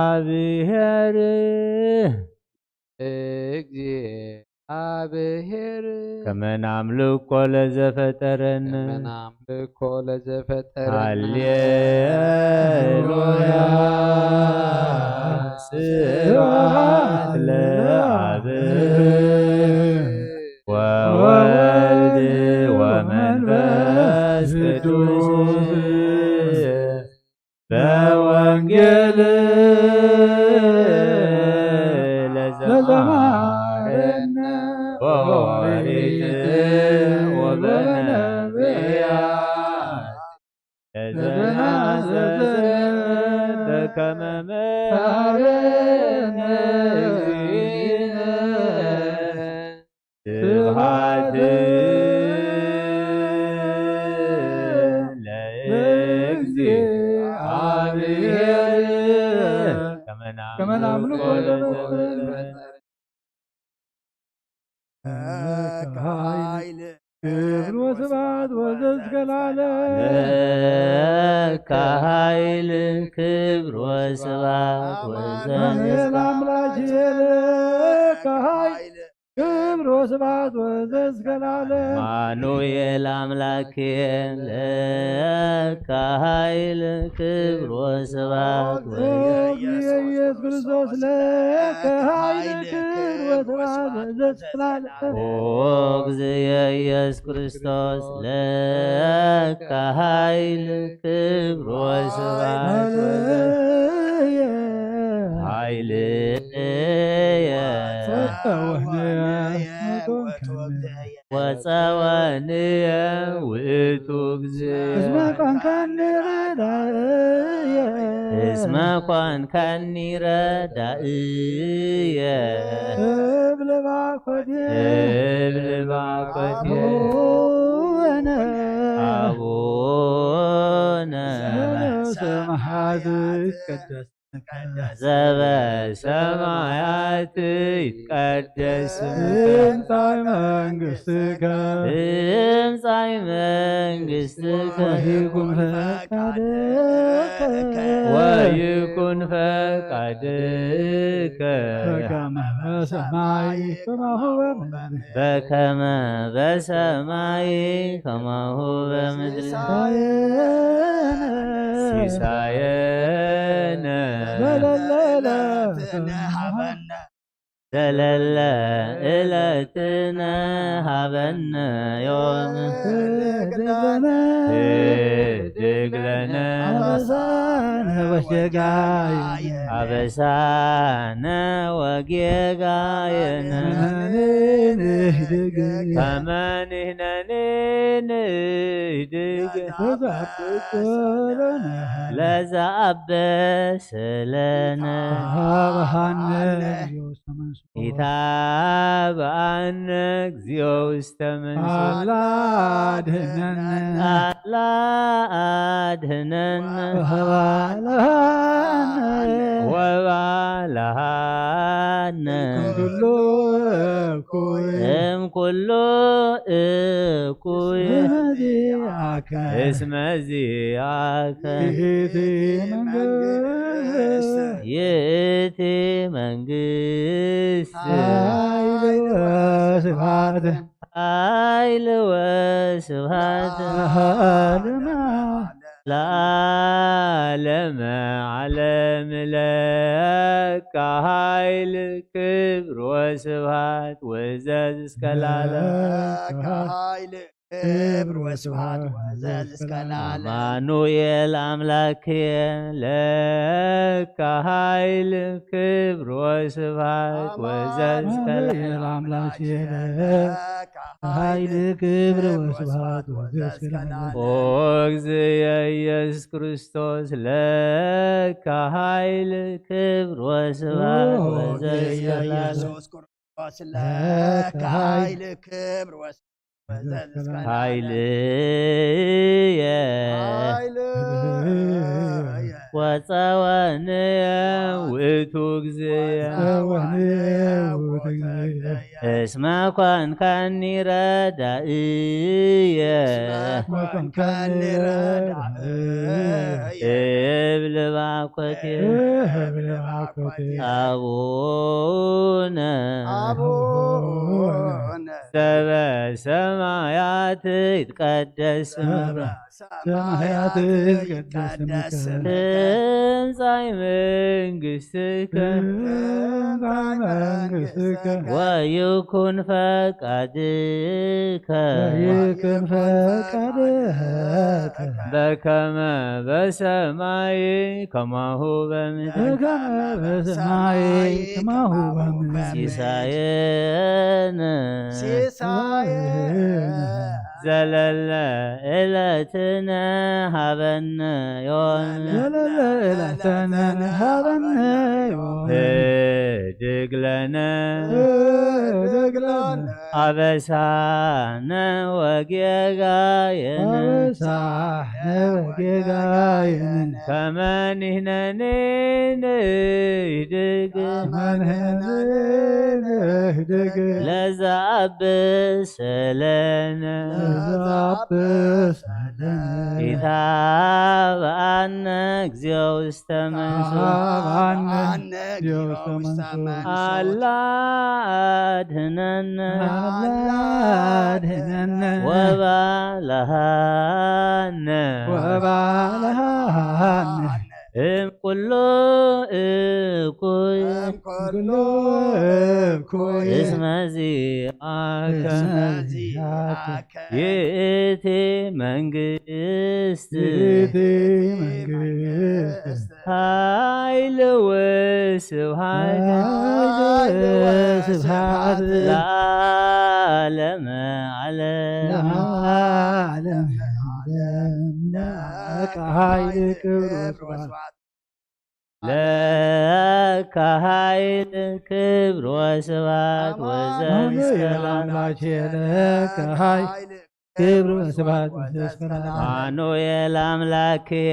ለእግዚኣብሔር። እግዚአ ለእግዚኣብሔር ከመ ናምልኮ ለዘፈጠረነ። ከመ ናምልኮ ለዘፈጠረነ። ሃሌሉያ ስብሐት ለአብ ወወልድ ወመንፈስ ቅዱስ በወንጌል ለዘማረነ በኦሪት ወበነቢያት ለዘናዘዘ በከመ መሃረነ እግዚእነ ስብሐት ለእግዚኣብሔር ከመ ናምልኮ ለዘፈጠረ። ለከ ኃይል ክብር ወስብሐት ወዘእስከ ለዓለም። ለከ ኃይል ክብር ወስብሐት ወዘእስከ አሜን። አምላኬ ለከ ኃይል ክብር ወስብሐት ወዘእስከ ለዓለም። አማኑኤል አምላኬ ለከ ኃይል ክብር ወስብሐት ኦ ወዘእስከ ኢየሱስ ክርስቶስ ለከ ኃይል ክብር ወስብሐት ወዘእስከ ለዓለም። ኦ እግዚእ ኢየሱስ ክርስቶስ ለከ ኃይል ክብር ወስብሐት ወዘእስከ ኃይልየ ወጸወንየ ውእቱ እግዚእ እስመ ኮንካኒ ረዳእየ እስመ ኮንካኒ ረዳእየ እብል ባኮቴ እብል ባኮቴ አቡነ አቡነ ዘበሰማያት ይትቀደስ ዘበሰማያት ይትቀደስ ስምከ ትምጻእ መንግሥትከ ትምጻእ መንግሥትከ ወይኩን ፈቃድከ ወይኩን ፈቃድከ በከመ በሰማይ ከማሁ በምድር በከመ በሰማይ ከማሁ በምድር ሲሳየነ ሲሳየነ ዘለለ ዘለለ ዕለትነ ሃበነ ዮም ህድግ ለነ ህድግ ለነ አበሳነ ወጌጋየነ አበሳነ ወጌጋየነ ንህድግ ከመ ንሕነኒ ንህድግ ለዘአበሰ ለነ አበሃነ ኢታብአነ እግዚኦ ውስተ መንሱት አላ አድህነነ አላ አድህነነ ወባልሃነ ወባልሃነ ኩሉ እኩይ እም ኩሉ እኩይ እስመ ዚአከ እስመ ዚአከ ይእቲ መንግስት ይእቲ መንግስት ኃይል ወስብሐት ኃይል ወስብሐት ለዓለመ ለዓለመ ዓለም ለከ ኃይል ክብር ወስብሐት ወዘዝ እስከ ለዓለም ለከ ኃይል ክብር ወስብሐት ወዘዝ እስከ ለዓለም አማኑኤል አምላኬ ለከ ኃይል ክብር ወስብሐት ወዘዝ እስከ ለዓለም አምላኬ ለከ ኃይል ክብር ወስብሐት ወዘዝ እስከ ለዓለም ኦ እግዚእ ኢየሱስ ክርስቶስ ለከ ኃይል ክብር ወስብሐት ወዘዝ እስከ ለዓለም ኢየሱስ ክርስቶስ ለከ ኃይል ክብር ወስብሐት ወዘዝ እስከ ለዓለም ኃይልየ ኃይልየ ወጸወንየ ውእቱ እግዚእየ ወጸወንየ ውእቱ እግዚእየ እስመ ኮንካኒ ረዳእየ ኮንካኒ ረዳእየ እብል ባኮቴ እብል ባኮቴ አቡነ አቡነ ዘበሰማያት ይትቀደስ ስምከ ሰማያት ይትቀደስ ስምከ ትምጻእ መንግስትከ ትምጻእ መንግስትከ ወይኩን ፈቃድከ ወይኩን ፈቃድከ በከመ በሰማይ ከማሁ በምድር በከመ በሰማይ ከማሁ በምድር ሲሳየነ ሲሳየነ ዘለለ ዕለትነ ሃበነ ዮም ዘለለ ዕለትነ ሃበነ ዮም ህድግ ለነ ህድግ ለነ አበሳነ ወጌጋየነ አበሳነ ወጌጋየነ ከመ ንሕነኒ ንህድግ ከመ ንሕነኒ ንህድግ ለዘአብስ ለነ ለዘአብስ ለነ ኢታብአነ እግዚኦ ውስተ መንሱ ኢታብአነ እግዚኦ ውስተ መንሱ አላ አድህነነ አላ አድህነነ ወባልሃነ ወባልሃነ እም ኩሉ እኩይ ኩሉ እኩይ እስመ ዚአከ እስመ ዚአከ ይእቲ መንግስት ይእቲ መንግስት ኃይል ወስብሐት ኃይል ወስብሐት ለዓለመ ዓለም ለዓለመ ዓለም ለከ ኃይል ክብር ወስብሐት ለከ ኃይል ክብር ወስብሐት ወዘ አሜን። አምላኬ ለከ ኃይል ክብር ወስብሐት ወዘ እስከ ለዓለም። አማኑኤል አምላክየ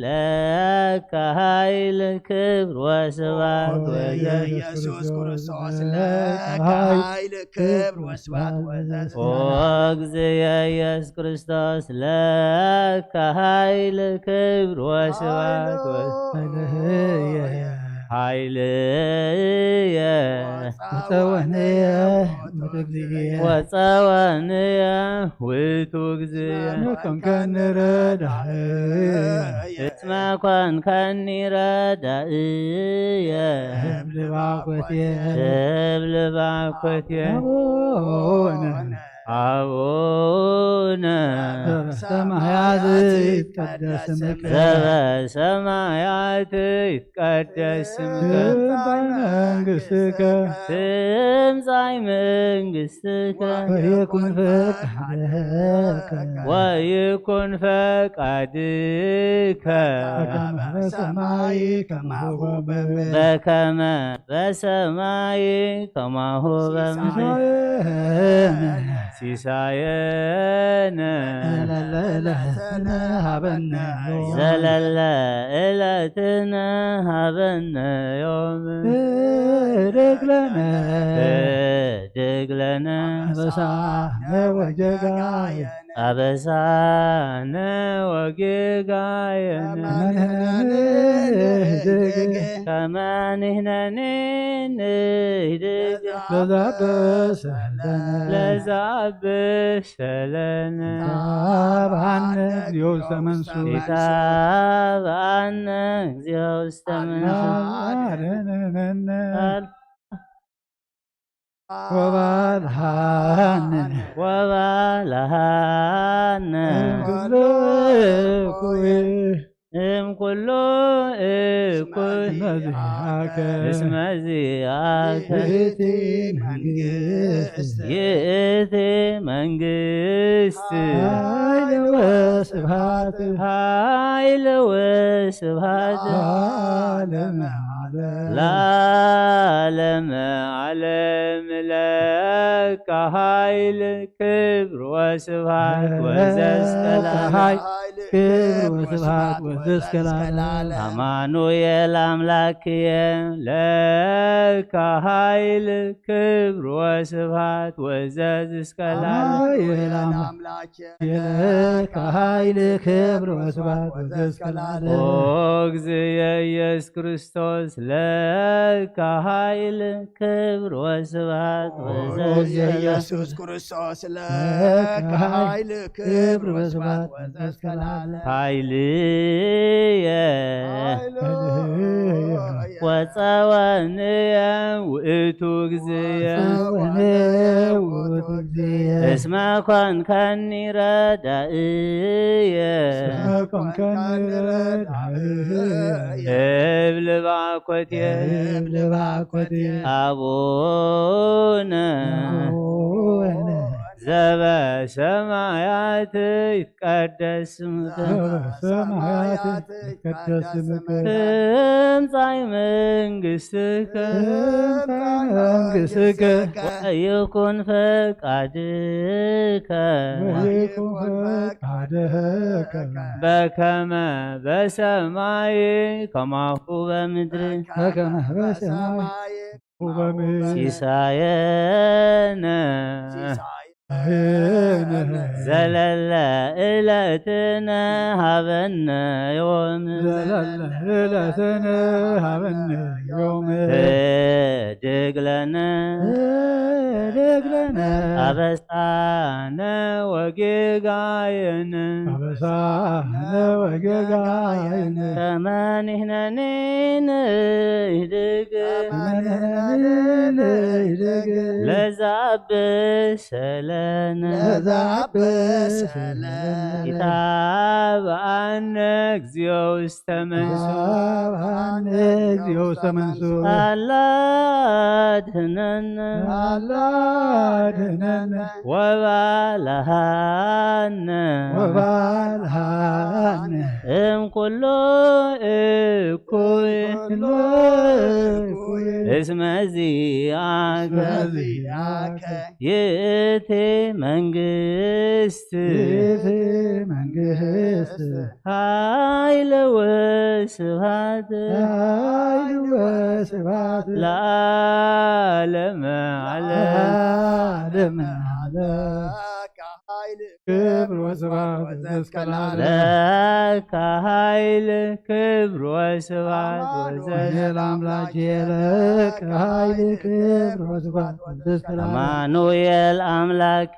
ለከ ኃይል ክብር ወስብሐት ወዘ ኢየሱስ ክርስቶስ ለከ ኃይል ክብር ወስብሐት ወዘ እስከ ኦ ለዓለም። እግዚእ ኢየሱስ ክርስቶስ ለከ ኃይል ክብር ወስብሐት ወ- ሃሌሉያ ኃይልየ ጸወንየ ውእቱ እግዚእየ ወጸወንየ ውእቱ እግዚእየ መኮንከኒ ረዳእየ እስመ ኮንከኒ ረዳእየ እብል ባኮትየ እብል ባኮትየ አቡነ አቡነ ዘበሰማያት ይትቀደስ ስምከ ዘበሰማያት ይትቀደስ ስምከ ትምጻእ መንግስትከ ትምጻእ መንግስትከ ወይኩን ፈቃድከ ወይኩን ፈቃድከ በከመ በሰማይ ከማሁ በምድር በከመ በሰማይ ከማሁ በምድር ሲሳየነ ሲሳየነ ዘለለ ዕለትነ ሀበነ ዮም ዘለለ ዕለትነ ሀበነ ዮም ህድግ ለነ ህድግ ለነ አበሳነ ወጌጋየነ አበሳነ ወጌጋየነ ከመ ንሕነኒ ንህድግ ከመ ንሕነኒ ንህድግ ለዘበሰለነ ለዘአበሰለነ ታብአነ እግዚኦ ውስተ መንሱ ኢታብአነ እግዚኦ ውስተ መንሱ አድነነ ወባልሃነ ወባልሃነ እምኩሉ እኩይ እምኩሉ እኩይ መዚአከ እስመ ዚአከ ይእቲ መንግስት ይእቲ መንግስት ኃይል ወስብሐት ኃይል ወስብሐት ለዓለመ ዓለም ለዓለመ ዓለም ለከ ኃይል ክብር ወስብሐት ወዘስከ ለዓለም። ኃይል ክብር ወስብሐት ወዘእስከ ለዓለም። አማኑኤል አምላክየ ለከ ኃይል ክብር ወስብሐት ወዘእስከ ለዓለም። አማኑኤል አምላክየ ለከ ኃይል ክብር ወስብሐት ወዘእስከ ለዓለም። ኦ እግዚእ ኢየሱስ ክርስቶስ ለከ ኃይል ክብር ወስብሐት ወዘእስከ ለዓለም። ኢየሱስ ክርስቶስ ለከ ኃይል ክብር ወስብሐት ወዘእስከ ለዓለም። ኃይልየ ኃይልየ ወጸወንየ ውእቱ እግዚእየ። ወጸወንየ ውእቱ እግዚእየ። እስመ ኮንከኒ ረዳእየ። እስመ ኮንከኒ ረዳእየ። እብል ባኮቴ። እብል ባኮቴ። አቡነ አቡነ ዘበሰማያት ይትቀደስ ስምከ። ዘበሰማያት ይትቀደስ ስምከ። ትምጻእ መንግስትከ። ትምጻእ መንግስትከ። ወይኩን ፈቃድከ። ወይኩን ፈቃድከ። በከመ በሰማይ ከማሁ በምድር። በከመ በሰማይ ሲሳየነ ዘለለ ዕለትነ ሀበነ ዮም። ዘለለ ዕለትነ ሀበነ ዮም። ህድግ ለነ ህድግ ለነ አበሳነ ወጌጋየነ። አበሳነ ወጌጋየነ። ከመ ንሕነኒ ንህድግ ከመ ንሕነኒ ንህድግ ለዘአብሰ ለነ ለዘአብሰ ለነ ኢታብአነ እግዚኦ ውስተ መንሱ። ኢታብአነ እግዚኦ ውስተ መንሱ። አላ አድህነነ። አላ አድህነነ። ወባልሃነ። ወባልሃነ። እምኩሉ እኩይ። እምኩሉ እኩይ። እስመ ዚአከ። እስመ ዚአከ። ይእቲ መንግስት። ይእቲ መንግስት። ኃይል ወስብሐት። ኃይል ወስብሐት። ለዓለመ ዓለም። ለዓለመ ዓለም። ክብር ወስብሐት ወዘእስከ ለዓለም። ለከ ኃይል ክብር ወስብሐት ወዘእስከ አማኑኤል አምላኬ ለከ ኃይል ክብር ወስብሐት ወዘእስከ ለዓለም። አማኑኤል አምላኬ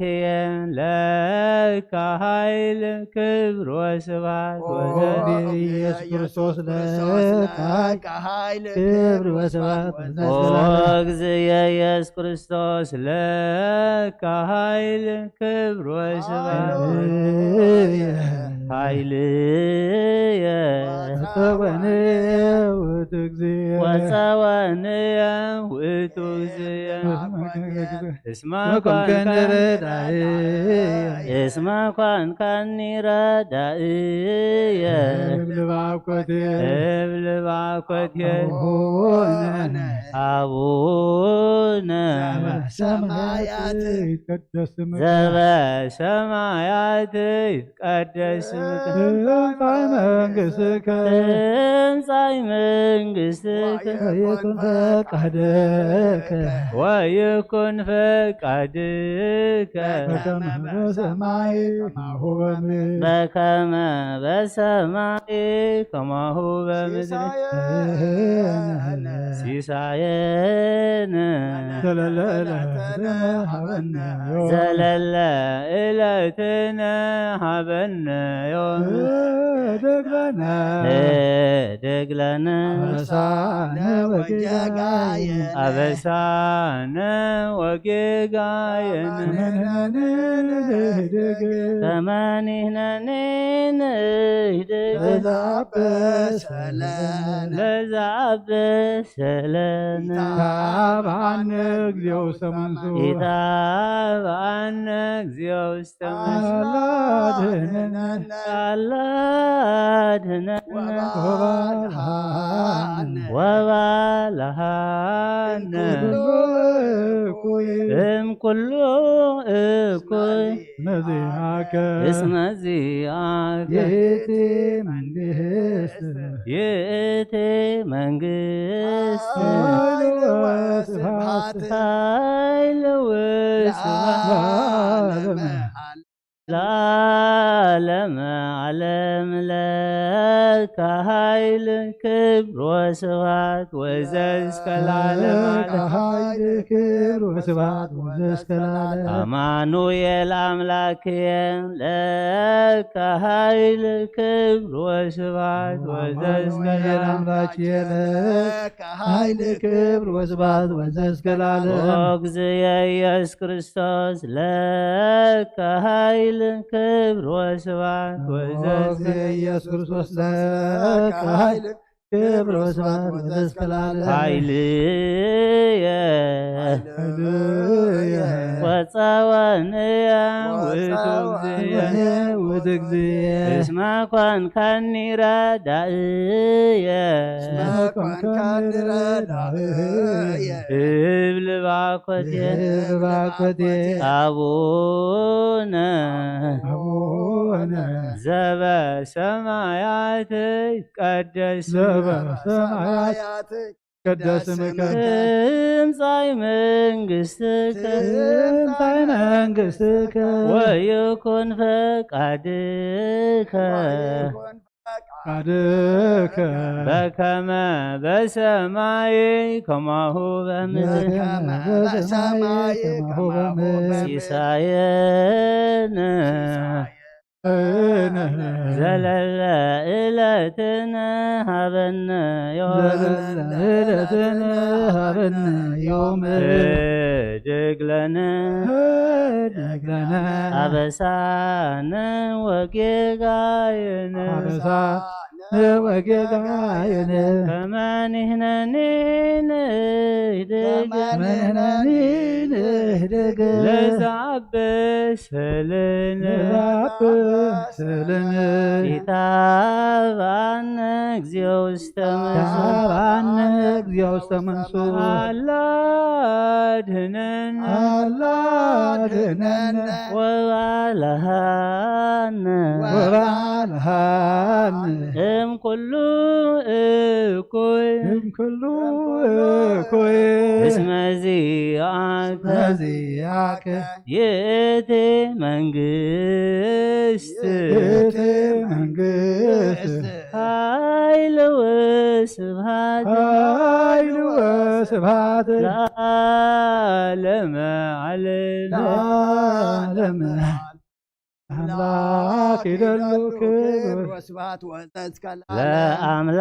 ለከ ኃይል ክብር ወስብሐት ኦ ወዘእስከ ኢየሱስ ክርስቶስ ለከ ኃይል ክብር ወስብሐት ወዘእስከ ኦ ለዓለም። እግዚእ ኢየሱስ ክርስቶስ ለከ ኃይል ክብር ወስብሐት ሃሌሉያ። ኃይልየ ወጸወንየ ውእቱ እግዚእ። ወጸወንየ ውእቱ እግዚእ። እስመ ኮንከኒ ረዳእየ። እስመ ኮንከኒ ረዳእየ። እብል ባኮቴ። እብል ባኮቴ። አቡነ። አቡነ። ሰማያት ይትቀደስ ስምከ። ዘበሰማያት ይትቀደስ ስምከ። ትምጻእ መንግስትከ። ትምጻእ መንግስትከ። ወይኩን ፈቃድከ። ወይኩን ፈቃድከ። በከመ በሰማይ ከማሁ በምድር። በከመ በሰማይ ከማሁ በምድር። ሲሳየነ። ሲሳየነ። ዘለለ ዕለትነ ሀበነ ዮም። ዘለለ ዕለትነ ሀበነ ዮም። ህድግ ለነ። ህድግ ለነ። አበሳነ ወጌጋየነ። አበሳነ ወጌጋየነ። ከመ ንሕነኒ ንህድግ። ከመ ንሕነኒ ንህድግ። ለዘአበሰ ለነ። ለዘአበሰ ለነ። ኢታብአነ እግዚኦ ውስተ መንሱ። ኢታብአነ እግዚኦ ውስተ መንሱ። አላ አድህነነ። አላ አድህነነ። ወባልሃነ ወባልሃነ እምኩሉ እኩይ መዚአከ እስመ ዚአከ ይእቲ መንግስት ይእቲ መንግስት ኃይል ወስብሐት ኃይል ወስብሐት ለዓለመ ለዓለመ ዓለም ለከ ኃይል ክብር ወስብሐት ወዘእስከ ለዓለመ ዓለም። ኃይል ክብር ወስብሐት ወዘእስከ ለዓለም። አማኑኤል አምላክየ ለከ ኃይል ክብር ወስብሐት ወዘእስከ ለዓለመ ዓለም። አምላክየ ለከ ኃይል ክብር ወስብሐት ወዘእስከ ለዓለም። ኦ እግዚእ ኢየሱስ ክርስቶስ ለከ ኃይል ክብር ወስብሐት ወዘእስከ ኢየሱስ ክርስቶስ ለከ ኃይል ክብር ወስብሐት ወዘእስከ ለዓለም። ኃይልየ ኃይልየ ወጸወንየ ውእቱ እግዚእየ ውእቱ እግዚእየ እስመ ኮንካኒ ረዳእየ እስመ ኮንካኒ ረዳእየ እብል ባኮቴ እብል ባኮቴ አቡነ አቡነ ዘበሰማያት ይትቀደስ ስምከ ዘበሰማያት ይትቀደስ ስምከ ትምጻእ መንግስትከ ትምጻእ መንግስትከ ወይኩን ፈቃድከ ወይኩን ፈቃድከ በከመ በሰማይ ከማሁ በምድር በከመ በሰማይ ከማሁ በምድር ሲሳየነ ዘለለ ዕለትነ ሀበነ ዮም ዘለለ ዕለትነ ሀበነ ዮም ህድግ ለነ ህድግ ለነ አበሳነ ወጌጋየነ አበሳነ ወጌጋየነ ከመ ንሕነኒ ንህድግ ከመ ንሕነኒ ንህድግ ለዘአበሰ ለነ ለዘአበሰ ለነ ኢታብአነ እግዚኦ ውስተ መንሱት ኢታብአነ እግዚኦ ውስተ መንሱት አላ አድህነነ አላ አድህነነ ወባልሃነ ወባልሃነ እም ኩሉ እኩይ እም ኩሉ እኩይ እስመ ዚአከ እስመ ዚአከ ይእቲ መንግስት ይእቲ መንግስት ኃይል ወስብሐት ኃይል ወስብሐት ለዓለመ ዓለም ለዓለመ አምላክ ይደሉ ክብር ወስብሐት ወዘእስከ ለዓለም። ለአምላክ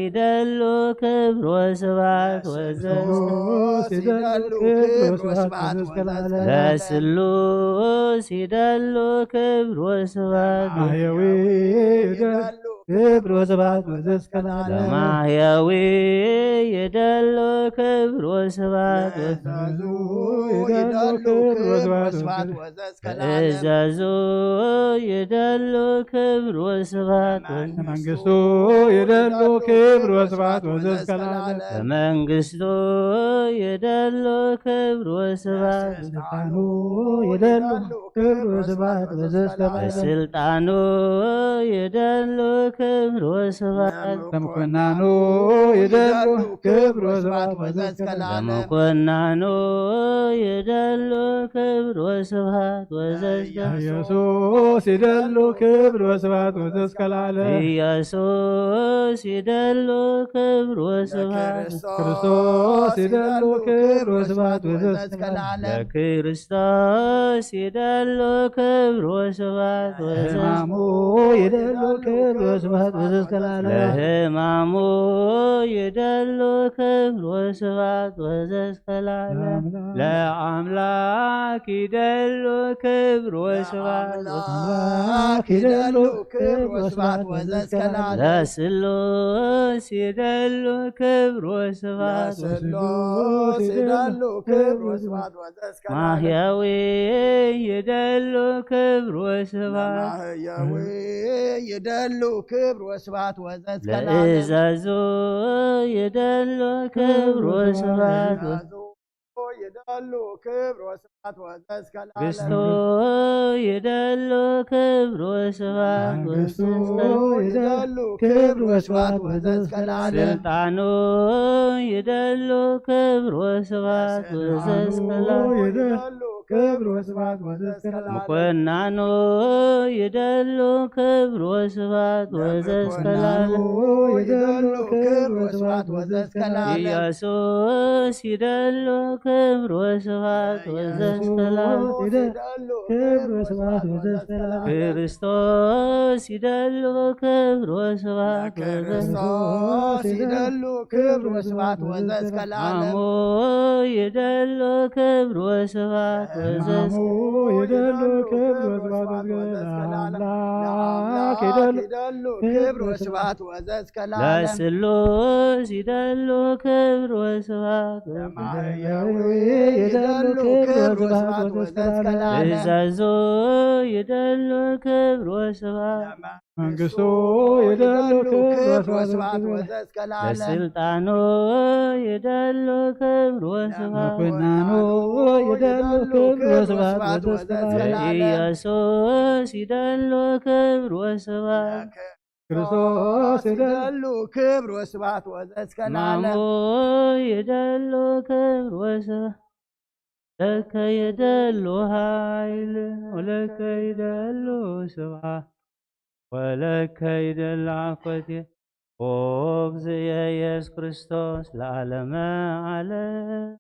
ይደሉ ክብር ወስብሐት ወዘእስከ ለስሉስ ይደሉ ክብር ወስብሐት ወዘእስከ ለዓለም። ለስሉስ ይደሉ ክብር ወስብሐት ማህየዊ ይደሉ ክብር ወስብሐት ወዘእስከ ለዓለም። ለማህየዊ ይደሉ ክብር ወስብሐት ወዘእስከ ለዓለም። ይደሉ ክብር ወስብሐት ወዘእስከ ለዓለም። እዘዙ ይደሉ ክብር ወስብሐት ወዘእስከ ለዓለም። መንግስቱ ይደሉ ክብር ወስብሐት ወዘእስከ ለዓለም። ለመንግስቱ ይደሉ ክብር ወስብሐት ስልጣኑ ይደሉ ክብር ወስብሐት ወዘእስከ ለዓለም። ስልጣኑ ይደሉ ክብር ወስብሐት ለምኮናኑ ይደሉ ክብር ወስብሐት ወዘእስከ ለዓለም። ለምኮናኑ ይደሉ ክብር ወስብሐት ወዘእስከ ኢየሱስ ይደሉ ክብር ወስብሐት ወዘእስከ ለዓለም። ኢየሱስ ይደሉ ክብር ወስብሐት ክርስቶስ ይደሉ ክብር ወስብሐት ወዘእስከ ለዓለም። ለክርስቶስ ይደሉ ክብር ወስብሐት ወዘእስከ ህማሙ ይደሉ ክብር ወስብሐት ወዘእስከ ለዓለም። ለህማሙ ይደሉ ክብር ወስብሐት ወዘእስከ ለዓለም። ለአምላክ ይደሉ ክብር ወስብሐት አምላክ ይደሉ ክብር ወስብሐት ወዘእስከ ለዓለም። ለስሉስ ይደሉ ክብር ወስብሐት ለስሉስ ይደሉ ክብር ወስብሐት ወዘእስከ ለዓለም። ማህያዊ ይደ ይደሉ ክብር ወስብሐት ለማህያዊ ይደሉ ክብር ወስብሐት ወዘእስከ ለዓለም። ለእዛዞ ይደሉ ክብር ወስብሐት ወ- ይደሉ ክብር ወስብሐት ወዘእስከ ለዓለም። መንግስቶ ይደሉ ክብር ወስብሐት መንግስቶ ወዘእስከ ለዓለም። ይደሉ ክብር ወስብሐት ወዘእስከ ለዓለም። ስልጣኑ ይደሉ ክብር ወስብሐት ወዘእስከ ለዓለም። ይደሉ ክብር ወስብሐት ወዘእስከ ለዓለም። ምኮናኑ ይደሉ ክብር ወስብሐት ወዘእስከ ለዓለም። ይደሉ ክብር ወስብሐት ወዘእስከ ለዓለም። ኢየሱስ ይደሉ ክብር ወስብሐት ወዘእስከ ለዓለም። ይደሉ ክብር ወስብሐት ወዘእስከ ለዓለም። ክርስቶስ ይደሉ ክብር ወስብሐት ወዘእስከ ክርስቶስ ይደሉ ክብር ወስብሐት ወዘእስከ ለዓለም። ማሞ ይደሉ ክብር ወስብሐት ወዘእስከ ማሞ ይደሉ ክብር ወስብሐት ወዘእስከ ለዓለም። ለአምላክ ይደሉ ክብር ወስብሐት ወዘእስከ ለዓለም። ለስሉስ ይደሉ ክብር ወስብሐት ወዘእስከ ለዓለም። ለማህያዊ ይደሉ ክብር ወስብሐት ወዘእስከ ለዓለም። እዛዞ ይደሉ ክብር ወስብሐት መንግስቱ ይደሉ ክብር ወስብሐት ወዘእስከ ለዓለም። ለስልጣኑ ይደሉ ክብር ወስብሐት። መኮንናኑ ይደሉ ክብር ወስብሐት ወዘእስከ ለዓለም። ኢየሱስ ይደሉ ክብር ወስብሐት። ክርስቶስ ይደሉ ክብር ወስብሐት ወዘእስከ ለዓለም። ማሞ ይደሉ ክብር ወስብሐት። ለከ ይደሉ ኃይል ወለከ ይደሉ ስብሐት ወለከ ይደሉ አኮቴ ኦብዝየ ኢየሱስ ክርስቶስ ለዓለመ ዓለም።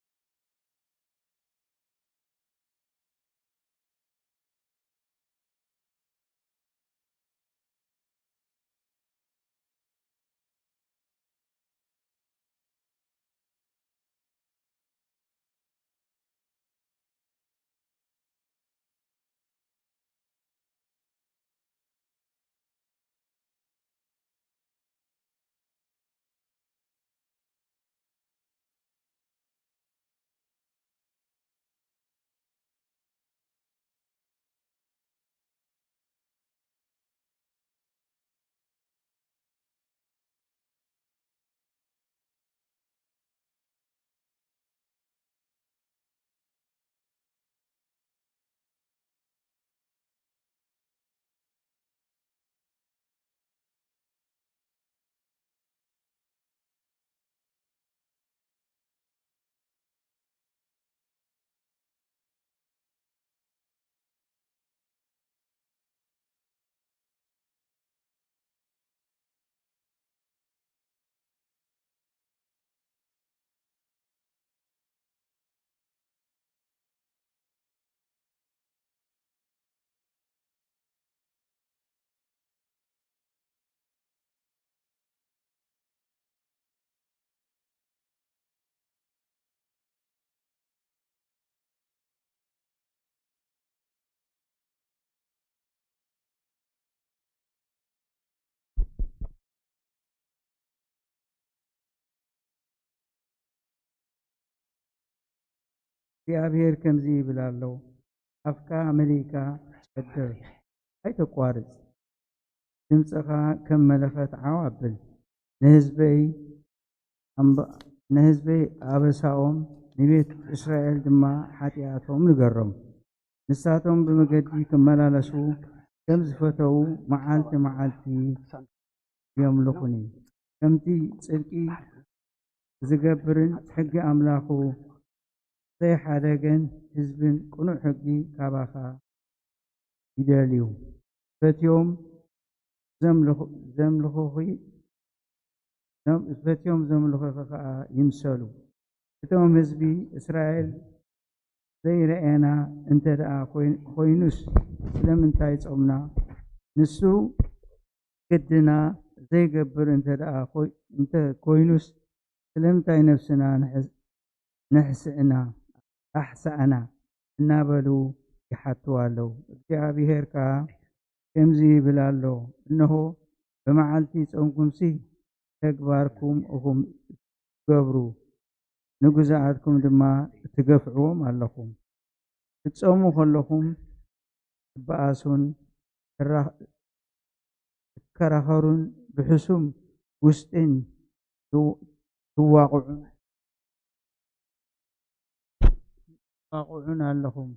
እግዚኣብሔር ከምዚ ይብል ኣሎ፣ ኣፍካ መሊእካ ጸድቕ፣ ኣይተቋርጽ። ድምጽኻ ከም መለኸት ዓው ኣብል። ንህዝበይ ኣምባ-፣ ንህዝበይ ኣበሳኦም፣ ንቤት እስራኤል ድማ ሓጢኣቶም ንገሮም። ንሳቶም ብመገዲ ክመላለሱ ከም ዝፈተዉ መዓልቲ መዓልቲ የምልኹኒ። ከምቲ ጽድቂ ዝገብርን ሕጊ ኣምላኹ ዘይሓደገን ህዝብን ቅኑዕ ሕጊ ካባኻ ይደልዩ። ፈትዮም ዘምልኹ-፣ ዘምልኹኺ፣ ዘም-፣ ፈትዮም ዘምልኹኺ ኸኣ ይምሰሉ። እቶም ህዝቢ እስራኤል ዘይረኣየና እንተ ደኣ ኮይን-፣ ኮይኑስ ስለምንታይ ጾምና? ንሱ ግድና ዘይገብር እንተ ደኣ ኮይ-፣ እንተ ኮይኑስ ስለምንታይ ነፍስና ንሕስ-፣ ንሕስእና፣ ኣሕሳእና? እናበሉ ይሓትዋ ኣለዉ። እግዚኣብሄር ከኣ ከምዚ ይብል ኣሎ፣ እንሆ ብመዓልቲ ጾምኩምሲ ተግባርኩም ኢኹም ትገብሩ፣ ንግዙኣትኩም ድማ ትገፍዕዎም ኣለኹም። ክትጾሙ ከለኹም ትበኣሱን ትራ-፣ ትከራኸሩን ብሕሱም ውስጥን ትው-፣ ትዋቕዑን፣ ትዋቕዑን ኣለኹም።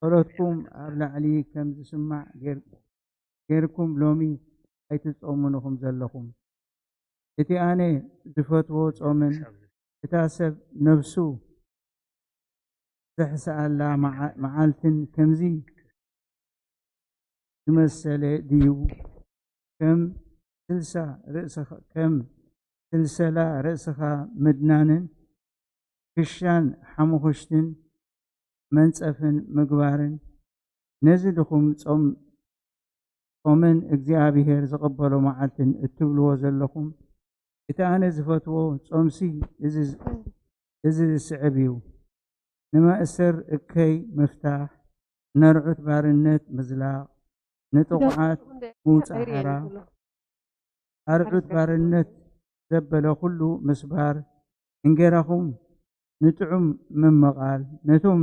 ጸሎትኩም ኣብ ላዕሊ ከም ዝስማዕ ጌር-፣ ጌርኩም ሎሚ ኣይትጾሙን ኢኹም ዘለኹም። እቲ ኣነ ዝፈትዎ ጾምን እታ ሰብ ነፍሱ ዘሕስኣላ መዓ-፣ መዓልትን ከምዚ ዝመሰለ ድዩ? ከም ስልሳ ርእስኻ፣ ከም ስልሰላ ርእስኻ ምድናንን ክሻን ሓሙኽሽትን መንጸፍን ምግባርን፣ ነዚ ድኹም ጾም፣ ጾምን እግዚኣብሄር ዝቕበሎ መዓልትን እትብልዎ ዘለኹም፣ እቲ ኣነ ዝፈትዎ ጾምሲ እዚ፣ እዚ ዝስዕብ እዩ። ንመእሰር እከይ ምፍታሕ፣ ነርዑት ባርነት ምዝላቕ፣ ንጥቑዓት ምውጻእ ሓራ፣ ኣርዑት ባርነት ዘበለ ኩሉ ምስባር፣ እንጌራኹም ንጥዑም ምምቓል፣ ነቶም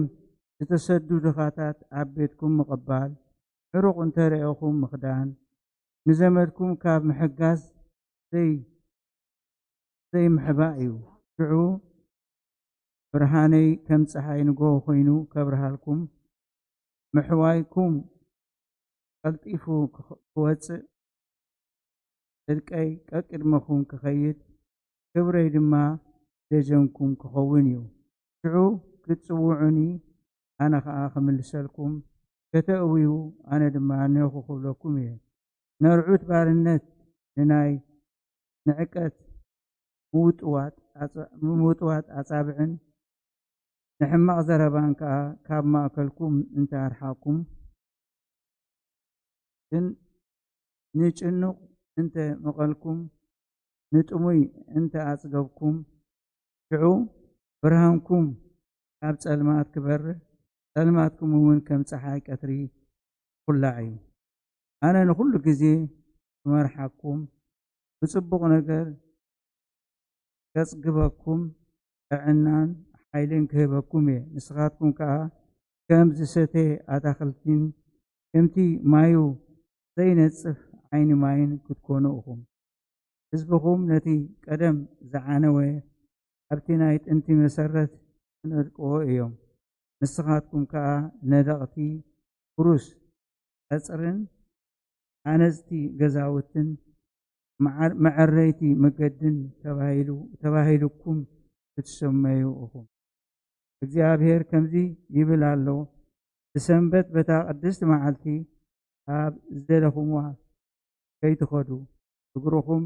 ዝተሰዱ ድኻታት ኣብ ቤትኩም ምቕባል፣ ዕሩቕ እንተ ረኤኹም ምኽዳን፣ ንዘመድኩም ካብ ምሕጋዝ ዘይ-፣ ዘይምሕባእ እዩ። ሽዑ ብርሃነይ ከም ጸሓይ ንግሆ ኮይኑ ከብርሃልኩም፣ ምሕዋይኩም ቀልጢፉ ክኽ-፣ ክወጽእ፣ ጽድቀይ ቀቅድመኹም ክኸይድ፣ ክብረይ ድማ ደጀንኩም ክኸውን እዩ። ሽዑ ክትጽውዑኒ፣ ኣነ ኸኣ ክምልሰልኩም፣ ከተእውዩ፣ ኣነ ድማ ኔኹ ክብለኩም እየ። ነርዑት ባርነት ንናይ ንዕቀት ምውጥዋጥ ኣጸ-፣ ምውጥዋጥ ኣጻብዕን ንሕማቕ ዘረባን ከኣ ካብ ማእከልኩም እንተ ኣርሓቕኩም፣ ግን ንጭኑቕ እንተ መቐልኩም፣ ንጥሙይ እንተ ኣጽገብኩም፣ ሽዑ ብርሃንኩም ካብ ጸልማት ክበርህ፣ ጸልማትኩም እውን ከም ጸሓይ ቀትሪ ክኹላዕ እዩ። ኣነ ንኹሉ ግዜ ክመርሓኩም፣ ብጽቡቕ ነገር ከጽግበኩም፣ ጥዕናን ሓይልን ክህበኩም እየ። ንስኻትኩም ከኣ ከም ዝሰተ ኣታኽልቲን ከምቲ ማዩ ዘይነጽፍ ዓይኒ ማይን ክትኮኑ ኢኹም። ህዝብኹም ነቲ ቀደም ዝዓነወ፣ ኣብቲ ናይ ጥንቲ መሰረት ክነድቅዎ እዮም። ንስኻትኩም ከኣ ነደቕቲ ፍሩስ ቀጽርን ሃነጽቲ ገዛውትን መዓር-፣ መዐረይቲ መገድን ተባሂሉ-፣ ተባሂልኩም ክትሰመዩ ኢኹም። እግዚኣብሔር ከምዚ ይብል ኣሎ፣ ብሰንበት በታ ቅድስቲ መዓልቲ ኣብ ዝደለኹምዋ ከይትኸዱ፣ እግርኹም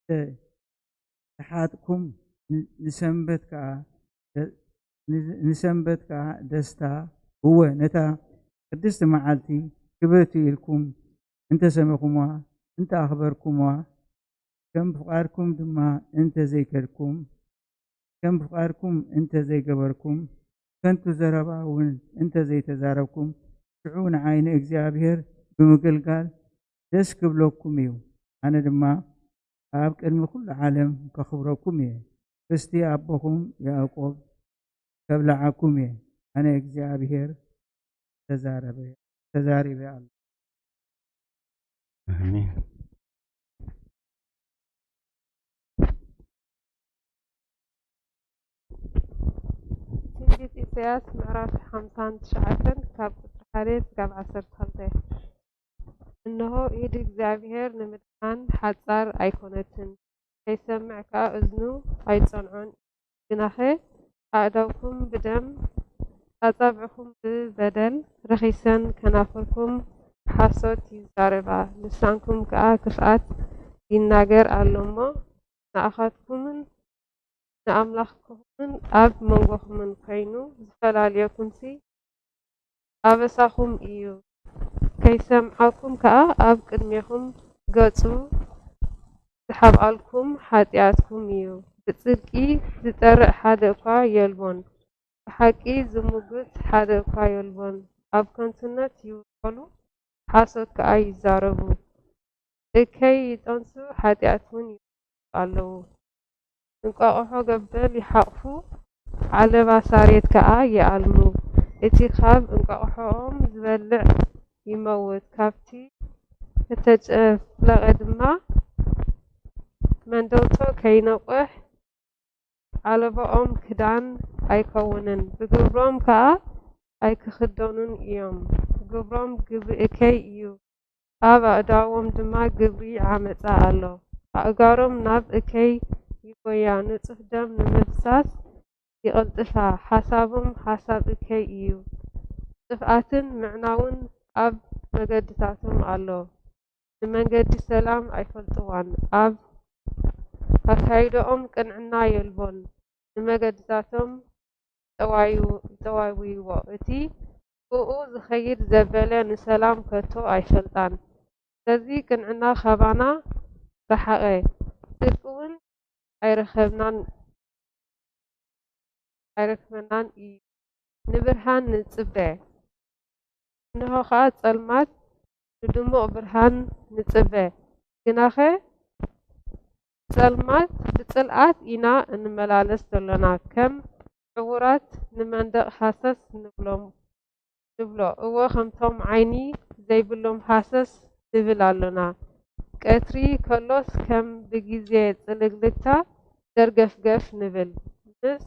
ተ-፣ ተሓጥኩም፣ ን-፣ ንሰንበት ከኣ ደ-፣ ን-፣ ንሰንበት ከኣ ደስታ፣ እወ፣ ነታ ቅድስቲ መዓልቲ ክብርቲ ኢልኩም እንተ ሰመኹምዋ፣ እንተ ኣኽበርኩምዋ፣ ከም ፍቓድኩም ድማ እንተ ዘይከድኩም፣ ከም ፍቓድኩም እንተ ዘይገበርኩም፣ ከንቱ ዘረባ እውን እንተ ዘይተዛረብኩም፣ ሽዑ ንዓይ ንእግዚኣብሔር ብምግልጋል ደስ ክብለኩም እዩ። ኣነ ድማ ኣብ ቅድሚ ኩሉ ዓለም ከኽብረኩም እየ። ርስቲ ኣቦኹም ያዕቆብ ከብልዓኩም እየ። ኣነ እግዚኣብሔር ተዛረበ፣ ተዛሪበ ኣሎ። ኣሜን። ትንቢት ኢሳያስ ምዕራፍ ሓምሳን ትሽዓተን ካብ ቁጽሪ ሓደ ክሳብ ዓሰርተ ክልተ። እንሆ፣ ኢድ እግዚኣብሔር ንምድሓን ሓጻር ኣይኮነትን፣ ከይሰምዕ ከኣ እዝኑ ኣይጸንዖን። ግናኸ ኣእዳውኩም ብደም፣ ኣጻብዕኹም ብበደል ረኺሰን፣ ከናፍርኩም ሓሶት ይዛረባ፣ ልሳንኩም ከኣ ክፍኣት ይናገር ኣሎ እሞ፣ ንኣኻትኩምን ንኣምላኽኩምን ኣብ መንጎኹምን ኮይኑ ዝፈላልየኩምሲ ኣበሳኹም እዩ። ከይሰምዓኩም ከኣ ኣብ ቅድሜኹም ገጹ ዝሓብኣልኩም ሓጢኣትኩም እዩ። ብጽድቂ ዝጠርእ ሓደ እኳ የልቦን፣ ብሓቂ ዝምጉት ሓደ እኳ የልቦን። ኣብ ከንቱነት ይውከሉ፣ ሓሶት ከኣ ይዛረቡ። እከይ ይጠንሱ፣ ሓጢኣት እውን ኣለዉ። እንቋቑሖ ገበል ይሓቑፉ፣ ዓለባ ሳሬት ከኣ ይኣልሙ። እቲ ካብ እንቋቑሖኦም ዝበልዕ ይመውት። ካብቲ እተጨፍለቐ ድማ መንደውቶ ከይነቑሕ ዓለባኦም ክዳን ኣይከውንን፣ ብግብሮም ከኣ ኣይክኽደኑን እዮም። ግብሮም ግብሪ እከይ እዩ፣ ኣብ ኣእዳዎም ድማ ግብሪ ዓመጻ ኣሎ። ኣእጋሮም ናብ እከይ ይጎያ፣ ንጹሕ ደም ንምፍሳስ ይቐልጥፋ፣ ሓሳቦም ሓሳብ እከይ እዩ። ጥፍኣትን ምዕናውን ኣብ መገድታቶም ኣሎ፣ ንመንገዲ ሰላም ኣይፈልጥዋን። ኣብ ኣካይዳኦም ቅንዕና የልቦን፣ ንመገድታቶም ይጠዋዩ-፣ ይጠዋውይዎ። እቲ ብኡ ዝኸይድ ዘበለ ንሰላም ከቶ ኣይፈልጣን። ስለዚ ቅንዕና ካባና ረሓቐ፣ ጽድቂ እውን ኣይረኸብናን፣ ኣይረክበናን እዩ። ንብርሃን ንጽበ፣ እንሆ ኸኣ ጸልማት ንድሙቕ ብርሃን ንጽበ። ግናኸ ጸልማት ብጽልኣት ኢና እንመላለስ ዘሎና፣ ከም ዕዉራት ንመንደቕ ሃሰስ ንብሎም፣ ንብሎ። እወ፣ ከምቶም ዓይኒ ዘይብሎም ሃሰስ ንብል ኣሎና። ቀትሪ ከሎስ ከም ብግዜ ጽልግልግታ ደርገፍገፍ ንብል። ምስ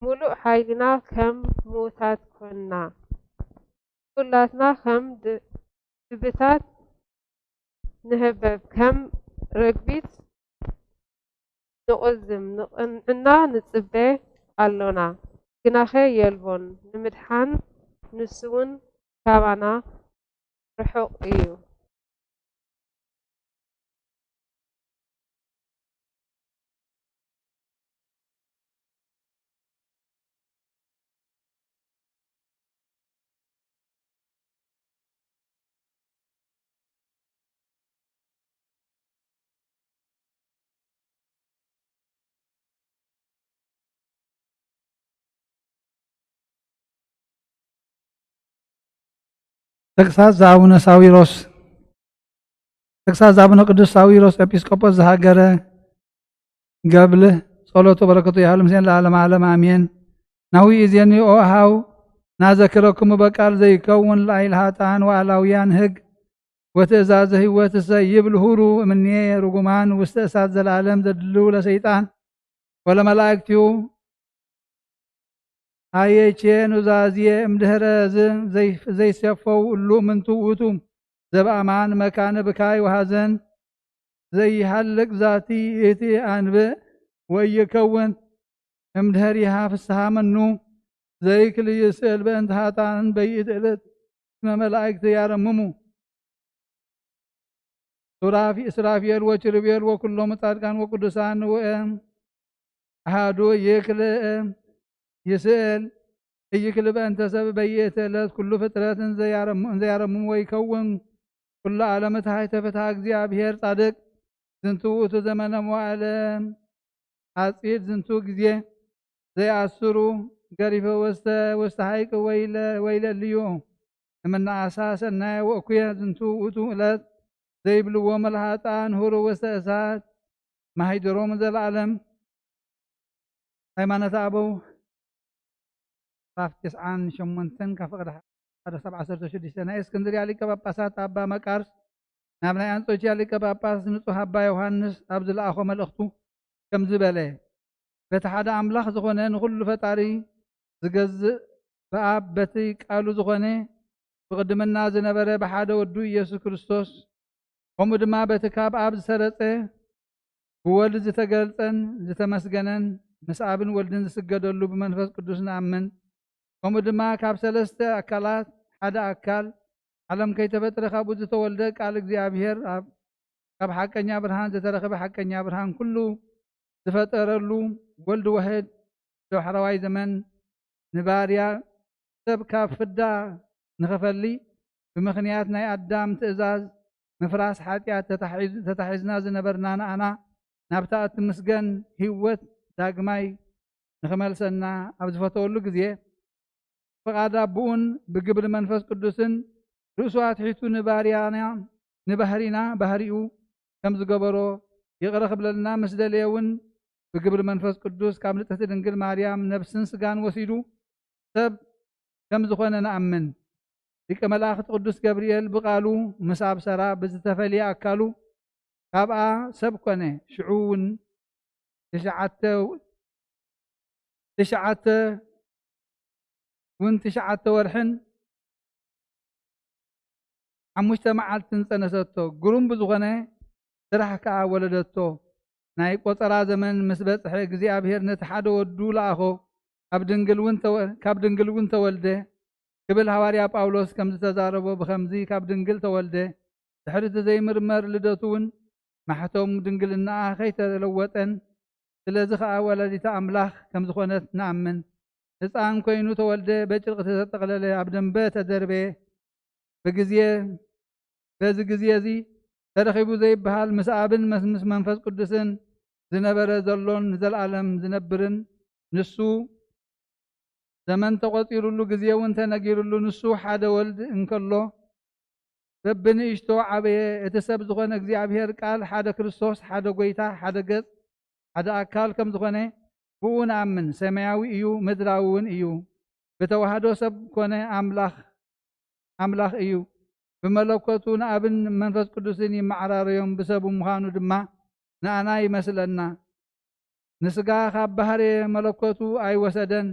ምሉእ ሓይልና ከም ምዉታት ኰንና። ኩላትና ከም ድ-፣ ድብታት ንህበብ፣ ከም ርግቢት ንቑዝም፣ ንቕንዕና ንጽበ ኣሎና፣ ግናኸ የልቦን፣ ንምድሓን ንሱውን ካባና ርሑቕ እዩ። ተግሳጽ ዘኣቡነ ሳዊሮስ። ተግሳጽ ዘኣቡነ ቅዱስ ሳዊሮስ ኤጲስቆጶስ ዘሃገረ ገብልህ። ጸሎቱ በረከቱ ይሃሉ ምስሌን ለዓለመ ዓለም ኣሜን። ናሁ ይእዜኒ ኦ ኣሃው ናዘክረክሙ በቃል ዘይከውን ላዕል ሃጣን ወኣላውያን ህግ ወትእዛዘ ህይወትሰ ይብል ሁሩ እምኔ ርጉማን ውስተ እሳት ዘለዓለም ዘድልው ለሰይጣን ወለመላእክቲሁ ሃየቼ ኑዛዜ እምድህረ ዝ ዘይሰፈው እሉ ምንቱ ውእቱ ዘበኣማን መካነ ብካይ ወሃዘን ዘይሃልቅ ዛቲ እቲ ኣንብእ ወይከውን እምድህሪሃ ፍስሃ መኑ ዘይክል ይስእል በእንተ ሃጣን በይእቲ ዕለት እስመ መላእክት ያረምሙ ሱራፊ-፣ ሱራፊኤል ወኪሩቤል ወኩሎሙ ጻድቃን ወቅዱሳን ንውእም ኣሃዱ ይክልእ ይስእል እይክል በእንተ ሰብ በይእቲ ዕለት ኩሉ ፍጥረት እንዘያረሙ-፣ እንዘያረምሙ ወይከውን ኩሉ ዓለም እታ ሃይተ ፍትሃ እግዚኣብሔር ጻድቅ ዝንቱ ውእቱ ዘመነ መዋዕለ ሓጺድ ዝንቱ ግዜ ዘይኣስሩ ገሪፈ ወስተ ውስተ ሐይቅ ወይለ ወይለልዩ እምነኣሳ ሰናየ ወእኩየ ዝንቱ ውእቱ ዕለት ዘይብልዎ መልሃጣን ሁሩ ውስተ እሳት ማሂደሮም ዘለዓለም። ሃይማኖተ ኣበው ምዕራፍ ተስዓን ሸሞንተን ካብ ፍቕዲ ሓደ ክሳብ ዓሰርተ ሽዱሽተ ናይ እስክንድርያ ሊቀ ጳጳሳት ኣባ መቃርስ ናብ ናይ ኣንጾኪያ ሊቀ ጳጳስ ንጹሕ ኣባ ዮሃንስ ኣብ ዝለኣኾ መልእኽቱ ከምዚ በለ፣ በቲ ሓደ ኣምላኽ ዝኾነ ንኹሉ ፈጣሪ ዝገዝእ ብኣብ በቲ ቃሉ ዝኾነ ብቕድምና ዝነበረ ብሓደ ወዱ ኢየሱስ ክርስቶስ ከምኡ ድማ በቲ ካብ ኣብ ዝሰረጸ ብወልድ ዝተገልጸን ዝተመስገነን ምስ ኣብን ወልድን ዝስገደሉ ብመንፈስ ቅዱስ ንኣምን። ከምኡ ድማ ካብ ሰለስተ ኣካላት ሓደ ኣካል ዓለም ከይተፈጥረ ካብኡ ዝተወልደ ቃል እግዚኣብሔር ኣብ ካብ ሓቀኛ ብርሃን ዝተረኸበ ሓቀኛ ብርሃን ኩሉ ዝፈጠረሉ ወልድ ዋሕድ ዳሕረዋይ ዘመን ንባርያ ሰብ ካብ ፍዳ ንኸፈሊ ብምኽንያት ናይ ኣዳም ትእዛዝ ምፍራስ ሓጢኣት ተታሒዝ-፣ ተታሒዝና ዝነበርና ንኣና ናብታ እትምስገን ህይወት ዳግማይ ንኽመልሰና ኣብ ዝፈተወሉ ግዜ ፍቓድ ኣቦኡን ብግብሪ መንፈስ ቅዱስን ርእሱ ኣትሒቱ ንባርያና ንባህሪና ባህሪኡ ከም ዝገበሮ ይቕረ ክብለልና ምስ ደለየ እውን ብግብሪ መንፈስ ቅዱስ ካብ ንጽሕቲ ድንግል ማርያም ነብስን ስጋን ወሲዱ ሰብ ከም ዝኾነ ንኣምን። ሊቀ መላእኽቲ ቅዱስ ገብርኤል ብቓሉ ምስ ኣብሰራ ብዝተፈልየ ኣካሉ ካብኣ ሰብ ኮነ። ሽዑ እውን ትሽዓተ ትሽዓተ እውን ትሽዓተ ወርሕን ሓሙሽተ መዓልትን ጸነሰቶ። ግሩም ብዝኾነ ስራሕ ከኣ ወለደቶ። ናይ ቆጸራ ዘመን ምስ በጽሐ እግዚኣብሔር ነቲ ሓደ ወዱ ለኣኾ። ካብ ድንግል እውን ተወ-፣ ካብ ድንግል እውን ተወልደ ክብል ሃዋርያ ጳውሎስ ከም ዝተዛረቦ ብኸምዚ ካብ ድንግል ተወልደ። ድሕሪ እቲ ዘይምርመር ልደቱ እውን ማሕተም ድንግልናኣ ከይተለወጠን ስለዚ ኸኣ ወላዲተ ኣምላኽ ከም ዝኾነት ንኣምን። ህፃን ኮይኑ ተወልደ፣ በጨርቂ ተጠቕለለ፣ ኣብ ደንበ ተደርበየ። ብግዜ በዚ ግዜ እዚ ተረኺቡ ዘይበሃል ምስ ኣብን መስ-፣ ምስ መንፈስ ቅዱስን ዝነበረ ዘሎን ንዘለኣለም ዝነብርን ንሱ ዘመን ተቖጺሩሉ ግዜ እውን ተነጊሩሉ ንሱ ሓደ ወልድ እንከሎ በብንእሽቶ ዓበየ። እቲ ሰብ ዝኾነ እግዚኣብሔር ቃል ሓደ ክርስቶስ፣ ሓደ ጐይታ፣ ሓደ ገጽ፣ ሓደ ኣካል ከም ዝኾነ ብኡ ንኣምን። ሰማያዊ እዩ፣ ምድራዊ እውን እዩ። ብተዋህዶ ሰብ ኮነ ኣምላኽ ኣምላኽ እዩ። ብመለኮቱ ንኣብን መንፈስ ቅዱስን ይመዓራረዮም። ብሰቡ ምዃኑ ድማ ንኣና ይመስለና። ንስጋ ካብ ባህርየ መለኮቱ ኣይወሰደን፣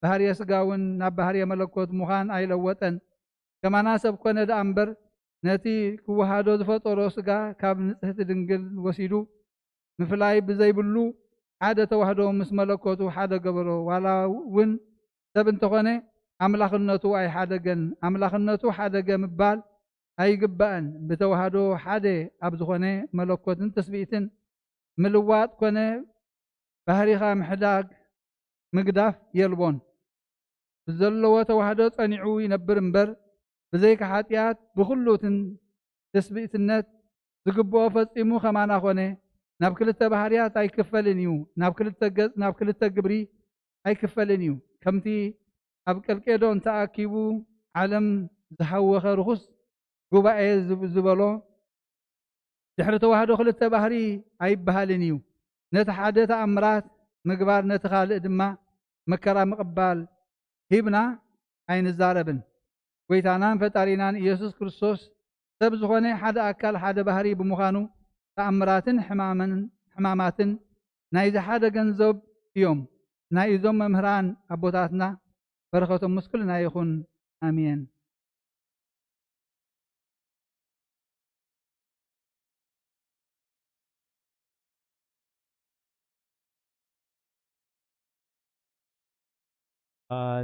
ባህርየ ስጋ እውን ናብ ባህርየ መለኮት ምዃን ኣይለወጠን። ከማና ሰብ ኮነ ደኣ እምበር፣ ነቲ ክወሃዶ ዝፈጠሮ ስጋ ካብ ንጽሕቲ ድንግል ወሲዱ ምፍላይ ብዘይብሉ ሓደ ተዋህዶ ምስ መለኮቱ ሓደ ገበሮ። ዋላ እውን ሰብ እንተኾነ ኣምላኽነቱ ኣይሓደገን። ኣምላኽነቱ ሓደገ ምባል ኣይግባእን። ብተዋህዶ ሓደ ኣብ ዝኾነ መለኮትን ትስብእትን ምልዋጥ ኮነ ባህሪኻ ምሕዳግ ምግዳፍ የልቦን። ብዘለዎ ተዋህዶ ጸኒዑ ይነብር እምበር፣ ብዘይካ ሓጢኣት ብኹሉ ትን-፣ ትስብእትነት ዝግብኦ ፈጺሙ ከማና ኾነ። ናብ ክልተ ባህርያት ኣይክፈልን እዩ፣ ናብ ክልተ ገጽ፣ ናብ ክልተ ግብሪ ኣይክፈልን እዩ። ከምቲ ኣብ ቀልቄዶን ተኣኪቡ ዓለም ዝሃወኸ ርኹስ ጉባኤ ዝብ-፣ ዝበሎ፣ ድሕሪ ተዋህዶ ክልተ ባህሪ ኣይበሃልን እዩ። ነቲ ሓደ ተኣምራት ምግባር፣ ነቲ ካልእ ድማ መከራ ምቕባል ሂብና ኣይንዛረብን። ጐይታናን ፈጣሪናን ኢየሱስ ክርስቶስ ሰብ ዝኾነ ሓደ ኣካል ሓደ ባህሪ ብምዃኑ ተኣምራትን ሕማምን-፣ ሕማማትን ናይዚ ሓደ ገንዘብ እዮም። ናይ እዞም መምህራን ኣቦታትና በረኸቶም ምስ ኩልና ይኹን። ኣሜን።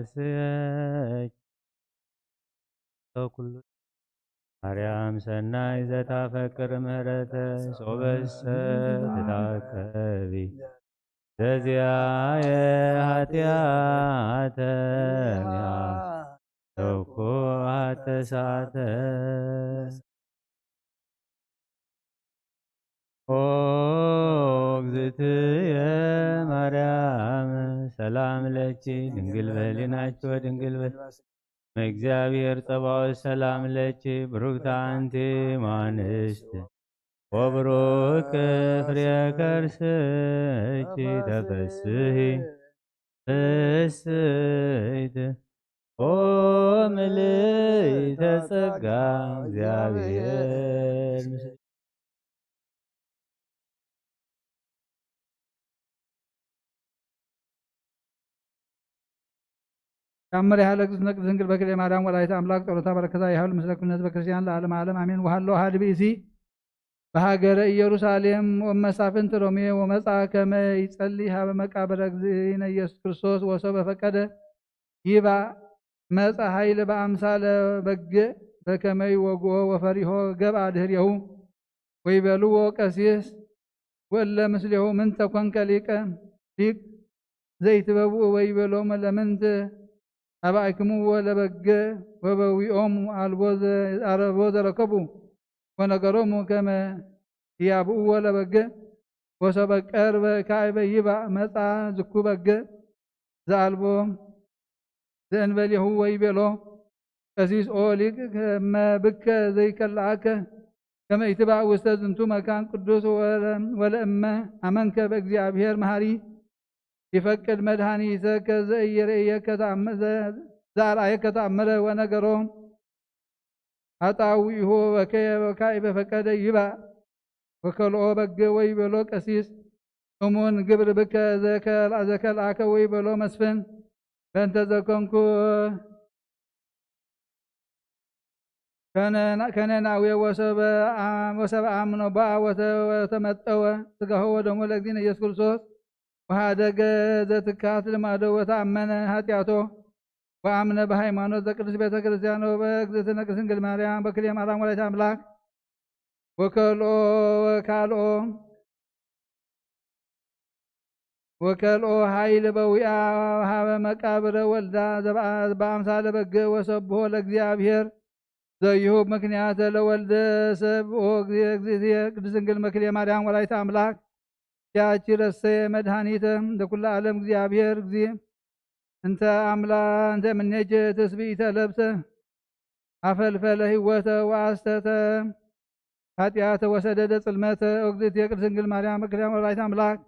ፋስየች ኩሉ ማርያም ሰናይ ዘታፈቅር ምህረተ ሶበሰ ትታከቢ ዘዚያየ ኃጢአተኛ ተኮ አተሳተ ኦ እግዝእትየ ማርያም ሰላም ለኪ ድንግል በህሊናኪ ወድንግል በ-፣ እመእግዚአብሔር ጸባኦት ሰላም ለኪ ብሩክት አንቲ እም አንስት ወብሩክ ፍሬ ከርስኪ ተፈስሒ ፍስሕት ኦ ምልዕተ ጸጋ እግዚአብሔር ምስለ ተአምር ያህለ እግዝእትነ ቅድስት ድንግል በክልኤ ማርያም ወላዲተ አምላክ ጸሎታ በረከታ ይሃሉ ምስለ ኩልነ ህዝበ ክርስቲያን ለዓለመ ዓለም አሜን። ወሃሎ አሐድ ብእሲ በሃገረ ኢየሩሳሌም ወመሳፍንት ሮሜ ወመጻ ከመ ይጸሊ ሀበ መቃብረ እግዚእነ ኢየሱስ ክርስቶስ ወሶበ ፈቀደ ይባእ መጻ ኃይል በአምሳለ በግዕ በከመ ይወግኦ ወፈሪሆ ገብአ ድህሬሁ ወይቤልዎ ቀሲስ ወእለ ምስሌሁ ምንተ ኮንከ ሊቀ ሊቅ ዘይትበብኡ ወይቤሎሙ ለምንት አባእክምዎ ለበግዕ ወበዊኦሙ አልቦ ዘ-፣ አልቦ ዘረከቡ ወነገሮሙ ከመ ያብእዎ ለበግዕ ወሶበ ቀርበ ካዕበ ይባእ መጻ ዝኩ በግዕ ዘአልቦ ዘእንበሌሁ ወይቤሎ ቀሲስ ኦ ሊቅ ከመ ብከ ዘይከልአከ ከመ ኢትባእ ውስተ ዝንቱ መካን ቅዱስ ወለ-፣ ወለእመ አመንከ በእግዚአብሔር መሐሪ ይፈቅድ መድኃኒተከ ዘእየርእየከ ተአም-፣ ዘ-፣ ዘአርአየከ ተአምረ ወነገሮ አጣዊሆ ወከየ ወካይ በፈቀደ ይባእ ወከልኦ በግ ወይ በሎ ቀሲስ እሙን ግብር ብከ ዘከል-፣ ዘከልአከ ወይ በሎ መስፍን በእንተ ዘኮንኩ ከነ-፣ ከነናዊ ወሰበ አ-፣ ወሰብ አምኖ በአ ወተ-፣ ወተመጠወ ስጋሁ ወደሙ ለእግዚእነ ኢየሱስ ክርስቶስ ወሃደገ ዘትካት ልማዶ ወተአመነ ኃጢአቶ ወአምነ በሃይማኖት ዘቅድስት ቤተ ክርስቲያን ወበእግዝእትነ ቅድስት ድንግል ማርያም በክልኤ ማርያም ወላዲተ አምላክ ወከልኦ ወካልኦ ወከልኦ ኃይል በዊአ ሀበ መቃብረ ወልዳ ዘበአ-፣ በአምሳለ በግ ወሰብሖ ለእግዚአብሔር ዘይሁብ ምክንያተ ለወልደ ሰብ ኦ እግዚእየ ቅድስት ድንግል መክልኤ ማርያም ወላዲተ አምላክ ያቺ ረሰየ መድኃኒተ ለኩለ ዓለም እግዚአብሔር እግዚ እንተ አምላ እንተ ምኔጀ ትስብእተ ለብሰ አፈልፈለ ህይወተ ወአስተተ ኃጢአተ ወሰደደ ጽልመተ። እግዝእትየ ቅድስት ድንግል ማርያም በክልኤ ወላዲተ አምላክ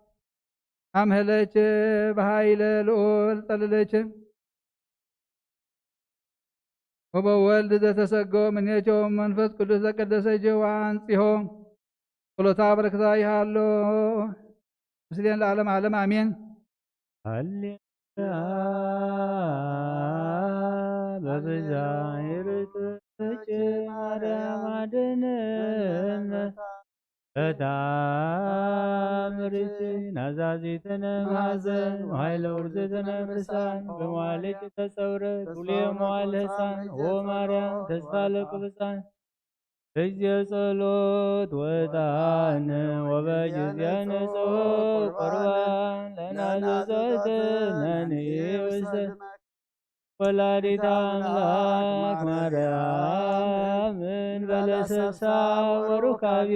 አምሀለች በኃይለ ልዑል ጸለለች ወበወልድ ዘተሰገወ ምኔቸው መንፈስ ቅዱስ ዘቀደሰ ጀዋ አንጽሆ ጸሎታ በረከታ ይሃሎ ምስሌን ለዓለም ዓለም አሜን። ሃሌሉያ። በብዛ ይርትች ማርያም አድነን። በታምርች ናዛዚትነ ማዘን ወኃይለ ውርዝትነ ምሳን በመዋልች ተጸውረ ኩሌ መዋል ህፃን ኦ ማርያም ተስፋ ለቅዱሳን በጊዜ ጸሎት ወጣን ወበጊዜ ንጹሕ ቁርባን ለናዘዘትነኒ ውስተ ወላዲተ አምላክ ማርያም እንበለ ሰብሳ ወሩካቤ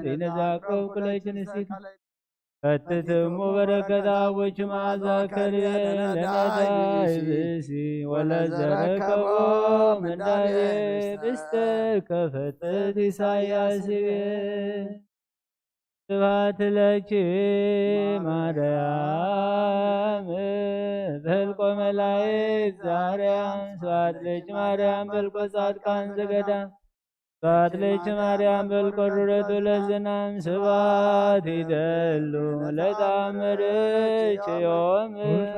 በይነ ዛቅረብ ኩለች ንስቲት ፈትትሙ በረከታ ወች መዓዛ ከርቤ ለነዳይ ብእሲ ወለዘረከቦ ምንዳቤ ብስተ ከፈትት ኢሳያስ ቤ ስብሐት ለኪ ማርያም በልቆ መላእክት ዛርያም ስብሐት ለኪ ማርያም በልቆ ጻድቃን ዘገዳም ስብሐት ለኪ ማርያም በልቆ ሩረቱ ለዝናም ስብሐት ይደሉ ለታምርች ዮም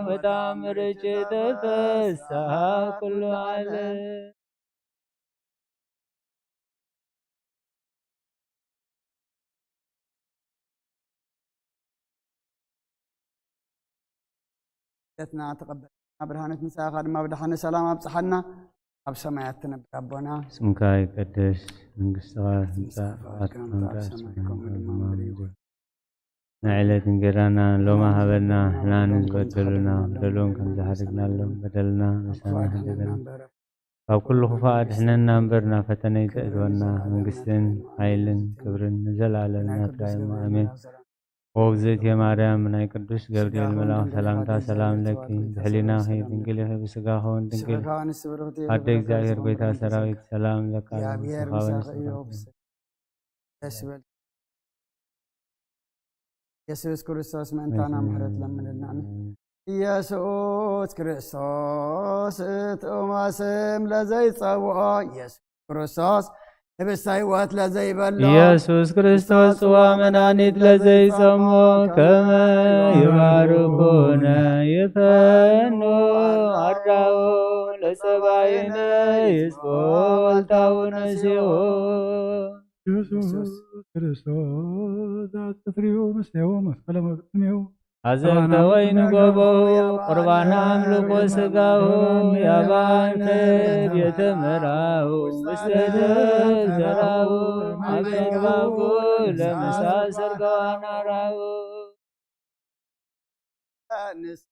ወታምርች ተፈስሐ ኩሉ ዓለም። ትና ተቐበልና ብርሃነ ትንሳኤኻ ድማ ብድሓነ ሰላም ኣብጽሓና። ኣብ ሰማያት ትነብር ኣቦና ስምካ ይቀደስ፣ መንግስትኻ ትምጻእ፣ ፍቓድካ ትምጻእ፣ ኣብ ሰማይ ከምኡ ድማ ኣብ ምድሪ ይኹን። ናይ ዕለት እንጀራና ሎማ ሃበና፣ ንሕና ንዝበደሉና በደሎም ከም ዝሓደግናሎም በደልና ንሳና ሓደገና። ካብ ኩሉ ክፉእ ኣድሕነና እምበር ናብ ፈተነ ኣይተእትወና። መንግስትን ሓይልን ክብርን ንዘለኣለም ናትካ እዩ እሞ ኣሜን። ኦ እግዝእትየ ማርያም፣ ናይ ቅዱስ ገብርኤል መልኣኽ ሰላምታ ሰላም ለኪ፣ ብሕሊናኺ ድንግል ኢኺ፣ ብስጋኺ እውን ድንግል፣ ኣደ እግዚኣብሔር ጎይታ ሰራዊት ሰላም ለካ። ደስ ይበል። ኢየሱስ ክርስቶስ ምእንታና ምሕረት ለምንልና። ኣሜን። ኢየሱስ ክርስቶስ ጥዑመ ስም ለዘይጸውዖ፣ ኢየሱስ ክርስቶስ ህብስተ ሕይወት ለዘይበልዖ፣ ኢየሱስ ክርስቶስ ጽዋ መድኃኒት ለዘይጸሞ፣ ከመ ይባርኩነ ይፈኑ አርዳኡ ለጸባይነ ይስቦ ወልታው ነሲኦ። ኢየሱስ ክርስቶስ ዘጽፍሪሁ ምስሌሁ መስቀለ መቅድሚሁ አዘቅተ ወይን ጎበው ቁርባነ አምልኮ ስጋው ያባን ቤተ መራው ውስተ ዘራው አበንባቡ ለምሳ ሰርጋዋን አራው። ንስ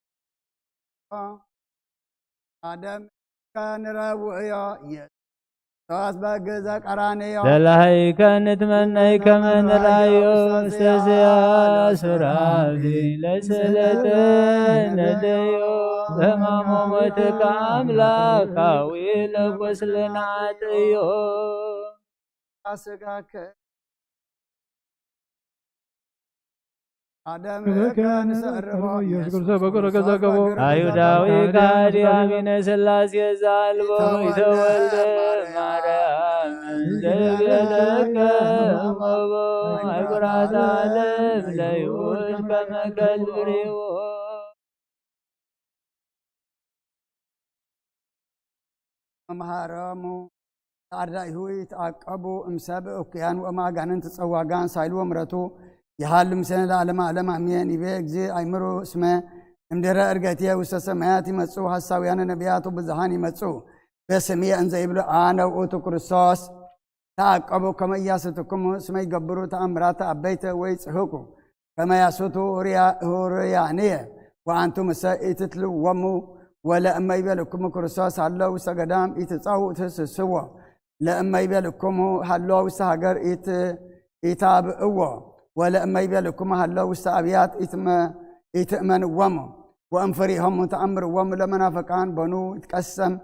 አደም ከንረውዮ ኢየሱስ በግዘ ቀራንዮ ለላህይከ ንትመነይ ከመ ንራዮ ውስተ ዚአ ሱራፊ ለስእለተ ነደዮ በሕማሙ ሞትከ አምላካዊ ለቁስልና አጥዮ። ስጋከ አደም ክብርከ ከንሰርቦ ኢየሱስ ኢየሱስ ክርስቶስ በኩረ ገዛ ገቦ። አይሁዳዊ ከሃዲ አሚነ ሥላሴ ዘአልቦ ይተወልደ ማርያም ዘይብለከ እሞቦ ኣሕጉራት ዓለም ለይሁድ ከመ ገልብሪዎ። መምሃሮሙ ተኣርዳኢሁ ይትዓቀቡ እምሰብ እኩያን ወእምኣጋንንት ጸዋጋን ሳይሉ ወምረቱ ይሃሉ ምስሌነ ለዓለመ ዓለም ኣሜን። ይቤ እግዚእ ኣይምሩ እስመ እምድረ እርገትየ ውስተ ሰማያት ይመጹ ሐሳውያነ ነቢያቱ ብዙሃን ይመጹ በስምየ እንዘ ይብሉ ኣነ ውእቱ ክርስቶስ። ተዓቀቡ ከመ ኢያስቱክሙ እስመ ይገብሩ ተኣምራት ኣበይተ ወይጽህቁ ከመ ያስቱ ሁርያ-፣ ሁርያንየ ወኣንቱምሰ ኢትትልወሙ። ወለእመ ይቤልኩሙ ክርስቶስ ሃሎ ውስተ ገዳም ኢትጻው ትስስዎ። ለእመ ይቤልኩሙ ሃሎ ውስተ ሃገር ኢት-፣ ኢታብእዎ። ወለእመ ይቤልኩሙ ሃሎ ውስተ ኣብያት ኢትመ-፣ ኢትእመንዎሙ። ወእምፍሪሆሙ ተኣምርዎሙ ለመናፍቃን በኑ ይትቀሰም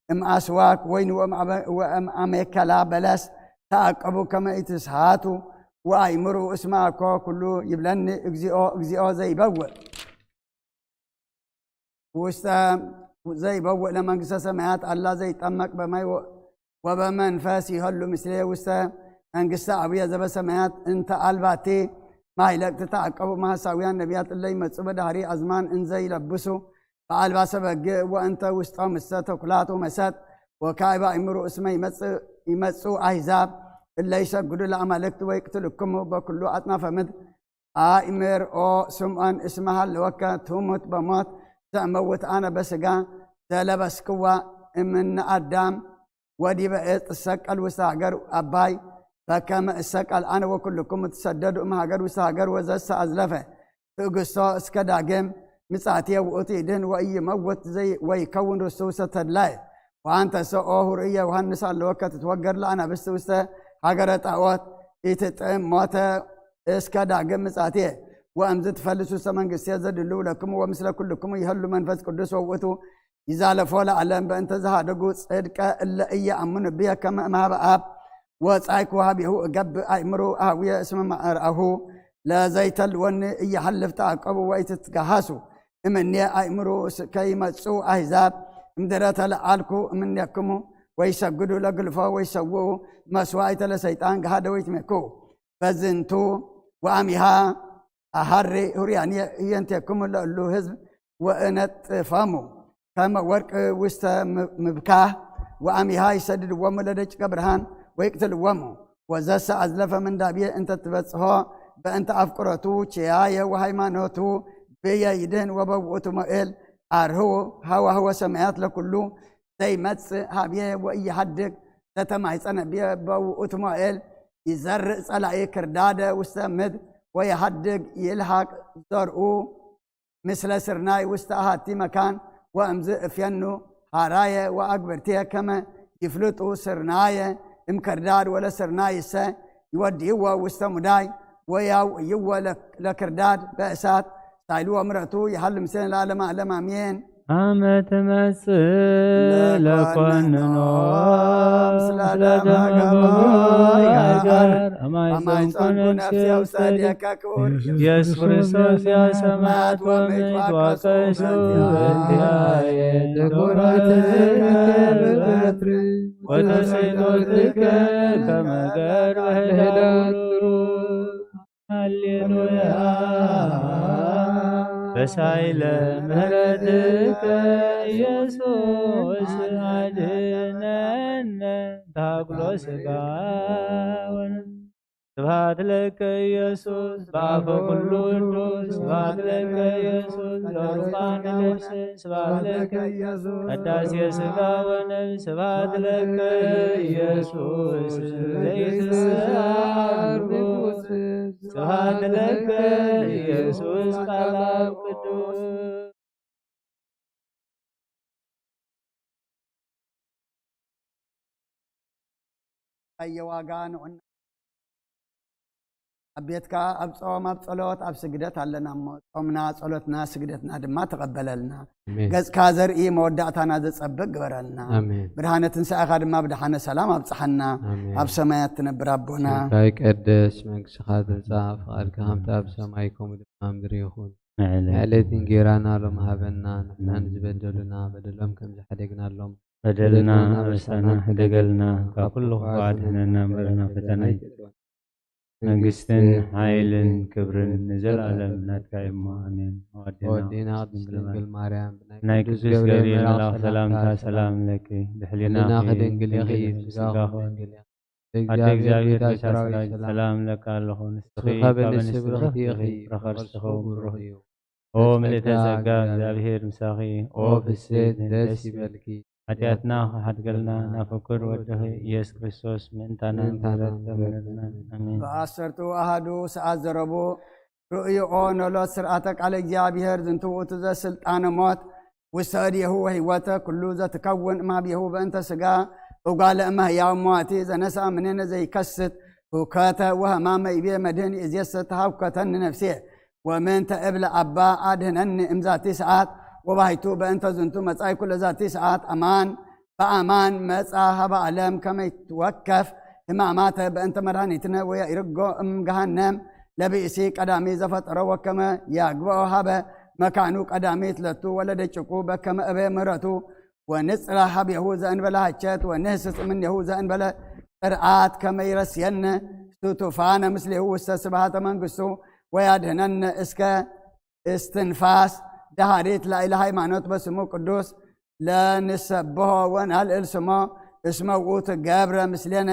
እምኣስዋክ ወይን ወእምኣበ-፣ ወእምኣሜከላ በለስ ተኣቀቡ ከመ ኢትስሃቱ ወኣይምሩ እስመ አኮ ኩሉ ይብለኒ እግዚኦ፣ እግዚኦ ዘይበውእ ውስተ፣ ዘይበውእ ለመንግስተ ሰማያት ኣላ ዘይጠመቅ በማይ ወ-፣ ወበመንፈስ ይሀሉ ምስሌ ውስተ መንግስተ አቡየ ዘበሰማያት እንተ አልባቲ ማይለቅቲ ተዓቀቡ መሐሳውያን ነቢያት እለ ይመጹ በዳህሪ አዝማን እንዘ ይለብሱ በአልባሰ በግዕ ወእንተ ውስጦም እሰ ተኩላት ወመሰጥ ወካዕብ አእምሩ እስመ ይመጽ-፣ ይመጹ አሕዛብ እለ ይሰግዱ ለአማልክት ወይቅትልክሙ በኩሉ አጽናፈ ምድር። አእምር ኦ ስምዖን እስመ ሃለወከ ትሙት በሞት ዘእመውት አነ በስጋ ዘለበስክዋ እምነ አዳም ወዲበ ዕፅ ትሰቀል ውስተ ሃገር አባይ በከመ እሰቀል አነ ወኩልክሙ ትሰደዱ እምሃገር ውስተ ሃገር ወዘሰ አዝለፈ ትዕግስቶ እስከ ዳግም ምጻትየ ውእቱ ይድህን ወኢይመውት ዘይ-፣ ወይከውን ርስቱ ውስተ ተድላየ። ወአንተሰ ኦ ሁርእየ ዮሐንስ አለወከ ትትወገር ለአናብስት ውስተ ሃገረ ጣዖት ኢትጥዕም ሞተ እስከ ዳግም ምጻትየ። ወእምዝ ትፈልሱ ውስተ መንግስትየ ዘድልው ለክሙ ወምስለ ኩልክሙ ይህሉ መንፈስ ቅዱስ ወውእቱ ይዛለፎ ለዓለም በእንተ ዝሃደጉ ጽድቀ እለ ኢየአምኑ ብየ ከመ እምሃበ አብ ወጻይኩ ሀቢሁ እገብእ አእምሩ አህውየ እስመ ማርአሁ ለዘይተልወኒ እየሐልፍ ተአቀቡ ወኢትትገሃሱ እምኔ አእምሩ ከይመጹ አሕዛብ እምድረ ተለዓልኩ እምኔክሙ ወይሰግዱ ለግልፎ ወይሰውኡ መስዋዕተ ለሰይጣን ገሃደ ወይትሜኩ። በዝንቱ ወአሚሃ አሐሪ ሁርያንየ ህየንቴክሙ ለእሉ ህዝብ ወእነጥፈሙ ከመ ወርቅ ውስተ ም-፣ ምብካህ ወአሚሃ ይሰድድዎሙ ለደቂቀ ብርሃን ወይቅትልዎሙ። ወዘሰ አዝለፈ ምንዳብየ እንተ ትበጽሖ በእንተ አፍቅሮቱ ቼያየ ወሃይማኖቱ ብየ ይድህን ወበውእቱ ሞኤል አርህው ሃዋህወ ሰማያት ለኩሉ ዘይመጽእ ሀብየ ወኢይሃድግ ዘተማይጸነ ብየ በውእቱ ሞኤል ይዘርእ ጸላኢ ክርዳደ ውስተ ምድር ወይሃድግ ይልሃቅ ዘርኡ ምስለ ስርናይ ውስተ አሃቲ መካን ወእምዝ እፍየኑ ሃራየ ወአግብርትየ ከመ ይፍልጡ ስርናየ እምክርዳድ ወለስርናይሰ ይወድይዎ ውስተ ሙዳይ ወያውይዎ ለ-፣ ለክርዳድ በእሳት ሳይሉ ወምረቱ ይሃሉ ምስሌነ ለዓለመ ዓለም አሜን። አመ ትመጽእ ለኮንኖ ለኮንኖ ምስለ ምስለ ደመ ደመ ገቦ ገቦ ይሃር። ይሃር። አማይ አማይ ጸንኩ ጸንኩ ነፍሴ ነፍሴ ውስተ ውስተ እዴከ ክቡር ኢየሱስ ክርስቶስ ያ ሰማያት ወምድር ወቀሱ እንቲአየ ትኩራትከ በበትር ወተሰይጦትከ ከመ ገር በህዳውሩ። ሃሌሉያ። በሳይለ ምህረትከ ኢየሱስ አድነነ ታግሎ ስጋ ወነ ስብሐት ለከ ኢየሱስ በአፈ ኩሉ ቅዱስ። ስብሐት ለከ ኢየሱስ ለሩፋን ልብስ። ስብሐት ለከ ኢየሱስ ቀዳሴ ሥጋ ወነፍስ። ስብሐት ለከ ኢየሱስ ዘይትስአር ንጉሥ። ስብሐት ለከ ኢየሱስ ቃል አብ ቅዱስ። ኣየ ዋጋ ንዑና ኣብ ቤትካ ኣብ ጾም ኣብ ጸሎት ኣብ ስግደት ኣለና እሞ ጾምና ጸሎትና ስግደትና ድማ ተቐበለልና። ኣሜን። ገጽካ ዘርኢ መወዳእታና ዘጸብቅ ግበረልና። ኣሜን። ብርሃነ ትንሳኤኻ ድማ ብድሓነ ሰላም ኣብጽሓና። ኣሜን። ኣብ ሰማያት ትነብር ኣቦና። ስምካ ይቀደስ፣ መንግስትኻ ትምጻእ፣ ፍቓድካ ከምቲ ኣብ ሰማይ ከምኡ ድማ ኣብ ምድሪ ይኹን። ንዕለቱ ዕለት እንጌራና ሎም ሃበና፣ ንሕና ንዝበደሉና በደሎም ከም ዝሓደግናሎም በደልና ኣበሳና ሕደገልና፣ ካብ ኩሉ ክፉእ ኣድሕነና፣ እምበረና ፈተና ኣይትእትወና። መንግስትን ሓይልን ክብርን ንዘለኣለም ናትካ እዩ እሞ፣ ኣሜን። ኣወዴና ኣወዴና ቅድስት ቅድስት ድንግል ድንግል ማርያም፣ ማርያም፣ ብናይ ናይ ቅዱስ ቅዱስ ገብርኤል ገብርኤል መልኣኽ መልኣኽ ሰላምታ ሰላምታ ሰላም ሰላም ለኪ፣ ድሕሊናኺ ድሕሊናኺ ድንግል ድንግል ኢኺ፣ ኢኺ፣ ስጋኺ ስጋኺ እውን ድንግል ኢኺ። ኣደ ኣደ እግዚኣብሔር እግዚኣብሔር ተስፋ ተስፋ ሰራዊት ሰራዊት ሰላም ሰላም እለካ ኣለኹ። ንስኺ ንስኺ ካብ ካብ ኣንስቲ ኣንስቲ ብርኽቲ ብርኽቲ ኢኺ፣ ኢኺ፣ ፍረ ከርሥኺ ፍረ ከርሥኺ እውን እውን ብሩኽ ብሩኽ እዩ። እዩ። ኦ ምልእተ ጸጋ፣ እግዚኣብሔር ምሳኺ፣ ኦ ኦ ፍስሕቲ ፍስሕቲ ደስ ደስ ይበልኪ። ይበልኪ። ሓጢኣትና ክሓድገልና ናብ ፍቁር ወድኺ ኢየሱስ ክርስቶስ ምእንታና ምእንታና ምሕረት ምሕረት ተምለልና። ኣሜን። በአሰርቱ አሐዱ ሰዓት ዘረቡ ርእይኦ ኖሎት ስርዓተ ቃለ እግዚኣብሔር ዝንቱ ውእቱ ዘስልጣነ ሞት ውሰድየሁ ወህይወተ ኩሉ ዘትከውን እምሃብየሁ በእንተ ስጋ እጓለ እመ ህያው እመዋቲ ዘነስአ ምኔነ ዘይከስት ሁከተ ወህማመ ይቤ መድህን እዜሰ ተሃውከተኒ ነፍሴ ወምንተ እብለ አባ አድህነኒ እምዛቲ ሰዓት ወባይቱ በእንተ ዝንቱ መጻይኩ ለዛቲ ሰዓት አማን በአማን መጻ ሀበ ዓለም ከመ ይትወከፍ ህማማተ በእንተ መድኃኒትነ ወያይርጎ እም ገሃነም ለብእሲ ቀዳሚ ዘፈጠሮ ወከመ ያግብኦ ሀበ መካኑ ቀዳሚት ለቱ ወለደጭቁ በከመ እበ ምሕረቱ ወንጽራ ሀቤሁ ዘእንበለ ሀቸት ወንህስስ እምኔሁ ዘእንበለ ጥርዓት ከመ ይረስየነ ስቱፋነ ምስሌሁ ውስተ ስብሃተ መንግስቱ ወያድህነነ እስከ እስትንፋስ ደሃሪት ላዕለ ሃይማኖት በስሙ ቅዱስ ለንሰብሖ ወናልዕል ስሞ እስመ ውእቱ ገብረ ምስሌነ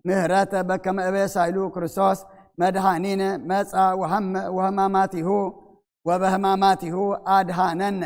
ምህረተ በከመ እበ ሳይሉ ክርስቶስ መድኃኒነ መጻ ወሀመ ወህማማቲሁ ወበህማማቲሁ አድሃነነ።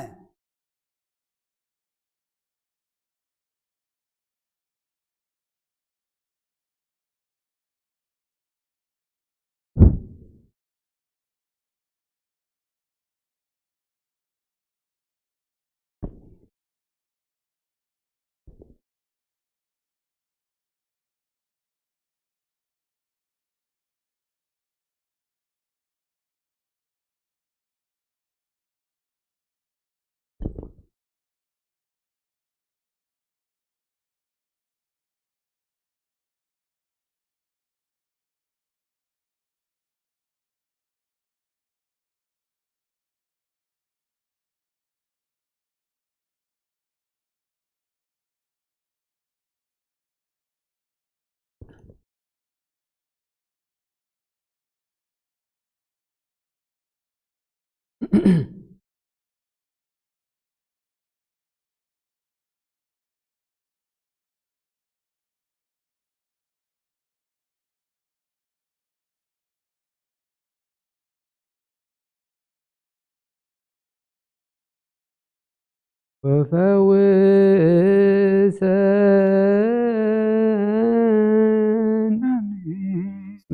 ወፈውሰን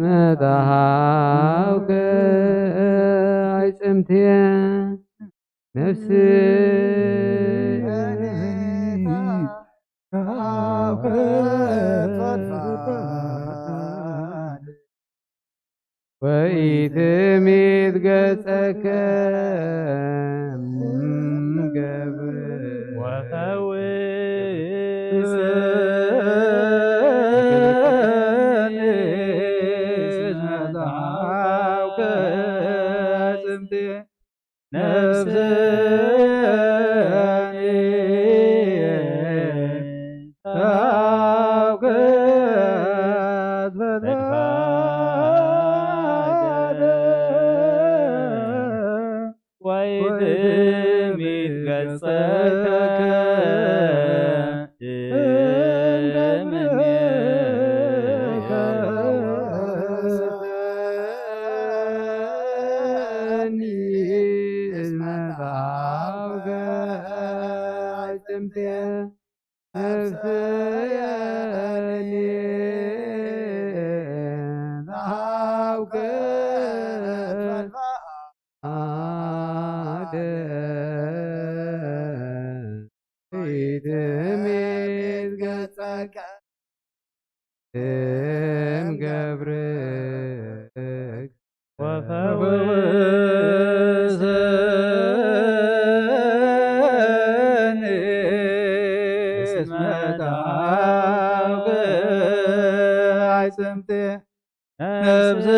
መጽሐፍከ ኣይጽምትየ ነፍስ ወኢትሚት ገጸከ እምገብር ወፈውስ መጽሐፍከ ጽምቴ ነፍስኒ ታውከት ፈድፋደ ወይትሚት ገጸከ እምኔከ እስመ ጻውከ አዕጽምቴ ነፍስየኒ ጻውከ አደ ኢትሚት ገጸከ እምገብርክ ወፈውሰኒ እስመ ጣውከ አዕጽምቴ ነፍስኒ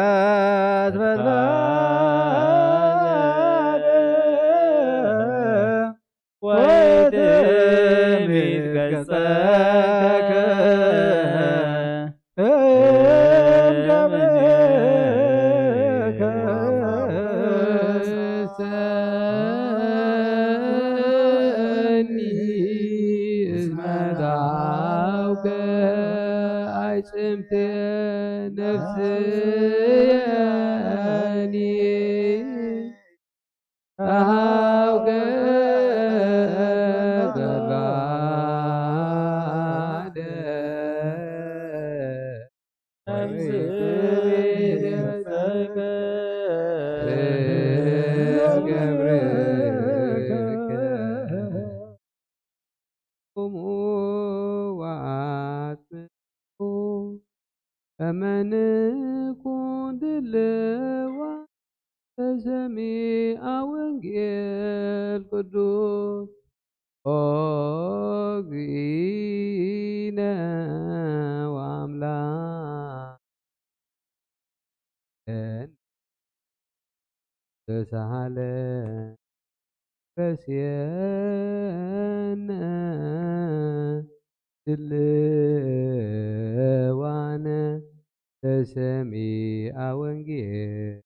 ታውከት በላ ጸከ እምደብከ ሰኒ እስመ ዳውከ ኣይጽምት ነፍስየኒ። ተሃውከ በባደ ገብርከ እሙ ወአጽምዑ እመንኩን ድልዋ ተሰሚዐ ወንጌል ቅዱስ ኦ እግዚእነ ወአምላክ ተሳሃለ ረስየነ ድልዋነ ተሰሚዐ ወንጌል።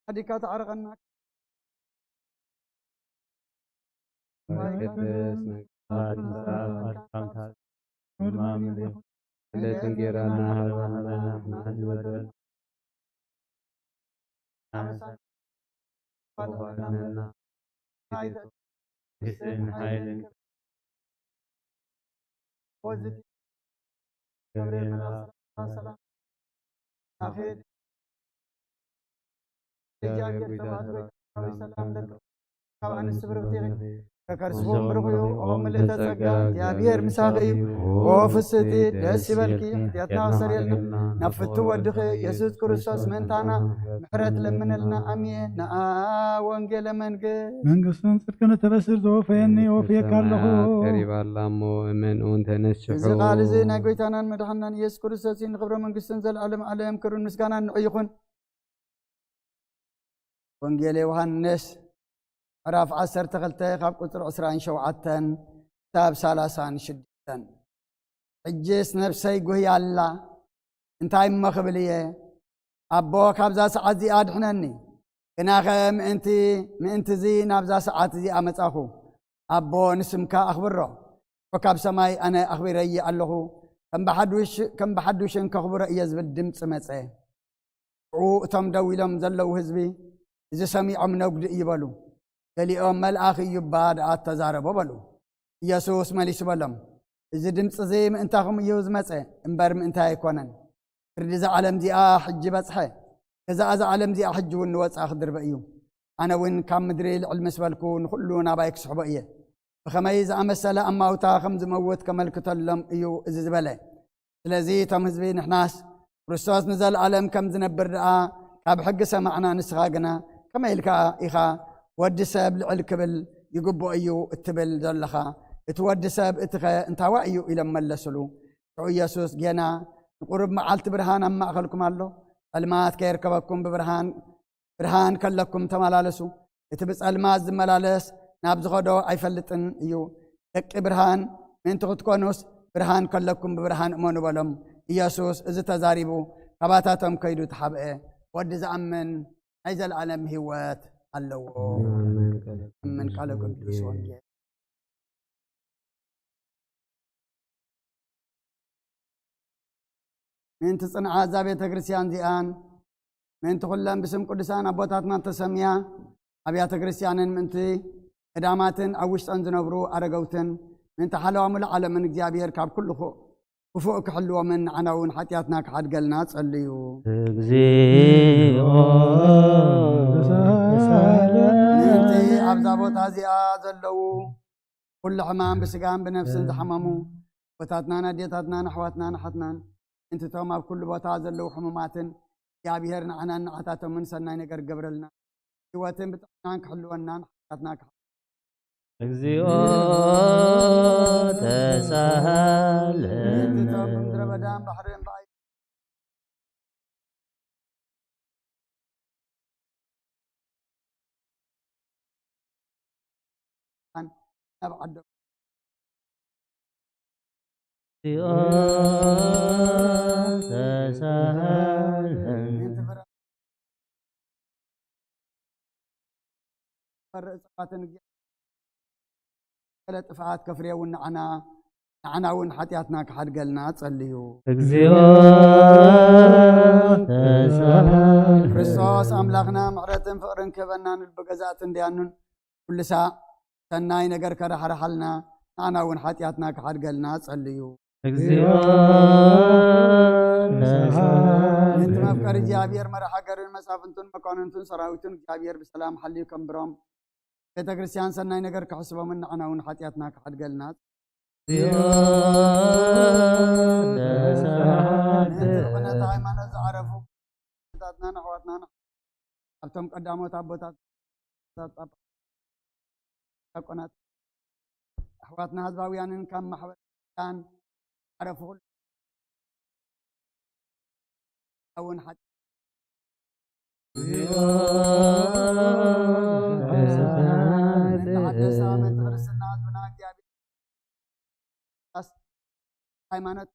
ኣዲካ ተዓርቀና። ለትን ጌራና ሃባና። ካብ ኣንስቲ ብርኽቲ ኢኺ። ከከርስዎም ብርኽዩ ኦ ምልእተ ጸጋ እግዚኣብሔር ምሳኺ እዩ። ኦ ፍስቲ ደስ ይበልኪ፣ ሕትያትና ክሰርየልና ናብ ፍቱ ወድኺ የሱስ ክርስቶስ ምእንታና ምሕረት ለምነልና። ኣሜን። ነኣ ወንጌለ መንግስት መንግስትን ጽድቅን እተበስር ዘወፈየኒ ወፍየካ ኣለኹ። ሰማያት ቀሪባ ኣላ እሞ እመንኡን ተነስሑ። እዚ ቃል እዚ ናይ ጎይታናን መድሓናን ኢየሱስ ክርስቶስ እዩ። ንኽብረ መንግስትን ዘለዓለም ዓለም ክብርን ምስጋናን ንዑ ይኹን። ወንጌል ዮሃንስ ምዕራፍ ዓሰርተ ክልተ ካብ ቁጽሪ ዕስራን ሸውዓተን ክሳብ ሰላሳን ሽዱሽተን። ሕጅስ ነፍሰይ ጉህያ ኣላ፣ እንታይ እሞ ክብል እየ? ኣቦ ካብዛ ሰዓት እዚኣ ኣድሕነኒ፣ ግናኸ ምእንቲ ምእንቲ እዚ ናብዛ ሰዓት እዚኣ መጻኹ። ኣቦ ንስምካ ኣኽብሮ፣ ካብ ሰማይ ኣነ ኣኽቢረየ ኣለኹ፣ ከም ብሓዱሽ ከም ብሓዱሽን ከኽብሮ እየ ዝብል ድምጺ መጸ። ሽዑ እቶም ደው ኢሎም ዘለዉ ህዝቢ፣ እዚ ሰሚዖም ነጉዲ እዩ በሉ። ገሊኦም መልኣኽ እዩ እባ ደኣ እተዛረቦ በሉ። ኢየሱስ መሊሱ በሎም፣ እዚ ድምጺ እዚ ምእንታኹም እዩ ዝመጸ እምበር ምእንታይ ኣይኮነን። ፍርዲ እዛ ዓለም እዚኣ ሕጂ በጽሐ፣ ገዛእ እዛ ዓለም እዚኣ ሕጂ እውን ንወጻኢ ክድርበ እዩ። ኣነ እውን ካብ ምድሪ ልዕል ምስ በልኩ ንኹሉ ናባይ ክስሕቦ እየ። ብኸመይ ዝኣመሰለ ኣማውታ ከም ዝመውት ከመልክተሎም እዩ እዚ ዝበለ። ስለዚ እቶም ህዝቢ ንሕናስ ክርስቶስ ንዘለኣለም ከም ዝነብር ደኣ ካብ ሕጊ ሰማዕና፣ ንስኻ ግና ከመይ ኢልካ ኢኻ ወዲ ሰብ ልዕል ክብል ይግብኦ እዩ እትብል ዘለኻ? እቲ ወዲ ሰብ እቲኸ እንታዋ እዩ? ኢሎም መለሱሉ። ሽዑ ኢየሱስ ጌና ንቁሩብ መዓልቲ ብርሃን ኣብ ማእኸልኩም ኣሎ፣ ጸልማት ከየርከበኩም ብብርሃን ብርሃን ከለኩም ተመላለሱ። እቲ ብጸልማት ዝመላለስ ናብ ዝኸዶ ኣይፈልጥን እዩ። ደቂ ብርሃን ምእንቲ ክትኮኑስ ብርሃን ከለኩም ብብርሃን እመኑ በሎም። ኢየሱስ እዚ ተዛሪቡ ካባታቶም ከይዱ ተሓብአ። ወዲ ዝኣምን ናይ ዘለኣለም ህይወት ኣለዎ። ኣምን። ቃለ ቅዱስ ወንጌል። ምእንቲ ጽንዓት እዛ ቤተ ክርስቲያን እዚኣን፣ ምእንቲ ኩለን ብስም ቅዱሳን ኣቦታትና እተሰምያ ኣብያተ ክርስቲያንን፣ ምእንቲ ገዳማትን ኣብ ውሽጠን ዝነብሩ ኣረገውትን፣ ምእንቲ ሓለዋ ሙሉእ ዓለምን እግዚኣብሔር ካብ ኩሉ ክፉ-፣ ክፉእ ክሕልዎምን ንዓና እውን ሓጢኣትና ክሓድገልና ጸልዩ። እግዚኦ ምእንቲ ኣብዛ ቦታ እዚኣ ዘለዉ ኩሉ ሕማም ብስጋን ብነፍስን ዝሓመሙ ኣቦታትናን ኣዴታትናን ኣሕዋትናን ኣሓትናን፣ ምእንቲ እቶም ኣብ ኩሉ ቦታ ዘለዉ ሕሙማትን እግዚኣብሔር ንዓናን ንዓታቶምን ሰናይ ነገር ክገብረልና፣ ህይወትን ብጥዕናን ክሕልወናን ሓጢኣትና ክሓ-፣ እግዚኦ ተሳሃለነ። ምእንቲ እቶም ብምድረ በዳን ባሕርን ብኣይ ናብ ዓዶም። ፈርእ እጽዋትን ገለ ጥፍኣት ከፍርየውን ንዓና፣ ንዓና እውን ሓጢኣትና ክሓድገልና ጸልዩ። እግዚኦ ተሳሃለነ። ክርስቶስ ኣምላኽና ምሕረትን ፍቕርን ክህበና ንልቢ ገዛእትን ደያኑን ኩሉ ሳዕ ሰናይ ነገር ከራሕርሓልና፣ ንዓና እውን ሓጢኣትና ክሓድገልና ጸልዩ። እግዚኦ ተሳሃለነ። ምእንቲ መፍቀሪ እግዚኣብሔር መራሕ ሃገርን መሳፍንቱን መኳንንቱን ሰራዊቱን እግዚኣብሔር ብሰላም ሓልዩ ከንብሮም፣ ቤተ ክርስቲያን ሰናይ ነገር ክሕስቦምን ንዓና እውን ሓጢኣትና ክሓድገልና። ምእንቲ ብቕነታ ሃይማኖት ዝዓረፉ ኣቦታትናን ኣሕዋትናን፣ ኣብቶም ቀዳሞት ኣቦታት፣ ዲያቆናት፣ ኣሕዋትና ህዝባውያንን ካብ ማሕበር ዝዓረፉ ኩሉ እውን ሓጢ-፣ ተሓደሰ ኣመንቲ ክርስትና ህዝብና እግዚኣብሔር ሃይማኖት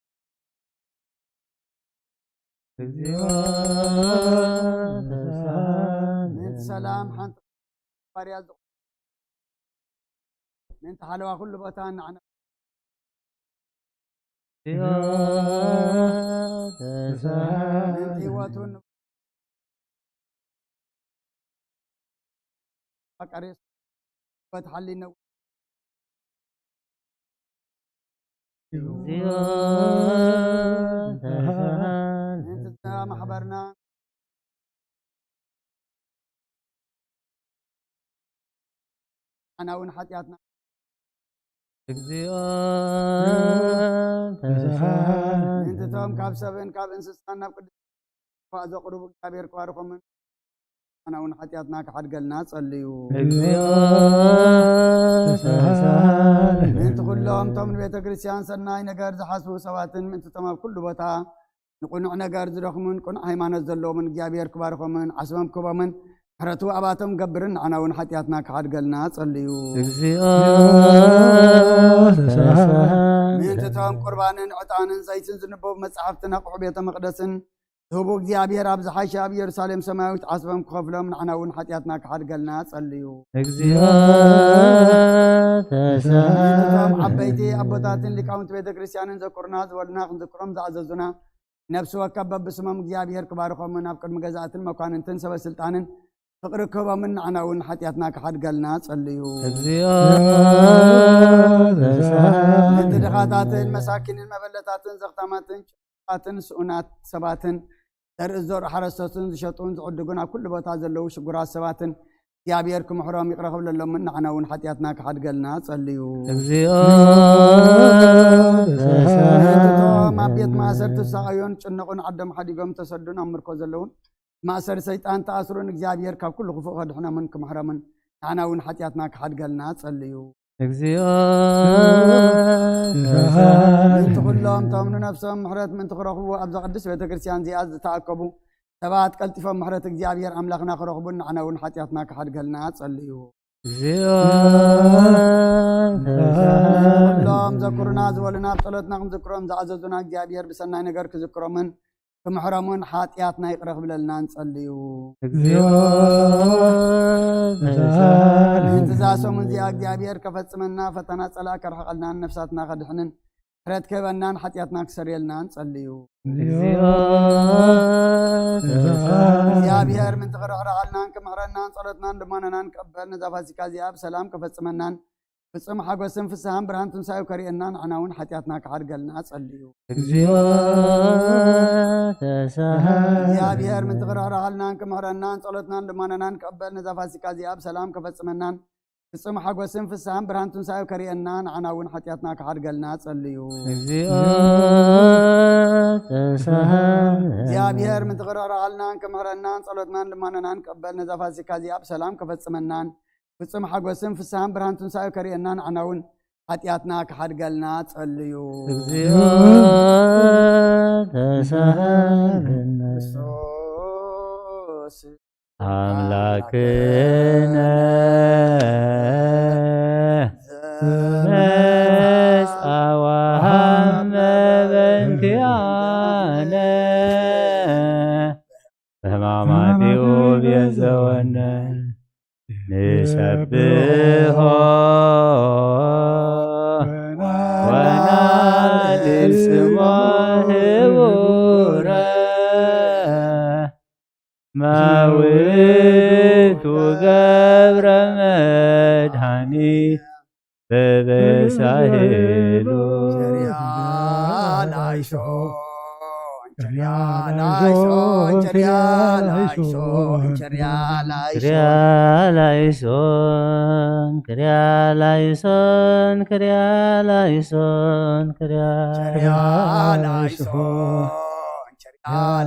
ምእንቲ ሰላም ሓንቲ ባርያ ዝ-፣ ምእንቲ ሓለዋ ኩሉ ቦታ ንዓና ምእንቲ ህይወቱን ፈቃሪ ህይወት ሓሊነ ምእንቲ ማሕበርና ኣና እውን ሓጢኣትና እግዚኦ ምእንቲ እቶም ካብ ሰብን ካብ እንስሳን ናብ ቅዱስ ዘቕርቡ እግዚኣብሔር ክባርኾምን ኣና እውን ሓጢኣትና ክሓድገልና ጸልዩ። እግዚኦ ምእንቲ ኩሎም እቶም ንቤተ ክርስቲያን ሰናይ ነገር ዝሓስቡ ሰባትን ምእንቲ እቶም ኣብ ኩሉ ቦታ ንቕኑዕ ነገር ዝደኽሙን ቅኑዕ ሃይማኖት ዘለዎምን እግዚኣብሔር ክባርኾምን ዓስቦም ክህቦምን ምሕረቱ ኣባቶም ገብርን ንዓና እውን ሓጢኣትና ክሓድገልና ጸልዩ። እግዚኦ ምእንቲ እቶም ቁርባንን ዕጣንን ዘይትን ዝንበቡ መጻሕፍትን ኣቑሑ ቤተ መቕደስን ዝህቡ እግዚኣብሔር ኣብ ዝሓሸ ኣብ ኢየሩሳሌም ሰማያዊት ዓስቦም ክኸፍሎም ንዓና እውን ሓጢኣትና ክሓድገልና ጸልዩ። እግዚኦ ምእንቲ እቶም ዓበይቲ ኣቦታትን ሊቃውንቲ ቤተ ክርስቲያንን ዘኩርና ዝበሉና ክንዝክሮም ዝኣዘዙና ነፍሲ ወከፍ በብስሞም እግዚኣብሔር ክባርኾምን ኣብ ቅድሚ ገዛእትን መኳንንትን ሰበ ስልጣንን ፍቕሪ ክህቦምን ንዓና እውን ሓጢኣትና ክሓድገልና ጸልዩ። እግዚኦ ምእንቲ ድኻታትን መሳኪንን መበለታትን ዘኽታማትን ጭንቁፋትን ስኡናት ሰባትን ዘርኢ ዝዘርኡ ሓረስቶትን ዝሸጡን ዝዕድጉን ኣብ ኩሉ ቦታ ዘለዉ ሽጉራት ሰባትን እግዚኣብሔር ክምሕሮም ይቕረ ክብለሎምን ንዓና እውን ሓጢኣትና ክሓድገልና ጸልዩ። እግዚኦ ምእንቲ እቶም ኣብ ቤት ማእሰርቲ ዝሳቐዩን ጭነቑን ዓዶም ሓዲጎም ተሰዱን ኣብ ምርኮ ዘለውን ማእሰር ሰይጣን ተኣስሩን እግዚኣብሔር ካብ ኩሉ ክፉእ ከድሕኖምን ክምሕረምን ንዓና እውን ሓጢኣትና ክሓድገልና ጸልዩ። እግዚኦ ምእንቲ ኩሎም እቶም ንነፍሶም ምሕረት ምእንቲ ክረኽቡ ኣብዛ ቅድስት ቤተ ክርስቲያን እዚኣ ዝተኣከቡ ሰባት ቀልጢፎም ምሕረት እግዚኣብሔር ኣምላኽና ክረኽቡን ንዓና እውን ሓጢኣትና ክሓድገልና ጸልዩ። እግዚኦ ኩሎም ዘኩሩና ዝበሉና ኣብ ጸሎትና ክንዝክሮም ዝኣዘዙና እግዚኣብሔር ብሰናይ ነገር ክዝክሮምን ክምሕሮምን ሓጢኣትና ይቕረ ክብለልናን ጸልዩ። እግዚኦ ምእንቲ እዛ ሰሙን እዚኣ እግዚኣብሔር ከፈጽመና ፈተና ጸላእ ከርሕቐልናን ነፍሳትና ከድሕንን ምሕረት ክህበናን ሓጢኣትና ክሰርየልናን ጸልዩ። እግዚኦ እግዚኣብሔር ምእንቲ ክርሕርሓልናን ክምሕረናን ጸሎትናን ልመናናን ክቕበል ነዛ ፋሲካ እዚኣ ብሰላም ከፈጽመናን ፍጹም ሓጎስን ፍስሃን ብርሃን ትንሳኤው ከርእየና ንዓና እውን ሓጢኣትና ክሓድገልና ጸልዩ። እግዚኦ ተሳሃ እግዚኣብሔር ምእንቲ ክርሕርሓልናን ክምሕረናን ጸሎትናን ልመናናን ክቕበል ነዛ ፋሲካ እዚኣ ብሰላም ከፈጽመናን ፍጹም ሓጎስን ፍስሃን ብርሃን ትንሳኤው ከርእየና ንዓና እውን ሓጢኣትና ክሓድገልና ጸልዩ። እግዚኦ ተሳሃ እግዚኣብሔር ምእንቲ ክርሕርሓልናን ክምሕረናን ጸሎትናን ልመናናን ክቕበል ነዛ ፋሲካ እዚኣ ብሰላም ከፈጽመናን ፍጹም ሓጎስን ፍስሃን ብርሃን ትንሳኤው ከርእየና ንዓና እውን ሓጢኣትና ክሓድገልና ጸልዩ። እግዚኦ ተሳሃ ክርስቶስ ኣምላክነ መጻዋሃመ በንቲኣነ በሕማማቲኡ ቤዘወነ ንሰብሖ ወናልል ስሞ ህቡረ ማውቱ ገብረ መድሃኒ በበሳሄሉ ክሪያ ላይሶን ክሪያ ላይሶን ክሪያ ላይሶን ክሪያ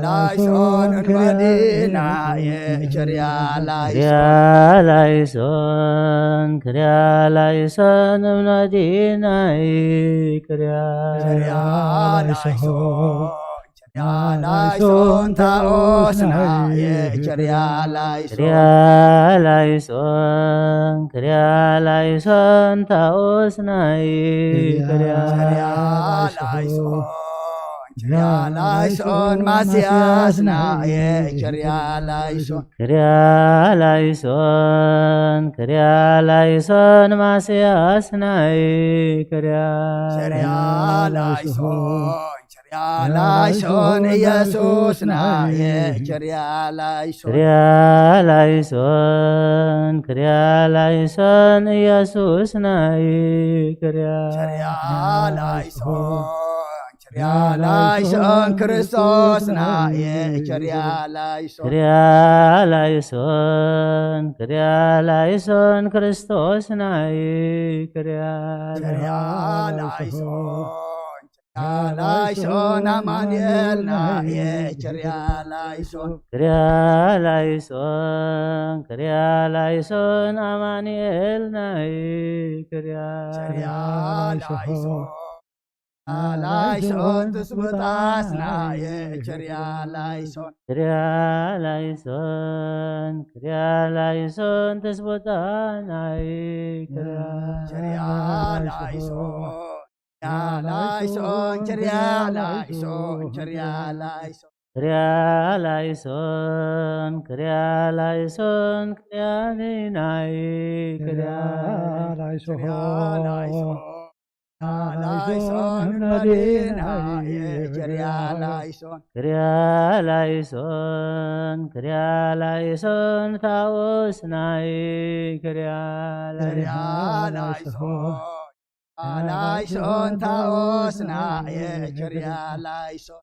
ላይሶን መዲናየ ቸርያ ክሪያ ላይሶን ክሪያ ላይሶን መዲናይ ክሪያ ላይሶን ቸርያ ላይሶን ታኦስናየ ቸርያ ላይሶን ክሪያ ላይሶን ክሪያ ላይሶን ታኦስናይ ክሪያ ቸርያ ላይሶን ቸርያ ላይሶን ማስያስናየ ቸርያ ላይሶን ክሪያ ላይሶን ክሪያ ላይሶን ማስያስናይ ክሪያ ቸርያ ላይሶን ቸርያ ላይሶን ኢየሱስናየ ቸርያ ላይሶን ክሪያ ላይሶን ክሪያ ላይሶን ኢየሱስናይ ክሪያ ቸርያ ላይሶን ቸርያ ላይሶን ክርስቶስናየ ቸርያ ላይሶን ክሪያ ላይሶን ክሪያ ላይሶን ክርስቶስናይ ክሪያ ቸርያ ላይሶን ቸርያ ላይሶን ኣማኑኤልናየ ቸርያ ላይሶን ክሪያ ላይሶን ክሪያ ላይሶን ኣማኑኤልናይ ክሪያ ቸርያ ላይሶን ላይሶን ትስቡጣስናየ ቸርያ ላይሶን ክሪያ ላይሶን ክሪያ ላይሶን ትስቡጣናይ ክሪያ ቸርያ ላይሶን ላይሶን ቸርያ ላይሶን ቸርያ ላይሶን ክሪያ ላይሶን ክሪያ ላይሶን ክሪያ ኒናይ ክሪያ ላይሶን ላይሶን መዲናየ ቸርያ ላይሶን ክሪያ ላይሶን ክሪያ ላይሶን ታኦስናይ ክሪያ ቸርያ ላይሶን ላይሶን ታኦስናየ ቸርያ ላይሶን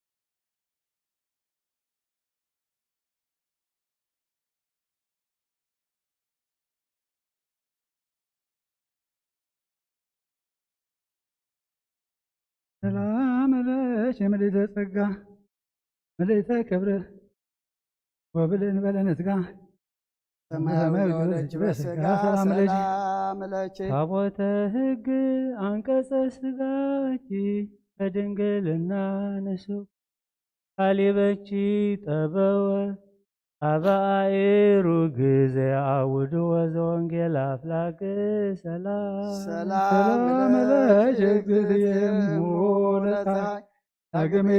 ሰላም ለኪ ምልዕተ ጸጋ ምልዕተ ክብሪ ወብልዕ ንበለ ነትጋ ሰማያዊ ዘወለድኪ በስጋ ሰላም ለኪ። ሰላም ለኪ። ታቦተ ሕግ አንቀጸ ስጋኪ በድንግልና ንሱ ካሊበኪ ጠበወ አበ አእሩግ ዘየአውድዎ ዘወንጌል አፍላግ ሰላም ሰላም ሰላም ለኪ ለኪ እግዝእትየ እሙ ለፀሐይ ዳግመ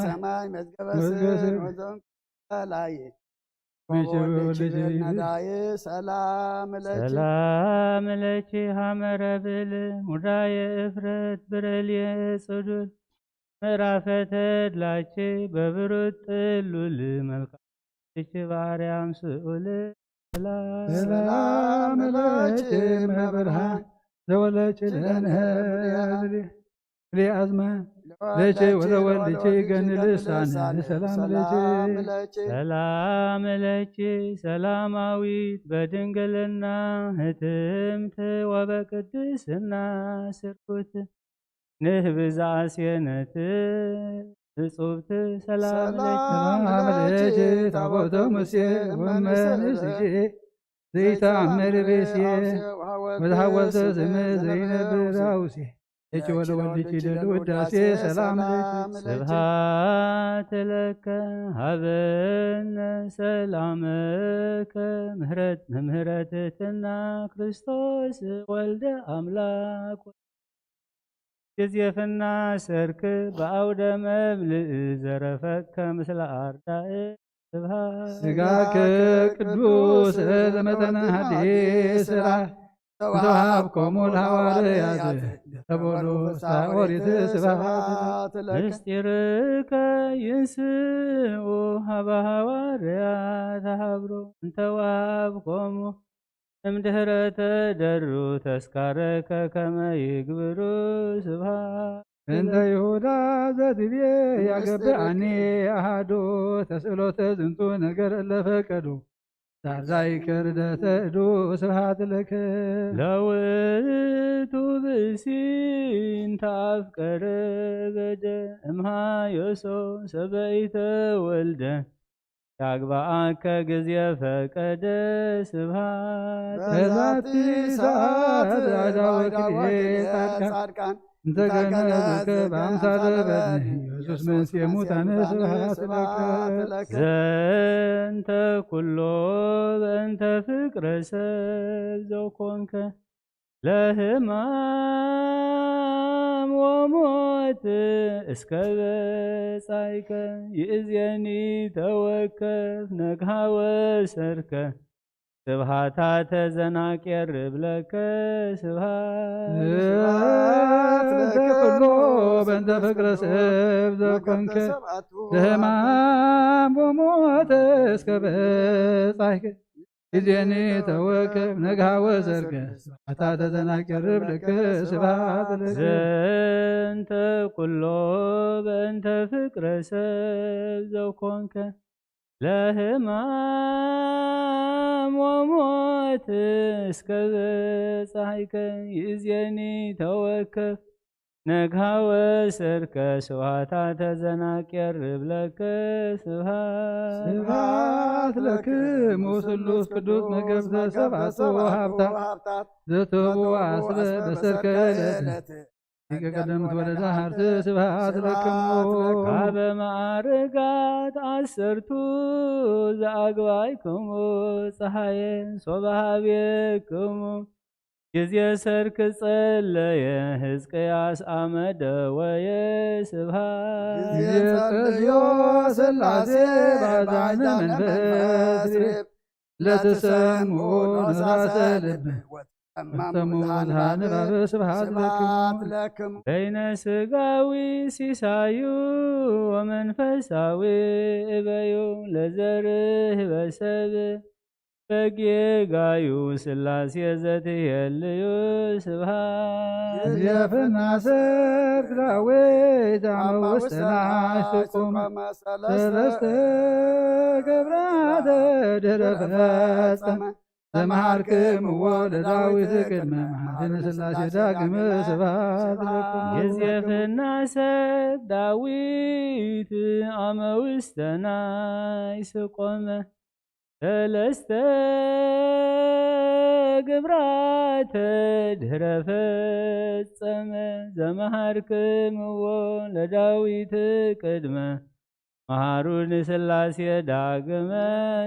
ሰማይ መዝገበ ስር ወዘንኩ ከላይ ወወልድኪ ነዳይ ሰላም ለኪ። ሰላም ለኪ ሀመረ ብል ሙዳየ እፍረት ብረልየ ጽዱል ምዕራፈ ተድላኪ በብሩት ጥሉል መልክዓ እቺ ባርያም ስኡል ሰላም ለኪ እመ ብርሃን ዘወለኪ ለነ ብሌ አዝማን ለኪ ወለወልድኪ ገኒ ልሳን ሰላም ለኪ። ሰላም ለኪ ሰላማዊት በድንግልና ህትምት ወበቅድስና ስርኩት ንህብዛ አስየነት እጹብት ሰላም ለኪ። ሰላም ለኪ ታቦተ ሙሴ ወመንስኤ ዘይተአምር ብእሴ ወተሐወልተ ስም ዘይነብር አውሴ ለኪ ወለወልድኪ ደል ውዳሴ ሰላም ለኪ። ስብሐት ለከ ሀበነ ሰላመከ ምህረት መምህረት ትሕትና ክርስቶስ ወልደ አምላክ ጊዜ ፍና ሰርክ በአውደ መብልዕ ዘረፈከ ምስለ አርዳእ ስብሐት ስጋከ ቅዱስ ለመጠነ ሐዲስ ስራ ተወሃብኮሙ ለሐዋርያት ተቦሉ ፍስሐ ኦሪት ስብሐት ለከ። ምስጢርከ ይንስኡ ሀበ ሐዋርያት ተሃብሮ እንተ ወሃብኮሙ እምድህረ ተደሩ ተስካረከ ከመ ይግብሩ ስብሐት። እንተ ይሁዳ ዘትቤ ያገብአኒ አሃዱ ተስእሎተ ዝንቱ ነገር እለ ፈቀዱ ዛዛይ ከርደተ እዱ ስብሐት ለከ። ለውእቱ ብእሲ እንተ አፍቀረ በደ እምሃዮሶ ሰበይተ ወልደ ያግባአከ ጊዜ ፈቀደ ስብሐት። በዛቲ ሰዓት አዳወ ክልኤ ጻድቃን እንተ ገነዙከ በአምሳለ በድን ኢየሱስ መንስኤ ሙታነ ስብሐት ለከ። ዘንተ ኩሎ በእንተ ፍቅረ ሰብ ዘኮንከ ለሕማም ወሞት እስከ በጻይከ ይእዜኒ ተወከፍ ነግሃ ወሰርከ ስብሃታ ተዘናቅ የርብ ለከ ስብሃት። ስብሐት ለከ ለኩሎ በእንተ ፍቅረ ሰብ ዘኮንከ ለሕማም ወሞት እስከ በጻይከ ጊዜኒ ተወከፍ ነግሃ ወሰርገ ስብሐታ ተዘናቅ የርብ ለከ ስብሐት ለከ። ዘንተ ኩሎ በእንተ ፍቅረ ሰብ ዘኮንከ ለሕማም ወሞት እስከ በጻሕከ ይእዜኒ ተወከፍ ነግሃ ወሰርከ ስብሐታ ተዘናቅ የርብ ለከ ስብሐት። ስብሐት ለክሙ ስሉስ ቅዱስ መገብተ ሰብአቱ ሀብታት ዘትህቡ አስበ በሰርከ ዕለት ሊቀ ቀደምት ወለዳ ሀርት ስብሐት ለክሙ። ካበ ማዕርጋት አሰርቱ ዘአግባይክሙ ፀሐየ ሶበ ሀቤክሙ ጊዜ ሰርክ ጸለየ ሕዝቅያስ አመደ ወየ ስብሐት። ጊዜ ጸልዮ ሥላሴ ባዕዳነ መንፈስ ርብ ለትሰምዑ ነፋሰ ልብ ወትሰምዑ ብዝሃ ንባብ ስብሐት ለክሙ። በይነ ሥጋዊ ሲሳዩ ወመንፈሳዊ እበዩ ለዘርህበ ሰብ በጌጋዩ ሥላሴ ዘትሄልዩ ስብሐት። ዮሴፍና ሰርክ ዳዊት አመ ውስተ ናሽ ትቁም ሰለስተ ገብራተ ድህረ ፈጸመ ዘመሃርክምዎ ለዳዊት ቅድመ መሓልነ ሥላሴ ዳግመ ስብሐት ለኩም። ዮሴፍና ሰብ ዳዊት ኣመ ውስተ ናይ ስቆመ ሰለስተ ግብራተ ድህረ ፈጸመ ዘመሃርክምዎ ለዳዊት ቅድመ መሃሩ ንስላሴ ዳግመ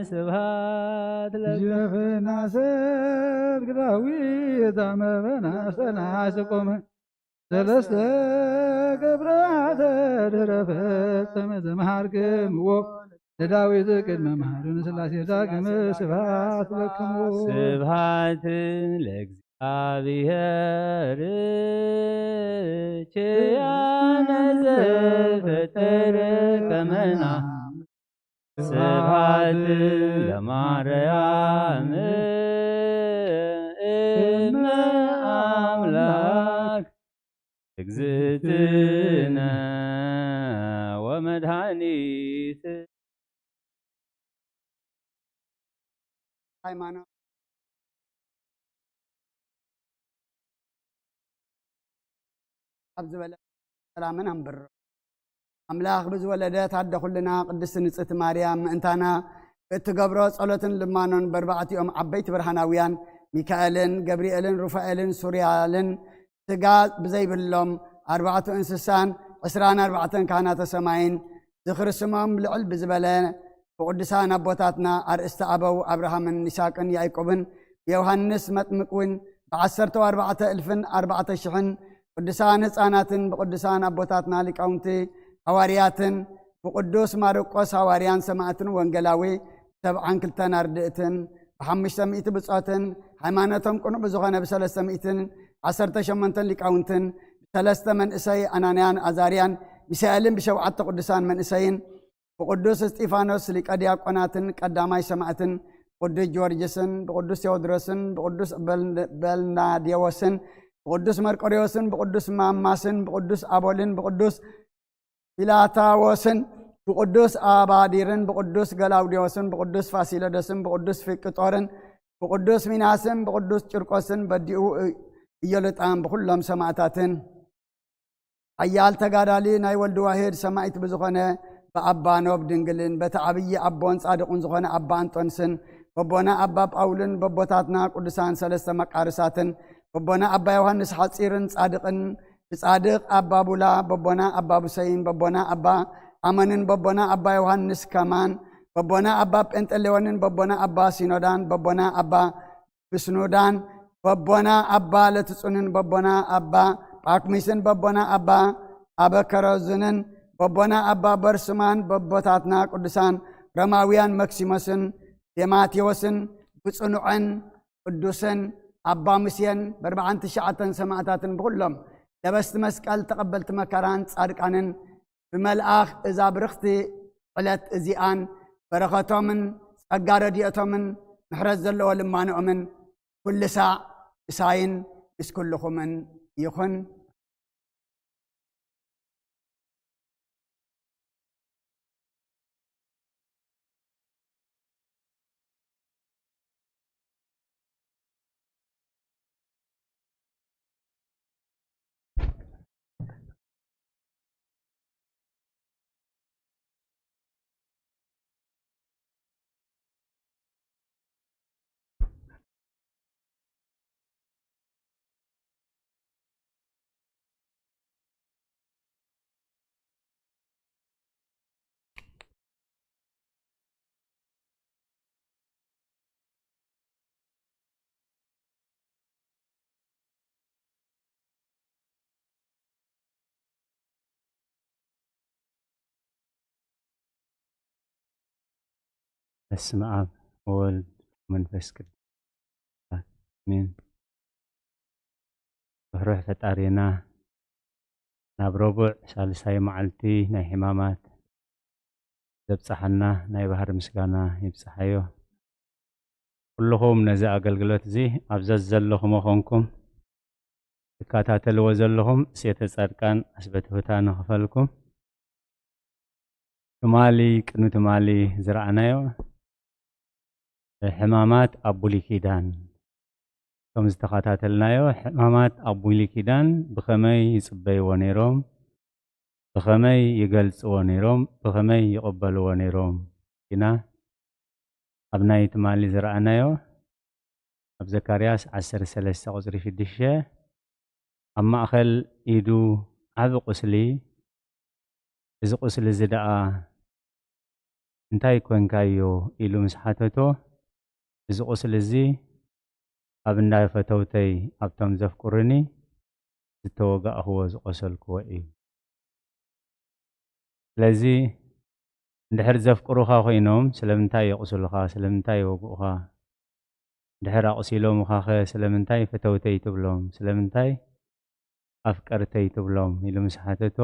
ስብሃት ለከ። ዮሴፍና ሰብ ዳዊት ኣመ በናሰና ስቆመ ሰለስተ ግብራተ ድህረ ፈጸመ ዘመሃርክምዎ ለዳዊት ቅድመ መሃሩ ንስላሴ ዳግመ ስብሃት ለክሙ። ስብሃት ለእግዚኣብሔር ኪያነ ዘፈጠረ ከመና ስብሃት ለማርያም እመ ኣምላክ እግዝእትነ ወመድኃኒት። ሃይማኖት ኣብ ዝበለ ሰላምን ኣንብሮ። ኣምላኽ ብዝወለደት ኣደ ኩልና ቅድስቲ ንጽሕቲ ማርያም ምእንታና እትገብሮ ጸሎትን ልማኖን በርባዕቲኦም ዓበይቲ ብርሃናውያን ሚካኤልን ገብርኤልን ሩፋኤልን ሱርያልን ስጋ ብዘይብሎም ኣርባዕቱ እንስሳን ዕስራን ኣርባዕተን ካህናተ ሰማይን ዝኽሪ ስሞም ልዕል ብዝበለ ብቅዱሳን ኣቦታትና ኣርእስቲ ኣበው ኣብርሃምን ይስሐቅን ያዕቆብን ብዮሃንስ መጥምቅ እውን ብዓሰርተ ኣርባዕተ እልፍን ኣርባዕተ ሽሕን ቅዱሳን ህፃናትን ብቅዱሳን ኣቦታትና ሊቃውንቲ ሃዋርያትን ብቅዱስ ማርቆስ ሃዋርያን ሰማዕትን ወንጌላዊ ሰብዓን ክልተን ኣርድእትን ብሓሙሽተ ሚእቲ ብጾትን ሃይማኖቶም ቅኑዕ ብዝኾነ ብሰለስተ ሚእትን ዓሰርተ ሸሞንተን ሊቃውንትን ብሰለስተ መንእሰይ ኣናንያን ኣዛርያን ሚሳኤልን ብሸውዓተ ቅዱሳን መንእሰይን ብቅዱስ እስጢፋኖስ ሊቀ ዲያቆናትን ቀዳማይ ሰማዕትን ብቅዱስ ጊዮርጊስን ብቅዱስ ቴዎድሮስን ብቅዱስ በል- በልናዴዎስን ብቅዱስ መርቆሬዎስን ብቅዱስ ማማስን ብቅዱስ ኣቦልን ብቅዱስ ፊላታዎስን ብቅዱስ ኣባዲርን ብቅዱስ ገላውዴዎስን ብቅዱስ ፋሲለደስን ብቅዱስ ፊቅጦርን ብቅዱስ ሚናስን ብቅዱስ ቂርቆስን በዲኡ ኢዮልጣን ብኩሎም ሰማዕታትን ሓያል ተጋዳሊ ናይ ወልድ ዋሄድ ሰማዒት ብዝኾነ ብኣባ ኖብ ድንግልን በቲ ዓብዪ ኣቦን ጻድቕን ዝኾነ ኣባ እንጦንስን በቦና ኣባ ጳውልን በቦታትና ቅዱሳን ሰለስተ መቃርሳትን በቦና ኣባ ዮሃንስ ሓጺርን ጻድቕን ብጻድቕ ኣባ ቡላ በቦና ኣባ ቡሰይን በቦና ኣባ ኣመንን በቦና ኣባ ዮሃንስ ከማን በቦና ኣባ ጴንጠሌዎንን በቦና ኣባ ሲኖዳን በቦና ኣባ ብስኑዳን በቦና ኣባ ለትጹንን በቦና ኣባ ጳኩሚስን በቦና ኣባ ኣበከረዙንን በቦና ኣባ በርሱማን በቦታትና ቅዱሳን ሮማውያን መክሲሞስን ዴማቴዎስን ብጽኑዕን ቅዱስን ኣባ ሙሴን በርብዓን ትሽዓተን ሰማእታትን ብኹሎም ለበስቲ መስቀል ተቐበልቲ መከራን ጻድቃንን ብመልኣኽ እዛ ብርኽቲ ዕለት እዚኣን በረኸቶምን ጸጋ ረድኤቶምን ምሕረት ዘለዎ ልማኖኦምን ኩሉ ሳዕ ምሳይን ምስ ኩልኹምን ይኹን። በስመ ኣብ ወወልድ ወመንፈስ ቅዱስ ኣሜን። ርሕሩሕ ፈጣሪና ናብ ረቡዕ ሳልሳይ መዓልቲ ናይ ሕማማት ዘብጽሓና ናይ ባህሪ ምስጋና ይብጽሓዮ። ኩልኹም ነዚ ኣገልግሎት እዚ ኣብ ዘዘለኹሞ ኾንኩም ትከታተልዎ ዘለኹም ሴተ ጻድቃን ኣስበትሁታ ንኽፈልኩም ትማሊ ቅድሚ ትማሊ ዝረኣናዮ ሕማማት ኣብ ብሉይ ኪዳን። ከም ዝተኸታተልናዮ፣ ሕማማት ኣብ ብሉይ ኪዳን ብኸመይ ይጽበይዎ ነይሮም፣ ብኸመይ ይገልጽዎ ነይሮም፣ ብኸመይ ይቕበልዎ ነይሮም ኢና ኣብ ናይ ትማሊ ዝረኣናዮ፣ ኣብ ዘካርያስ ዓሰርተ ሰለስተ ቁጽሪ ሽዱሽተ፣ ኣብ ማእከል ኢዱ ዓቢ ቁስሊ፣ እዚ ቁስሊ እዚ ደኣ እንታይ ኮንካዮ? ኢሉ ምስ ሓተቶ፣ እዚ ቁስሊ እዚ ኣብ እንዳ ፈተውተይ፣ ኣብቶም ዘፍቅሩኒ ዝተወጋእኽዎ፣ ዝቆሰልክዎ እዩ። ስለዚ እንድሕር ዘፍቅሩኻ ኮይኖም ስለምንታይ የቑስሉኻ? ስለምንታይ ይወግኡኻ? እንድሕር ኣቑሲሎምኻኸ ስለምንታይ ፈተውተይ ትብሎም? ስለምንታይ ኣፍቀርተይ ትብሎም? ኢሉ ምስ ሓተቶ፣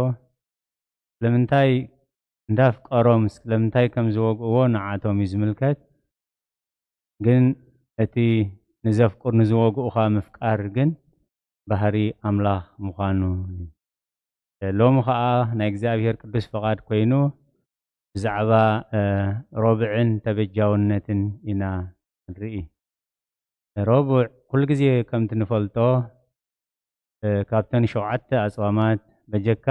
ስለምንታይ እንዳፍቀሮም፣ ስለምንታይ ከም ዝወግእዎ ንዓቶም እዩ ዝምልከት። ግን እቲ ንዘፍቅር፣ ንዝወግኡኻ ምፍቃር ግን ባህሪ ኣምላኽ ምዃኑ እዩ። ሎሚ ኸኣ ናይ እግዚኣብሔር ቅዱስ ፍቓድ ኮይኑ ብዛዕባ፣ እ፣ ረቡዕን ተበጃውነትን ኢና ንርኢ። ረቡዕ ኩሉ ግዜ ከምቲ ንፈልጦ፣ እ፣ ካብተን ሸውዓተ ኣጽዋማት በጀካ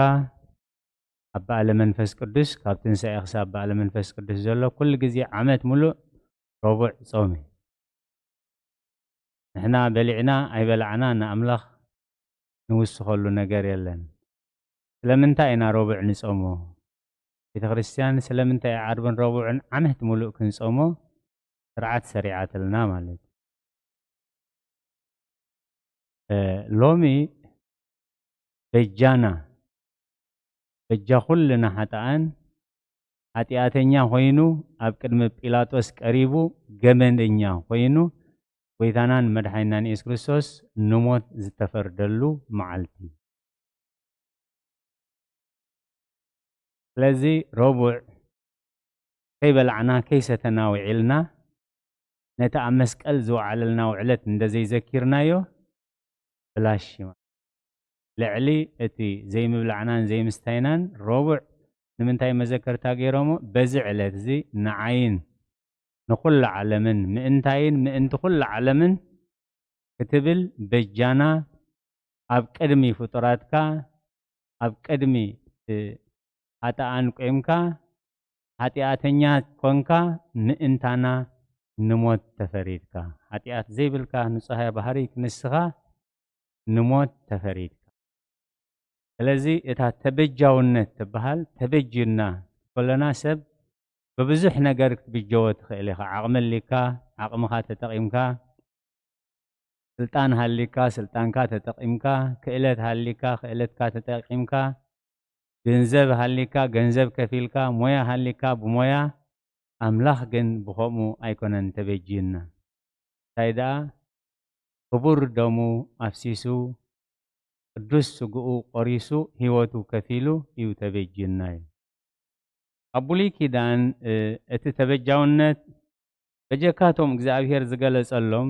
ኣብ በዓለ መንፈስ ቅዱስ፣ ካብ ትንሳኤ ክሳብ በዓለ መንፈስ ቅዱስ ዘሎ ኩሉ ግዜ ዓመት ሙሉእ ረቡዕ ጾም እዩ። ንሕና በሊዕና ኣይበላዕና ንኣምላኽ ንውስኸሉ ነገር የለን። ስለምንታይ ኢና ረቡዕ ንጾሞ? ቤተ ክርስቲያን ስለምንታይ ዓርብን ረቡዕን ዓመት ሙሉእ ክንጾሞ ስርዓት ሰሪዓትልና ማለት እዩ። እ፣ ሎሚ በጃና፣ በጃ ኩልና ሓጥኣን፣ ሓጢኣተኛ ኮይኑ ኣብ ቅድሚ ጲላጦስ ቀሪቡ፣ ገመደኛ ኮይኑ ጎይታናን መድሓኒናን የሱስ ክርስቶስ ንሞት ዝተፈርደሉ መዓልቲ። ስለዚ ረቡዕ ከይበላዕና ከይሰተና ውዒልና፣ ነቲ ኣብ መስቀል ዝወዓለልና ውዕለት እንደ ዘይዘኪርናዮ ብላሽ እዩ። ልዕሊ እቲ ዘይምብላዕናን ዘይምስታይናን ረቡዕ ንምንታይ መዘከርታ ገይሮሞ? በዚ ዕለት እዚ ንዓይን ንኹላ ዓለምን፣ ምእንታይን ምእንቲ ኩላ ዓለምን ክትብል በጃና ኣብ ቅድሚ ፍጡራትካ፣ ኣብ ቅድሚ፣ እ፣ ሓጥኣን ቆይምካ፣ ሓጢኣተኛ ኮንካ፣ ምእንታና ንሞት ተፈሪድካ። ሓጢኣት ዘይብልካ ንጹሃ ባህሪ ክንስኻ ንሞት ተፈሪድካ። ስለዚ እታ ተበጃውነት ትበሃል፣ ተበጅዩና ከሎና ሰብ ብብዙሕ ነገር ክትብጀዎ ትኽእል ኢኻ። ዓቕሚ ኣሊካ፣ ዓቕምኻ ተጠቒምካ፣ ስልጣን ሃሊካ፣ ስልጣንካ ተጠቒምካ፣ ክእለት ሃሊካ፣ ክእለትካ ተጠቒምካ፣ ገንዘብ ሃሊካ፣ ገንዘብ ከፊልካ፣ ሞያ ሃሊካ፣ ብሞያ። ኣምላኽ ግን ብኸምኡ ኣይኮነን ተበጅዩና። እንታይ ደኣ፣ ክቡር ደሙ ኣፍሲሱ፣ ቅዱስ ስግኡ ቆሪሱ፣ ህይወቱ ከፊሉ እዩ ተበጅዩና እዩ። ኣብ ብሉይ ኪዳን፣ እ፣ እቲ ተበጃውነት በጀካቶም እግዚኣብሔር ዝገለጸሎም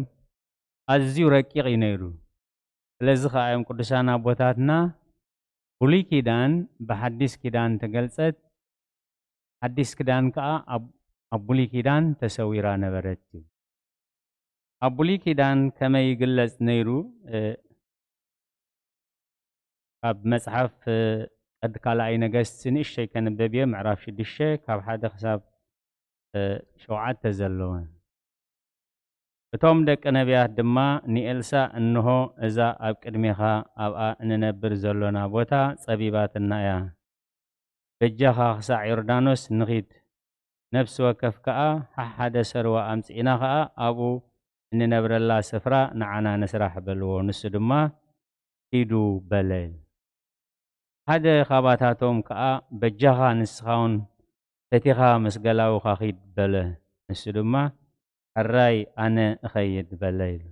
ኣዝዩ ረቂቕ እዩ ነይሩ። ስለዚ ኸኣ እዮም ቅዱሳን ኣቦታትና ብሉይ ኪዳን ብሓዲስ ኪዳን ተገልጸት፣ ሓዲስ ኪዳን ከኣ ኣብ፣ ኣብ ብሉይ ኪዳን ተሰዊራ ነበረት እዩ። ኣብ ብሉይ ኪዳን ከመይ ይግለጽ ነይሩ? እ፣ ካብ መጽሓፍ፣ እ፣ ቀድ ካልኣይ ነገስቲ ንእሽተይ ከንበብ እየ፣ ምዕራፍ ሽዱሽተ ካብ ሓደ ክሳብ፣ እ፣ ሸውዓተ ዘለወ። እቶም ደቂ ነቢያት ድማ ንኤልሳእ፣ "እንሆ፣ እዛ ኣብ ቅድሜኻ ኣብኣ እንነብር ዘሎና ቦታ ጸቢባትና እያ። በጃኻ ክሳዕ ዮርዳኖስ ንኺድ። ነፍሲ ወከፍ ከኣ ሓሓደ ሰርወ ኣምጺእና ኸኣ ኣብኡ እንነብረላ ስፍራ ንዓና ንስራሕ" በልዎ። ንሱ ድማ ኪዱ በለ። ሓደ ኻባታቶም ከኣ፣ "በጃኻ ንስኻ እውን ፈቲኻ ምስ ገላውኻ ኺድ" በለ። ንሱ ድማ፣ "ሕራይ ኣነ እኸይድ" በለ ኢሉ።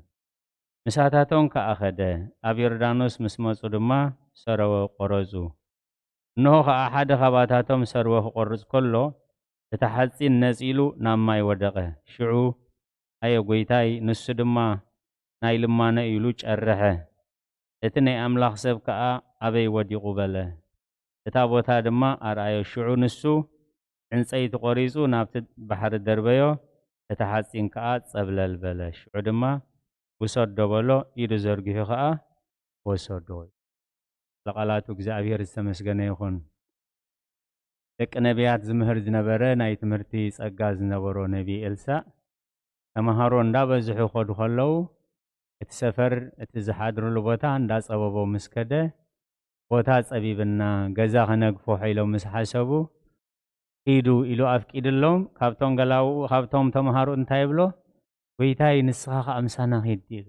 ምሳታቶም ከኣ ኸደ። ኣብ ዮርዳኖስ ምስ መጹ ድማ ሰረወ ቈረጹ። እንሆ ኸኣ ሓደ ኻባታቶም ሰርወ ክቖርጽ ከሎ፣ እቲ ሓጺን ነጺሉ ናብ ማይ ወደቐ። ሽዑ፣ "ኣየ ጐይታይ"፣ ንሱ ድማ ናይ ልማኖ ኢሉ ጨርሐ። እቲ ናይ ኣምላኽ ሰብ ከኣ ኣበይ ወዲቑ በለ። እታ ቦታ ድማ ኣርኣዮ። ሽዑ ንሱ ዕንጸይቲ ቖሪጹ ናብቲ ባሕሪ ደርበዮ። እቲ ሓጺን ከኣ ጸብለል በለ። ሽዑ ድማ ውሰዶ በሎ፣ ኢዱ ዘርጊሑ ከኣ ወሰዶ። ለቃላቱ እግዚኣብሔር ዝተመስገነ ይኹን። ደቂ ነቢያት ዝምህር ዝነበረ ናይ ትምህርቲ ጸጋ ዝነበሮ ነቢ ኤልሳእ ተምሃሮ እንዳበዝሑ ከዱ ከለዉ እቲ ሰፈር እቲ ዝሓድርሉ ቦታ እንዳጸበቦ ምስ ከደ ቦታ ጸቢብና ገዛ ከነግፎ ኢሎም ምስ ሓሰቡ ሂዱ ኢሉ ኣፍቂድሎም ካብቶም ገላውኡ ካብቶም ተምሃሮ እንታይ ይብሎ ጎይታይ ንስኻ ከኣ ምሳና ኺድ ኢሉ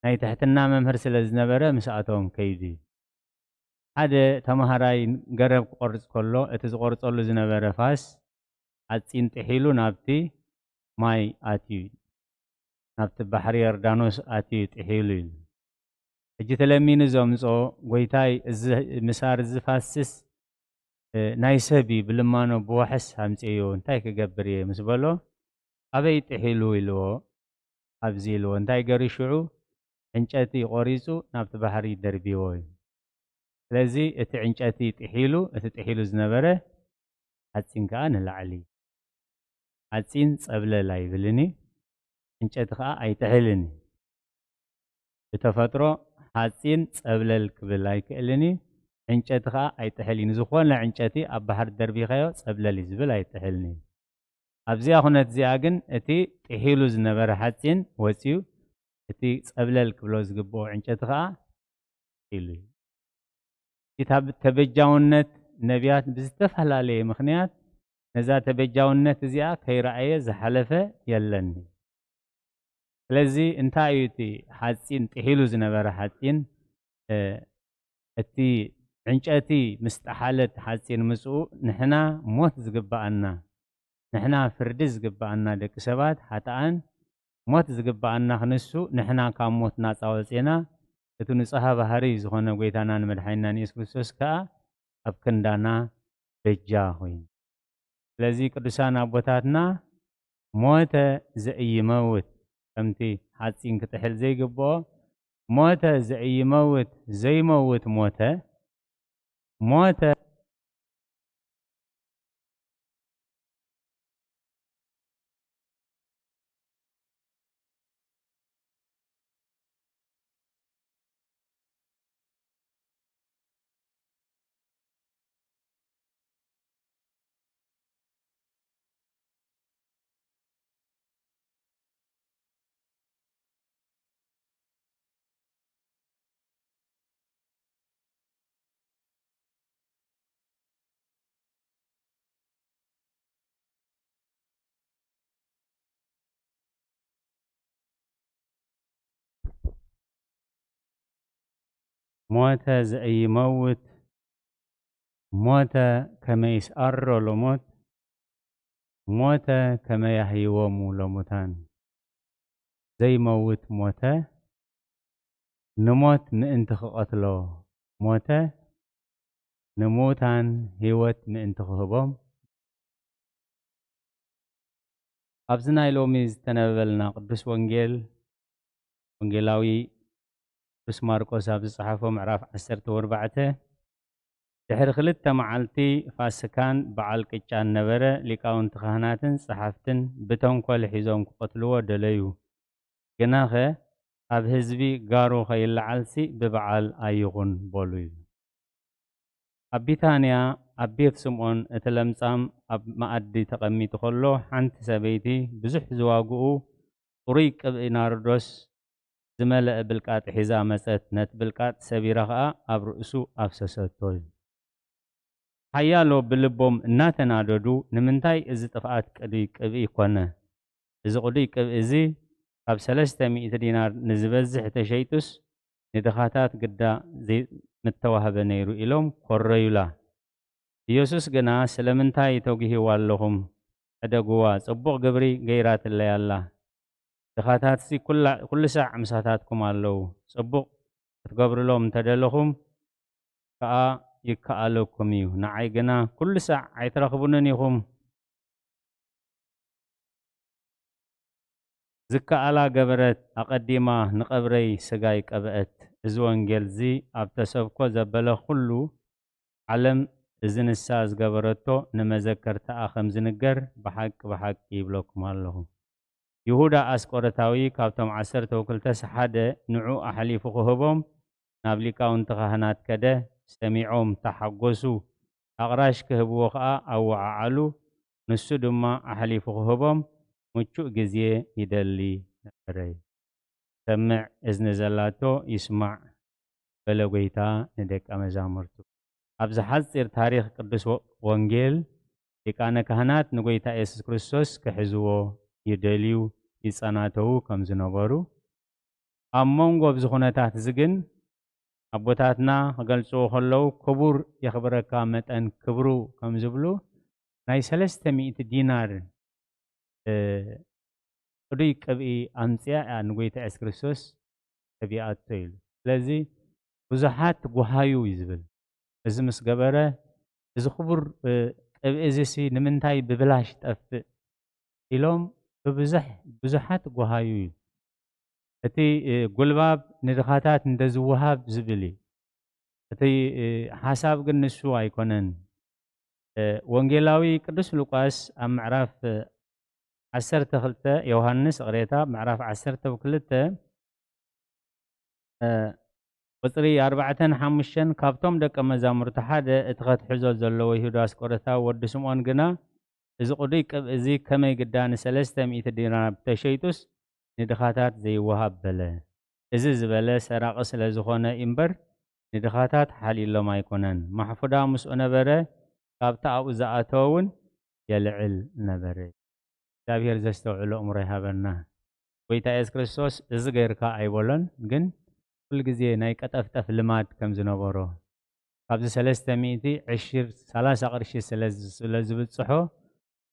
ናይ ትሕትና መምህር ስለ ዝነበረ ምስኣቶም ከይዱ ሓደ ተምሃራይ ገረብ ክቆርጽ ከሎ እቲ ዝቆርጸሉ ዝነበረ ፋስ ሓጺን ጥሒሉ ናብቲ ማይ ኣትዩ ናብቲ ባሕሪ ዮርዳኖስ ኣትዩ ጥሒሉ ኢሉ ሕጂ ተለሚኑ ዘምጾ ጎይታይ እዚ ምሳር ዝፋስስ ናይ ሰብ እዩ ብልማኖ ብዋሕስ ኣምፅእዮ እንታይ ክገብር እየ ምስ በሎ ኣበይ ጥሒሉ ኢልዎ ኣብዚ ኢልዎ እንታይ ገሪ ሽዑ ዕንጨቲ ቆሪፁ ናብቲ ባሕሪ ደርብዎ እዩ ስለዚ እቲ ዕንጨቲ ጥሒሉ እቲ ጥሒሉ ዝነበረ ሓፂን ከዓ ንላዕሊ ሓፂን ፀብለል ኣይብልን እዩ ዕንጨቲ ከዓ ኣይጥሕልን እዩ ብተፈጥሮ ሓፂን ፀብለል ክብል ኣይክእልን እዩ ዕንጨቲ ከዓ ኣይጥሕል እዩ ንዝኾነ ዕንጨቲ ኣብ ባሕሪ ደርቢኻዮ ፀብለል እዩ ዝብል ኣይጥሕልን እዩ ኣብዚኣ ኩነት እዚኣ ግን እቲ ጥሒሉ ዝነበረ ሓፂን ወፂኡ እቲ ፀብለል ክብሎ ዝግብኦ ዕንጨቲ ከዓ ኢሉ እዩ። እቲ ተበጃውነት ነቢያት ብዝተፈላለየ ምኽንያት ነዛ ተበጃውነት እዚኣ ከይረኣየ ዝሓለፈ የለን። ስለዚ እንታይ እዩ እቲ ሓፂን ጥሒሉ ዝነበረ ሓፂን እቲ ዕንጨቲ ምስ ጠሓለት ሓፂን ምፅኡ ንሕና ሞት ዝግበኣና ንሕና ፍርዲ ዝግበኣና ደቂ ሰባት ሓጥኣን ሞት ዝግበኣና ክንሱ ንሕና ካብ ሞት ናፃ ወፅና እቲ ንፁሃ ባህሪ ዝኾነ ጎይታና ንመድሓኒና ንየሱስ ክርስቶስ ከዓ ኣብ ክንዳና በጃ ኮይኑ ስለዚ ቅዱሳን ኣቦታትና ሞተ ዘኢይመውት ከምቲ ሓፂን ክጥሕል ዘይግብኦ ሞተ ዘኢይመውት ዘይመውት ሞተ ሞተ ሞተ ዘኢይመውት ሞተ ከመ ይስኣሮ ለሞት ሞተ ከመ ያህይወሙ ለሙታን ዘይመውት ሞተ ንሞት ምእንቲ ክቐትሎ ሞተ ንምዉታን ህይወት ምእንቲ ክህቦም ኣብዚ ናይ ሎሚ ዝተነበበልና ቅዱስ ወንጌል ወንጌላዊ ቅዱስ ማርቆስ ኣብ ዝጸሓፎ ምዕራፍ ዓሰርተ ኣርባዕተ ድሕሪ ክልተ መዓልቲ ፋስካን በዓል ቅጫን ነበረ። ሊቃውንቲ ካህናትን ጸሓፍትን ብተንኮል ሒዞም ክቐትልዎ ደለዩ። ግናኸ ኣብ ህዝቢ ጋሩ ኸይለዓልሲ ብበዓል ኣይኹን በሉ ኢሉ። ኣብ ቢታንያ ኣብ ቤት ስምዖን እቲ ለምጻም ኣብ መኣዲ ተቐሚጡ ኸሎ ሓንቲ ሰበይቲ ብዙሕ ዝዋግኡ ጥሩይ ቅብኢ ናርዶስ ዝመልአ ብልቃጥ ሒዛ መጸት፣ ነቲ ብልቃጥ ሰቢራ ኸኣ ኣብ ርእሱ ኣፍሰሰቶ። ሓያሎ ብልቦም እናተናደዱ፣ ንምንታይ እዚ ጥፍኣት ቅዱይ ቅብኢ ኰነ? እዚ ቅዱይ ቅብኢ እዚ ካብ ሰለስተ ሚእቲ ዲናር ንዝበዝሕ ተሸይጡስ ንድኻታት ግዳ ምተዋህበ ነይሩ ኢሎም ኰረዩላ። ኢየሱስ ግና ስለምንታይ ተጒህዋ ኣለኹም? ሕደግዋ፣ ጽቡቕ ግብሪ ገይራትለይ ኣላ። ድኻታትሲ ኩሉ ሳዕ ምሳታትኩም ኣለዉ። ጽቡቕ ክትገብሩሎም እንተ ደለኹም ከኣ ይከኣለኩም እዩ። ንዓይ ግና ኩሉ ሳዕ ኣይትረኽቡንን ኢኹም። ዝከኣላ ገበረት፣ ኣቐዲማ ንቐብረይ ስጋይ ቀብአት። እዚ ወንጌልዚ ኣብ ተሰብኮ ዘበለ ኩሉ ዓለም እዚ ንሳ ዝገበረቶ ንመዘከርታኣ ከም ዝንገር ብሓቂ ብሓቂ ይብለኩም ኣለኹ። ይሁዳ ኣስቆረታዊ ካብቶም ዓሰርተ ወክልተስ ሓደ ንዑ ኣሕሊፉ ክህቦም ናብ ሊቃውንቲ ካህናት ከደ። ሰሚዖም ተሓጎሱ። ኣቕራሽ ክህብዎ ኸኣ ኣወዓዓሉ። ንሱ ድማ ኣሕሊፉ ክህቦም ምቹእ ግዜ ይደሊ ነበረ። ሰምዕ እዝኒ ዘላቶ ይስማዕ በለ ጐይታ ንደቀ መዛሙርቱ። ኣብዚ ሓጺር ታሪኽ ቅዱስ ወ-፣ ወንጌል ሊቃነ ካህናት ንጐይታ የሱስ ክርስቶስ ክሕዝዎ ይደልዩ ይጸናተዉ ከም ዝነበሩ ኣብ መንጎ ኣብዚ ኩነታት እዚ ግን ኣቦታትና ክገልጽዎ ከለዉ ክቡር የኽብረካ መጠን ክብሩ ከም ዝብሉ ናይ ሰለስተ ሚእቲ ዲናር እ፣ ቅዱይ ቅብኢ ኣምጽያ እያ ንጎይታ የሱስ ክርስቶስ ቀቢኣቶ ኢሉ። ስለዚ ብዙሓት ጓሃዩ እዩ ዝብል። እዚ ምስ ገበረ፣ እዚ ክቡር፣ እ፣ ቅብኢ እዚሲ ንምንታይ ብብላሽ ጠፍእ ኢሎም ብብዙሕ፣ ብዙሓት ጓሃዩ እዩ። እቲ፣ እ፣ ጉልባብ ንድኻታት እንደ ዝወሃብ ዝብል እዩ። እቲ፣ እ፣ ሓሳብ ግን ንሱ ኣይኮነን። እ፣ ወንጌላዊ ቅዱስ ሉቃስ ኣብ ምዕራፍ፣ እ፣ ዓሰርተ ክልተ፣ ዮሃንስ፣ ይቕሬታ፣ ምዕራፍ ዓሰርተ ክልተ፣ እ፣ ቁጽሪ ኣርባዕተን ሓሙሽተን፣ ካብቶም ደቀ መዛሙርቲ ሓደ እቲ ከትሕዞ ዘለዎ ይሁዳ ኣስቆሮታዊ ወዲ ስምዖን ግና፣ እዚ ቅዱይ ቅብኢ እዚ ከመይ ግዳ ንሰለስተ ሚእቲ ዲናር ተሸይጡስ ንድኻታት ዘይወሃብ በለ። እዚ ዝበለ ሰራቒ ስለ ዝኾነ እምበር ንድኻታት ሓልዩሎም ኣይኮነን። ማሕፉዳ ምስኡ ነበረ፣ ካብቲ ኣብኡ ዝኣተወ እውን የልዕል ነበረ። እግዚኣብሔር ዘስተውዕሎ እምሮ ይሃበና። ጎይታ የሱስ ክርስቶስ እዚ ገይርካ ኣይበሎን፣ ግን ኩሉ ግዜ ናይ ቀጠፍጠፍ ልማድ ከም ዝነበሮ፣ ካብዚ ሰለስተ ሚእቲ ዕሽር ሰላሳ ቅርሺ ስለ ዝ-፣ ስለ ዝብጽሖ፣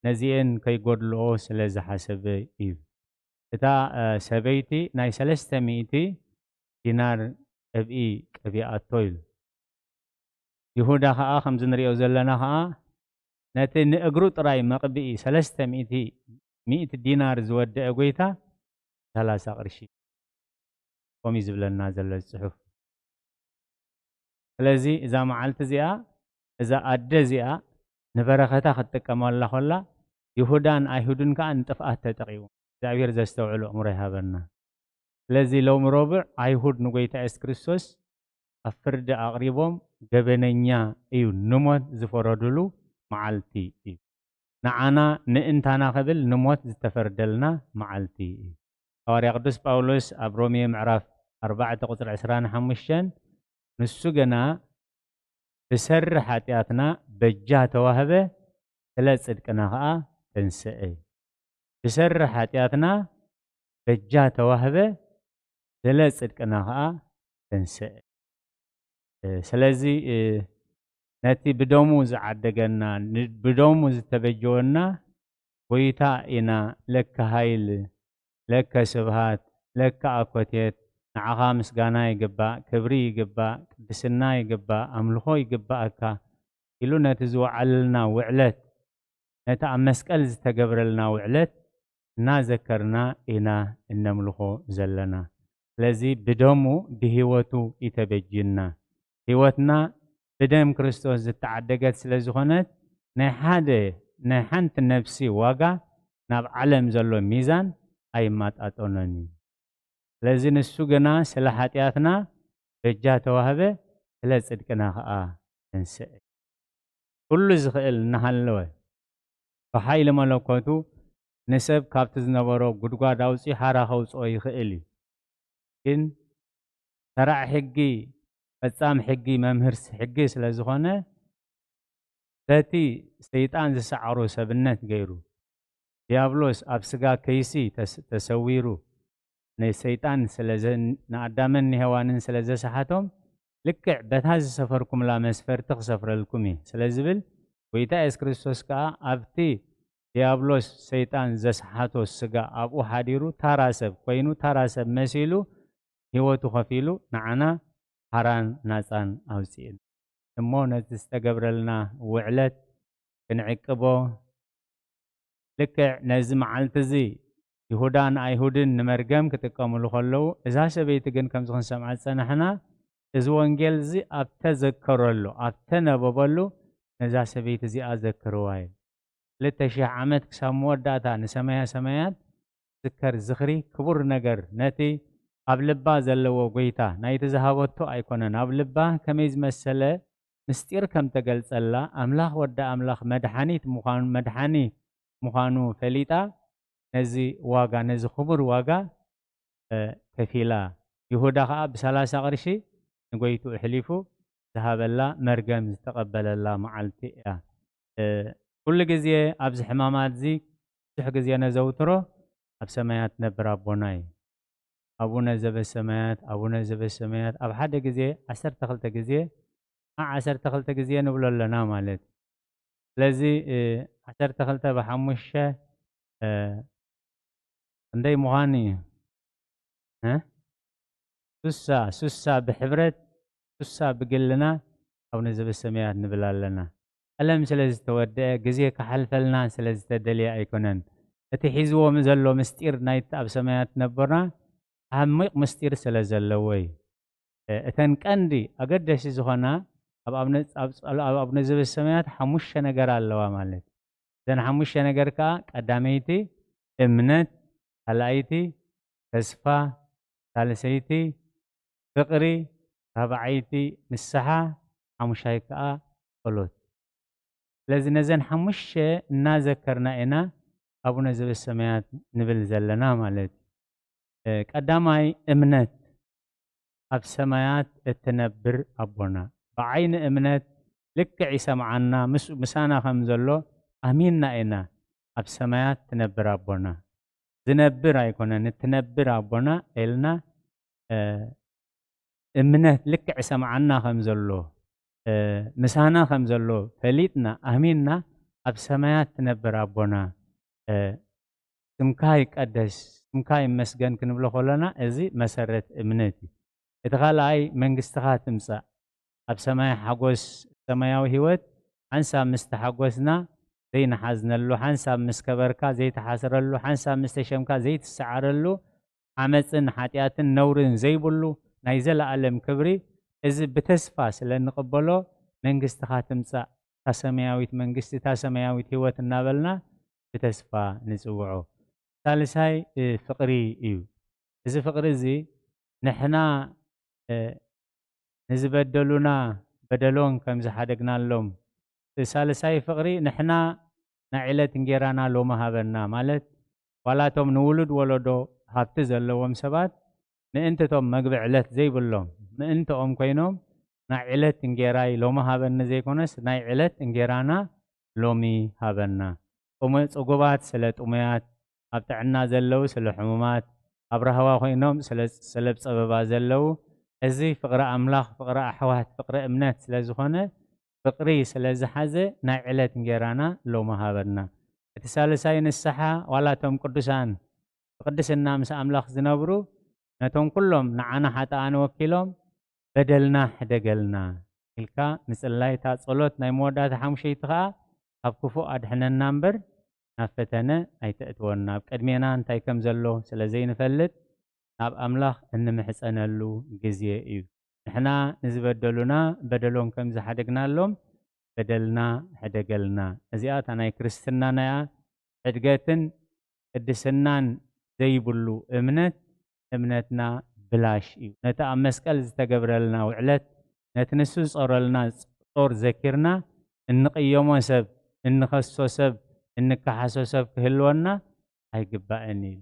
ነዚኤን ከይጎድልኦ ስለ ዝሓሰበ እዩ። እታ፣ እ፣ ሰበይቲ ናይ ሰለስተ ሚእቲ ዲናር ቅብኢ ቀቢኣቶ ኢሉ። ይሁዳ ኸኣ ከምዚ ንሪኦ ዘለና ኸኣ ነቲ ንእግሩ ጥራይ መቕብኢ ሰለስተ ሚእቲ፣ ሚእቲ ዲናር ዝወደአ ጎይታ ሰላሳ ቅርሺ። ከምኡ እዩ ዝብለና ዘሎ እዚ ጽሑፍ። ስለዚ እዛ መዓልቲ እዚኣ፣ እዛ ኣደ እዚኣ ንበረኸታ ክትጥቀመላ ኮላ፣ ይሁዳን ኣይሁድን ከኣ ንጥፍኣት ተጠቒሙ። እግዚኣብሔር ዘስተውዕሎ ኣእምሮ ይሃበና። ስለዚ ሎሚ ረቡዕ ኣይሁድ ንጎይታ የሱስ ክርስቶስ ኣብ ፍርዲ ኣቕሪቦም፣ ገበነኛ እዩ ንሞት ዝፈረዱሉ መዓልቲ እዩ። ንዓና ምእንታና ክብል ንሞት ዝተፈርደልና መዓልቲ እዩ። ሃዋርያ ቅዱስ ጳውሎስ ኣብ ሮሜ ምዕራፍ ኣርባዕተ ቁጽሪ ዕስራን ሓሙሽተን፣ ንሱ ግና ብሰሪ ሓጢኣትና በጃ ተዋህበ፣ ስለ ጽድቅና ኸኣ ተንስአ። ብሰሪ ሓጢኣትና በጃ ተዋህበ፣ ስለ ጽድቅና ኸኣ ተንስአ። እ፣ ስለዚ፣ እ፣ ነቲ ብደሙ ዝዓደገና፣ ን-፣ ብደሙ ዝተበጀወና ጎይታ ኢና። ለከ ሃይል፣ ለከ ስብሃት፣ ለከ ኣኮቴት፣ ንዓኻ ምስጋና ይግባእ፣ ክብሪ ይግባእ፣ ቅድስና ይግባእ፣ ኣምልኾ ይግባኣካ ኢሉ ነቲ ዝወዓለልና ውዕለት፣ ነቲ ኣብ መስቀል ዝተገብረልና ውዕለት እናዘከርና ኢና እነምልኾ ዘለና። ስለዚ ብደሙ ብህይወቱ እዩ ተበጅዩና። ህይወትና ብደም ክርስቶስ ዝተዓደገት ስለ ዝኾነት፣ ናይ ሓደ፣ ናይ ሓንቲ ነፍሲ ዋጋ ናብ ዓለም ዘሎ ሚዛን ኣይመጣጠኖን እዩ። ስለዚ ንሱ ግና ስለ ሓጢኣትና በጃ ተዋህበ፣ ስለ ጽድቅና ኸኣ ተንስአ። ኩሉ ዝኽእል እናሃለወ፣ ብሓይሊ መለኮቱ ንሰብ ካብቲ ዝነበሮ ጉድጓድ ኣውጺኡ ሓራ ከውጽኦ ይኽእል እዩ። ግን ሰራዕ ሕጊ፣ ፈጻም ሕጊ፣ መምህር ሕጊ ስለ ዝኾነ፣ በቲ ሰይጣን ዝሰዓሮ ሰብነት ገይሩ፣ ዲያብሎስ ኣብ ስጋ ከይሲ ተስ-፣ ተሰዊሩ፣ ንሰይጣን ስለ ዘ-፣ ንኣዳምን ንሄዋንን ስለ ዘሰሓቶም፣ ልክዕ በታ ዝሰፈርኩምላ መስፈርቲ ክሰፍረልኩም እየ ስለ ዝብል፣ ጎይታ የሱስ ክርስቶስ ከኣ ኣብቲ ዲያብሎስ ሰይጣን ዘስሓቶ ስጋ ኣብኡ ሓዲሩ፣ ታራ ሰብ ኮይኑ፣ ታራ ሰብ መሲሉ፣ ህይወቱ ከፊሉ ንዓና ሓራን ናጻን ኣውጽእን። እሞ ነቲ ዝተገብረልና ውዕለት ክንዕቅቦ፣ ልክዕ ነዚ መዓልቲ እዚ ይሁዳን ኣይሁድን ንመርገም ክጥቀምሉ ከለዉ፣ እዛ ሰበይቲ ግን ከምዚ ክንሰምዓ ዝጸናሕና፣ እዚ ወንጌል እዚ ኣብ ተዘከረሉ፣ ኣብ ተነበበሉ፣ ነዛ ሰበይቲ እዚኣ ዘክርዋ እዩ። ክልተ ሽሕ ዓመት ክሳብ መወዳእታ ንሰማያ ሰማያት ዝከር ዝኽሪ ክቡር ነገር ነቲ ኣብ ልባ ዘለዎ ጎይታ ናይቲ ዝሃበቶ ኣይኮነን። ኣብ ልባ ከመይ ዝመሰለ ምስጢር ከም ተገልጸላ ኣምላኽ ወዲ ኣምላኽ መድሓኒት ምዃኑ መድሓኒ ምዃኑ ፈሊጣ ነዚ ዋጋ ነዚ ክቡር ዋጋ ከፊላ። ይሁዳ ኸዓ ብሰላሳ ቅርሺ ንጎይቱ ኣሕሊፉ ዝሃበላ መርገም ዝተቐበለላ መዓልቲ እያ። ኩሉ ግዜ ኣብዚ ሕማማት እዚ ብዙሕ ግዜ ነዘውትሮ ኣብ ሰማያት ነብር ኣቦና እዩ። ኣቡነ ዘበሰማያት ኣቡነ ዘበሰማያት ኣብ ሓደ ግዜ ዓሰርተ ክልተ ግዜ ዓ ዓሰርተ ክልተ ግዜ ንብሎ ኣለና ማለት እዩ። ስለዚ ዓሰርተ ክልተ ብሓሙሽተ ክንደይ ምዃኑ እዩ? ሱሳ ሱሳ ብሕብረት ሱሳ ብግልና ኣቡነ ዘበሰማያት ንብል ኣለና። ቀለም ስለ ዝተወደአ ግዜ ክሓልፈልና ስለ ዝተደልየ ኣይኮነን። እቲ ሒዝዎም ዘሎ ምስጢር ናይቲ ኣብ ሰማያት ነቦና ዓሚቕ ምስጢር ስለ ዘለዎ እዩ። እተን ቀንዲ ኣገደሲ ዝኾና ኣብ ኣቡነ ዘበሰማያት ሓሙሽተ ነገር ኣለዋ ማለት እዩ። እዘን ሓሙሽተ ነገር ከዓ ቀዳመይቲ እምነት፣ ካልኣይቲ ተስፋ፣ ሳልሰይቲ ፍቕሪ፣ ራብዓይቲ ንስሓ፣ ሓሙሻይ ከዓ ጸሎት። ስለዚ ነዘን ሓሙሽተ እናዘከርና ኢና ኣቡነ ዘበሰማያት ንብል ዘለና ማለት እዩ። ቀዳማይ እምነት፣ ኣብ ሰማያት እትነብር ኣቦና። ብዓይኒ እምነት ልክዕ ይሰምዓና፣ ምስ ምሳና ከም ዘሎ ኣሚንና ኢና ኣብ ሰማያት ትነብር ኣቦና። ዝነብር ኣይኮነን፣ እትነብር ኣቦና ኢልና እምነት ልክዕ ይሰምዓና ከም ዘሎ ምሳና ከም ዘሎ ፈሊጥና ኣሚንና ኣብ ሰማያት ትነብር ኣቦና ስምካ ይቀደስ ስምካ ይመስገን ክንብሎ ከሎና እዚ መሰረት እምነት እዩ። እቲ ካልኣይ መንግስትኻ ትምጻእ ኣብ ሰማይ ሓጎስ ሰማያዊ ህይወት ሓንሳብ ምስ ተሓጎስና ዘይንሓዝነሉ ሓንሳብ ምስ ከበርካ ዘይትሓስረሉ ሓንሳብ ምስ ተሸምካ ዘይትሰዓረሉ ዓመፅን ሓጢኣትን ነውርን ዘይብሉ ናይ ዘለኣለም ክብሪ እዚ ብተስፋ ስለ ንቕበሎ መንግስትኻ ትምፃእ እታ ሰማያዊት መንግስቲ እታ ሰማያዊት ህይወት እናበልና ብተስፋ ንፅውዖ። ሳልሳይ ፍቕሪ እዩ። እዚ ፍቕሪ እዚ ንሕና ንዝበደሉና በደሎም ከም ዝሓደግናሎም ሳልሳይ ፍቕሪ ንሕና ናይ ዕለት እንጌራና ሎሚ ሃበና ማለት ዋላቶም ንውሉድ ወለዶ ሃብቲ ዘለዎም ሰባት ምእንቲ እቶም መግቢ ዕለት ዘይብሎም ምእንትኦም ኮይኖም ናይ ዕለት እንጌራይ ሎሚ ሃበኒ ዘይኮነስ ናይ ዕለት እንጌራና ሎሚ ሃበና። ጽጉባት ስለ ጥሙያት፣ ኣብ ጥዕና ዘለዉ ስለ ሕሙማት፣ ኣብ ራህዋ ኮይኖም ስለ ጸበባ ዘለዉ፣ እዚ ፍቕሪ ኣምላኽ፣ ፍቕሪ ኣሕዋት፣ ፍቕሪ እምነት ስለ ዝኾነ፣ ፍቕሪ ስለ ዝሓዘ ናይ ዕለት እንጌራና ሎሚ ሃበና። እቲ ሳልሳይ ንስሓ፣ ዋላ እቶም ቅዱሳን ብቅድስና ምስ ኣምላኽ ዝነብሩ፣ ነቶም ኩሎም ንዓና ሓጥኣን ወኪሎም በደልና ሕደገልና ኢልካ ምጽላይ እታ ጸሎት ናይ መወዳእታ ሓሙሸይቲ ከኣ ካብ ክፉእ ኣድሕነና እምበር ናብ ፈተነ ኣይተእትወና። ኣብ ቅድሜና እንታይ ከም ዘሎ ስለ ዘይንፈልጥ ናብ ኣምላኽ እንምሕጸነሉ ግዜ እዩ። ንሕና ንዝበደሉና በደሎም ከም ዝሓደግናሎም በደልና ሕደገልና። እዚኣ እታ ናይ ክርስትናና እያ። ሕድገትን ቅድስናን ዘይብሉ እምነት እምነትና ብላሽ እዩ። ነቲ ኣብ መስቀል ዝተገብረልና ውዕለት ነቲ ንሱ ዝጾረልና ጾር ዘኪርና እንቕየሞ ሰብ፣ እንኸሶ ሰብ፣ እንከሓሶ ሰብ ክህልወና ኣይግባእን እዩ።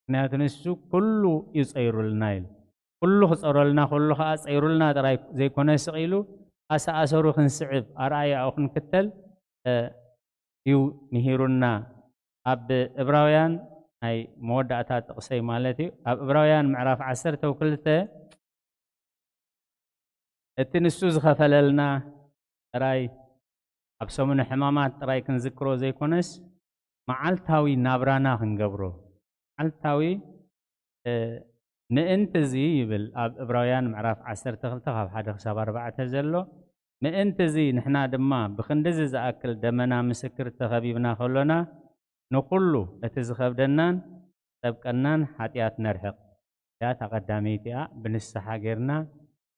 ምክንያቱ ንሱ ኩሉ እዩ ጸይሩልና ኢሉ። ኩሉ ክጸረልና ኩሉ ከኣ ጸይሩልና ጥራይ ዘይኮነ ስቕ ኢሉ ኣሰኣሰሩ ክንስዕብ ኣርኣያኡ ክንክተል እዩ ምሂሩና። ኣብ እብራውያን ናይ መወዳእታ ጥቕሰይ ማለት እዩ ኣብ እብራውያን ምዕራፍ ዓሰርተ ክልተ እቲ ንሱ ዝኸፈለልና ጥራይ ኣብ ሰሙነ ሕማማት ጥራይ ክንዝክሮ ዘይኮነስ መዓልታዊ ናብራና ክንገብሮ መዓልታዊ ምእንቲ እዚ ይብል ኣብ እብራውያን ምዕራፍ ዓሰርተ ክልተ ካብ ሓደ ክሳብ ኣርባዕተ ዘሎ ምእንቲ እዚ ንሕና ድማ ብክንድዚ ዝኣክል ደመና ምስክር ተኸቢብና ከሎና ንኹሉ እቲ ዝኸብደናን ዝጠብቀናን ሓጢኣት ነርሕቕ። እዚኣ እታ ቀዳመይቲ እያ። ብንስሓ ጌርና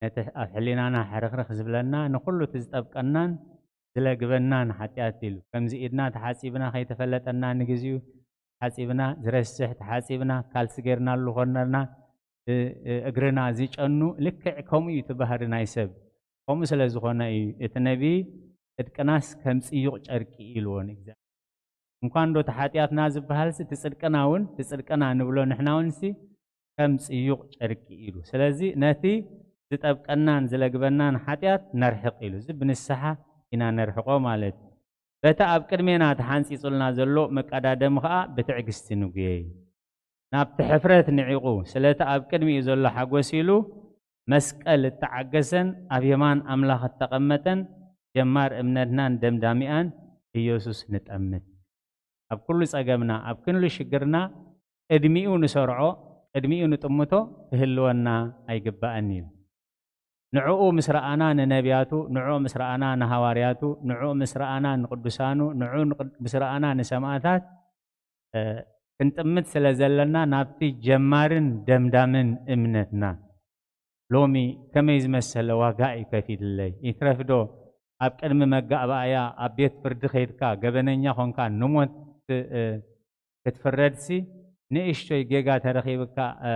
ነቲ ኣብ ሕሊናና ሕርኽርኽ ዝብለና ንኹሉ እቲ ዝጠብቀናን ዝለግበናን ሓጢኣት ኢሉ። ከምዚ ኢድና ተሓጺብና ከይተፈለጠና ንግዚኡ ተሓጺብና ዝረስሕ፣ ተሓጺብና ካልሲ ጌርናሉ ኮነርና፣ እ-፣ እ-፣ እግርና ዝጨኑ። ልክዕ ከምኡ እዩ እቲ ባህሪ ናይ ሰብ። ከምኡ ስለ ዝኾነ እዩ እቲ ነቢይ ጽድቅናስ ከም ጽዩቕ ጨርቂ ኢልዎ ንእግዚኣብሔር። እንኳን ዶ እቲ ሓጢኣትና ዝበሃልሲ እቲ ጽድቅና እውን፣ እቲ ጽድቅና ንብሎ ንሕና እውንሲ ከም ጽዩቕ ጨርቂ ኢሉ። ስለዚ ነቲ ዝጠብቀናን ዝለግበናን ሓጢኣት ነርሕቕ ኢሉ። እዚ ብንስሓ ኢና ነርሕቖ ማለት እዩ። በቲ ኣብ ቅድሜና ተሓንጺጹልና ዘሎ መቀዳደሚ ኸኣ ብትዕግስቲ ንጉየይ። ናብቲ ሕፍረት ንዒቑ፣ ስለቲ ኣብ ቅድሚኡ ዘሎ ሓጎስ ኢሉ መስቀል እተዓገሰን ኣብ የማን ኣምላኽ እተቐመጠን ጀማር እምነትናን ደምዳሚኣን ኢየሱስ ንጠምት። ኣብ ኩሉ ጸገምና፣ ኣብ ኩሉ ሽግርና ቅድሚኡ ንሰርዖ፣ ቅድሚኡ ንጥምቶ ክህልወና ኣይግባእን እዩ። ንዕኡ ምስ ረኣና ንነቢያቱ፣ ንዕኡ ምስ ረኣና ንሃዋርያቱ፣ ንዕኡ ምስ ረኣና ንቅዱሳኑ፣ ንዕኡ ንቅ-፣ ምስ ረኣና ንሰማእታት፣ እ፣ ክንጥምት ስለ ዘለና ናብቲ ጀማርን ደምዳምን እምነትና ሎሚ ከመይ ዝመሰለ ዋጋ እዩ ከፊልለይ? ይትረፍዶ ኣብ ቅድሚ መጋባእያ ኣብ ቤት ፍርዲ ከይድካ ገበነኛ ኾንካ ንሞት እ፣ ክትፍረድሲ ንእሽቶይ ጌጋ ተረኺብካ፣ እ፣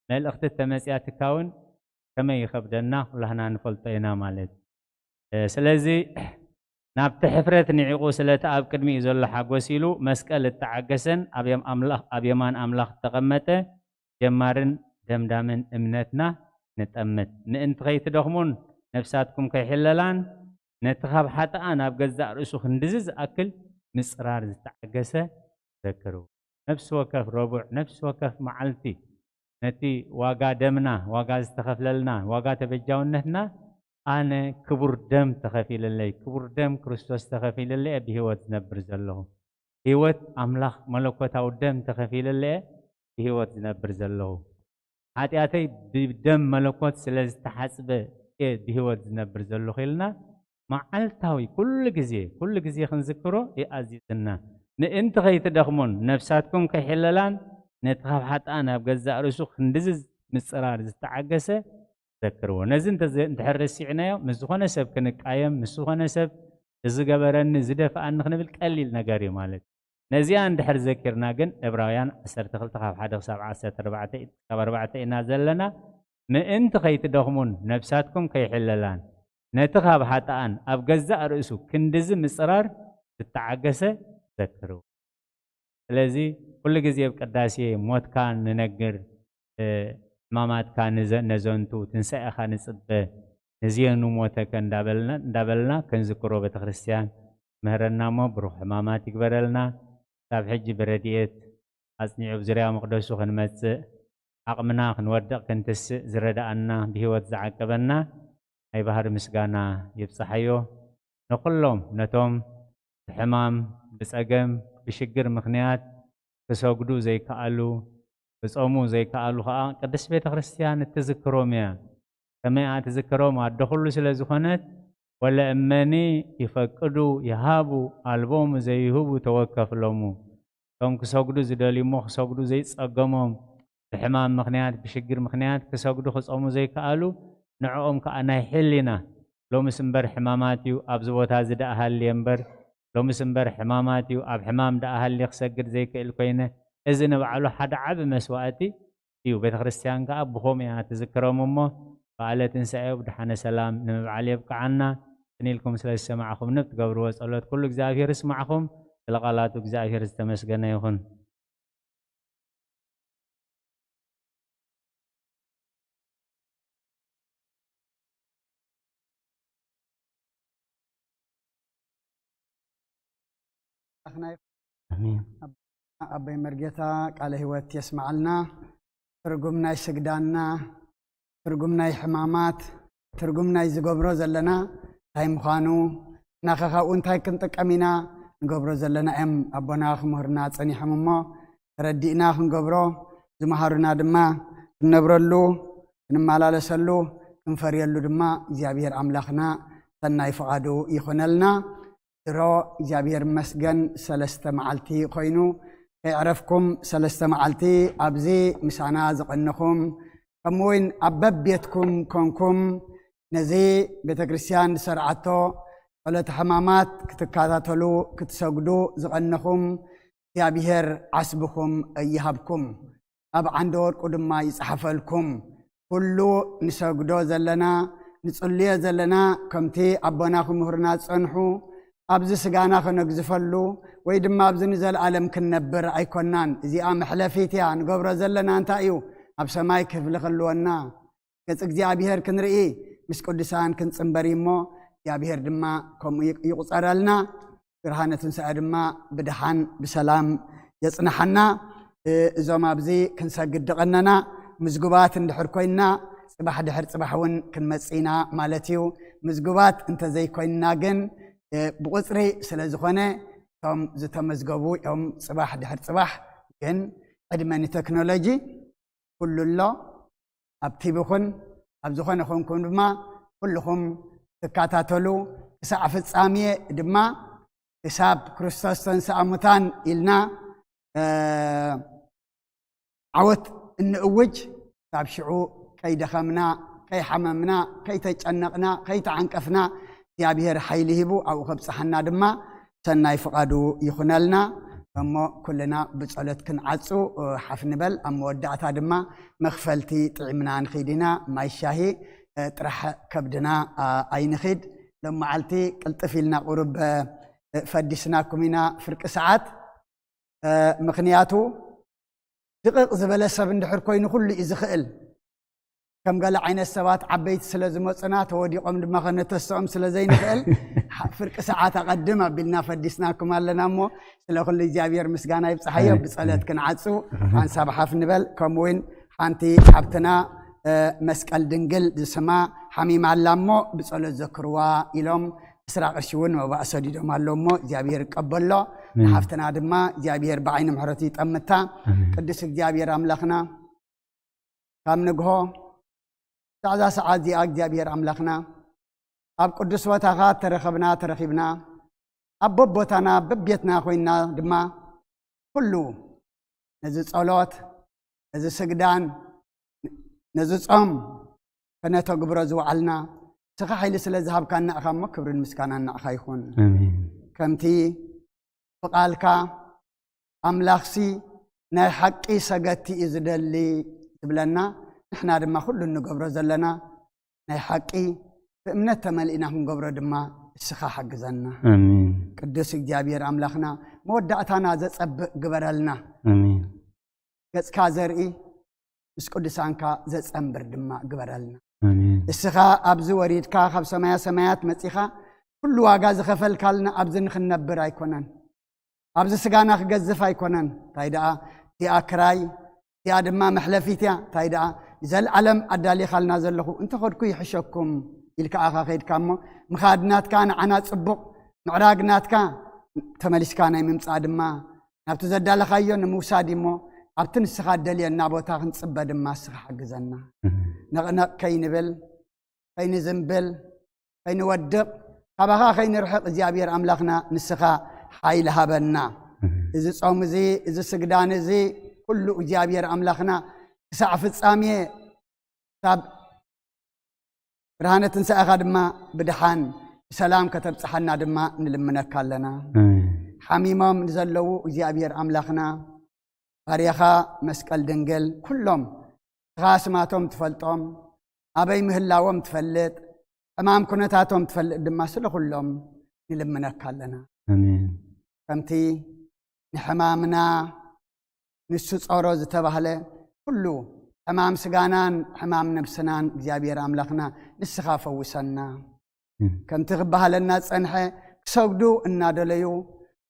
መልእኽቲ ተመጽያትካ እውን ከመይ ይኸብደና ኩላህና ንፈልጦ ኢና ማለት እዩ። እ፣ ስለዚ ናብቲ ሕፍረት ንዒቑ ስለቲ ኣብ ቅድሚኡ ዘሎ ሓጎስ ኢሉ መስቀል እተዓገሰን ኣብ የም-፣ ኣምላኽ፣ ኣብ የማን ኣምላኽ እተቐመጠ ጀማርን ደምዳምን እምነትና ንጠምት። ምእንቲ ከይትደኽሙን ነፍሳትኩም ከይሕለላን ነቲ ካብ ሓጥኣን ኣብ ገዛእ ርእሱ ክንድዚ ዝኣክል ምጽራር ዝተዓገሰ ዘክርዎ። ነፍሲ ወከፍ ረቡዕ፣ ነፍሲ ወከፍ መዓልቲ ነቲ ዋጋ ደምና፣ ዋጋ ዝተኸፍለልና፣ ዋጋ ተበጃውነትና ኣነ ክቡር ደም ተኸፊለለይ፣ ክቡር ደም ክርስቶስ ተኸፊለለይ እየ ብህይወት ዝነብር ዘለኹ። ህይወት ኣምላኽ መለኮታዊ ደም ተኸፊለለይ እየ ብህይወት ዝነብር ዘለኹ። ሓጢኣተይ ብደም መለኮት ስለ ዝተሓጽበ እየ ብህይወት ዝነብር ዘለኹ ኢልና መዓልታዊ ኩሉ ግዜ፣ ኩሉ ግዜ ክንዝክሮ ይኣዝዝና። ምእንቲ ከይትደኽሙን ነፍሳትኩም ከይሕለላን ነቲ ካብ ሓጥኣን ኣብ ገዛእ ርእሱ ክንድዚ ምጽራር ዝተዓገሰ ዘክርዎ። ነዚ እንተ ዘ-፣ እንድሕር ረሲዕናዮ ምስ ዝኾነ ሰብ ክንቃየም፣ ምስ ዝኾነ ሰብ እዚ ገበረኒ፣ እዚ ደፍኣኒ ክንብል ቀሊል ነገር እዩ ማለት እዩ። ነዚኣ እንድሕር ዘኪርና ግን ዕብራውያን ዓሰርተ ክልተ ካብ ሓደ ክሳብ ዓሰርተ ኣርባዕተ፣ ክሳብ ኣርባዕተ ኢና ዘለና። ምእንቲ ከይትደኽሙን ነፍሳትኩም ከይሕለላን ነቲ ካብ ሓጥኣን ኣብ ገዛእ ርእሱ ክንድዚ ምጽራር ዝተዓገሰ ዘክርዎ። ስለዚ ኩሉ ግዜ ኣብ ቅዳሴ ሞትካ ንነግር፣ እ፣ ሕማማትካ ንዘ-፣ ነዘንቱ፣ ትንሳኤኻ ንጽበ፣ ንዜኑ ሞተከ እንዳበልና፣ እንዳበልና ክንዝክሮ ቤተክርስትያን ምህረና እሞ ብሩኽ ሕማማት ይግበረልና። ካብ ሕጂ ብረድኤት ኣጽኒዑ ኣብ ዙርያ መቕደሱ ክንመጽእ፣ ዓቕምና ክንወድቕ ክንትስእ ዝረድኣና፣ ብህይወት ዝዓቀበና ናይ ባህሪ ምስጋና ይብጽሓዮ። ንኹሎም ነቶም ብሕማም፣ ብጸገም፣ ብሽግር ምኽንያት ክሰግዱ ዘይከኣሉ፣ ክጾሙ ዘይከኣሉ ኸኣ ቅድስት ቤተ ክርስቲያን እትዝክሮም እያ። ከመይ እያ ትዝክሮም? ኣደ ኹሉ ስለ ዝኾነት፣ "ወለ እመኒ ይፈቅዱ ይሃቡ፣ ኣልቦሙ ዘይህቡ ተወከፍ ሎሙ።" እቶም ክሰግዱ ዝደልዩ እሞ ክሰግዱ ዘይጸገሞም፣ ብሕማም ምኽንያት፣ ብሽግር ምኽንያት ክሰግዱ ክጾሙ ዘይከኣሉ፣ ንዕኦም ከኣ ናይ ሕሊና፣ ሎምስ እምበር ሕማማት እዩ፣ ኣብዚ ቦታ እዚ ደኣ ሃልየ እምበር፣ ሎምስ እምበር ሕማማት እዩ፣ ኣብ ሕማም ደኣ ሃልየ ክሰግድ ዘይክእል ኮይነ፣ እዚ ንባዕሉ ሓደ ዓቢ መስዋእቲ እዩ። ቤተ ክርስቲያን ከኣ ብኸምኡ እያ ትዝክሮም እሞ፣ በዓለ ትንሳኤኡ ብደሓነ ሰላም ንምብዓል የብቅዓና። ስኒልኩም ስለ ዝሰማዕኹምኒ ብትገብርዎ ጸሎት ኩሉ እግዚኣብሔር ይስማዕኹም። ስለ ቃላቱ እግዚኣብሔር ዝተመስገነ ይኹን። ኣምላኽና ይኹን። ኣሜን። ኣቦይ መርጌታ ቃለ ህይወት የስምዓልና። ትርጉም ናይ ስግዳንና፣ ትርጉም ናይ ሕማማት፣ ትርጉም ናይ ዝገብሮ ዘለና እንታይ ምዃኑ፣ ንሕና ኸ ካብኡ እንታይ ክንጥቀም ኢና፣ ንገብሮ ዘለና እዮም ኣቦና ክምህሩና ጸኒሖም እሞ፣ ተረዲእና ክንገብሮ፣ ዝመሃሩና ድማ ክንነብረሉ፣ ክንመላለሰሉ፣ ክንፈርየሉ ድማ እግዚኣብሔር ኣምላኽና ሰናይ ፍቓዱ ይኹነልና። ድሮ እግዚኣብሔር ይመስገን ሰለስተ መዓልቲ ኮይኑ ከይዕረፍኩም ሰለስተ መዓልቲ ኣብዚ ምሳና ዝቐነኹም ከምኡውን ኣብ በቤትኩም ኮንኩም ነዚ ቤተ ክርስቲያን ዝሰርዓቶ ጸሎተ ሕማማት ክትከታተሉ ክትሰግዱ ዝቐነኹም እግዚኣብሔር ዓስብኹም ይሃብኩም። ኣብ ዓንደ ወርቁ ድማ ይጽሓፈልኩም። ኩሉ ንሰግዶ ዘለና፣ ንጽልዮ ዘለና፣ ከምቲ ኣቦና ክምህሩና ዝጸንሑ፣ ኣብዚ ስጋና ከነግዝፈሉ ወይ ድማ ኣብዚ ንዘለኣለም ክንነብር ኣይኮናን። እዚኣ መሕለፊት እያ። ንገብሮ ዘለና እንታይ እዩ? ኣብ ሰማይ ክፍሊ ክህልወና፣ ገጽ እግዚኣብሔር ክንርኢ፣ ምስ ቅዱሳን ክንጽንበር እዩ እሞ፣ እግዚኣብሔር ድማ ከምኡ ይቁጸረልና። ብርሃነ ትንሳኤ ድማ ብድሓን ብሰላም የጽንሓና። እ፣ እዞም ኣብዚ ክንሰግድ ድቐነና ምዝጉባት እንድሕር ኮይንና፣ ጽባሕ ድሕር ጽባሕ እውን ክንመጽእ ኢና ማለት እዩ። ምዝጉባት እንተዘይኮይንና ግን፣ እ፣ ብቑጽሪ ስለ ዝኾነ፣ እቶም ዝተመዝገቡ እዮም ጽባሕ ድሕር ጽባሕ። ግን ዕድመ ንቴክኖሎጂ፣ ኩሉ ኣሎ። ኣብ ቲቪ ኹን ኣብ ዝኾነ ኾንኩም ድማ ኩልኹም ትከታተሉ። ክሳዕ ፍጻሜ ድማ፣ ክሳብ ክርስቶስ ተንሥኣ እሙታን ኢልና፣ እ፣ ዓወት እንእውጅ፣ ካብ ሽዑ ከይደኸምና፣ ከይሓመምና፣ ከይተጨነቕና፣ ከይተዓንቀፍና፣ እግዚኣብሔር ሓይሊ ሂቡ ኣብኡ ከብጽሓና ድማ ሰናይ ፍቓዱ ይኹነልና። እሞ ኩልና ብጸሎት ክንዓጹ፣ እ፣ ሓፍ ንበል። ኣብ መወዳእታ ድማ መኽፈልቲ ጥዒምና ንኺድ ኢና። ማይ ሻሂ፣ እ፣ ጥራሕ ከብድና፣ እ፣ ኣይንኺድ። ሎም መዓልቲ ቅልጥፍ ኢልና ቁሩብ፣ እ፣ ፈዲስናኩም ኢና ፍርቂ ሰዓት። እ፣ ምኽንያቱ ድቕቕ ዝበለ ሰብ እንድሕር ኮይኑ ኩሉ እዩ ዝኽእል። ከም ገለ ዓይነት ሰባት ዓበይቲ ስለ ዝመጹና፣ ተወዲቖም ድማ ከነተስኦም ስለ ዘይንኽእል፣ ሓ-፣ ፍርቂ ሰዓት ኣቐድም ኣቢልና ፈዲስናኩም ኣለና እሞ፣ ስለ ኩሉ እግዚኣብሔር ምስጋና ይብጽሓዮ። ኣሜን። ብጸሎት ኣሜን። ክንዓጹ፣ ኣሜን። ሓንሳብ ሓፍ ንበል። ከምኡ እውን ሓንቲ ሓብትና፣ እ፣ መስቀል ድንግል ዝስማ ሓሚማ ኣላ እሞ፣ ብጸሎት ዘክርዋ ኢሎም ዕስራ ቅርሺ እውን መባእ ሰዲዶም ኣሎ እሞ፣ እግዚኣብሔር ይቀበሎ። ኣሜን። ንሓፍትና ድማ እግዚኣብሔር ብዓይኒ ምሕረቱ ይጠምታ። ኣሜን። ቅዱስ እግዚኣብሔር ኣምላኽና፣ ካብ ንግሆ ክሳዕ እዛ ሰዓት እዚኣ እግዚኣብሔር ኣምላኽና፣ ኣብ ቅዱስ ቦታኻ ተረኸብና፣ ተረኺብና፣ ኣብ በቦታና በቤትና ኮይንና ድማ ኩሉ ነዚ ጸሎት፣ ነዚ ስግዳን፣ ነዚ ጾም ከነተግብሮ ዝወዓልና፣ ንስኻ ሓይሊ ስለ ዝሃብካና ኢኻ እሞ፣ ክብርን ምስጋናን ንዓኻ ይኹን። ኣሜን። ከምቲ ብቓልካ፣ ኣምላኽሲ ናይ ሓቂ ሰገድቲ እዩ ዝደሊ ትብለና፣ ንሕና ድማ ኩሉ እንገብሮ ዘለና ናይ ሓቂ ብእምነት ተመሊእና ክንገብሮ ድማ እስኻ ሓግዘና። ኣሜን። ቅዱስ እግዚኣብሔር ኣምላኽና፣ መወዳእታና ዘጸብቕ ግበረልና። ኣሜን። ገጽካ ዘርኢ፣ ምስ ቅዱሳንካ ዘጸንብር ድማ ግበረልና። ኣሜን። እስኻ ኣብዚ ወሪድካ፣ ካብ ሰማያ ሰማያት መጺኻ፣ ኩሉ ዋጋ ዝኸፈልካልና ኣብዚ ንኽንነብር ኣይኮነን። ኣብዚ ስጋና ክገዝፍ ኣይኮነን። እንታይ ደኣ፣ እቲኣ ክራይ፣ እቲኣ ድማ መሕለፊት እያ። እንታይ ደኣ፣ ንዘለኣለም ኣዳሊኻልና ዘለኹ፣ እንተኸድኩ ይሕሸኩም ኢልካ ኣኻ ከይድካ እሞ፣ ምኻድ ናትካ ንዓና ጽቡቕ፣ ምዕራግ ናትካ፣ ተመሊስካ ናይ ምምጻእ ድማ ናብቲ ዘዳለኻዮ ንምውሳድ እሞ፣ ኣብቲ ንስኻ እደልየና ቦታ ክንጽበ ድማ እስኻ ሓግዘና። ኣሜን። ነቕነቕ ከይንብል፣ ከይንዝንብል፣ ከይንወድቕ፣ ካባኻ ከይንርሕቕ እግዚኣብሔር ኣምላኽና ንስኻ ሓይሊ ሃበና። ኣሜን። እዚ ጾም እዚ፣ እዚ ስግዳን እዚ፣ ኩሉ እግዚኣብሔር ኣምላኽና ክሳዕ ፍጻሜ፣ ክሳብ ብርሃነ ትንሳኤኻ ድማ ብድሓን ብሰላም ከተብጽሓና ድማ ንልምነካ ኣለና። ኣሜን። ሓሚሞም ንዘለዉ እግዚኣብሔር ኣምላኽና፣ ባርያኻ መስቀል ድንግል፣ ኩሎም ንስኻ ኣስማቶም ትፈልጦም፣ ኣበይ ምህላዎም ትፈልጥ፣ ሕማም ኩነታቶም ትፈልጥ ድማ፣ ስለ ኩሎም ንልምነካ ኣለና። ኣሜን። ከምቲ ንሕማምና ንሱ ጾሮ ዝተባህለ፣ ኩሉ ሕማም ስጋናን ሕማም ነብስናን እግዚኣብሔር ኣምላኽና ንስኻ ፈውሰና። ኣሜን። ከምቲ ክበሃለና ጸንሐ፣ ክሰግዱ እናደለዩ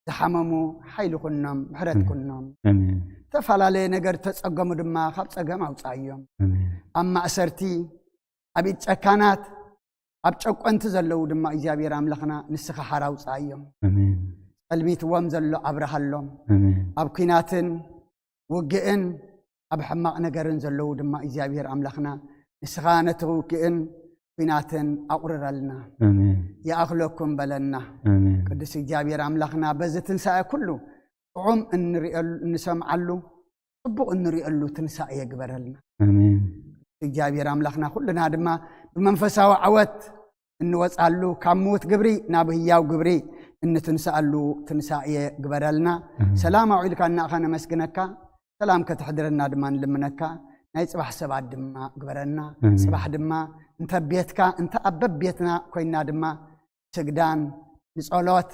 ዝሓመሙ ሓይሊ ኩኖም፣ ምሕረት ኣሜን። ኩኖም። ኣሜን። ዝተፈላለየ ነገር ተጸገሙ ድማ ካብ ጸገም ኣውጻእዮም። ኣሜን። ኣብ ማእሰርቲ፣ ኣብ ኢድ ጨካናት፣ ኣብ ጨቆንቲ ዘለዉ ድማ እግዚኣብሔር ኣምላኽና ንስኻ ሓራ ኣውጻእዮም። ኣሜን። ጸልሚትዎም ዘሎ ኣብርሃሎም። ኣሜን። ኣብ ኲናትን ውግእን ኣብ ሕማቕ ነገርን ዘለዉ ድማ እግዚኣብሔር ኣምላኽና ንስኻ ነቲ ውግእን ኲናትን ኣቑርረልና። ኣሜን። ይኣኽለኩም በለና። ኣሜን። ቅዱስ እግዚኣብሔር ኣምላኽና በዚ ትንሳኤ ኩሉ ጥዑም እንርእየሉ፣ እንሰምዓሉ፣ ጽቡቕ እንርእየሉ ትንሳኤ የግበረልና። ኣሜን። እግዚኣብሔር ኣምላኽና ኩልና ድማ ብመንፈሳዊ ዓወት እንወፃሉ፣ ካብ ምውት ግብሪ ናብ ህያው ግብሪ እንትንስኣሉ ትንሳኤ ግበረልና። ሰላም ኣውዒልካ እናኻ ነመስግነካ፣ ሰላም ከተሕድረና ድማ ንልምነካ። ናይ ፅባሕ ሰባት ድማ ግበረና። ጽባሕ ድማ እንተ ቤትካ እንተ ኣብ በቤትና ኮይና ድማ ስግዳን ንጸሎት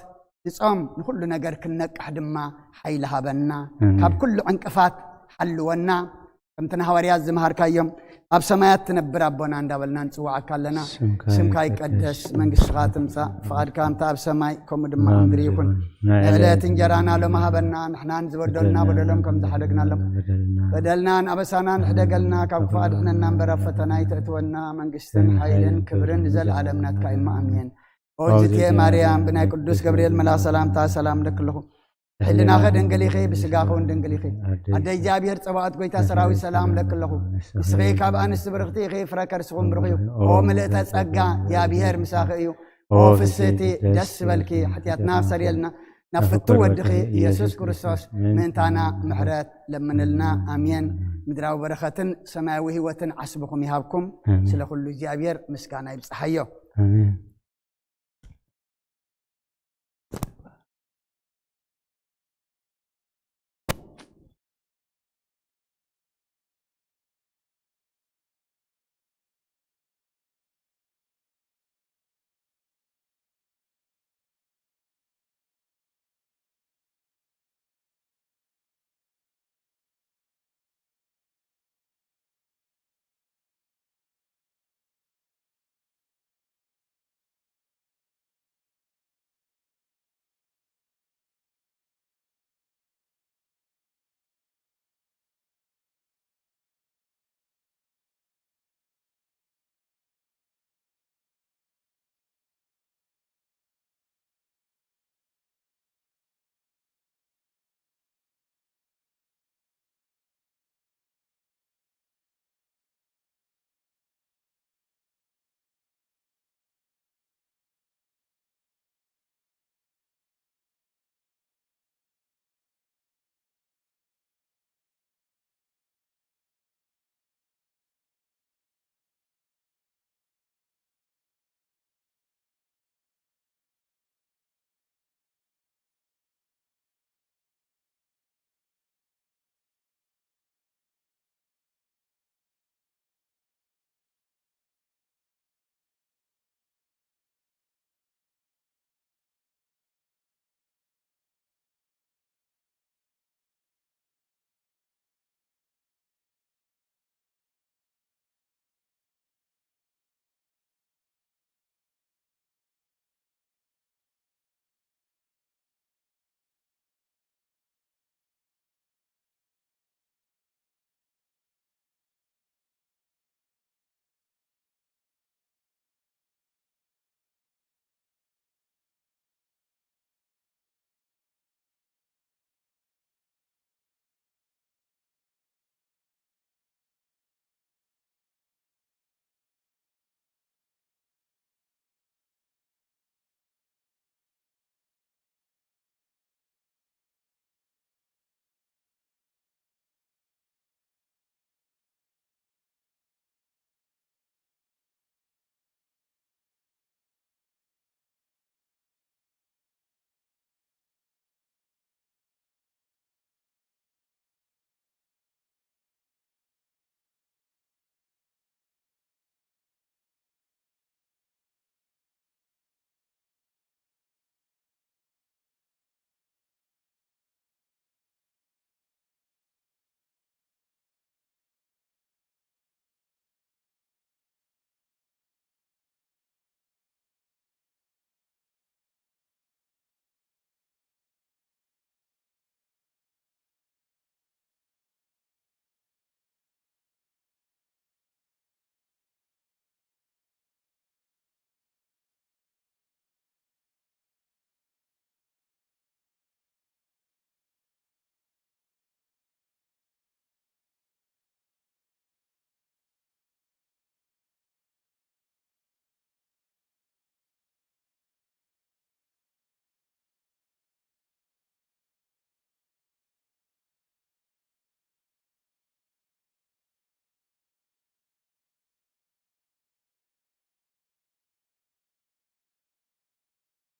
ንጾም ንኹሉ ነገር ክንነቅሕ ድማ ሓይሊ ሃበና። ካብ ኩሉ ዕንቅፋት ሓልወና። ከምቲ ንሃዋርያት ዝመሃርካዮም ኣብ ሰማያት ትነብር ኣቦና እንዳበልና ንጽውዓካ ኣለና። ስምካ ይቀደስ፣ መንግስትኻ ትምጻእ፣ ፍቓድካ እንተ ኣብ ሰማይ ከምኡ ድማ ኣብ ምድሪ ይኹን። ናይ ዕለት እንጀራና ሎሚ ሃበና፣ ንሕናን ዝበደሉና በደሎም ከም ዝሓደግናሎም በደልናን ኣበሳናን ሕደገልና፣ ካብ ክፉእ ኣድሕነና እምበር ኣብ ፈተና ኣይተእትወና። መንግስትን ሓይልን ክብርን ንዘለኣለም ናትካ እዩ። ኣሜን። ኦ እግዝእትየ ማርያም፣ ብናይ ቅዱስ ገብርኤል መልኣኽ ሰላምታ ሰላም እብለኪ ኣለኹ። ብሕልናኸ ድንግል ኢኺ፣ ብስጋኸ እውን ድንግል ኢኺ። ኣደ እግዚኣብሔር ጸባኦት፣ ጎይታ ሰራዊት፣ ሰላም እብለኪ ኣለኹ። ንስኺ ካብ ኣንስቲ ብርኽቲ ኢኺ፣ ፍረ ከርስኹም ብሩኽ እዩ። ኦ ምልእተ ጸጋ፣ እግዚኣብሔር ምሳኺ እዩ። ኦ ፍስህቲ፣ ደስ ዝበልኪ፣ ሓጢኣትና ሰሪየልና፣ ናብ ፍቱ ወድኺ ኢየሱስ ክርስቶስ ምእንታና ምሕረት ለምንልና። ኣሜን። ምድራዊ በረኸትን ሰማያዊ ህይወትን ዓስብኹም ይሃብኩም። ኣሜን። ስለ ኩሉ እግዚኣብሔር ምስጋና ይብጽሓዮ። ኣሜን።